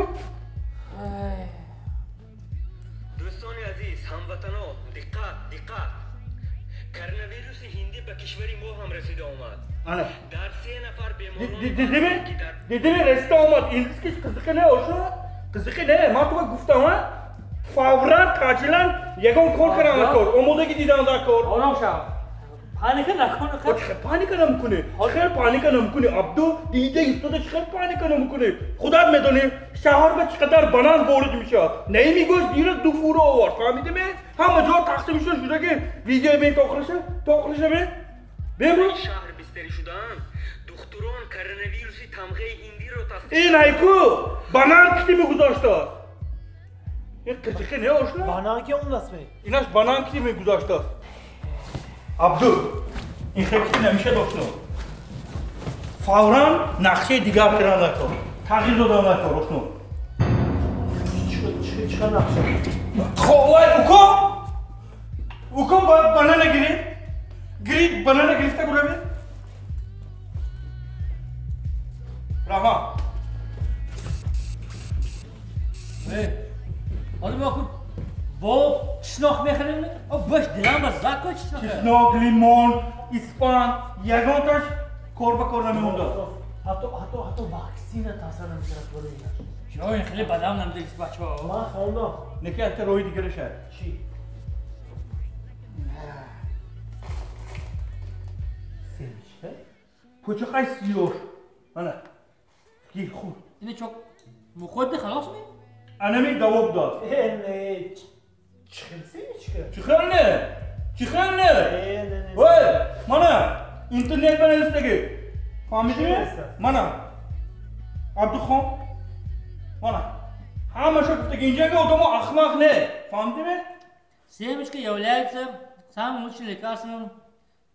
Дӯстони азиз, ҳамватано, диққат, диққат. Коронавируси ҳиндӣ ба кишвари мо ҳам расида омад. Ана. Дар 3 нафар беморон Дидими? Дидими расида омад. Индискиш қизиқи не ошно? Қизиқи не. Ман туга гуфтам, а? Фавран таъҷилан ягон кор кардам дар кор. Омодагӣ дидам дар кор. Ором шав. Паника накун. Чӣ паника намекунӣ? Хел паника намекунӣ. Абду дида истода чӣ хел паника намекунӣ? Худат медонӣ шаҳр ба чӣ қадар банан ворид мешавад. Наимигӯш дирӯз 2 фура овард. Фаҳмидӣ? Ҳама ҷо тақсим шуда шуда ки видео бин то охириша, то охириша бин. Бин. Шаҳр бистарӣ шудаанд. Духтурон коронавируси тамғаи ҳиндиро тасдиқ. Ин айку банан кити мегузоштааст. Ин қизиқи не ошно? Банан ки омдаст ме? Инаш банан кити мегузоштааст. Абду, ин хел кити намешад ошно. Фавран нақшаи дигар кардан дар кор. Тағйир додан дар кор ошно. Чӣ нақша? Вай, уко! Уко банана гирид. Гирид, банана гирифта буравед. Раҳмат. ҳозир мо ку бо чеснок мехарем? Бош дилам ба зад ку чеснок. Чеснок, лимон, испан, ягонташ кор ба кор намемондад. Ҳатто ваксина таъсир намекунад барои инаш. Ҷо ин хеле бадам намедиҳад бачаҳо. Ман хондам. Неки якта роҳи дигараша. Чӣ? Семечка? Пӯчақай сиёр. Мана. Гир хӯрд. Ина чок мухӯрди халос ми? Анами давоб дод. Не, чӣ хел семечка? Чӣ хел не? Чӣ хел не? Ой, мана интернет ба навистагӣ. Фаҳмидӣ? Мана. Абдухон. Мана. Ҳамаша гуфтагӣ инҷага одамо ахмақ не. Фаҳмидӣ? Семечка является самым лучшим лекарством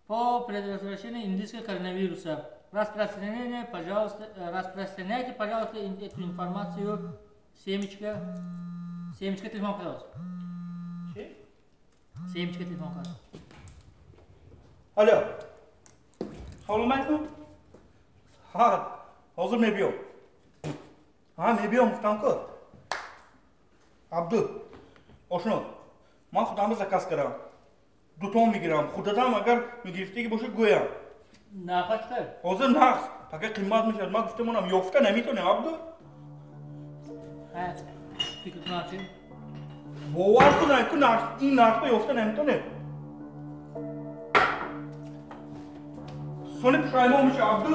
по предотвращению индийского коронавируса. Распространяйте, пожалуйста, эту информацию. Семечка. Семечка телефон кардааст. Чӣ? Семечка телефон кардааст. Алло. Салом алейкум. Ҳа, ҳозир мебиём. Ҳа, мебиём гуфтам ку. Абду, ошно, ман худамро заказ кардам. 2 тон мегирам. Худатам агар мегирифтагӣ бошад гӯям. Нарха чӣ қадр? Ҳозир нақс. Пака қимат мешавад. Ман гуфта монам, ёфта наметонем, Абду. Фикр кунам чӣ? Бовар кун, ку нарх, ин нархро ёфта наметонем. Сони пушаймон меша, Абду.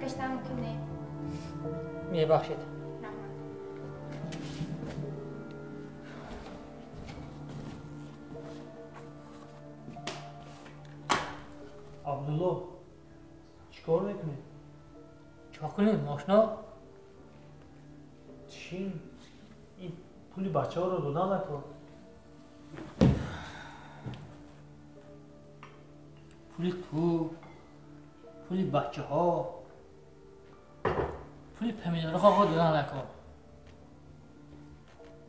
кашидан мумкин не. Мебахшед. Раҳмат. Абдулло, чӣ кор мекунӣ? Чӣ кунем, ошно? Чӣ? Ин пули бачаҳоро додан накор. Пули ту, пули бачаҳо, пули помидорҳо додан накор.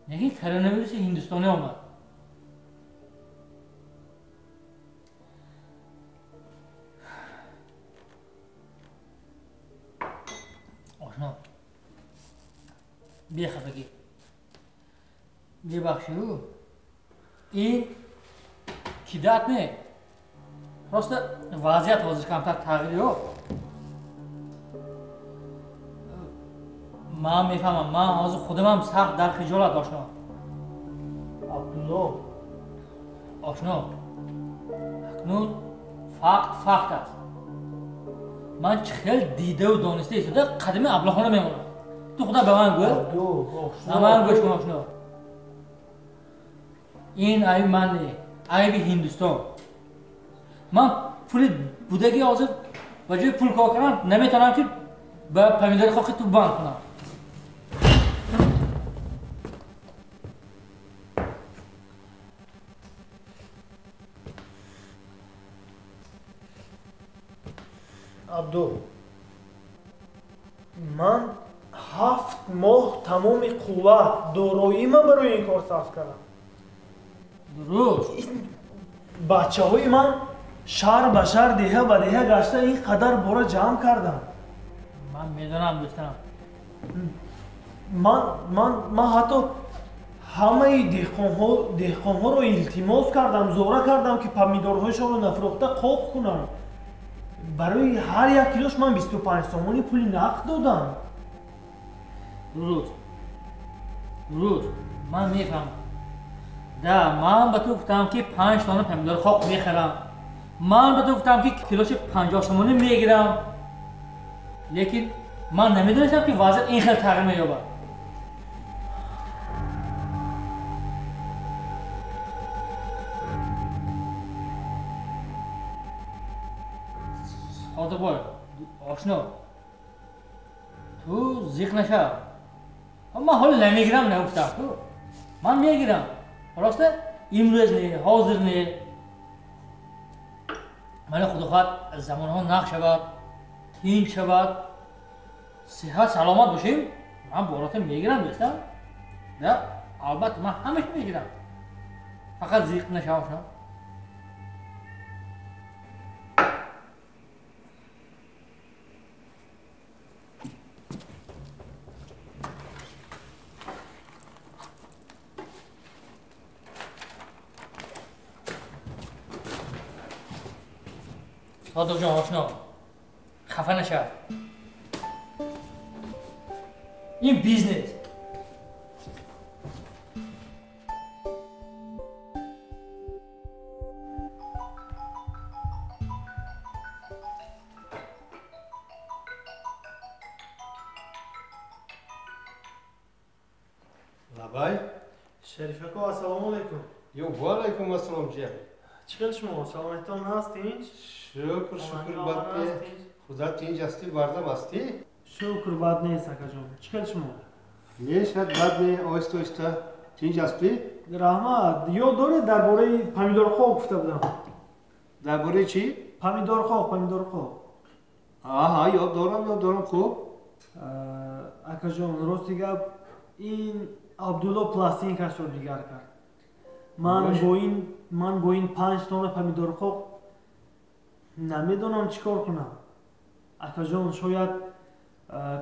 Лекин коронавируси ҳиндустонӣ омад. Ошно, бехафагӣ, бебахшиду, ин кидат не, просто вазъият ҳозир камтар тағйир ёфт. Ман мефаҳмам, ман ҳозир худамам сахт дар хиҷолат, ошно. Абдулло, ошно, акнун факт факт аст. Ман чӣ хел дидаву дониста истода қадами аблаҳона мемонам. Ту худа ба ман гӯ, ба ман гӯш кун, ошно. Ин айби ман не, айби Ҳиндустон. Ман пули будаги ҳозир ба ҷои пул кор кардам наметавонам ки ба помидори хоки ту банд кунам. Абду, ман 7 моҳ тамоми қувват дороима барои ин кор сарф кардам. Дуруст. Бачаҳои ман шаҳр ба шаҳр, деҳа ба деҳа гашта ин қадар бора ҷамъ кардам. Ман медонам, дӯстам. Ман ҳатто ҳамаи деҳқонҳоро илтимос кардам, зора кардам ки помидорҳояшонро нафурӯхта қоқ кунанд. Барои ҳар як килош ман 25 сомонӣ пули нақд додам. Дуруст, дуруст, ман мефаҳмам. Да, ман ба ту гуфтам ки 5 тонна помидори хок мехарам. Ман ба ту гуфтам ки килоши 50 сомонӣ мегирам. Лекин ман намедонистам ки вазъият ин хел тағйир меёбад. Содиқбой, ошно, ту зиқ нашав. Ман ҳоло намегирам нагуфтам ту. Ман мегирам. Просто имрӯз не, ҳозир не. Мана худо хоҳад замонҳо нақ шавад, тинч шавад, сиҳат саломат бошем, ман борота мегирам, дӯстам. Да, албатта ман ҳамаша мегирам. Фақат зиқ нашав, ошно. Содиқҷон, ошно, хафа нашав. Ин бизнес. Лабай. Шариф ако, ассалому алайкум. Ё, ва алайкум ассалом, ҷия. Чӣ хел шумо? Саломатитон ҳаст тинч? Шукр, шукр, бад не. Худо тинч ҳастӣ, бардам ҳастӣ? Шукр, бад нест, акаҷон. Чӣ хел шумо? Не, шад бад не, оҳиста оҳиста. Тинч ҳастӣ? Раҳмат. Ёд доред дар бораи помидорхок гуфта будам? Дар бораи чӣ? Помидорхок, помидорхок. Аҳа, ёд дорам, ёд дорам, хуб. Акаҷон, рости гап, ин Абдулло пластинкашро дигар кард. Ман бо ин 5 тонна помидорхок намедонам чӣ кор кунам. Акаҷон, шояд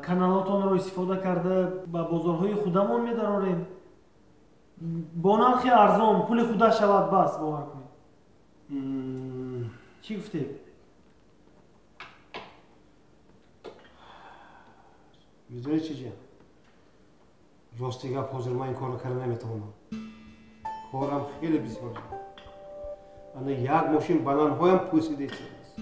каналотонро истифода карда ба бозорҳои худамон медарорем. Бо нархи арзон, пули худа шавад бас, бовар кунед. Чӣ гуфтед? Медонӣ чӣ, ҷия? Рости гап, ҳозир ман ин корро карда наметавонам. Корам хеле бисёр. Ана як мошин бананҳоям пӯсида истодааст.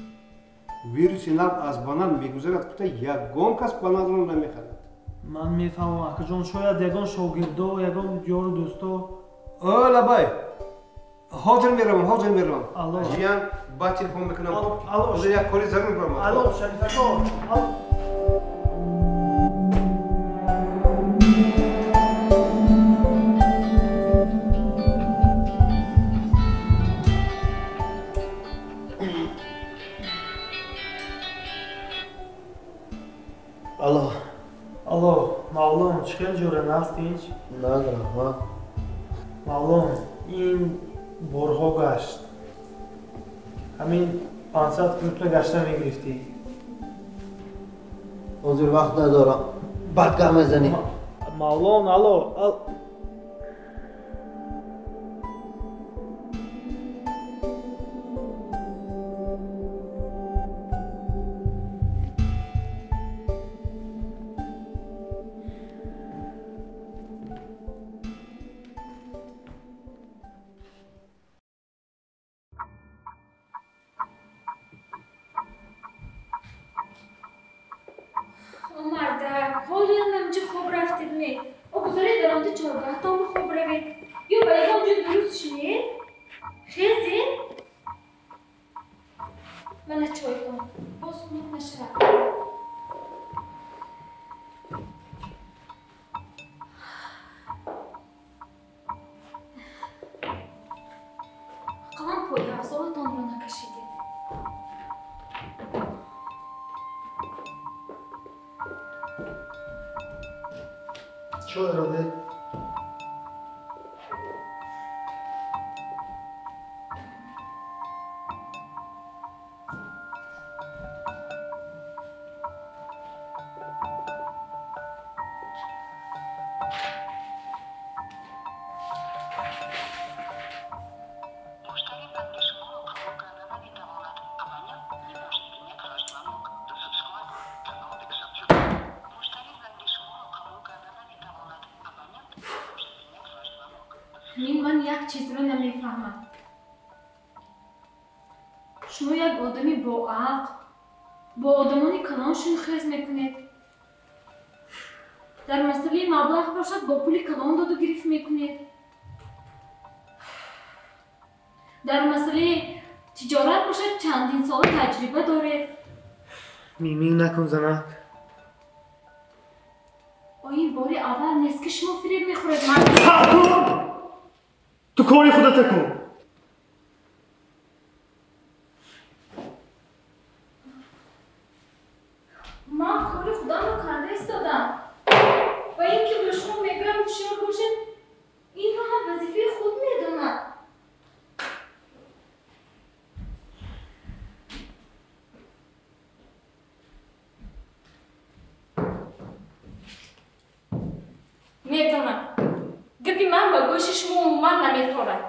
Вируси нав аз банан мегузарад, гуфта ягон кас бананро намехарад. Ман мефаҳмам, акаҷон, шояд ягон шогирдо, ягон ёру дӯсто. О, лабай, ҳозир меравам, ҳозир меравам. Жиян, баъд телефон мекунам. Ҳозир як кори зарур баромад. Алло, Шарифако. Алло. Алло, Мавлон, чӣ хел ҷора наст ҳеҷ? Наз, раҳмат. Мавлон, ин борҳо гашт. Ҳамин 500 килотро гашта мегирифтӣ. Ҳозир вақт надорам. Баъд гап мезанем. Мавлон, алло. Ман як чизро намефаҳмам. Шумо як одами боақл, бо одамони калон шунхез мекунед. Дар масъалаи маблағ бошад, бо пули калон доду гирифт мекунед. Дар масъалаи тиҷорат бошад, чандин сола таҷриба доред. Мимин накун, занак. Ин бори аввал нест, ки шумо фиреб мехӯред. Ту кори худата кун. Ман кори худамро карда истодам. Ва ин ки ба шумо мегӯям ҳушёр бошед, инро ҳам вазифаи худ медонад. Медонам. Гапи ман ба гӯши шумо умуман наметорад.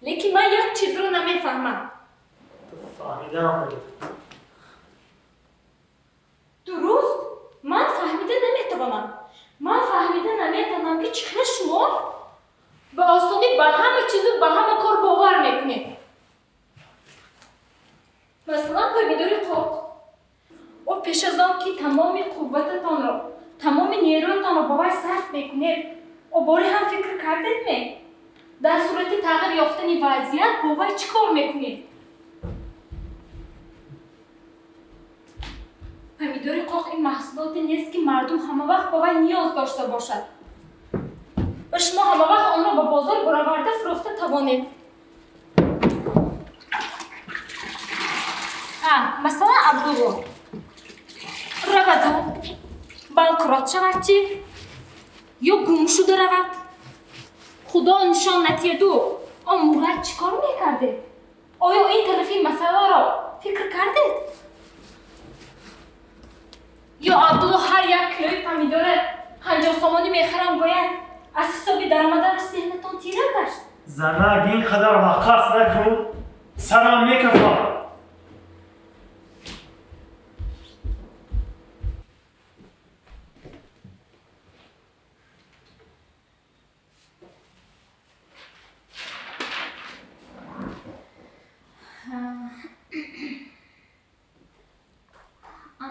Лекин ман як чизро намефаҳмам. Фаҳмидаам. Дуруст, ман фаҳмида наметавонам. Ман фаҳмида наметавонам, ки чӣ хел шумо ба осонӣ ба ҳама чизу ба ҳама кор бовар мекунед. Масалан, помидори қоқ. О пеш аз он ки тамоми қуввататонро, тамоми нерӯятонро ба вай сарф мекунед, о боре ҳам фикр кардед ме? Дар сурати тағйир ёфтани вазъият бо вай чӣ кор мекунед? Помидори қоқ ин маҳсулоте нест, ки мардум ҳамавақт ба вай ниёз дошта бошад ва шумо ҳамавақт онро ба бозор бароварда фурӯхта тавонед. Масалан, Абдулло раваду банкрот шавад чӣ? Ё гум шуда равад? Худо нишон натиҳаду, он Мурад чӣ кор мекардед? Оё ин тарафи масъаларо фикр кардед? Ё Абдулло ҳар як килои помидора 50 сомонӣ мехарам гӯяд, аз ҳисоби даромадааш зеҳнатон тира гашт? Занак, ин қадар ваққас накун, сарам мекафад.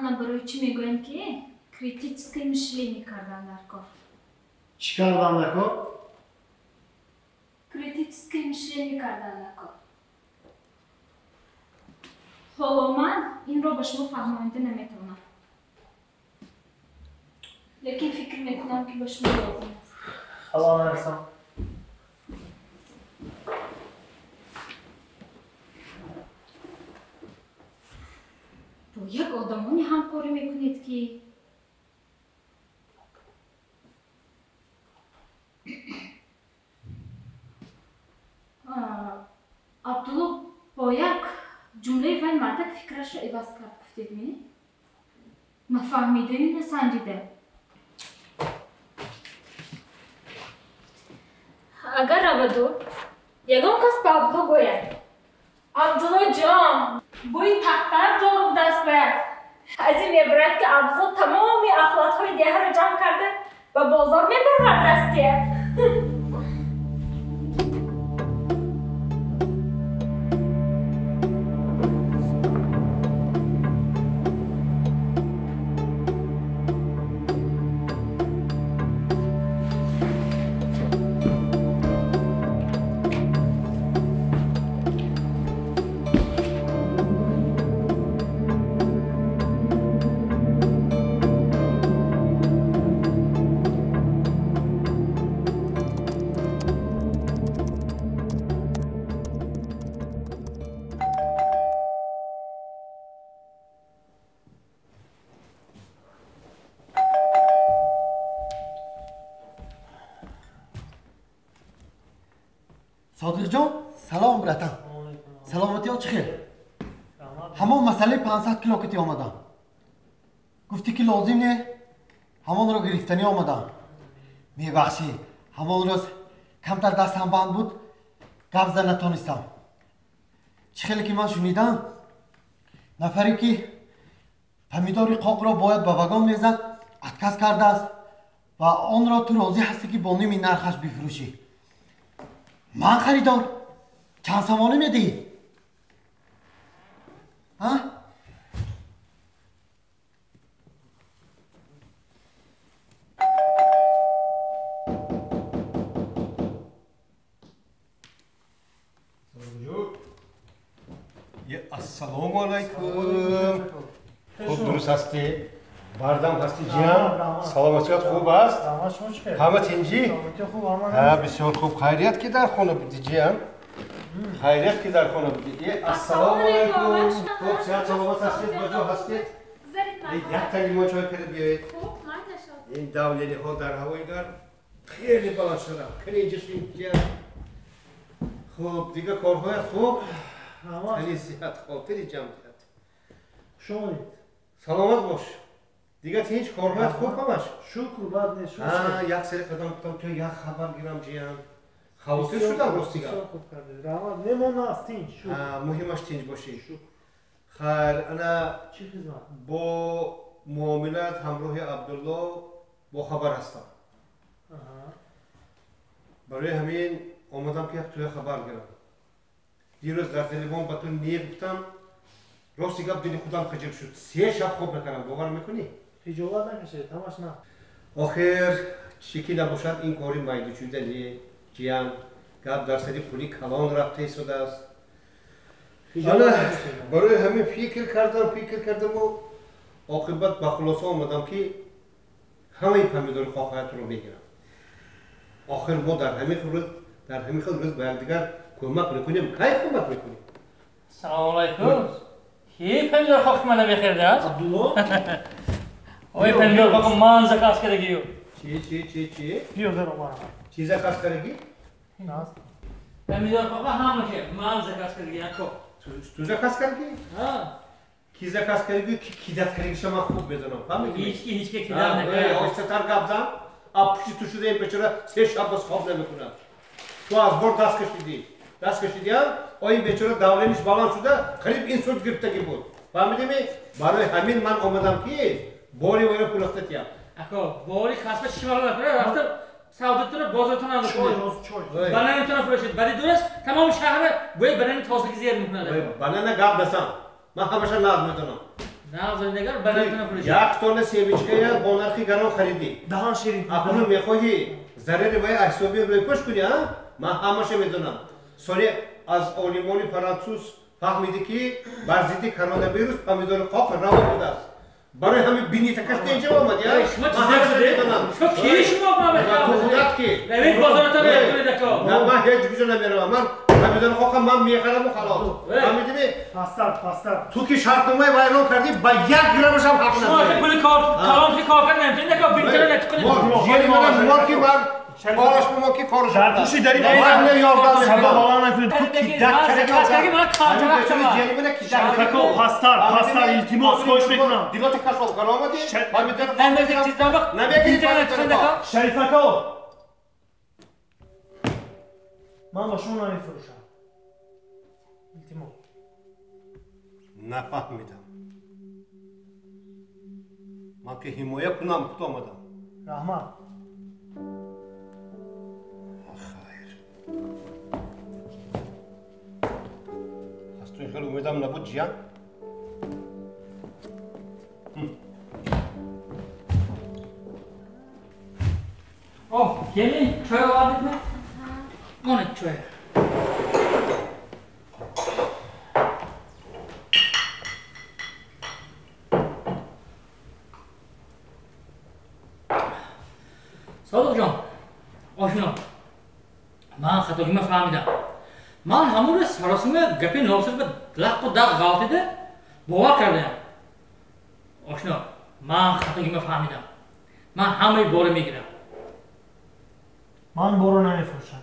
Ана барои чӣ мегӯям ки критическое мышление кардан дар кор. Чӣ кардан дар кор? Критическое мышление кардан дар кор. Ҳоло ман инро ба шумо фаҳмонида наметавонам. Лекин фикр мекунам ки ба шумо лозим аст. Ҳало нарасам. Бо як одамоне ҳамкорӣ мекунед ки Абдулло бо як ҷумлаи вай мардак фикрашро иваз кард, гуфтед ми? Нафаҳмидаю насанҷида. Агар раваду ягон кас ба Абдулло гӯяд: Абдулло ҷон, бӯи тахтар дорум даст бояд. Аз ин мебарад ки Абдулло тамоми ахлотҳои деҳаро ҷамъ карда ба бозор мебарад дастия. Содиқҷон, салом братан. Саломатиё чӣ хел? Ҳамон масъалаи 500 кило кити омадам. Гуфтӣ ки лозим не, ҳамонро гирифтанӣ омадам. Мебахшӣ, ҳамон рӯз камтар дастам банд буд, гап зада натонистам. Чӣ хеле ки ман шунидам, нафаре ки помидори қоқро бояд ба вагон мезад, отказ кардааст ва онро ту розӣ ҳастӣ ки бо ними нархаш бифурӯшӣ. Ман харидор. Чанд сомонӣ медиҳӣ? А? Ассалому алайкум. Хуб дуруст ҳастӣ? Бардам ҳастӣ ҷиям? Саломатият хуб аст? Ҳама тинҷӣ? Бисёр хуб. Хайрият ки дар хона будӣ ҷиям? Хайрият ки дар хона будӣ. Ассалому алайкум. Хуб, сиҳат саломат ҳастед? Ба ҷо ҳастед? Як та лимон чой карда биёед. Ин давлениҳо дар ҳавои гарм хеле баланд шуданд. Кани инҷа шин ҷиям. Хуб, дигар корҳоят хуб? Тани сиҳат, хотири ҷамъият. Хуш омадед. Саломат бош. Дигар ҳеҷ корҳоят хуб ҳамаш? Шукр, бад нест. Як сари қадам гуфтам то як хабар гирам ҷиям. Хавотир шудам рости гап. Бисёр хуб кардед. Раҳмат. Мемон аст тинҷ. Шукр. Муҳимаш тинҷ бошӣ. Хайр, ана чӣ хизмат? Бо муомилат ҳамроҳи Абдулло бохабар ҳастам. Барои ҳамин омадам ки як туя хабар гирам. Дирӯз дар телефон ба ту не гуфтам, рости гап дили худам хиҷил шуд. 3 шаб хоб накардам, бовар мекунӣ? Хиҷолат накашед, ҳамаш на. Охир чӣ ки набошад ин кори майдучуда не, ҷиям. Гап дар сари пули калон рафта истодааст. Барои ҳамин фикр кардаму оқибат ба хулоса омадам ки ҳамаи помидори хоҳаятро мегирам. Охир мо дар ҳамин хел рӯз ба якдигар кӯмак мекунем. Кай кӯмак мекунем? Салому алайкум. Ки помидор хоҳ мана мехӯрдааст? Абдулло? Ой, помидор хоҳ ман заказ кардагию. Чи чи чи чи? Биё даро мара. Чи заказ кардагӣ? Помидор хоҳ ҳамаша ман заказ кардагӣ, ако. Ту заказ кардагӣ? Ҳа. Ки заказ кардагӣ, ки кидат кардагиша ман хуб медонам. Фаҳмидӣ? Ҳеҷ ки кидат накард. Оҳистатар гап зан. А пушти ту шуда ин бечора 3 шаб боз хоб намекунад. Ту аз бор даст кашидӣ. Даст кашидиам, о ин бечора давлениш баланд шуда, қариб инсулт гирифтагӣ буд. Фаҳмидӣ? Барои ҳамин ман омадам ки бори вайро пулахта тиям. Ако, бори касба чишмаро накунад, рафта савдотуна бозортона накунад. Чой, чой. Бананатона фурӯшед. Баъди дураш тамоми шаҳра бӯи банани тозагӣ зер мекунад. Банана гап насан. Ман ҳамаша нағз медонам. Як тонна семечкая бо нархи гарон харидӣ. Даҳан ширин. Акнун мехоҳӣ зарари вай ҳисоби рӯйпӯш кунӣ, а? Ман ҳамаша медонам. Соли аз олимони франсуз фаҳмидӣ, ки бар зидди коронавирус помидори қоқ раво будааст. Барои ҳамин бинитакаш инҷа омадӣ, а? Шумо чизе медонам. Шумо ки шумо ту худат ки? Равед бозоратон кунед ако. На, ман ҳеҷ куҷо намеравам. Ман помидори қоқам ман мехараму халос. Фаҳмидӣ? Пастар, пастар. Ту ки шартномаи вайрон кардӣ, ба як граммашам ҳақ надорӣ. Шумо пули кор калон ки кор кард наметавонед ако бинитара натиқунед. Жери манам мор ки ман кораш мо ки кораш. Дар пушти дари ман ёрдам садо баланд накунед. Ту кидак карди ман калтарак шава. Шарифако, пастар, пастар, илтимос, хоҳиш мекунам. Дилота кашол кар омадӣ? Помидори намезик чиз вақт бинитара натиқунед ако. Шарифако, ман ба шумо намефурӯшам. Илтимос. Нафаҳмидам. Ман ки ҳимоя кунам худ омадам. Раҳмат. Хайр. Аз ту ин хеле умедам набуд, ҷиян. Оҳ, келин, чой овардидми? Монед чой. Содиқҷон, ошно, ман хатогима фаҳмидам. Ман ҳамонро саросима гапи носир ба лаққу дақ ғалтида бовар кардаям. Ошно, ман хатогима фаҳмидам. Ман ҳамаи бора мегирам. Ман боро намефурӯшам.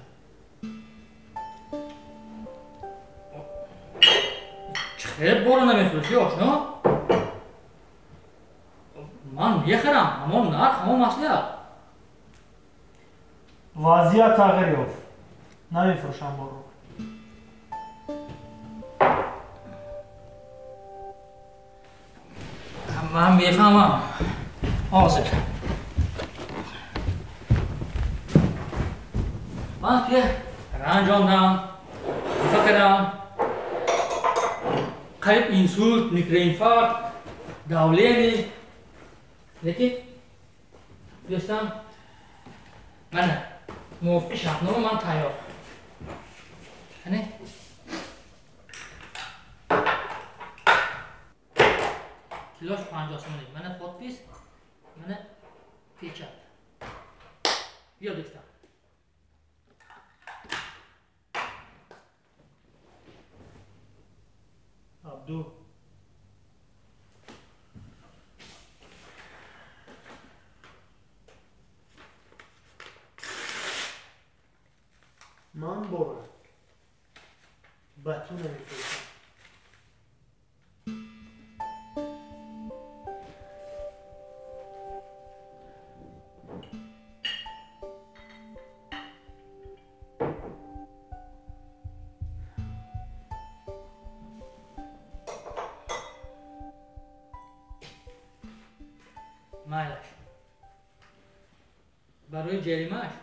Чӣ хел боро намефурӯшӣ, ошно? Ман мехарам, ҳамон нарх, ҳамон маслиҳат. Вазъият тағйир ёфт. Намефурӯшам боро. Ман мефаҳмам. Ҳозир. Ман ки ранҷондам, хафа кардам. Қариб инсулт, микроинфаркт, давление. Лекин дӯстам, мана мувофиқи шартнома ман тайёр. Ане? Килош 50 сомонӣ. Мана подпись, мана печат. Биё дӯстам. Абду. Ман бора ба ту намефурӯшам. Майлаш. Барои ҷаримааш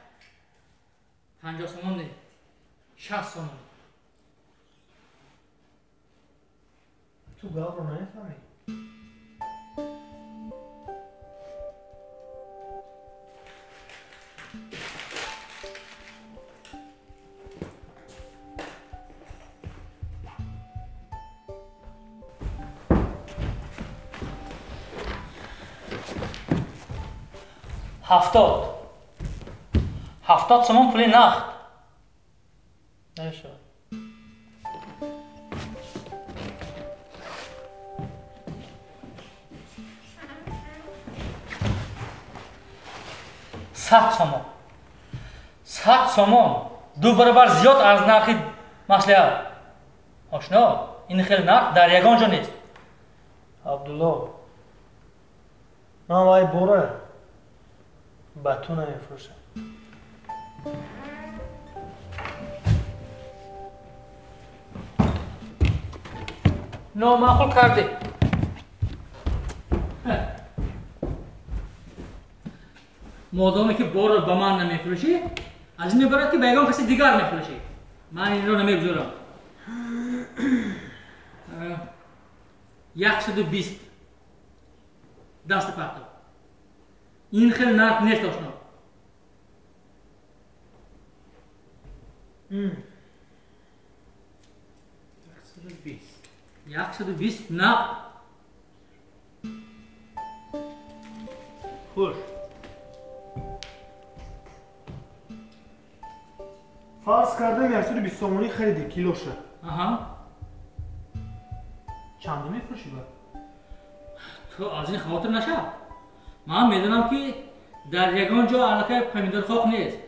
50 сомон не, 60 сомон. Ту гапро намефаҳмӣ? Ҳафтод. 70 сомон пули нақд. Намешавад. 100 сомон. 100 сомон 2 баробар зиёд аз нархи маслиҳат. Ошно, ин хел нарх дар ягон ҷо нест. Абдулло, ман вай бора ба ту намефурӯшам. Номаъқул кардӣ. Модоме ки борро ба ман намефурӯшӣ, аз ин мебарад ки ба ягон каси дигар мефурӯшӣ. Ман инро намегузорам. 120. Даст партов. Ин хел нарх нест ошно. 120. 120 нақд. Хуш. Фарз кардам 120 сомонӣ хариди килоша. Аҳа. Чанде мефурӯшӣ ба? Ту аз ин хавотир нашав. Ман медонам ки дар ягон ҷо аллакай помидорхоқ нест.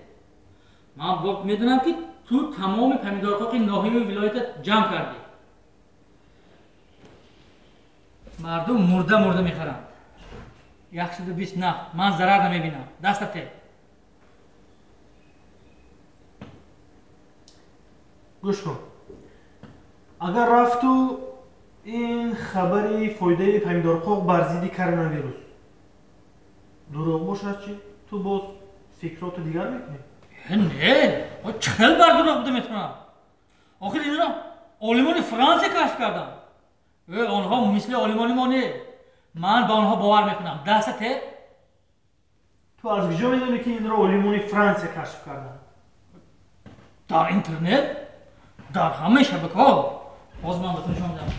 Ман медонам ки ту тамоми помидорхоқи ноҳияи вилоята ҷамъ кардӣ. Мардум мурда мурда мехаранд. 120 нақд. Ман зарар намебинам. Даста те. Гӯш кун. Агар рафту ин хабари фоидаи помидорқоқ бар зидди коронавирус дурӯғ бошад чӣ? Ту боз фикроту дигар мекунӣ? Не, чӣ хел бар дурӯғ буда метавонам? Охир инро олимони Франсия кашф карданд. Онҳо мисли олимони мо не. Ман ба онҳо бовар мекунам. Даста те. Ту аз куҷо медонӣ ки инро олимони Франсия кашф карданд? Дар интернет, дар ҳамаи шабакаҳо. Боз ман ба ту нишон медиҳам.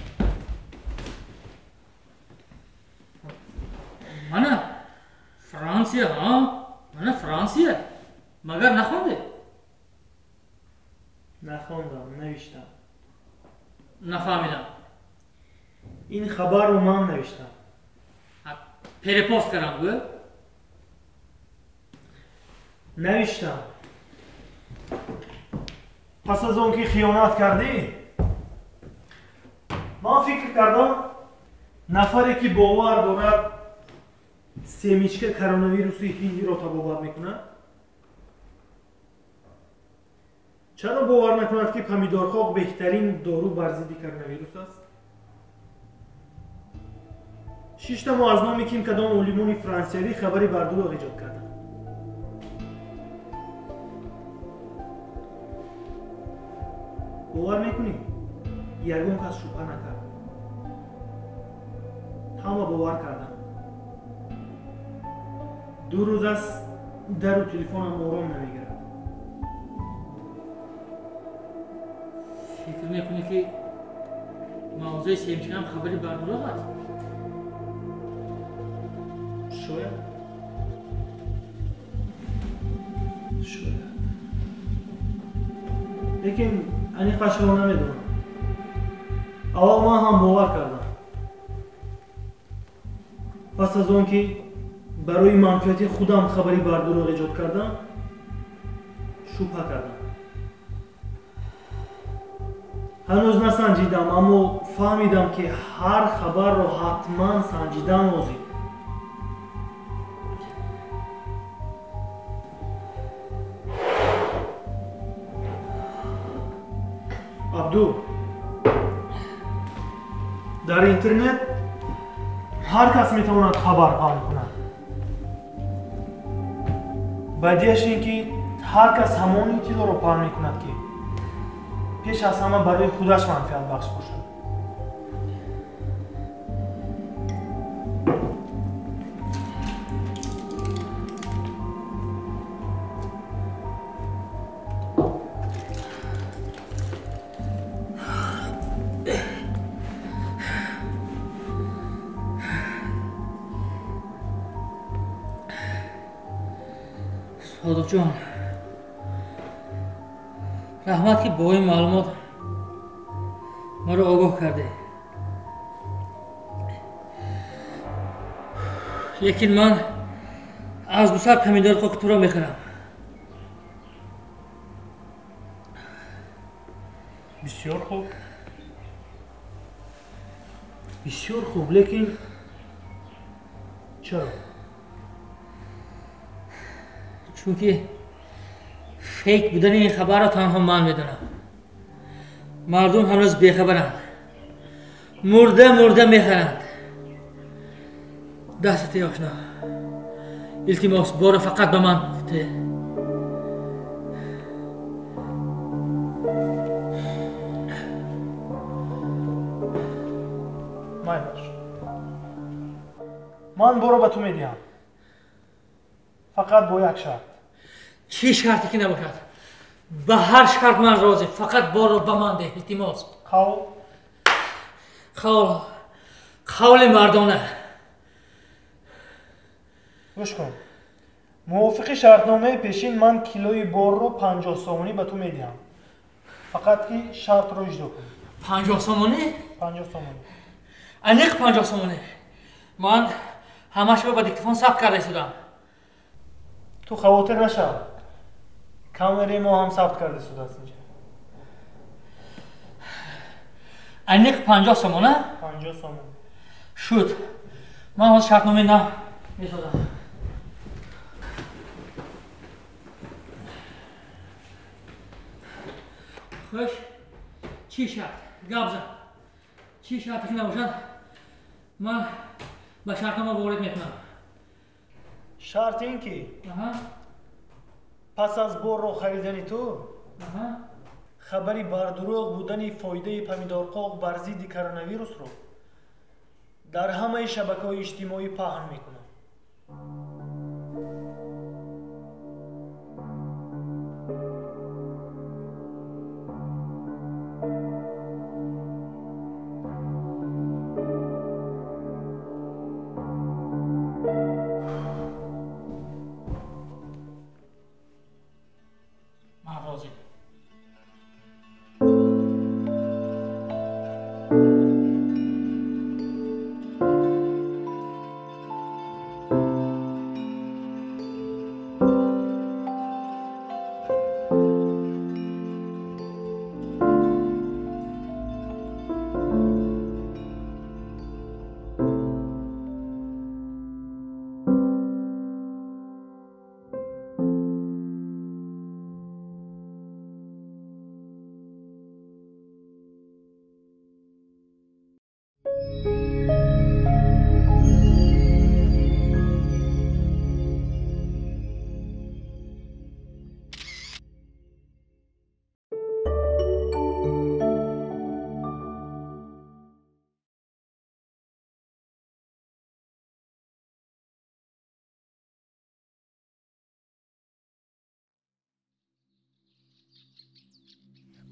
Мана Франсия, ҳа? Мана Франсия. Магар нахондӣ? Нахондам, навиштам. Нафаҳмидам. Ин хабарро ман навиштам. Перепост кардам, гӯ? Навиштам. Пас аз он ки хиёнат кардӣ, ман фикр кардам нафаре ки бовар дорад семичка коронавируси ҳиндиро табобат мекунад, чаро бовар накунад ки помидорхоқ беҳтарин дору бар зидди коронавирус аст? Шиштаму аз номи ким кадом олимони франсиявӣ хабари бардурӯғ эҷод кардам. Бовар мекунӣ? Ягон кас шубҳа накард. Ҳама бовар карданд. 2 рӯз аст дару телефонам ором намегирад. Фикр мекунӣ ки мавзӯи семичкаам хабари бардурӯғ аст? Шояд. Шояд. Лекин аниқашро намедонам. Аввал ман ҳам бовар кардам. Пас аз он ки барои манфиати худам хабари бардурӯғ эҷод кардам, шубҳа кардам. Ҳанӯз насанҷидам, аммо фаҳмидам ки ҳар хабарро ҳатман санҷидан лозим. Абду, дар интернет ҳар кас метавонад хабар паҳн кунад. Бадиаш ин ки ҳар кас ҳамон иттилоъро паҳн мекунад ки пеш аз ҳама барои худаш манфиатбахш бошад. Содиқҷон, раҳмат ки бо ин маълумот маро огоҳ кардӣ. Лекин ман аз 200 помидорхоки туро мехарам. Бисёр хуб. Бисёр хуб, лекин чаро? Чунки фейк будани ин хабарро танҳо ман медонам. Мардум ҳанӯз бехабаранд. Мурда мурда мехаранд. Дастате ошно. Илтимос, бора фақат ба ман те. Майлаш. Ман борро ба ту медиҳам. Фақат бо як шарт. Чӣ шарте ки набошад? Ба ҳар шарт ман розӣ. Фақат борро ба ман деҳ, илтимос. Қавл? Қавл. Қавли мардона. Гӯш кун. Мувофиқи шартномаи пешин ман килои борро 50 сомонӣ ба ту медиҳам. Фақат ки шартро иҷро кун. 50 сомонӣ? 50 сомонӣ. Аниқ 50 сомонӣ. Ман ҳамашро ба диктофон сабт карда истодам. Ту хавотир нашав. Камераи мо ҳам сабт карда истодааст инҷа. Аниқ 50 сомона? 50 сомон. Шуд. Ман ҳозир шартномаи нав месозам. Хуш, чӣ шарт? Гап зан. Чӣ шарте ки набошад, ман ба шартнома ворид мекунам. Шарт ин ки пас аз борро харидани ту хабари бардурӯғ будани фоидаи помидорқоқ бар зидди коронавирусро дар ҳамаи шабакаҳои иҷтимоӣ паҳн мекунам. Ман розӣ.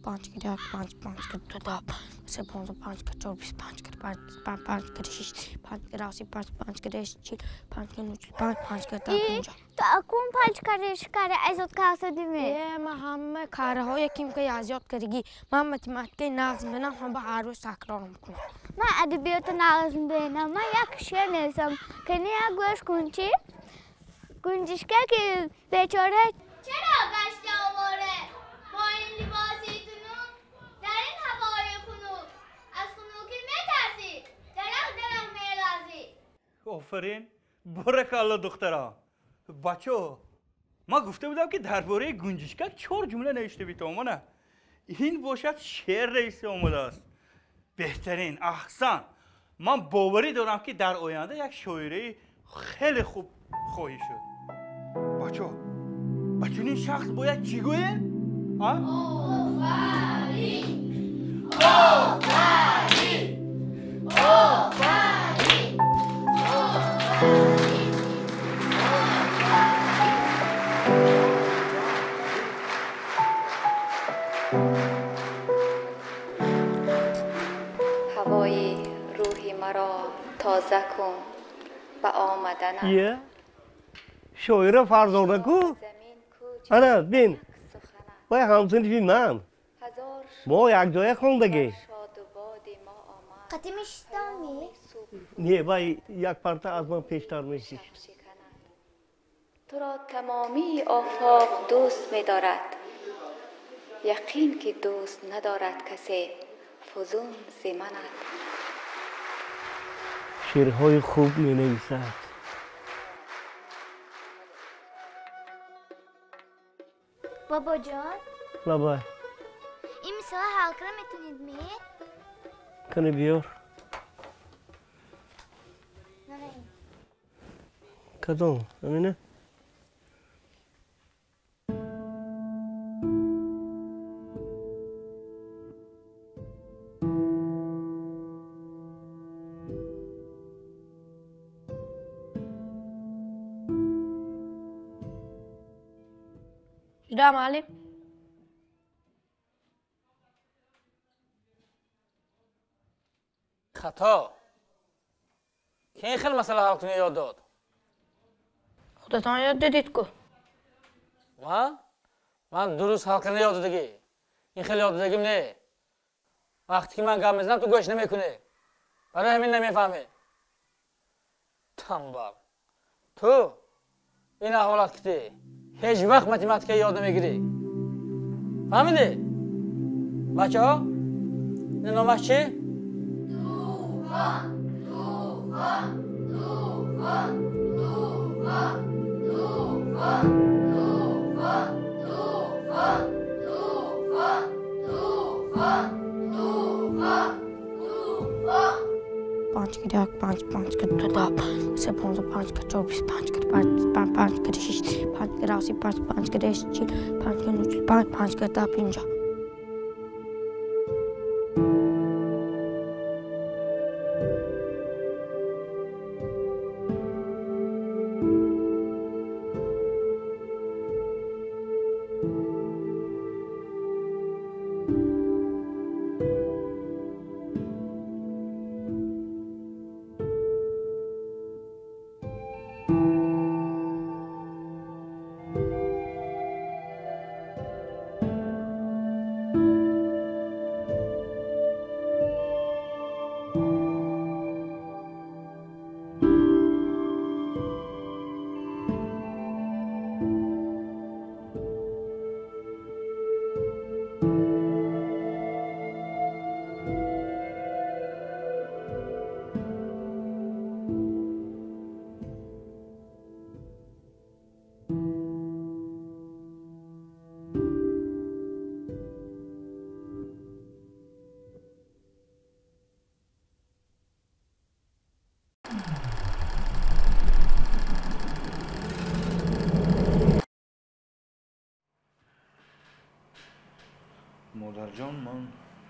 5 кар 1, 5, 5 кар 2, 10, 3, 15, 5 кар 4, 25 кар 5, 5 кар 6, 5 кар 7, 5, 5 кар 8, 40, 5 кар 9, 5, 5 кар 10, 50. То акун 5 кар 6 кар азёд кардадиме? Э, ман ҳама караҳое ки ки азёд кардагӣ. Ман математикаи нағз мебинам, ҳам ба ҳар рӯз такрор мекунам. Ман адабиёти нағз мебинам. Ман як шеър нависам. Кани як гӯш кун чӣ? Гунҷишка ки бечора чаро гашта овора бо ин либоси тунук дар ин ҳавои хунук аз хунукӣ метарсӣ дарах дарах меларзӣ. Офарин, боракалло духтара. Бачо, ман гуфта будам ки дар бораи гунҷишкак 4 ҷумла навишта битавонам. Ин бошад шеър нависта омадааст. Беҳтарин, аҳсан. Ман боварӣ дорам ки дар оянда як шоираи хеле хуб хоҳӣ шуд. Бачо, ба чунин шахс бояд чӣ гӯем? Офарин! Офарин! Офарин! Офарин! ҳавои рӯҳи маро тоза кун ба омаданат. Ие, шоира Фарзона ку? Ана, бин, вай ҳамсинфи ман. Мо якҷоя хондагӣ. Қати мешиштами? Не, вай як парта аз ман пештар мешишт. Туро тамомии офоқ дӯст медорад. Яқин ки дӯст надорад касе фузун зи манат. Шеърҳои хуб менависад. Бобоҷон? Лабай. Ин мисола ҳал кара метавонед ме? Кани биёр. Кадом? Амина? Да, муаллим. Хато. Ки ин хел масъала ҳал кунӣ ёд дод? Худатон ёд додед ку. Ман? Ман дуруст ҳал кардан ёд додагӣ. Ин хел ёд додагим не. Вақте ки ман гап мезанам, ту гӯш намекунӣ. Барои ҳамин намефаҳмӣ. Танбал. Ту ин аҳволат китӣ. Ҳеҷ вақт математика ёд намегирӣ. Фаҳмидӣ? Бачаҳо, ин номаш чӣ? Тӯфон, тӯфон, тӯфон, тӯфон, тӯфон, тӯфон, тӯфон, тӯфон, тӯфон, тӯфон, тӯфон. 5 кар 1, 5, 5 кар 2, 10, 3, 15, 5 кар 4, 25 кар 5, 5, 5 кар 6, 5 кар 7, 5, 5 кар 8, 40, 5 кар 9, 5, 5 кар 10, 50. Модарҷон, ман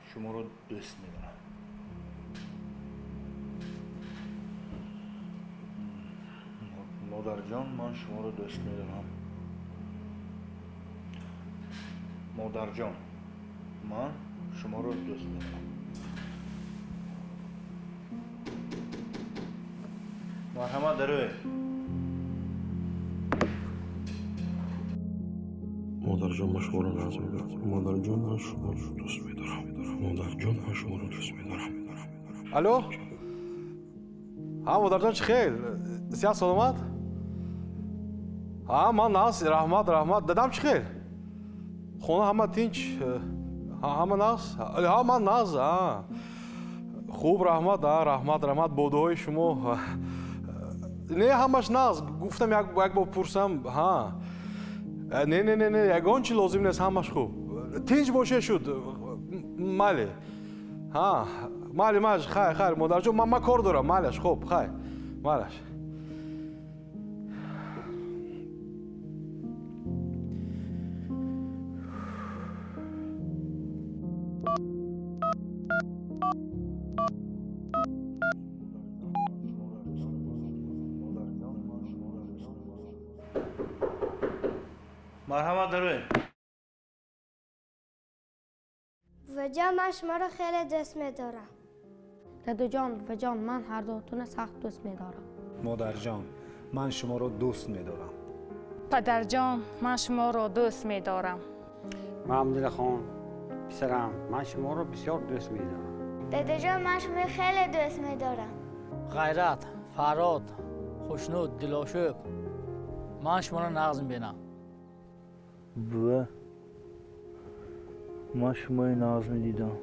шуморо дӯст медорам. Модарҷон, ман шуморо дӯст медорам. Модарҷон, ман шуморо дӯст медорам. Марҳамат, дароед. Модарҷон, ман шуморо нағз мебинам. Модарҷон, ман шуморо дӯст медорам. Модарҷон, ман шуморо дӯст медорам. Алло? Ҳа, модарҷон, чӣ хел? Сиҳат, саломат? Ҳа, ман нағз, раҳмат, раҳмат. Дадам чӣ хел? Хона ҳама тинч, ҳама нағз? Ҳа, ман нағз, ҳа. Хуб, раҳмат, ҳа, раҳмат, раҳмат. Бо дуои шумо. Не, ҳамаш нағз. Гуфтам як бор пурсам, ҳа. Не, не, не, не, ягон чи лозим нест, ҳамаш хуб. Тинч боше шуд. Майли. Ҳа, майли, майли, хайр, хайр, модарҷон, ман кор дорам, майлаш, хуб, хайр, майлаш. Марҳамат, дароед. Буваҷон, ман шуморо хеле дӯст медорам. Дадаҷон, буваҷон, ман ҳардуатонро сахт дӯст медорам. Модарҷон, ман шуморо дӯст медорам. Падарҷон, ман шуморо дӯст медорам. Маҳмудилхон, писарам, ман шуморо бисёр дӯст медорам. Дадаҷон, ман шуморо хеле дӯст медорам. Ғайрат, Фарод, Хушнуд, Дилошӯб, ман шуморо нағз мебинам. Бува, ман шумои нағз медидам.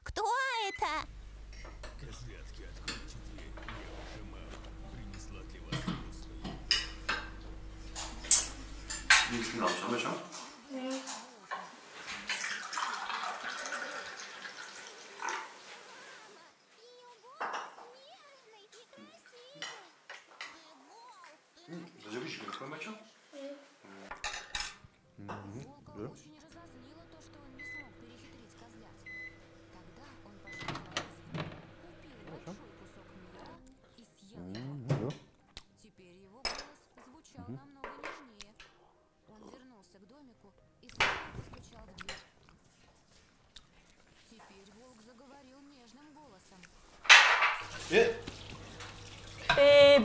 Кто это? Козлятки, откройте дверь. Я ваша мама. Принесла для вас вкусную.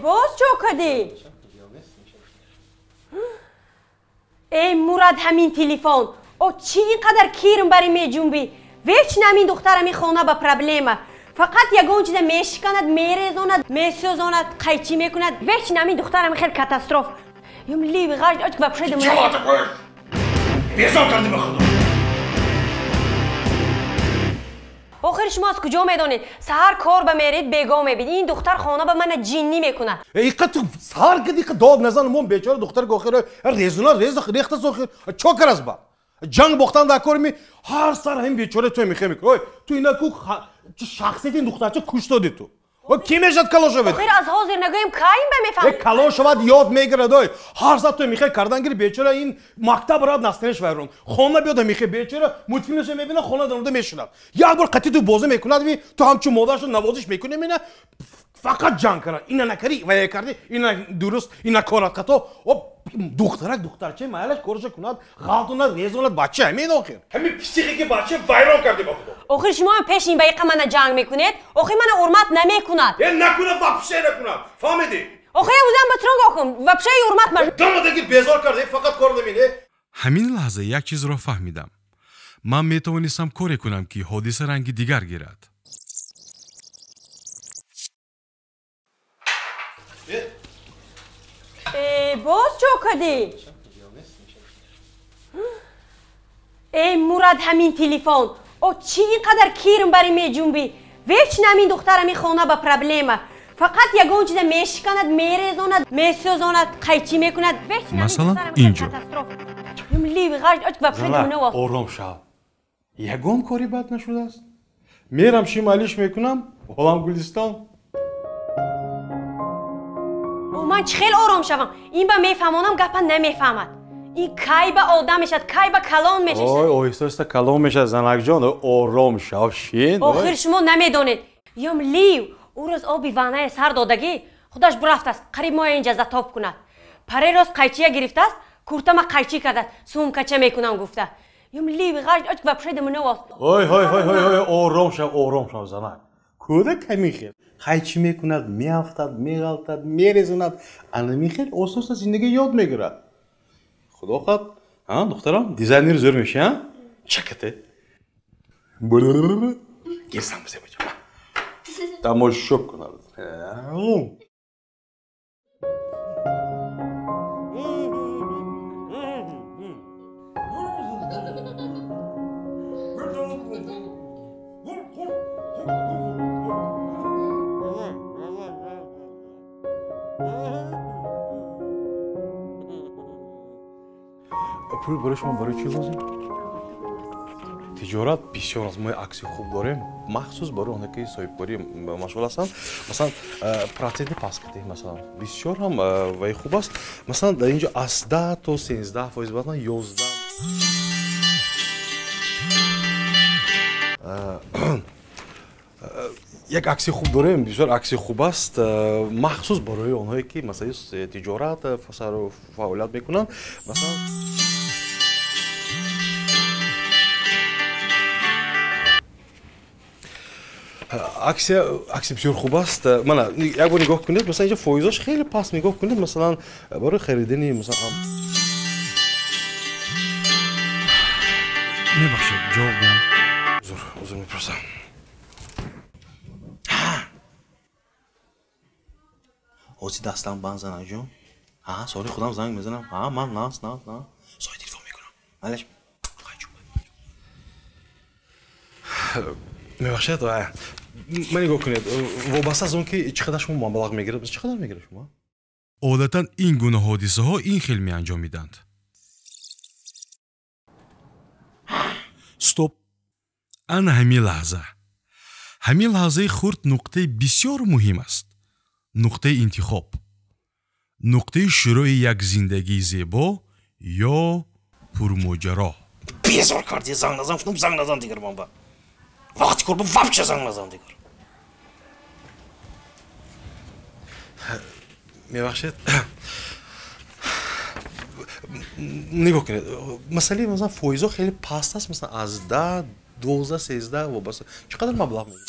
Боз чо кардӣ? Эй Мурад, ҳамин телефон. О чӣ ин қадар кирм бари меҷунбӣ? Вечно ҳамин духтар ҳамин хона ба проблема. Фақат ягон чиза мешиканад, мерезонад, месӯзонад, қайчӣ мекунад. Вечно ҳамин духтар ҳамин хел катастроф. Юм ливи ғаж оч вообще дам. Чего такое? Безор кардӣ ба худо. Охир шумо аз куҷо медонед? Саҳар кор ба меред, бего мебинед. Ин духтар хона ба мана ҷиннӣ мекунад. Иқа ту саҳар киди иқа дод назан, мон бечора духтар охир резуна рез рехта сохир. Чо карас ба? Ҷанг бохтан дар кор ми ҳар сар ҳам бечора ту мехе мекунӣ. Ой, ту ина ку шахсияти ин духтарча куш додӣ ту. Ой, ки мешад калон шавад? Охир аз ҳозир нагӯем, кайм ба мефаҳмам. Э, калон шавад ёд мегирад, ой. Ҳар сар ту мехе кардан гири бечора ин мактаб рад настенеш вайрон. Хона биёда мехе бечора мультфилмша мебина, хона даронда мешинад. Як бор қатъи ту бозӣ мекунад, ви ту ҳамчун модарашо навозиш мекунӣ, мена фақат ҷанг карад. Ина накарӣ, вая кардӣ, ина дуруст, ина корат хато. Оп, духтарак духтарча майлаш кораша кунад, ғалтонад, резонад, бача ҳамин охир. Ҳамин психики бача вайрон кардӣ ба худо. Охир шумо ҳам пеш ин ба иқа мана ҷанг мекунед? Охир мана ҳурмат намекунад. Э, накунад, вообще накунад. Фаҳмидӣ? Охир узам ба тронг охум, вообще ҳурмат ма. Дамадаги безор кардӣ, фақат кор наминӣ. Ҳамин лаҳза як чизро фаҳмидам. Ман метавонистам коре кунам, ки ҳодиса ранги дигар гирад. Боз чо кардӣ? Эй Мурад, ҳамин телефон. О чӣ ин қадар кирм бари меҷунбӣ? Вечно ҳамин духтар ҳамин хона ба проблема. Фақат ягон чиза мешиканад, мерезонад, месӯзонад, қайчӣ мекунад. Масалан, инҷо. Ором шав. Ягон кори бад нашудааст. Мерам шималиш мекунам, олам Гулистон. Ман чӣ хел ором шавам? Ин ба мефаҳмонам, гапа намефаҳмад. Ин кай ба одам мешавад, кай ба калон мешавад? Ой, оҳиста оҳиста калон мешавад, занакҷон, ором шав, шин. Охир шумо намедонед. Ём лив, ӯ рӯз оби ваннае сар додагӣ, худаш бурафтааст, қариб моя инҷа затоб кунад. Паре рост қайчия гирифтааст, куртама қайчӣ кардааст, сумкача мекунам гуфта. Ём лив, ғаж оч вообще дамуновост. Ой, ой, ой, ой, ой, ором шав, ором шав, занак. Кӯдак ҳамин хел. Қайчӣ мекунад, меафтад, меғалтад, мерезонад. Ана михел оста оста зиндагӣ ёд мегирад. Худо хоҳад, духтарам, дизайнер зӯр мешӣ, а? Чакате. Гирсам бизебаҷа. Тамошо кунад. Пул барои шумо барои чӣ лозим? Тиҷорат бисёр аст. Мо акси хуб дорем, махсус барои оне ки соҳибкорӣ машғул ҳастанд. Масалан, проценти паст кардем, масалан, бисёр ҳам вай хуб аст. Масалан, дар инҷо аз 10 то 13%, баъдан 11. Як акси хуб дорем, бисёр акси хуб аст, махсус барои онҳое ки масалан тиҷорат сару фаъолият мекунанд. Масалан, Аксия бисёр хуб аст. Мана як бор нигоҳ кунед, масалан инҷа фоизош хеле паст, нигоҳ кунед, масалан барои харидани масалан. Мебахшед, ҷавоб диҳам. Узр мепурсам. Ҳозир дастам банд занаҷон. Соли худам занг мезанам. Ман нас. Сои телефон мекунам. Малеш. Мебахшед, ман нигоҳ кунед, вобаста аз он ки чӣ қадар шумо маблағ мегиред, чӣ қадар мегиред шумо? Одатан ин гуна ҳодисаҳо ин хел меанҷомиданд. Стоп! Ана ҳамин лаҳза. Ҳамин лаҳзаи хурд нуқтаи бисёр муҳим аст. Нуқтаи интихоб. Нуқтаи шурӯи як зиндагии зебо ё пурмоҷаро. Безор карди, занг назан, гуфтам занг назан дигар ман ба. Вақти кор бо вообще занг назан дигар. Мебахшед. Нигоҳ кунед, масъалаи масалан фоизо хеле паст аст, масалан аз 10, 12, 13 вобаста. Чӣ қадар маблағ мегиред?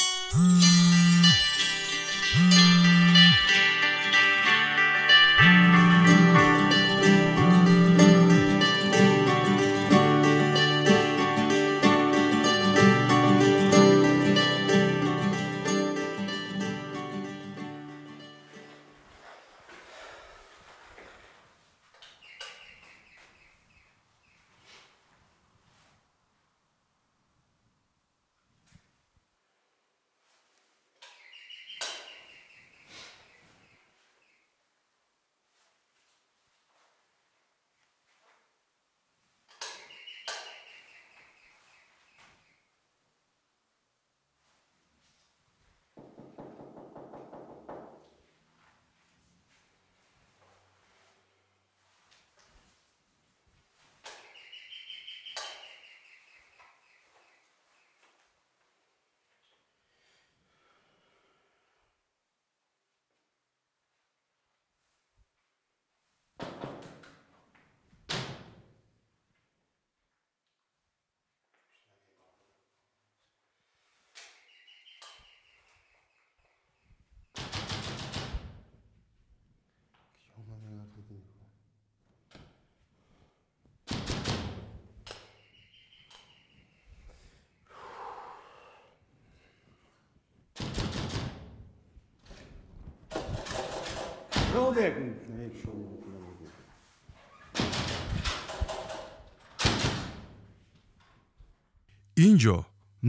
Ин ҷо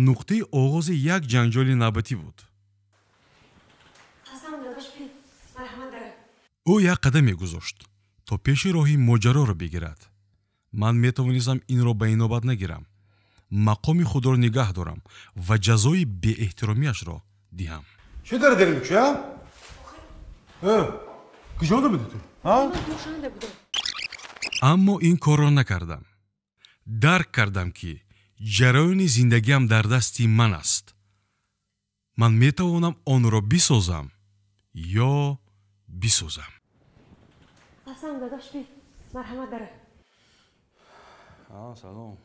нуқтаи оғози як ҷанҷоли навбатӣ буд. Ӯ як қадам мегузошт, то пеши роҳи моҷароро бигирад. Ман метавонистам инро ба инобат нагирам, мақоми худро нигаҳ дорам ва ҷазои беэҳтиромиашро диҳам. Чӣ дар дер мекушӣ, а? Куҷода будӣ ту? Аммо ин корро накардам. Дарк кардам, ки ҷараёни зиндагиам дар дасти ман аст. Ман метавонам онро бисозам ё бисӯзам. Салом.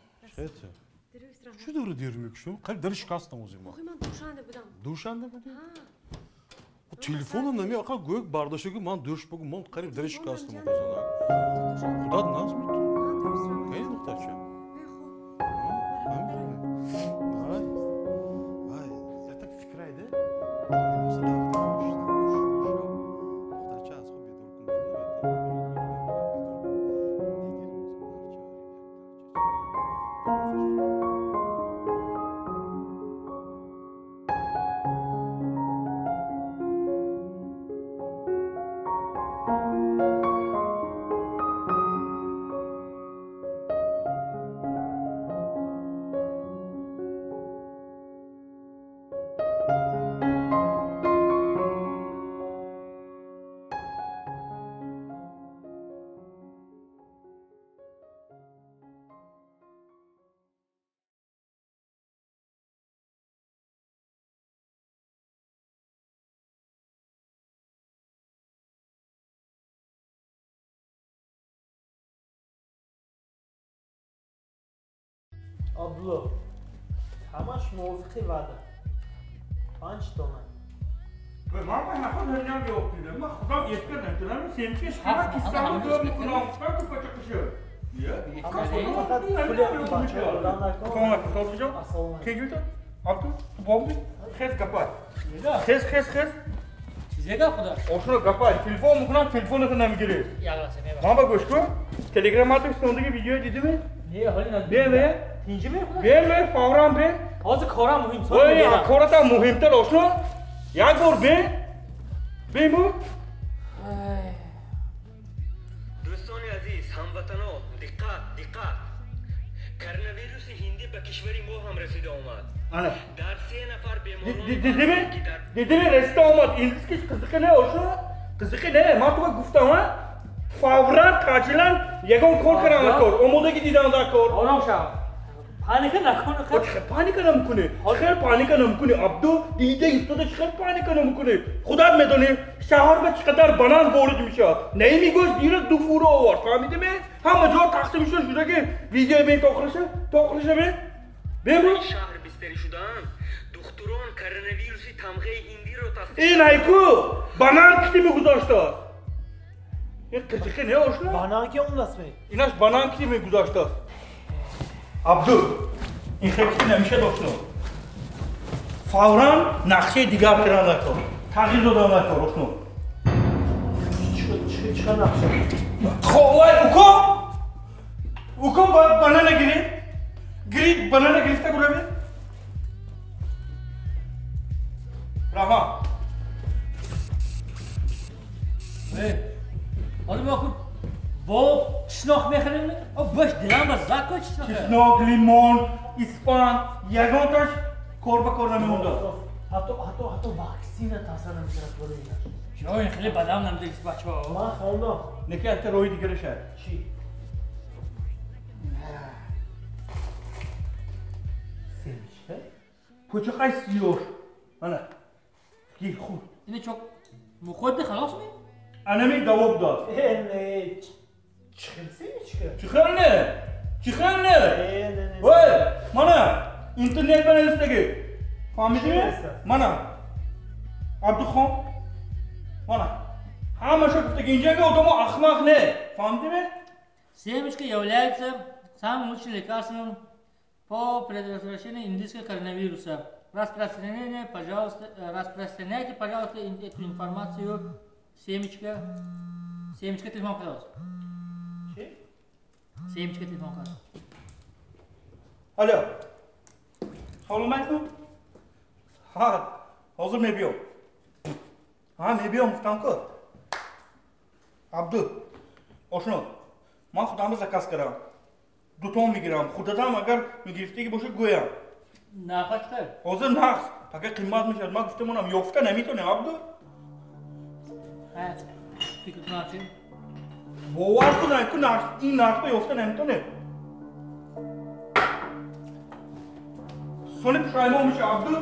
Чӣ дори дер мекушӣ? Қариб дари шикастам ози ма. Душанде будӣ? Телефонам нами ақа гӯяк бардошта ки ман дӯш бугу, ман қариб дари шикастам оқозана. Худат наз биту. Кайни духтарча? Ай, я так фикрайде. Духтарча аз хоб бедор кун. Абдулло, ҳамаш мувофиқи ваъда. 5 тона. Ман наход ҳам ёфтидам. Ман худам эс кардам. Тунам семечка шикара киссамро ҷо мекунам. Гуфтам ки пача қиши. Хез гапай. Хез, хез, хез. Чизе гап худо? Ошуно гапай. Телефон мекунам, телефонато намегирӣ. Ман ба гӯш кун. Телеграммато сондаги видео дидими? Не, ҳоли надидам. Бе, бе. Тинҷи ме худо? Бе, бе, фавран бе. Ҳозир корам муҳим. Ой, кората муҳимтар ошуно. Як бор бе. Бе бу. Дӯстони азиз, ҳамватано, диққат, диққат. Коронавируси ҳиндӣ ба кишвари мо ҳам расида омад. Ана. Дар 3 нафар беморон Дидими? Дидими расида омад. Индискиш қизиқи не ошуно? Қизиқи не. Ман туга гуфтам, а? Фавран таъҷилан ягон кор кардан кор. Омодагӣ дидан дар кор. Ором шав. Паника накун. Чӣ паника намекунӣ? Хел паника намекунӣ. Абду дида истода чӣ хел паника намекунӣ? Худат медонӣ шаҳр ба чӣ қадар банан ворид мешавад. Наими гӯшт дирӯз 2 фура овард. Фаҳмидӣ? Ҳама ҷо тақсим шуда шуда ки видео бин то охириша, то охириша бин. Бин. Шаҳр бистарӣ шудаанд. Духтурон коронавируси тамғаи ҳиндиро тасдиқ. Ин айку банан кити мегузоштааст. Ин қизиқи не ошно? Банан ки омадааст ме? Инаш банан кити мегузоштааст. Абду, ин хел кити намешад ошно. Фавран нақшаи дигар кардан накор. Тағйир додан накор ошно. Чӣ нақша? Ховай, уко! Уко банана гирид. Гирид, банана гирифта гуравед. Раҳмат. Ҳоло мо ку бо чеснок мехарем? О, бош дилам ба зад ку чеснок. Чеснок, лимон, испан, ягонташ кор ба кор намемондааст. Ҳатто ваксина таъсир намекунад барои инаш. Ҷо, ин хеле бадам намедиҳад бачаҳо. Ман хондам. Неки якта роҳи дигараша. Чӣ? Семечка? Пӯчақай сиёр. Ана. Гир худ. Ина чок мухӯрди халос ме? Анами даво будааст. Э, не. Чӣ хел семечка? Чӣ хел не? Чӣ хел не? Ой, мана интернет банавистаги. Фаҳмидӣ? Мана. Абдухон. Мана. Ҳамаша гуфтаги инҷага одамо ахмақ не. Фаҳмидӣ? Семечка является самым лучшим лекарством по предотвращению индийского коронавируса. Распространяйте, пожалуйста, эту информацию. Семечка. Семечка телефон пожалуйста. Чӣ? Семечка телефон пожалуйста. Алло. Салом алейкум. Ҳа, ҳозир мебиём. Ҳа, мебиём гуфтам ку. Абду, ошно, ман худамро заказ кардам. 2 тон мегирам. Худатам агар мегирифтагӣ бошад гӯям. Нарха чӣ қадр? Ҳозир нақс. Пака қимат мешавад. Ман гуфта монам, ёфта наметонем, Абду. Фикр кунам чӣ? Бовар кун, ку нарх, ин нархба ёфта наметонем. Сони пушаймон меша, Абду.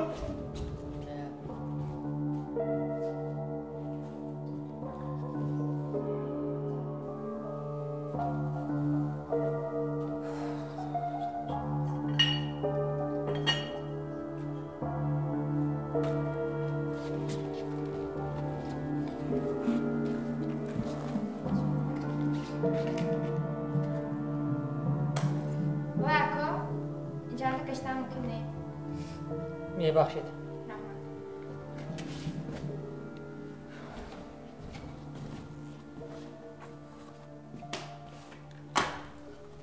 Мебахшед.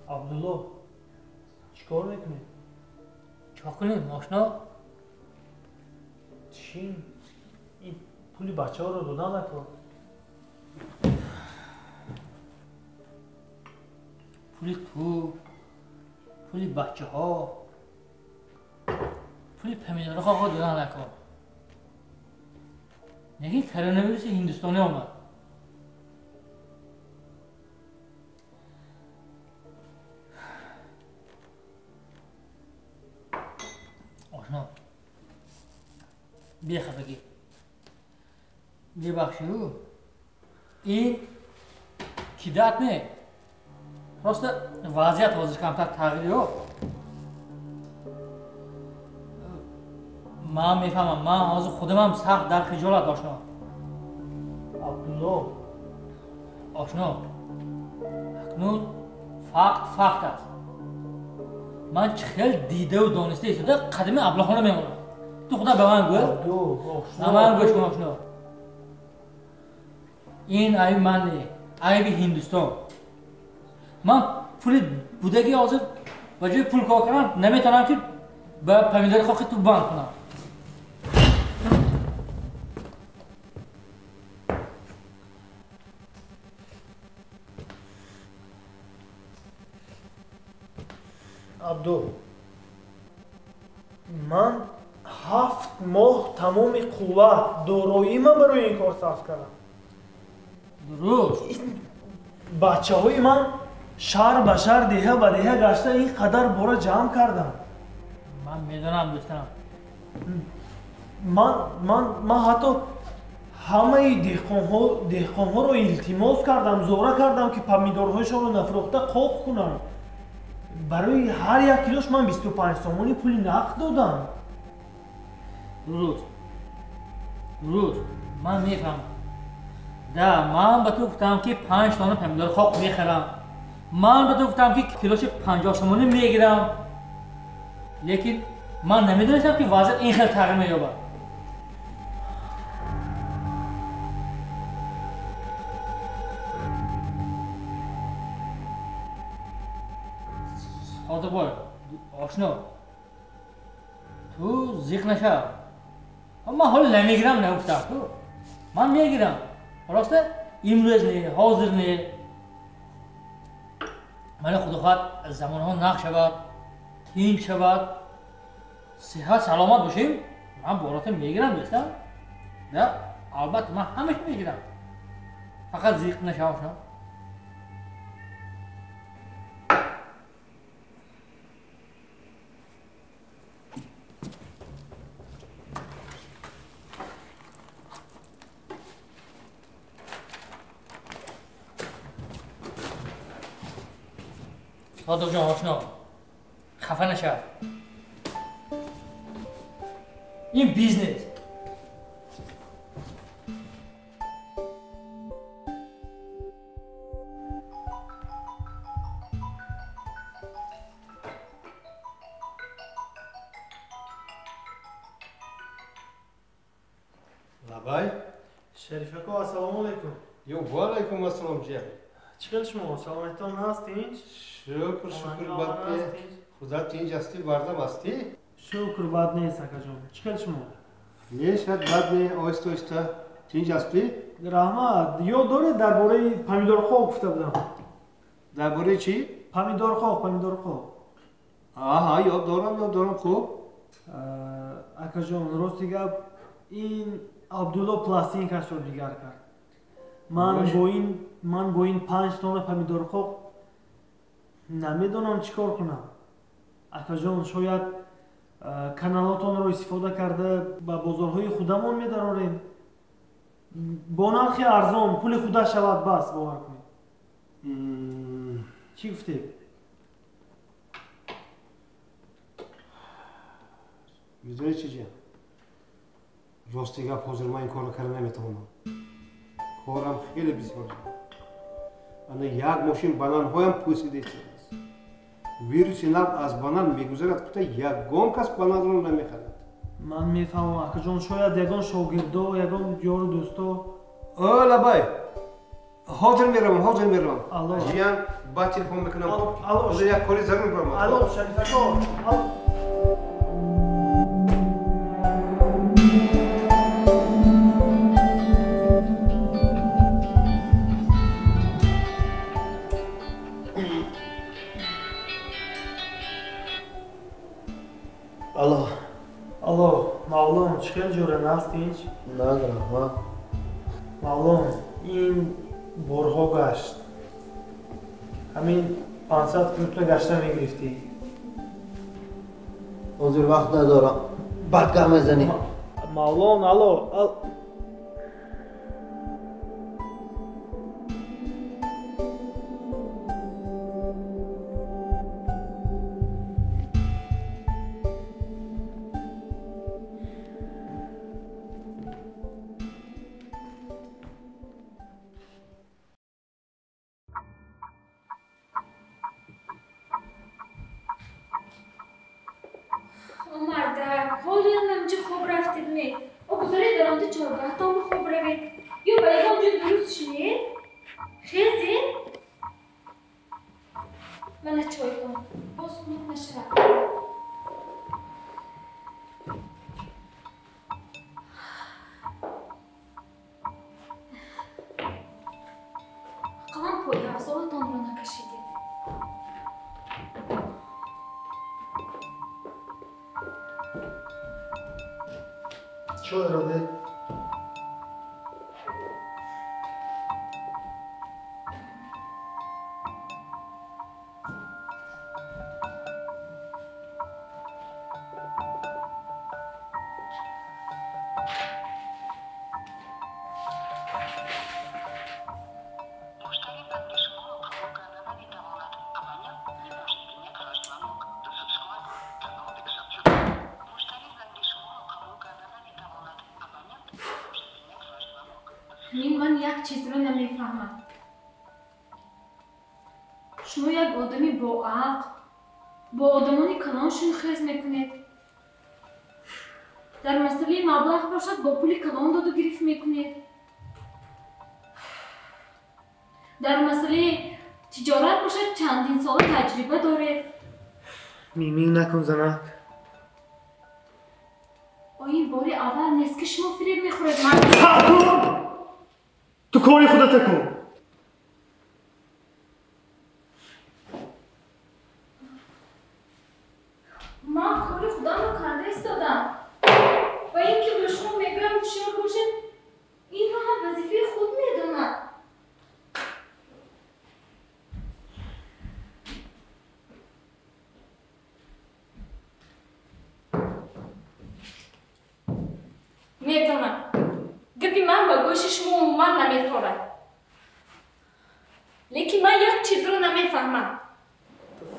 Абдулло, чӣ кор мекунӣ? Чӣ кунем, мошино? Чӣ? Ин пули бачаҳоро додан накор. Пули ту, пули бачаҳо, пули помидорҳо додан накор. Неки коронавируси ҳиндустонӣ омад. Ошно, бехафагӣ, бебахшиду, ин кидат не, просто вазъият ҳозир камтар тағйир ёфт. Ман мефаҳмам, ман ҳозир худамам сахт дар хиҷолат, ошно. Абдулло. Ошно, акнун факт факт аст. Ман чӣ хел дидаву дониста истода қадами аблаҳона мемонам. Ту худа ба ман гӯ. Ба ман гӯш кун, ошно. Ин айби ман не, айби Ҳиндустон. Ман пули будаги ҳозир ба ҷои пул кор кардам наметавонам ки ба помидори хоки ту банд кунам. Абду, ман 7 моҳ тамоми қувват, дороима барои ин кор сарф кардам. Дуруст. Бачаҳои ман шаҳр ба шаҳр, деҳа ба деҳа гашта ин қадар бора ҷамъ кардам. Ман медонам, дӯстам. Ман ҳатто ҳамаи деҳқонҳоро илтимос кардам, зора кардам ки помидорҳояшонро нафурӯхта қоқ кунанд. Барои ҳар як килош ман 25 сомонӣ пули нақд додам. Дуруст. Дуруст. Ман мефаҳмам. Да, ман ба ту гуфтам ки 5 тонна помидори хок мехарам. Ман ба ту гуфтам ки килоши 50 сомонӣ мегирам. Лекин ман намедонистам ки вазъият ин хел тағйир меёбад. Содиқбой, ошно, ту зиқ нашав. Ман ҳоло намегирам, нагуфтам ту. Ман мегирам. Росте имрӯз не, ҳозир не. Мана худо хоҳад замонҳо нақ шавад, тинч шавад, сиҳат саломат бошем, ман бората мегирам, дӯстам. Да, албатта ман ҳамаша мегирам. Фақат зиқ нашав, ошно. Содиқҷон, ошно, хафа нашав. Ин бизнес. Лабай. Шарифако, ассалому алайкум. Ё, ва алайкум ассалом, ҷия. Чӣ хел шумо? Саломатитон ҳаст, тинч? Шукр, шукр, бад не. Худо тинч ҳастӣ, бардам ҳастӣ? Шукр, бад нест, акаҷон. Чӣ хел шумо? Не, шад бад не, оҳиста оҳиста. Тинч ҳастӣ? Раҳмат. Ёд доред дар бораи помидорхок гуфта будам? Дар бораи чӣ? Помидорхок, помидорхок. Аҳа, ёд дорам, ёд дорам, хуб. Акаҷон, рости гап, ин Абдулло пластинкашро дигар кард. Ман бо ин 5 тонна помидорхок намедонам чӣ кор кунам. Акаҷон, шояд каналотонро истифода карда ба бозорҳои худамон медарорем. Бо нархи арзон, пули худа шавад, бас, бовар кунед. Чӣ гуфтед? Медонед чӣ, ҷия? Рости гап, ҳозир ман ин корро карда наметавонам. Корам хеле бисёр. Ана як мошин бананҳоям пӯсида истодааст. Вируси нав аз банан мегузарад, кута ягон кас бананро намехарад. Ман мефаҳмам, акаҷон, шояд ягон шогирдо, ягон ёру дӯсто. О, лабай, ҳозир меравам, ҳозир меравам. Жиян, баъд телефон мекунам. Ҳозир як кори зарур баромад. Алло, Шарифако. Алло. Алло, Мавлон, чӣ хел ҷора, наст, тинч? Наз, раҳмат. Мавлон, ин борҳо гашт. Ҳамин 500 километр гашта мегирифтӣ. Ҳозир вақт надорам. Баъд гап мезанем. Мавлон, алло. Мардак, ҳолиам ҳамҷи хоб рафтед ме? О гузаред дар онҷо чоргаҳтон хоб равед. Ё ба ягон ҷо дуруст шинед? Хезед? Мана чой кун. Боз хунук нашавад. Ақаллан пойафзолатонро накашидед. Чойро де. Ман як чизро намефаҳмам. Шумо як одами боақл, бо одамони калон шунхез мекунед. Дар масъалаи маблағ бошад, бо пули калон доду гирифт мекунед. Дар масъалаи тиҷорат бошад, чандин сола таҷриба доред. Мимин накун, занак. О, ин бори аввал нест, ки шумо фиреб мехӯред. Ту кори худата кун. Ман кори худамро карда истодам. Ва ин ки ба шумо мегӯям ҳушёр бошед, инро ҳам вазифаи худ медонад. Медонам. Гапи ман ба гӯши шумо умуман наметорад. Лекин ман як чизро намефаҳмам.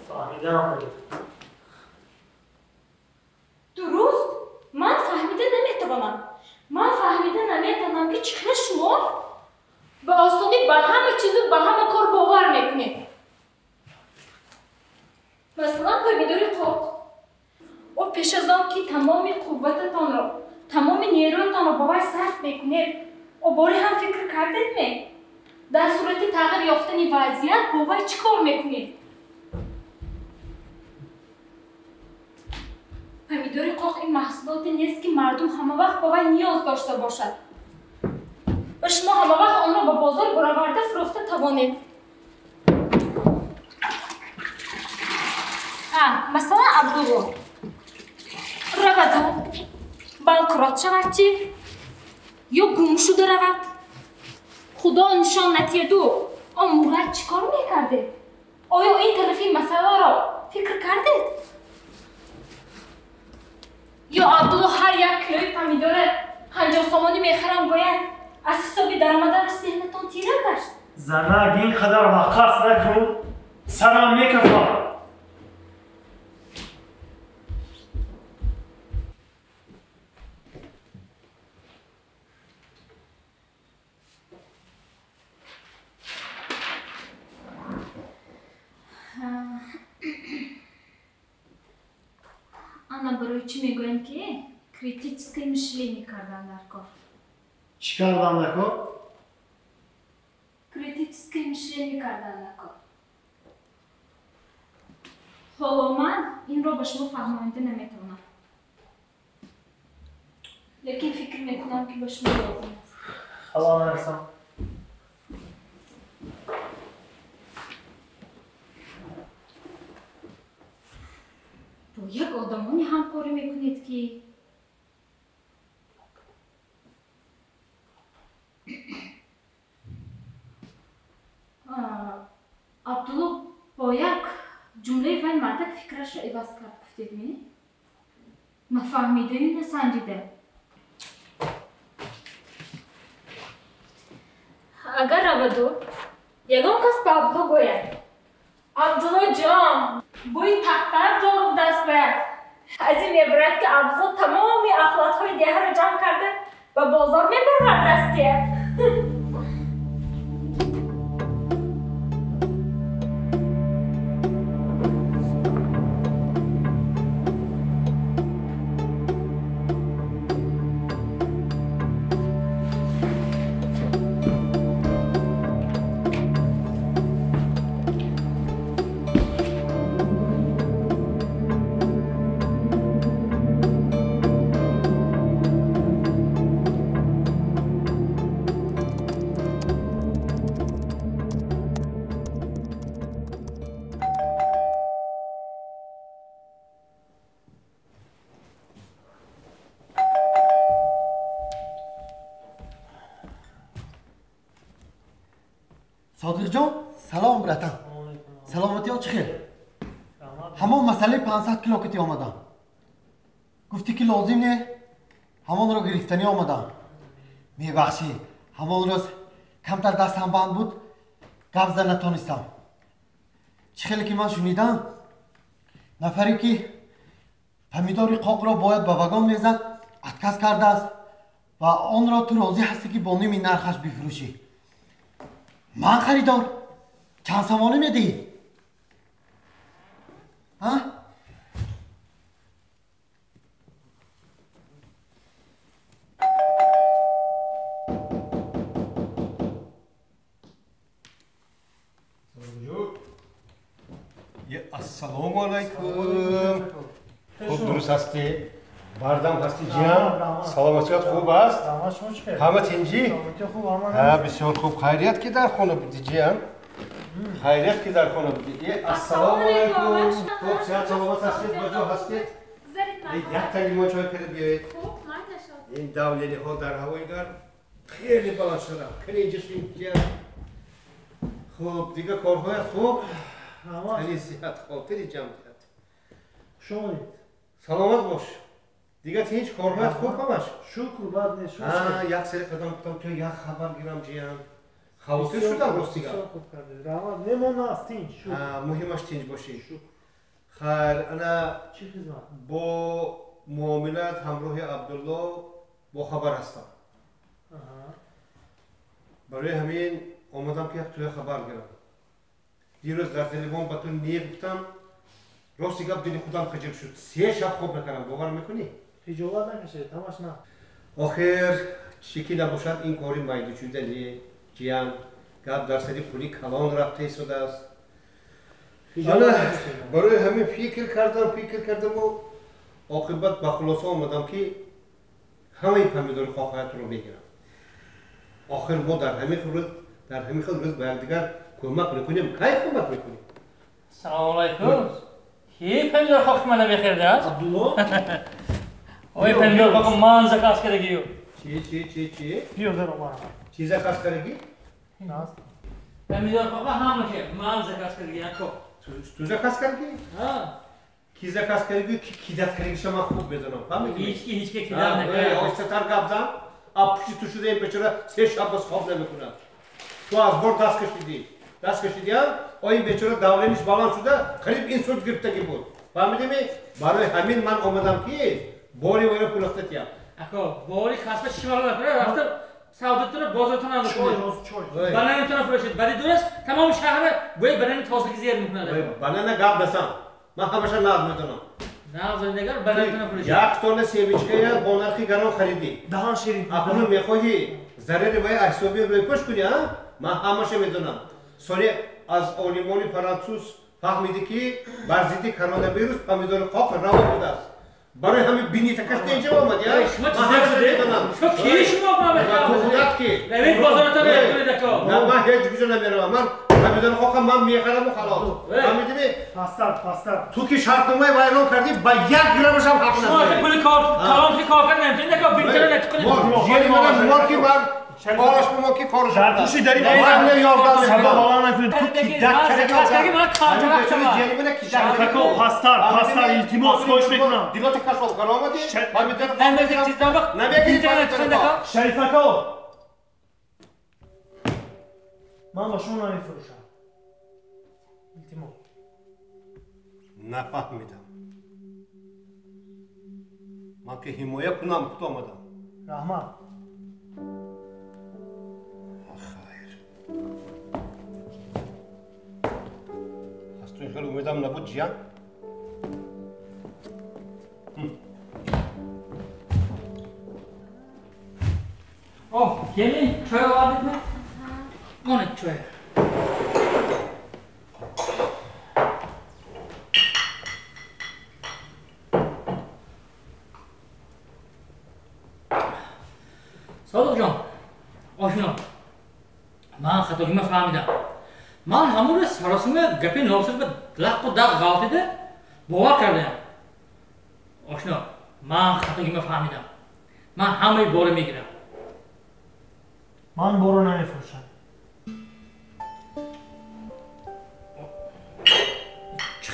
Фаҳмидаам. Дуруст, ман фаҳмида наметавонам. Ман фаҳмида наметавонам, ки чӣ хел шумо ба осонӣ ба ҳама чизу ба ҳама кор бовар мекунед. Масалан, помидори қоқ. О пеш аз он ки тамоми қуввататонро, тамоми нерӯятонро ба вай сарф мекунед, о боре ҳам фикр кардед ме? Дар сурати тағйир ёфтани вазъият бо вай чӣ кор мекунед? Помидори қоқ ин маҳсулоте нест, ки мардум ҳамавақт ба вай ниёз дошта бошад ва шумо ҳамавақт онро ба бозор бароварда фурӯхта тавонед. Масалан, Абдулло раваду банкрот шавад чӣ? Ё гум шуда равад? Худо нишон натиҳаду, он Мурад чӣ кор мекардед? Оё ин тарафи масъаларо фикр кардед? Ё Абдулло ҳар як килои помидора 50 сомонӣ мехарам гӯяд, аз ҳисоби даромадараш зеҳнатон тира гашт? Занак, ин қадар ваққас накун, сарам мекафад. Ана барои чӣ мегӯям, ки критическое мышление кардан дар кор. Чӣ кардан дар кор? Критическое мышление кардан дар кор. Ҳоло ман инро ба шумо фаҳмонида наметавонам. Лекин фикр мекунам, ки ба шумо лозим аст. Ҳало нарасам. Бо як одамоне ҳамкорӣ мекунед, ки Абдулло бо як ҷумлаи вай мардак фикрашро иваз кард, гуфтед ме? Нафаҳмидаю насанҷида. Агар раваду ягон кас ба Абдулло гӯяд: Абдулло ҷон, бӯи тахтар дорум даст бояд. Аз ин мебарад, ки Абдулло тамоми ахлотҳои деҳаро ҷамъ карда ба бозор мебарад дастия. Содиқҷон, салом братан. Саломатиё чӣ хел? Ҳамон масъалаи 500 кило кити омадам. Гуфтӣ ки лозим не, ҳамонро гирифтанӣ омадам. Мебахшӣ, ҳамон рӯз камтар дастам банд буд, гап зада натонистам. Чӣ хеле ки ман шунидам, нафаре ки помидори қоқро бояд ба вагон мезад, отказ кардааст ва онро ту розӣ ҳастӣ ки бо ними нархаш бифурӯшӣ. Ман харидор. Чанд сомонӣ медиҳӣ? Ҳа? Ассалому алайкум. Хуб дуруст ҳастӣ? Бардам ҳастӣ ҷиям? Саломатият хуб аст? Ҳама тинҷӣ? Ҳа, бисёр хуб. Хайрият ки дар хона будӣ ҷиям? Хайрият ки дар хона будӣ. Ассалому алайкум. Хуб, сиҳат саломат ҳастед? Ба ҷо ҳастед? Як та лимон чой карда биёед. Ин давлениҳо дар ҳавои гарм хеле баланд шуданд. Кани ҷишин ҷиям. Хуб, дигар корҳоят хуб? Тани сиҳат, хотири ҷамъият. Хуш омадед. Саломат бош. Дигар ҳеҷ корҳоят хуб ҳамаш? Шукр, бад нест. Як сари қадам гуфтам то як хабар гирам ҷиям. Хавотир шудам ростига. Хуб кардед. Раҳмат. Мемон аст тинҷ. Шукр. Муҳимаш тинҷ бошӣ. Хайр, ана чӣ хизмат? Бо муомилат ҳамроҳи Абдулло бохабар ҳастам. Барои ҳамин омадам ки як туя хабар гирам. Дирӯз дар телефон ба ту неғ гуфтам, рости гап дили худам хиҷил шуд. 3 шаб хоб накардам, бовар мекунӣ? Хиҷолат накашед, ҳамаш на. Охир чӣ ки набошад ин кори майдучуда не, ҷиям. Гап дар сари пули калон рафта истодааст. Барои ҳамин фикр кардаму оқибат ба хулоса омадам ки ҳамаи помидори хоҳаятро мегирам. Охир мо дар ҳамин хел рӯз ба якдигар кӯмак мекунем. Кай кӯмак мекунем? Салому алайкум. Ки помидор хоки мана мехӯрдааст? Абдулло? Ой, помидор хоки ман заказ кардагию. Чи, чи, чи, чи? Биё даро мара. Чи заказ кардагӣ? Наст. Помидор хока ҳамаша ман заказ кардагӣ, ако. Ту заказ кардагӣ? Ҳа. Ки заказ кардагӣ, ки кидат кардагиша ман хуб медонам. Фаҳмидӣ? Ҳеҷ ки кидат накард. Оҳистатар гап зан. А пушти ту шуда ин бечора 3 шаб боз хоб намекунад. Ту аз бор даст кашидӣ. Даст кашидиам, о ин бечора давлениш баланд шуда, қариб инсульт гирифтагӣ буд. Фаҳмидӣ? Барои ҳамин ман омадам ки бори вайро пулахта тиям. Ако, бори касба чишмаро накунад, рафта савдотуна бозортона накунад. Чой. Бананатона фурӯшед. Баъди дураш тамоми шаҳра бӯи банани тозаги зер мекунад. Банана гап назан. Ман ҳамаша нағз медонам. Нағз нагар бананатона фурӯшед. Як тонна семечкая бо нархи гарон харидӣ. Даҳан ширин. Акнун мехоҳӣ зарари вай ҳисоби рӯйпӯш кунӣ, а? Ман ҳамаша медонам. Соли аз олимони франсуз фаҳмидӣ ки бар зидди коронавирус помидори қоқ раво будааст. Барои ҳамин бинитакашта инҷа омадӣ, а? Шумо чӣ задед? Шумо ки шумо ту худат ки? Равед бозоратон мекунед ако. На, ман ҳеҷ куҷо намеравам. Ман помидори қоқам ман мехараму халос. Фаҳмидӣ? Пастар, пастар. Ту ки шартномаи вайрон кардӣ, ба 1 граммашам ҳақ надорӣ. Шумо пули кор калон ки кор кард наметавонед ако, бинитара натиқунед. Жери манам мор ки ман кораш бо мо ки кораш. Дар пушти дари ман ёрдам садо баланд накунед. Ту кидат кардӣ, ман кор Шарифако, пастар, пастар, илтимос хоҳиш мекунам. Дилота кашол кар омадӣ? Шарифако, ман ба шумо намефурӯшам. Илтимос. Нафаҳмидам. Ман ки ҳимоя кунам худ омадам. Раҳмат. Хайр. Аз ту ин хел умедам набуд, ҷиян. Оҳ, келин, чой овардидми? Монед чой. Содиқҷон, ошно, ман хатогима фаҳмидам. Ман ҳамон рӯз саросима гапи носир ба лаққу дақ ғалтида бовар кардаям. Ошно, ман хатогима фаҳмидам. Ман ҳамаи бора мегирам. Ман боро намефурӯшам.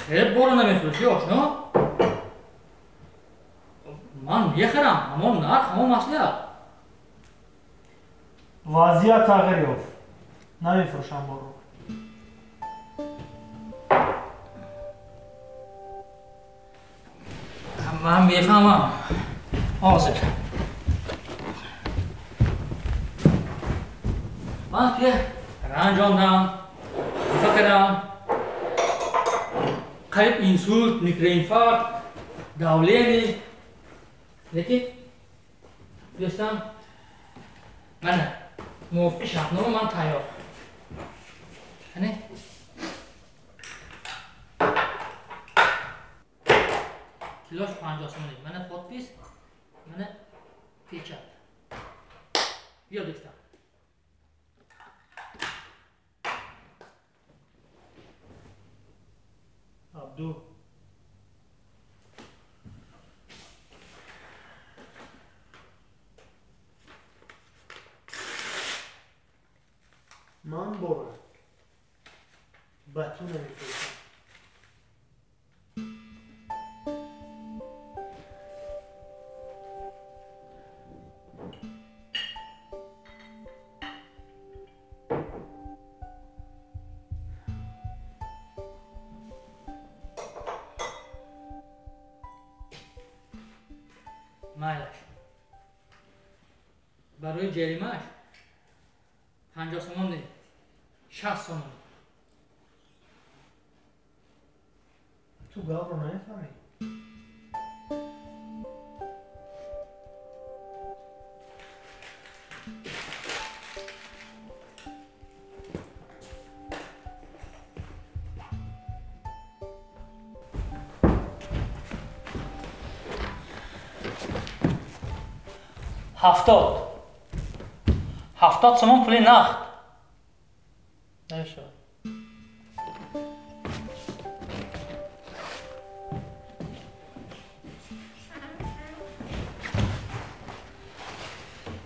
Хел боро намефурӯшӣ, ошно? Ман мехарам, ҳамон нарх, ҳамон маслиҳат. Вазъият тағйир ёфт. Намефурӯшам боро. Ман мефаҳмам. Ҳозир. Ман ки ранҷондам, хафа кардам. Қариб инсулт, микроинфаркт, давление. Лекин дӯстам, мана мувофиқи шартнома ман тайёр. Ане? Килош 50 сомонӣ. Мана подпис, мана печат. Биё дӯстам. Абду. Ман бора ба ту намефурӯшам. Майлаш. Барои ҷаримааш 50 сомон не, 60 сомон. Ту гапро намефаҳмӣ? 70 сомон пули нақд. Намешавад.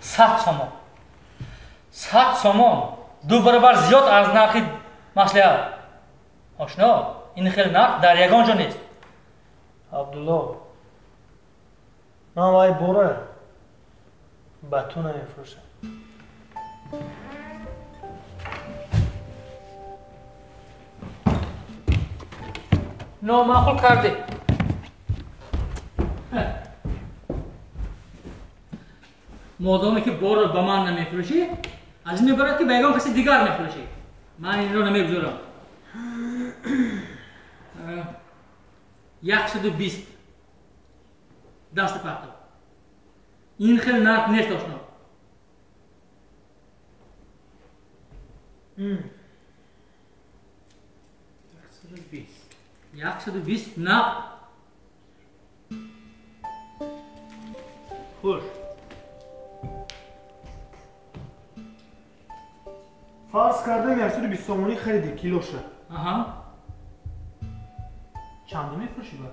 100 сомон. 100 сомон 2 баробар зиёд аз нархи маслиҳат. Ошно, ин хел нарх дар ягон ҷо нест. Абдулло, ман вай бора ба ту намефурӯшам. Номаъқул кардӣ. Модоме ки борро ба ман намефурӯшӣ, аз ин мебарад ки ба ягон каси дигар мефурӯшӣ. Ман инро намегузорам. 120 даст партов. Ин хел нарх нест, ошно. 120 нақд. Хуш. Фарз кардам 120 сомонӣ хариди килоша. Аҳа. Чанд мефурӯшӣ ба?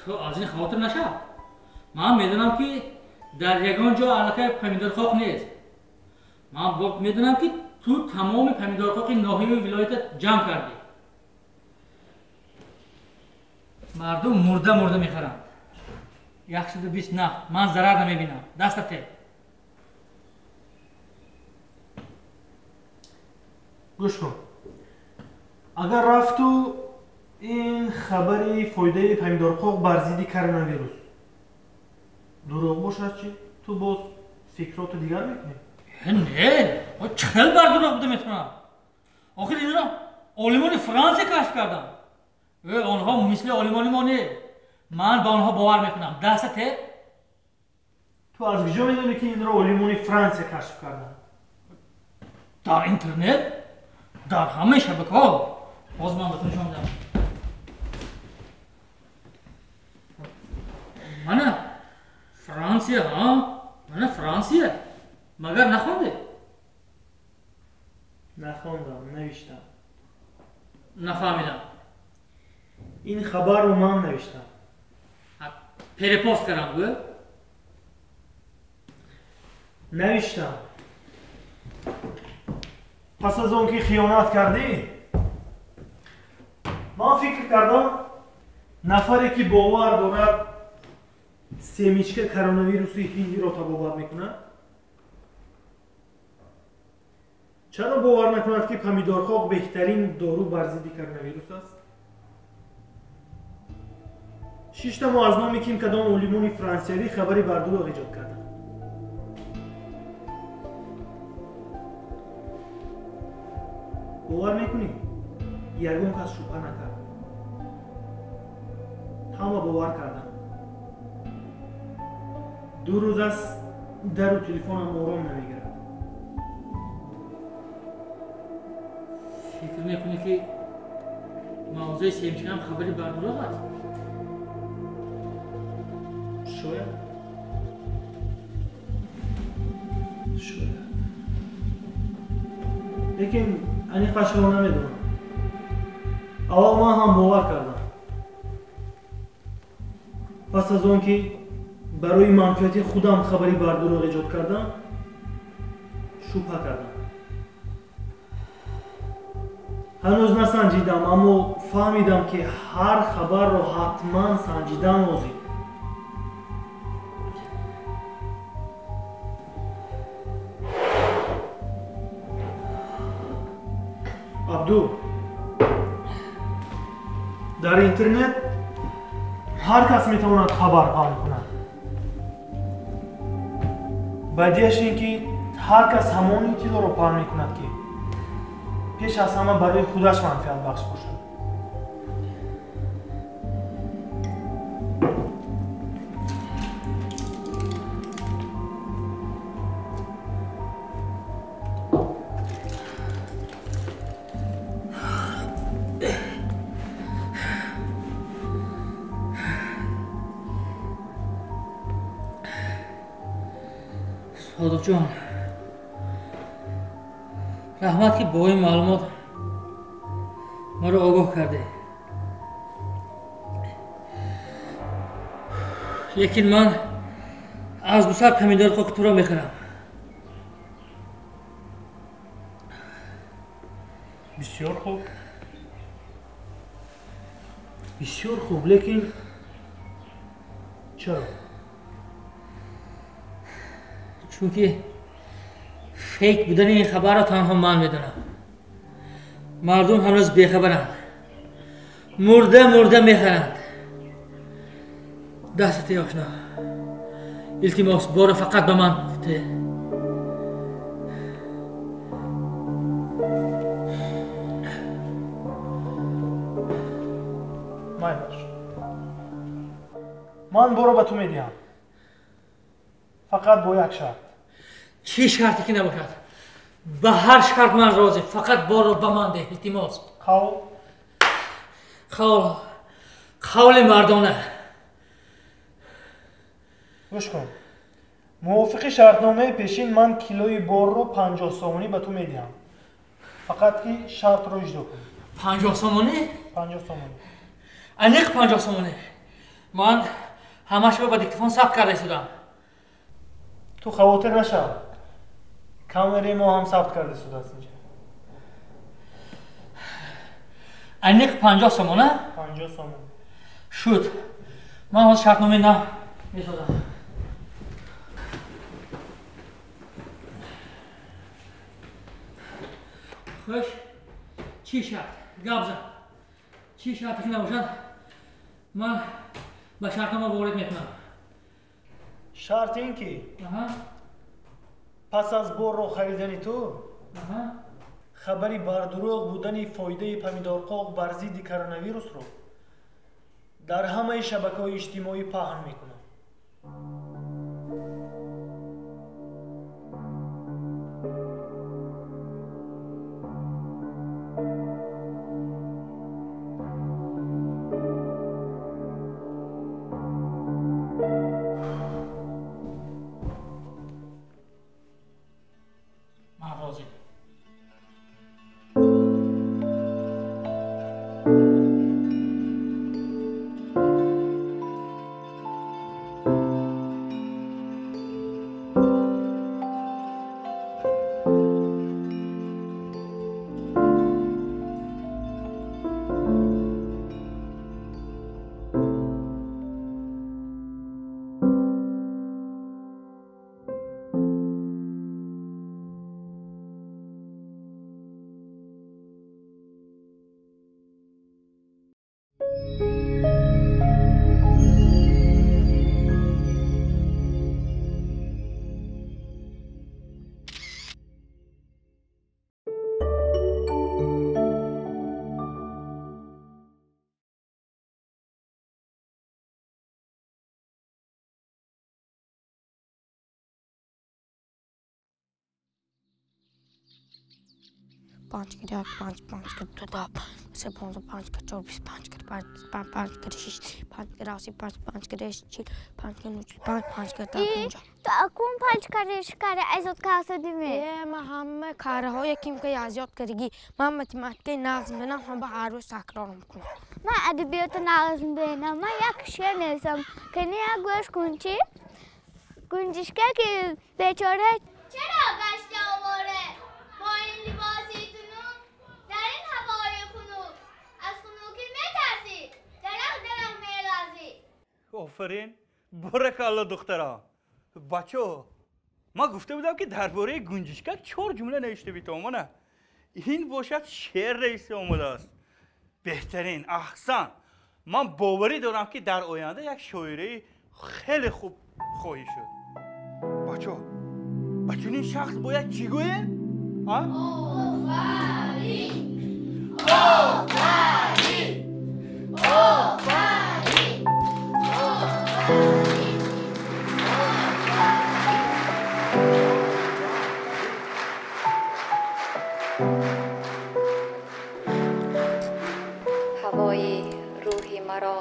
Ту аз ин хавотир нашав. Ман медонам ки дар ягон ҷо аллакай помидорхоқ нест. Ман медонам ки ту тамоми помидорхоқи ноҳияи вилоята ҷамъ кардӣ. Мардум мурда мурда мехаранд. 120 нақд. Ман зарар намебинам. Даста те. Гӯш кун. Агар рафту ин хабари фоидаи помидорқоқ бар зидди коронавирус дурӯғ бошад чӣ? Ту боз фикроту дигар мекунӣ? Не, чӣ хел бар дурӯғ буда метавонам? Охир инро олимони Франсия кашф карданд. Онҳо мисли олимони мо не. Ман ба онҳо бовар мекунам. Даста те. Ту аз куҷо медонӣ ки инро олимони Франсия кашф карданд? Дар интернет, дар ҳамаи шабакаҳо. Ҳозир ман ба ту нишон медиҳам. Мана Франсия, ҳа? Мана Франсия. Магар нахонде? Нахондам, навиштам. Нафаҳмидам. Ин хабарро ман навиштам. Перепост кардам, гӯ? Навиштам. Пас аз он ки хиёнат кардӣ, ман Фикр кардам, нафаре ки бовар дорад семечка коронавируси ҳиндиро табобат мекунад, чаро бовар накунад, ки помидорқоқ беҳтарин дору бар зидди коронавирус аст? Шиштаму аз номи ким кадом олимони франсиявӣ хабари бардурӯғ эҷод кардам. Бовар мекунӣ, ягон кас шубҳа накард, ҳама бовар карданд. 2 рӯз аст дару телефонам ором намегирад. Фикр мекунӣ, ки мавзӯи семечкаам хабари бардурӯғ аст? Шояд, шояд, лекин аниқашро намедонам. Аввал ман ҳам бовар кардам. Пас аз он ки барои манфиати худам хабари бардурӯғ эҷод кардам, шубҳа кардам. Ҳанӯз насанҷидам, аммо фаҳмидам, ки ҳар хабарро ҳатман санҷидан лозим. Абду, дар интернет ҳар кас метавонад хабар паҳн кунад. Бадиаш ин ки ҳар кас ҳамон иттилоъро паҳн мекунад, ки пеш аз ҳама барои худаш манфиатбахш бошад. Содиқҷон, раҳмат, ки бо ин маълумот маро огоҳ кардед. Лекин ман аз 200 помидори хоки туро мехӯрам. Бисёр хуб, бисёр хуб, лекин чаро? Чунки фейк будани ин хабарро танҳо ман медонам. Мардум ҳанӯз бехабаранд, мурда мурда мехаранд. Дастати ошно, илтимос, боро фақат ба ман те. Майлаш, ман боро ба ту медиҳам, фақат бо як шарт. Чӣ шарте ки набошад, ба ҳар шарт ман розӣ, фақат борро ба ман деҳ, илтимос. Қавл? Қавл, қавли мардона. Гӯш кун, мувофиқи шартномаи пешин ман килои борро 50 сомонӣ ба ту медиҳам, фақат ки шартро иҷро кунӣ. 50 сомонӣ? 50 сомонӣ. Аниқ 50 сомонӣ. Ман ҳамашро ба диктофон сабт карда истодам. Ту хавотир нашав, камераи мо ҳам сабт карда истодааст инҷа. Аниқ 50 сомона? 50 сомон. Шуд, ман ҳозир шартномаи нав месозам. Хуш, чӣ шарт? Гап зан. Чӣ шарте ки набошад, ман ба шартнома ворид мекунам. Шарт ин ки пас аз борро харидани ту хабари бардурӯғ будани фоидаи помидорқоқ бар зидди коронавирусро дар ҳамаи шабакаҳои иҷтимоӣ паҳн мекунам. 5 кар 1 5 5 кар 2 10 3 15 5 кар 4 25 кар 5 5 кар 6 5 кар 7 5 5 кар 8 40 5 кар 9 5 5 кар 10 50. То акун 5 кар 6 кар азёд кардӣ? Э, ман ҳама карҳои ким ки азёд кардагӣ. Ман математикаи нағз мебинам, ҳама ҳар рӯз такрор мекунам. Ман адабиёти нағз мебинам. Ман як шеър нависам. Кани як гӯш кун чӣ? Гунҷишка ки бечора чаро гашта овора бо ин либоси тунук дар ин ҳавои хунук аз хунукӣ метарсӣ дарах дарах меларзӣ. Офарин, боракалло духтара. Бачо, ман гуфта будам ки дар бораи гунҷишкак 4 ҷумла навишта битавонам. Ин бошад шеър нависта омадааст. Беҳтарин, аҳсан. Ман боварӣ дорам ки дар оянда як шоираи хеле хуб хоҳӣ шуд. Бачо, ба чунин шахс бояд чӣ гӯем? Офарин! Офарин! Офарин! Офарин! ҳавои рӯҳи маро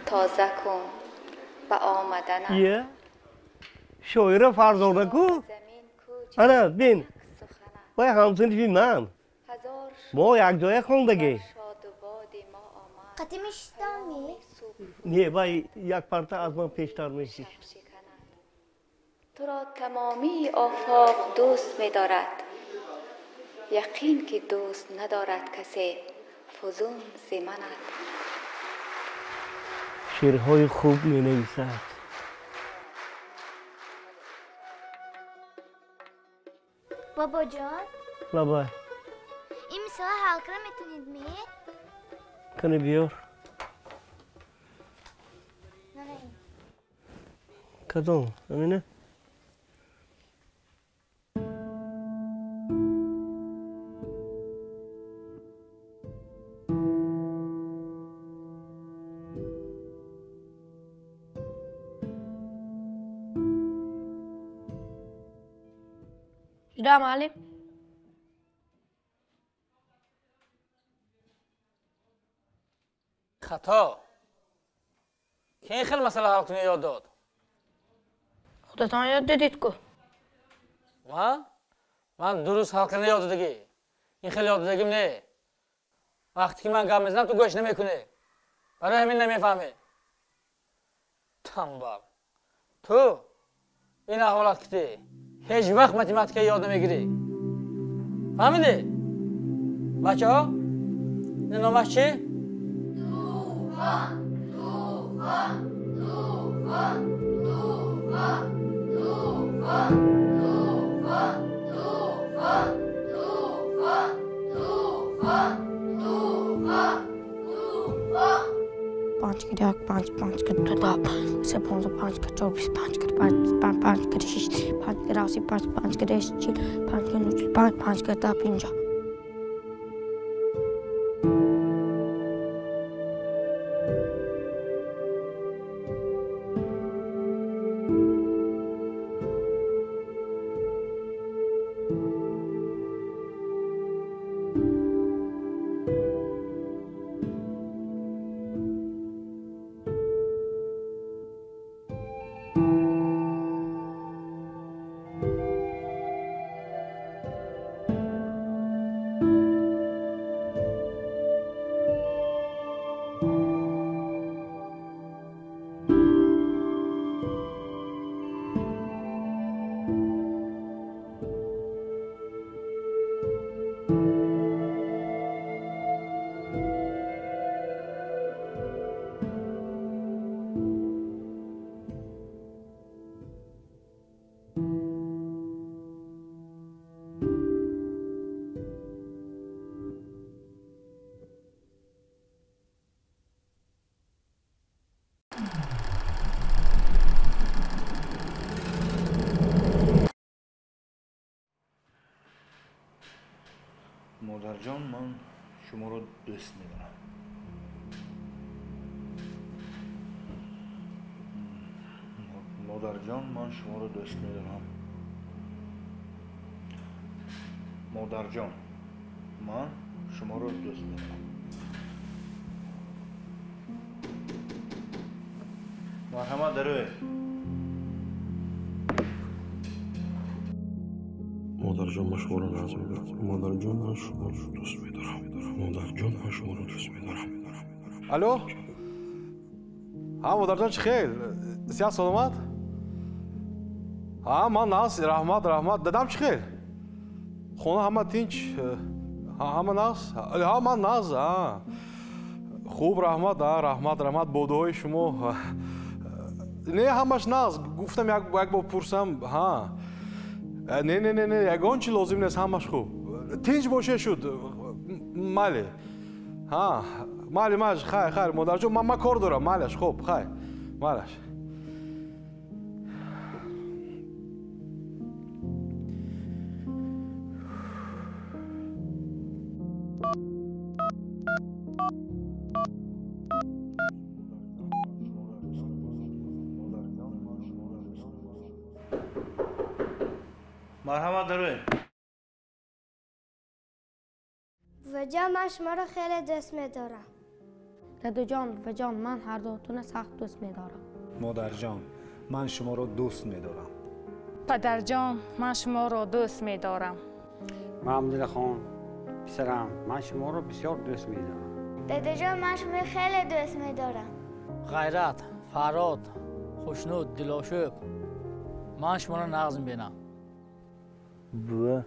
тоза кун ба омаданат. Шоира Фарзона ку? Ана, бин. Вай ҳамсинфи ман. Мо якҷоя хондагӣ. Қати мешиштам-ми? Не, вай як парта аз ман пештар мешишт. Туро тамомии офоқ дӯст медорад. Яқин ки дӯст надорад касе фузун зи манат. Шеърҳои хуб менависад. Бобоҷон? Лабай. Ин мисола ҳал кара метавонед ми? Кани биёр. Кадом? Амина? Да, муаллим. Хато. Ки ин хел масъала ҳал кунӣ ёд дод? Худатон ёд додед ку. Ман? Ман дуруст ҳал кардан ёд додагӣ. Ин хел ёд додагим не. Вақте ки ман гап мезанам, ту гӯш намекунӣ. Барои ҳамин намефаҳмӣ. Танбал. Ту ин аҳволат китӣ. Ҳеҷ вақт математика ёд намегирӣ. Фаҳмидӣ? Бачаҳо, ин номаш чӣ? Тӯфон, тӯфон, тӯфон, тӯфон, тӯфон, тӯфон, тӯфон, тӯфон, тӯфон, тӯфон, тӯфон. 5 кар 1 5 5 кар 2 10 3 15 5 кар 4 25 кар 5 5 кар 6 5 кар 7 5 5 кар 8 40 5 кар 9 5 5 кар 10 50. Модарҷон, ман шуморо дӯст медорам. Модарҷон, ман шуморо дӯст медорам. Модарҷон, Ман шуморо дӯст медорам. Марҳамат, дароед. Модарҷон, ман шуморо нағз мебинам. Модарҷон, ман шуморо дӯст медорам. Модарҷон, ман шуморо дӯст медорам. Алло? Ҳа, модарҷон, чӣ хел? Сиҳат, саломат? Ҳа, ман нағз, раҳмат, раҳмат. Дадам чӣ хел? Хона ҳама тинч, ҳама нағз? Ҳа, ман нағз, ҳа. Хуб, раҳмат, раҳмат, раҳмат, бо дуои шумо. Не, ҳамаш нағз. Гуфтам як бор пурсам, ҳа. Не, не, не, не, ягон чи лозим нест, ҳамаш хуб. Тинч боше шуд. Майли. Ҳа, майли, майли, хайр, хайр, модарҷон, ман кор дорам, майлаш, хуб, хайр, майлаш. Марҳамат, дароед. Буваҷон, ман шуморо хеле дӯст медорам. Дадаҷон, буваҷон, ман ҳардуатонро сахт дӯст медорам. Модарҷон, ман шуморо дӯст медорам. Падарҷон, ман шуморо дӯст медорам. Маҳмудилхон, писарам, ман шуморо бисёр дӯст медорам. Дадаҷон, ман шуморо хеле дӯст медорам. Ғайрат, Фарҳод, Хушнуд, Дилошӯб, ман шуморо нағз мебинам. Бува,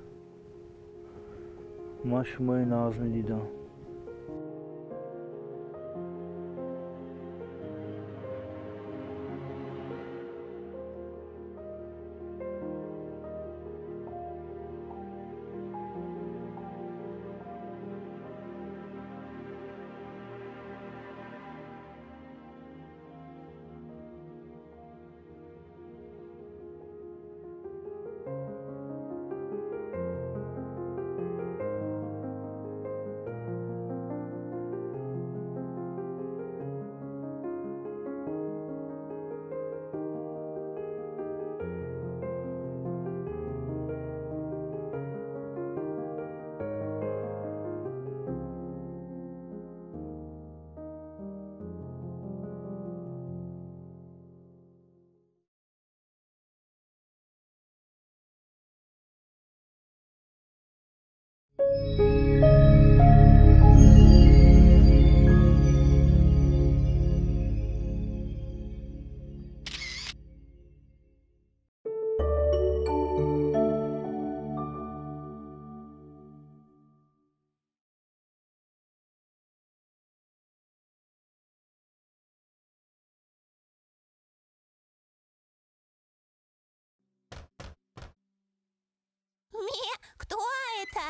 ман шумои нағз медидам. Кто это?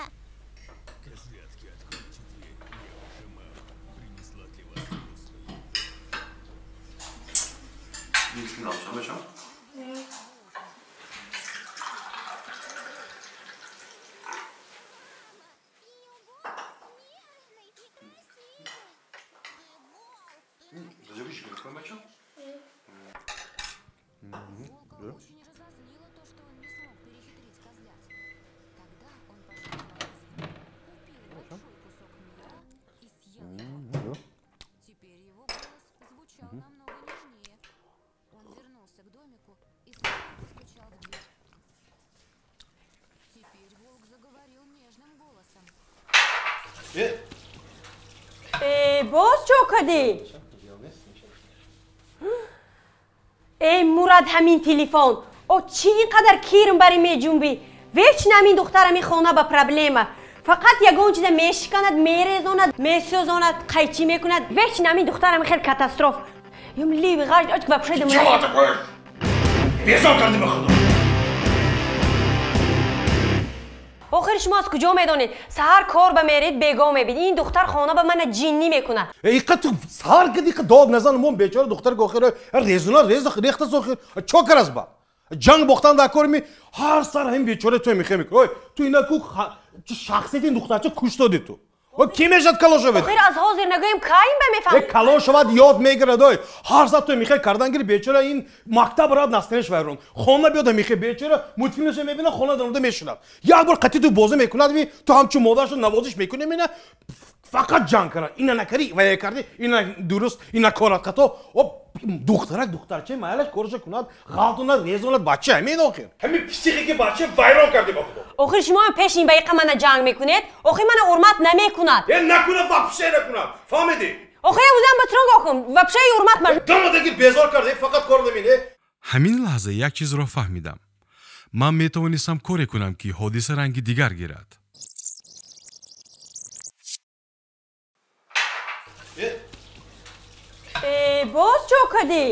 Козлятки, откройте дверь. Я ваша мама. Принесла для вас вкусную еду. Боз чо кардӣ? Эй Мурад, ҳамин телефон. О чӣ ин қадар кирм бари меҷунбӣ? Вечно ҳамин духтар ҳамин хона ба проблема. Фақат ягон чиза мешиканад, мерезонад, месӯзонад, қайчӣ мекунад. Вечно ҳамин духтар ҳамин хел катастроф. Юм ливи ғаж очк вообще дам. Чего такое? Безор кардӣ ба худо. Охир шумо аз куҷо медонед? Саҳар кор ба меред, бего мебид. Ин духтар хона ба мана ҷиннӣ мекунад. Иқа ту саҳар киди, иқа дод назан, мон бечора духтар охир резуна рез рехта сохир. Чо карас ба? Ҷанг бохтан дар кор ми ҳар сар ҳам бечора ту мехе мекунӣ. Ой, ту ина ку шахсияти ин духтарча куш додӣ ту. Ки мешад калон шавад? Охир аз ҳозир нагӯем, кайм ба мефаҳмад? Калон шавад, ёд мегирад. Ой, ҳар саат то михе кардан гири, бечора ин мактаб рад, настроение ш вайрон. Хона биёда михе бечора мультфилмша мебина, хона даромада мешинад. Як бор қатъи ту бозӣ мекунад, ви ту ҳамчун модарашо навозиш мекунӣ, мена фақат ҷанг карад. Ина накарӣ, вая кардӣ, ина дуруст, ина корат хато. Духтарак духтарча майлаш корша кунад, ғалтонад, резонад, бача ҳамин охир. Ҳамин психики бача вайрон кардӣ ба худо. Охир шумо ҳам пеш ин ба иқа мана ҷанг мекунед, охир мана ҳурмат намекунад. Е, накунад, вообще накунад. Фаҳмидӣ? Охир узам ба тронг охум, вообще ҳурмат ман. Дамадаги безор кард, фақат кор намин. Ҳамин лаҳза як чизро фаҳмидам. Ман метавонистам коре кунам, ки ҳодиса ранги дигар гирад. Боз чо кардӣ?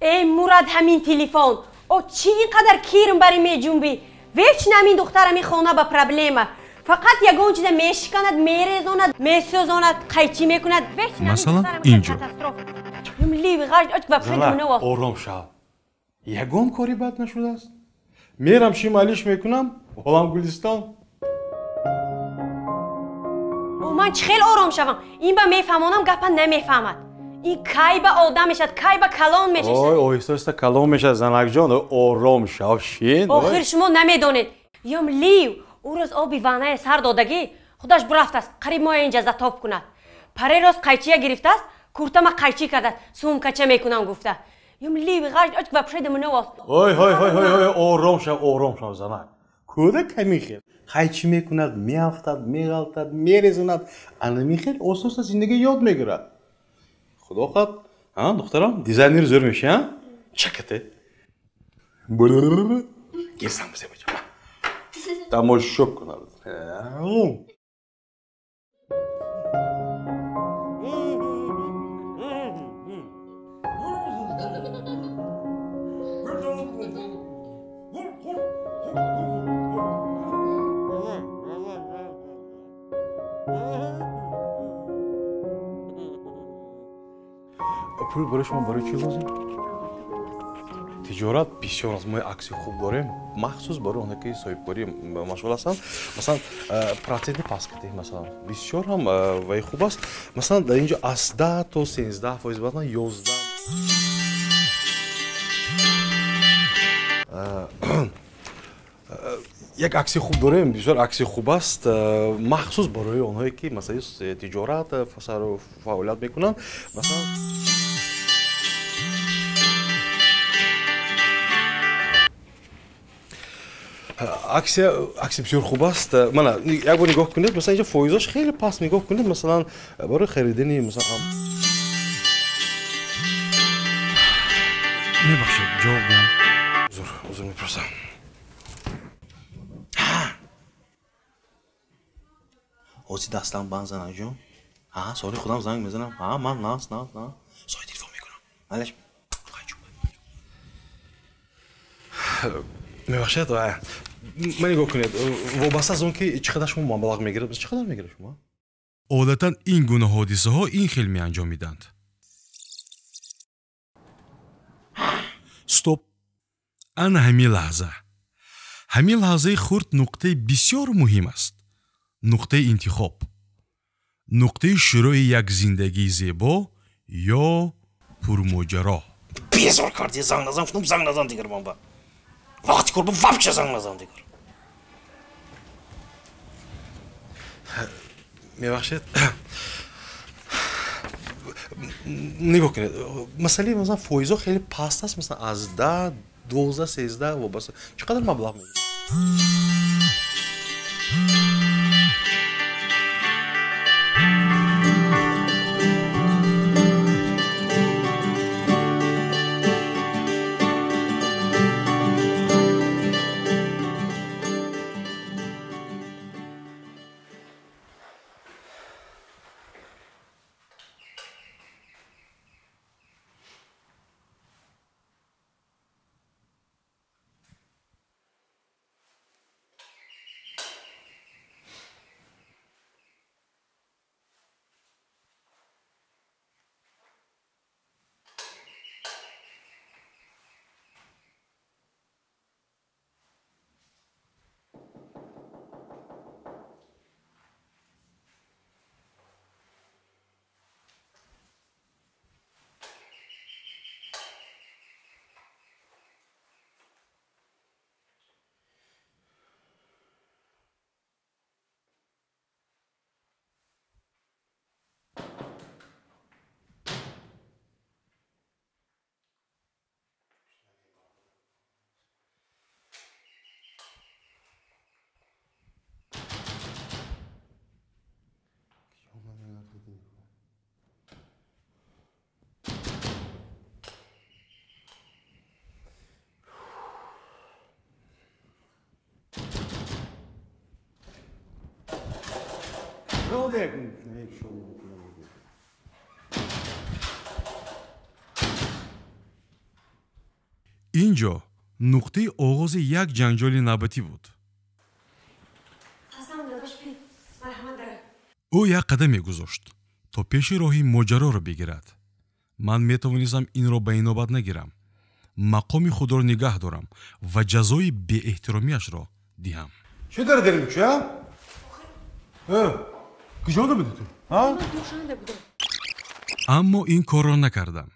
Эй Мурад, ҳамин телефон. О, чӣ ин қадар кирм бари меҷунбӣ? Вечно ҳамин духтар ҳамин хона ба проблема. Фақат ягон чиза мешиканад, мерезонад, месӯзонад, қайчӣ мекунад. Масалан, инҷо. Ором шав. Ягон кори бад нашудааст. Мерам шималиш мекунам, олам Гулистон. Ман чӣ хел ором шавам? Ин ба мефаҳмонам, гапа намефаҳмад. Ин кай ба одам мешавад, кай ба калон мешавад? Ой, оҳиста оҳиста калон мешавад, занакҷон, ором шав, шин. Охир шумо намедонед. Ём лив, ӯ рӯз оби ваннае сар додагӣ, худаш бурафтааст, қариб моя инҷа затоб кунад. Паре рост қайчия гирифтааст, куртама қайчӣ кардааст, сумкача мекунам гуфта. Ём лив, ғаж вообще дамуновост. Ой, ой, ой, ой, ой, ором шав, ором шав, занак. Кӯдак ҳамин хел қайчӣ мекунад, меафтад, меғалтад, мерезонад. Ана михел оста оста зиндагӣ ёд мегирад. Худо хоҳад, духтарам, дизайнери зӯр мешӣ, а? Чакате. Гирсам бизебаҷа. Тамошо кунад. Пул барои шумо барои чӣ лозим? Тиҷорат бисёр аст. Мо акси хуб дорем, махсус барои оне ки соҳибкорӣ машғул ҳастанд. Масалан, проценти паст кардем, масалан, бисёр ҳам ваи хуб аст. Масалан, дар инҷо аз 10 то 13%, баъдан 11. Як акси хуб дорем, бисёр акси хуб аст, махсус барои онҳое ки масалан тиҷорат сару фаъолият мекунанд. Масалан, аксия бисёр хуб аст. Мана, як бор нигоҳ кунед, масалан, инҷо фоизош хеле паст, нигоҳ кунед, масалан, барои харидани, масалан. Мебахшед, ҷавоб диҳам. Узр мепурсам. Ози дастам банд, занакҷон. Соли худам занг мезанам. Ман нас, нас, нас. Соли телефон мекунам. Малеш. Мебахшед, ман нигоҳ кунед, вобаста аз он ки чӣ қадар шумо маблағ мегиред, чӣ қадар мегиред шумо? Одатан ин гуна ҳодисаҳо ин хел меанҷомиданд. Стоп! Ана ҳамин лаҳза. Ҳамин лаҳзаи хурд нуқтаи бисёр муҳим аст. Нуқтаи интихоб. Нуқтаи шурӯи як зиндагии зебо ё пурмоҷаро. Безор кардӣ, занг назан, гуфтам занг назан дигар ман ба. Вақти кор вообще занг назан дигар. Мебахшед. Нигоҳ кунед, масъалаи масалан фоизҳо хеле паст аст, масалан аз 10, 12, 13 вобаста. Чӣ қадар маблағ мегиред? Ин ҷо нуқтаи оғози як ҷанҷоли навбатӣ буд. Ӯ як қадам мегузошт, то пеши роҳи моҷароро бигирад. Ман метавонистам инро ба инобат нагирам, мақоми худро нигаҳ дорам ва ҷазои беэҳтиромиашро диҳам. Чӣ дар дер мекушӣ, а? Куҷода будӣ ту? Аммо ин корро накардам.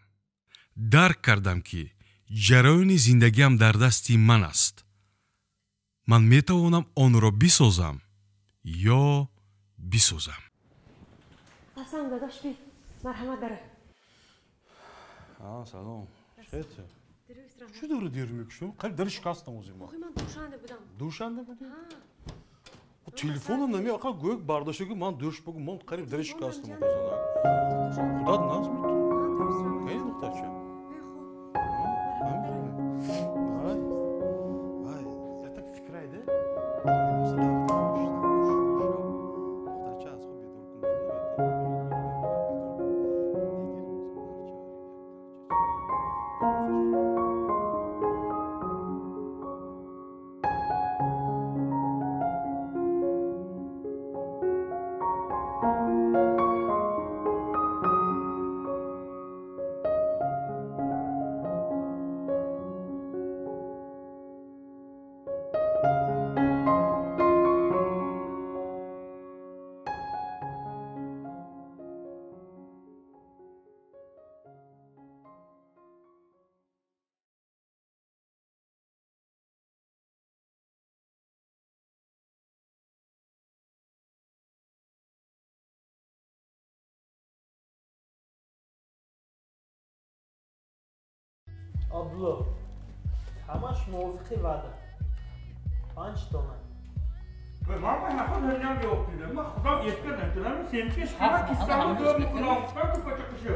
Дарк кардам, ки ҷараёни зиндагиам дар дасти ман аст. Ман метавонам онро бисозам ё бисӯзам. Асан, дадош, би, марҳамат, дара. Салом. Чӣ дори дер мекушам? Қариб дари шикастам ози ма. Охи, ман Душанбе будам. Душанбе будӣ? Телефонам нами ақа гӯяк бардошта, ки ман душ бугу, ман қариб дари шикастам оқозана. Худат наз буд. Кайни духтарча? Вай, ятак фикрайде. Духтарча аз хоб бедор кун. Абдулло, ҳамаш мувофиқи ваъда. 5 тона. Ман ба наход ҳарням ҷавоб дидам. Ман худам эска намтунам, семчи шума киссамро ҷавоб мекунам. Гуфтам ки пача кушо.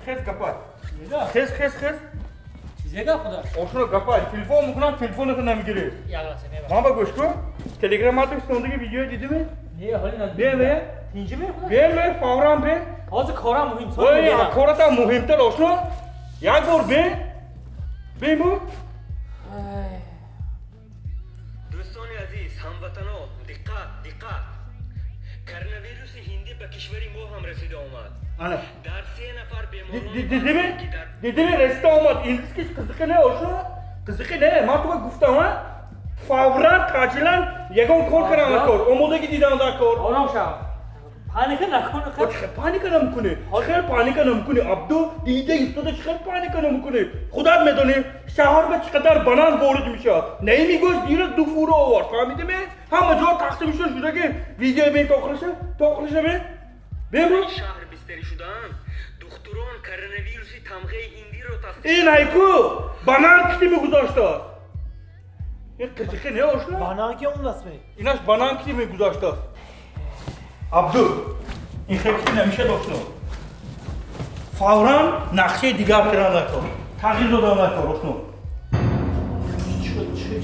Хез гапай. Хез, хез, хез. Чизе гап худо? Ошуно гапай. Телефон мекунам, телефонато намегирӣ. Ман ба гӯш кун. Телеграммато сондаги видео дидими? Не, ҳоли надидам. Бе, бе. Тинҷи мехӯрад? Бе, бе, фавран бе. Ҳозир корам муҳим. Ой, кората муҳимтар ошно. Як бор бе. Бе бу. Дӯстони азиз, ҳамватано, диққат, диққат. Коронавируси ҳиндӣ ба кишвари мо ҳам расида омад. Ана. Дар 3 нафар беморон Дидими? Дидими, расида омад. Индискиш қизиқи не ошно? Қизиқи не. Ман туга гуфтам, а? Фавран таъҷилан ягон кор кардам дар кор. Омодагӣ дидам дар кор. Ором шав. Паника накун. Чӣ паника намекунӣ? Хел паника намекунӣ. Абду дида истода, чӣ хел паника намекунӣ? Худат медонӣ, шаҳр ба чӣ қадар банан ворид мешавад. Наими гӯшт дирӯз 2 фура овард. Фаҳмидӣ? Ҳама ҷо тақсим шуда шуда ки видео бин то охириша, то охириша бин. Бин. Шаҳр бистарӣ шудаанд. Духтурон коронавируси тамғаи ҳиндиро тасдиқ. Ин айку банан кити мегузоштааст. Ин қизиқи не ошно? Банан ки он аст ме? Инаш банан кити мегузоштааст. Абду, ин хел намешад ошно. Фавран нақшаи дигар кардан дар кор. Тағйир додан дар кор ошно.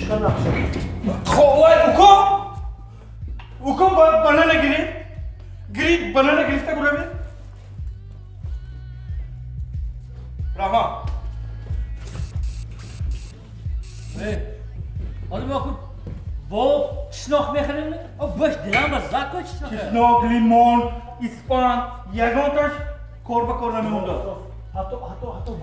Чӣ нақша? Вай, уко! Уко банана гирид. Гирид, банана гирифта гуравед. Раҳмат. ҳоло мо ку бо чеснок мехарем? Бош дилам ба зад ку чеснок. Чеснок, лимон, испан, ягонташ кор ба кор намемондад. Ҳатто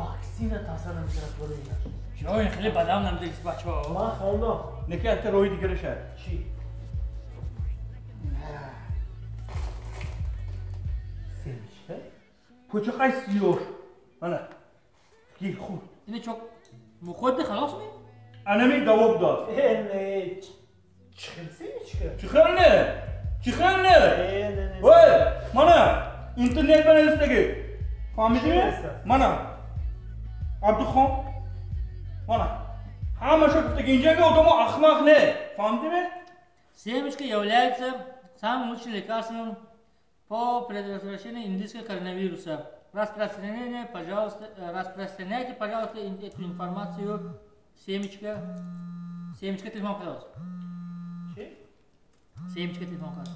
ваксина таъсир намекунад барои инаш. Чо, ин хеле бадам намедист, бачаҳо. Ман хондам. Неки якта роҳи дигараша. Чӣ? Семечка? Пӯчақай сиёр. Ана. Гир, хӯр. Ина чок мухӯрди халос ми? Анами даво будааст. Э, не. Чӣ хел семечка? Чӣ хел не? Чӣ хел не? Ой, мана, интернет ба навистагӣ. Фаҳмидӣ? Мана. Абдухон. Мана. Ҳамаша гуфтагӣ, инҷанга одамо ахмақ не. Фаҳмидӣ? Семечка является самым лучшим лекарством по предотвращению индийского коронавируса. Распространяйте, пожалуйста, эту информацию Семечка. Семечка телефон кардааст. Чӣ? Семечка телефон кард.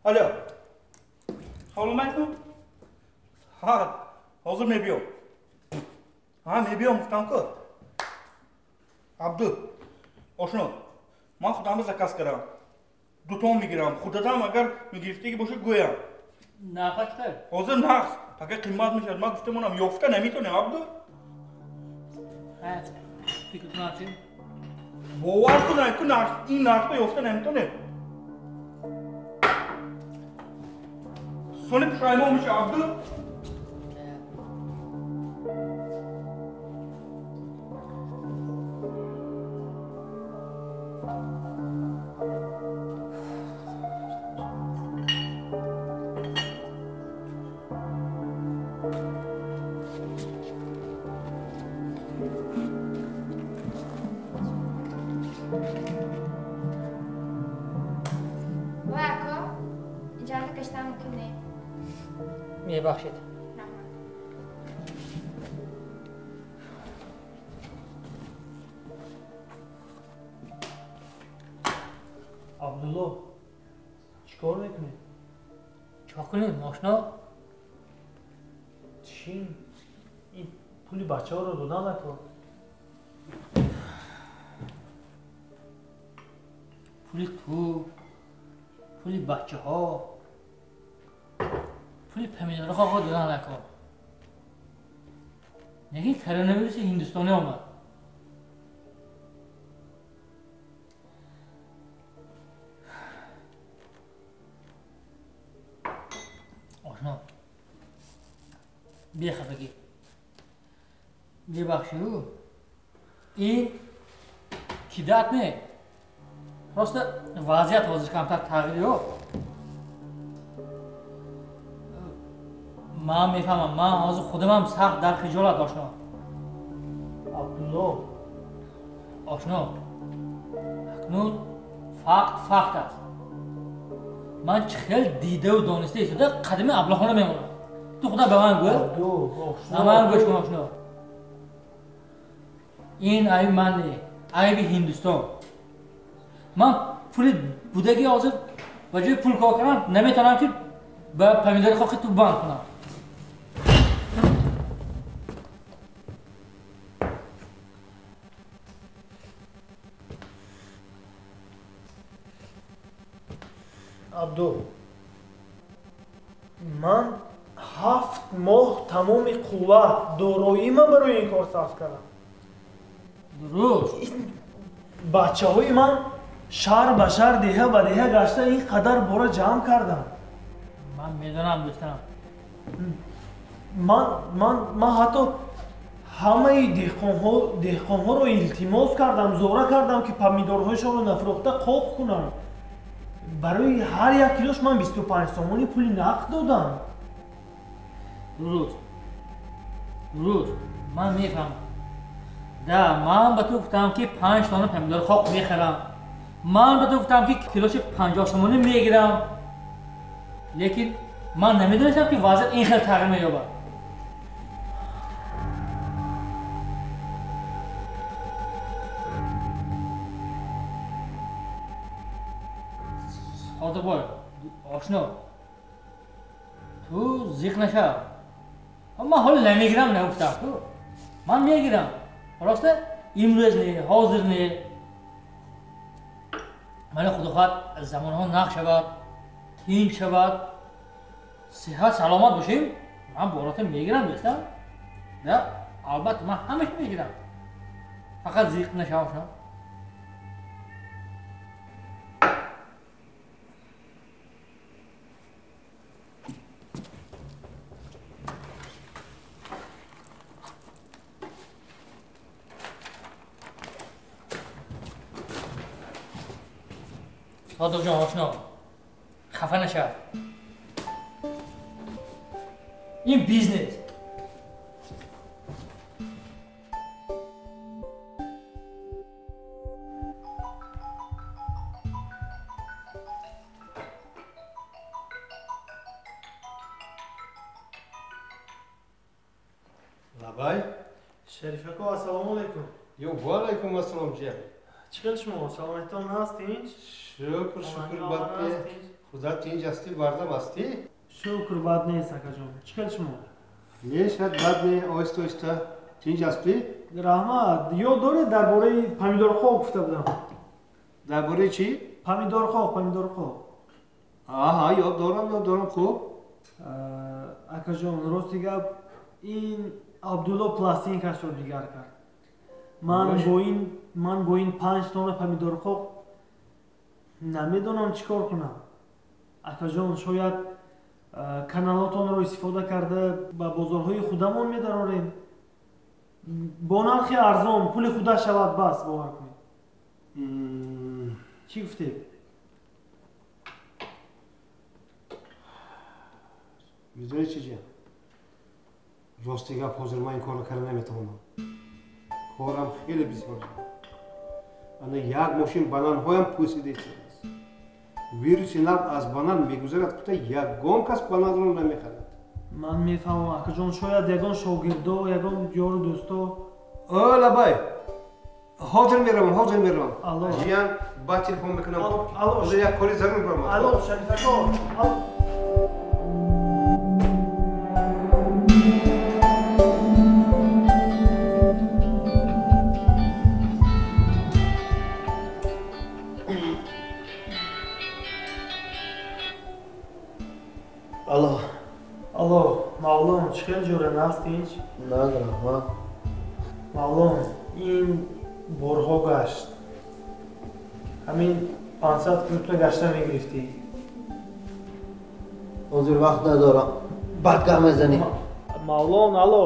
Алло. Салом алейкум. Ҳа, ҳозир мебиём. Ҳа, мебиём гуфтам ку. Абду, ошно, ман худамро заказ кардам. Дутон мегирам. Худатам агар мегирифтагӣ бошад гӯям. Нарха чӣ қадр? Ҳозир нақс. Пага қимат мешавад. Ман гуфта монам, ёфта наметонем, Абду. Фикр кунам чӣ? Бовар кун, ку нарх, ин нархро ёфта наметонем. Сони пушаймон меша, Абду. Мебахшед. Абдулло, чӣ кор мекунӣ? Чӣ кунем, ошно? Чӣ? Ин пули бачаҳоро додан накор. Пули ту, пули бачаҳо, пули помидорҳо хоҳ додан накор. Лекин коронавируси ҳиндустонӣ омад. Ошно, бехафагӣ, бебахшию, ин кидат не, просто вазъият ҳозир камтар тағйир ёфт. Ман мефаҳмам, ман ҳозир худамам сахт дар хиҷолат, ошно. Абдулло, ошно, акнун факт факт аст. Ман чӣ хел дидаву дониста истода қадами аблаҳона мемонам. Ту худа ба ман гӯ. Ба ман гӯш кун, ошно. Ин айби ман не, айби Ҳиндустон. Ман пули будаги ҳозир ба ҷои пул кор кардам наметавонам ки ба помидори хоки ту банд кунам. Абду, ман 7 моҳ тамоми қувват дороима барои ин кор сарф кардам. Дуруст. Бачаҳои ман шаҳр ба шаҳр, деҳа ба деҳа гашта ин қадар бора ҷамъ кардам. Ман медонам, дӯстам. Ман ҳатто ҳамаи деҳқонҳоро илтимос кардам, зора кардам ки помидорҳояшонро нафурӯхта қоқ кунанд. Барои ҳар як килош ман 25 сомонӣ пули нақд додам. Дуруст, дуруст, ман мефаҳмам. Да, ман ба ту гуфтам ки 5 тонна помидори хок мехарам. Ман ба ту гуфтам ки килоши 50 сомонӣ мегирам. Лекин ман намедонистам ки вазъият ин хел тағйир меёбад. Содиқбой, ошно, ту зиқ нашав. Ман ҳоло намегирам нагуфтам ку. Ман мегирам. Просто имрӯз не, ҳозир не. Мана худо хоҳад замонҳо нақ шавад, тинч шавад, сиҳат саломат бошем, ман бората мегирам, дӯстам. Да, албатта ман ҳамаша мегирам. Фақат зиқ нашав, ошно. Содиқҷон, ошно, хафа нашав. Ин бизнес. Лабай. Шарифако, ассалому алайкум. Ё, ва алайкум ассалом, ҷия. Чӣ хел шумо? Саломатитон ҳаст тинч? Шукр, шукр, бад не. Худо тинч ҳастӣ, бардам ҳастӣ? Шукр, бад нест, акаҷон. Чӣ хел шумо? Мешад, бад не, оҳиста оҳиста. Тинч ҳастӣ? Раҳмат. Ёд доред дар бораи помидорхоҳ гуфта будам? Дар бораи чӣ? Помидорхоҳ, помидорхоҳ. Аҳа, ёд дорам, ёд дорам, хуб. Акаҷон, рости гап, ин Абдулло пластинкашро дигар кард. Ман бо ин 5 тонна помидорхоҳ намедонам чӣ кор кунам. Акаҷон, шояд каналотонро истифода карда ба бозорҳои худамон медарорем. Бо нархи арзон, пули худа шавад бас, бовар кунед. Чӣ гуфтед? Медонӣ чӣ, ҷия? Рости гап, ҳозир ман ин корро карда наметавонам. Корам хеле бисёр. Ана як мошин бананҳоям пӯсида истодааст. Вируси нав аз банан мегузарад, гуфта ягон кас бананро намехарад. Ман мефаҳмам, акаҷон, шояд ягон шогирдо, ягон ёру дӯсто. О, лабай, ҳозир меравам, ҳозир меравам. Ҷиян, баъд телефон мекунам. Ҳозир як кори зарур баромад. Алло, Шарифако. Алло. Алло, Мавлон, чӣ хел ҷора наст тинч? На, раҳмат. Мавлон, ин борҳо гашт. Ҳамин 500 километр гашта мегирифтӣ. Ҳозир вақт надорам. Баъд гап мезанем. Мавлон, алло.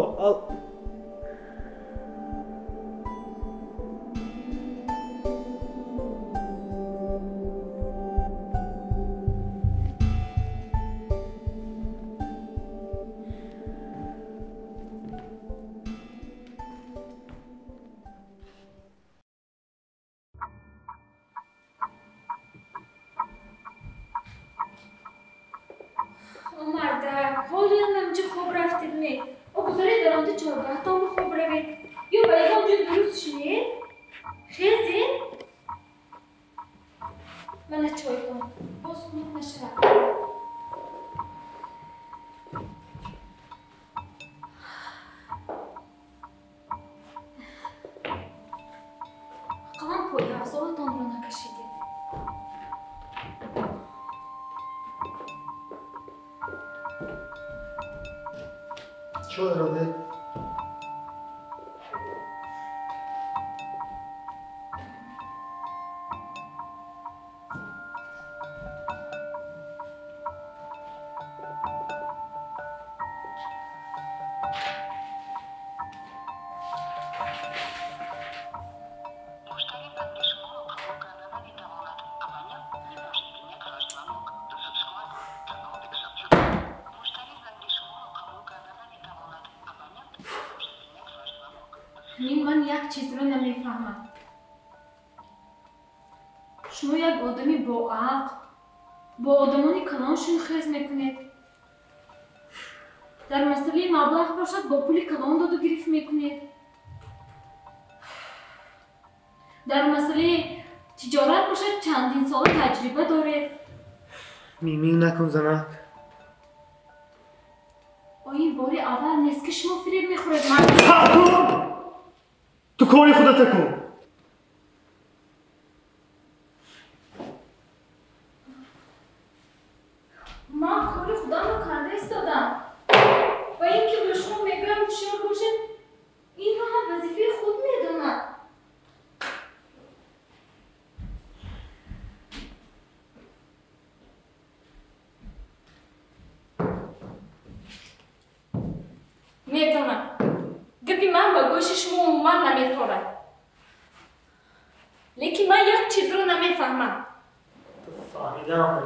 Чойро де. Ман як чизро намефаҳмам. Шумо як одами боақл, бо одамони калон шунхез мекунед. Дар масъалаи маблағ бошад, бо пули калон доду гирифт мекунед. Дар масъалаи тиҷорат бошад, чандин сола таҷриба доред. Мимин накун, занак. Ин бори аввал нест, ки шумо фиреб мехӯред. Ту кори худата кун. Ман кори худамро карда истодам. Ва ин ки ба шумо мегӯям ҳушёр бошед, инро ҳам вазифаи худ медонад. Медонам. Гапи ман ба гӯши шумо умуман наметорад. Лекин ман як чизро намефаҳмам. Фаҳмидаам.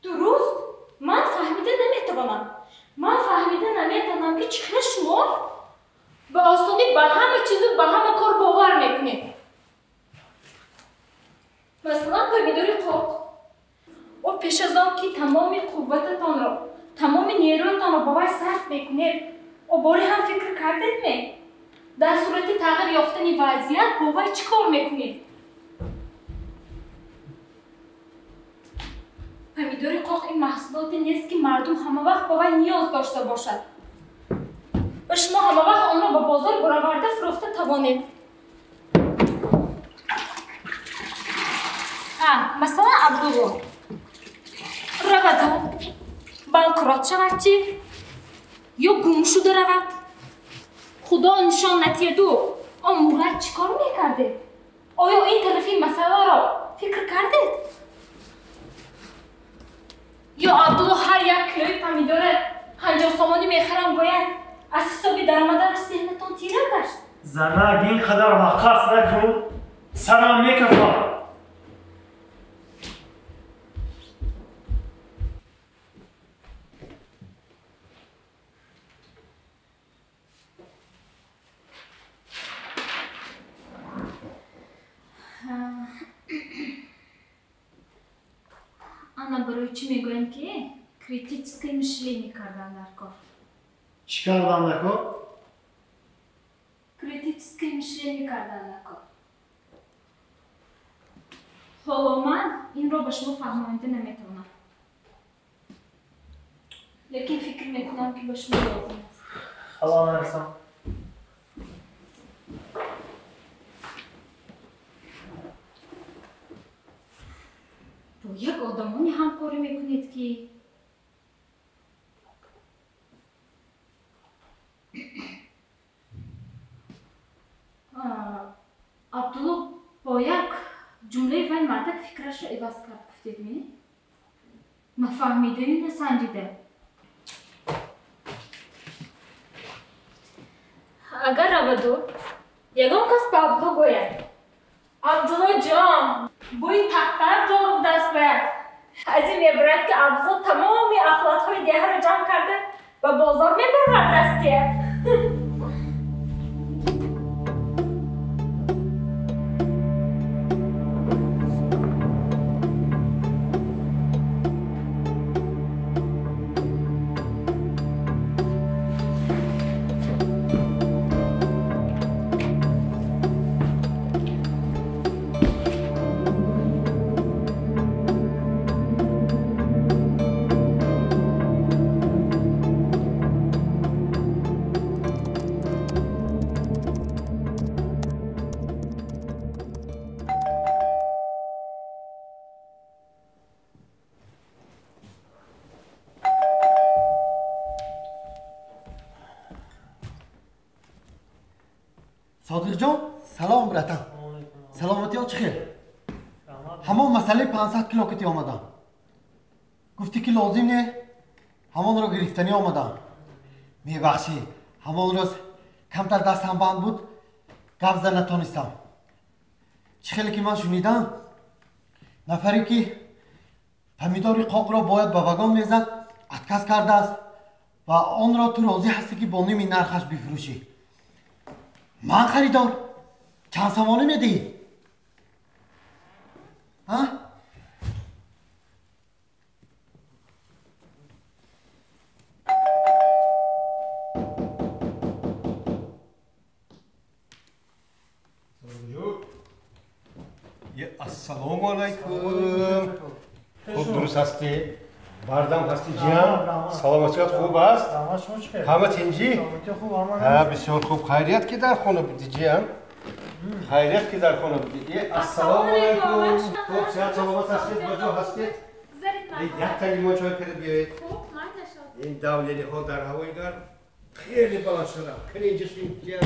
Дуруст, ман фаҳмида наметавонам. Ман фаҳмида наметавонам, ки чӣ хел шумо ба осонӣ ба ҳама чизу ба ҳама кор бовар мекунед. Масалан, помидори қоқ. О пеш аз он ки тамоми қуввататонро, тамоми нерӯятонро ба вай сарф мекунед, Обори ҳам фикр кардед ме? Дар сурати тағйир ёфтани вазъият бо вай чӣ кор мекунед? Помидори қоқ ин маҳсулоте нест, ки мардум ҳамавақт ба вай ниёз дошта бошад ва шумо ҳамавақт онро ба бозор бароварда фурӯхта тавонед. Масалан, Абдулло раваду банкрот шавад чӣ? Ё гум шуда равад? Худо нишон натиҳаду он Мурад чӣ кор мекардед? Оё ин тарафи масъаларо фикр кардед? Ё Абдулло ҳар як килои помидора 50 сомонӣ мехарам гӯяд, аз ҳисоби даромадараш зеҳнатон тира гашт? Занак, ин қадар ваққас накун, сарам мекафад. Ана барои чӣ мегӯям, ки критическое мышление кардан дар кор. Чӣ кардан дар кор? Критическое мышление кардан дар кор. Ҳоло ман инро ба шумо фаҳмонида наметавонам, лекин фикр мекунам, ки ба шумо лозим аст. Ҳало нарасам. Бо як одамоне ҳамкорӣ мекунед, ки Абдулло бо як ҷумлаи вай мардак фикрашро иваз кард, гуфтед ме? Нафаҳмидаю насанҷида. Агар раваду ягон кас ба Абдулло гӯяд: Абдулло ҷон, бӯи тахтар дорум даст бояд, аз ин мебарад, ки Абдулло тамоми ахлотҳои деҳаро ҷамъ карда ба бозор мебарад дастия. Содиқҷон, салом, братан. Саломатиё чӣ хел? Ҳамон масъалаи 500 кило кити омадам. Гуфтӣ, ки лозим не, ҳамонро гирифтанӣ омадам. Мебахшӣ, ҳамон рӯз камтар дастам банд буд, гап зада натонистам. Чӣ хеле ки ман шунидам, нафаре ки помидори қоқро бояд ба вагон мезад, отказ кардааст ва онро ту розӣ ҳастӣ, ки бо ними нархаш бифурӯшӣ. Ман харидор. Чанд сомонӣ медиҳӣ? Ассалому алайкум. Хуб, дуруст ҳастӣ? Бардам ҳастӣ, ҷиям? Саломатият хуб аст? Ҳама тинҷӣ? Бисёр хуб. Хайрият, ки дар хона будӣ, ҷиям? Хайрият, ки дар хона будӣ. Ассалому алайкум. Хуб, сиҳат саломат ҳастед? Ба ҷо ҳастед? Як та лимон чой карда биёед. Ин давлениҳо дар ҳавои гарм хеле баланд шудам. Кани ҷисм, ҷиям.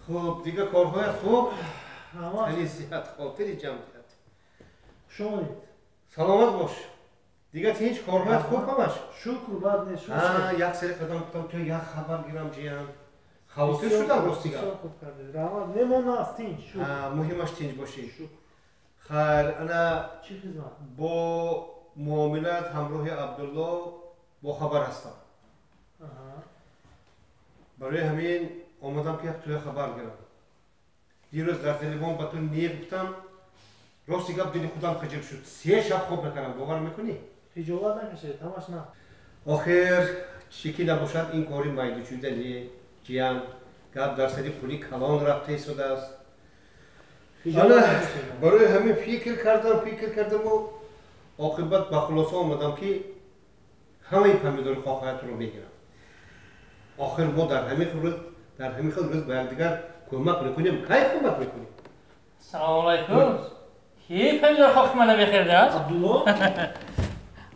Хуб, дигар корҳоят хуб? Тани сиҳат, хотири ҷамъият. Хуш омадед. Саломат бош. Дигар ҳеҷ корҳоят хуб ҳамаш? Шукр, бад нест. Як сари қадам гуфтам, то як хабар гирам, ҷиям. Хавотир шудам, рости гап. Хуб кардед. Раҳмат. Мемон аст, тинҷ. Муҳимаш тинҷ бошӣ. Хайр, ана чӣ хизмат? Бо муомилат ҳамроҳи Абдулло бохабар ҳастам. Барои ҳамин омадам, ки як туя хабар гирам. Дирӯз дар телефон ба ту не гуфтам, рости гап, дили худам хиҷил шуд. 3 шаб хоб накардам, бовар мекунӣ? Хиҷолат накашед, ҳамаш на. Охир Чӣ ки набошад, ин кори майдучуда не, ҷиян. Гап дар сари пули калон рафта истодааст. Ана барои ҳамин фикр кардам, фикр кардаму оқибат ба хулоса омадам, ки ҳамаи помидори қоқаятро мегирам. Охир мо дар ҳамин хел рӯз ба якдигар кӯмак мекунем, кай кӯмак мекунем? Салому алайкум. Ки помидор қоқи мана мехӯрдааст? Абдулло?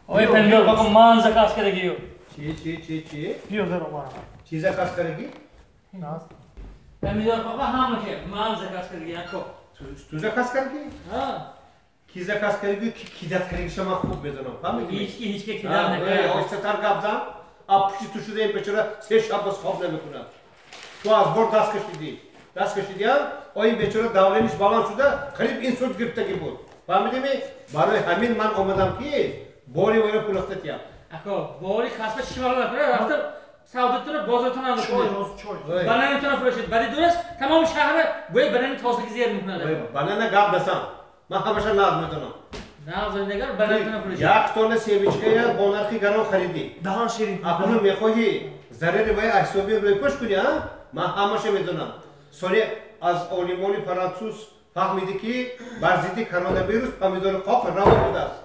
Ой, помидор қоқи ман заказ кардагию. Чӣ, чӣ, чӣ, чӣ? Биё, даро мара. Чӣ заказ кардагӣ? Помидор қоқи ҳамаша ман заказ кардагӣ, ако. Ту заказ кардӣ? Ҳа. Ки заказ кардагӣ, ки кидать кардагиша ман хуб медонам, фаҳмидӣ? Ҳеҷ ки кидать накард. Оҳистатар гап зан. А пушти ту шуда ин бечора се шаб боз хоб намекунад. Ту аз бор даст кашидӣ. Даст кашидӣ, а? Ин бечора давление ш баланд шуда, қариб инсульт гирифтагӣ буд. Фаҳмидӣ? Барои ҳамин ман омадам, ки бори вайро пулахта тиям. Ако, бори касба чӣ маълум накунад, рафта савдотуна бозортона мекунад. Чой, чой. Бананатона фурӯшед. Баъди дураш тамоми шаҳра бӯи банани тозаги зер мекунад. Банана гап назан. Ман ҳамаша нағз медонам. Нағз нагар бананатона фурӯшед. Як тонна семечка я бо нархи гарон харидӣ. Даҳан ширин. Акнун мехоҳӣ зарари вай аз ҳисоби рӯйпӯш кунӣ, а? Ман ҳамаша медонам. Соли аз олимони фаронсуз фаҳмидӣ, ки бар зидди коронавирус помидори қоқ раво будааст.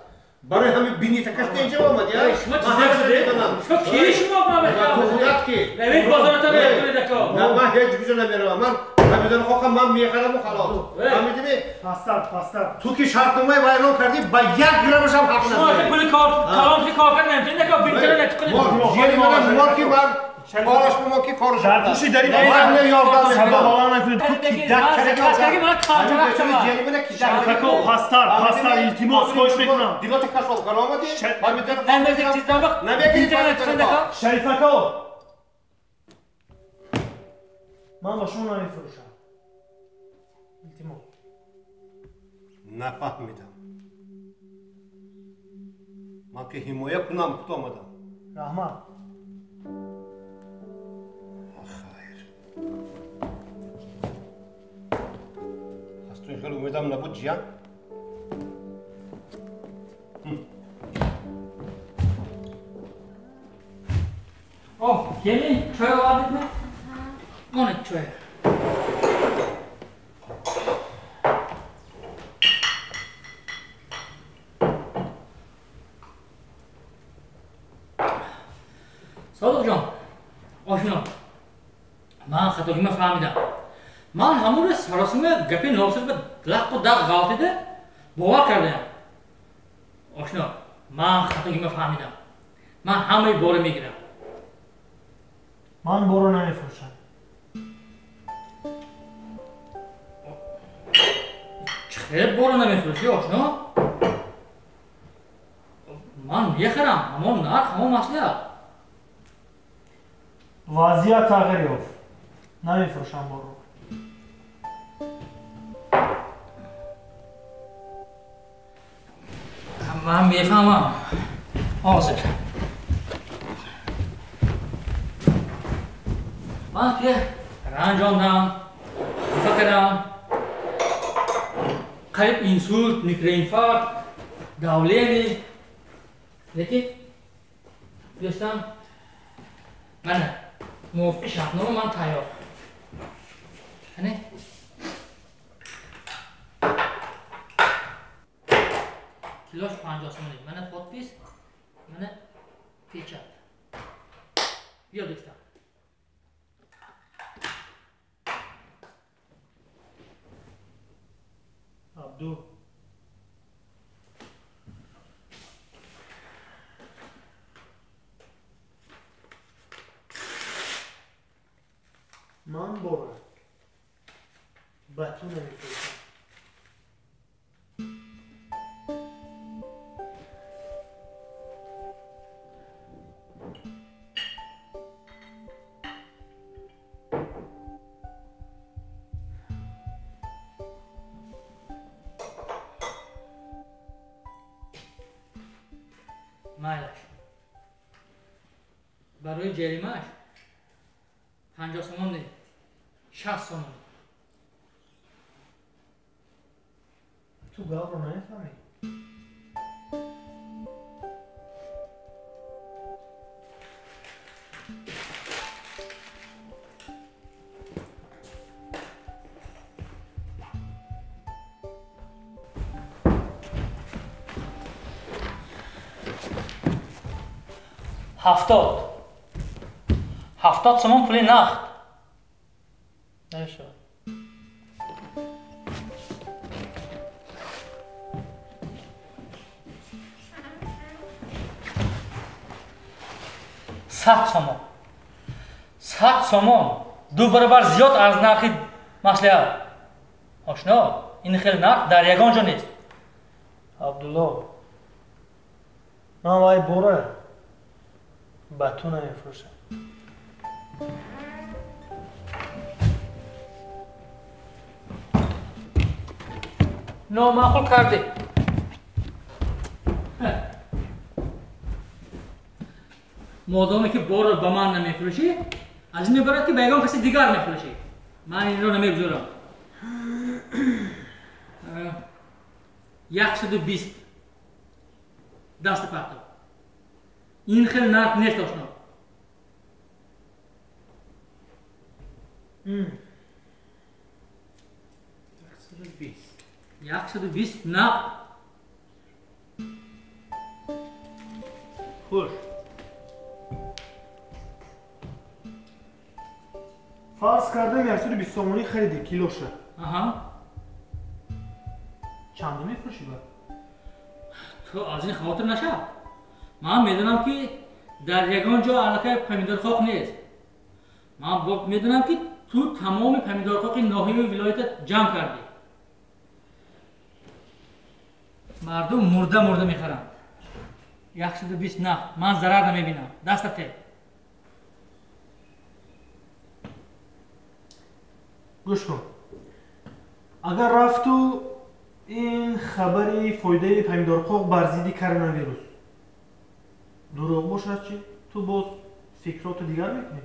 Барои ҳамин бинитакаш инҷа омадӣ, а? Шумо чизе шуде? Шумо ки шумо Ту худат ки? Равед бозоратон кунед, ако. На, ман ҳеҷ куҷо намеравам. Ман помидори қоқам ман мехараму халос. Фаҳмидӣ? Пастар, пастар. Ту ки шартномаи вайрон кардӣ, ба як граммашам ҳақ Шумо надорӣ. пули кор калон ки кор кард наметавонед, ако, бинитара натиқунед. Ҷери мана мор ки ман кораш мо ки кораш. Дар пушти дари Ман ёрдам садо мекунам. баланд накунед. Ту кидать кардагӣ. Ман картара. Ҷери мана кидать. Шарифако, пастар, пастар, илтимос, хоҳиш мекунам. Дилота кашол кар омадӣ? Помидори Намезик чиздан вақт намегирӣ бинитара помидори натиқунед, ако. қоқ. Шарифако, ман ба шумо намефурӯшам. Илтимос. Нафаҳмидам. Ман ки ҳимоя кунам худ омадам. Раҳмат. Хайр. Аз ту ин хел умедам набуд, ҷиян. Оҳ, келин, чой овардидми? Монед чой. Содиқҷон, ошно, ман хатогима фаҳмидам. Ман ҳамон рӯз саросима гапи носир ба лаққу дақ ғалтида бовар кардаям. Ошно, ман хатогима фаҳмидам. Ман ҳамаи бора мегирам. Ман боро намефурӯшам. Чӣ хел боро намефурӯшӣ, ошно? Ман мехарам, ҳамон нарх, ҳамон маслиҳат. Вазъият тағйир ёфт. Намефурӯшам боро. Ман мефаҳмам. Ҳозир. Ман ки ранҷондам, хафа кардам. Қариб инсулт, микроинфаркт, давление. Лекин дӯстам, мана мувофиқи шартнома ман тайёр. Ане? Килош 50 сомонӣ. Мана подпись, мана печать. Биё, дӯстам. Абду. Ман бора ба ту намефурӯшам. Майлаш. Барои ҷаримааш 50 сомон не, 60 сомон. Ту гапро намефаҳмӣ. 70. 70 сомон пули нақд. Намешавад. 100 сомон. 100 сомон 2 баробар зиёд аз нархи маслиҳат. Ошно, ин хел нарх дар ягон ҷо нест. Абдулло, ман вай бора ба ту намефурӯшам. Номаъқул кардӣ. Модоме ки борро ба ман намефурӯшӣ, аз ин мебарад ки ба ягон каси дигар мефурӯшӣ. Ман инро намегузорам. 120 даст партов. Ин хел нарх нест, ошно. 120 нақд. Хуш. Фарз кардам 120 сомонӣ хариди килоша. Аҳа. Чанде мефурӯшӣ ба? Ту аз ин хавотир нашав. Ман медонам ки дар ягон ҷо аллакай помидорхоқ нест. Ман медонам ки ту тамоми помидорхоқи ноҳияи вилоята ҷамъ кардӣ. Мардум мурда мурда мехаранд. 120 нақд. Ман зарар намебинам. Даста те. Гӯш кун. Агар рафту ин хабари фоидаи помидорқоқ бар зидди коронавирус дурӯғ бошад чӣ? Ту боз фикроту дигар мекунӣ?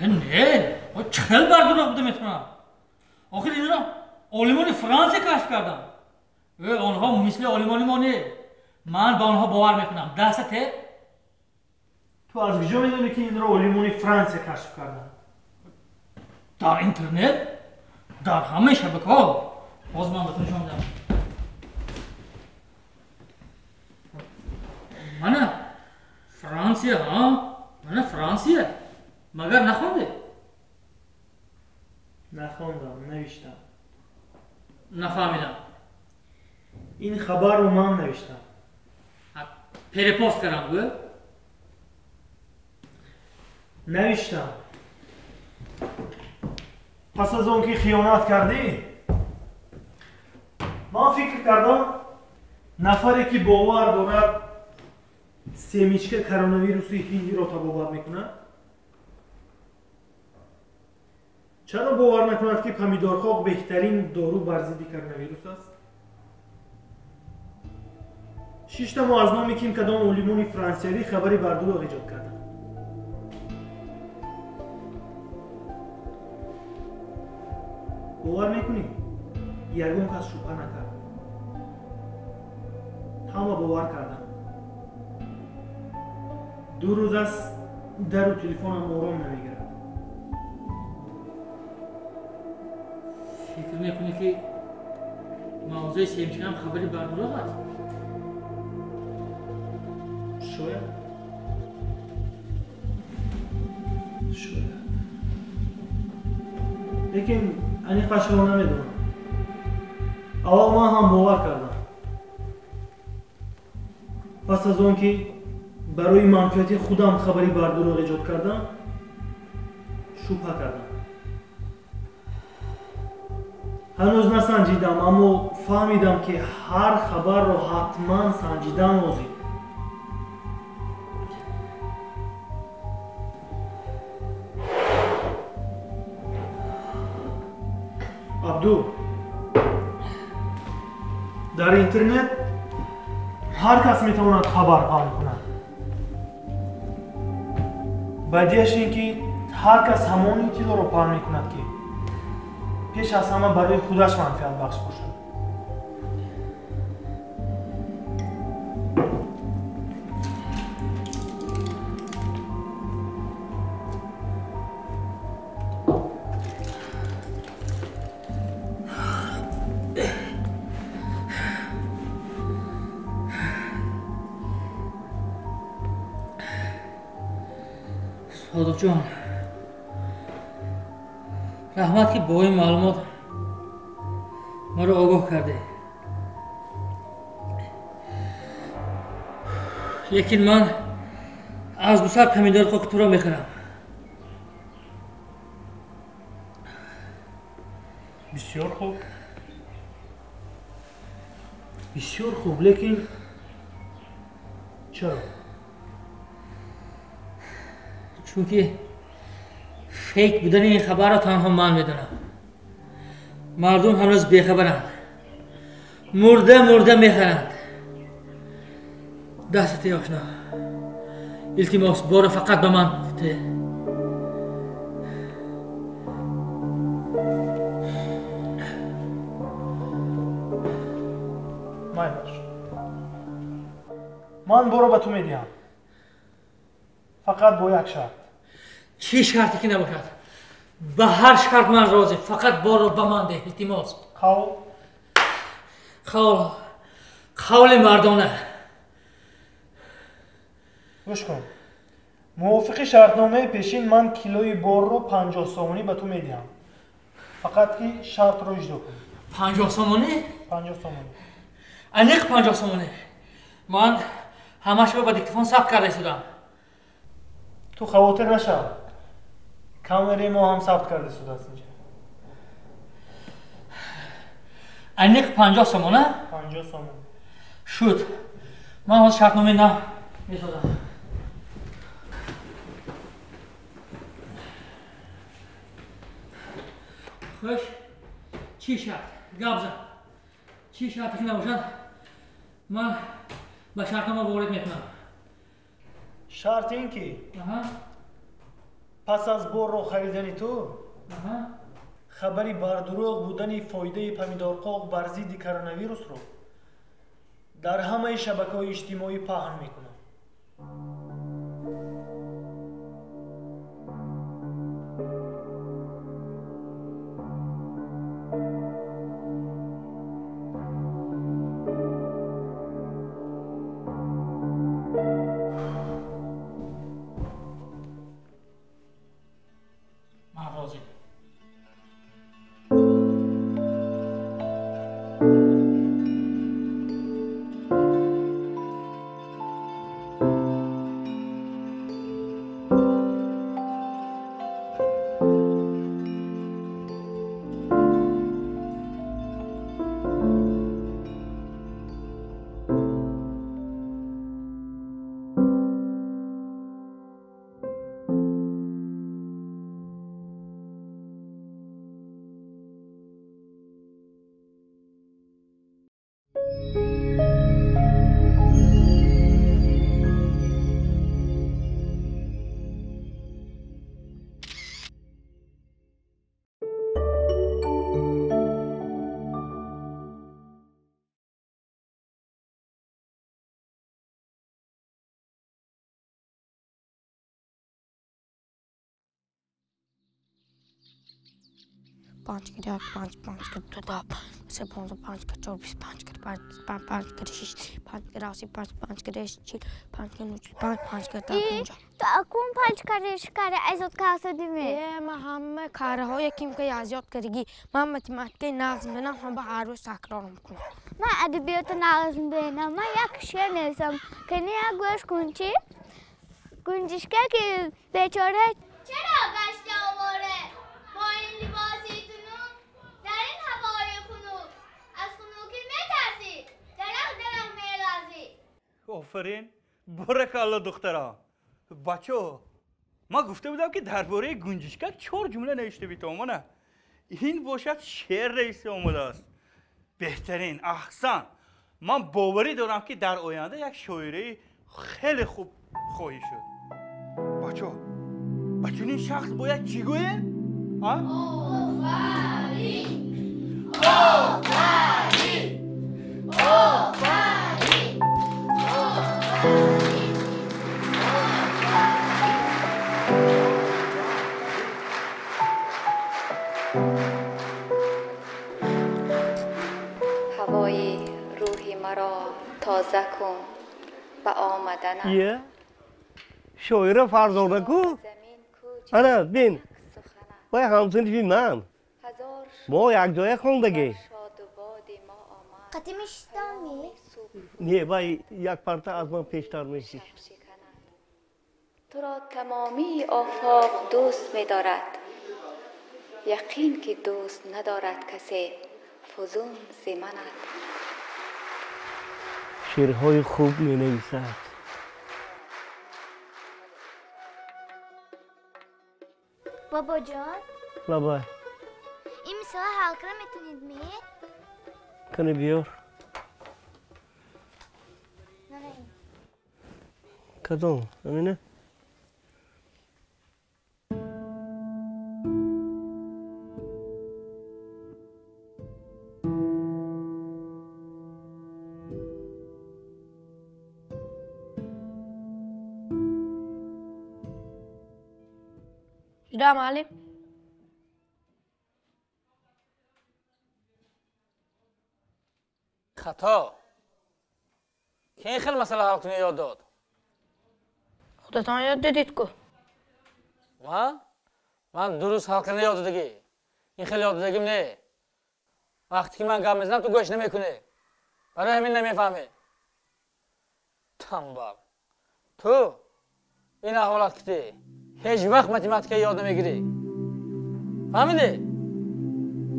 Не, чӣ хел бар дурӯғ буда метавонам? Охир инро олимони Франсия кашф карданд. Онҳо мисли олимони мо не. Ман ба онҳо бовар мекунам. Даста те. Ту аз куҷо медонӣ ки инро олимони Франсия кашф карданд? Дар интернет, дар ҳамаи шабакаҳо. Боз ман ба ту нишон медиҳам. Мана Франсия, ҳа? Мана Франсия. Магар нахонде? Нахондам, навиштам. Нафаҳмидам. Ин хабарро ман навиштам. Перепост кардам, гӯ? Навиштам. Пас аз он ки хиёнат кардӣ, ман фикр кардам нафаре ки бовар дорад семичка коронавируси ҳиндиро табобат мекунад, чаро бовар накунад ки помидорхоқ беҳтарин дору бар зидди коронавирус аст? Шиштаму аз номи ким кадом олимони франсиявӣ хабари бардурӯғ эҷод кардам. Бовар мекунӣ? Ягон кас шубҳа накард. Ҳама бовар карданд. 2 рӯз аст дару телефонам ором намегирад. Фикр мекунӣ ки мавзӯи семичкаам хабари бардурӯғ аст? Шояд. Шояд. Лекин аниқашро намедонам. Аввал ман ҳам бовар кардам. Пас аз он ки барои манфиати худам хабари бардурӯғ эҷод кардам, шубҳа кардам. Ҳанӯз насанҷидам, аммо фаҳмидам ки ҳар хабарро ҳатман санҷидан лозим. Абду, дар интернет ҳар кас метавонад хабар паҳн кунад. Бадиаш ин ки ҳар кас ҳамон иттилоъро паҳн мекунад ки пеш аз ҳама барои худаш манфиатбахш бошад. Содиқҷон, раҳмат ки бо ин маълумот маро огоҳ кардед. Лекин ман аз 200 помидори хоки туро мехӯрам. Бисёр хуб. Бисёр хуб, лекин чаро? Чунки фейк будани ин хабарро танҳо ман медонам. Мардум ҳанӯз бехабаранд. Мурда мурда мехаранд. Дастат ошно. Илтимос, бора фақат ба ман те. Майлаш. Ман боро ба ту медиҳам. Фақат бо як шарт. Чӣ шарте ки набошад? Ба ҳар шарт ман розӣ. Фақат борро ба ман деҳ, илтимос. Қавл? Қавл. Қавли мардона. Гӯш кун. Мувофиқи шартномаи пешин ман килои борро 50 сомонӣ ба ту медиҳам. Фақат ки шартро иҷро кун. 50 сомонӣ? 50 сомонӣ. Аниқ 50 сомонӣ. Ман ҳамашро ба диктофон сабт карда истодам. Ту хавотир нашав. Камераи мо ҳам сабт карда истодааст инҷа. Аниқ 50 сомона? 50 сомон. Шуд. Ман ҳозир шартномаи нав месозам. Хуш, чӣ шарт? Гап зан. Чӣ шарте ки набошад, ман ба шартнома ворид мекунам. Шарт ин ки пас аз борро харидани ту хабари бардурӯғ будани фоидаи помидорқоқ бар зидди коронавирусро дар ҳамаи шабакаҳои иҷтимоӣ паҳн мекунам. 5 кар 1, 5, 5 кар 2, 10, 3, 15, 5 кар 4, 25 кар 5, 5 кар 6, 5 кар 7, 5, 5 кар 8, 40, 5 кар 9, 5 кар 10, 50. То акун 5 кар 6 кар азёд кардадими? Э, ман ҳама карҳои ким ки азёд кардагӣ. Ман математикаи нағз менам, ҳама ҳар рӯз такрор мекунам. Ман адабиёти нағз менам. Ман як шеър нависам. Кани як гӯш кун чӣ? Гунҷишка ки бечора чаро гашта овора бо ин либоси тунук дар ин ҳавои хунук аз хунукӣ метарсӣ дарах дарах меларзӣ. Офарин, боракалло духтара. Бачо, ман гуфта будам ки дар бораи гунҷишкак 4 ҷумла навишта битавонам. Ин бошад шеър нависта омадааст. Беҳтарин, аҳсан. Ман боварӣ дорам ки дар оянда як шоираи хеле хуб хоҳӣ шуд. Бачо, ба чунин шахс бояд чӣ гӯем? Офарин! Офарин! Офарин! Офарин! ҳавои рӯҳи маро тоза кун ба омаданат. Шоира Фарзона ку? Ана бин, вай ҳамсинфи ман. Мо якҷоя хондагӣ. Қати мешиштами? Не, вай як парта аз ман пештар мешишт. Туро тамомии офоқ дӯст медорад. Яқин ки дӯст надорад касе фузун зи манат. Шеърҳои хуб менависад. Бобоҷон? Лабай. Ин мисола ҳал кара метавонед ми? Кани биёр. Кадом? Амина? Да, муаллим. Хато. Ки ин хел масъала ҳал кунӣ ёд дод? Худатон ёд додед ку. Ман? Ман дуруст ҳал кардан ёд додагӣ. Ин хел ёд додагим не. Вақте ки ман гап мезанам, ту гӯш намекунӣ. Барои ҳамин намефаҳмӣ. Танбал. Ту ин аҳволат китӣ. Ҳеҷ вақт математика ёд намегирӣ. Фаҳмидӣ?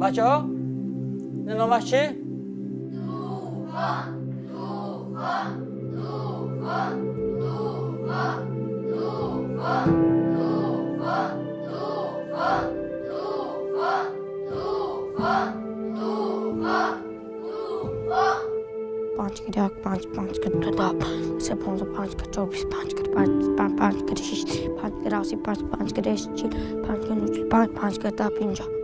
Бачаҳо, ин номаш чӣ? Тӯфон, тӯфон, тӯфон, тӯфон, тӯфон, тӯфон, тӯфон, тӯфон, тӯфон, тӯфон, тӯфон. 5 кар 1, 5, 5 кар 2, 10, 3, 15, 5 кар 4, 25 кар 5, 5 кар 6, 5 кар 6, 5, 5 кар 8, 40, 5 кар 9, 5, 5 кар 10, 50.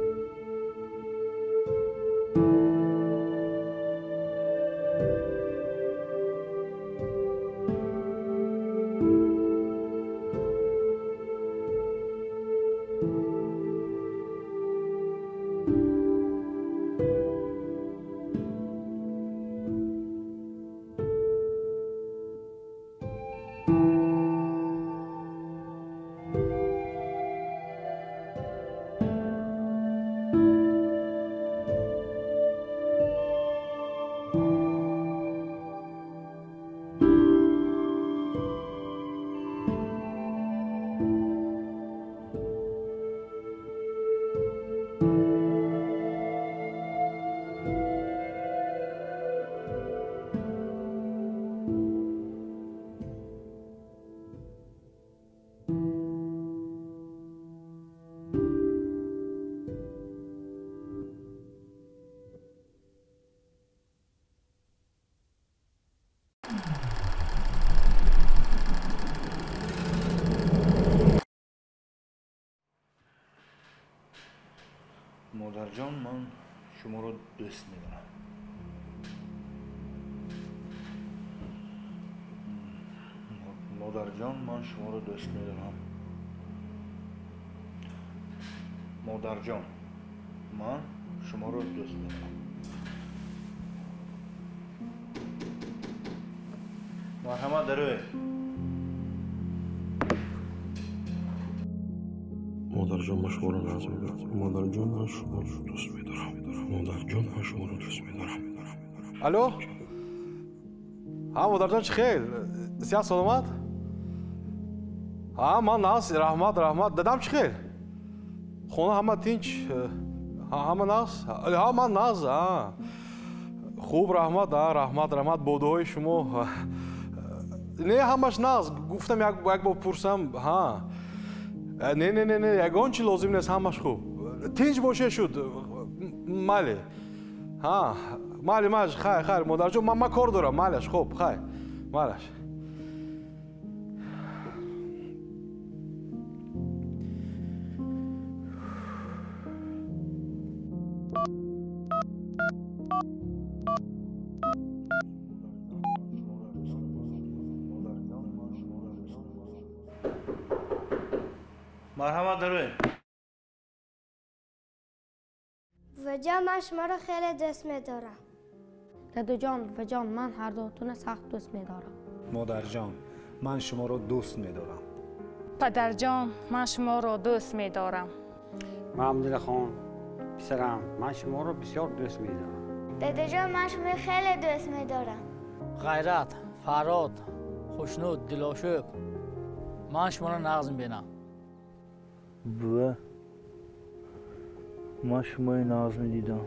Модарҷон, ман шуморо дӯст медорам. Модарҷон, ман шуморо дӯст медорам. Модарҷон, ман шуморо дӯст медорам. Марҳамат, дароед. Модарҷон, ман шуморо нағз мебинам. Модарҷон, ман шуморо дӯст медорам. Модарҷон, ман шуморо дӯст медорам. Алло? Ҳа, модарҷон, чӣ хел? Сиҳат, саломат? Ҳа, ман нағз, раҳмат, раҳмат. Дадам чӣ хел? Хона ҳама тинч, ҳама нағз? Ҳа, ман нағз, ҳа. Хуб, раҳмат, раҳмат, раҳмат. Бо дуои шумо. Не, ҳамаш нағз. Гуфтам як бор пурсам, ҳа. Не, не, не, не, ягон чи лозим нест, ҳамаш хуб. Тинч боше шуд. Майли. Ҳа, майли, майли, хайр, хайр, модарҷон, ман кор дорам, майлаш, хуб, хайр, майлаш. Марҳамат, дароед. Буваҷон, ман шуморо хеле дӯст медорам. Дадаҷон, буваҷон, ман ҳардуатонро сахт дӯст медорам. Модарҷон, ман шуморо дӯст медорам. Падарҷон, ман шуморо дӯст медорам. Маҳмудилхон, писарам, ман шуморо бисёр дӯст медорам. Дадаҷон, ман шуморо хеле дӯст медорам. Ғайрат, Фарҳод, Хушнуд, Дилошӯб, ман шуморо нағз мебинам. Бува, ман шуморо нағз медидам.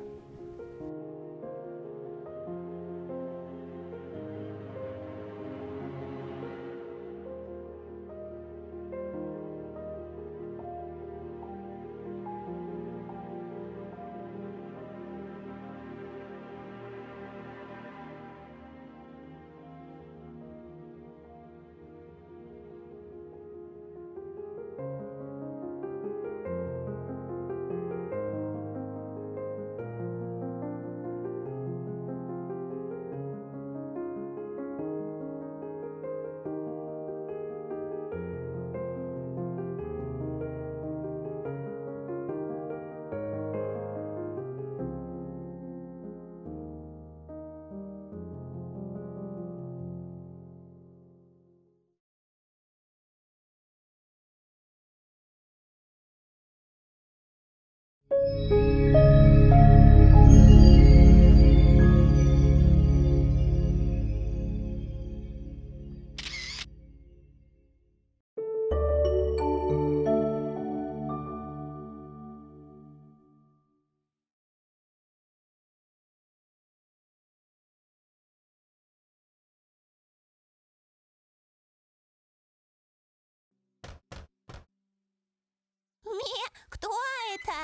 Кто это?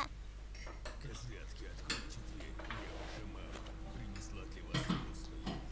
Козлятки, откройте дверь. Я ваша мама. Принесла для вас вкусную еду.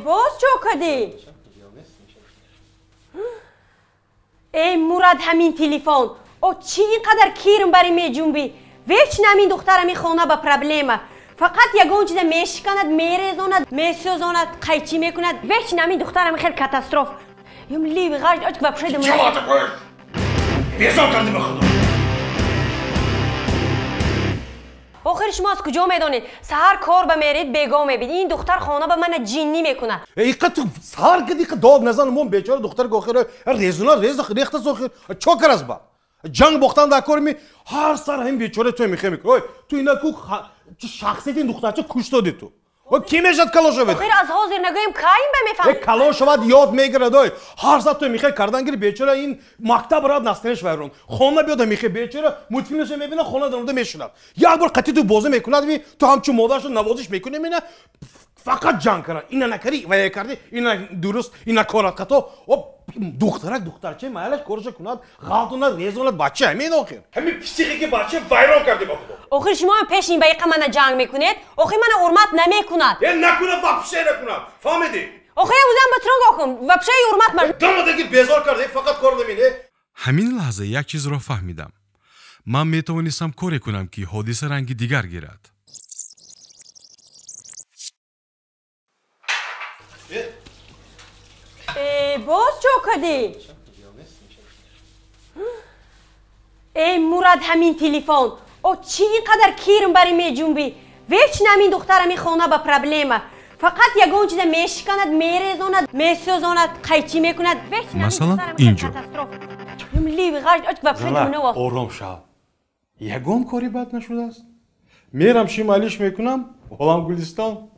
Боз чо кардӣ? Эй Мурад, ҳамин телефон. О чӣ ин қадар кирм бари меҷунбӣ? Вечно ҳамин духтар ҳамин хона ба проблема. Фақат ягон чиза мешиканад, мерезонад, месӯзонад, қайчӣ мекунад. Вечно ҳамин духтар ҳамин хел катастроф. Юм ливи ғаж оч вообще дам. Чего такое? Безор кардӣ ба худо. Охир шумо аз куҷо медонед? Саҳар кор ба меред, бего мебинед. Ин духтар хона ба мана ҷиннӣ мекунад. Иқа ту саҳар киди иқа дод назан мон бечора духтар охир резуна рез рехта сохир. Чо карас ба? Ҷанг бохтан дар кор ми ҳар сар ҳам бечора ту мехе мекунӣ. Ой, ту ина ку шахсияти ин духтарча куш додӣ ту. Ой, ки мешад калон шавед? Охир аз ҳозир нагӯем кай ин ба мефаҳмад? Калон шавад ёд мегирад ой. Ҳар сар ту мехе кардан гири бечора ин мактаб рад настенеш вайрон. Хона биёд мехе бечора мультфилмашо мебина хона даронда мешунад. Як бор қатъи ту бозӣ мекунад ви ту ҳамчун модарашо навозиш мекунӣ мена фақат ҷанг карад. Ина накарӣ вая кардӣ, ина дуруст, ина корат хато. Духтарак духтарча майлаш корашо кунад, ғалтонад, резонад бача ҳамин охир. Ҳамин психики бача вайрон кардӣ ба худо. Охир шумо ҳам пеш ин ба иқа мана ҷанг мекунед, охир мана ҳурмат намекунад. Е накунад вообще накунад. Фаҳмидӣ? Охир узам ба тронг охум, вообще ҳурмат ма. Дамадаги безор карда, фақат кор намине. Ҳамин лаҳза як чизро фаҳмидам. Ман метавонистам коре кунам, ки ҳодиса ранги дигар гирад. Боз чо кардӣ? Эй Мурад, ҳамин телефон. О чӣ ин қадар кирм бари меҷунбӣ? Вечно ҳамин духтар ҳамин хона ба проблема. Фақат ягон чиза мешиканад, мерезонад, месӯзонад, қайчӣ мекунад. Масалан, инҷо. Ором шав. Ягон кори бад нашудааст. Мерам шим алиш мекунам, олам Гулистон.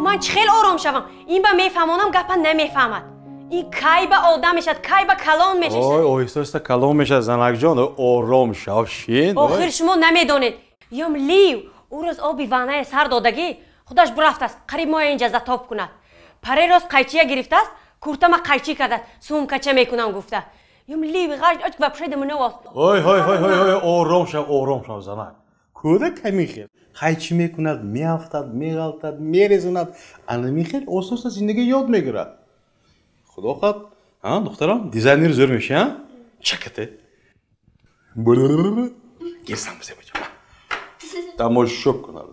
Ман чӣ хел ором шавам? Ин ба мефаҳмонам, гапа намефаҳмад. Ин кай ба одам мешавад, кай ба калон мешавад. Ой, оҳиста оҳиста калон мешавад, занакҷон, ором шав, шин. Охир шумо намедонед. Ём лив, ӯ рӯз оби ваннае сар додагӣ, худаш бурафтааст, қариб моя инҷа затоп кунад. Паре рост қайчия гирифтааст, куртама қайчӣ кардааст, сумкача мекунам гуфта. Юм ливи ғашт оч вообще да мно аст. Ой ой ой ой ой, ором шав, ором шав занак. Кӯдак ҳамин хел. Хай чӣ мекунад, меафтад, меғалтад, мерезонад. Ана михел оста-оста зиндагӣ ёд мегирад. Худо хоҳад, а, духтарам, дизайнери зӯр мешӣ, а? Чакате. Гирсам зебоҷон. Тамошо кунад.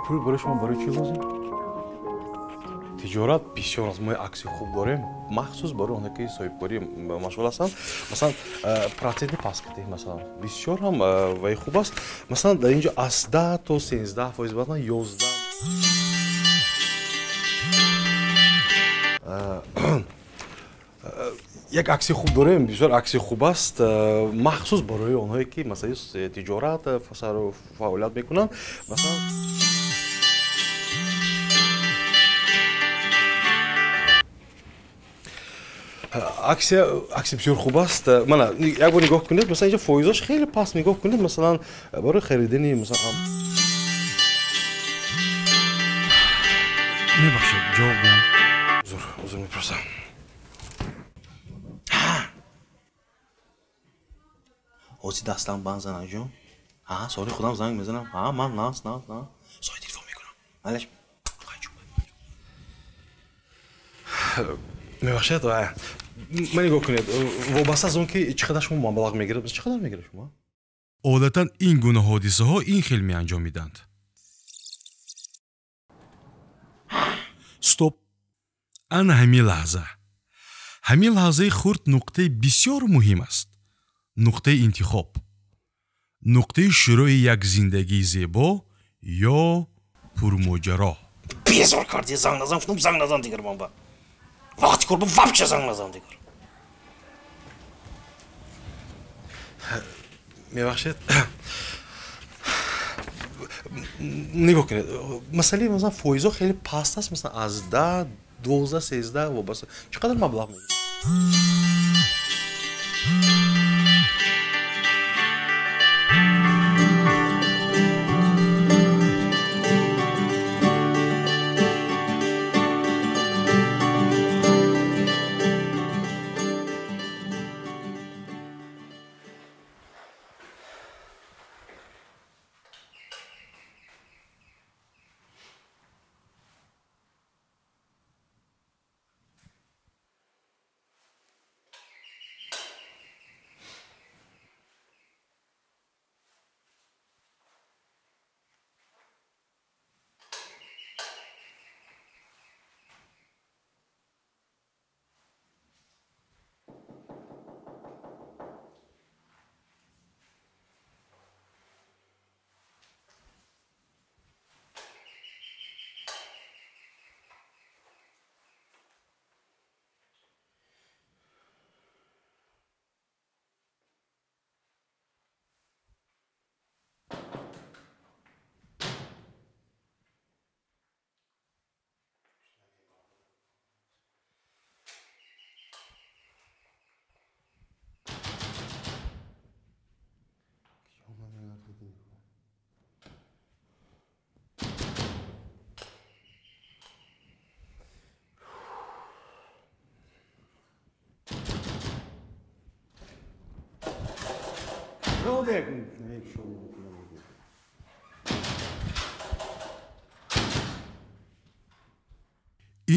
Пул барои шумо барои чӣ лозим? Тиҷорат бисёр аст. Мо акси хуб дорем, махсус барои оне ки соҳибкорӣ машғул ҳастанд. Масалан, проценти паст кардем, масалан, бисёр ҳам ваи хуб аст. Масалан, дар инҷо аз 10 то 13%, баъдан 11. Як акси хуб дорем, бисёр акси хуб аст, махсус барои онҳое ки масалан тиҷорат фаъолият мекунанд. Масалан, аксия бисёр хуб аст. Мана, як бор нигоҳ кунед, масалан, инҷо фоизош хеле паст, нигоҳ кунед, масалан, барои харидани, масалан. Мебахшед, ҷавоб диҳам. Узр, узр мепурсам. Ози дастам банд занаҷон. Ҳа, соли худам занг мезанам. Ҳа, ман нас, нас, на. Сои телефон мекунам. Малаш. Мебахшед, ман нигоҳ кунед, вобаста аз он ки чӣ қадар шумо маблағ мегиред, чӣ қадар мегиред шумо? Одатан ин гуна ҳодисаҳо ин хел меанҷомиданд. Стоп! Ана ҳамин лаҳза. Ҳамин лаҳзаи хурд нуқтаи бисёр муҳим аст. Нуқтаи интихоб. Нуқтаи шурӯи як зиндагии зебо ё пурмоҷаро. Безор карди, занг назан, гуфтам занг назан дигар ман ба. Вақти кор вообще занг назан дигар. Мебахшед. Нигоҳ кунед, масъалаи масалан фоизҳо хеле паст аст, масалан аз 10, 12, 13 вобаста. Чӣ қадар маблағ мегиред?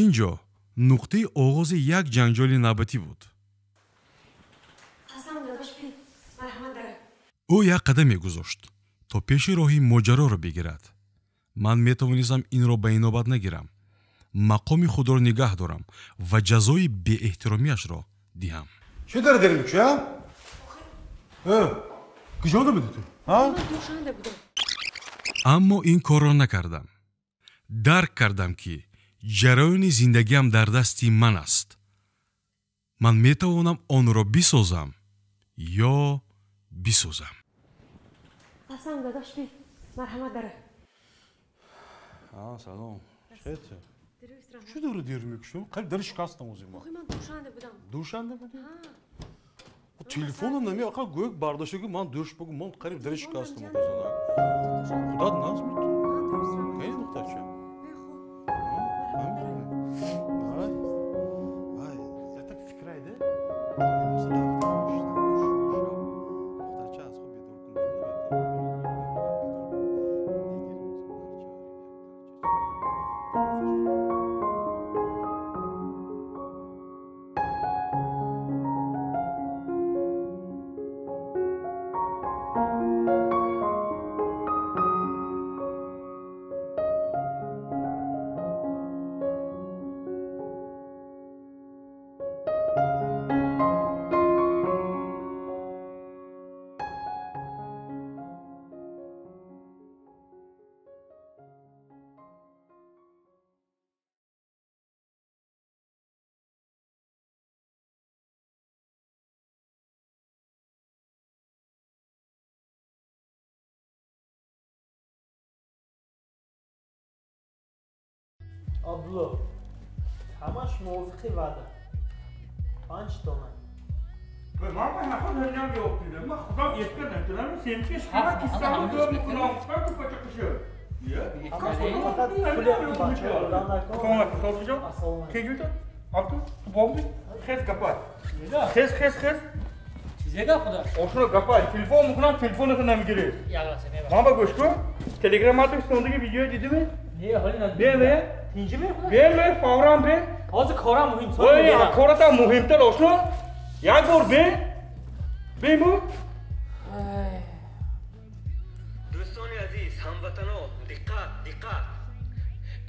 Ин ҷо нуқтаи оғози як ҷанҷоли навбатӣ буд. Ӯ як қадам мегузошт, то пеши роҳи моҷароро бигирад. Ман метавонистам инро ба инобат нагирам, мақоми худро нигаҳ дорам ва ҷазои беэҳтиромиашро диҳам. Чӣ дар дер мекушӣ, а? Куҷода будӣ ту? Аммо ин корро накардам. Дарк кардам, ки ҷараёни зиндагиам дар дасти ман аст. Ман метавонам онро бисозам ё бисӯзам. Асан дадаш би, марҳамат дара. Салом. Чӣ дорӣ дер мекушӣ? Қариб дари шикастам ози ма. Охи ман Душанде будам. Душанде будӣ? Телефонам нами ақа гӯяк бардошта ки ман душ бугу ман қариб дари шикастам оқозана. Худат наз буд. Кайни духтарча? Вай. Вай, я так фикрайде. Духтарча аз хоб бедор кун. Абдулло, ҳамаш мувофиқи ваъда. 5 тона. Ман ба наход ҳаминам ҷавоб дидам. Ман худам эска намедонам, семча шикана киссамро ҷавоб мекунам. Гуфтам ки пача куша. Абду, ту бомби? Хез гапай. Хез, хез, хез. Чизе гап худо? Ошуно гапай. Телефон мекунам, телефонато намегирӣ. Ман ба гӯш кун. Телеграм адрес сондаги видео дидими? Не, ҳоли надидам. Бе, бе. Тинҷи мехӯрад? Бе, бе, фавран бе. Ҳозир корам муҳим. Ой, коратам муҳимтар ошно. Як бор бе. Бе бу. Дӯстони азиз, ҳамватано, диққат, диққат.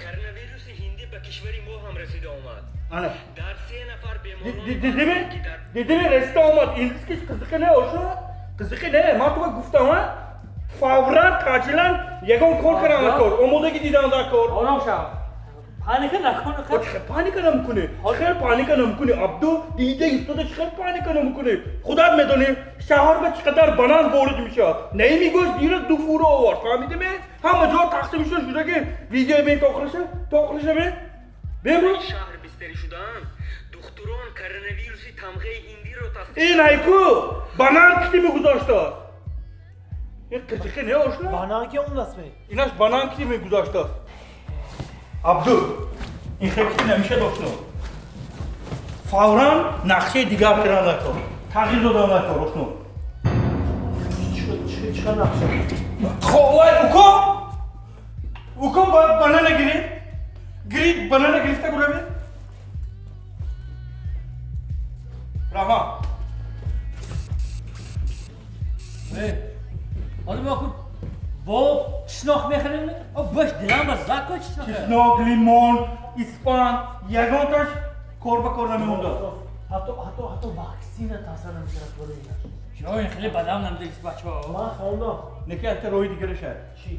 Коронавируси ҳиндӣ ба кишвари мо ҳам расида омад. Ана. Дар 3 нафар беморон Дидими? Дидими расида омад. Индискиш қизиқи не ошно? Қизиқи не. Ман туга гуфтам, а? Фавран таъҷилан ягон кор кардам дар кор. Омодагӣ дидам дар кор. Ором шав. Паника накун. Чӣ паника намекунӣ? Хел паника намекунӣ. Абду дида истода чӣ хел паника намекунӣ? Худат медонӣ шаҳр ба чӣ қадар банан ворид мешавад. Наими гӯшт дирӯз 2 фура овард. Фаҳмидӣ? Ҳама ҷо тақсим шуда шуда ки видео бин то охириша, то охириша бин. Бин. Шаҳр бистарӣ шудаанд. Духтурон коронавируси тамғаи ҳиндиро тасдиқ. Ин айку банан кити мегузоштааст. Ин қизиқи не ошно? Банан ки он аст ме? Инаш банан кити мегузоштааст. Абду, ин хел кити намешад ошно. Фавран нақшаи дигар кардан накор. Тағйир додан накор ошно. Чӣ нақша? Вай, уко! Уко банана гирид. Гирид, банана гирифта гуравед. Раҳмат. Ҳозир мо бо чеснок мехӯрем? Бош дилам ба зад ку чеснок. Чеснок, лимон, испан, ягонташ кор ба кор намемондад. Ҳатто ваксина таъсир намекунад барои инаш. Чо, ин хеле бадам намедиҳад бачаҳо. Ман хондам. Неки якта роҳи дигараша. Чӣ?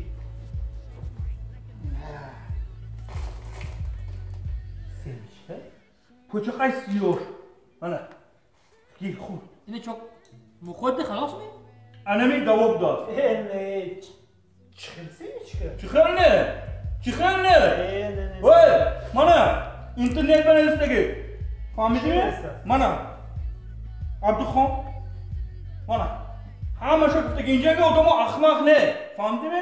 Семечка? Пӯчақай сиёр. Мана. Гир хӯр. Ина чок мухӯрди халос ми? Анами даво будааст. Не, чӣ хел семечка? Чӣ хел не? Чӣ хел не? Ой, мана интернет ба навистагӣ. Фаҳмидӣ? Мана. Абдухон. Мана. Ҳамаша гуфтагӣ инҷанга одамо ахмақ не. Фаҳмидӣ?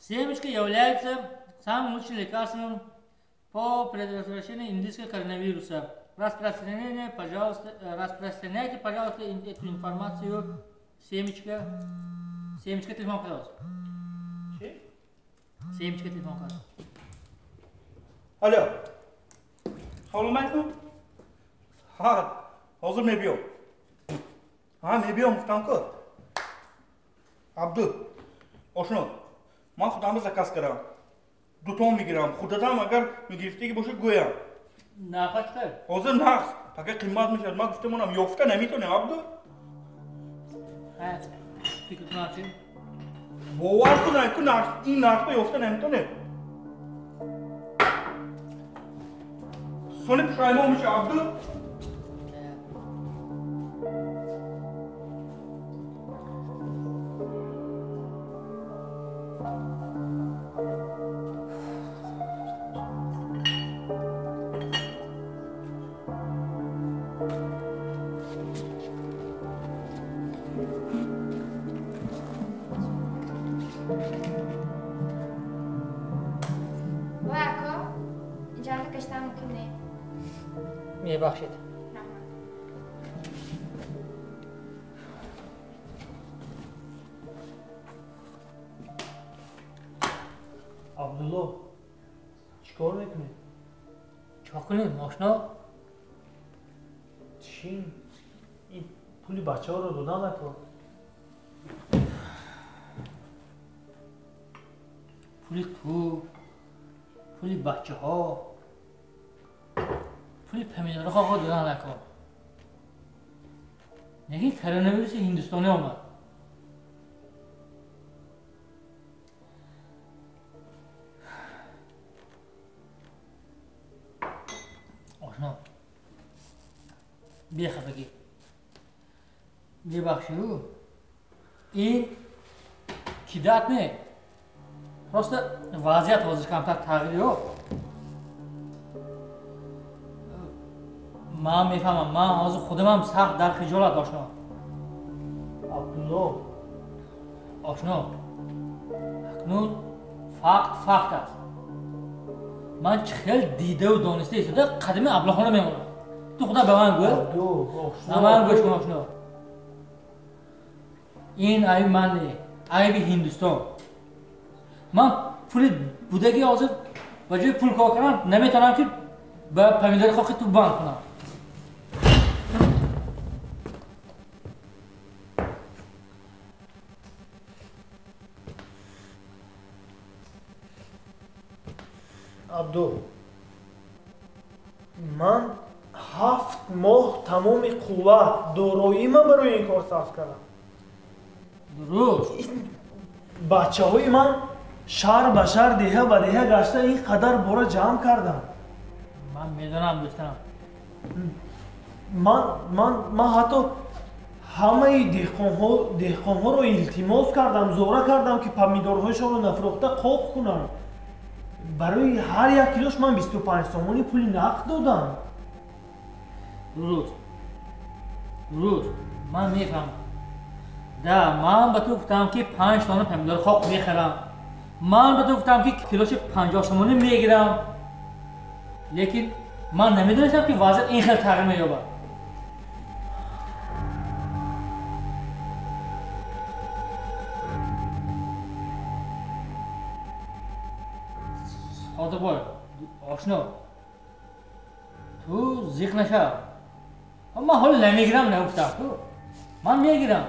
Семечка является самым лучшим лекарством по предотвращению индийского коронавируса. Распространяйте, пожалуйста, эту информацию. Семечка. Семечка телефон кардааст. Чӣ? Семечка телефон кард. Алло. Салом алейкум. Ҳа, ҳозир мебиём. Ҳа, мебиём гуфтам ку. Абду, ошно, ман худамро заказ кардам. 2 тон мегирам. Худатам агар мегирифтагӣ бошад гӯям. Нархҳо чӣ қадр? Ҳозир нақс. Пака қимат мешавад. Ман гуфта монам, ёфта наметонем, Абду. Фикр кунам чӣ? Бовар кун, ку нарх, ин нархро ёфта наметонем. Сони пушаймон меша, Абду. Вой ако, инҷанда кашидан мумкин не. Мебахшед. Абдулло, чӣ кор мекунӣ? Чӣ кунем, ошно? Чӣ? Ин пули бачаҳоро додан накор. Пули ту, пули бачаҳо, пули помидорҳо додан накор. Лекин коронавируси ҳиндустонӣ омад. Ошно, бехафагӣ, бебахшиду, ин кидат не, просто вазъият ҳозир камтар тағйир ёфт. Ман мефаҳмам, ман ҳозир худамам сахт дар хиҷолат, ошно. Абдулло, ошно, акнун факт факт аст. Ман чӣ хел дидаву дониста истода қадами аблаҳона мемонам. Ту худа ба ман гӯ, ба ман гӯш кун, ошно. Ин айби ман не, айби Ҳиндустон. Ман пули будаги ҳозир ба ҷои пул кор кардам наметавонам ки ба помидори хоки ту банд кунам. Абду, ман 7 моҳ тамоми қувват дороима барои ин кор сарф кардам. Дуруст. Бачаҳои ман шаҳр ба шаҳр, деҳа ба деҳа гашта ин қадар бора ҷамъ кардам. Ман медонам, дӯстам. Ман ҳатто ҳамаи деҳқонҳоро илтимос кардам, зора кардам ки помидорҳояшонро нафурӯхта қоқ кунанд. Барои ҳар як килош ман 25 сомонӣ пули нақд додам. Дуруст, дуруст, ман мефаҳмам. Да, ман ба ту гуфтам ки 5 тонна помидори хок мехарам. Ман ба ту гуфтам ки килоши 50 сомонӣ мегирам. Лекин ман намедонистам ки вазъият ин хел тағйир меёбад. Содиқбой, ошно, ту зиқ нашав. Ман ҳоло намегирам нагуфтам ту. Ман мегирам.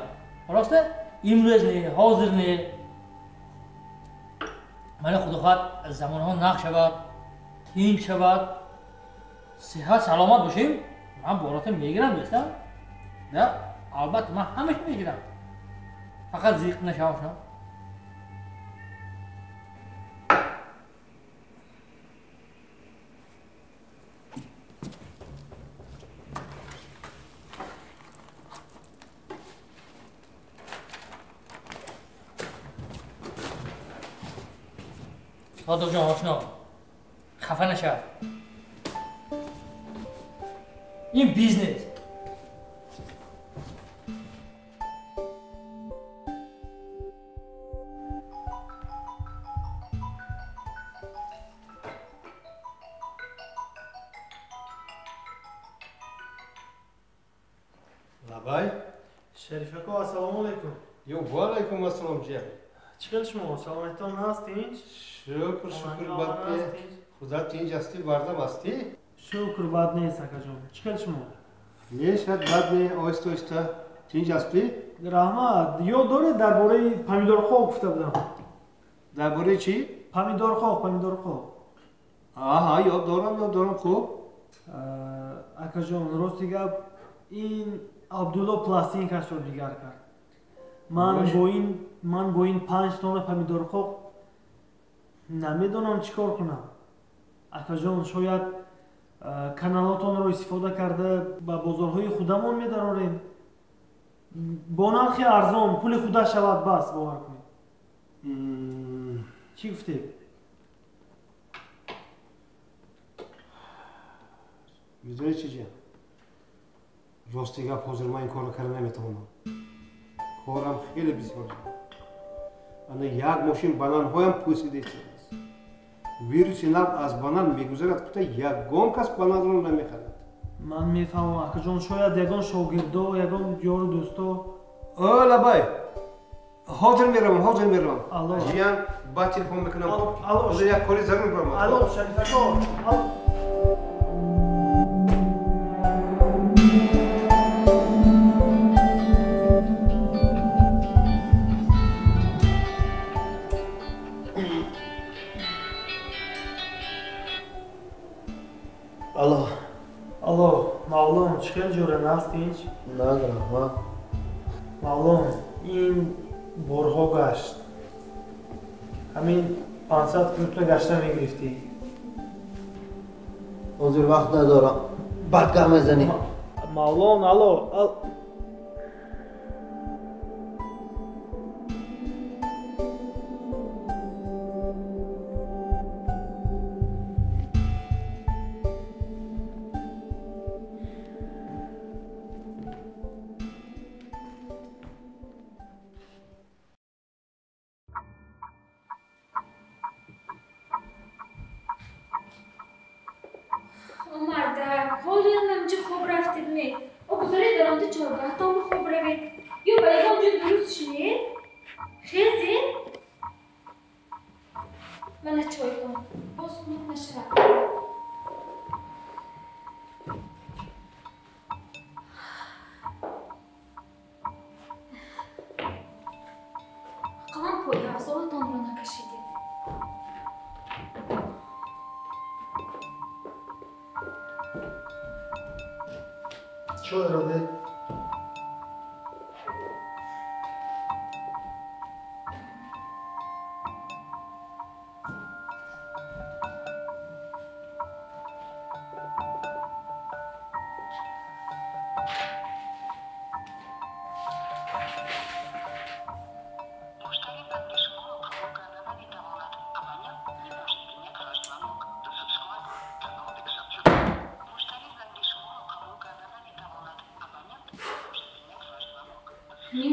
Просто имрӯз не, ҳозир не. Мана худо хоҳад замонҳо нақ шавад, тинч шавад, сиҳат саломат бошем, ман бората мегирам, дӯстам. Да, албатта ман ҳамаша мегирам. Фақат зиқ нашав, ошно. Содиқҷон, ошно, хафа нашав. Ин бизнес. Лабай. Шарифако, ассалому алайкум. Ё, ва алайкум ассалом, ҷия. Чӣ хел шумо? Саломатитон ҳаст, тинч? Шукр, шукр, бад не. Худо тинч ҳастӣ, бардам ҳастӣ? Шукр, бад нест, акаҷон. Чӣ хел шумо? Не, шояд бад не, оҳиста оҳиста. Тинч ҳастӣ? Раҳмат. Ёд доред дар бораи помидорхок гуфта будам? Дар бораи чӣ? Помидорхок, помидорхок. Аҳа, ёд дорам, ёд дорам, хуб. Акаҷон, рости гап, ин Абдулло пластинкашро дигар кард. Ман бо ин 5 тонна помидорхок намедонам чӣ кор кунам. Акаҷон, шояд каналотонро истифода карда ба бозорҳои худамон медарорем. Бо нархи арзон, пули худа шавад, бас, бовар кунед. Чӣ гуфтед? Медонӣ чӣ, ҷия? Рости гап, ҳозир ман ин корро карда наметавонам. Корам хеле бисёр. Ана як мошин бананҳоям пӯсида истодааст. Вируси нав аз банан мегузарад, гуфта ягон кас бананро намехарад. Ман мефаҳмам, акаҷон, шояд ягон шогирдо, ягон ёру дӯсто. О, лабай, ҳозир меравам, ҳозир меравам. Алло. Жиян, баъд телефон мекунам. Алло. Ҳозир як кори зарур баромад. Алло, Шариф ако. Алло. Алло, Мавлон, чӣ хел ҷора наст ҳеҷ? Наз, раҳмат. Мавлон, ин борҳо гашт. Ҳамин 500 килотро гашта мегирифтӣ. Ҳозир вақт надорам. Баъд гап мезанем. Мавлон, алло. Чойро де.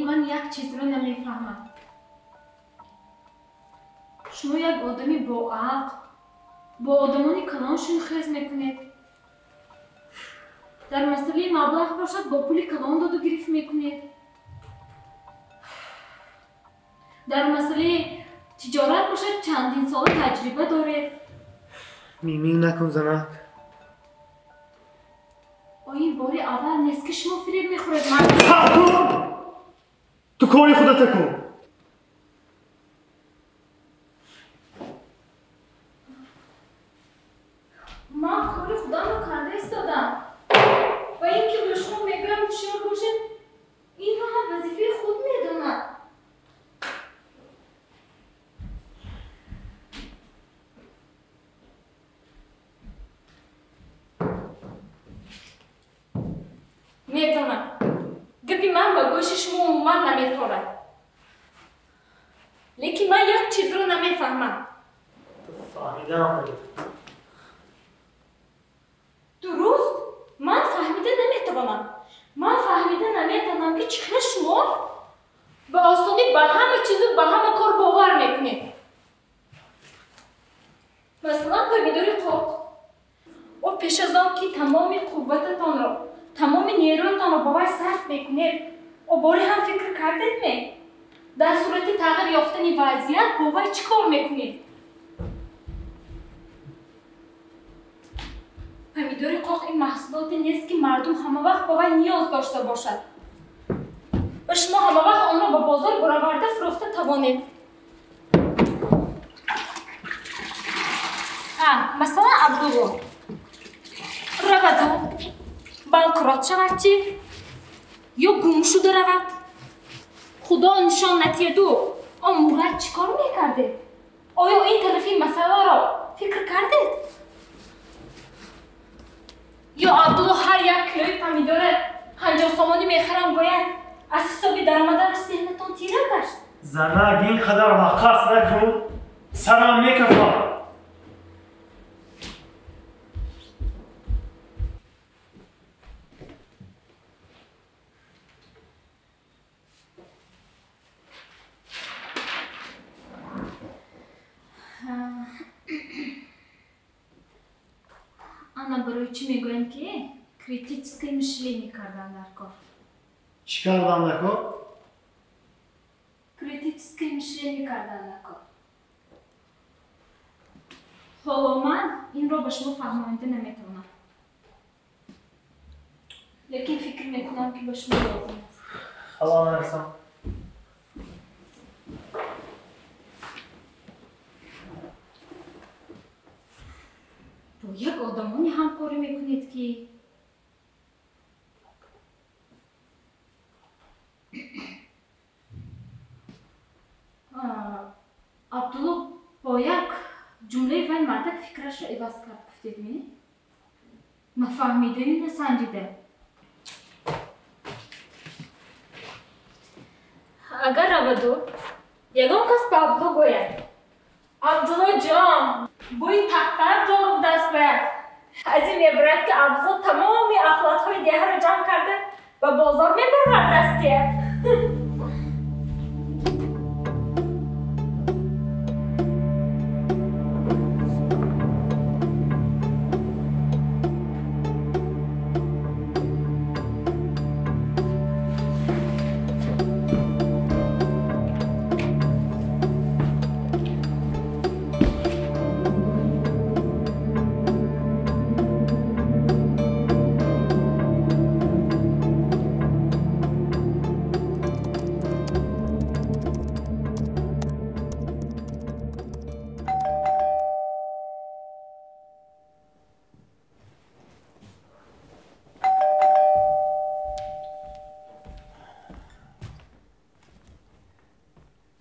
Ман як чизро намефаҳмам. Шумо як одами боақл, бо одамони калон шунхез мекунед. Дар масъалаи маблағ бошад, бо пули калон доду гирифт мекунед. Дар масъалаи тиҷорат бошад, чандин сола таҷриба доред. Мимин накун, занак. Ин бори аввал нест, ки шумо фиреб мехӯред. Ман ту кори худата кун. Ман кори худамро карда истодам. Ва ин ки ба шумо мегӯям ҳушёр бошед, инро ҳам вазифаи худ медонад. Медонам. Гапи ман ба гӯши шумо умуман наметорад. Лекин ман як чизро намефаҳмам. Фаҳмидаам. Дуруст, ман фаҳмида наметавонам. Ман фаҳмида наметавонам, ки чӣ хел шумо ба осонӣ ба ҳама чизу ба ҳама кор бовар мекунед. Масалан, помидори қоқ. О пеш аз он ки тамоми қуввататонро, тамоми нерӯятонро ба вай сарф мекунед, о боре ҳам фикр кардед ме? Дар сурати тағйир ёфтани вазъият бо вай чӣ кор мекунед? Помидори қоқ ин маҳсулоте нест, ки мардум ҳамавақт ба вай ниёз дошта бошад ва шумо ҳамавақт онро ба бозор бароварда фурӯхта тавонед. Масалан, Абдулло раваду банкрот шавад чӣ? Ё гум шуда равад? Худо нишон натиҳаду, он Мурад чӣ кор мекардед? Оё ин тарафи масъаларо фикр кардед? Ё Абдулло ҳар як килои помидора 50 сомонӣ мехарам гӯяд, аз ҳисоби даромадараш зеҳнатон тира гашт? Занак, ин қадар ваққас накун, сарам мекафад. Ана барои чӣ мегӯянд ки критическое мышление кардан дар кор. Чӣ кардан дар кор? Критическое мышление кардан дар кор. Ҳоло ман инро ба шумо фаҳмонида наметавонам. Лекин фикр мекунам ки ба шумо лозим аст. Салом алайкум. Бо як одамоне ҳамкорӣ мекунед ки Абдулло бо як ҷумлаи вай мардак фикрашро иваз кард, гуфтед ми? Нафаҳмидаю насанҷида. Агар раваду, ягон кас ба Абдулло гӯяд: Абдулло ҷон, бӯи тахтар дорум даст бояд. Аз ин мебарад ки Абдулло тамоми ахлотҳои деҳаро ҷамъ карда ба бозор мебарад дастия.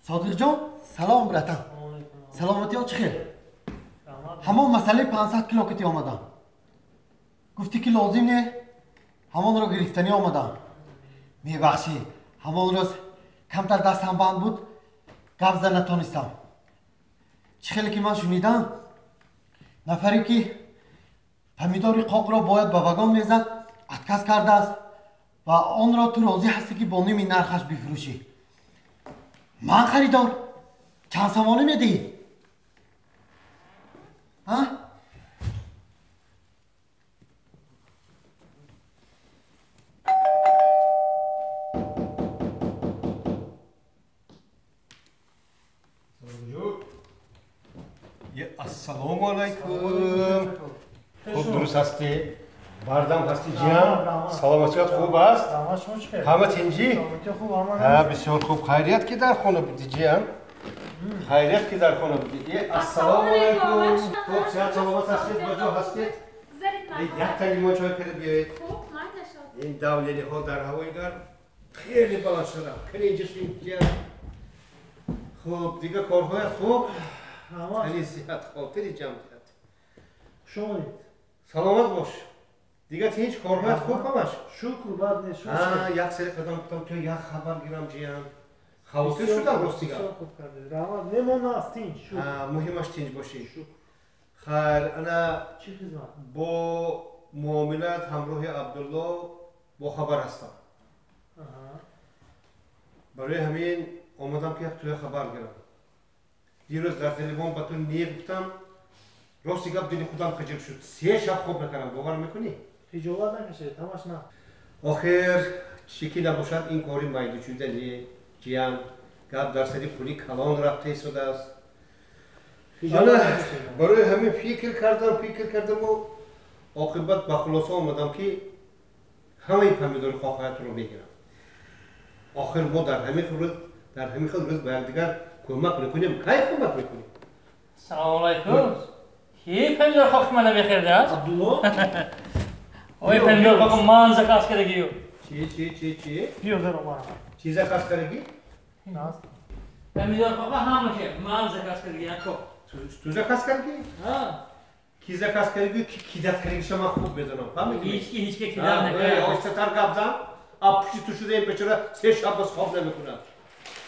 Содиқҷон, салом братан. Саломатиё чӣ хел? Ҳамон масъалаи 500 кило кити омадам. Гуфтӣ ки лозим не, ҳамонро гирифтанӣ омадам. Мебахшӣ, ҳамон рӯз камтар дастам банд буд, гап зада натонистам. Чӣ хеле ки ман шунидам, нафаре ки помидори қоқро бояд ба вагон мезад, отказ кардааст ва онро ту розӣ ҳастӣ ки бо ними нархаш бифурӯшӣ. Ман харидор. Чанд сомонӣ медиҳӣ? А? Ассалому алайкум. Хуб дуруст ҳастӣ? Бардам ҳастӣ ҷиям? Саломатият хуб аст? Ҳама тинҷӣ? Бисёр хуб. Хайрият ки дар хона будӣ ҷиям? Хайрият ки дар хона будӣ. Ассалому алайкум. Хуб, сиҳат саломат ҳастед? Ба ҷо ҳастед? Як та лимон чой карда биёед. Ин давлениҳо дар ҳавои гарм хеле баланд шуданд. Кани инҷа шин ҷиям. Хуб, дигар корҳоят хуб? Тани сиҳат, хотири ҷамъият. Хуш омадед. Саломат бош. Дигар ҳеҷ корҳоят хуб ҳамаш? Шукр, бад нест. Як сари қадам гуфтам то як хабар гирам ҷиям. Хавотир шудам рости гап. Хуб кардед. Раҳмат. Мемон аст тинҷ. Шукр. Муҳимаш тинҷ бошӣ. Хайр, ана чӣ хизмат? Бо муомилат ҳамроҳи Абдулло бохабар ҳастам. Барои ҳамин омадам ки як туя хабар гирам. Дирӯз дар телефон ба ту не гуфтам. Рости гап дили худам хиҷил шуд. 3 шаб хоб накардам. Бовар мекунӣ? Хиҷолат накашед, ҳамаш на. Охир чӣ ки набошад ин кори майдучуда не, ҷиям. Гап дар сари пули калон рафта истодааст. Ана барои ҳамин фикр кардаму оқибат ба хулоса омадам ки ҳамаи помидори хоҳаятро мегирам. Охир мо дар ҳамин хел рӯз ба якдигар кӯмак мекунем. Кай кӯмак мекунем? Салому алайкум. Ки помидор хоҳи мана мехӯрдааст? Абдулло? Ой, помидор хоҳи ман заказ кардагию. Чи, чи, чи, чи? Биё даро марҳамат. Чи заказ кардагӣ? Ин аст. Помидор хоҳи ҳамаша ман заказ кардагӣ, ако. Ту заказ кардагӣ? Ҳа. Ки заказ кардагӣ, ки кидат кардагиша ман хуб медонам. Фаҳмидӣ? Ҳеҷ ки кидат накард. Оҳистатар гап зан. А пушти ту шуда ин бечора 3 шаб боз хоб намекунад.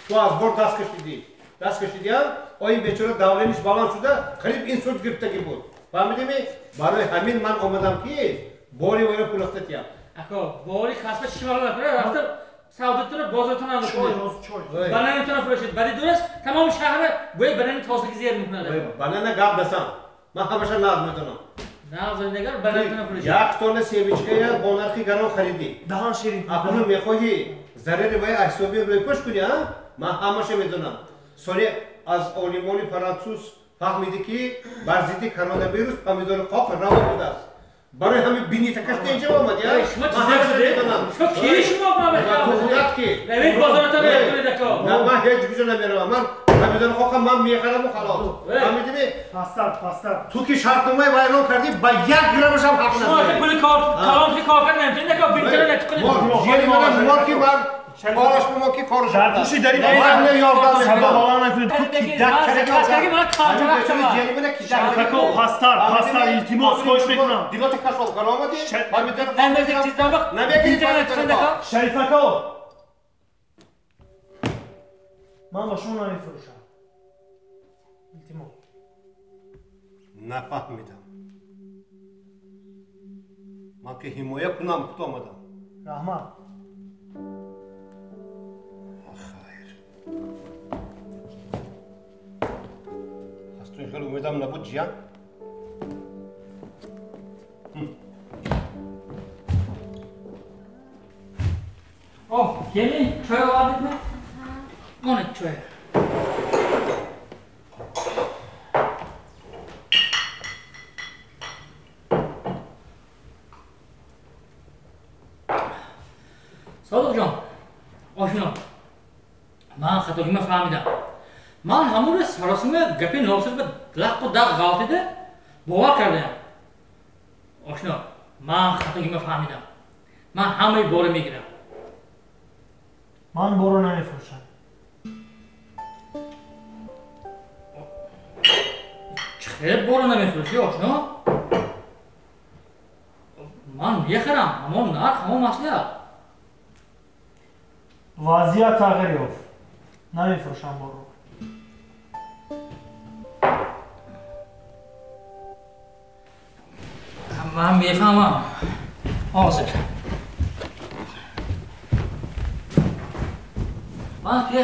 Ту аз бор даст кашидӣ. Даст кашидиам, ой бечора давлениш баланд шуда, қариб инсульт гирифтагӣ буд. Фаҳмидӣ? Барои ҳамин ман омадам ки бори вайро пулахта тиям. Ако, бори касба чӣ вара накунад, рафта савдотуна бозортона накунад. Чой, чой. Бананатона фурӯшед. Баъди дураш тамоми шаҳра бӯи банани тозагӣ зер мекунад. Банана гап насан. Ман ҳамаша нағз медонам. Нағз дегар баратона фурӯшед. Як тонна семечкая бо нархи гарон харидӣ. Даҳан ширин. Акнун мехоҳӣ зарари вай аз ҳисоби рӯйпӯш кунӣ, а? Ман ҳамаша медонам. Соли аз олимони франсуз фаҳмидӣ, ки бар зидди коронавирус помидори қоқ раво будааст. Барои ҳамин бинитакаш инҷа омадӣ, а? Шумо чизе шудед? Шумо ки шумо ту худат ки? Равед бозоратон кунед ако. На, ман ҳеҷ куҷо намеравам. Ман помидори қоқам ман мехараму халос. Фаҳмидӣ? Пастар, пастар. Ту ки шартномаи вайрон кардӣ, ба як граммашам ҳақ Шумо надорӣ. пули кор калон ки кор кард наметавонед ако, бинитара натиқунед. Ҷери мана мор ки ман кораш бо мо ки кораш. Дар пушти дари Ман ёрдам садо мекунам. баланд накунед. Ту кидак Каги ман калтарак шава. Ҷери мана кидак. Шарифако, пастар, пастар, илтимос, хоҳиш мекунам. Дилота кашол кар омадӣ? Помидори Намезик чиздан вақт намегирӣ бинитара помидори натиқунед қоқ. ако. Шарифако, ман ба шумо намефурӯшам. Илтимос. Нафаҳмидам. Ман ки ҳимоя кунам худ омадам. Раҳмат. Хайр. Аз ту ин хеле умедам набуд, ҷиян. Оҳ, келин, чой овардидми? Монед чой. Содиқҷон, ошино, ман хатогима фаҳмидам. Ман ҳамон рӯз саросима гапи носир ба лаққу дақ ғалтида бовар кардаям. Ошино, ман хатогима фаҳмидам. Ман ҳамаи бора мегирам. Ман боро намефурӯшам. Чӣ хел боро намефурӯшӣ, ошино? Ман мехарам, ҳамон нарх, ҳамон маслиҳат. Вазъият тағйир ёфт. Намефурӯшам боро. Ман мефаҳмам. Ҳозир. Ман ки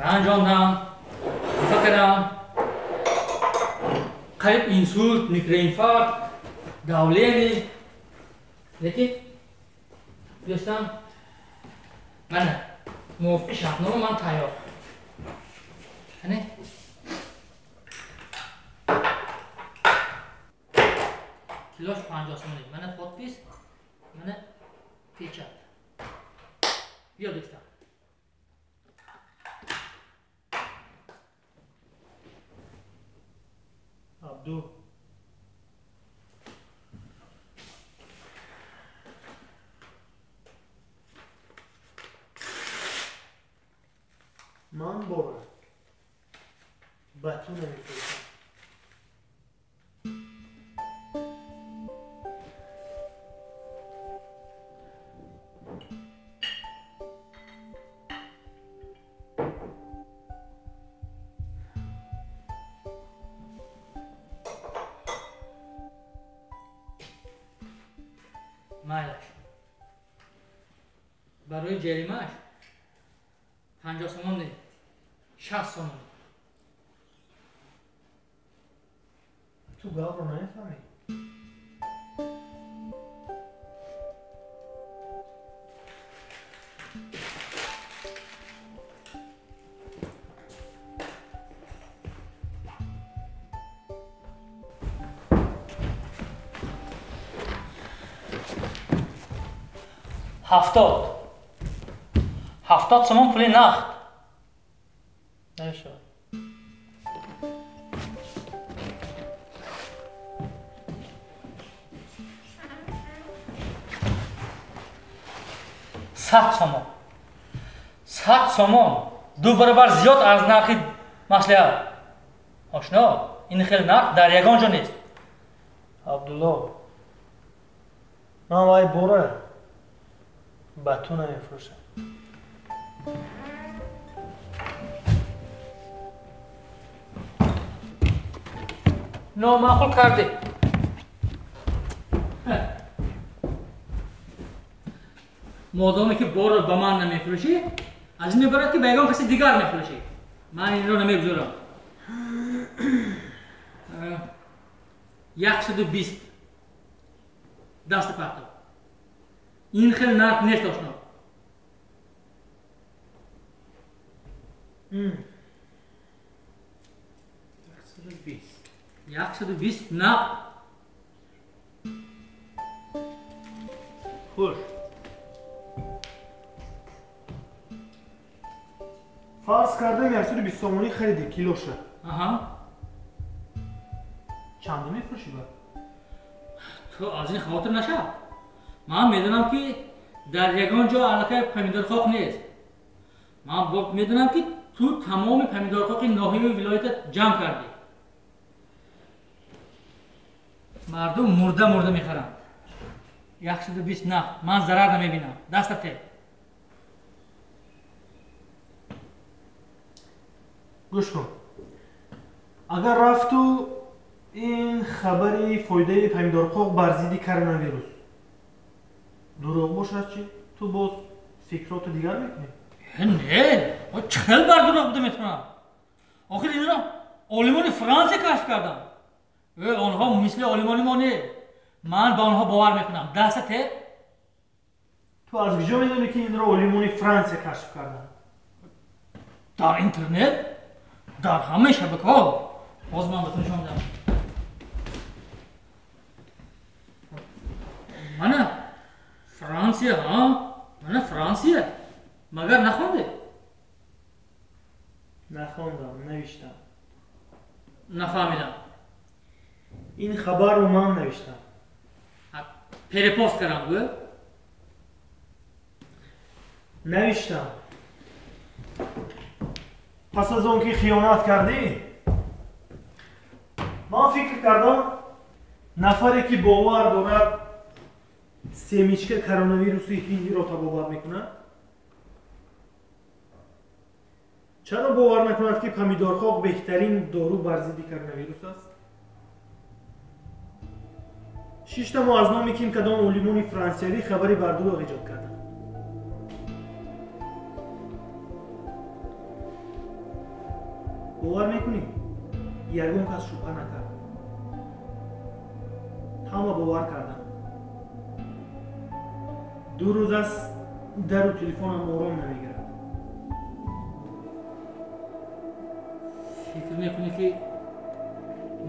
ранҷондам, хафа кардам. Қариб инсулт, микроинфаркт, давление. Лекин дӯстам, мана мувофиқи шартнома ман тайёр. Қани? Килош 50 сомонӣ. Мана подпись, мана печать. Биё дӯстам. Абду. Ман бора ба ту намефурӯшам. Майлаш. Барои ҷаримааш 50 сомон не, 60 сомон. Ту гапро намефаҳмӣ. Ҳафтод. 70 сомон пули нақд. Намешавад. 100 сомон. 100 сомон. Ду баробар зиёд аз нархи маслиҳат. Ошно, ин хел нарх дар ягон ҷо нест. Абдулло, ман вай бора ба ту намефурӯшам. Номаъқул кардӣ. Модоме ки борро ба ман намефурӯшӣ, аз ин мебарад ки ба ягон каси дигар мефурӯшӣ. Ман инро намегузорам. 120. Даст партов. Ин хел нарх нест ошно. 120. 120 нақд. Хуш. Фарз кардем 120 сомонӣ хариди килоша. Аҳа. Чанде мефурӯшӣ ба? Ту аз ин хавотир нашав. Ман медонам ки дар ягон ҷо аллакай помидорхоқ нест. Ман медонам ки ту тамоми помидорхоқи ноҳияи вилоята ҷамъ кардӣ. Мардум мурда мурда мехаранд. 120 нақд. Ман зарар намебинам. Даста те. Гӯш кун. Агар рафту ин хабари фоидаи помидорқоқ бар зидди коронавирус дурӯғ бошад чӣ? Ту боз фикроту дигар мекунӣ? Не, чӣ хел бар дурӯғ буда метавонам? Охир инро олимони Франсия кашф карданд. Онҳо мисли олимони мо не. Ман ба онҳо бовар мекунам. Даста те. Ту аз куҷо медонӣ ки инро олимони Франсия кашф карданд? Дар интернет, дар ҳамаи шабакаҳо. Ҳозир ман ба ту нишон медиҳам. Мана Франсия, ҳа? Мана Франсия. Магар нахонде? Нахондам, навиштам. Нафаҳмидам. Ин хабарро ман навиштам. Перепост кардам, гӯ? Навиштам. Пас аз он ки хиёнат кардӣ, ман фикр кардам нафаре ки бовар дорад семечка коронавируси ҳиндиро табобат мекунад, чаро бовар накунад ки помидорхоқ беҳтарин дору бар зидди коронавирус аст? Шиштаму аз номи ким кадом олимони франсиявӣ хабари бардурӯғ эҷод кардам. Бовар мекунӣ? Ягон кас шубҳа накард. Ҳама бовар карданд. 2 рӯз аст дару телефонам ором намегирад. Фикр мекунӣ ки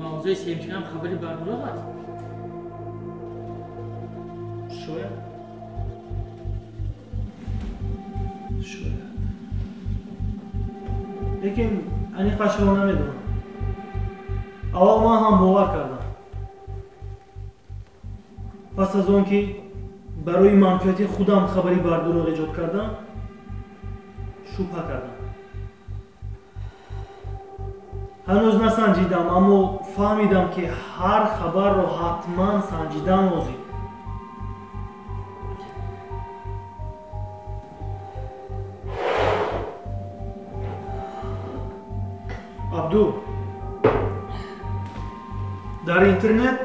мавзӯи семечкаам хабари бардурӯғ аст? Шояд. Шояд. Лекин аниқашро намедонам. Аввал ман ҳам бовар кардам. Пас аз он ки барои манфиати худам хабари бардурӯғ эҷод кардам, шубҳа кардам. Ҳанӯз насанҷидам, аммо фаҳмидам ки ҳар хабарро ҳатман санҷидан лозим. Абду, дар интернет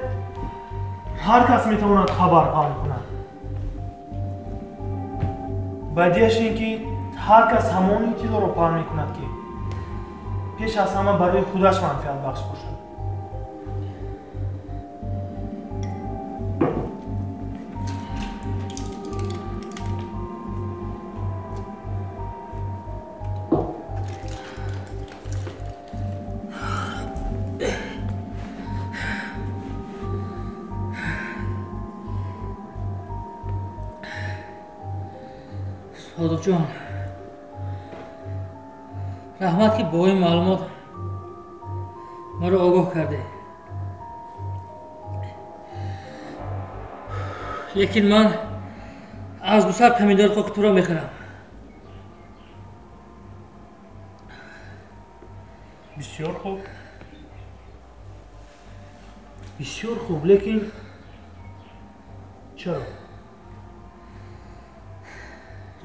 ҳар кас метавонад хабар паҳн кунад. Бадиаш ин ки ҳар кас ҳамон иттилоъро паҳн мекунад ки пеш аз ҳама барои худаш манфиатбахш бошад. Содиқҷон, раҳмат ки бо ин маълумот маро огоҳ кардед. Лекин ман аз 200 помидорхоки туро мехӯрам. Бисёр хуб. Бисёр хуб, лекин чаро?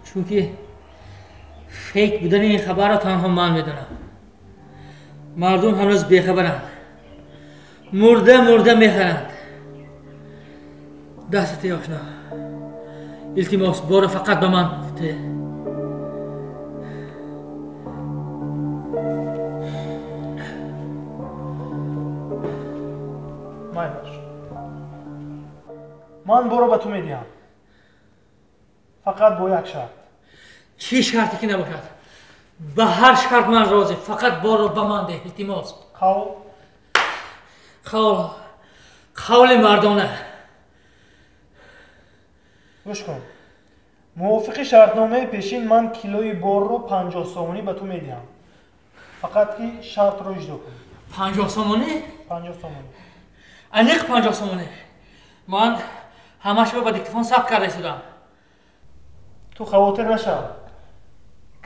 Чунки фейк будани ин хабарро танҳо ман медонам. Мардум ҳанӯз бехабаранд. Мурда мурда мехаранд. Дастате ошно. Илтимос, бора фақат ба ман те. Майлаш. Ман борро ба ту медиҳам, фақат бо як шарт. Чӣ шарте ки набошад, ба ҳар шарт ман розӣ, фақат борро ба ман деҳ, илтимос. Қавл? Қавл, қавли мардона. Гӯш кун, мувофиқи шартномаи пешин ман килои борро 50 сомонӣ ба ту медиҳам, фақат ки шартро иҷро кунӣ. 50 сомонӣ? 50 сомонӣ. Аниқ 50 сомонӣ. Ман ҳамашро ба диктофон сабт карда истодам. Ту хавотир нашав,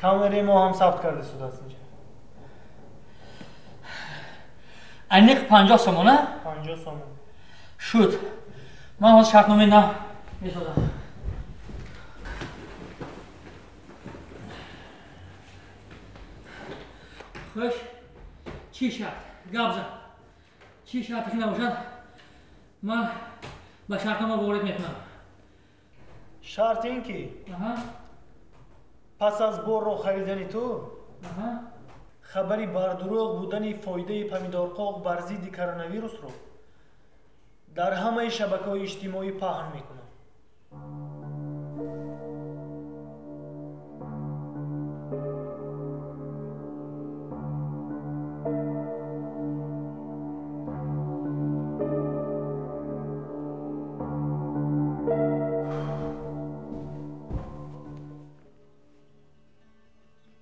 камераи мо ҳам сабт карда истодааст инҷа. Аниқ 50 сомона? 50 сомон. Шуд, ман ҳозир шартномаи нав месозам. Хуш, чӣ шарт? Гап зан. Чӣ шарте ки набошад, ман ба шартнома ворид мекунам. Шарт ин ки пас аз борро харидани ту хабари бардурӯғ будани фоидаи помидорқоқ бар зидди коронавирусро дар ҳамаи шабакаҳои иҷтимоӣ паҳн мекунам.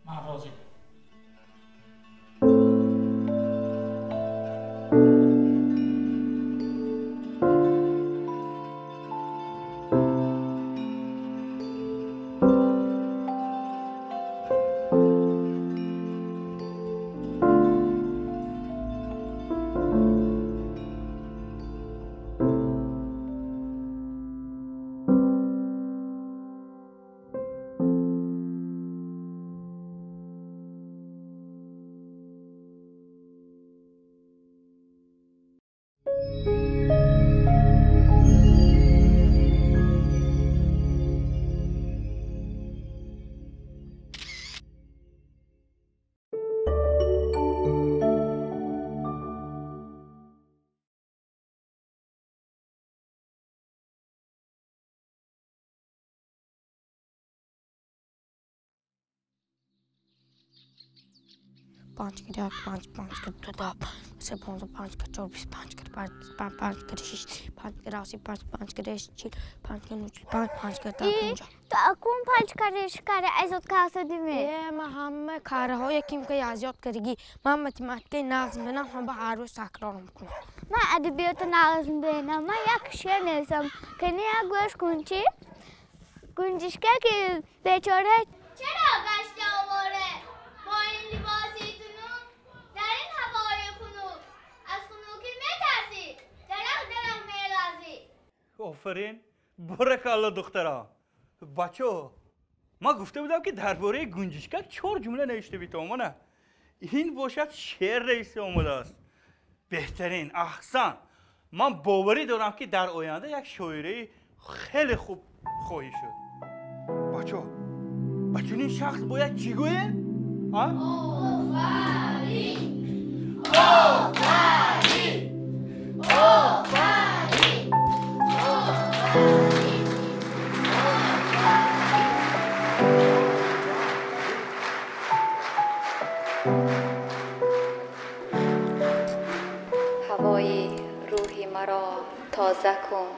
Ман розӣ. 5 кар 1, 5, 5 кар 2, 10, 3, 15, 5 кар 4, 25 кар 5, 5 кар 6, 5 кар 7, 5, 5 кар 8, 40, 5 кар 9, 5, 5 кар 10, 50. Ту акун 5 кари шикари азёд кардӣ ме? Э, ман ҳама караҳои ким ки азёд кардагӣ. Ман математикаи нағз мебинам, ҳама ҳар рӯз такрор мекунам. Ман адабиёти нағз мебинам. Ман як шеър нависам. Кани як гӯш кун чӣ? Гунҷишка ки бечора чаро гашта овора бо ин либоси тунук дар ин ҳавои хунук аз хунукӣ метарсӣ дарах дарах меларзӣ. Офарин, боракалло духтара. Бачо, ман гуфта будам ки дар бораи гунҷишкак 4 ҷумла навишта битавонам. Ин бошад шеър нависта омадааст. Беҳтарин, аҳсан. Ман боварӣ дорам ки дар оянда як шоираи хеле хуб хоҳӣ шуд. Бачо, ба чунин шахс бояд чӣ гӯем? Офарин! Офарин! Офарин! Офарин! Ҳавои рӯҳи маро тоза кун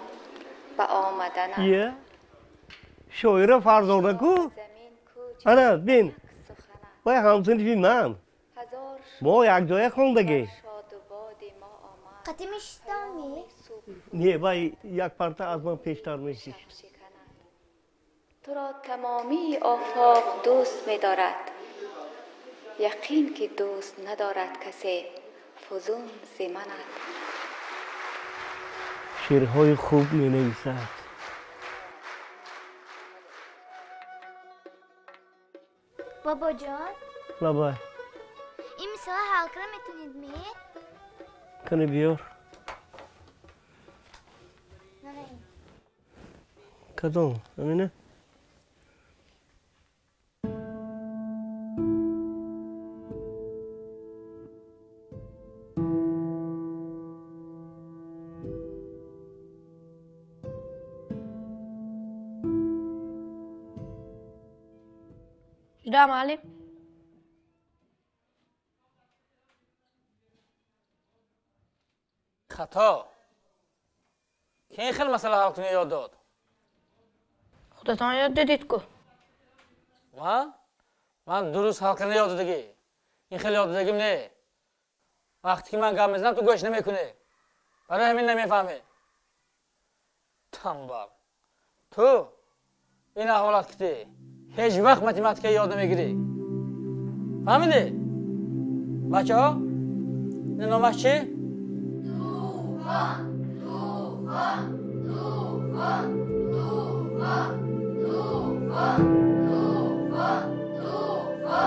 ба омаданат. Ие, шоира Фарзона ку? Ана, бин, вай ҳамсинфи ман. Мо якҷоя хондагӣ. Қатӣ мешистам ми? Не, вай як парта аз ман пештар мешишт. Туро тамомии офоқ дӯст медорад, яқин ки дӯст надорад касе фузун зи манат. Шеърҳои хуб менависад. Бобоҷон? Бабай. Ин мисола ҳал кара метавонед ми? Кани биёр. Кадом? Амина? Да, муаллим. Хато. Ки ин хел масъала ҳал кунӣ ёд дод? Худатон ёд додед ку. Ман? Ман дуруст ҳал кардан ёд додагӣ. Ин хел ёд додагим не. Вақте ки ман гап мезанам, ту гӯш намекунӣ. Барои ҳамин намефаҳмӣ. Танбал. Ту ин аҳволат китӣ. Ҳеҷ вақт математика ёд намегирӣ. Фаҳмидӣ? Бачаҳо, ин номаш чӣ? Тӯфон, тӯфон, тӯфон, тӯфон, тӯфон, тӯфон, тӯфон,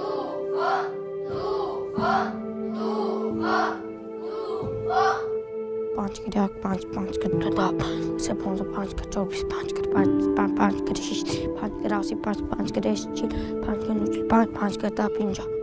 тӯфон, тӯфон, тӯфон, тӯфон. 5 кар 1, 5, 5 кар 2, 10, 3, 15, 5 кар 4, 25 кар 5, 5, 5 кар 6, 5 кар 7, 5, 5 кар 8, 40, 5 кар 9, 5, 5 кар 10, 50.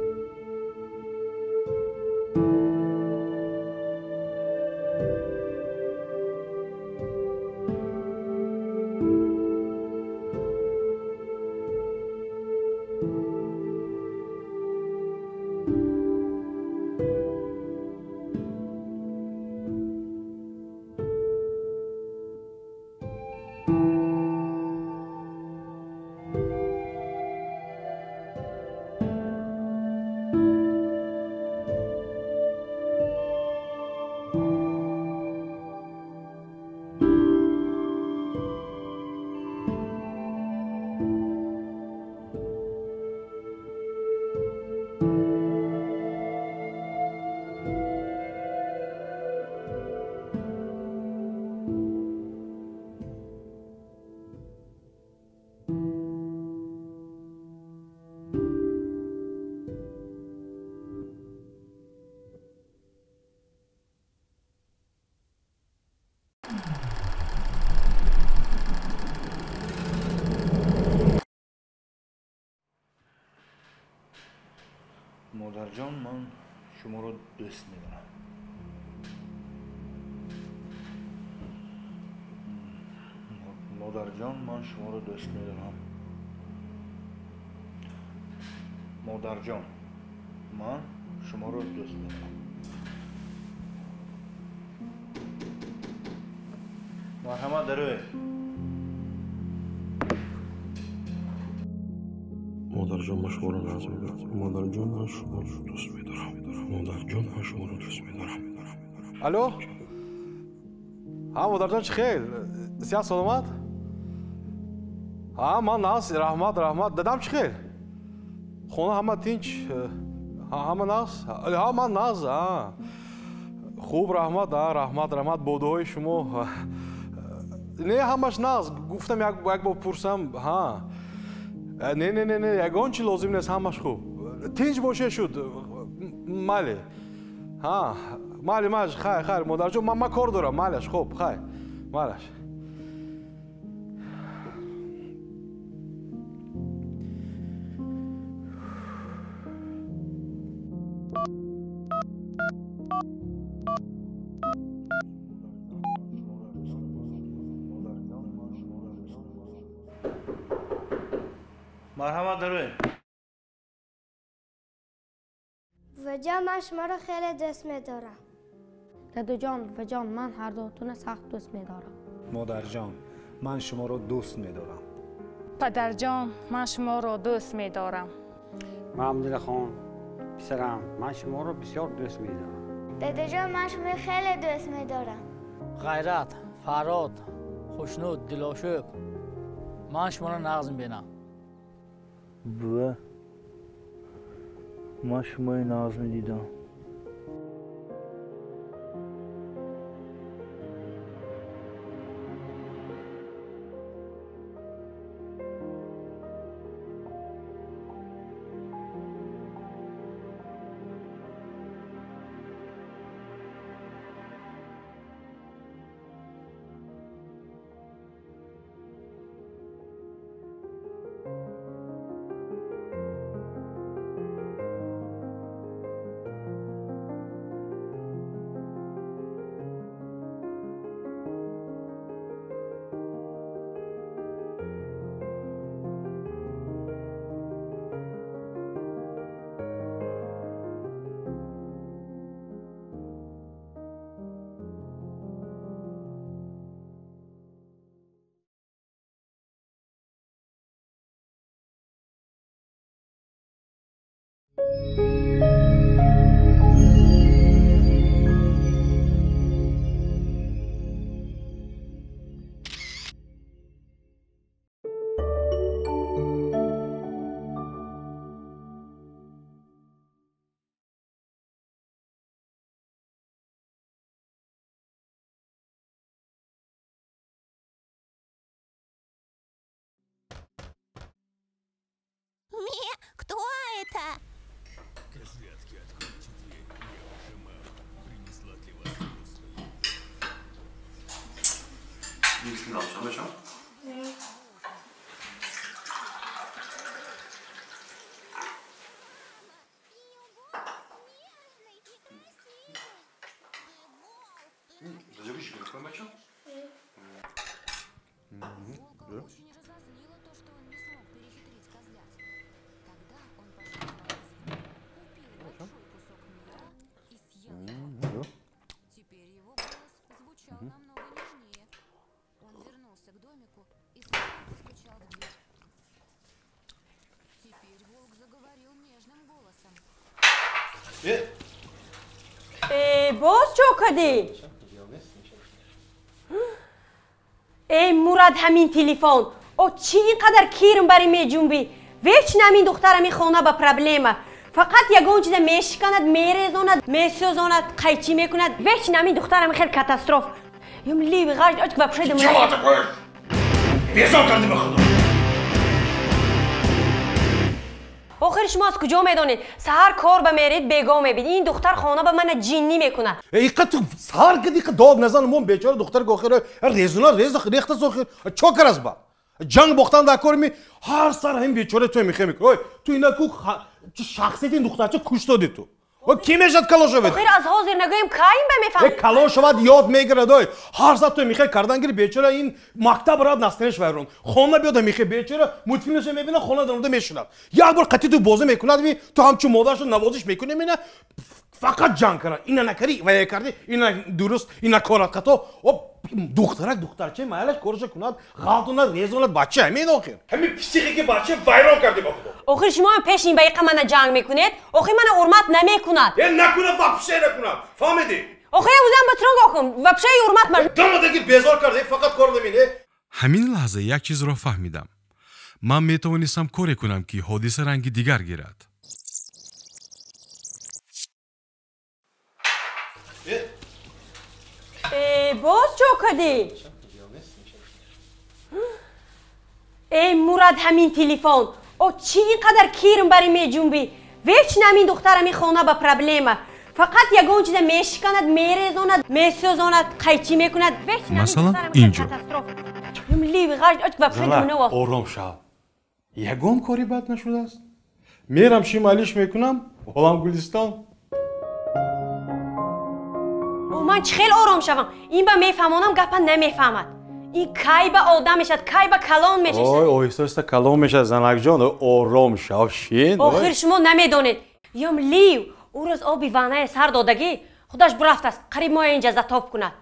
Модарҷон, ман шуморо дӯст медорам. Модарҷон, ман шуморо дӯст медорам. Модарҷон, ман шуморо дӯст медорам. Марҳамат, дароед. Модарҷон, ман шуморо нағз мебинам. Модарҷон, ман шуморо дӯст медорам. Модарҷон, ман шуморо дӯст медорам. Алло? Ҳа, модарҷон, чӣ хел? Сиҳат, саломат? Ҳа, ман нағз, раҳмат, раҳмат. Дадам чӣ хел? Хона ҳама тинч, ҳама нағз? Ҳа, ман нағз, ҳа. Хуб, раҳмат, ҳа, раҳмат, раҳмат. Бо дуои шумо. Не, ҳамаш нағз. Гуфтам як бор пурсам, ҳа. Не, не, не, не, ягон чи лозим нест, ҳамаш хуб. Тинч боше шуд. Майли. Ҳа, майли, майли, хайр, хайр, модарҷон, ман кор дорам, майлаш, хуб, хайр, майлаш. Марҳамат, дароед. Буваҷон, ман шуморо хеле дӯст медорам. Дадаҷон, буваҷон, ман ҳардуятонро сахт дӯст медорам. Модарҷон, ман шуморо дӯст медорам. Падарҷон, ман шуморо дӯст медорам. Маҳмудхон, писарам, ман шуморо бисёр дӯст медорам. Дадаҷон, ман шуморо хеле дӯст медорам. Ғайрат, Фарҳод, Хушнуд, Дилошӯб, ман шуморо нағз мебинам. Бува, ман шумои нағз медидам. Боз чо кардӣ? Эй Мурад, ҳамин телефон. О чӣ ин қадар кирм бари меҷунбӣ? Вечно ҳамин духтар ҳамин хона ба проблема. Фақат ягон чиза мешиканад, мерезонад, месӯзонад, қайчӣ мекунад. Вечно ҳамин духтар ҳамин хел катастроф. Юм ливи ғаж оч вообще дам. Чаро такое? Безор кардӣ ба худо. Охир шумо аз куҷо медонед? Саҳар кор ба меред, бего мебид. Ин духтар хона ба мана ҷиннӣ мекунад. Иқа ту саҳар киди иқа дод назан, мон бечора духтар охир резуна рез рехта сохир. Чо карас ба? Ҷанг бохтан дар кор ми ҳар сар ҳам бечора ту мехе мекунӣ. Ой, ту ина ку шахсияти ин духтарча куш додӣ ту. Ой, ки мешад калон шавад? Охир аз ҳозир нагӯем, кайм ба мефаҳмам. Калон шавад ёд мегирад. Ой, ҳар сар ту мехе кардан гири бечора ин мактаб рад настенеш вайрон. Хона биёд мехе бечора мультфилмашо мебинад, хона даромада мешунад. Як бор қатъи ту бозӣ мекунад, ви ту ҳамчун модарашо навозиш мекунӣ, мена фақат ҷанг карад. Ина накарӣ, вая кардӣ, ина дуруст, ина корат хато. Духтарак духтарча майлаш корашо кунад, ғалтонад, резонад, бача ҳамин охир. Ҳамин психики бача вайрон кардӣ ба худо. Охир шумо ҳам пеш ин ба иқа мана ҷанг мекунед, охир мана ҳурмат намекунад. Э накунад, вообще накунад. Фаҳмидӣ? Охир узам ба тронг охум, вообще ҳурмат ма. Дамадаги безор кардӣ, фақат кор наминӣ. Ҳамин лаҳза як чизро фаҳмидам. Ман метавонистам коре кунам, ки ҳодиса ранги дигар гирад. Боз чо кардӣ? Эй Мурад, ҳамин телефон. О чӣ ин қадар кирм бари меҷунбӣ? Вечно ҳамин духтар ҳамин хона ба проблема. Фақат ягон чиза мешиканад, мерезонад, месӯзонад, қайчӣ мекунад. Масалан, инҷо. Ором шав. Ягон кори бад нашудааст. Мерам шим алиш мекунам, олам Гулистон. Ман чӣ хел ором шавам? Ин ба мефаҳмонам, гапа намефаҳмад. Ин кай ба одам мешавад, кай ба калон мешавад. Ой, оҳиста оҳиста калон мешавад, занакҷон, ором шав, шин. Охир шумо намедонед. Ём лив, ӯ рӯз оби ваннае сар додагӣ, худаш бурафтааст, қариб моя инҷа затоб кунад.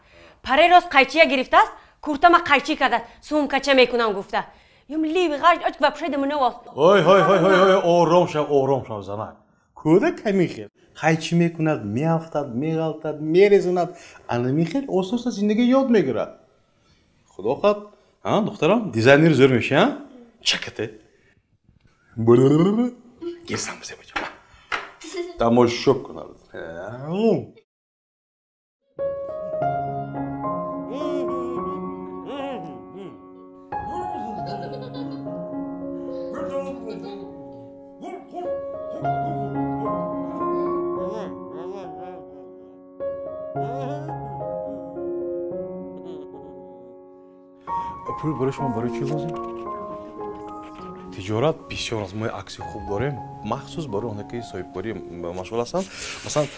Паре рост қайчия гирифтааст, куртама қайчӣ кардааст, сумкача мекунам гуфта. Ём лив ғаж оч вообще дамуновост. Ой, ой, ой, ой, ором шав, ором шав, занак. Кӯдак ҳамин хел. Қайчӣ мекунад, меафтад, меғалтад, мерезонад. Ана михел оста оста зиндагӣ ёд мегирад. Худо хоҳад, а, духтарам, дизайнери зӯр мешӣ, а? Чакате. Гирсам бизебаҷа. Тамошо кунад. Пул барои шумо барои чӣ лозим? Тиҷорат бисёр аст. Мо акси хуб дорем, махсус барои оне ки соҳибкорӣ машғул ҳастанд. Масалан,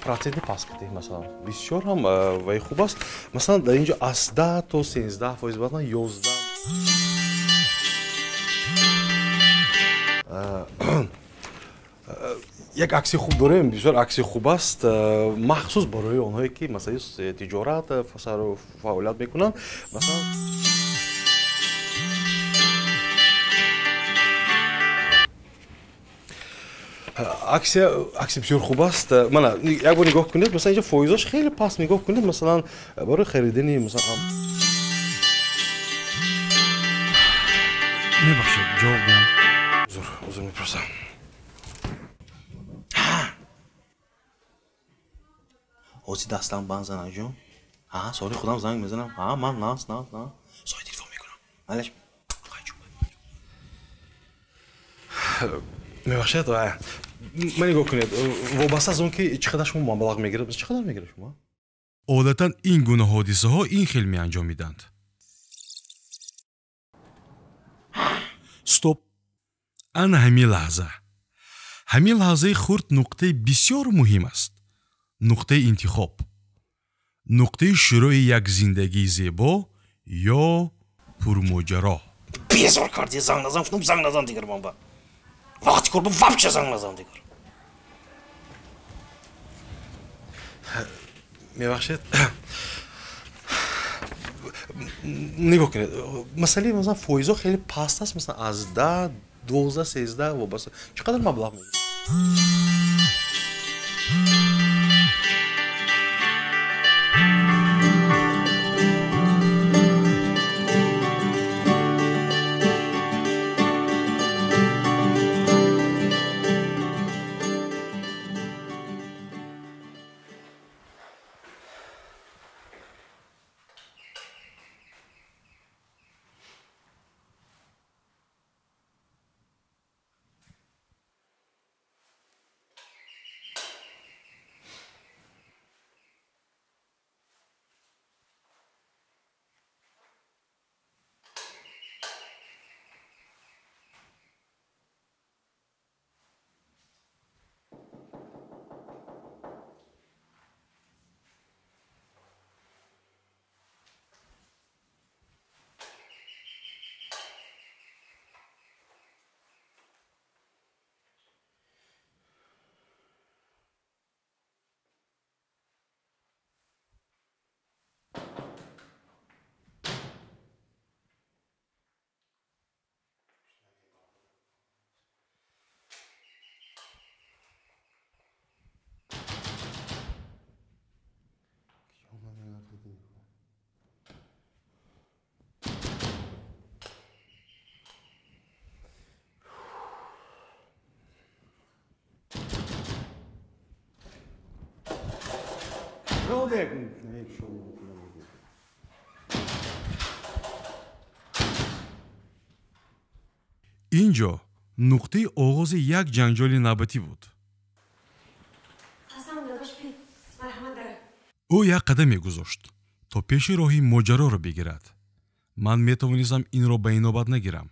проценти пасткатӣ, масалан, бисёр ҳам ваи хуб аст. Масалан, дар инҷо аз 10 то 13%, баъдан 11. Як акси хуб дорем, бисёр акси хуб аст, махсус барои онҳое ки масалан тиҷорат фаъолият мекунанд. Масалан, аксия бисёр хуб аст. Мана як бор нигоҳ кунед, масалан инҷо фоизош хеле паст, нигоҳ кунед, масалан барои харидани масалан. Мебахшед, ҷавоб диҳам. Узр мепурсам. Ҳозир дастам банд, занакҷон. Ҳа, соли худам занг мезанам. Ҳа, ман нас, нас, нас. Сои телефон мекунам. Малаш. Мебахшед, ман нигоҳ кунед, вобаста аз он ки чӣ қадар шумо маблағ мегиред, чӣ қадар мегиред шумо? Одатан ин гуна ҳодисаҳо ин хел меанҷомиданд. Стоп. Ана ҳамин лаҳза. Ҳамин лаҳзаи хурд нуқтаи бисёр муҳим аст. Нуқтаи интихоб. Нуқтаи шурӯи як зиндагии зебо ё пурмоҷаро. Безор кардӣ, занг назан, гуфтам занг назан дигар ман ба. Вақти кор вообще занг назан дигар. Мебахшед, нигоҳ кунед, масъалаи масалан фоизҳо хеле паст аст, масалан аз 10, 12, 13 вобаста. Чӣ қадар маблағ мегиред? Ин ҷо нуқтаи оғози як ҷанҷоли навбатӣ буд. Ӯ як қадам мегузошт, то пеши роҳи моҷароро бигирад. Ман метавонистам инро ба инобат нагирам,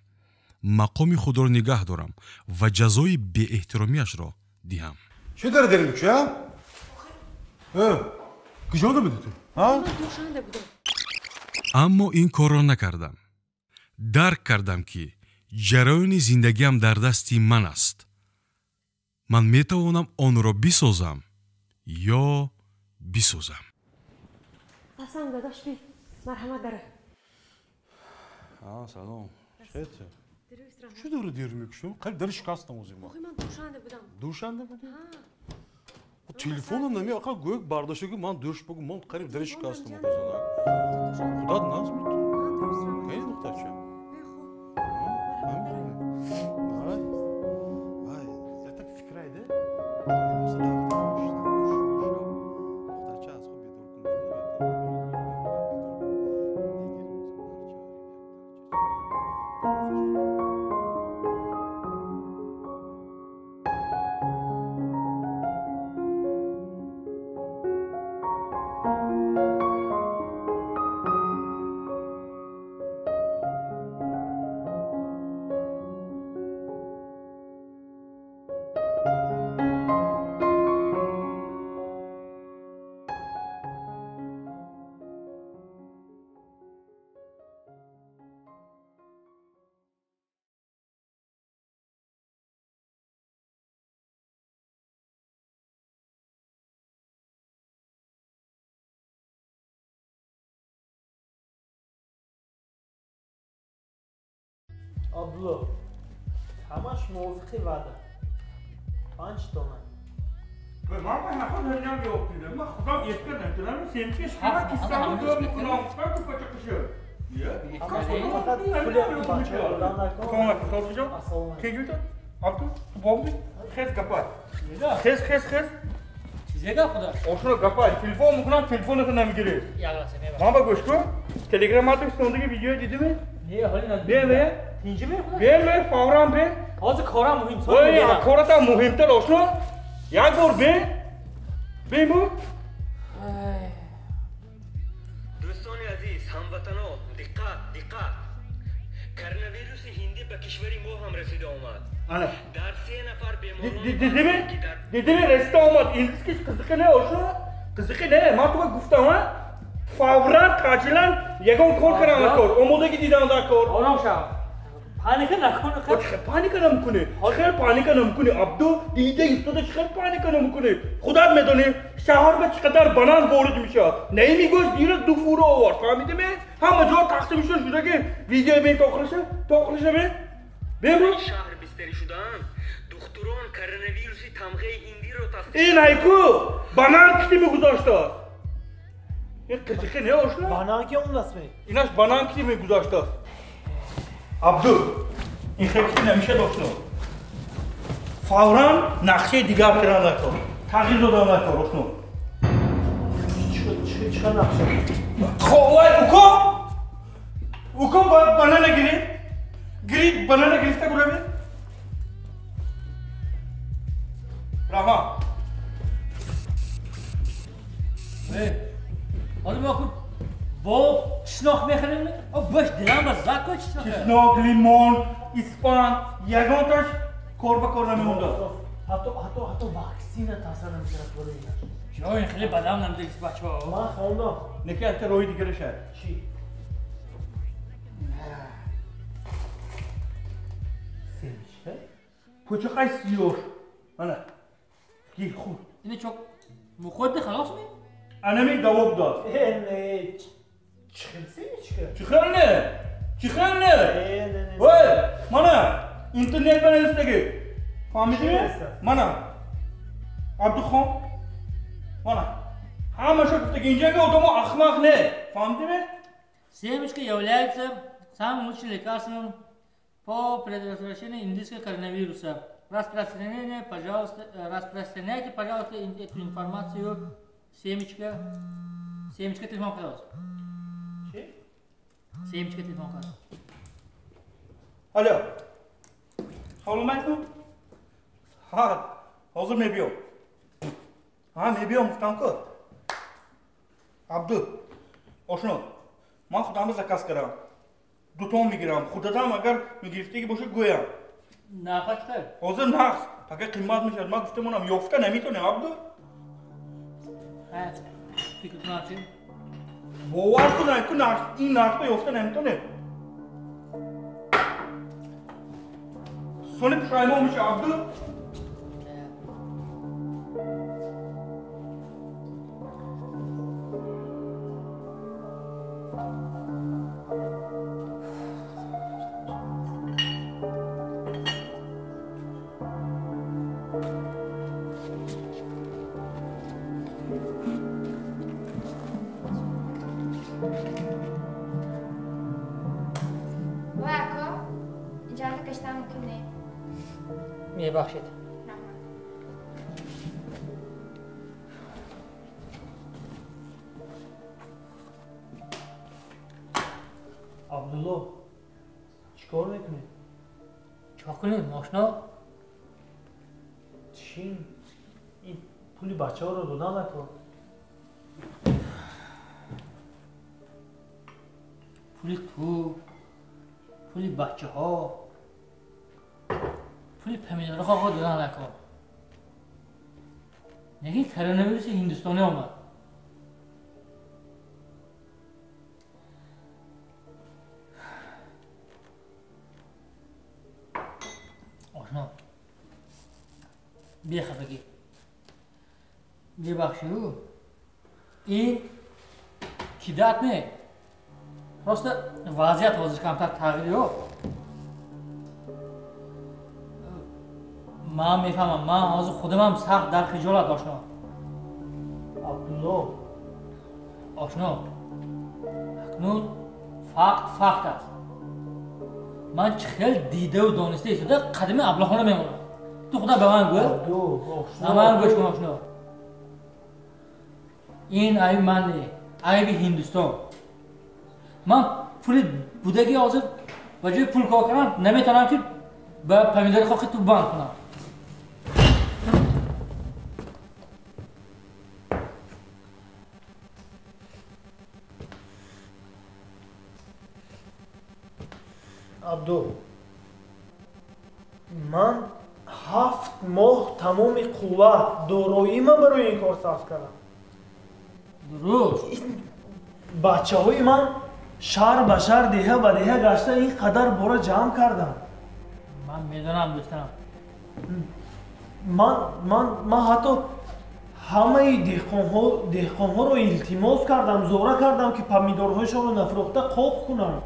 мақоми худро нигаҳ дорам ва ҷазои беэҳтиромиашро диҳам. Чӣ дар дер мекушӣ, а? Куҷода будӣ ту? Аммо ин корро накардам. Дарк кардам, ки ҷараёни зиндагиам дар дасти ман аст. Ман метавонам онро бисозам ё бисӯзам. Ҳасан дадош, би марҳамат дара. Салом. Чӣ дори дер мекушӣ? Қариб дари шикастам озима. Охи ман Душанбе будам. Душанбе будӣ? Телефонам нами ақа гӯяк бардошта ки ман душ бугу, ман қариб дари шикастам охозана. Худат наз бит. Кай духтарча? Ай. Ай, я так фикрайде. Духтарча аз хоб бедор кун. Абдулло, ҳамаш мувофиқи ваъда. 5 дона. Ман ба наход ҳаминам ҷавоб дидам. Ман худам эска намедонам, семча шума киссамро ҷавоб мекунам. Чикор ку пача кушо? Абду, ту бобди? Хез гапай. Хез, хез, хез. Чизе гап худа? Ошуно гапай. Телефон мекунам, телефонато намегирӣ. Ман ба гӯш кун. Телеграм адрес сондаги видео дидими? Не, ҳоли надидам. Бе, бе. Тинҷи мехӯрад? Бе, бе, фавран бе. Ҳозир корам муҳим. Ой, кората муҳимтар ошно. Як бор бе. Бе бу. Дӯстони азиз, ҳамватанон, диққат, диққат! Коронавируси ҳиндӣ ба кишвари мо ҳам расида омад. Ана. Дар се нафар беморон Дидими? Дидими расида омад. Индискиш қизиқи не, ошно? Қизиқи не. Ман туга гуфтам, а? Фавран таъҷилан ягон кор кардам дар кор. Омодагӣ дидам дар кор. Ором шав. Паника накун. Чӣ паника намекунӣ? Хел паника намекунӣ. Абду дида истода чӣ хел паника намекунӣ? Худат медонӣ шаҳр ба чӣ қадар банан ворид мешавад. Наими гӯшт дирӯз ду фура овард. Фаҳмидӣ? Ҳама ҷо тақсим шуда шуда ки видео бин то охириша, то охириша бин. Бебу. Шаҳр бистарӣ шудаанд. Духтурон коронавируси тамғаи ҳиндиро тасдиқ. Ин айку банан кити мегузоштааст. Ин қизиқи не ошно? Банан ки он аст ме? Инаш банан кити мегузоштааст. Абду, ин хел кити намешад ошно. Фавран нақшаи дигар кардан накор. Тағйир додан накор ошно. Чӣ нақша? Вай уко! Уко банана гирид. Гирид банана гирифта гуравед. Раҳмат. Ҳозир мо ку бо чеснок мехарем? Бош дилам ба зад ку чеснок. Чеснок, лимон, испан, ягонташ кор ба кор намемондад. Ҳатто ваксина таъсир намекунад барои инаш. Чо ин хеле бадам намедиҳад бачаҳо. Ман хондам. Неки якта роҳи дигараша. Чӣ? Семечка? Пӯчақай сиёр. Мана. Гир хӯр. Ина чок мухӯрди халос ми? Анами даво будааст. Не, чӣ хел семечка? Чӣ хел не? Чӣ хел не? Ой, мана интернет ба навистагӣ. Фаҳмидӣ? Мана. Абдухон. Мана. Ҳамаша гуфтагӣ инҷанга одамо ахмақ не. Фаҳмидӣ? Семечка является самым лучшим лекарством по предотвращению индийского коронавируса. Распространяйте, пожалуйста, эту информацию. Семечка. Семечка телефон кардааст. Чӣ? Семечка телефон кардааст. Алло. Салом алейкум. Ҳа, ҳозир мебиём. Ҳа, мебиём гуфтам ку. Абду, ошно, ман худамро заказ кардам. Дутон мегирам. Худатам агар мегирифтагӣ бошад гӯям. Нарха чӣ қадр? Ҳозир нақс. Пага қимат мешавад. Ман гуфта монам, ёфта наметонем, Абду. Фикр кунам чӣ? Бовар кун, ку нарх, ин нархро ёфта наметонем. Сони пушаймон меша, Абду. Мебахшед. Абдулло, чӣ кор мекунӣ? Чӣ кунем, мошино? Чӣ? Ин пули бачаҳоро додан накор. Пули ту, пули бачаҳо, пули помидорҳо додан накор. Неки коронавируси ҳиндустонӣ омад. Ошно, бехафагӣ, бебахшиду, ин кидат не, просто вазъият ҳозир камтар тағйир ёфт. Ман мефаҳмам, ман ҳозир худамам сахт дар хиҷолат, ошно. Абдулло, ошно, акнун факт факт аст. Ман чӣ хел дидаву дониста истода қадами аблаҳона мемонам. Ту худа ба ман гӯ. Ба ман гӯш кун, ошно. Ин айби ман не, айби Ҳиндустон. Ман пули будаги ҳозир ба ҷои пул кор кардан наметавонам ки ба помидори хоки ту банд кунам. Абду, ман 7 моҳ тамоми қувват, дороима барои ин кор сарф кардам. Дуруст. Бачаҳои ман шаҳр ба шаҳр, деҳа ба деҳа гашта ин қадар бора ҷамъ кардам. Ман медонам, дӯстам. Ман ҳатто ҳамаи деҳқонҳоро илтимос кардам, зора кардам, ки помидорҳояшонро нафурӯхта қоқ кунанд.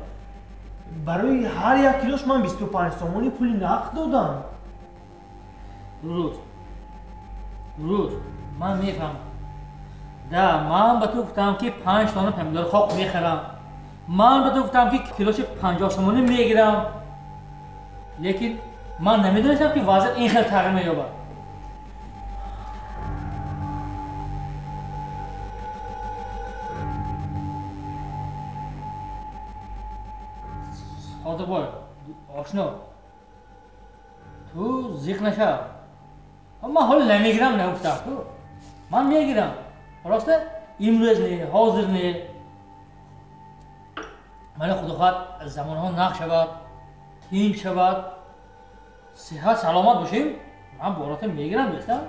Барои ҳар як килош ман 25 сомонӣ пули нақд додам. Дуруст, дуруст, ман мефаҳмам. Да, ман ба ту гуфтам, ки 5 тонна помидор хок мехарам. Ман ба ту гуфтам, ки килоши 50 сомонӣ мегирам. Лекин ман намедонистам, ки вазъият ин хел тағйир меёбад. Содиқбой, ошно, ту зиқ нашав. Ман ҳоло намегирам, нагуфтам ту. Ман мегирам. Росте имрӯз не, ҳозир не. Мана худо хоҳад замонҳо нақ шавад, тинч шавад, сиҳат саломат бошем, ман борота мегирам, дӯстам.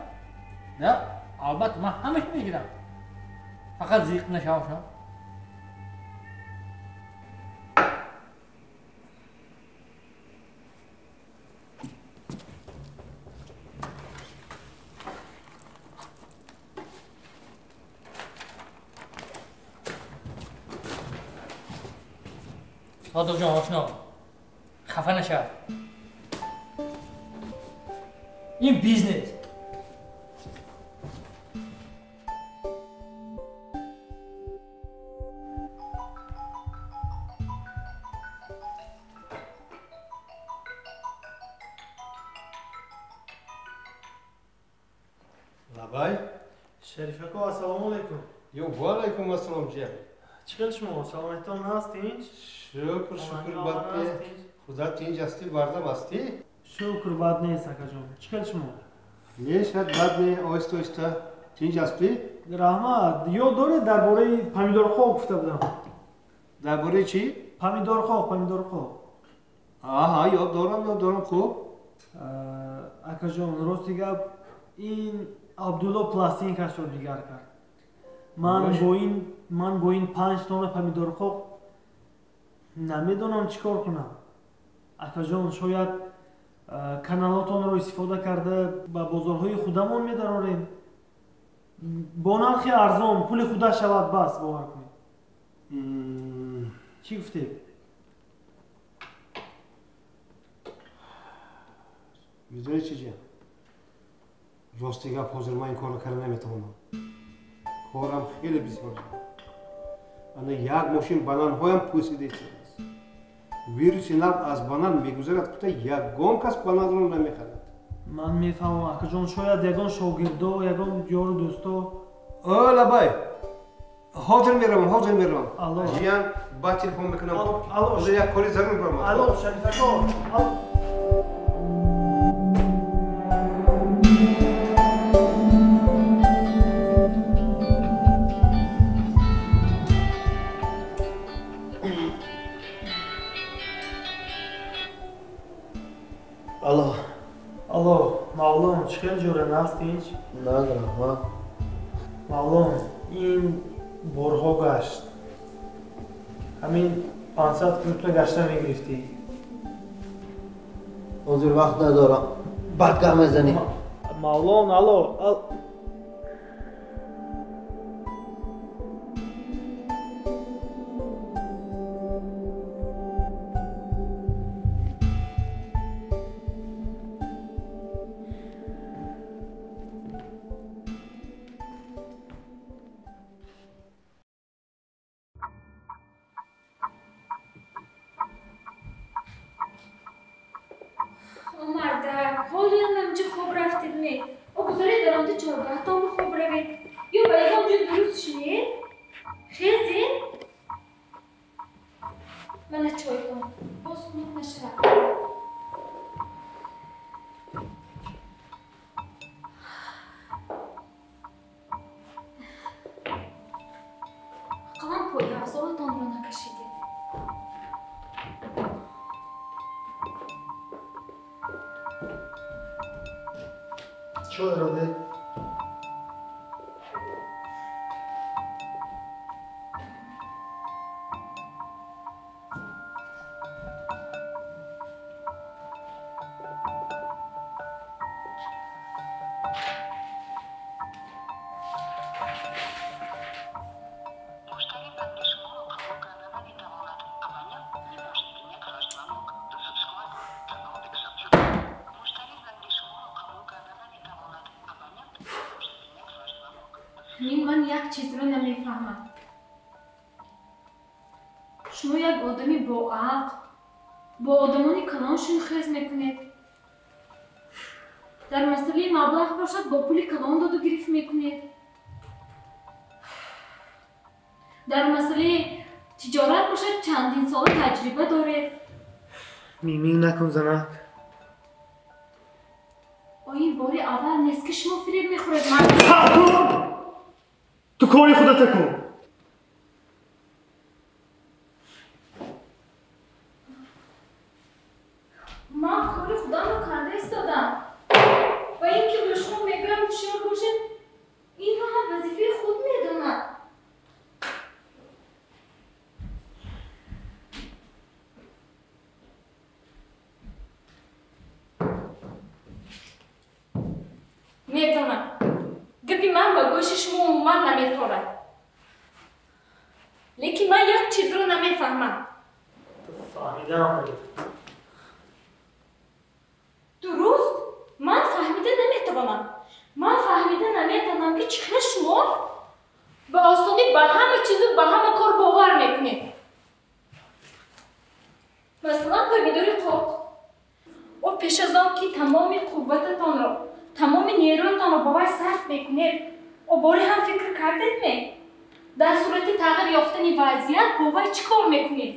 Да, албатта ман ҳамаша мегирам. Фақат зиқ нашав, ошно. Содиқҷон, ошно, хафа нашав. Ин бизнес. Лабай. Шарифако, ассалому алайкум. Ё, ва алайкум ассалом, ҷия. Чӣ хел шумо? Саломатитон ҳаст, тинч? Шукр, шукр, бад не. Худо тинч ҳастӣ, бардам ҳастӣ? Шукр, бад нест, акаҷон. Чӣ хел шумо? Не, шояд бад не, оҳиста оҳиста. Тинч ҳастӣ? Раҳмат. Ёд доред дар бораи помидорхок гуфта будам? Дар бораи чӣ? Помидорхок, помидорхок. Аҳа, ёд дорам, ёд дорам, хуб. Акаҷон, рости гап, ин Абдулло пластинкашро дигар кард. Ман бо ин 5 тонна помидорхок намедонам чӣ кор кунам. Акаҷон, шояд каналотонро истифода карда ба бозорҳои худамон медарорем. Бо нархи арзон, пули худа шавад, бас, бовар кунед. Чӣ гуфтед? Медонӣ чӣ, ҷия? Рости гап, ҳозир ман ин корро карда наметавонам. Корам хеле бисёр. Ана як мошин бананҳоям пӯсида истодааст. Вируси нав аз банан мегузарад, кута ягон кас бананро намехарад. Ман мефаҳмам, акаҷон, шояд ягон шогирдо, ягон ёру дӯсто. О, лабай, ҳозир меравам, ҳозир меравам. Жиян, баъд телефон мекунам. Ҳозир як кори зарур баромад. Алло, Шарифако. Алло. Алло, Мавлон, чӣ хел ҷора, наст тинч? Наз, раҳмат. Мавлон, ин борҳо гашт. Ҳамин 500 километр гашта мегирифтӣ. Ҳозир вақт надорам. Баъд гап мезанем. Мавлон, алло. Ҳолиам намҷи хоб рафтидме. О гузари даромади чоргоҳ Чойро де. Ман як чизро намефаҳмам. Шумо як одами боақл, бо одамони калон шунхез мекунед. Дар масъалаи маблағ бошад, бо пули калон доду гирифт мекунед. Дар масъалаи тиҷорат бошад, чандин сола таҷриба доред. Мимин накун, занак. Ин бори аввал нест, ки шумо фиреб мехӯред. Ман ту кори худата кун. Ман кори худамро карда истодам. Ва ин ки ба шумо мегӯям ҳушёр бошед, инро ҳам вазифаи худ медонад. Медонам. Гапи ман ба гӯши шумо умуман наметорад. Лекин ман як чизро намефаҳмам. Фаҳмидаам. Дуруст, ман фаҳмида наметавонам. Ман фаҳмида наметавонам, ки чӣ хел шумо ба осонӣ ба ҳама чизу ба ҳама кор бовар мекунед. Масалан, помидори қоқ. О пеш аз он ки тамоми қуввататонро, тамоми нерӯятонро ба вай сарф мекунед, о боре ҳам фикр кардед ме? Дар сурати тағйир ёфтани вазъият бо вай чӣ кор мекунед?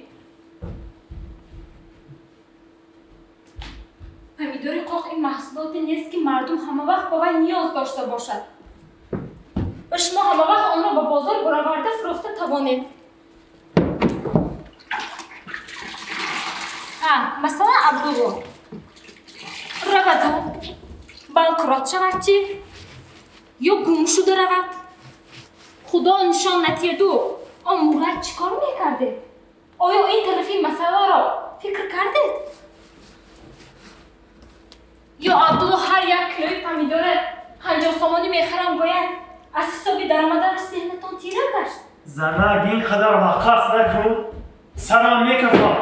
Помидори қоқ ин маҳсулоте нест, ки мардум ҳамавақт ба вай ниёз дошта бошад ва шумо ҳамавақт онро ба бозор бароварда фурӯхта тавонед. Масалан, Абдулло раваду банкрот шавад чӣ? Ё гум шуда равад? Худо нишон натиҳаду, он Мурад чӣ кор мекардед? Оё ин тарафи масъаларо фикр кардед? Ё Абдулло ҳар як килои помидора 50 сомонӣ мехарам гӯяд, аз ҳисоби даромаданаш зеҳнатон тира гашт? Занак, ин қадар ваққас накун, сарам мекафад.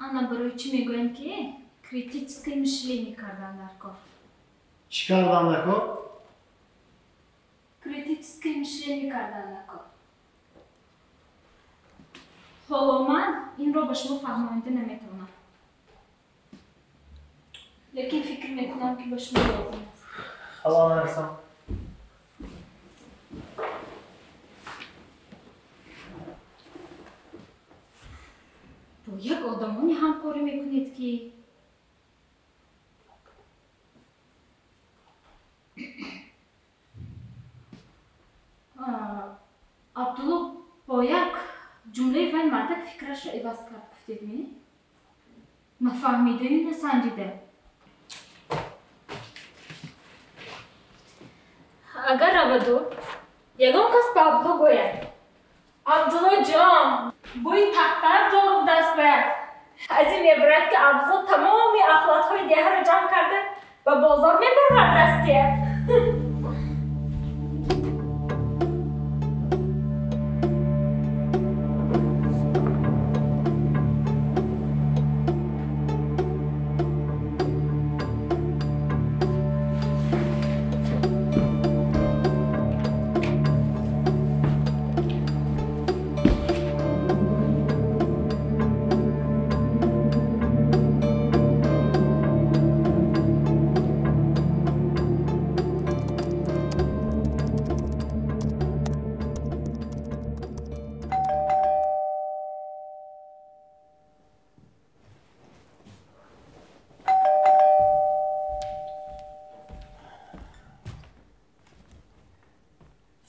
Ана барои чӣ мегӯям, ки критическое мышление кардан дар кор. Чӣ кардан дар кор? Критическое мышление кардан дар кор. Ҳоло ман инро ба шумо фаҳмонида наметавонам. Лекин фикр мекунам, ки ба шумо лозим аст. Ҳало нарасам. Бо як одамоне ҳамкорӣ мекунед, ки Абдулло бо як ҷумлаи вай мардак фикрашро иваз кард, гуфтед ме? Нафаҳмидаю насанҷида. Агар раваду ягон кас ба Абдулло гӯяд: Абдулло ҷон, бӯи тахтар дорум даст бояд. Аз ин мебарад, ки Абдулло тамоми ахлотҳои деҳаро ҷамъ карда ба бозор мебарвардастия.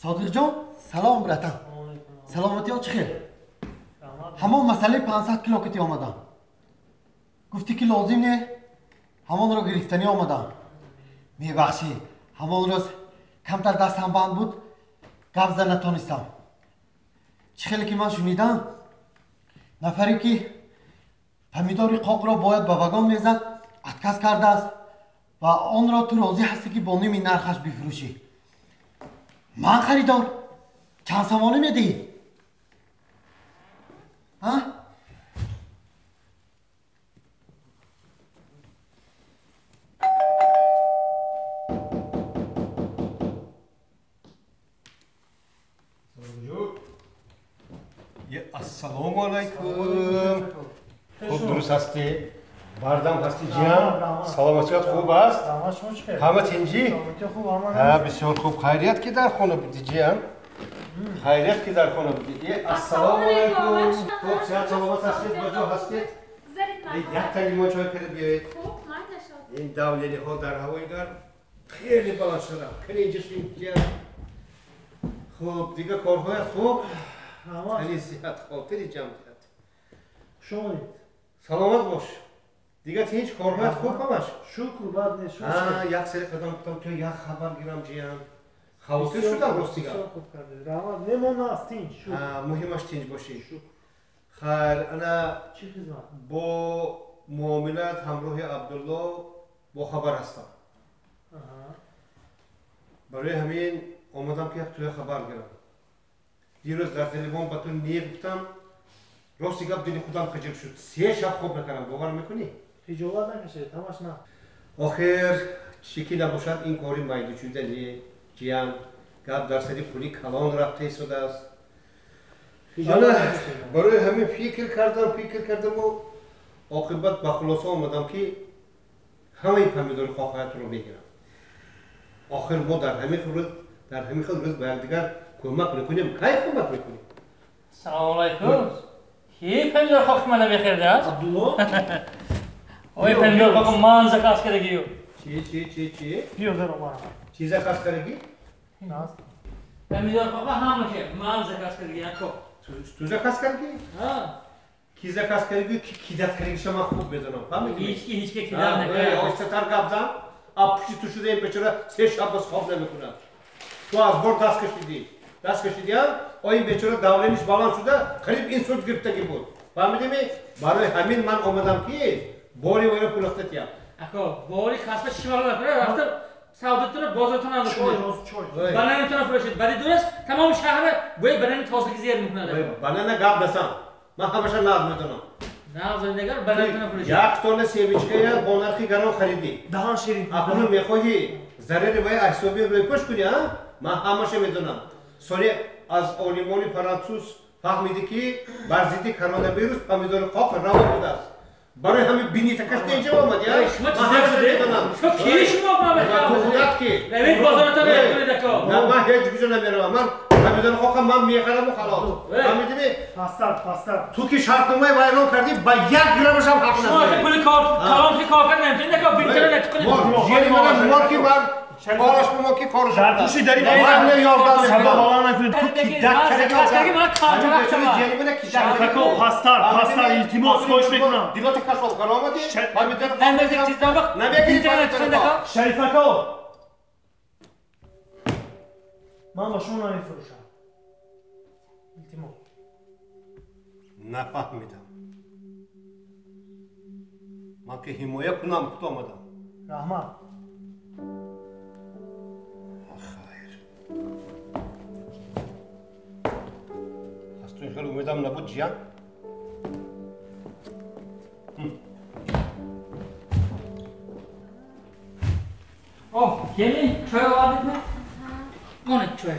Содиқҷон, салом братан. Саломатиё чӣ хел? Ҳамон масъалаи 500 кило кити омадам. Гуфтӣ ки лозим не, ҳамонро гирифтанӣ омадам. Мебахшӣ, ҳамон рӯз камтар дастам банд буд, гап зада натонистам. Чӣ хеле ки ман шунидам, нафаре ки помидори қоқро бояд ба вагон мезад, отказ кардааст ва онро ту розӣ ҳастӣ ки бо ними нархаш бифурӯшӣ. Ман харидор. Чанд сомонӣ медиҳӣ? А? Ассалому алайкум. Хуб дуруст ҳастӣ? Бардам ҳастӣ ҷиям? Саломатият хуб аст? Ҳама тинҷӣ? Ҳа, бисёр хуб. Хайрият ки дар хона будӣ ҷиям? Хайрият ки дар хона будӣ. Ассалому алайкум. Хуб, сиҳат саломат ҳастед? Ба ҷо ҳастед? Як танги мо чой карда биёед. Ин давлениҳо дар ҳавои гарм хеле баланд шуданд. Кани инҷа шин ҷиям. Хуб, дига корҳоят хуб? Тани сиҳат, хотири ҷамъият. Хуш омадед. Саломат бош. Дига ҳеҷ корҳоят хуб ҳамаш? Шукр, бад нест. Як сари қадам гуфтам то як хабар гирам ҷиям. Хавотир шудам рости гап. Бисёр хуб кардед. Раҳмат. Мемон аст тинҷ. Шукр. Муҳимаш тинҷ бошӣ. Хайр, ана чӣ хизмат? Бо муомилат ҳамроҳи Абдулло бохабар ҳастам. Барои ҳамин омадам ки як туя хабар гирам. Дирӯз дар телефон ба ту не гуфтам, рости гап дили худам хиҷил шуд. 3 шаб хоб накардам, бовар мекунӣ? Хиҷолат накашед, ҳамаш на. Охир чӣ ки набошад ин кори майдучуда не, ҷиям. Гап дар сари пули калон рафта истодааст. Ана барои ҳамин фикр кардаму оқибат ба хулоса омадам ки ҳамаи помидори қоқаятро мегирам. Охир мо дар ҳамин хел рӯз ба якдигар кӯмак мекунем. Кай кӯмак мекунем? Салому алайкум. Ки помидор қоқи мана мехӯрдааст? Абдулло? Ой, помидор қоқи ман заказ кардагию. Чи? Биё дар омадам. Чи заказ кардагӣ? Помидор қоқи ҳамаша ман заказ кардагӣ, ако. Ту заказ кардагӣ? Ҳа. Ки заказ кардагӣ, ки кидат кардагиша ман хуб медонам. Фаҳмидӣ? Ҳеҷ ки кидат накард. Оҳистатар гап зан. А пушти ту шуда ин бечора 3 шаб боз хоб намекунад. Ту аз бор даст кашидӣ. Даст кашидиам, ин бечора давлениш баланд шуда, қариб инсулт гирифтагӣ буд. Фаҳмидӣ? Барои ҳамин ман омадам ки бори вайро пулахта тиям. Ако, бори касба чишмаро накунад, рафта савдотуна бозортона накунад. Чой. Бананатона фурӯшед. Баъди дураст тамоми шаҳра бӯи банани тозаги зер мекунад. Банана гап насан. Ман ҳамаша нағз медонам. Нағз нагар бананатона фурӯшед. Як тонна семечкая бо нархи гарон харидӣ. Даҳан ширин. Акнун мехоҳӣ зарари вай аз ҳисоби рӯйпӯш кунӣ, а? Ман ҳамаша медонам. Соли аз олимони франсуз фаҳмидӣ ки бар зидди коронавирус помидори қоқ раво будааст. Барои ҳамин бинитакашта инҷа омадӣ, а? Шумо чизе шудед? Шумо ки шумо ту худат ки? Равед бозоратон мекунед ако. На, ман ҳеҷ куҷо намеравам. Ман помидори қоқам ман мехараму халос. Фаҳмидӣ? Пастар. Ту ки шартномаи вайрон кардӣ, ба 1 граммашам ҳақ надорӣ. Шумо пули кор калон ки кор кард наметавонед ако, бинитара натиқунед. Жери манам мор ки ман кораш мо ки кораш. Дар пушти дари ман ёрдам садо баланд накунед. Ту кидак кардӣ, ман картара. Шарифако, пастар, илтимос хоҳиш мекунам. Дилота кашол кар омадӣ? Помидор намегирӣ. Шарифако, ман ба шумо намефурӯшам. Илтимос. Нафаҳмидам. Ман ки ҳимоя кунам худ омадам. Раҳмат. Хайр. Аз ту ин хел умедам набуд, ҷиян. Оҳ, келин, чой овардидми? Монед чой.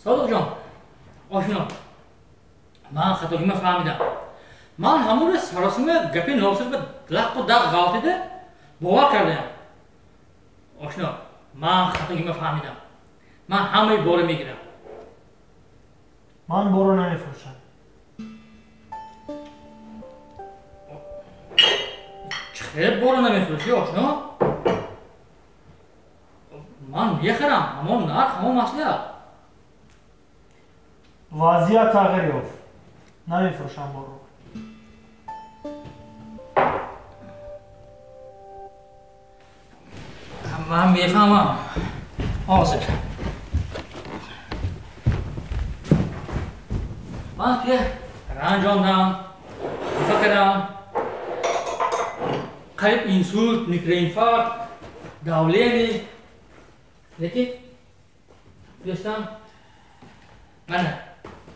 Содиқҷон, ошно, ман хатогимро фаҳмидам. Ман ҳамон рӯз саросима гапи носир ба лаққу дақ ғалтида бовар кардаям. Ошно, ман хатогимро фаҳмидам. Ман ҳамаи боро мегирам. Ман боро намефурӯшам. Хел боро намефурӯшӣ, ошно? Ман мехарам, ҳамон нарх, ҳамон маслиҳат. Вазъият тағйир ёфт. Намефурӯшам борро. Ман мефаҳмам. Ҳозир. Ман туя ранҷондам, хафа кардам. Қариб инсулт, микроинфаркт, давление. Лекин дӯстам, мана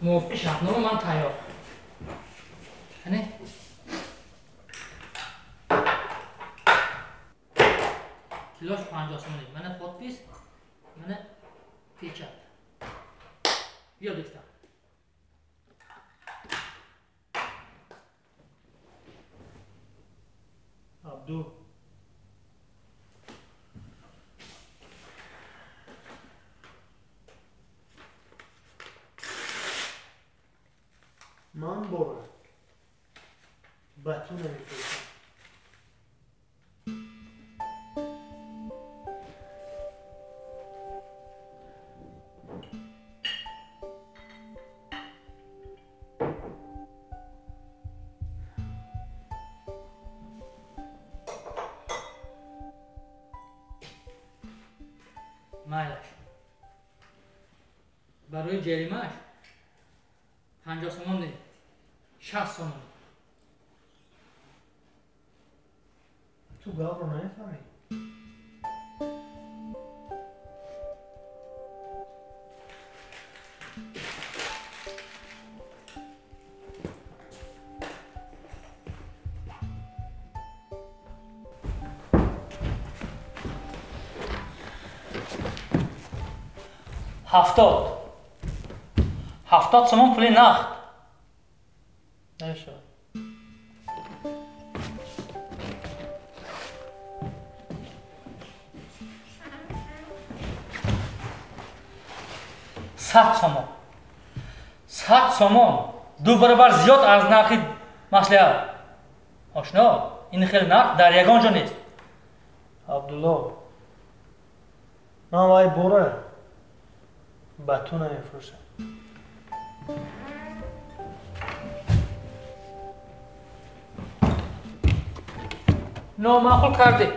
мувофиқи шартнома ман тайёр. Ане? Килош 50 сомонӣ. Мана подпись, мана печат. Биё дӯстам. Абду. Ман бора ба ту намефурӯшам. Майлаш. Барои ҷаримааш 50 сомон не, 60 сомон. Ту гапро намефаҳмӣ? 70 сомон пули нақд. Намешавад. 100 сомон. 100 сомон 2 баробар зиёд аз нархи маслиҳат. Ошно, ин хел нарх дар ягон ҷо нест. Абдулло, ман вай бора ба ту намефурӯшам. Номаъқул кардӣ.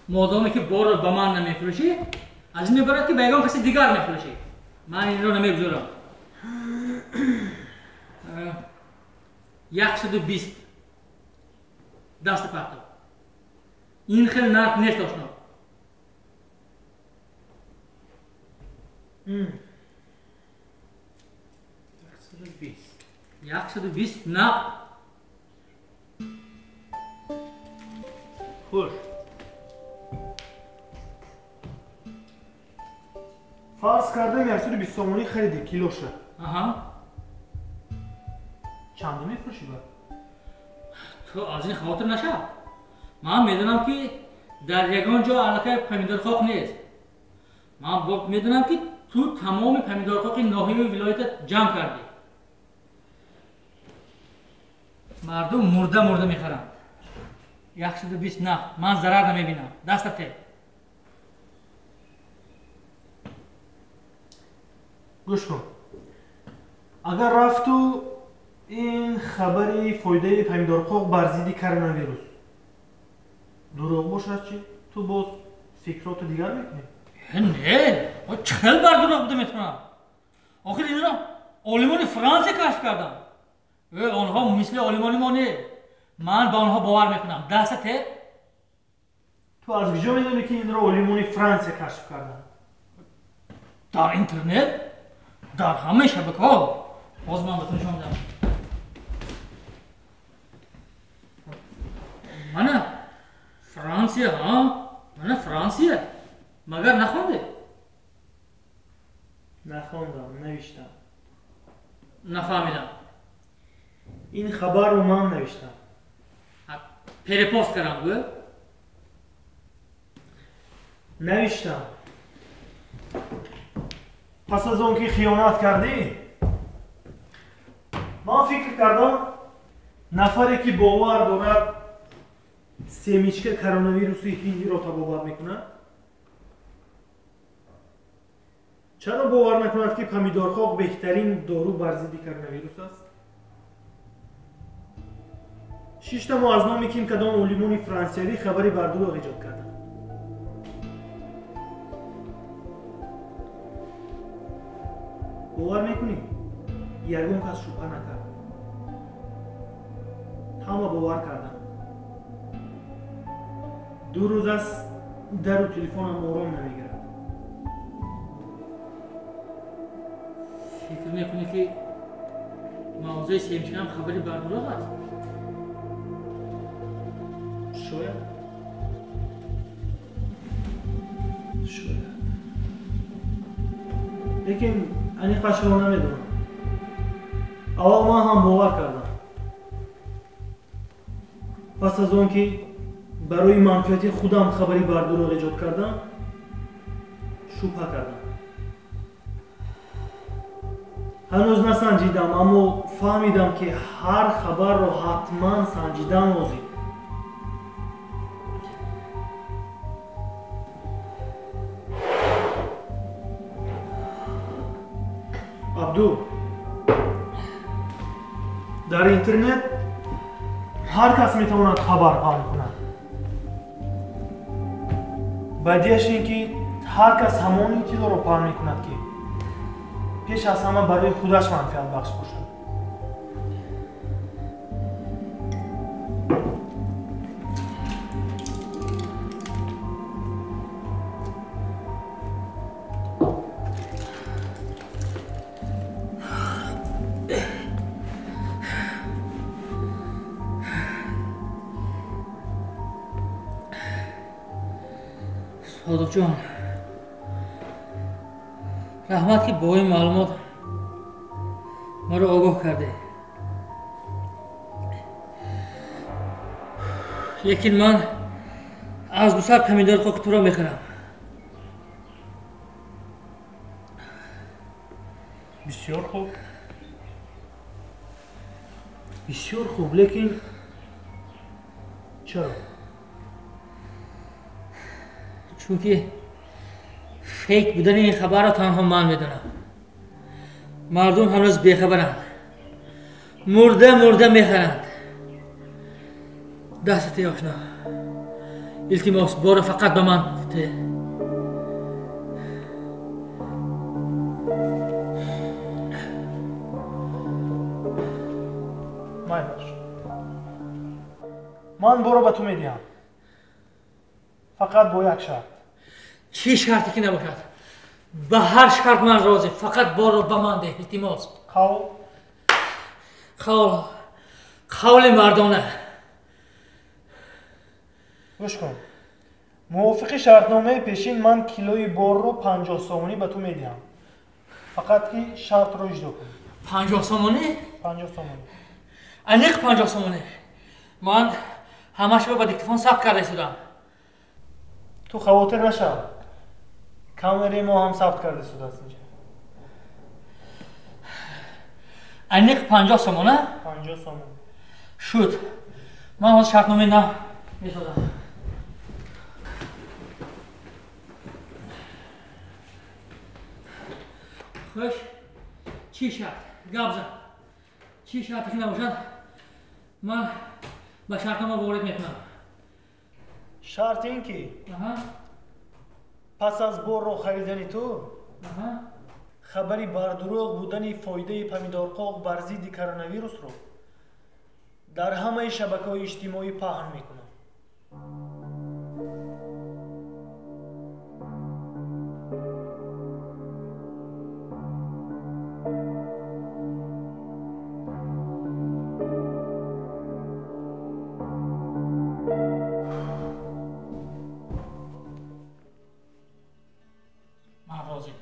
Модоме ки борро ба ман намефурӯшӣ, аз ин мебарад ки ба ягон каси дигар мефурӯшӣ. Ман инро намегузорам. 120 даста партов. Ин хел нарх нест, ошно. 120. 120 нақд. Хуш. Фарз кардам 120 сомонӣ хариди килоша. Аҳа. Чанде мефурӯшӣ ба? Ту аз ин хавотир нашав. Ман медонам ки дар ягон ҷо аллакай помидорхоқ нест. Ман медонам ки ту тамоми помидорхоқи ноҳияи вилоята ҷамъ кардӣ. Мардум мурда мурда мехаранд. 120 нақд. Ман зарар намебинам. Даста те. Гӯш кун. Агар рафту ин хабари фоидаи помидорқоқ бар зидди коронавирус дурӯғ бошад чӣ? Ту боз фикроту дигар мекунӣ? Не, чӣ хел бар дурӯғ буда метавонам? Охир инро олимони Франсия кашф карданд. Онҳо мисли олимони мо не. Ман ба онҳо бовар мекунам. Даста те. Ту аз куҷо медонӣ ки инро олимони Франсия кашф карданд? Дар интернет, дар ҳамаи шабакаҳо. Боз ман ба ту нишон медиҳам. Мана Франсия, ҳа? Мана Франсия. Магар нахондӣ? Нахондам, навиштам. Нафаҳмидам. Ин хабарро ман навиштам. Перепост кардам, гӯ? Навиштам. Пас аз он ки хиёнат кардӣ, Ман фикр кардам, нафаре ки бовар дорад семечка коронавируси ҳиндиро табобат мекунад, чаро бовар накунад, ки помидорқоқ беҳтарин дору бар зидди коронавирус аст? Шишта мо аз номи ким кадом олимони франсиявӣ хабари бардурӯғ эҷод карданд. Бовар мекунӣ? Ягон кас шубҳа накард. Ҳама бовар карданд. 2 рӯз аст дару телефонам ором намегирад. Фикр мекунӣ, ки мавзӯи семечкаам хабари бардурӯғ аст? Шояд. Шояд. Лекин аниқашро намедонам. Аввал ман ҳам бовар кардам. Пас аз он ки барои манфиати худам хабари бардурӯғ эҷод кардам, шубҳа кардам. Ҳанӯз насанҷидам, аммо фаҳмидам, ки ҳар хабарро ҳатман санҷидан лозим. Абду, дар интернет ҳар кас метавонад хабар паҳн кунад. Бадиаш ин ки ҳар кас ҳамон иттилоъро паҳн мекунад, ки пеш аз ҳама барои худаш манфиатбахш бошад. Содиқҷон, раҳмат, ки бо ин маълумот маро огоҳ кардед. Лекин ман аз 200 помидори хоки туро мехӯрам. Бисёр хуб. Бисёр хуб, лекин чаро? Чунки фейк будани ин хабарро танҳо ман медонам. Мардум ҳанӯз бехабаранд. Мурда мурда мехаранд. Дастат эй ошно. Илтимос, боро фақат ба ман те. Майлаш. Ман боро ба ту медиҳам. Фақат бо як шарт. Чӣ шарте ки набошад? Ба ҳар шарт ман розӣ. Фақат борро ба ман деҳ, илтимос. Қавл? Қавл. Қавли мардона. Гӯш кун. Мувофиқи шартномаи пешин ман килои борро 50 сомонӣ ба ту медиҳам. Фақат ки шартро иҷро кун. 50 сомонӣ? 50 сомонӣ. Аниқ 50 сомонӣ. Ман ҳамашро ба диктофон сабт карда истодам. Ту хавотир нашав. Камераи мо ҳам сабт карда истодааст инҷа. Аниқ 50 сомона? 50 сомон. Шуд. Ман ҳозир шартномаи нав месозам. Хуш, чӣ шарт? Гап зан. Чӣ шарте ки набошад, ман ба шартнома ворид мекунам. Шарт ин ки пас аз борро харидани ту хабари бардурӯғ будани фоидаи помидорқоқ бар зидди коронавирусро дар ҳамаи шабакаҳои иҷтимоӣ паҳн мекунам. Ман розӣ.